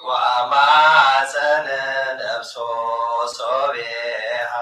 ወአማጸነ ነፍሶ ሶቤሃ።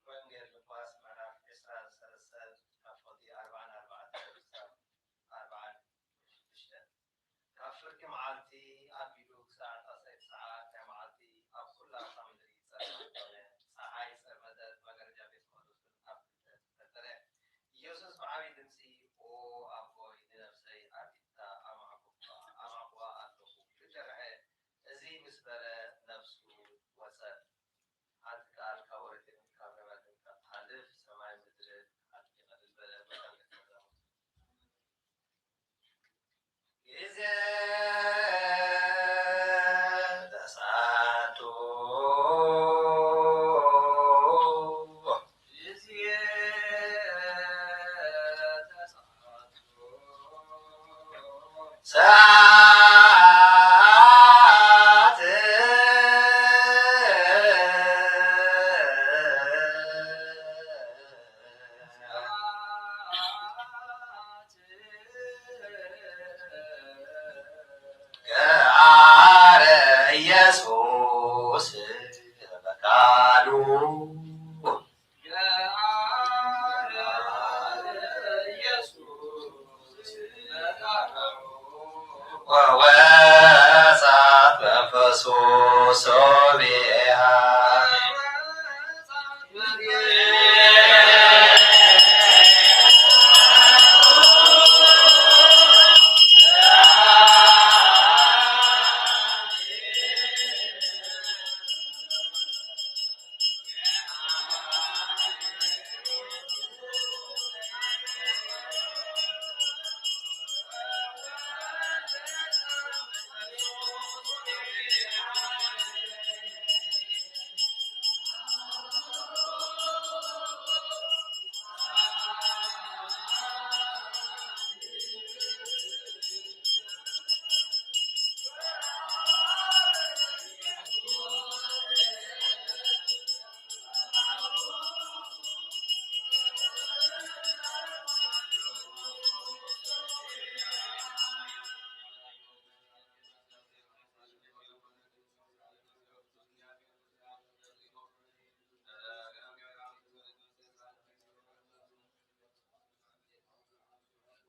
ወንጌል ሉቃስ ምዕራፍ ዕስራን ሰለስተን፣ ካብ ፈትይ ኣርብዓን ኣርባዕተን ክሳብ ኣርብዓን ሽዱሽተን። ካብ ፍርቂ መዓልቲ ኣቢሉ ክሳዕ ጣሰይቲ ሰዓት ናይ መዓልቲ ኣብ ኩላ እታ ምድሪ ጸልማት ኮነ። ጸሓይ ጸልመተት፣ መጋረጃ ቤት መቅደስ እውን ኣብ ክልተ ተፈንጠረ። ኢየሱስ ብዓቢ ድምጺ፣ ኦ ኣቦይ፣ ንነፍሰይ ኣብ ኢድካ ኣማዕኩባ፣ ኣማዕኩባ ኣለኹ፣ ክትርሕቅ እዚ ምስ በለ ነፍሱ ወጸት። ሓንቲ ቃል ካብ ኦሪትን ካብ ነብያትን ካብ ትሓልፍ፣ ሰማይ ምድርን ኣጥቢቀ ዝበለ መሰል ተዛረቡ። ግዜ ተስዓቱ። ሰዓት ገአረ ኢየሱስ በቃሉ። ወወጻት መንፈሱ ሶቢሃ።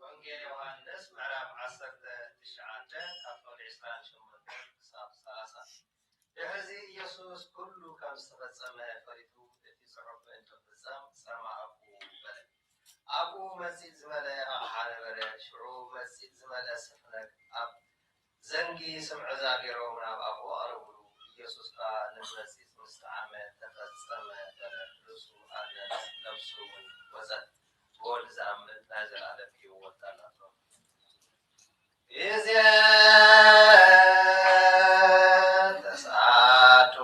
ወንጌል ዮሐንስ ምዕራፍ ዓሰርተ ትሽዓተ፣ ካብ ቁጽሪ ዕስራን ሸሞንተን ክሳብ ሰላሳ። ድሕርዚ ኢየሱስ ኩሉ ከም ዝተፈጸመ ፈሊጡ፣ እቲ ጽሑፍ ምእንቲ ክፍጸም ጸማ ኣፉ በለ። ኣብኡ መጺጽ ዝመልአ ኣቕሓ ነበረ። ሽዑ መጺጽ ዝመልአ ሰፍነግ ኣብ ዘንጊ ስምዕዛ ገይሮም ናብ ኣፉ ኣቕረቡሉ። ኢየሱስ ከኣ ነቲ መጺጽ ምስ ጠዓመ፣ ተፈጸመ በለ። ርእሱ ኣድነን፣ ነፍሱ እውን ወጸት። ብወልድ ዝኣምን ናይ ዘለኣለም ህይወት ኣላቶ። ግዜ ተስዓቱ።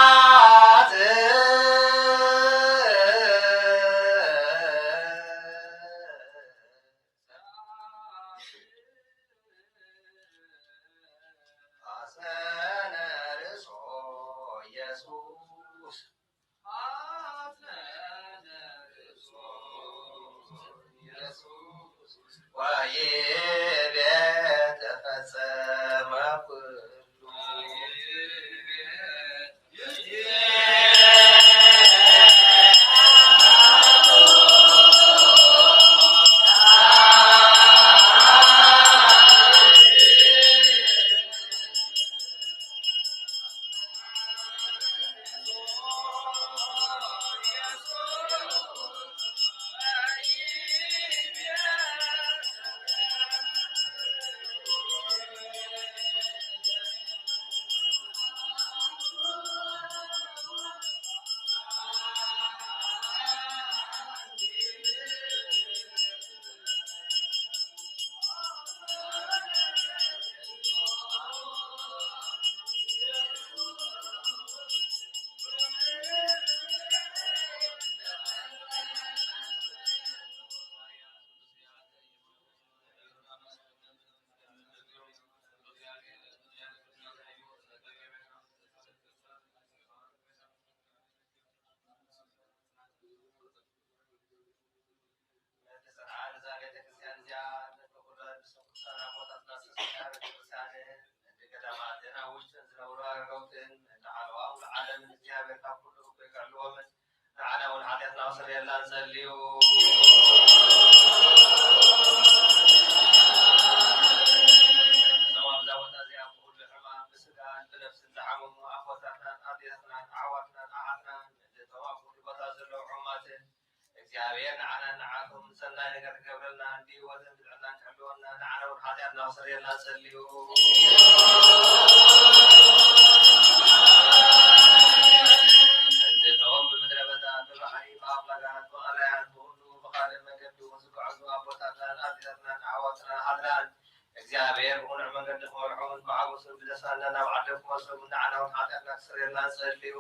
ሰዓት። ይቤ ተፈጸመ ኩሉ። ንዓና እውን ሐጢአትና ክስርየልና እንጸልዩ። እዞም ኣብዛ ቦታ እዚኣ ብኹሉ ሕማም ብስጋን ብነፍስን ዝሓመሙ ኣቦታትናን ኣዴታትናን ኣሕዋትናን ኣሓትናን፣ እቶም ኣብ ኩሉ ቦታ ዘለዉ ሕሙማትን፣ እግዚኣብሔር ንዓናን ንዓኹምን ሰናይ ነገር ክገብረልና፣ ብህይወትን ብጥዕናን ክሕልወና፣ ንዓና እውን ኃጢኣትና ክሰርየልና ጸልዩ። እቶም ብምድረ በዳ፣ ብባሕሪ፣ ብኣፍላጋት፣ ብቐላያት፣ ብኹሉ ብኻልእ መንገዲ እውን ዝጓዓዙ ኣቦታትናን ኣዴታትናን ኣሕዋትናን ኣሓትናን፣ እግዚኣብሔር ብቕኑዕ መንገዲ ክመርሖምን ብሓጎስን ብደስታን ናብ ዓዶም ክመልሶምን ንዓና እውን ኃጢኣትና ክሰርየልና ጸልዩ።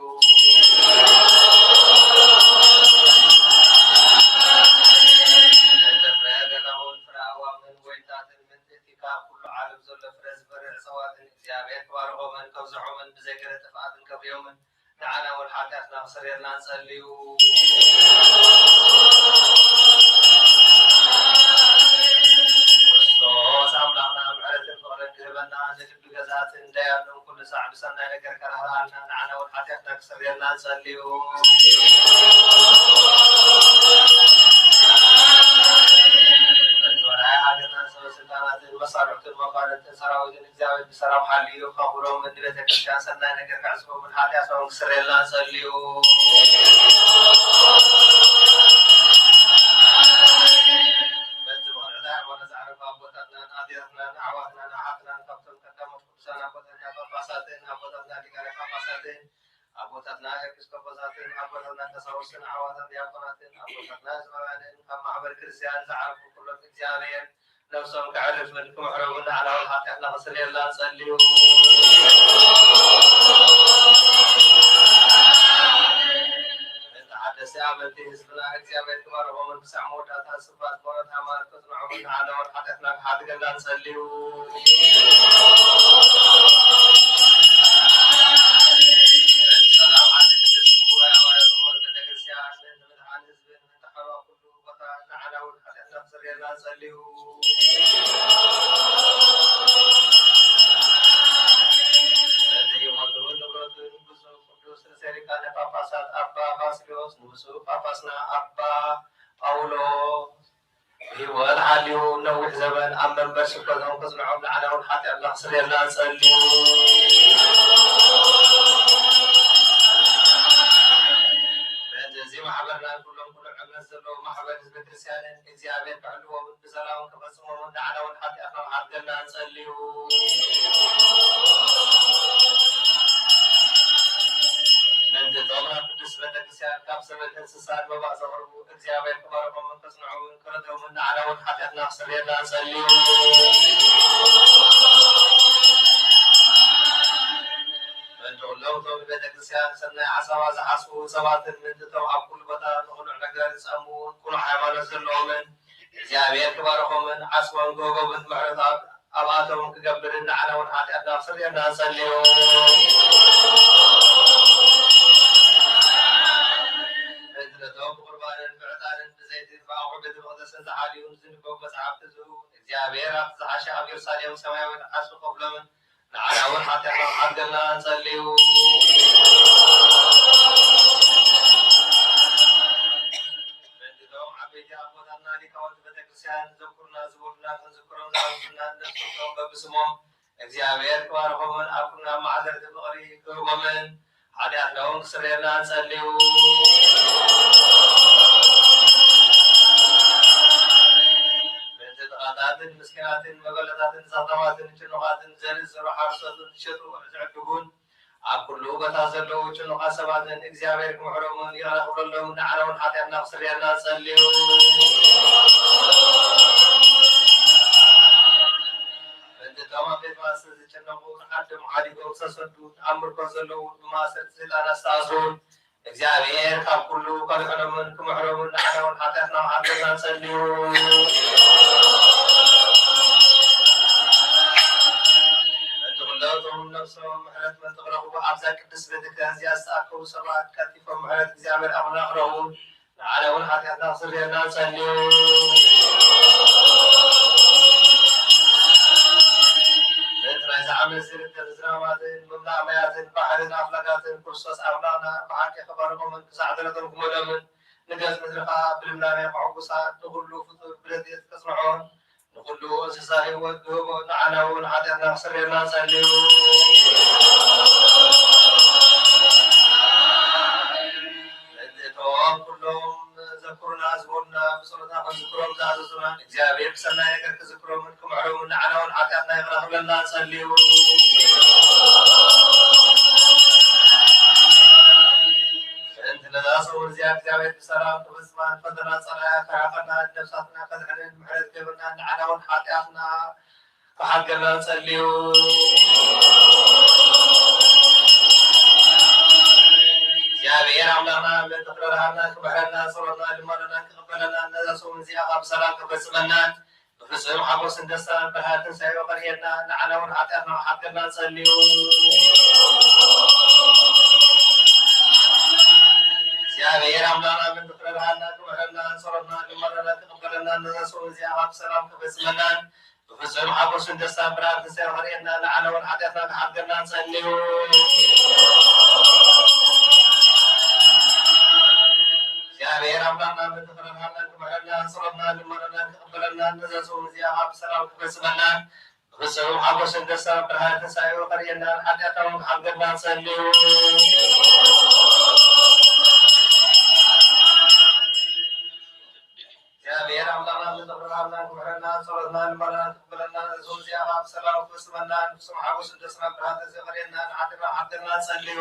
እተፍረ ገዳውን ፍረ ኣእዋምን ወይንታትን ምንትቲ ካብ ኩሉ ዓለም ዘሎ ፍረ ዝበርእ እጸዋትን እግዚኣብሔር ክባርኾምን ከብዝሖምን ብዘይ ገለ ጥፍኣትን ከብርዮምን ንዓና እውን ኃጢኣትና ክሰርየልና እንጸልዩ። ክርስቶስ ኣምላኽና ምሕረትን ፍቕርን ክህበና፣ ንልቢ ገዛእትን ደያኑን ኩሉ ሳዕ ብሰናይ ነገር ከራህርሃልና፣ ንዓና እውን ኃጢኣትና ክሰርየልና እንጸልዩ። እንቲ ወራይ ሃገርናን ሰበ ስልጣናትን መሳርሕቱን መኳንንትን ሰራዊትን እግዚኣብሔር ብሰላም ሓልዩ ከኽብሮምን ንቤተ ክርስቲያን ሰናይ ነገር ከዕጽፎምን ኃጢኣቶም ክስረየልና ጸልዩ። በዚ ምኽንያት ሃይማኖት ዝዓረፉ ኣቦታትናን ኣዴታትናን ኣሕዋትናን ኣሓትናን ካብቶም ቀዳሞት ቅዱሳን ኣቦታትና ጳጳሳትን ኣቦታትና ሊቃነ ጳጳሳትን ኣቦታትና ኤጲስቆጶሳትን ኣቦታትና ቀሳውስትን ኣሕዋትን ዲያቆናትን ኣቦታትና ህዝባውያንን ካብ ማሕበር ክርስቲያን ዝዓረፉ ኩሎም እግዚኣብሔር ነብሶም ከዕርፍን ክምሕሮምን ንዓና እውን ኃጢኣትና ክስርየልና ጸልዩ። ነቲ ሓደስቲ ኣመንቲ ህዝብና እግዚኣብሔር ክባርኾምን ክሳዕ መወዳእታ ስባት ሞሮት ሃይማኖት ከጽንዖምን ንዓና እውን ኃጢኣትና ክሓድገልና ንጸልዩ። ሰላም ዓዲ ቅድስት ጉባኤ ሐዋርያት ዝኾነት ቤተክርስቲያን ንምድሓን ህዝብን ምንታሕሮ ኩሉ ቦታ ንዓና እውን ኃጢኣትና ክስርየልና ንጸልዩ። ነቲ ህይወቱን ንብረቱን ብፁዕ ቅዱስ ርእሰ ሊቃነ ጳጳሳት ኣባ ባስልዮስ ንብፁዕ ጳጳስና ኣባ ጳውሎስ ብህይወት ሓልዩ ነዊሕ ዘበን ኣብ መንበር ስብከቶም ከጽንዖም ንዓና እውን ኃጢኣትና ክስርየልና ንጸልዩ። በዚ ማሕበርና ኩሎም ኩሉ እምነት ዘለዎ ማሕበር ህዝበ ክርስቲያንን እግዚኣብሔር ክሕልዎምን ብሰላም ክፈጽሞምን ንዓና እውን ኃጢኣትና ክሓድገልና ንጸልዩ። ምእንቲ እቶም ናብ ቅድስት ቤተክርስቲያን ካብ ሰብን እንስሳን መባእ ዘቕርቡ እግዚኣብሔር ክባርኮምን ከጽንዖምን ክረድኦምን ንዓና እውን ኃጢኣትና ክስርየልና ንጸልዩ። ምእንቲ ኩሎም እቶም ንቤተክርስቲያን ሰናይ ሓሳባት ዝሓስቡ ሰባትን ምእንቲ እቶም ኣብ ኩሉ ቦታ ንቕኑዕ ነገር ዝጸምውን ቅኑዕ ሃይማኖት ዘለዎምን እግዚኣብሔር ክባርኮምን ዓስቦም ጎቦብን ምሕረቱ ኣብ፣ ኣብኣቶም ክገብርን ንዓና እውን ኃጢኣትና ክስርየልና ንጸልዩ። ምእንቲ ነቶም ብቁርባንን ብዕጣንን ብዘይትን ብኣቑሑ ቤተ መቕደስ ዝሓልዩን ዝንበቡ መጽሓፍቲ ዙ እግዚኣብሔር ሃብቲ ዝሓሸ ኣብ ኢየሩሳሌም ሰማያዊት ዓስቢ ከፍሎምን ንዓና እውን ሓጢኣትና ክሓድገልና ንጸልዩ። ምእንቲ እቶም ዓበይቲ ኣቦታትና ሊቃውንቲ ቤተክርስትያን ዘኩሩና ዝበሉና ክንዝክሮም ዝኣዘዙና ነፍስቶም በብስሞም እግዚኣብሔር ክባርኾምን ኣብ ኩልና መዓልቲ ፍቕሪ ክህቦምን ሓጢኣትና እውን ክስረየልና ንጸልዩ። ምእንቲ ድኻታትን ምስኪናትን መበለታትን ዛታዋትን ጭኑቓትን ዘርኢ ዝዘርኡ ሓረስቶትን ዝሸጡ ዝዕድጉን ኣብ ኩሉ ቦታ ዘለዉ ጭኑቓት ሰባትን እግዚኣብሔር ክምሕሮምን ይቕረ ክብለሎም ንዓና እውን ሓጢኣትና ክስረየልና ንጸልዩ። ምእንቲ እቶም ኣብ ቤት ማእሰርቲ ዝጭነቑ፣ ዓዶም ሓዲጎም ዝተሰዱ፣ ኣብ ምርኮ ዘለዉ፣ ብማእሰርቲ ሰይጣን ዝተኣስሩ፣ እግዚኣብሔር ካብ ኩሉ ከድሕኖምን ክምሕሮምን ንዓና እውን ሓጢኣትና ክሓድገልና ንጸልዩ። ምእንቲ ኩሎም ነፍሶም ምሕረት ምእንቲ ክረኽቡ ኣብዛ ቅድስት ቤተ ክርስቲያን እዚኣ ዝተኣከቡ ሰባት ቀልጢፎም ምሕረት እግዚኣብሔር ኣምላኽ ክረኽቡ ንዓና እውን ሓጢኣትና ክስረየልና ንጸልዩ። ምእንቲ ናይዚ ዓመት ዝርከብ ዝናማትን ምምላእ ማያትን ባሕርን ኣፍላጋትን ክርስቶስ ኣምላኽና ብሓቂ ክባርኾምን ክሳዕ ደረቶም ክመልኦምን ንገጽ ምድሪ ኸኣ ብልምላሜ ከሐጉሳ ንኹሉ ፍጡር ብረድኤት ከጽንዖን ንኹሉ እንስሳ ህይወት ክህቦ ንዓና እውን ሓጢኣትና ክስረየልና ንጸልዩ። ምእንቲ እቶም ኩሎም ዘኩሩና ዝበሉና ብጸሎታ ክንዝክሮም ዝኣዘዙና እግዚኣብሔር ብሰናይ ነገር ክዝክሮምን ክምሕሮምን ንዓና እውን ሓጢኣትና ይቕረ ክብለልና ንጸልዩ። ምእንቲ ነዛ ሰሙን እዚኣ እግዚኣብሔር ብሰላም ክፍጽማ ፈተና ጸላኢ ከርሕቐና ነፍሳትና ከድሕነን ምሕረት ክህበና ንዓና እውን ሓጢኣትና ክሓድገልና ንጸልዩ። እግዚኣብሔር ኣምላኽና ምእንቲ ክረድኣና ክምሕረና ጸሎትና ልመናና ክቕበለና ነዛ ሰሙን እዚኣ ብሰላም ክፈጽመና ብፍጹም ሓጎስን ደስታን ብርሃን ትንሳኤኡ ከርእየና ንዓና እውን ሓጢኣትና ክሓድገልና ንጸልዩ። እግዚኣብሔር ኣምላኽና ምእንቲ ክረድኣና ክምሕረና ጸሎትና ልመናና ክቕበለና ነዛ ሰሙን እዚኣ ብሰላም ክፈጽመና ብፍጹም ሓጎስን ደስታን ብርሃን ትንሳኤኡ ከርእየና ንዓና እውን ሓጢኣትና ክሓድገልና ንጸልዩ። እግዚኣብሔር ኣምላኽና ምእንቲ ክረድኣና ክምሕረና ጸሎትና ልመናና ክቕበለና ነዛ ሰሙን እዚኣ ብሰላም ክፈጽመና ብፍጹም ሓጎስን ደስታን ብርሃን ትንሳኤኡ ከርእየና ሓጢኣትና እውን ክሓድገልና ንጸልዩ። እግዚኣብሔር ኣምላኽና ምእንቲ ክረድኣና ክምሕረና ጸሎትና ልመናና ክቕበለና ነዛ ሰሙን እዚኣ ብሰላም ክፈጽመና ብፍጹም ሓጎስን ደስታን ብርሃን ትንሳኤኡ ከርእየና ንሓጢኣትና ክሓድገልና ንጸልዩ።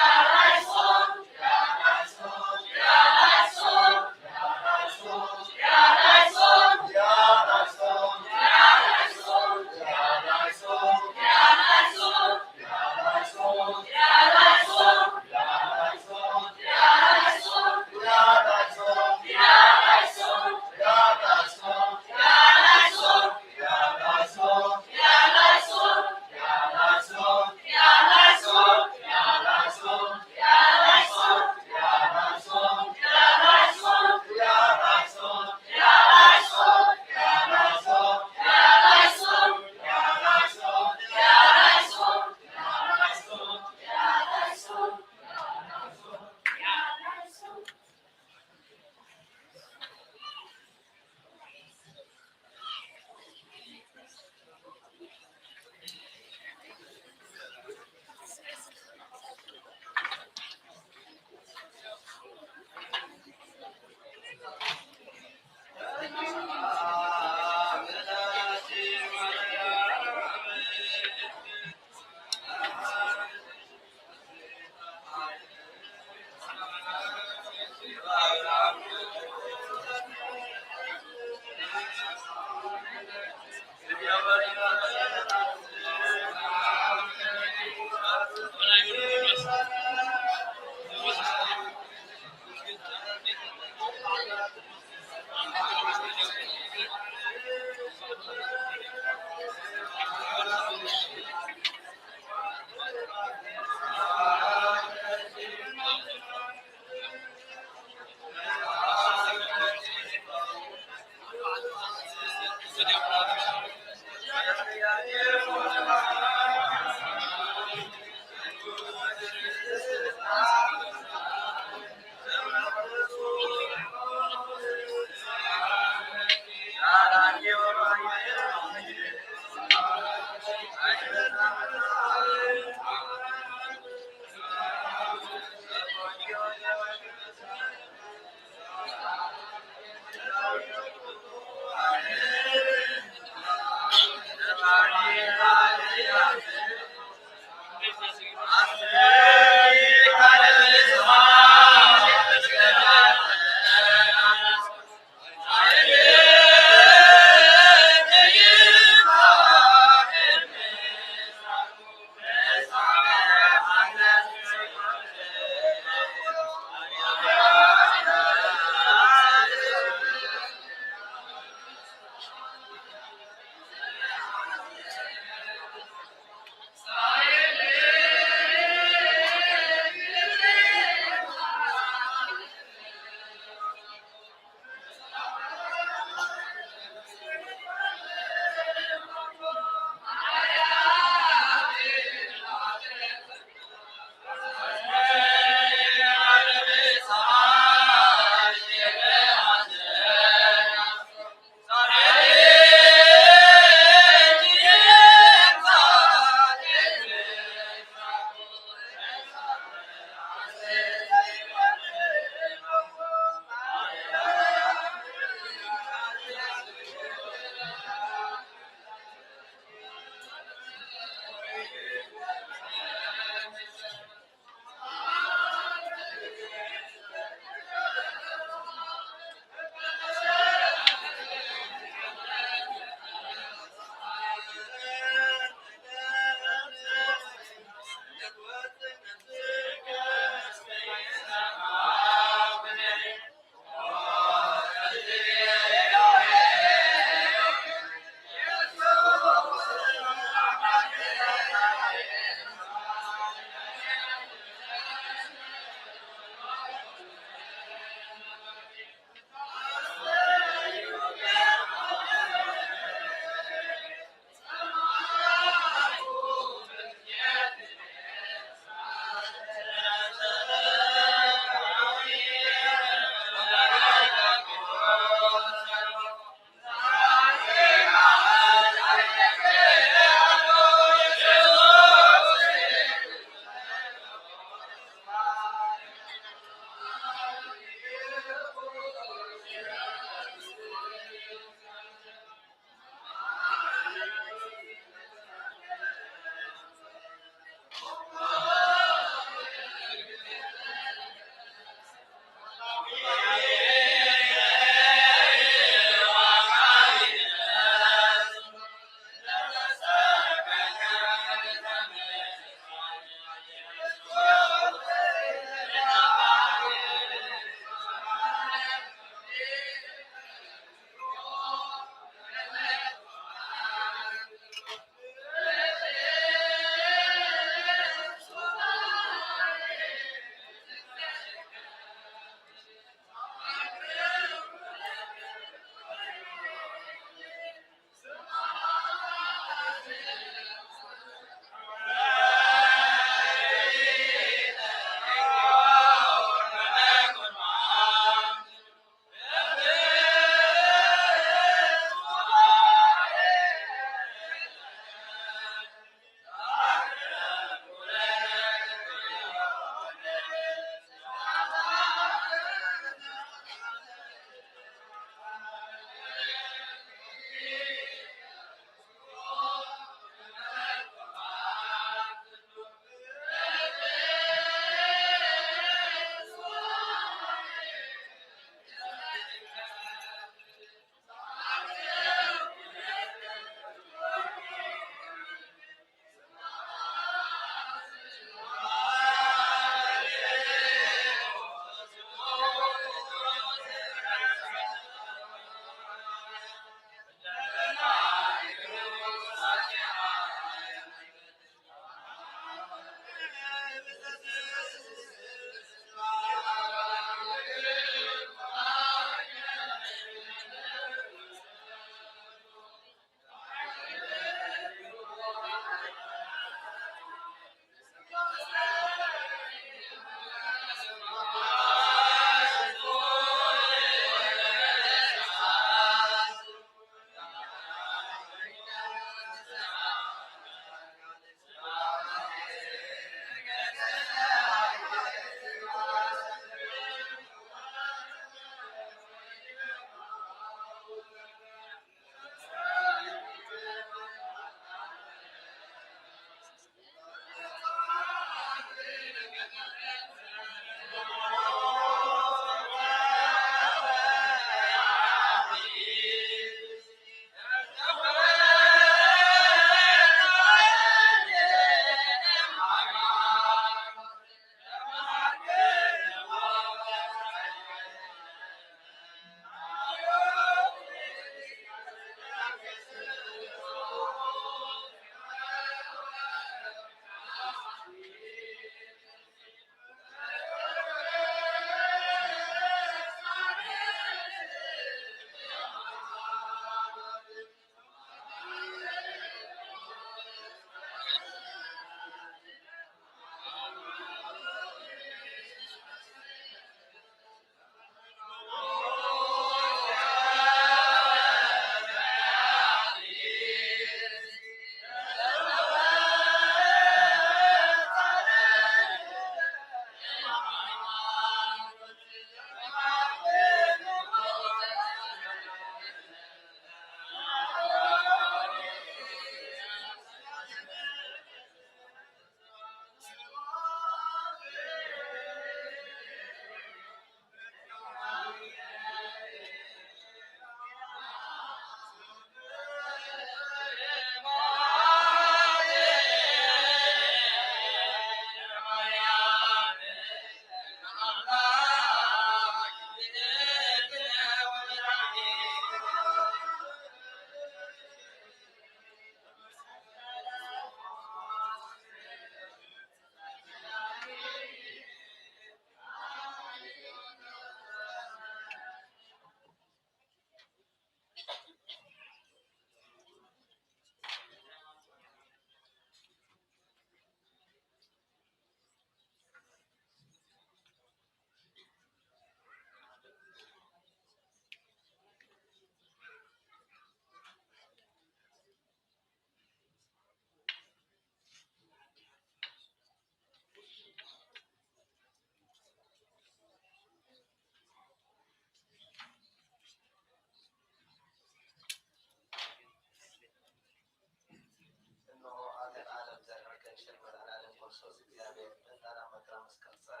እነሆ፣ አተን ዓለም ዘርሕከን ሸር መድኃኔዓለም ክርስቶስ እግዚአብሔር፣ በንታና መከራ መስቀል ጸረ፣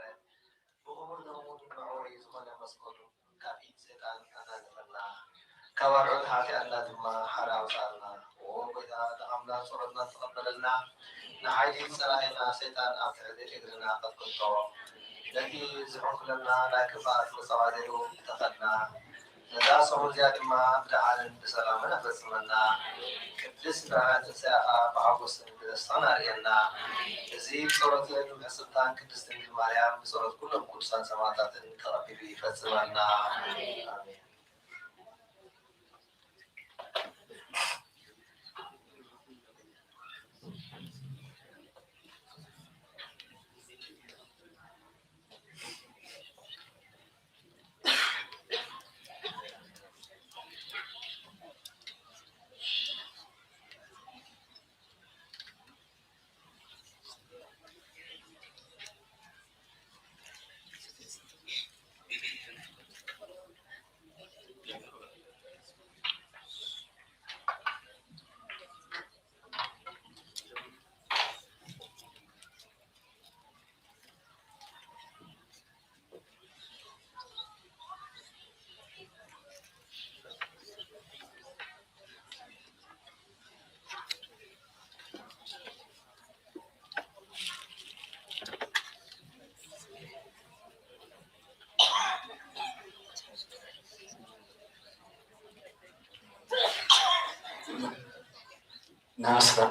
ብኽቡር ደሙ መዕወሪ ዝኾነ መስቀሉ ካብ ኢድ ሰይጣን ኣናገፈና፣ ካብ ኣርዑት ኃጢኣትና ድማ ሓራ ኣውጽኣና። ኦ ጎይታ፣ ድኻምናን ጸሎትናን ተቐበለልና፣ ንሓይሊ ጸላኢና ሰይጣን ኣብ ትሕቲ እግርና ቀጥቅጦ። ነቲ ዝሕንኩለና ናይ ክፍኣት መጻዋድኡ ተኸልና። ነዛ ሰሙን እዚኣ ድማ ብደሓንን ብሰላምን ኣፈጽመና። ቅድስት ብርሃነ ትንሳኤኻ ብሓጎስን ብደስታን ኣርእየና። እዚ ብጸሎትን ብሕጽብታን ቅድስት ድንግል ማርያም፣ ብጸሎት ኩሎም ቅዱሳን ሰማዕታትን ተቐቢሉ ይፈጽመና። ኣሜን። ናስራ።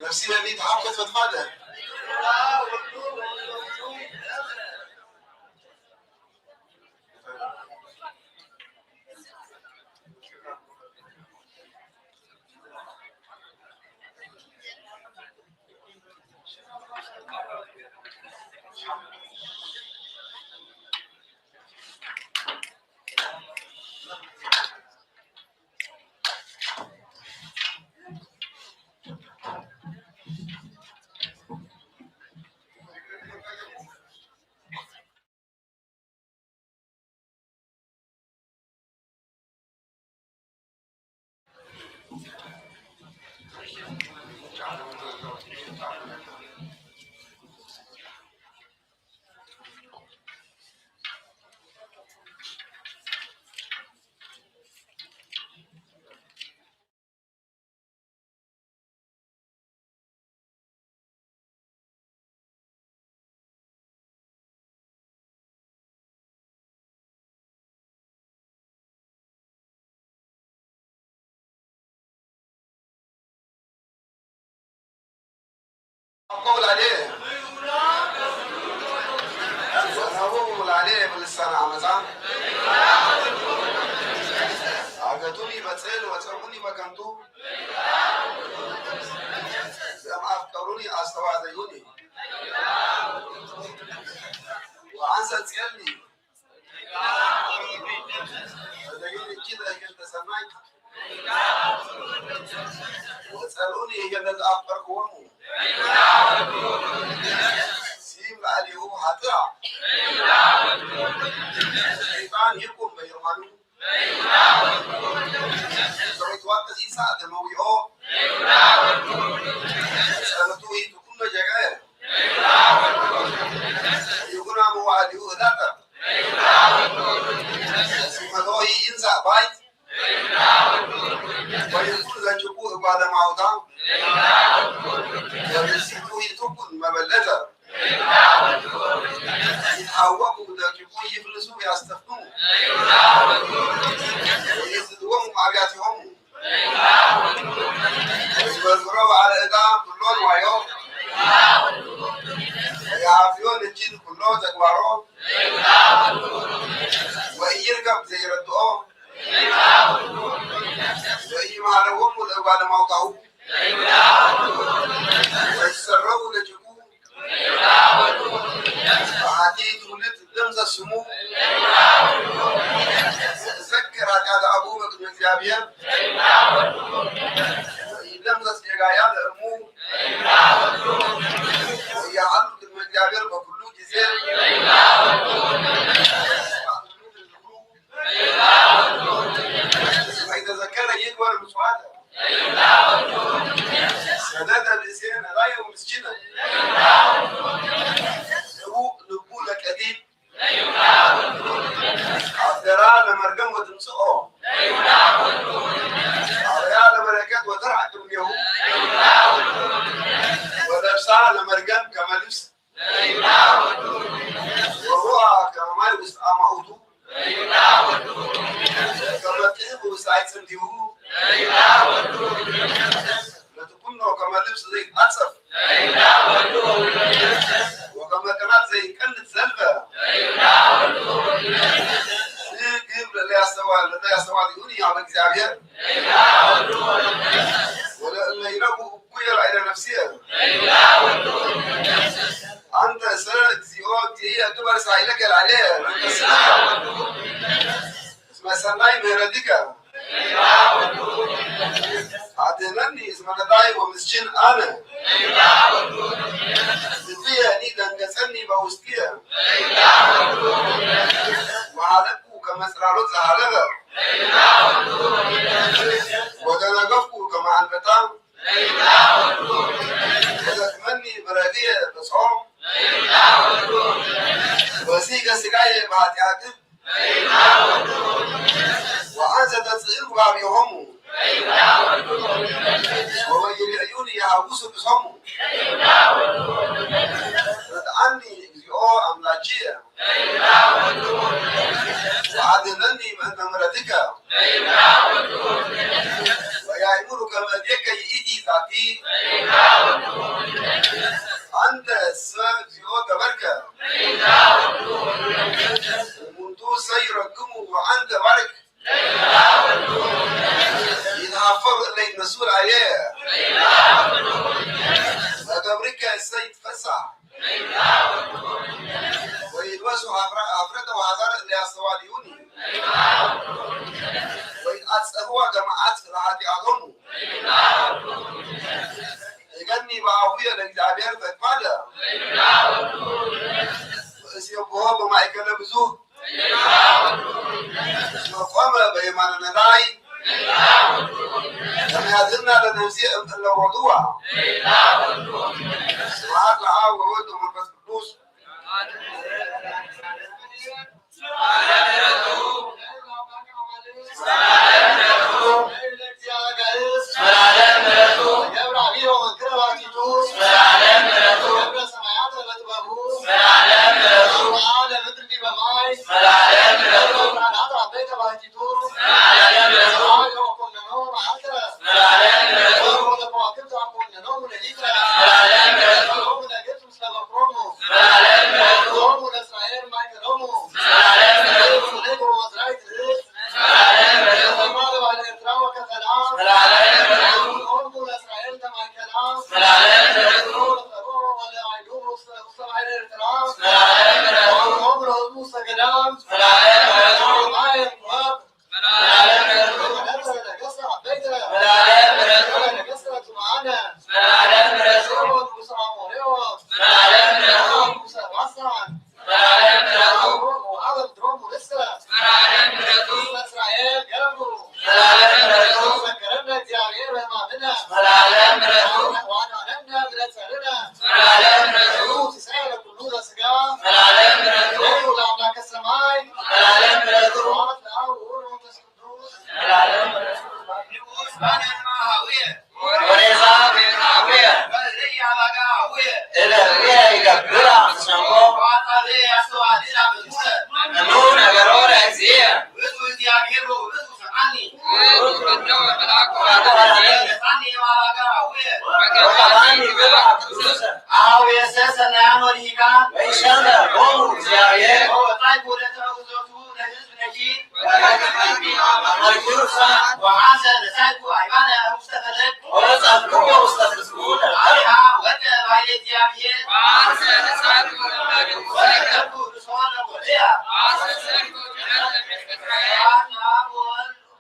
نفسيا نيت حركة فتفادة. قول عليه. ونقول عليه باللسان عمزان. أقدوني بتسأل وتسألوني بكنتو. أم أفكروني أستوعدوني. وأنسى تسألني. فدعوني كده يا جنة سمايت. واسألوني يا جنة أخباركم. سيم عليه هاترا. شيطان يقوم بيرمانو. سويت وقت إيسا دمويو. سألتو هي تكون جاي. يقول أمو عليه هاترا. Simalohi inza bai. Bai kulu za chuku ibada mauta. Yabisitu itukun mabeleta. Yithawaku da chuku yiflisu yastafnu. Yiziduwamu abiyatihumu. Yibazurawu ala eda kulon wayo. Yahafiyo nichin kulo tekwaro. Wa iyirkab zeyirado. Wa imarawumu le wala mawtahu. Wa isarawu le chuku. Wa hati tulit lemza sumu. Zekkir hata da abu bak mezyabiya. Wa lemza segaya da amu. Wa ya alu bak mezyabiya ba kullu فإذا ذكر يكبر مسواده. سند الإنسان لا يوم مسكينه. هو نقول لك أديب. أدرى لمرقم وتمسؤه. أريا لمرقم وترعى تمنيه. ولبسا لمرقم كما لبس. وروعة كما يلبس أما أوتو. كما تحب وسعيد سنديو. لتكون كما لبس زي أسف. وكما كانت زي كنت زلفة. سيجيب لا يستوى، لا يستوى ديوني يا بن زاوية. ولا إلا يربو كوير إلى نفسية. أنت سرك زيوت هي كبر سايلك العليه. أنت سرك. اسمع سناي ميرديكا. أدنني اسمع نداي ومسكين أنا. زبية ني دنجسني بوستية. وعلكو كما سرارو زهالة. ወደነገፍኩ ከመአንበጣ። ወደክመኒ በረድየ በጾም። ወዚ ስጋየ በሀጢአት ወአንሰ ተጽእር ውጋብሆሙ ወወይርዕዩኒ የሐውሱ ርእሶሙ። ረድአኒ እግዚኦ አምላኪየ ወአድህነኒ በእንተ ምሕረትከ ወያእምሩ ከመ እዴከ ይእቲ ዛቲ። አንተ እስመ እግዚኦ ገበርከ ወእሙንቱ እሰ ይረግሙ ወአንተ ባርክ። ይትሃፈሩ እለ ይትነስኡ ላዕሌየ በገብርከ እሰ ይትፈሳህ። ወይልበሱ ሀፍረ-፣ ሀፍረተ ወሐዘረ እለ ያስተዋድዩኒ። ወይትአጸፍዋ ከመ አጽፍ ለሀጢአቶሙ። እገኒ በአፉየ ለእግዚአብሔር ፈድፋደ። ወእሴብሖ በማእከለ ብዙህ። ወቆመ በየማነ ነዳይ። ከመ ያድህና ለነፍስየ እምእለ ሮድዋ። ስብሐት ለአብ ወወልድ ወመንፈስ ቅዱስ።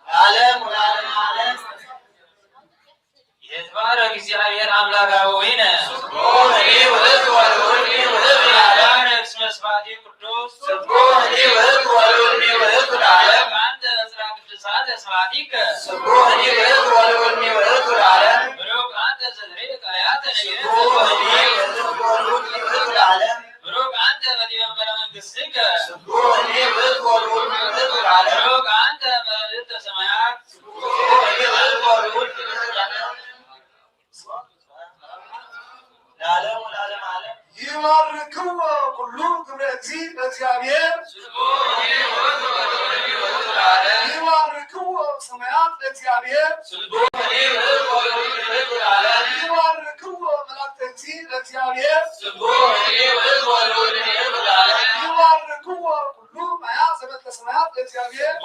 ለዓለም ወለዓለመ ዓለም። ይትባረክ እግዚአብሔር አምላክ አበዊነ። ስቡሕ እምኒ ውእቱ ወልዑል እምኒ ውእቱ ለዓለም። ይትባረክ ስመ ስብሐቲሁ ቅዱስ። ስቡሕ እምኒ ውእቱ ወልዑል እምኒ ውእቱ ለዓለም። ብሩክ አንተ ዘጽርአ ቅዱሳተ ስብሐቲከ። ስቡሕ እምኒ ውእቱ ወልዑል እምኒ ውእቱ ለዓለም። ብሩክ አንተ ዘትርኢ ቀርያተ ነቢያተ። ስቡሕ እምኒ ውእቱ ወልዑል እምኒ ውእቱ ለዓለም። ብሩክ አንተ በዲበ መንበረ መንግሥትከ። ስቡሕ እምኒ ውእቱ ወልዑል እምኒ ውእቱ ለዓለም። ብሩክ አንተ መልዕልተ ሰማያት። ይባርክዎ ኩሉ ግብረ እግዚእ ለእግዚአብሔር። ይባርክዎ ሰማያት ለእግዚአብሔር። ይባርክዎ መላእክተ እግዚእ ለእግዚአብሔር። ይባርክዎ ኩሉ ማያ ዘመንተ ሰማያት ለእግዚአብሔር።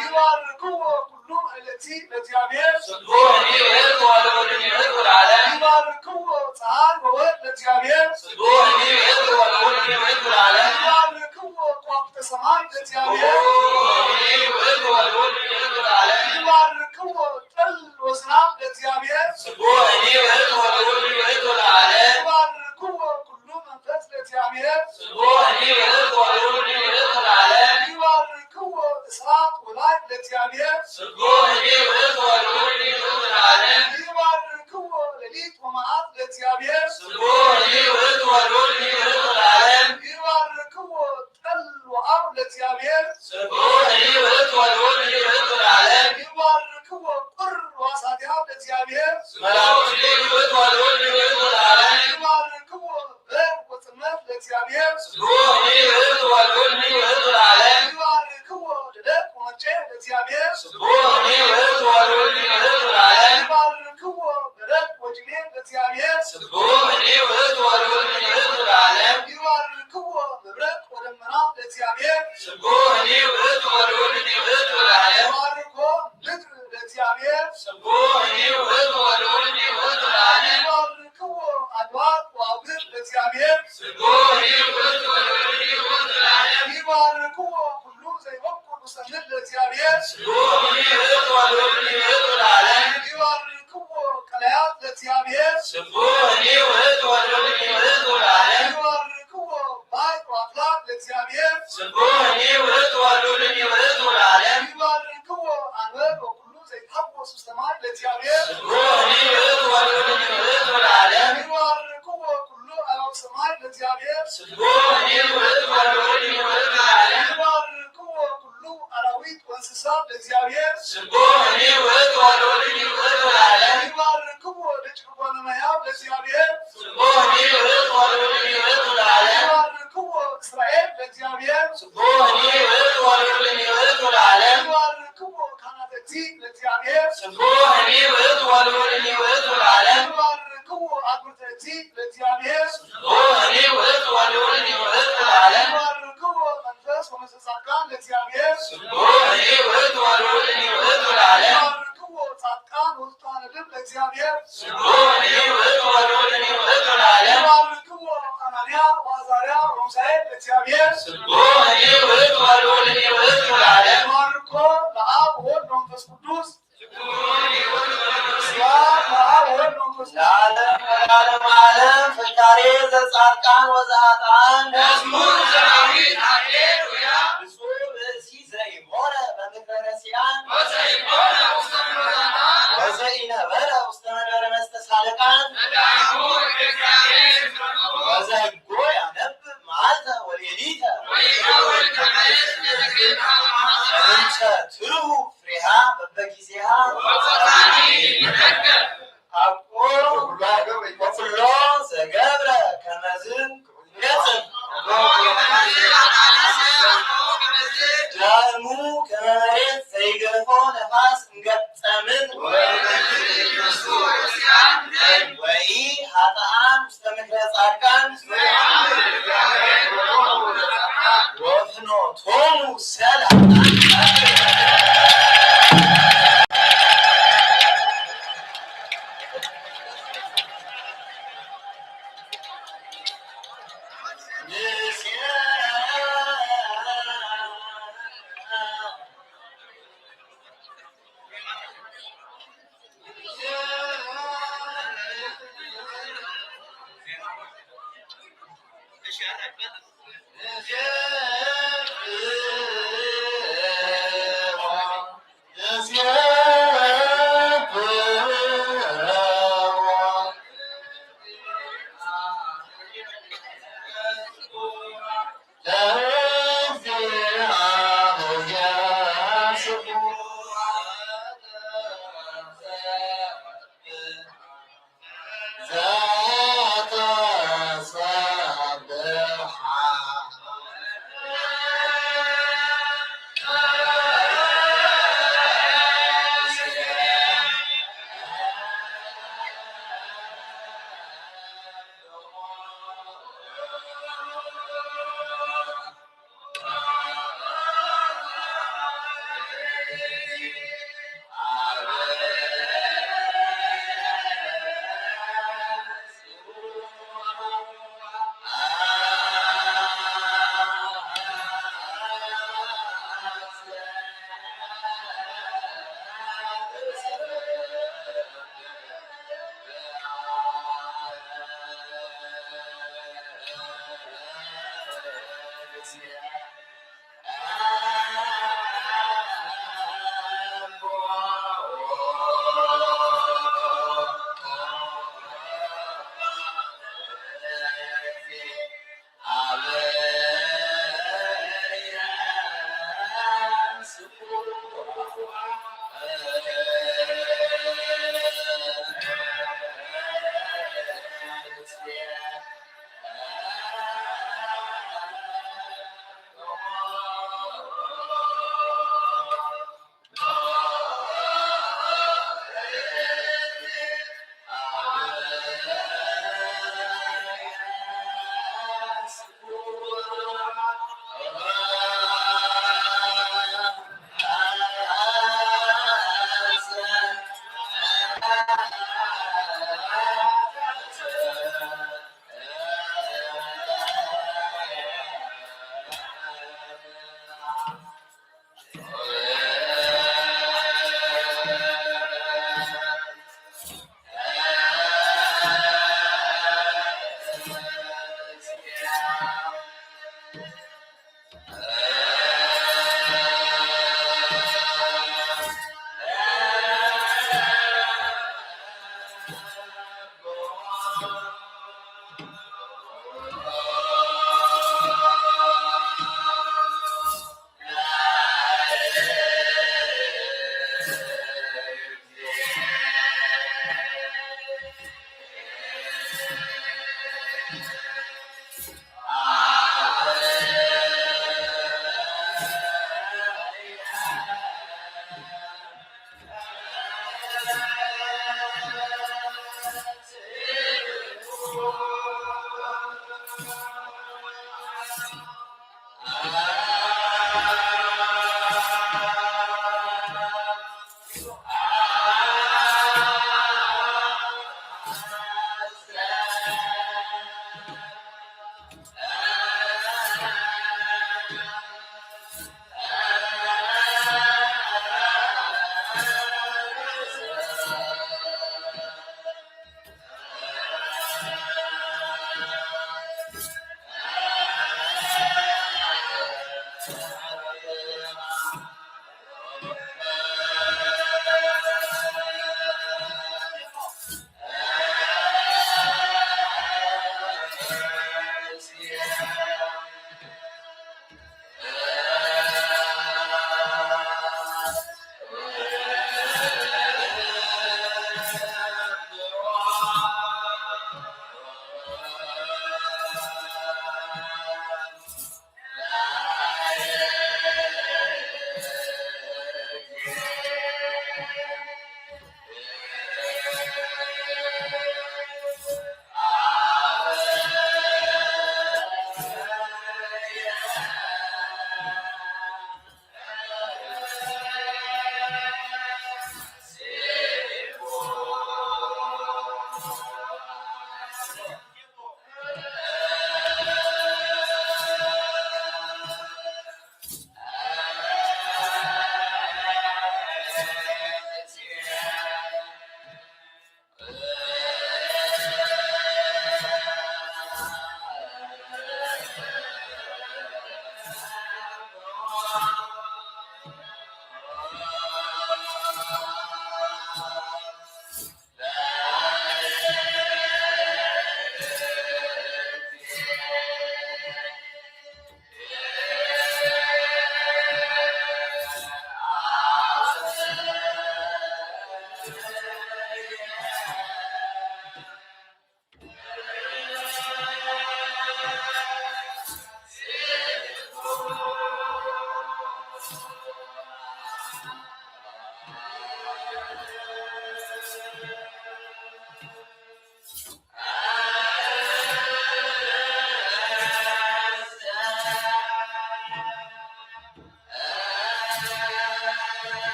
ይባርክዎ ኩሉ ኃይለ እግዚእ ለእግዚአብሔር። ይባርክዎ ፀሐይ ወወርቅ ለእግዚአብሔር። ይባርክዎ ከዋክብተ ሰማይ ለእግዚአብሔር። ይባርክዎ ጠል ወዝናብ ለእግዚአብሔር። ይባርክዎ ኩሉ መንፈስ ለእግዚአብሔር። ይባርክዎ እሳት ወላይት ለእግዚአብሔር። ይባርክዎ ሌሊት ወመዓልት ለእግዚአብሔር። ለእግዚአብሔር። ስቡሕ እኒ ውእቱ ወልዑል እኒ ውእቱ ለዓለም። ይባርክዎ ለደቅ ወመንጨ ለእግዚአብሔር። ስቡሕ እኒ ውእቱ ወልዑል እኒ ውእቱ ለዓለም። ይባርክዎ በረቅ ወጅሜ ለእግዚአብሔር። ስቡሕ እኒ ውእቱ ወልዑል እኒ ውእቱ ለዓለም። ይባርክዎ መብረቅ ወደመና ለእግዚአብሔር። ስቡሕ እኒ ውእቱ ወልዑል እኒ ውእቱ ለዓለም። ይባርኮ ምድር ለእግዚአብሔር። ስቡሕ እኒ ውእቱ ወልዑል እኒ ውእቱ ለዓለም። ይባርክዎ አድባር ወአውግር ለእግዚአብሔር። ስቡሕ እኒ ውእቱ ወልዑል እኒ ውእቱ ለዓለም። ይባርክዎ ኩሉ ዘይበቁል ውስተ ምድር ለእግዚአብሔር። ስቡሕ እኒ ውእቱ ወልዑል እኒ ውእቱ ለዓለም። ይባርክዎ ቀላያት ለእግዚአብሔር። ስቡሕ እኒ ውእቱ ወልዑል እኒ ውእቱ ለዓለም። ይባርክዎ ባሕር ወአፍላግ ለእግዚአብሔር። ስቡሕ እኒ ውእቱ ወልዑል እኒ ውእቱ ለዓለም። ይባርክዎ አንበር ወኩሉ ዘይትሐወስ ውስተ ማይ ለእግዚአብሔር። ስቡሕ እኒ ውእቱ ወልዑል እኒ ውእቱ ለዓለም። ይባርክዎ ኩሉ አዕዋፍ ሰማይ ለእግዚአብሔር። ስቡሕ እኒ ውእቱ ወልዑል እኒ ውእቱ ለዓለም። ይባርክዎ ኩሉ አራዊት ወእንስሳ ለእግዚአብሔር። ስቡሕ እኒ ውእቱ ወልዑል እኒ ውእቱ ለዓለም። ይባርክዎ ደቂቀ ጓለመያብ ለእግዚአብሔር። ስቡሕ እኒ ውእቱ ወልዑል እኒ ውእቱ ለዓለም። ይባርክዎ እስራኤል ለእግዚአብሔር። ስቡሕ እኒ ውእቱ ወልዑል እኒ ውእቱ ለዓለም። ይባርክዎ ካህናተ እግዚእ ለእግዚአብሔር። ስቡሕ እኒ ውእቱ ወልዑል እኒ ውእቱ ለዓለም። ይባርክዎ አግብርተ እግዚእ ለእግዚአብሔር። ስቡሕ እኒ ውእቱ ወልዑል እኒ ውእቱ ለዓለም። ይባርክዎ መንፈስ ወመንፈስ ጻድቃን ለእግዚአብሔር። ስቡሕ እኒ ውእቱ ወልዑል እኒ ውእቱ ለዓለም። ይባርክዎ ጻድቃን ወትሑታነ ልብ ለእግዚአብሔር። ስቡሕ እኒ ውእቱ ወልዑል እኒ ውእቱ ለዓለም። ይባርክዎ አናንያ ወአዛርያ ወሚሳኤል ለእግዚአብሔር። ስቡሕ እኒ ውእቱ ወልዑል እኒ ውእቱ ለዓለም። ይባርኮ ለአብ ወወልድ ወመንፈስ ቅዱስ። ስብሐት ለአብ ወወልድ ወመንፈስ ቅዱስ። ለዓለም ወለዓለመ ዓለም ፈጣሪ ዘጻድቃን ወዘኃጥኣን። መዝሙር ዘዳዊት። ሃሌሉያ። ብፁዕ ብእሲ ዘኢሖረ በምክረ ረሲኣን። ወዘኢኮነ ውስተ ምክረ ኃጥኣን። ወዘኢነበረ ውስተ መንበረ መስተሳልቃን። በዳይሙ እግዚአብሔር ይፍረዱ። ወዘ- ወያነብብ መዓልተ ወሌሊተ። ወይከውን ከመ ይእቲ ለትክልተ መዓልተ። እንተ ትርሁ ፍሬሃ በበጊዜሃ። ወቦታኒ ይትረከብ። አኮ ወኩሎ ዘገብረ ከመዝ ይፈጽም። ዳእሙ ከመ መሬት ዘይገፎ ነፋስ እንገ- ጸምን። ወኢኃጥኣን ውስተ ምክረ ጻድቃን። ወፍኖቶሙ ሰላም።